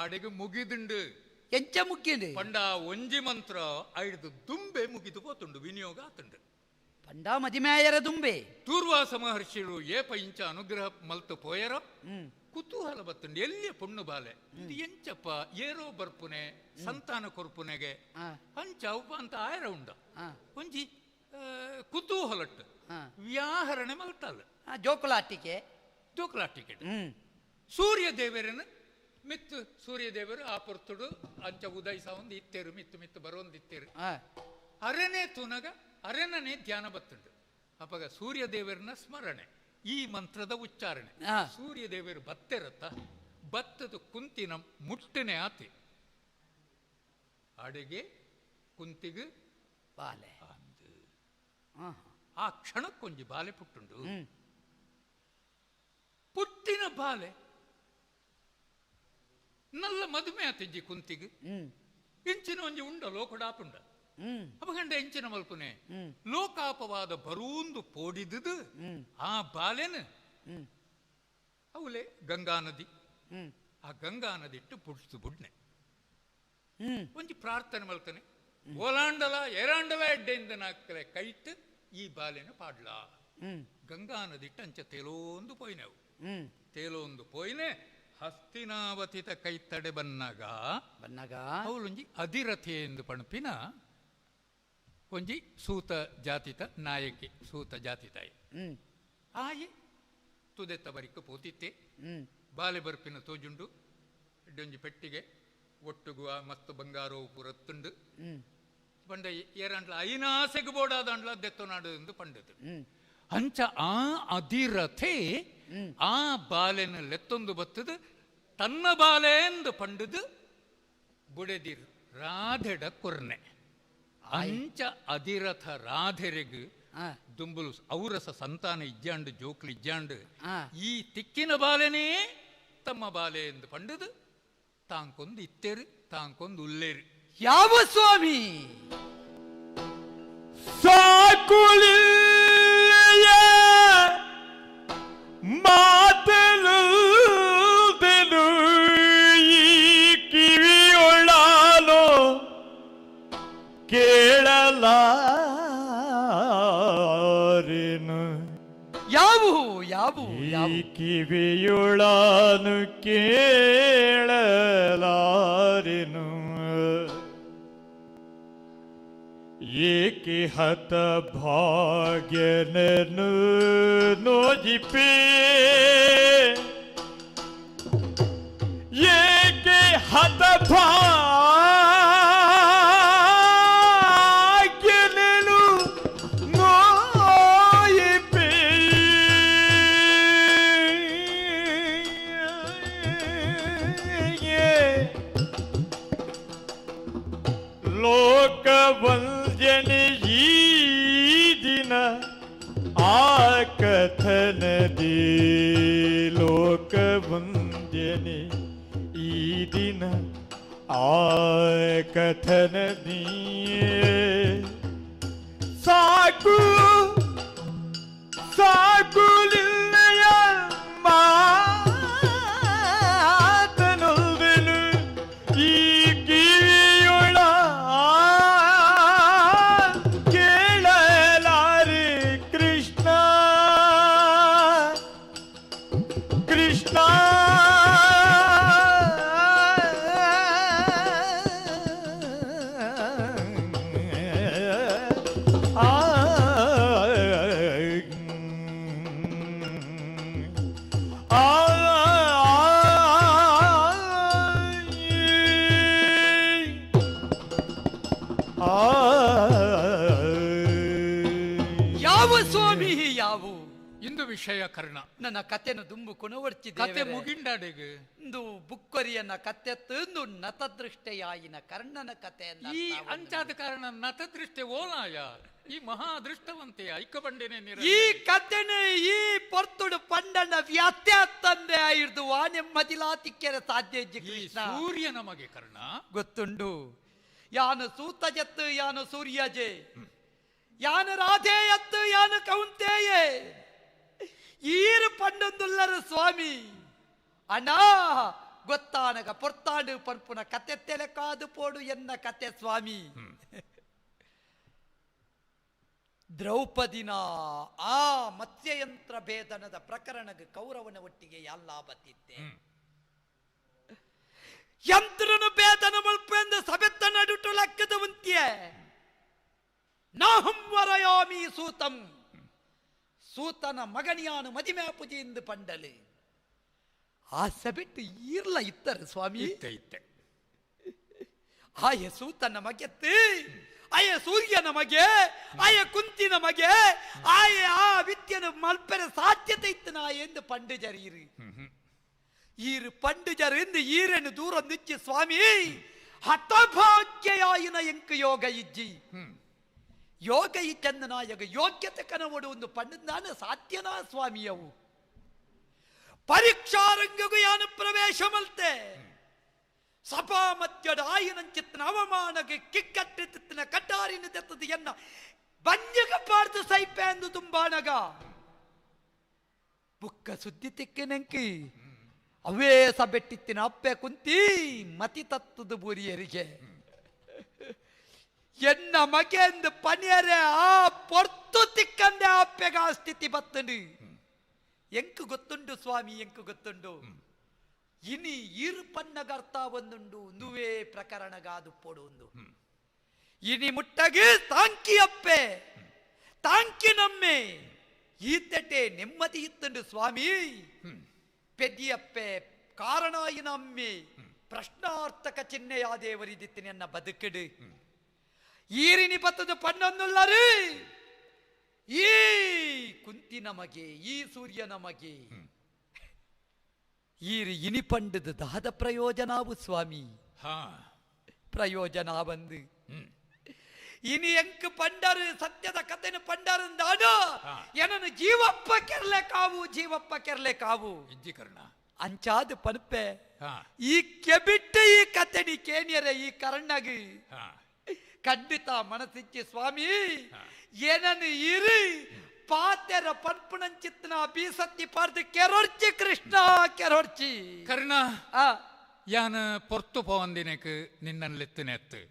ಅಡೆಗೆ ಮುಗಿದುಂಡು ಎಂಚ ಮುಖ್ಯಂಡು ಪಂಡ ಒಂಜಿ ಮಂತ್ರ ಐದು ದುಂಬೆ ಮುಗಿದು ಪೋತುಂಡು ವಿನಿಯೋಗ ಆತುಂಡು ಪಂಡ ಮದಿಮ್ಯಾಯರ ದುಂಬೆ ದೂರ್ವಾಸ ಮಹರ್ಷಿಳು ಏಪ ಇಂಚ ಅನುಗ್ರಹ ಮಲ್ತು ಪೋಯರ ಕುತೂಹಲ ಬತ್ತುಂಡು ಎಲ್ಲಿಯ ಪೊಣ್ಣು ಬಾಲೆ ಇದು ಎಂಚಪ್ಪ ಏರೋ ಬರ್ಪುನೆ ಸಂತಾನ ಕೊರ್ಪುನೆಗೆ ಅಂಚ ಉಪ ಅಂತ ಆಯರ ಉಂಡ ಒಂಜಿ ಕುತೂಹಲಟ್ಟು ವ್ಯಾಹರಣೆ ಮಲ್ತಲ್ಲ ಜೋಕುಲಾಟಿಕೆ ಜೋಕುಲಾಟಿಕೆ ಸೂರ್ಯ ದೇವರನ್ನ ಮಿತ್ತು ಸೂರ್ಯದೇವರು ಆ ಪೊರ್ತುಡು ಅಂಚ ಉದಯಿಸ ಒಂದು ಇತ್ತೇರು ಮಿತ್ತು ಮಿತ್ತು ಬರೋಂದು ಇತ್ತೇರು ಅರೆನೇ ತುನಗ ಅರೆನನೇ ಧ್ಯಾನ ಬತ್ತುಂಡು ಅಪಗ ಸೂರ್ಯದೇವರನ್ನ ಸ್ಮರಣೆ ಈ ಮಂತ್ರದ ಉಚ್ಚಾರಣೆ ಸೂರ್ಯದೇವರು ಬತ್ತೆರತ್ತ ಬತ್ತದ ಕುಂತಿನ ಮುಟ್ಟನೆ ಆತಿ ಅಡೆಗೆ ಕುಂತಿಗೆ ಬಾಲೆ ಆ ಕ್ಷಣಕ್ಕೊಂಜಿ ಬಾಲೆ ಪುಟ್ಟುಂಡು ಪುಟ್ಟಿನ ಬಾಲೆ ನಲ್ಲ ಮದುವೆ ಆತಿಜ್ಜಿ ಕುಂತಿಗೆ ಇಂಚಿನ ಒಂಜಿ ಉಂಡ ಲೋಕಡಾಪುಂಡ ಅಪಗಂಡ ಎಂಚಿನ ಮಲ್ಪುನೆ ಲೋಕಾಪವಾದ ಬರೂಂದು ಪೋಡಿದುದು ಆ ಬಾಲೆನ ಅವಲೆ ಗಂಗಾ ನದಿ ಆ ಗಂಗಾ ನದಿ ಇಟ್ಟು ಪುಡ್ಸು ಬುಡ್ನೆ ಒಂಜಿ ಪ್ರಾರ್ಥನೆ ಮಲ್ತಾನೆ ಓಲಾಂಡಲ ಏರಾಂಡಲ ಎಡ್ಡೆಯಿಂದ ನಾಕಲೆ ಕೈಟ್ ಈ ಬಾಲೆನ ಪಾಡ್ಲಾ ಗಂಗಾ ನದಿ ಇಟ್ಟು ಅಂಚ ತೇಲೋಂದು ಪೋಯಿನೆವು ತೇಲೋಂದು ಪೋಯಿನೆ ಹಸ್ತಿನಾವತಿತ ಕೈತಡೆ ಬನ್ನಾಗ ಬನ್ನಾಗ ಅವಳೊಂಜಿ ಅಧಿರಥೆ ಎಂದು ಪಣಪಿನ ಒಂಜಿ ಸೂತ ಜಾತಿತ ನಾಯಕಿ ಸೂತ ಜಾತಿ ತಾಯಿ ಆಯೆ ತುದೆತ್ತ ಬರಿಕ ಪೋತಿತ್ತೆ ಬಾಲೆ ಬರ್ಪಿನ ತೋಜುಂಡು ಎಡ್ಡೊಂಜಿ ಪೆಟ್ಟಿಗೆ ಒಟ್ಟುಗುವ ಮತ್ತು ಬಂಗಾರೋ ಪುರತ್ತುಂಡು ಪಂಡ ಏರಾಂಡ್ಲ ಐನಾಸೆಗೆ ಬೋಡಾದಂಡ್ಲ ದೆತ್ತನಾಡು ಎಂದು ಪಂಡದು ಅಂಚ ಆ ಅಧಿರಥೆ ಆ ಬಾಲೆನ ಲೆತ್ತೊಂದು ಬತ್ತದು ತನ್ನ ಬಾಲೆ ಎಂದು ಪಂಡದು ಬುಡೆದಿರ್ ರಾಧೆಡ ಕೊರ್ನೆ ಅಂಚ ಅಧಿರಥ ರಾಧೆರೆಗ್ ದುಂಬುಲು ಔರಸ ಸಂತಾನ ಇಜ್ಜಾಂಡು ಜೋಕ್ಲು ಇಜ್ಜಾಂಡು ಈ ತಿಕ್ಕಿನ ಬಾಲೆನೇ ತಮ್ಮ ಬಾಲೆ ಎಂದು ಪಂಡದು ತಾಂಕೊಂದು ಇತ್ತೇರು ತಾಂಕೊಂದು ಉಲ್ಲೇರು ಯಾವ ಸ್ವಾಮಿ ಸಾಕುಲಿಯ ಮಾತಲು ಈ ಕಿವಿಯೊಳಾನೋ ಕೇಳಲಾರೆನು ಯಾವು ಯಾವು ಈ ಕಿವಿಯೊಳಾನು ಕೇಳಲಾರೆನು ಏಕೆ ಹತ ಭಾಗ್ಯನನು ನೋಜಿಪೇ ಏಕೆ ಹತ ಭಾಗ್ಯನನು ನೋಯಿಪೇ ಲೋಕವಂಜನೆ ಈ ದಿನ ಆ ಕಥನದಿ ಲೋಕವಂಜನೆ ಈ ದಿನ ಆ ಕಥನದಿ ಸಾಕು ಸಾಕುಲಿಲ್ಲಯ ಮಾತನುಲ್ದೆನು ಈ ಕಿವಿಯೊಳ ಕೇಳಲಾರೆ ಕೃಷ್ಣ ಕೃಷ್ಣ ಆ ಯಾವ ಸ್ವಾಮಿ ಯಾವು ಇಂದು ವಿಷಯ ಕರ್ಣ ನನ್ನ ಕತೆನ ದುಂಬು ಕೊನವರ್ಚಿ ಕತೆ ಮುಗಿಂಡಾಡೆಗೆ ಇಂದು ಬುಕ್ಕೊರಿಯನ್ನ ಕತ್ತೆತ್ತು ಇಂದು ನತದೃಷ್ಟೆಯಾಯಿನ ಕರ್ಣನ ಕಥೆಯನ್ನ ಈ ಅಂಚಾದ ಕಾರಣ ನತದೃಷ್ಟೆ ಓಲಾಯ ಈ ಮಹಾ ಅದೃಷ್ಟವಂತೆ ಐಕ ಬಂಡೆನೆ. ಈ ಕಥೆನೆ ಈ ಪೊರ್ತುಡು ಪಂಡನ ವ್ಯತ್ಯಾಸ್ತಂದೆ ಆಯಿರ್ದು ವಾ ನೆಮ್ಮದಿಲಾ ತಿಕ್ಕೆರೆ ಸಾಧ್ಯ ಇಜ್ಜಿ ಕೃಷ್ಣ. ಸೂರ್ಯ ನಮಗೆ ಕರ್ಣ ಗೊತ್ತುಂಡು. ಯಾನು ಸೂತ ಜತ್ತು ಯಾನು ಸೂರ್ಯಜೆ, ಯಾನು ರಾಧೇಯತ್ತು ಯಾನು ಕೌಂತೆಯೇ, ಈರು ಪಂಡೊಂದುಲ್ಲರು ಸ್ವಾಮಿ. ಅಣ್ಣ ಗೊತ್ತಾನಗ ಪೊರ್ತಾಂಡು ಪನ್ಪುನ ಕತೆ ತೆಲೆಕಾದು ಪೋಡು ಎನ್ನ ಕತೆ ಸ್ವಾಮಿ. ದ್ರೌಪದಿನ ಆ ಮತ್ಸ್ಯಯಂತ್ರ ಭೇದನದ ಪ್ರಕರಣದ ಕೌರವನ ಒಟ್ಟಿಗೆ ಎಲ್ಲ ಬತ್ತಿದ್ದೆ. ಯಂತ್ರನು ಭೇದನ ಮಲ್ಪೆಂದು ಸಬೆತ್ತ ನಡುಟು ಲಕ್ಕದ ಉಂತ್ಯೆ. ನಾಹಂ ವರಯಾಮಿ ಸೂತಂ, ಸೂತನ ಮಗನಿಯಾನು ಮದಿಮ್ಯಾಪುಜಿ ಎಂದು ಪಂಡಲು. ಆ ಸಬೆಟ್ಟು ಈರ್ಲ ಇತ್ತರು ಸ್ವಾಮಿ. ಇತ್ತೆ ಇತ್ತೆ. ಆಯ ಸೂತನ ಮಗೆತ್ತು, ಆಯ ಸೂರ್ಯನ ಮಗೆ, ಆಯ ಕುಂತಿನ ಮಗೆ, ಆಯ ಆ ವಿದ್ಯನ ಮಲ್ಪೆರ ಸಾಧ್ಯತೆ ಇತ್ತು ನಾ ಎಂದು ಪಂಡುಜರು ಈರು. ಈರು ಪಂಡುಜರು ಎಂದು ಈರನ್ನು ದೂರ ನಿಚ್ಚಿ ಸ್ವಾಮಿ ಹತಭಾಗ್ಯಯಾಯಿನ ಎಂಕು ಯೋಗ ಇಜ್ಜಿ. ಯೋಗ ಇಚ್ಚಂದ ನಾಯಕ ಯೋಗ್ಯತೆ ಕನವಡು ಒಂದು ಪಂಡದಾನ ಸಾಧ್ಯನಾ ಸ್ವಾಮಿಯವು. ಪರೀಕ್ಷಾರಂಗಗೂ ಯಾನು ಪ್ರವೇಶ ಮಲ್ತೆ ಸಭಾ ಮಧ್ಯದ ಆಯಿನಂಚಿತ್ತನ ಅವಮಾನಕ್ಕೆ ಕಿಕ್ಕಟ್ಟಿತ್ತಿನ ಕಟ್ಟಾರಿನ ತೆತ್ತದ ಎನ್ನ ಬಂಜಗ ಪಾರ್ದು ಸೈಪೆ ಎಂದು ತುಂಬಾನಗ ಬುಕ್ಕ ಸುದ್ದಿ ತಿಕ್ಕಿನಂಕಿ ಅವೇ ಸಬೆಟ್ಟಿತ್ತಿನ ಅಪ್ಪೆ ಕುಂತಿ ಮತಿ ತತ್ತದ ಬೂರಿಯರಿಗೆ ಎನ್ನ ಮಗೆಂದು ಪನಿಯರೆ ಆ ಪೊರ್ತು ತಿಕ್ಕಂದೆ ಅಪ್ಪೆಗ ಆ ಸ್ಥಿತಿ ಬತ್ತಂಡು. ಎಂಕು ಗೊತ್ತುಂಡು ಸ್ವಾಮಿ, ಎಂಕು ಗೊತ್ತುಂಡು. ಇನಿ ಇರು ಪನ್ನಗರ್ಥ ಒಂದುಂಡು ನುವೇ ಪ್ರಕರಣಗಾದು ಪೊಡು. ಇನಿ ಮುಟ್ಟಗೆ ತಾಂಕಿ ಅಪ್ಪೆ ತಾಂಕಿ ನಮ್ಮೆ ಈತಟೆ ನೆಮ್ಮದಿ ಇತ್ತುಂಡು ಸ್ವಾಮಿ. ಪೆದ್ದಿಯಪ್ಪೆ ಕಾರಣಾಯಿನ ಅಮ್ಮೆ ಪ್ರಶ್ನಾರ್ಥಕ ಚಿಹ್ನೆಯಾದೇವರಿದಿತ್ತಿನ ಬದುಕಿಡು. ಈರಿನಿ ಬತ್ತದ ಪನ್ನೊಂದುಲ್ಲರು ಈ ಕುಂತಿ ನಮಗೆ ಈ ಸೂರ್ಯ ನಮಗೆ ಈರಿ ಇನಿ ಪಂಡದ ದಾದ ಪ್ರಯೋಜನಾವು ಸ್ವಾಮಿ. ಪ್ರಯೋಜನ ಬಂದು ಇನಿ ಎಂಕ್ ಪಂಡರು ಸತ್ಯದ ಕಥೆನು ಪಂಡರಂದಾಡು ಏನನು ಜೀವಪ್ಪ ಕೆರ್ಲೆ ಕಾವು, ಜೀವಪ್ಪ ಕೆರ್ಲೆ ಕಾವು ಇಜ್ಜಿಕರ್ಣ ಅಂಚಾದ ಪನ್ಪೆ. ಈ ಕೆಬಿಟ್ಟ ಈ ಕಥೆನಿ ಕೇನಿಯರೆ ಈ ಕರ್ಣಗಿ ಖಂಡಿತ ಮನಸ್ಸಿಚ್ಚಿ ಸ್ವಾಮಿ ಏನನು ಇರಿ ಪಾತೆರ ಪನ್ಪುನಂಚಿತ್ನ ಬೀಸತ್ತಿ ಪಾರ್ದು ಕೆರೊರ್ಚಿ ಕೃಷ್ಣ ಕೆರೊರ್ಚಿ. ಕರ್ಣ ಯಾನ ಪೊರ್ತು ಪೋವಂದಿನಕ್ ನಿನ್ನಲ್ಲೆತ್ತನೆತ್ತು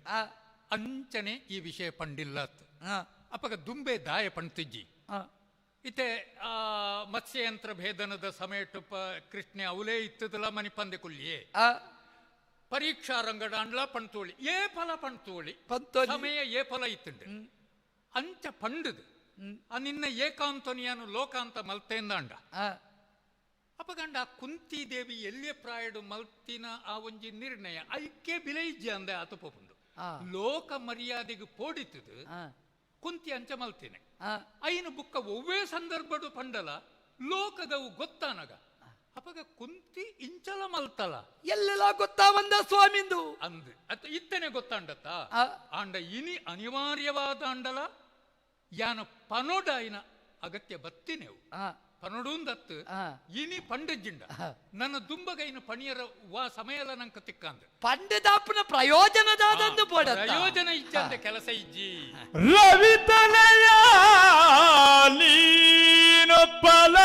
ಅಂಚನೆ ಈ ವಿಷಯ ಪಂಡಿಲ್ಲ. ಅಪ್ಪಗ ದುಂಬೆ ದಾಯ ಪಣ್ತಿಜ್ಜಿ ಇತ್ತೆ ಆ ಮತ್ಸ್ಯಯಂತ್ರ ಭೇದನದ ಸಮಯಟ್ಟು ಕೃಷ್ಣೆ ಅವಲೇ ಇತ್ತದಲ್ಲ ಮನಿ ಪಂದೆ ಕುಲ್ಲಿಯೇ ಪರೀಕ್ಷಾ ರಂಗಡ ಅಂಡ್ಲ ಪಣ್ತೋಳಿ ಏ ಫಲ ಪಣ್ತೋಳಿ ಸಮಯ ಏ ಫಲ ಇತ್ತುಂಡು ಅಂಚ ಪಂಡದು ನಿನ್ನ ಏಕಾಂತನಿಯಾನು ಲೋಕಾಂತ ಮಲ್ತೇಂದಾಂಡ. ಅಪಗಂಡ ಕುಂತಿ ದೇವಿ ಎಲ್ಲಿಯ ಪ್ರಾಯಡು ಮಲ್ತಿನ ಆ ಒಂಜಿ ನಿರ್ಣಯ ಐಕೆ ಬಿಲೈಜ್ಯ ಅಂದೆ ಆತ ಪೋಪುಂಡು. ಲೋಕ ಮರ್ಯಾದೆಗೆ ಪೋಡಿತದು ಕುಂತಿ ಅಂಚ ಮಲ್ತೇನೆ ಐನು ಬುಕ್ಕ ಒವ್ವೇ ಸಂದರ್ಭಡು ಪಂಡಲ ಲೋಕದವು ಗೊತ್ತಾನಗ ಅಪಗ ಕುಂತಿ ಇಂಚಲ ಮಲ್ತಲ ಎಲ್ಲೆಲ್ಲ ಗೊತ್ತಾ ಬಂದ ಸ್ವಾಮಿಂದು ಅಂದ್ ಅತ್ತ ಇತ್ತನೆ ಗೊತ್ತಾಂಡತ್ತ ಆಂಡ ಇನಿ ಅನಿವಾರ್ಯವಾದ ಅಂಡಲ ಯಾನ ಪನೋಡಾಯಿನ ಅಗತ್ಯ ಬತ್ತಿನೆವು ಪನೊಡೂಂದತ್ತು ಇನಿ ಪಂಡಜ್ಜಿಂಡ ನನ್ನ ದುಂಬಗೈನ ಪಣಿಯರ ವಾ ಸಮಯಲ ನಂಕ ತಿಕ್ಕಂದ ಪಂಡದಾಪನ ಪ್ರಯೋಜನದಾದಂದು ಪೋಡ ಪ್ರಯೋಜನ ಇಜ್ಜಂದ ಕೆಲಸ ಇಜ್ಜಿ. ರವಿ ತನಯ ನೀನೊಪ್ಪಲ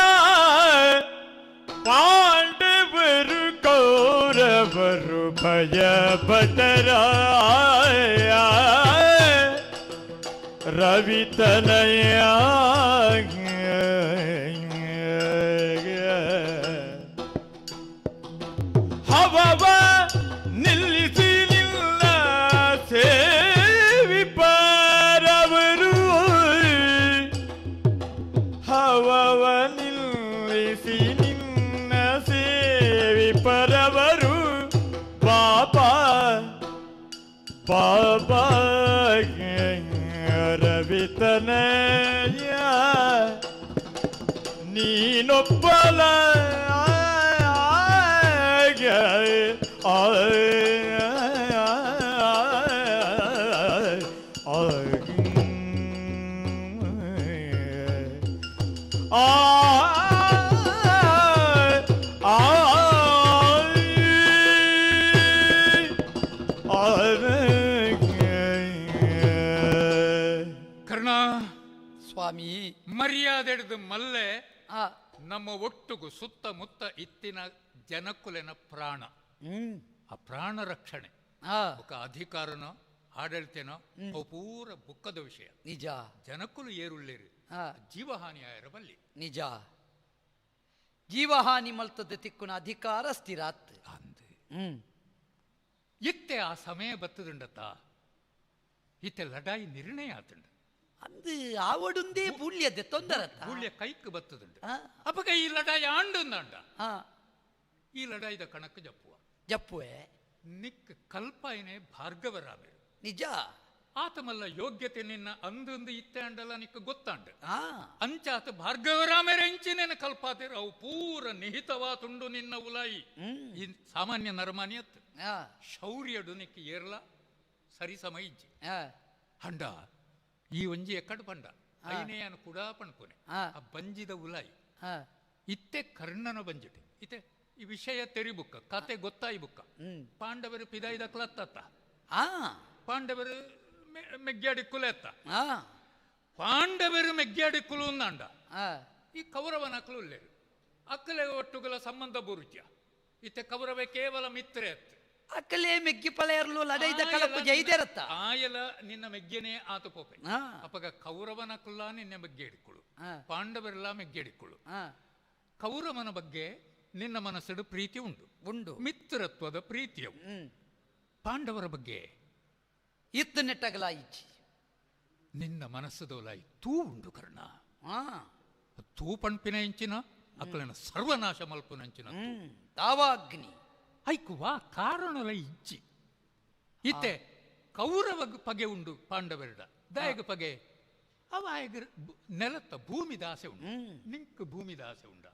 ಪಾಂಡವರು ಕೌರವರು ಭಯ ಭಟರಾಯ ರವಿ ತನಯ ಹವವ ನಿಲ್ಲಿಸಿ ನಿಲ್ಲ ಸೇವಿಪರವರು ಹವವ ನಿಲ್ಲಿಸಿ ನಿನ್ನ ಸೇವಿಪರವರು ಬಾಬಾ ಬಾಬಾ ರವಿತನಯ ನೀನೊಬ್ಬಲ ಆ. ಸ್ವಾಮಿ. ಮರ್ಯಾದೆಡ್ದು ಮಲ್ಲೆ ನಮ್ಮ ಒಟ್ಟುಗು ಸುತ್ತಮುತ್ತ ಇತ್ತಿನ ಜನಕುಲೆನ ಪ್ರಾಣ, ಆ ಪ್ರಾಣ ರಕ್ಷಣೆ ಅಧಿಕಾರನೋ ಆಡಳಿತನೋ ಅವು ಪೂರ ಬುಕ್ಕದ ವಿಷಯ. ನಿಜ. ಜನಕುಲು ಏರುಳ್ಳೇರು ಜೀವಹಾನಿ ಆಯರಬಲ್ಲಿ. ನಿಜ. ಜೀವಹಾನಿ ಮಲ್ತದ ತಿಕ್ಕುನ ಅಧಿಕಾರ ಸ್ಥಿರಾತ್ ಇತ್ತೆ ಆ ಸಮಯ ಬತ್ತದುಂಡತ್ತ ಇತ್ತೆ ಲಡಾಯಿ ನಿರ್ಣಯ ಆತುಂಡು ಅಂದು ಆವಡುಂದೇ ಬೂಳ್ಯದೆ ತೊಂದರೆ ಬೂಳ್ಯ ಕೈಕ್ ಬತ್ತದುಂಡು. ಅಪಗ ಈ ಲಡಾಯಿ ಆಂಡುಂದಾಂಡ ಈ ಲಡಾಯಿದ ಕಣಕ್ಕೆ ಜಪ್ಪುವ ಜಪ್ಪುವೆ ನಿಕ್ ಕಲ್ಪಾಯನೆ ಭಾರ್ಗವರಾಮೇರು. ನಿಜ. ಆತಮಲ್ಲ ಯೋಗ್ಯತೆ ನಿನ್ನ ಅಂದೊಂದು ಇತ್ತೆ ಅಂಡಲ್ಲ ನಿಕ್ಕ ಗೊತ್ತಾಂಡ ಅಂಚಾತ ಭಾರ್ಗವರಾಮೇರ ಎಂಚಿನೇನ ಕಲ್ಪಾತೇರು ಅವು ಪೂರ ನಿಹಿತವಾತುಂಡು ನಿನ್ನ ಉಲಾಯಿ. ಈ ಸಾಮಾನ್ಯ ನರಮಾನಿಯತ್ತು ಶೌರ್ಯಡು ನಿಕ್ಕ ಏರ್ಲ ಸರಿ ಸಮ ಇಜ್ಜಿ ಹಂಡ ಈ ಒಂಜಿ ಎಕ್ಕಡು ಪಂಡ ಐನೇಯನು ಕೂಡ ಪಣ್ಪುನೆ ಆ ಬಂಜಿದ ಉಲಾಯಿ ಇತ್ತೆ ಕರ್ಣನ ಬಂಜಿಟೆ ಇತ್ತೆ ಈ ವಿಷಯ ತೆರಿ ಬುಕ್ಕ ಕತೆ ಗೊತ್ತಾಯಿ ಬುಕ್ಕ ಪಾಂಡವರು ಪಿದಾಯಿದ ಕ್ಲತ್ತ ಪಾಂಡವರು ಮೆಗ್ಯಾಡಿ ಕುಲೆತ್ತ ಪಾಂಡವರು ಮೆಗ್ಯಾಡಿ ಕುಲು ಅಂದ ಈ ಕೌರವನ ಅಕ್ಕಲು ಉಲ್ಲೇರು ಅಕ್ಕಲೆ ಒಟ್ಟುಗಳ ಸಂಬಂಧ ಬುರುಜ್ಯ ಇತ್ತೆ ಕೌರವೇ ಕೇವಲ ಮಿತ್ರೆ ಅತ್ತು ಅಕ್ಕಲೆ ಮೆಗ್ಗಿ ಪಳೆಯರ್ಲು ಲಡೈದ ಕಲಪು ಜೈದೇರತ್ತ ಆಯಲ ನಿನ್ನ ಮೆಗ್ಗೆನೇ ಆತ ಪೋಪೆ. ಅಪಗ ಕೌರವನ ಕುಲ್ಲ ನಿನ್ನ ಮೆಗ್ಗೆ ಹಿಡ್ಕೊಳ್ಳು, ಪಾಂಡವರೆಲ್ಲ ಮೆಗ್ಗೆ ಹಿಡ್ಕೊಳ್ಳು. ಕೌರವನ ಬಗ್ಗೆ ನಿನ್ನ ಮನಸ್ಸು ಪ್ರೀತಿ ಉಂಟು ಉಂಡು ಮಿತ್ರತ್ವದ ಪ್ರೀತಿಯವು. ಪಾಂಡವರ ಬಗ್ಗೆ ಇತ್ತು ನೆಟ್ಟಗಲಾಯಿಚಿ ನಿನ್ನ ಮನಸ್ಸುದೋಲಾಯಿ ತೂ ಉಂಡು ಕರ್ಣ ತೂ ಪಣ್ಪಿನ ಇಂಚಿನ ಅಕ್ಕಲನ ಸರ್ವನಾಶ ಮಲ್ಪುನಂಚಿನ ದಾವಾಗ್ನಿ ಐಕುವಾ ಕಾರಣಲ ಇಜ್ಜಿ ಇತ್ತೆ ಕೌರವ ಪಗೆ ಉಂಡು ಪಾಂಡವರಡ ದಾಯಗ ಪಗೆ ಅವ ಆಯಗ ನೆಲತ್ತ ಭೂಮಿ ದಾಸೆ ಉಂಡು ನಿಂಕ್ ಭೂಮಿ ದಾಸೆ ಉಂಡ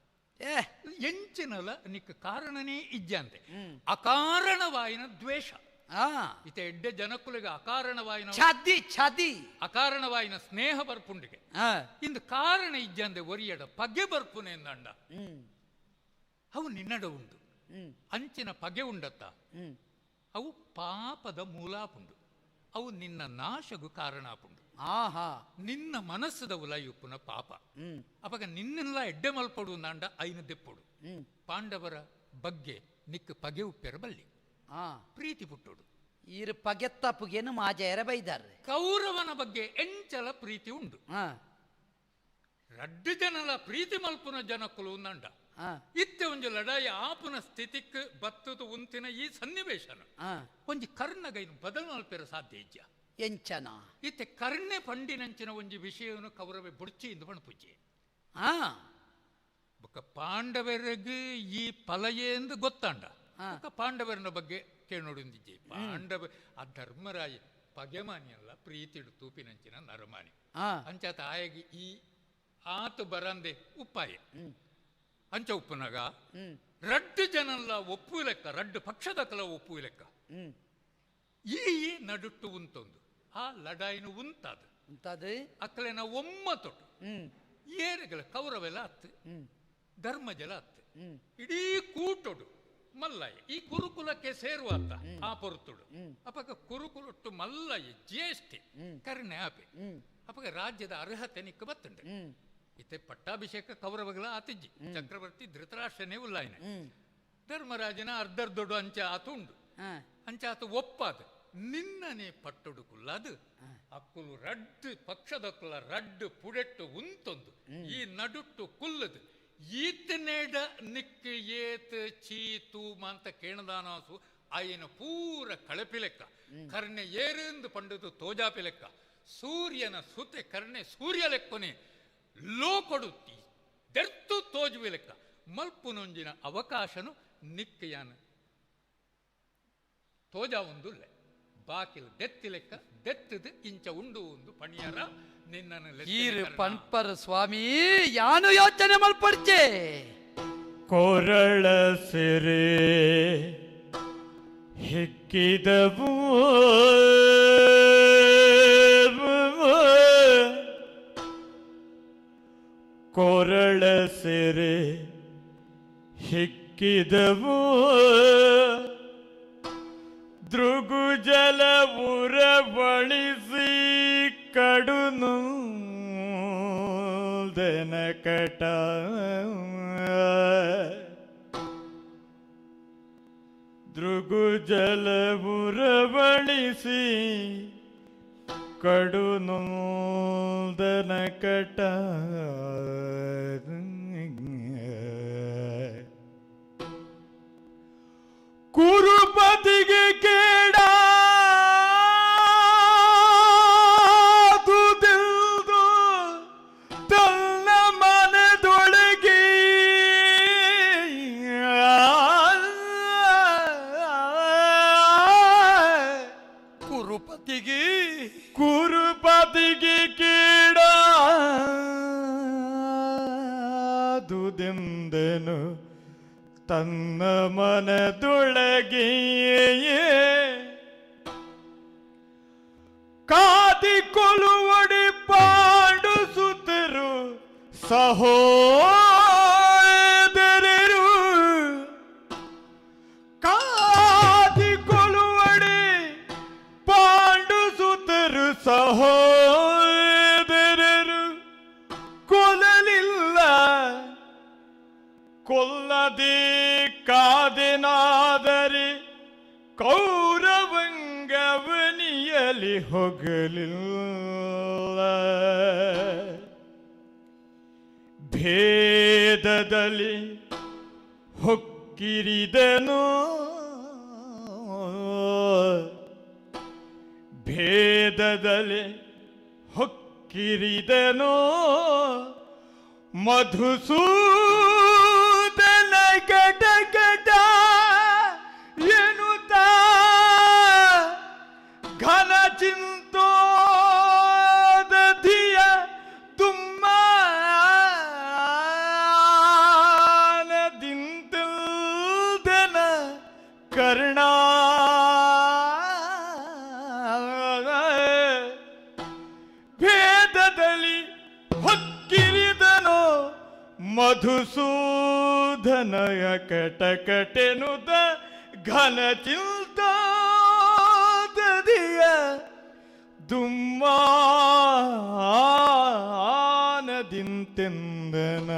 ಎಂಚಿನಲ ನಿಕ್ ಕಾರಣನೇ ಇಜ್ಜಂತೆ ಅಕಾರಣವಾಯಿನ ದ್ವೇಷ ಇತ್ತೆ ಎಡ್ಡೆ ಜನಕುಲಿಗೆ ಅಕಾರಣವಾಯಿನ ಛಾದಿ ಛಾದಿ ಅಕಾರಣವಾಯಿನ ಸ್ನೇಹ ಬರ್ಪುಂಡಿಗೆ ಇಂದು ಕಾರಣ ಇಜ್ಜಂದೆ ಒರಿಯಡ ಪಗೆ ಬರ್ಪುನೆ ಎಂದಂಡ ಅವು ನಿನ್ನಡ ಉಂಡು ಅಂಚಿನ ಪಗೆ ಉಂಡತ್ತ ಅವು ಪಾಪದ ಮೂಲಾಪುಂಡು ಅವು ನಿನ್ನ ನಾಶಗು ಕಾರಣಾಪುಂಡು. ಆಹಾ ನಿನ್ನ ಮನಸ್ಸದ ಉಲಯುಪ್ಪುನ ಪಾಪ ಅಪಗ ನಿನ್ನೆಲ್ಲ ಎಡ್ಡೆ ಮಲ್ಪಡು ನಾಂಡ ಐನ ದೆಪ್ಪೊಡು ಪಾಂಡವರ ಬಗ್ಗೆ ನಿಕ್ ಪಗೆ ಉಪ್ಪೆರ ಬಲ್ಲಿ ಪ್ರೀತಿ ಪುಟ್ಟೋಡು ಈರು ಪಗೆತ್ತಪ್ಪುಗೇನು ಮಾಜೆಯರ ಬೈದಾರೆ ಕೌರವನ ಬಗ್ಗೆ ಎಂಚಲ ಪ್ರೀತಿ ಉಂಡು ರಡ್ಡು ಜನಲ ಪ್ರೀತಿ ಮಲ್ಪುನ ಜನಕ್ಕುಲು ನಂಡ ಇತ್ತೆ ಒಂಜಿ ಲಡಾಯಿ ಆಪುನ ಸ್ಥಿತಿಕ್ ಬತ್ತದ ಉಂತಿನ ಈ ಸನ್ನಿವೇಶನ ಒಂಜಿ ಕರ್ಣಗೈನು ಬದಲು ಮಲ್ಪೆರ ಸಾಧ್ಯ ಇಜ್ಜ ಎಂಚನ ಇತ್ತೆ ಕರ್ಣೆ ಪಂಡಿನಂಚಿನ ಒಂಜಿ ವಿಷಯವನ್ನು ಕೌರವೆ ಬುಡ್ಚಿ ಇಂದು ಪಣಪುಜ್ಜೆ ಬೊಕ್ಕ ಪಾಂಡವರಿಗೆ ಈ ಫಲಯೇ ಎಂದು ಗೊತ್ತಾಂಡ ಬೊಕ್ಕ ಪಾಂಡವರನ ಬಗ್ಗೆ ಕೇಳೋಡಿಂದಿಜ್ಜೆ ಪಾಂಡವ ಆ ಧರ್ಮರಾಯ ಪಗೆಮಾನಿ ಅಲ್ಲ ಪ್ರೀತಿಡು ತೂಪಿನಂಚಿನ ನರಮಾನಿ ಅಂಚಾತ ಆಯಗಿ ಈ ಆತು ಬರಂದೆ ಉಪ್ಪಾಯ ಅಂಚ ಉಪ್ಪುನಾಗ ರಡ್ಡು ಜನಲ್ಲ ಒಪ್ಪು ಲೆಕ್ಕ ರಡ್ಡು ಪಕ್ಷದ ಕಲ ಒಪ್ಪು ಲೆಕ್ಕ ಈ ನಡುಟ್ಟು ಉಂತೊಂದು ಆ ಲಡಾಯಿನು ಉಂತಾದ ಅಕ್ಕಲೆನ ಒಮ್ಮ ತೊಟ್ಟು ಏರುಗಳ ಕೌರವೆಲ್ಲ ಅತ್ತು ಧರ್ಮಜಲ ಅತ್ತು ಇಡೀ ಕೂಟೊಡು ಮಲ್ಲಯ್ಯ ಈ ಕುರುಕುಲಕ್ಕೆ ಸೇರುವ ಅತ್ತ ಆ ಪೊರುತುಡು ಅಪಗ ಕುರುಕುಲೊಟ್ಟು ಮಲ್ಲಯ್ಯ ಜ್ಯೇಷ್ಠೆ ಕರ್ಣೆ ಆಪೆ ಅಪಗ ರಾಜ್ಯದ ಅರ್ಹತೆ ನಿಕ್ಕ ಬತ್ತುಂಡು ಇತ್ತೆ ಪಟ್ಟಾಭಿಷೇಕ ಕೌರವಗಳ ಆತಿಜ್ಜಿ ಚಕ್ರವರ್ತಿ ಧೃತರಾಷ್ಟ್ರನೇ ಉಲ್ಲಾಯನೆ ಧರ್ಮರಾಜನ ಅರ್ಧರ್ದೊಡು ಅಂಚ ಆತ ಉಂಡು ಅಂಚ ಆತ ಒಪ್ಪಾದ ನಿನ್ನನೆ ಪಟ್ಟೊಡು ಕುಲ್ಲಾದು ಅಕ್ಕುಲು ರಡ್ಡು ಪಕ್ಷದಕ್ಕುಲ ರಡ್ಡು ಪುಡೆಟ್ಟು ಉಂತೊಂದು ಈ ನಡುಟ್ಟು ಕುಲ್ಲದು ಈತನೇಡ ನಿಕ್ ಏತ್ ಚೀ ತೂಮ ಅಂತ ಕೇಣದಾನಾಸು ಆಯನ ಪೂರ ಕಳಪಿ ಲೆಕ್ಕ ಕರ್ಣೆ ಏರಿಂದು ಪಂಡದು ತೋಜಾಪಿ ಲೆಕ್ಕ ಸೂರ್ಯನ ಸುತೆ ಕರ್ಣೆ ಸೂರ್ಯ ಲೆಕ್ಕನೆ ಲೋಕೊಡುತ್ತಿ ದೆರ್ತು ತೋಜುವಿ ಲೆಕ್ಕ ಮಲ್ಪುನೊಂಜಿನ ಅವಕಾಶನು ನಿಕ್ಕಯಾನ ತೋಜಾ ಒಂದುಲ್ಲೆ ಬಾಕಿಲ್ ದೆತ್ತಿ ಲೆಕ್ಕ ದೆತ್ತದು ಇಂಚ ಉಂಡು ಒಂದು ಪಣಿಯರ ನಿನ್ನನ್ನು ಪನ್ಪರ್ ಸ್ವಾಮಿ ಯಾನು ಯೋಚನೆ ಮಲ್ಪಡ್ಚೆ ಕೊರಳ ಸಿರೆ ಹಿಕ್ಕಿದವು ಕೊರಳ ಸಿರೆ ಹಿಕ್ಕಿದವು ದೃಗುಜಲ ಉರವಳಿಸಿ ಕಡುನು ನೊಲ್ದನ ಕಟ ದೃಗು ಜಲವುರವಣಿಸಿ ಕಡು ನೊಲ್ದನ ಕಟ ಕುರುಪತಿಗೆ ಕೇಡ ತನ್ನ ಮನದೊಳಗೆ ಕುರುಪತಿಗೆ ಕುರುಪತಿಗೆ ಕೇಡಾದುದೆಂದನು ತನ್ನ ಮನದೊಳಗೆ ಕಾದಿ ಕೊಲುವಡಿ ಪಾಂಡುಸುತ್ತರು ಸಹೋದರರು ಕಾದಿ ಕೊಲುವಡಿ ಪಾಂಡುಸುತ್ತರು ಸಹೋದರರು ಕೊಲಲಿಲ್ಲ ಕೊಲ್ಲದೆ ಕಾದೆನಾದರೆ ಕೌರವಂಗವನಿಯಲಿ ಹೋಗಲಿಲ್ಲ ಭೇದದಲ್ಲಿ ಹೊಕ್ಕಿರಿದನು ಭೇದದಲ್ಲಿ ಹೊಕ್ಕಿರಿದನು ಮಧುಸೂದನ ಗಡ ಗಡ ಎನ್ನುತ್ತ ಘನ ಚಿಂತೋದಧಿಯ ದುಮ್ಮಾನದಿಂತಿಲ್ದನ ಕರ್ಣ ಭೇದದಲ್ಲಿ ಹೊಕ್ಕಿರಿದನು ಮಧುಸೂದನಯ ಕಟಕಟೆನುತ ಘನ ಚಿಂತಾದದಿಯ ದುಮ್ಮಾನದಿಂತೆಂದನ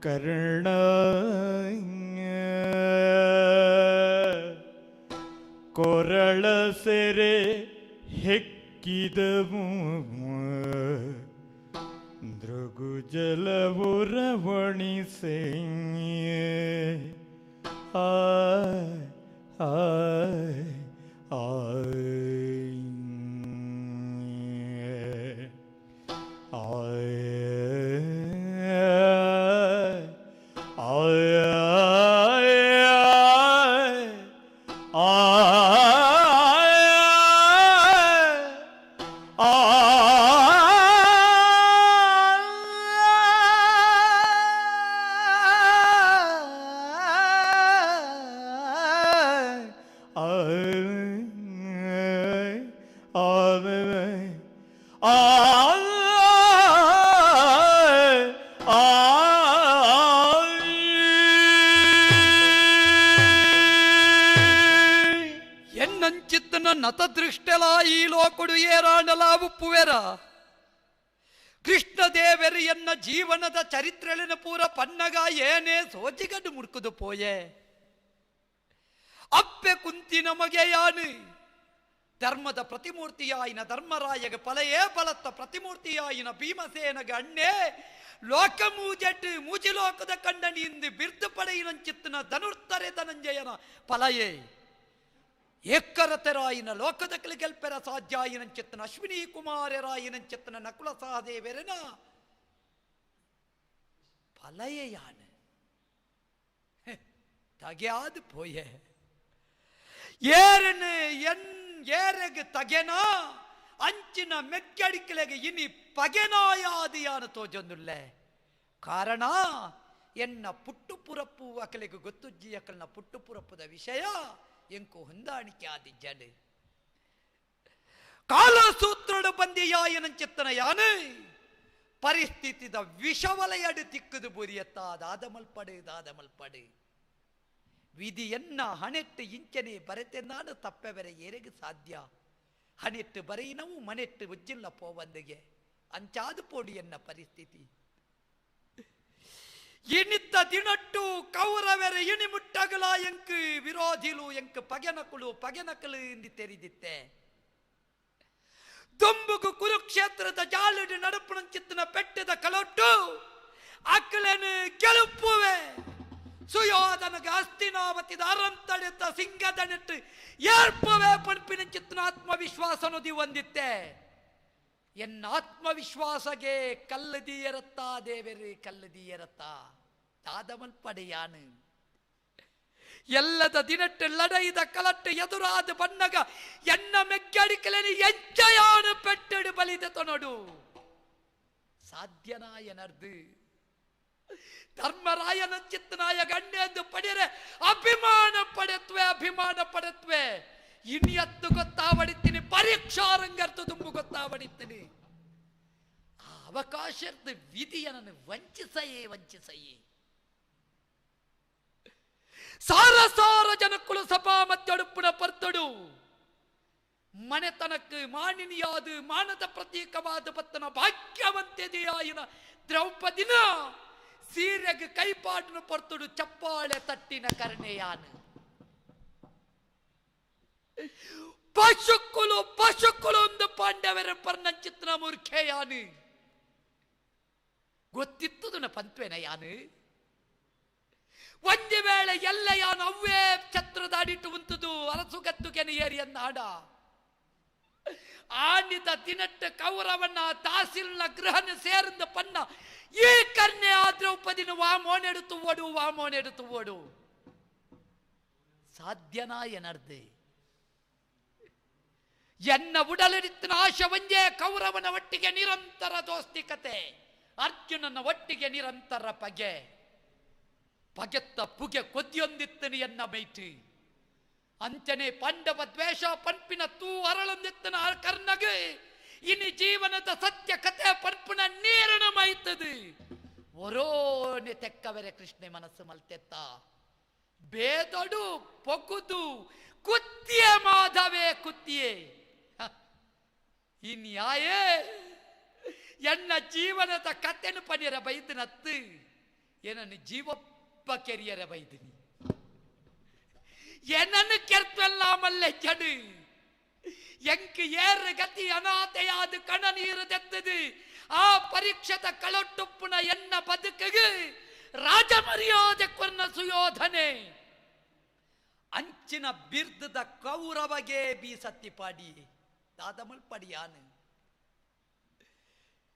ಕರ್ಣ ಕೊರಳ ಸೆರೆ ಹೆಕ್ಕಿದವು ದೃಗು ಜಲವುರವಣಿಸೆ ಆಯ್ ಆಯ್ ಆಯ್ ಆಯ್ ಆಯ್ ಆಯ್ ಎನ್ನಂಚಿತ್ತನ ನತದೃಷ್ಟಲ ಈ ಲೋಕಡು ಏರಾಣಲ ಉಪ್ಪುವೆರ ಕೃಷ್ಣ ದೇವರು ಎನ್ನ ಜೀವನದ ಚರಿತ್ರೆಲಿನ ಪೂರ ಪನ್ನಗ ಏನೇ ಸೋಜಿಗಡು ಮುಡ್ಕುದು ಪೋಯೆ ಅಪ್ಪೆ ಕುಂತಿ ನಮಗೆ ಯಾನು ಧರ್ಮದ ಪ್ರತಿಮೂರ್ತಿಯಾಯಿನ ಧರ್ಮರಾಯಗ ಫಲಯೇ ಬಲತ್ತ ಪ್ರತಿಮೂರ್ತಿಯಾಯಿನ ಭೀಮಸೇನಗ ಅಣ್ಣೆ ಲೋಕ ಮೂಜೆಟ್ಟು ಮೂಜಿಲೋಕದ ಕಂಡನಿ ಇಂದು ಬಿರ್ದು ಪಡೆಯಿನಂಚಿತ್ತನ ಧನುರ್ತರೆ ಧನಂಜಯನ ಫಲಯೇ ಏಕರತರಾಯಿನ ಲೋಕದ ಗೆಲ್ಪೆರ ಸಾಧ್ಯಾಯಿನಂಚಿತ್ತನ ಅಶ್ವಿನಿ ಕುಮಾರರಾಯಿನಂಚಿತ್ತನ ನಕುಲ ಸಹದೇವರನ ಫಲಯೇ ಯಾನು ತಗೆಯಾದು ಪೋಯೆ ಏರನು ಎನ್ ಏರೆಗ್ ತಗೆನಾ ಅಂಚಿನ ಮೆಕ್ಕಡಿಕಲೆಗೆ ಇನಿ ಪಗೆನಾಯಾದಿಯಾನ ತೋಜೊಂದುಲ್ಲೆ ಕಾರಣ ಎನ್ನ ಪುಟ್ಟುಪುರಪ್ಪು ಅಕಲೆಗೆ ಗೊತ್ತುಜ್ಜಿ ಅಕಲ್ನ ಪುಟ್ಟುಪುರಪ್ಪದ ವಿಷಯ ಎಂಕು ಹೊಂದಾಣಿಕೆ ಆದಿಜ್ಜಡು ಕಾಲಸೂತ್ರಡು ಬಂದಿಯಾಯನಂಚಿತ್ತನ ಯಾನು ಪರಿಸ್ಥಿತಿದ ವಿಷವಲಯಡು ತಿಕ್ಕದು ಬುರಿಯತ್ತ ದಾದಮಲ್ಪಡು ದಾದಮಲ್ಪಡು ವಿಧಿಯನ್ನ ಹಣೆಟ್ಟು ಇಂಚನೆ ಬರೆತೆ ನಾನು ತಪ್ಪೆವರೆ ಏರೆಗೆ ಸಾಧ್ಯ ಹಣೆಟ್ಟು ಬರೆಯಿನವು ಮನೆಟ್ಟು ಉಜ್ಜಿಲ್ಲ ಪೋವಂದಿಗೆ ಅಂಚಾದು ಪೋಡಿಯನ್ನ ಪರಿಸ್ಥಿತಿ. ಇನಿತ್ತ ದಿನಟ್ಟು ಕೌರವರ ಇಣಿಮುಟ್ಟಗಲ ಎಂಕ್ ವಿರೋಧಿಲು ಎಂಕ್ ಪಗೆನಕುಲು ಪಗೆನಕಲು ಎಂದು ತೆರಿದಿತ್ತೆ. ದುಂಬುಗು ಕುರುಕ್ಷೇತ್ರದ ಜಾಲುಡು ನಡುಪುಣಂಚಿತ್ತಿನ ಪೆಟ್ಟದ ಕಲೊಟ್ಟು ಅಕ್ಕಲೇನು ಗೆಲುಪುವೆ. ಸುಯೋಧನಗ ಅಸ್ತಿನಾವತಿದ ಅರಂತಡೆತ ಸಿಂಗದನಿಟ್ಟು ಏರ್ಪುವೆ ಪಂಪಿನಂಚಿತ್ತಿನ ಆತ್ಮವಿಶ್ವಾಸನು ಹೊಂದಿತ್ತೆ. ಎನ್ನ ಆತ್ಮವಿಶ್ವಾಸಗೆ ಕಲ್ಲದಿಯರತ್ತ ದೇವರೇ ಕಲ್ಲದಿಯರತ್ತ ದಾದಮಲ್ಪಡೆಯಾನು. ಎಲ್ಲದ ದಿನಟ್ಟು ಲಡೈದ ಕಲಟ್ಟು ಎದುರಾದ ಬನ್ನಗ ಎನ್ನ ಮೆಗ್ಗಡಿಕಲೇನು ಎಂಚಯಾನು ಪೆಟ್ಟಡು ಬಲಿದ ತೊನಡು ಸಾಧ್ಯನಾಯನರ್ದು. ಧರ್ಮರಾಯನ ಚಿತ್ತನಾಯ ಗಂಡೆಂದು ಪಡೆಯರೆ ಅಭಿಮಾನ ಪಡೆತ್ವೆ ಅಭಿಮಾನ ಪಡೆತ್ವೆ. ಇನಿಯತ್ತು ಗೊತ್ತಾವಡಿತೀನಿ ಪರೀಕ್ಷಾರಂಗರ್ತು ತುಂಬು ಗೊತ್ತಾವಡಿತೀನಿ. ಆ ಅವಕಾಶದ ವಿಧಿಯನ್ನು ವಂಚಿಸಯೇ ವಂಚಿಸಯೇ. ಸಾರ ಸಾರ ಜನಕ್ಕಳು ಸಭಾ ಮತ್ತಡುಪ್ಪುನ ಪರ್ತಡು ಮನೆತನಕ್ಕೆ ಮಾನಿನಿಯಾದ ಮಾನದ ಪ್ರತೀಕವಾದ ಪತ್ತನ ಭಾಗ್ಯವಂತೆದೆಯಾಯಿನ ದ್ರೌಪದಿನ ಸೀರೆಗೆ ಕೈಪಾಟನು ಪರ್ತಡು ಚಪ್ಪಾಳೆ ತಟ್ಟಿನ ಕರ್ಣೆಯಾನು. ಪಶುಕ್ಕುಲು ಪಶುಕ್ಕುಲು ಒಂದು ಪಾಂಡವರ ಪರ್ಣಚಿತ್ರ ಮೂರ್ಖೆಯಾನು. ಗೊತ್ತಿತ್ತದನ ಪಂತ್ವೇನ ಯಾನು. ಒಂದು ವೇಳೆ ಎಲ್ಲ ಯಾನು ಅವ್ವೇ ಛತ್ರದಾಡಿಟ್ಟು ಉಂತುದು ಅರಸುಗತ್ತುಗೆನ ಏರಿಯನ್ನ ಆಡ ಆನಿದ ದಿನಟ್ಟ ಕೌರವನ ತಾಸಿಲ್ನ ಗೃಹನ ಸೇರಿದ ಪನ್ನ ಈ ಕರ್ಣೆ ಆ ದ್ರೌಪದಿನ ವಾಮೋನೆಡುತ್ತು ಓಡು ವಾಮೋನೆಡುತ್ತು ಓಡು ಸಾಧ್ಯನಾ ಏನರ್ದೆ. ಎನ್ನ ಉಡಲಿರಿತ್ತಿನ ಆಶವಂಜೆ ಕೌರವನ ಒಟ್ಟಿಗೆ ನಿರಂತರ ದೋಸ್ತಿ ಕತೆ, ಅರ್ಜುನನ ಒಟ್ಟಿಗೆ ನಿರಂತರ ಪಗೆ. ಪಗೆತ್ತ ಪುಗೆ ಕೊದ್ದಿಯೊಂದಿತ್ತನು ಎನ್ನ ಮೈಟಿ. ಅಂಚನೆ ಪಾಂಡವ ದ್ವೇಷ ಪಂಪಿನ ತೂ ಅರಳೊಂದಿತ್ತನ ಕರ್ಣಗೆ ಇನಿ ಜೀವನದ ಸತ್ಯ ಕತೆ ಪಂಪಿನ ನೀರನ ಮೈತದು. ಒರೋನೆ ತೆಕ್ಕವರೆ ಕೃಷ್ಣೆ ಮನಸ್ಸು ಮಲ್ತೆತ್ತ ಬೇದೊಡು ಪೊಗುದು ಕುತ್ತಿಯೇ ಮಾಧವೇ ಕುತ್ತಿಯೇ. ಇನ್ಯಾಯೇ ಎನ್ನ ಜೀವನದ ಕತೆನು ಪನಿಯರ ಬೈದನತ್ತು ಏನನ್ನು ಜೀವಪ್ಪ ಕೆರಿಯರ ಬೈದಿನಿ. ಏನನ್ನು ಕೆರ್ತಲ್ಲಾಮಲ್ಲೆ ಜಡು ಎಂಕ್ ಏರು ಗತಿ ಅನಾಥೆಯಾದ ಕಣ ನೀರು ತೆತ್ತದು. ಆ ಪರೀಕ್ಷದ ಕಳೊಟ್ಟುಪ್ಪುನ ಎನ್ನ ಬದುಕಿಗೆ ರಾಜಮರ್ಯಾದೆ ಕೊರ್ನ ಸುಯೋಧನೆ ಅಂಚಿನ ಬಿರ್ದದ ಕೌರವಗೆ ಬೀಸತ್ತಿ ಪಾಡಿ ದಾದಮಲ್ಪಡಿಯಾನು.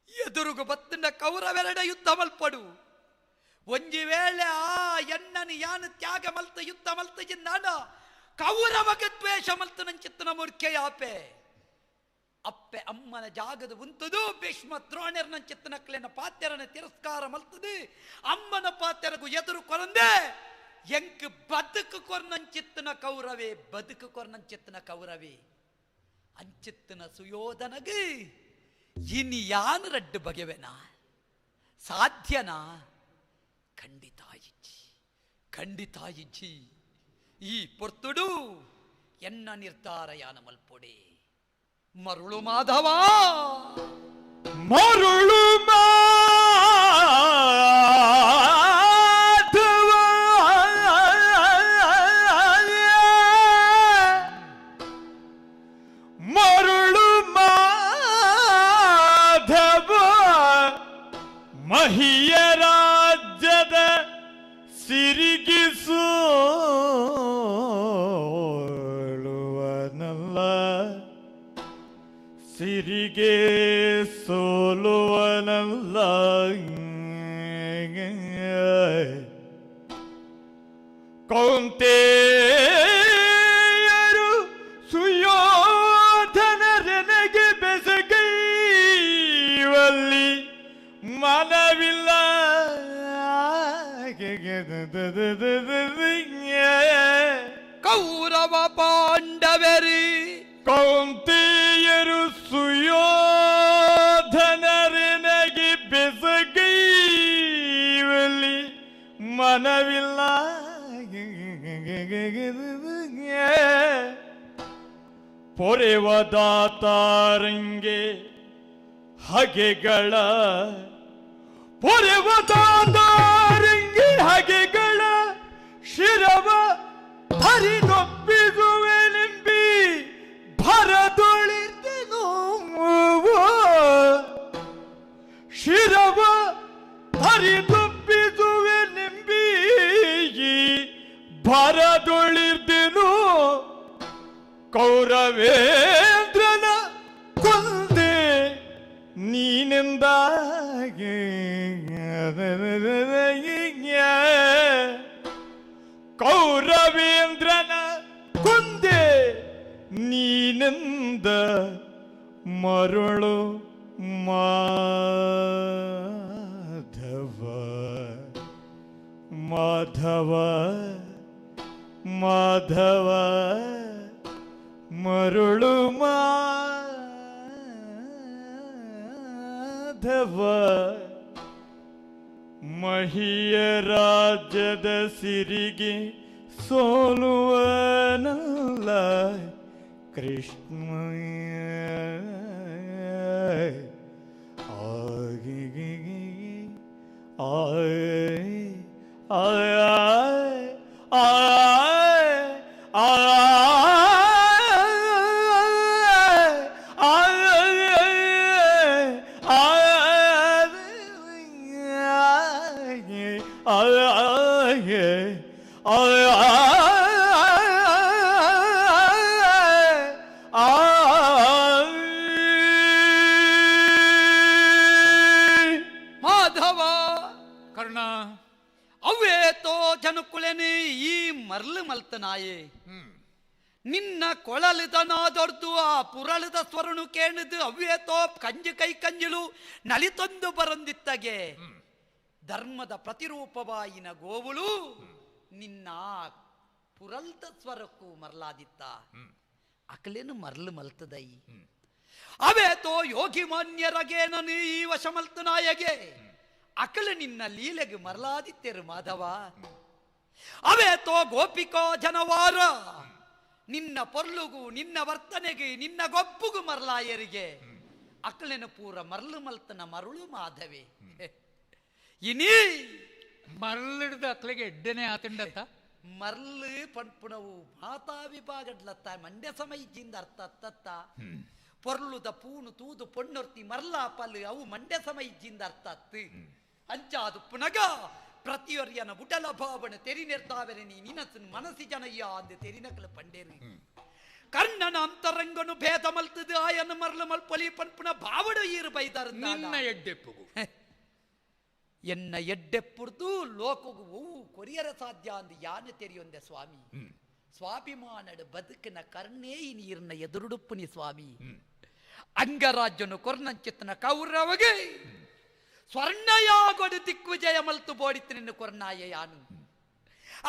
ಎದುರುಗು ಬತ್ತಿನ ಕೌರವೆರಡ ಯುದ್ಧ ಮಲ್ಪಡು. ಒಂಜಿ ವೇಳೆ ಆ ಎನ್ನನು ಯಾನು ತ್ಯಾಗ ಮಲ್ತ ಯುದ್ಧ ಮಲ್ತ ಜಿಂದಾನ ಕೌರವಗೆ ದ್ವೇಷ ಮಲ್ತ ನಂಚಿತ್ತನ ಮೂರ್ಖೆಯಾಪೆ. ಅಪ್ಪೆ ಅಮ್ಮನ ಜಾಗದ ಉಂತದು ಭೀಷ್ಮ ದ್ರೋಣರ್ನ ನಂಚಿತ್ತನಕ್ಲೆನ ಪಾತ್ಯರನ ತಿರಸ್ಕಾರ ಮಲ್ತದು ಅಮ್ಮನ ಪಾತ್ಯರಗು ಎದುರು ಕೊರಂದೆ ಎಂಕ್ ಬದುಕು ಕೊರ್ನಂಚಿತ್ತನ ಕೌರವೇ ಬದುಕು ಕೊರ್ನಂಚಿತ್ತನ ಕೌರವೇ. ಅಂಚಿತ್ತನ ಸುಯೋಧನಗೆ ಇನಿ ಯಾನು ರಡ್ಡು ಬಗೆವೆನಾ ಸಾಧ್ಯನಾ? ಖಂಡಿತ ಇಜ್ಜಿ ಖಂಡಿತ ಇಜ್ಜಿ. ಈ ಪೊರ್ತುಡು ಎನ್ನ ನಿರ್ಧಾರ ಯಾನ ಮಲ್ಪೊಡೆ. ಮರುಳು ಮಾಧವ ಮರುಳು ಮಾಧವ ಮರುಳು ಮಾಧವ ಮಹಿಯ ರಾಜ್ಯದ ಸಿರಿಗಿಸೋಳುವನಲ್ಲ ಸಿರಿಗೆ ಸೋಲುವನಲ್ಲ. ಕೌಂತೆಯರು ಸುಯೋಧನರೆನಗೆ ಬೆಸಗೈವಲ್ಲಿ ಮನವಿಲ್ಲ. ಕೌರವ ಪಾಂಡವರಿ ಕೌಂತೆಯರು ಸುಯೋಧನರೆನಗೆ ಬೆಸಗೈವಲ್ಲಿ ಮನವಿಲ್ಲ. ಪೊರೆವ ದಾತಾರಂಗೆ ಹಗೆಗಳ ಪೊರೆವ ದಾತಾರಂಗೆ ಹಗೆಗಳ ಶಿರವ ಹರಿದೊಪ್ಪಿಸುವೆನೆಂಬಿ ಭರದೊಳಿದೆನು ಶಿರವ ಹರಿದೊಪ್ಪಿಸುವೆನೆಂಬಿ ಭರದೊಳಿದೆನು ಕೌರವೇಂದ್ರನ ಕೊಂದೆ ನೀನೆಂದಾಗೆ ಕೌರವೇಂದ್ರನ ಕೊಂದೆ ನೀನೆಂದ ಮರುಳು ಮಾಧವ ಮಾಧವ ಮಾಧವ ಮರುಳು ಮಾಧವ ಮಹಿಯ ರಾಜ್ಯದ ಸಿರಿಗೆ ಸೋಲುವನಲ್ಲ ಕೃಷ್ಣ ಮಾಧವ ಕರ್ಣ ಅವ್ವೇತೋ ಜನುಕುಲೆನೆ ಈ ಮರ್ಲು ಮಲ್ತನಾಯೆ ನಿನ್ನ ಕೊಳಲಿದ ನಾದೊರ್ದು ಆ ಪುರಳದ ಸ್ವರನು ಕೇಣದು ಅವ್ವೇತೋ ಕಂಜು ಕೈ ಕಂಜಲು ನಲಿತೊಂದು ಬರಂದಿತ್ತಗೆ ಧರ್ಮದ ಪ್ರತಿರೂಪವಾಯಿನ ಗೋವುಳು ನಿನ್ನ ಪುರಲ್ದ ಸ್ವರಕ್ಕೂ ಮರಲಾದಿತ್ತ ಅಕಲೇನು ಮರ್ಲು ಮಲ್ತದೈ ಅವೇತೋ ಯೋಗಿ ಮಾನ್ಯರಗೇನನು ಈ ವಶಮಲ್ತನಾಯಗೆ ಅಕಲ ನಿನ್ನ ಲೀಲೆಗೆ ಮರಲಾದಿತ್ತೆರು ಮಾಧವ ಅವೇತೋ ಗೋಪಿಕೋ ಜನವಾರ ನಿನ್ನ ಪೊರ್ಲುಗು ನಿನ್ನ ವರ್ತನೆಗೆ ನಿನ್ನ ಗೊಪ್ಪುಗು ಮರಲಾಯರಿಗೆ ಅಕಲೆನ ಪೂರ ಮರಳು ಮಲ್ತನ ಮರುಳು ಮಾಧವೆ ಇನಿ ಮರಳಿಡ್ದ ಅಕ್ಲಿಗೆ ಎಡ್ಡೆನೆ ಆತಿಂಡತ್ತ ಮರ್ಲು ಪಣ್ಪುಣವು ಮಾತಾ ವಿಭಾಗಡ್ಲತ್ತ ಮಂಡ್ಯ ಸಮಯದಿಂದ ಅರ್ಥ ಅತ್ತತ್ತ ಪೊರ್ಲುದ ಪೂನು ತೂದು ಪೊಣ್ಣೊರ್ತಿ ಮರ್ಲಾ ಪಲ್ಲು ಅವು ಮಂಡ್ಯ ಸಮಯದಿಂದ ಅರ್ಥ ಅತ್ತು ಅಂಚಾದು ಪುನಗ ಪ್ರತಿಯೊರ್ಯನ ಬುಟಲ ಭಾವನ ತೆರಿನೆರ್ತಾವೆರೆ ನೀ ನಿನಸನ್ ಮನಸ್ಸಿ ಜನಯ್ಯ ಅಂದು ತೆರಿನಕಲ ಪಂಡೇರಿ ಕರ್ಣನ ಅಂತರಂಗನು ಭೇದ ಮಲ್ತದು ಆಯನ ಮರ್ಲು ಮಲ್ಪೊಲಿ ಪನ್ಪುನ ಭಾವಡು ಈರು ಬೈದಾರ ನಿನ್ನ ಎಡ್ಡೆಪ್ಪುಗು ಎನ್ನ ಎಡ್ಡೆಪ್ಪುರ್ದು ಲೋಕಗು ಒವು ಕೊರಿಯರ ಸಾಧ್ಯ ಅಂದು ಯಾನು ತೆರಿಯೊಂದೆ ಸ್ವಾಮಿ ಸ್ವಾಭಿಮಾನಡು ಬದುಕಿನ ಕರ್ಣೇ ಈ ನೀರಿನ ಎದುರುಡುಪ್ಪುನಿ ಸ್ವಾಮಿ ಅಂಗರಾಜ್ಯನು ಕೊರ್ನಂಚಿತ್ತನ ಕೌರವಗೆ ಸ್ವರ್ಣಯಾಗೊಡು ದಿಗ್ವಿಜಯ ಮಲ್ತು ಬೋಡಿತ್ತು ನಿನ್ನ ಕೊರ್ನಾಯ ಯಾನು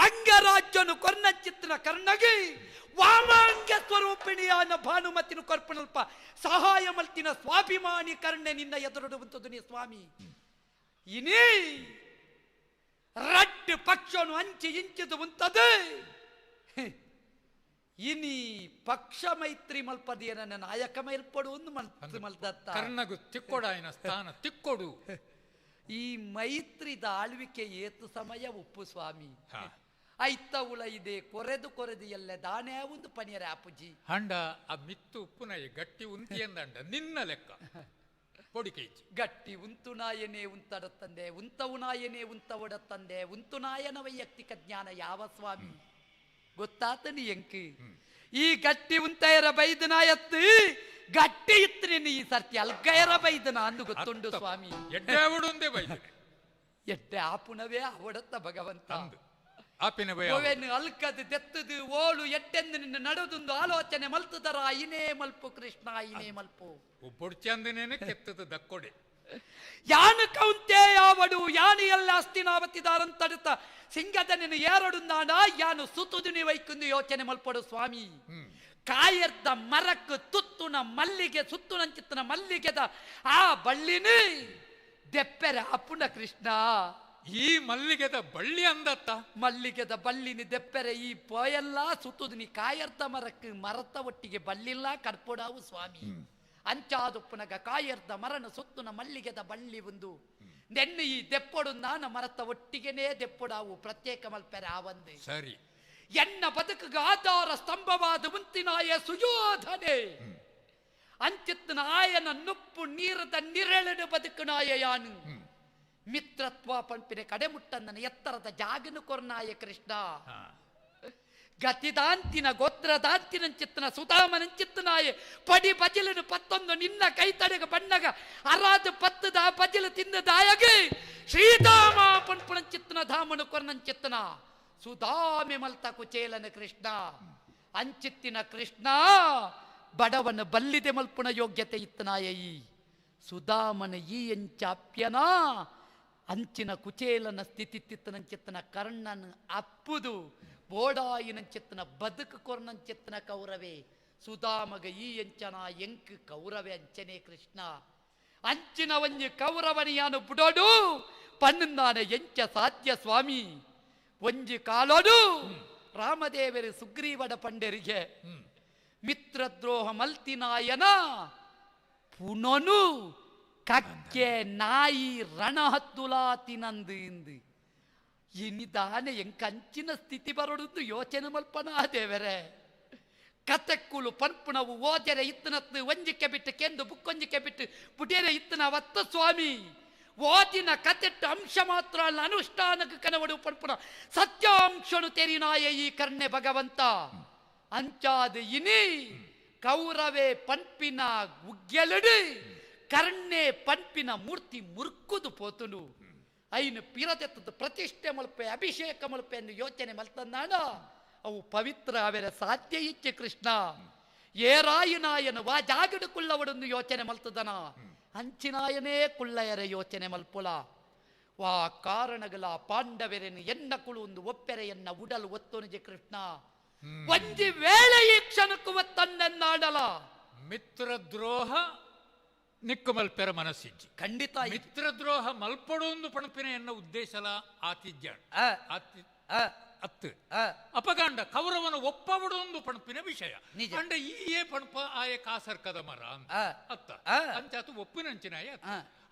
ಅಂಗರಾಜ್ಯನು ಕೊರ್ನಂಚಿತ್ತನ ಕರ್ಣಗೆ ವಾಮಾಂಗ ಸ್ವರೂಪಿಣಿಯಾನ ಭಾನುಮತಿನ ಕೊರ್ಪಣಲ್ಪ ಸಹಾಯ ಮಲ್ತಿನ ಸ್ವಾಭಿಮಾನಿ ಕರ್ಣೆ ನಿನ್ನ ಎದುರುಡುವಂಥದ್ದು ನೀ ಸ್ವಾಮಿ ಇನಿ ರಡ್ಡು ಪಕ್ಷನು ಅಂಚಿ ಇಂಚಿದು ಉಂತದೆ ಇನಿ ಪಕ್ಷ ಮೈತ್ರಿ ಮಲ್ಪದಿಯ ನನ್ನ ನಾಯಕ ಮೈಲ್ಪಡು ಒಂದು ಮಲ್ತು ಮಲ್ದತ್ತ ಕರ್ಣಗು ತಿಕ್ಕೊಡಾಯನ ಸ್ಥಾನ ತಿಕ್ಕೊಡು ಈ ಮೈತ್ರಿದ ಆಳ್ವಿಕೆ ಏತು ಸಮಯ ಉಪ್ಪು ಸ್ವಾಮಿ ಐತ ಉಳ ಇದೆ ಕೊರೆದು ಕೊರೆದು ಎಲ್ಲ ದಾನೇ ಒಂದು ಪನಿಯರ ಅಪ್ಪುಜಿ ಹಂಡ ಆ ಮಿತ್ತು ಉಪ್ಪುನೈ ಗಟ್ಟಿ ಉಂತಿ ಎಂದಂಡ ನಿನ್ನ ಲೆಕ್ಕ ಪೊಡಿಕೈಚಿ ಗಟ್ಟಿ ಉಂತು ನಾಯನೇ ಉಂತಡತ್ತಂದೆ ಉಂತವು ನಾಯನೇ ಉಂತವಡತ್ತಂದೆ ಉಂತು ನಾಯನ ವೈಯಕ್ತಿಕ ಜ್ಞಾನ ಯಾವ ಸ್ವಾಮಿ ಗೊತ್ತಾತನಿ ಎಂಕಿ ಈ ಗಟ್ಟಿ ಉಂತಯರ ಬೈದನಾಯತ್ತು ಗಟ್ಟಿ ಇತ್ತು ನಿನ್ನ ಈ ಸರ್ತಿ ಅಲ್ಗಯರ ಬೈದನ ಅಂದು ಗೊತ್ತುಂಡು ಸ್ವಾಮಿ ಎಡ್ಡೆ ಅವಡೊಂದೇ ಬೈದನೆ ಎಡ್ಡೆ ಆಪುಣವೇ ಅವಡತ್ತ ಭಗವಂತ ಆಪಿನ ಭಯ ಓವೆನು ಅಲ್ಕದು ದೆತ್ತದು ಓಳು ಎಡ್ಡೆಂದು ನಿನ್ನ ನಡುದೊಂದು ಆಲೋಚನೆ ಮಲ್ತದರ ಇನೇ ಮಲ್ಪು ಕೃಷ್ಣ ಇನೇ ಮಲ್ಪು ಒಬ್ಬೊಡ್ಚಂದನೇನೆ ಕೆತ್ತದ ದಕ್ಕೊಡೆ ಯಾನು ಕೌಂತೆ ಯಾವಡು ಯಾನು ಎಲ್ಲ ಅಸ್ತಿನಾವತಿದಾರಂತಡುತ್ತ ಸಿಂಗದ ನಿನ್ನ ಏರಡು ನಾಡ ಯಾನು ಸುತ್ತುದು ವೈಕುಂದು ಯೋಚನೆ ಮಲ್ಪಡು ಸ್ವಾಮಿ ಕಾಯರ್ದ ಮರಕ್ಕು ತುತ್ತುನ ಮಲ್ಲಿಗೆ ಸುತ್ತುನಂಚಿತ್ತನ ಮಲ್ಲಿಗೆದ ಆ ಬಳ್ಳಿನಿ ದೆಪ್ಪೆರ ಅಪ್ಪುನ ಕೃಷ್ಣ ಈ ಮಲ್ಲಿಗೆದ ಬಳ್ಳಿ ಅಂದತ್ತ ಮಲ್ಲಿಗೆದ ಬಳ್ಳಿನಿ ದೆಪ್ಪೆರೆ ಈ ಪೋಯೆಲ್ಲ ಸುತ್ತುದು ನೀ ಕಾಯರ್ದ ಮರಕ್ಕೆ ಮರತ ಒಟ್ಟಿಗೆ ಬಳ್ಳಿಲ್ಲ ಕಡ್ಪೊಡಾವು ಸ್ವಾಮಿ ಅಂಚಾದುಪ್ಪುನಗ ಕಾಯರ್ದ ಮರನ ಸುತ್ತುನ ಮಲ್ಲಿಗೆದ ಬಳ್ಳಿ ಒಂದು ನೆನ್ನೆ ಈ ದೆಪ್ಪೊಡು ನಾನ ಮರತ ಒಟ್ಟಿಗೆನೇ ದೆಪ್ಪೊಡಾವು ಪ್ರತ್ಯೇಕ ಮಲ್ಪೆರೆ ಆವಂದೆ ಸರಿ ಎನ್ನ ಬದುಕುಗ ಆಧಾರ ಸ್ತಂಭವಾದ ಮುಂತಿನಾಯ ಸುಯೋಧನೆ ಅಂಚಿತ್ತನ ಆಯನ ನುಪ್ಪು ನೀರದ ನಿರಳನು ಬದುಕುನಾಯ ಯಾನು ಮಿತ್ರತ್ವ ಪಂಪಿನ ಕಡೆಮುಟ್ಟಂದನ ಎತ್ತರದ ಜಾಗನು ಕೊರ್ನಾಯ ಕೃಷ್ಣ ಗತಿದಾಂತಿನ ಗೋತ್ರದಾಂತಿನಂಚಿತ್ತನ ಸುಧಾಮನಂಚಿತ್ತನಾಯ ಪಡಿ ಬಜಿಲನು ಪತ್ತೊಂದು ನಿನ್ನ ಕೈ ತಡೆಗ ಬಣ್ಣಗ ಅರಾದ ಪತ್ತದ ಬಜಿಲು ತಿಂದದಾಯಗೆ ಶ್ರೀಧಾಮ ಪಂಪುಣಂಚಿತ್ತನ ಧಾಮನು ಕೊರ್ನಂಚಿತ್ತನ ಸುಧಾಮೆ ಮಲ್ತ ಕುಚೇಲನ ಕೃಷ್ಣ ಅಂಚಿತ್ತಿನ ಕೃಷ್ಣ ಬಡವನ ಬಲ್ಲಿದೆ ಮಲ್ಪುಣ ಯೋಗ್ಯತೆ ಇತ್ತನಾಯ ಈ ಸುಧಾಮನ ಈ ಎಂಚಾಪ್ಯನ ಅಂಚಿನ ಕುಚೇಲನ ಸ್ಥಿತಿತ್ತಿತ್ತನಂಚಿತ್ತನ ಕರ್ಣನ ಅಪ್ಪುದು ಬೋಡಾಯಿನಂಚಿತ್ತನ ಬದುಕು ಕೊರ್ನಂಚಿತ್ತನ ಕೌರವೆ ಸುಧಾಮಗ ಈ ಎಂಚನ ಎಂಕ್ ಕೌರವೆ ಅಂಚನೆ ಕೃಷ್ಣ ಅಂಚಿನ ಒಂಜಿ ಕೌರವನಿಯಾನು ಬುಡೋಡು ಪಣ್ಣುಂದಾನ ಎಂಚ ಸಾಧ್ಯ ಸ್ವಾಮಿ ಒಂಜಿ ಕಾಲೋಡು ರಾಮದೇವರು ಸುಗ್ರೀವಡ ಪಂಡರಿಗೆ ಮಿತ್ರದ್ರೋಹ ಮಲ್ತಿನಾಯನ ಪುನನು ಕಕ್ಕೆ ನಾಯಿ ರಣಹತ್ತುಲಾ ತಿನಂದು ಇಂದು ಇನಿದಾನೆ ಎಂಕಂಚಿನ ಸ್ಥಿತಿ ಬರೋಡು ಯೋಚನೆ ಮಲ್ಪನ ದೇವರೇ ಕತೆಕ್ಕುಲು ಪನ್ಪುಣವು ಓಜರೆ ಇತ್ತನತ್ತು ಒಂಜಿಕೆ ಬಿಟ್ಟು ಕೆಂದು ಬುಕ್ಕೊಂಜಿಕೆ ಬಿಟ್ಟು ಪುಟೇರೆ ಇತ್ತನ ವತ್ತ ಸ್ವಾಮಿ ಓದಿನ ಕತೆಟ್ಟು ಅಂಶ ಮಾತ್ರ ಅಲ್ಲ ಅನುಷ್ಠಾನಕ್ಕೆ ಕನವಡು ಪನ್ಪುಣ ಸತ್ಯಾಂಶನು ತೆರಿನಾಯ ಈ ಕರ್ಣೆ ಭಗವಂತ ಅಂಚಾದ ಇನಿ ಕೌರವೆ ಪನ್ಪಿನ ಉಗ್ಗೆಲಡು ಕರ್ಣೆ ಪನ್ಪಿನ ಮೂರ್ತಿ ಮುರ್ಕುದು ಪೋತುನು ಐನು ಪಿರದೆತ್ತದ ಪ್ರತಿಷ್ಠೆ ಮಲ್ಪೆ ಅಭಿಷೇಕ ಮಲ್ಪೆ ಎಂದು ಯೋಚನೆ ಮಲ್ತಂದಾಣ ಅವು ಪವಿತ್ರ ಅವೆರ ಸಾಧ್ಯ ಇಚ್ಛೆ ಕೃಷ್ಣ ಏರಾಯಿನಾಯನು ವಾ ಜಾಗಡು ಕುಳ್ಳವಡೊಂದು ಯೋಚನೆ ಮಲ್ತದನ ಅಂಚಿನಾಯನೇ ಕುಳ್ಳಯರ ಯೋಚನೆ ಮಲ್ಪುಲ ವಾ ಕಾರಣಗಳ ಪಾಂಡವೆರೆನು ಎನ್ನ ಕುಳು ಒಂದು ಒಪ್ಪೆರೆ ಎನ್ನ ಉಡಲು ಒತ್ತೊನುಜೆ ಕೃಷ್ಣ ಒಂಜಿ ವೇಳೆ ಈ ಕ್ಷಣಕ್ಕೂ ಒತ್ತನ್ನೆನ್ನಾಡಲ ಮಿತ್ರದ್ರೋಹ ನಿಕ್ಕು ಮಲ್ಪೆರ ಮನಸ್ಸಿಜ್ಜಿ ಖಂಡಿತ ಮಿತ್ರದ್ರೋಹ ಮಲ್ಪಡೊಂದು ಪಣಪಿನ ಎನ್ನ ಉದ್ದೇಶಲ ಆತಿಥ್ಯ ಅತ್ತು ಅಪಗಾಂಡ ಕೌರವನ ಒಪ್ಪವಡೊಂದು ಪಣಪಿನ ವಿಷಯ ಅಂಡ ಈ ಏ ಪಣಪ ಆಯ ಕಾಸರ್ಕದ ಮರ ಅತ್ತ ಅಂಚಾತು ಒಪ್ಪಿನಂಚಿನಾಯ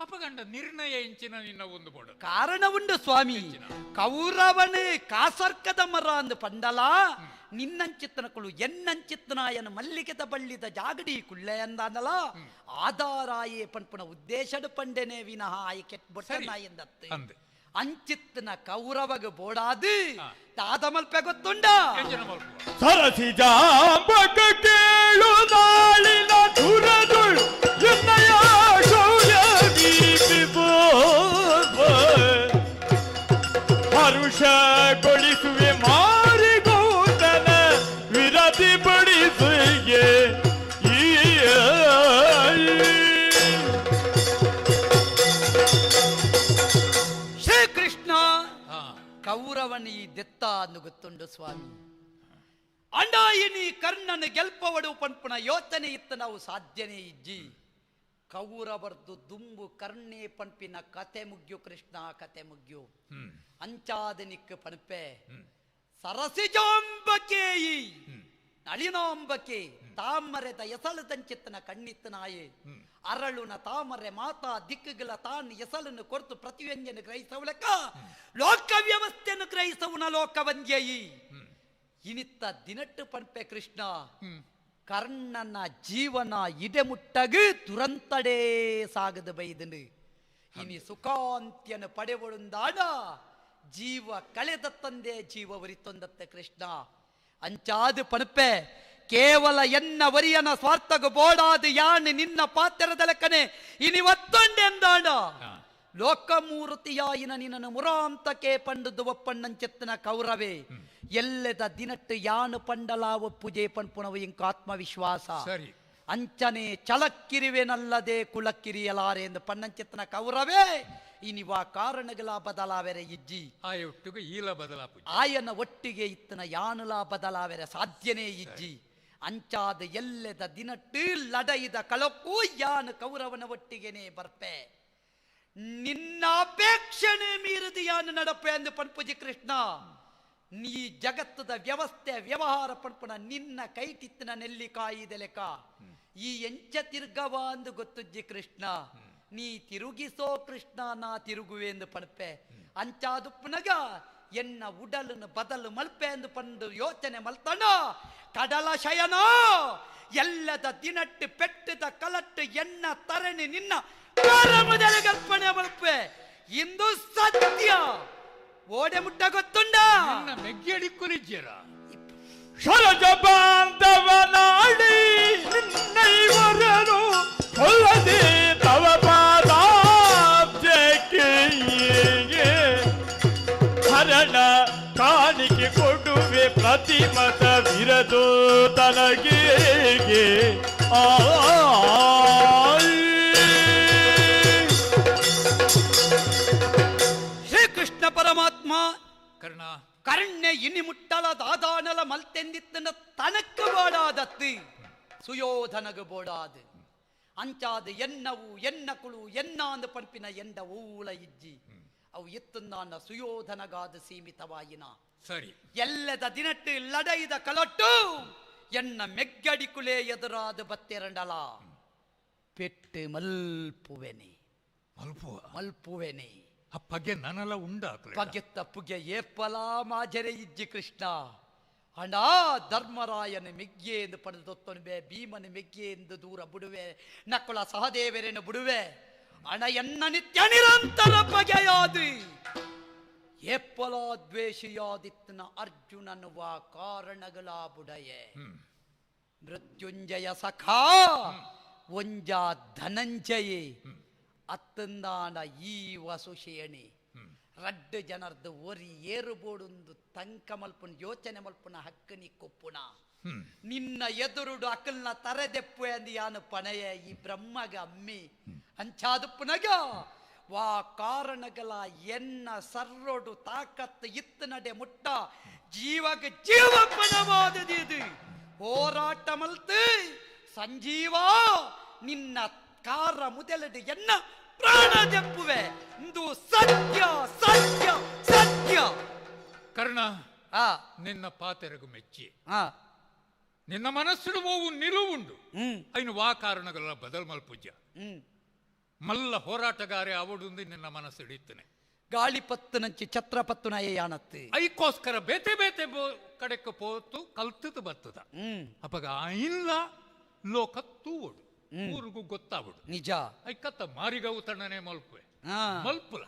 ಅಪಗಂಡ ನಿರ್ಣಯ ಇಂಚಿನ ನಿನ್ನ ಒಂದು ಬೋಡ ಕಾರಣ ಉಂಡು ಸ್ವಾಮಿ ಕೌರವನೇ ಕಾಸರ್ಕದ ಮರ ಅಂದು ಪಂಡಲ ನಿನ್ನಂಚಿತ್ತನ ಕುಳು ಎನ್ನಂಚಿತ್ತನಾಯನ ಮಲ್ಲಿಗೆದ ಬಳ್ಳಿದ ಜಾಗಡಿ ಕುಳ್ಳೆ ಅಂದಾನಲ ಆಧಾರಾಯೇ ಪಂಪುನ ಉದ್ದೇಶಡು ಪಂಡೆನೆ ವಿನಃ ಆಯ ಕೆಟ್ಟ ಬೊಟ್ಟನಾಯ ಎಂದತ್ತು ಅಂಚಿತ್ತನ ಕೌರವಗ ಬೋಡಾದು ದಾದ ಮಲ್ಪೆ ಗೊತ್ತುಂಡ ಸರಸಿ ಜಾಂಬಕ ಕೇಳು ನಾಳಿನ ಧುರದುಳು ಎನ್ನಯ ಶೌರ್ಯ ಹರುಷಗೊಳಿಸುವೆ ಮಾರಿಗೌತನ ವಿರತಿ ಪಡಿಸುವೆ ಶ್ರೀಕೃಷ್ಣ ಕೌರವನ ಈ ದೆತ್ತ ಅನ್ನು ಗೊತ್ತುಂಡು ಸ್ವಾಮಿ ಅಂಡಾಯಿನಿ ಕರ್ಣನ ಗೆಲ್ಪವಡು ಪಂಪುನ ಯೋಚನೆ ಇತ್ತು ನಾವು ಸಾಧ್ಯನೇ ಇಜ್ಜಿ ಕೌರವರ್ದು ದುಂಬು ಕರ್ಣೆ ಪಂಪಿನ ಕತೆ ಮುಗ್ಯು ಕೃಷ್ಣ ಕತೆ ಮುಗ್ಯು ಅಂಚಾದನಿಕ್ ಪಣಪೆ ಸರಸಿಜಾಂಬಕೇಯಿ ನಳಿನಾಂಬಕೆ ತಾಮರೆದ ಎಸಳು ತಂಚಿತ್ತನ ಕಣ್ಣಿತ್ತನಾಯೆ ಅರಳುನ ತಾಮರೆ ಮಾತಾ ದಿಕ್ಕುಗಳ ತಾನ್ ಎಸಲನ್ನು ಕೊರ್ತು ಪ್ರತಿವ್ಯಂಜನ ಗ್ರಹಿಸವಲಕ ಲೋಕ ವ್ಯವಸ್ಥೆಯನ್ನು ಗ್ರಹಿಸವುನ ಲೋಕವಂದ್ಯಯಿ ಇನಿತ್ತ ದಿನಟ್ಟು ಪಣಪೆ ಕೃಷ್ಣ ಕರ್ಣನ ಜೀವನ ಇಡೆಮುಟ್ಟಗು ದುರಂತಡೇ ಸಾಗದ ಬೈದನು ಇನಿ ಸುಖಾಂತ್ಯನ ಪಡೆವಳುಂದಾಡ ಜೀವ ಕಳೆದ ತಂದೆ ಜೀವ ಒರಿತೊಂದತ್ತೆ ಕೃಷ್ಣ ಅಂಚಾದು ಪಣಪೆ ಕೇವಲ ಎನ್ನ ವರಿಯನ ಸ್ವಾರ್ಥಗ ಬೋಡಾದು ಯಾನ್ ನಿನ್ನ ಪಾತ್ರದ ಲೆಕ್ಕನೆ ಇನಿ ಒತ್ತೊಂಡೆಂದಾಡ ಲೋಕಮೂರ್ತಿಯಾಯಿನ ನಿನ್ನನು ಮುರಾಂತಕೆ ಪಂಡದು ಒಪ್ಪಣ್ಣಂచెತ್ತನ ಕೌರವೇ ಎಲ್ಲೆದ ದಿನಟ್ಟು ಯಾನು ಪಂಡಲಾ ಒಪ್ಪುಜೆ ಪನ್ಪುಣವು ಇಂಕ ಆತ್ಮವಿಶ್ವಾಸ ಸರಿ ಅಂಚನೆ ಚಲಕ್ಕಿರುವೆನಲ್ಲದೆ ಕುಲಕ್ಕಿರಿಯಲಾರೆ ಎಂದು ಪಣ್ಣಂಚಿತ್ತನ ಕೌರವೇ ಇನಿವಾ ಕಾರಣಗಳ ಬದಲಾವೆರೆ ಇಜ್ಜಿ ಆಯ ಒಟ್ಟಿಗೆ ಈಲ ಬದಲಾಪು ಆಯನ ಒಟ್ಟಿಗೆ ಇತ್ತನ ಯಾನುಲ ಬದಲಾವೆರೆ ಸಾಧ್ಯನೇ ಇಜ್ಜಿ ಅಂಚಾದ ಎಲ್ಲೆದ ದಿನಟ್ಟು ಲಡೈದ ಕಳಕ್ಕೂ ಯಾನು ಕೌರವನ ಒಟ್ಟಿಗೆನೇ ಬರ್ಪೆ ನಿನ್ನ ಅಪೇಕ್ಷಣೆ ಮೀರಿದ ಯಾನು ನಡಪೆ ಅಂದು ಪನ್ಪುಜಿ ಕೃಷ್ಣ ನೀ ಜಗತ್ತದ ವ್ಯವಸ್ಥೆ ವ್ಯವಹಾರ ಪಡ್ಪುಣ ನಿನ್ನ ಕೈಟಿತ್ತಿನ ನೆಲ್ಲಿಕಾಯಿದೆಲೆಕ ಈ ಎಂಚ ತಿರ್ಗವ ಅಂದು ಗೊತ್ತುಜ್ಜಿ ಕೃಷ್ಣ ನೀ ತಿರುಗಿಸೋ ಕೃಷ್ಣ ನಾ ತಿರುಗುವೆ ಎಂದು ಪಡ್ಪೆ ಅಂಚಾದುಪ್ಪನಗ ಎನ್ನ ಉಡಲನ್ನು ಬದಲು ಮಲ್ಪೆ ಎಂದು ಪಂದು ಯೋಚನೆ ಮಲ್ತಣ ಕಡಲ ಶಯನ ಎಲ್ಲದ ದಿನಟ್ಟು ಪೆಟ್ಟದ ಕಲಟ್ಟು ಎನ್ನ ತರಣಿ ನಿನ್ನ ಕಲ್ಪನೆ ಮಲ್ಪೆ ಇಂದು ಸತ್ಯ ಓಡೆ ಮುಟ್ಟ ಗೊತ್ತುಂಡ ಮೆಗ್ಗಿಯಡಿಕ್ಕುಲಿಜ್ಜರ ಶರಜ ಬಾಂಧವನಾಡಿ ನಿನ್ನೈವರನು ಕೊಲ್ಲದೆ ತವ ಪಾದಾಬ್ಜಕ್ಕೆ ಹರಣ ಕಾಣಿಕೆ ಕೊಡುವೆ ಪ್ರತಿಮತ ವಿರದು ತನಗೆ ಆ ಶ್ರೀಕೃಷ್ಣ ಪರಮಾತ್ಮ ಕರ್ಣ ಕರ್ಣೆ ಇನಿ ಮುಟ್ಟಲ ದಾದಾನಲ ಮಲ್ತೆಂದಿತ್ತನ ತನಕ್ಕ ಬೋಡಾದತ್ತಿ ಸುಯೋಧನಗ ಬೋಡಾದ ಅಂಚಾದ ಎನ್ನವು ಎನ್ನಕುಳು ಎನ್ನ ಅಂದ ಪಂಪಿನ ಎಂಡ ಊಳ ಇಜ್ಜಿ ಅವು ಎತ್ತುಂದಾನ ಸುಯೋಧನಗಾದ ಸೀಮಿತವಾಯಿನ ಸರಿ ಎಲ್ಲದ ದಿನಟ್ಟು ಲಡೈದ ಕಲಟ್ಟು ಎನ್ನ ಮೆಗ್ಗಡಿಕುಲೇ ಎದುರಾದ ಬತ್ತೆರಂಡಲ ಪೆಟ್ಟು ಮಲ್ಪುವೆನೆ ಮಲ್ಪುವ ಮಲ್ಪುವೆನೆ ಆ ಪಗೆ ನನಲ ಉಂಡ ಪಗೆತ್ತ ಪುಗೆ ಏಪಲ ಮಾಜರೆ ಇಜ್ಜಿ ಕೃಷ್ಣ ಅಣ್ಣ ಧರ್ಮರಾಯನ ಮೆಗ್ಗೆ ಎಂದು ಪಡೆದು ಭೀಮನ ಮೆಗ್ಗೆ ಎಂದು ದೂರ ಬಿಡುವೆ ನಕುಲ ಸಹದೇವರನ್ನು ಬಿಡುವೆ ಅಣ ಎನ್ನ ನಿತ್ಯ ನಿರಂತರ ಪಗೆಯಾದಿ ಏಪ್ಪಲ ದ್ವೇಷಿಯಾದಿತ್ತನ ಅರ್ಜುನನುವ ಕಾರಣಗಳ ಬುಡಯೆ ಮೃತ್ಯುಂಜಯ ಸಖಾ ಒಂಜ ಧನಂಜಯೇ ಅತ್ತಂದಾನ ಈ ವಸುಶೇಣಿ ರಡ್ಡು ಜನರ್ದು ಒರಿ ಏರುಬೋಡೊಂದು ತಂಕ ಮಲ್ಪುನ ಯೋಚನೆ ಮಲ್ಪುನ ಹಕ್ಕನಿ ಕೊಪ್ಪುಣ ನಿನ್ನ ಎದುರುಡು ಅಕಲ್ನ ತರೆದೆಪ್ಪು ಅಂದು ಯಾನು ಪಣೆಯ ಈ ಬ್ರಹ್ಮಗ ಅಮ್ಮಿ ಅಂಚಾದುಪ್ಪುನಗ ವಾ ಕಾರಣಗಳ ಎನ್ನ ಸರ್ರೋಡು ತಾಕತ್ತು ಇತ್ತು ನಡೆ ಮುಟ್ಟ ಜೀವಗ ಜೀವ ಪಣವಾದದಿದು ಹೋರಾಟ ಮಲ್ತು ಸಂಜೀವ ನಿನ್ನ ಕಾರ ಮುದಲಡು ಎನ್ನ ಪ್ರಾಣ ದೆಪ್ಪುವೆ ಇಂದು ಸತ್ಯ ಸತ್ಯ ಸತ್ಯ ಕರ್ಣ ನಿನ್ನ ಪಾತೆರಗು ಮೆಚ್ಚಿ ನಿನ್ನ ಮನಸ್ಸುಡು ಓವು ನಿಲುವುಂಡು ಐನು ವಾ ಕಾರಣಗಳ ಬದಲ್ ಮಲ್ಪುಜ್ಯ ಮಲ್ಲ ಹೋರಾಟಗಾರೆ ಅವಡುಂದು ನಿನ್ನ ಮನಸ್ಸು ಹಿಡಿಯುತ್ತಾನೆ ಗಾಳಿಪತ್ತುನಂಚಿ ಛತ್ರಪತ್ತುನ ಯಾನತ್ತು ಐಕೋಸ್ಕರ ಬೇತೆ ಬೇತೆ ಕಡೆಕ್ಕೆ ಪೋತು ಕಲ್ತದ ಬರ್ತದ ಅಪಗ ಇಲ್ಲ ಲೋಕ ತೂವಡು ಊರಿಗೂ ಗೊತ್ತಾವಡು ನಿಜ ಐಕತ್ತ ಮಾರಿಗವು ತಣ್ಣನೆ ಮಲ್ಪುವೆ ಮಲ್ಪುಲ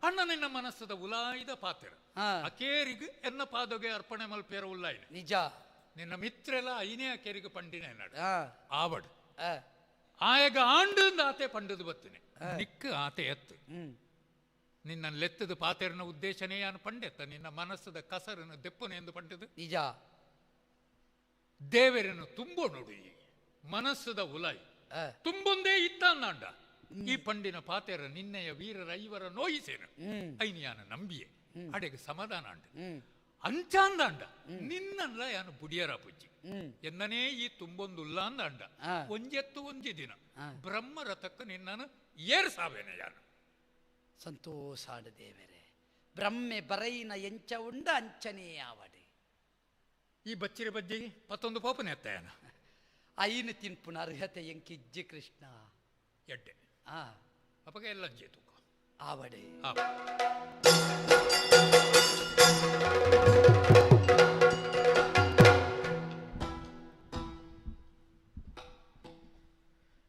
ಅಣ್ಣ ನಿನ್ನ ಮನಸ್ಸದ ಉಲಾಯ್ದ ಪಾತ್ರ ಅಕೇರಿಗ್ ಎನ್ನ ಪಾದೊಗೆ ಅರ್ಪಣೆ ಮಲ್ಪೇರ ಉಲ್ಲಾಯ್ನ ನಿಜ ನಿನ್ನ ಮಿತ್ರೆಲ್ಲ ಐನೇ ಅಕೇರಿಗೆ ಪಂಡಿನ ನಡು ಆವಡು ಆಯಗ ಆಂಡು ಆತೆ ಪಂಡದು ಬತ್ತನೆ ನಿಕ್ಕ ಆತೆ ಎತ್ತು ನಿನ್ನ ಲೆತ್ತದ ಪಾತೆರನ ಉದ್ದೇಶನೇ ಯಾನು ಪಂಡೆತ್ತ ನಿನ್ನ ಮನಸ್ಸದ ಕಸರನ್ನು ದೆಪ್ಪನೆ ಎಂದು ಪಂಡದು ನಿಜ ದೇವರನ್ನು ತುಂಬೋ ನೋಡು ಈ ಮನಸ್ಸದ ಉಲಾಯ್ ತುಂಬೊಂದೇ ಇತ್ತ ಅಂದಾಂಡ ಈ ಪಂಡಿನ ಪಾತೆರ ನಿನ್ನೆಯ ವೀರರ ಐವರ ನೋಯಿಸೇನು ಐನಿಯಾನ ನಂಬಿಯೆ ಅಡೆಗೆ ಸಮಾಧಾನ ಅಂಡ ಅಂಚಾಂದಾಂಡ ನಿನ್ನಲ್ಲ ಯಾನು ಬುಡಿಯರ ಪುಜ್ಜಿ ಎನ್ನನೇ ಈ ತುಂಬೊಂದುಲ್ಲ ಅಂದಾಂಡ ಒಂಜೆತ್ತು ಒಂಜಿ ದಿನ ಬ್ರಹ್ಮರಥಕ್ಕ ನಿನ್ನನ್ನು ಏರ್ಸಾವೇನೆ ಯಾನು ಸಂತೋಷ ದೇವರೇ ಬ್ರಹ್ಮೆ ಬರೈನ ಎಂಚ ಉಂಡ ಅಂಚನೇ ಆವಡೆ ಈ ಬಚ್ಚಿರ ಬಜ್ಜಿ ಪತ್ತೊಂದು ಪಾಪನೆ ಎತ್ತಯನ ಐನು ತಿನ್ಪುನ ಅರ್ಹತೆ ಎಂಕಿಜ್ಜಿ ಕೃಷ್ಣ ಎಡ್ಡೆ ಅಪಗ ಎಲ್ಲ ಜೇತು ಆವಡೆ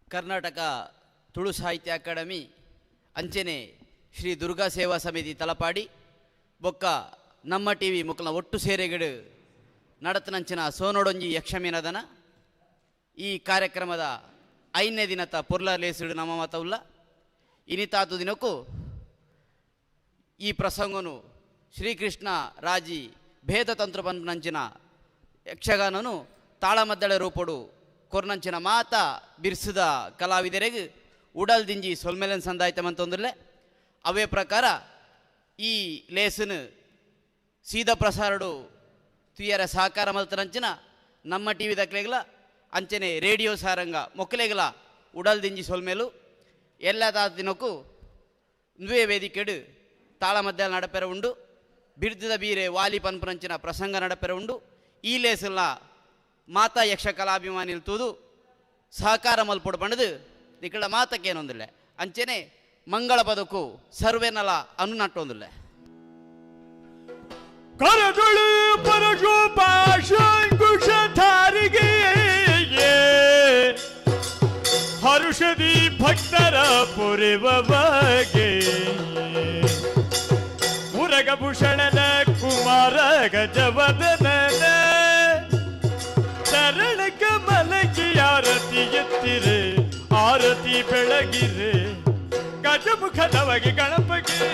ಕರ್ನಾಟಕ ತುಳು ಸಾಹಿತ್ಯ ಅಕಾಡೆಮಿ ಅಂಚನೆ ಶ್ರೀ ದುರ್ಗಾ ಸೇವಾ ಸಮಿತಿ ತಲಪಾಡಿ ಬೊಕ್ಕ ನಮ್ಮ ಟಿ ವಿ ಮುಕ್ಕಲ ಒಟ್ಟು ಸೇರೆಗಡು ನಡತನಂಚಿನ ಸೋನೋಡೊಂಜಿ ಯಕ್ಷಮೀನದನ ಈ ಕಾರ್ಯಕ್ರಮದ ಐದನೇ ದಿನತ ಪೊರ್ಲ ಲೇಸುಡು ನಮ್ಮ ಮಾತವುಲ್ಲ ಇನಿತಾತು ದಿನಕ್ಕೂ ಈ ಪ್ರಸಂಗನು ಶ್ರೀಕೃಷ್ಣ ರಾಜಿ ಭೇದ ತಂತ್ರ ಬಂದಂಚಿನ ಯಕ್ಷಗಾನನು ತಾಳಮದ್ದಳೆ ರೂಪಡು ಕೊರ್ನಂಚಿನ ಮಾತ ಬಿರ್ಸುದ ಕಲಾವಿದರೆಗ್ ಉಡಲ್ ದಿಂಜಿ ಸೊಲ್ಮೆಲನ್ ಸಂದಾಯ್ತಮಂತಂದ್ರಲೆ ಅವೇ ಪ್ರಕಾರ ಈ ಲೇಸನು ಸೀದಾ ಪ್ರಸಾರಡು ತುಯರ ಸಹಕಾರ ಮಲ್ತರಂಚಿನ ನಮ್ಮ ಟಿ ವಿ ದಕ್ಲೆಗ್ಲ ಅಂಚನೆ ರೇಡಿಯೋ ಸಾರಂಗ ಮೊಕ್ಕಲೆಗ್ಲ ಉಡಲ್ ದಿಂಜಿ ಸೊಲ್ಮೇಲು ಎಲ್ಲ ದಿನಕ್ಕೂ ನುವೆ ವೇದಿಕೆಡು ತಾಳಮದ್ದಲ ನಡಪೆರ ಉಂಡು. ಬಿರ್ದದ ಬೀರೆ ವಾಲಿ ಪನ್ಪುನಂಚಿನ ಪ್ರಸಂಗ ನಡಪೆರೆ ಉಂಡು. ಈ ಲೇಸುಲ ಮಾತಾ ಯಕ್ಷ ಕಲಾಭಿಮಾನಿಲು ತೂದು ಸಹಕಾರ ಮಲ್ಪೊಡು ಪಂಡದು ನಿಕಳ ಮಾತಕ್ಕೇನೊಂದಿಲ್ಲ. ಅಂಚೆನೆ ಮಂಗಳ ಬದುಕು ಸರ್ವೇನಲ ಅನು ನಟ್ಟೊಂದಿಲ್ಲ. ಕರದುಳು ಪರಶು ಪಾಶಂಕುಶಧಾರಿಗೆ ಹರುಷದಿ ಭಕ್ತರ ಪುರಿವ ಬಗೆ ಉರಗಭೂಷಣನ ಕುಮಾರ ಗಜವದನ ಚರಣ ಕಮಲಕ್ಕೆ ಆರತಿ ಎತ್ತಿರೆ ಆರತಿ ಬೆಳಗಿರೆ ಗಜಮುಖದವಗೆ ಗಣಪಗೆ.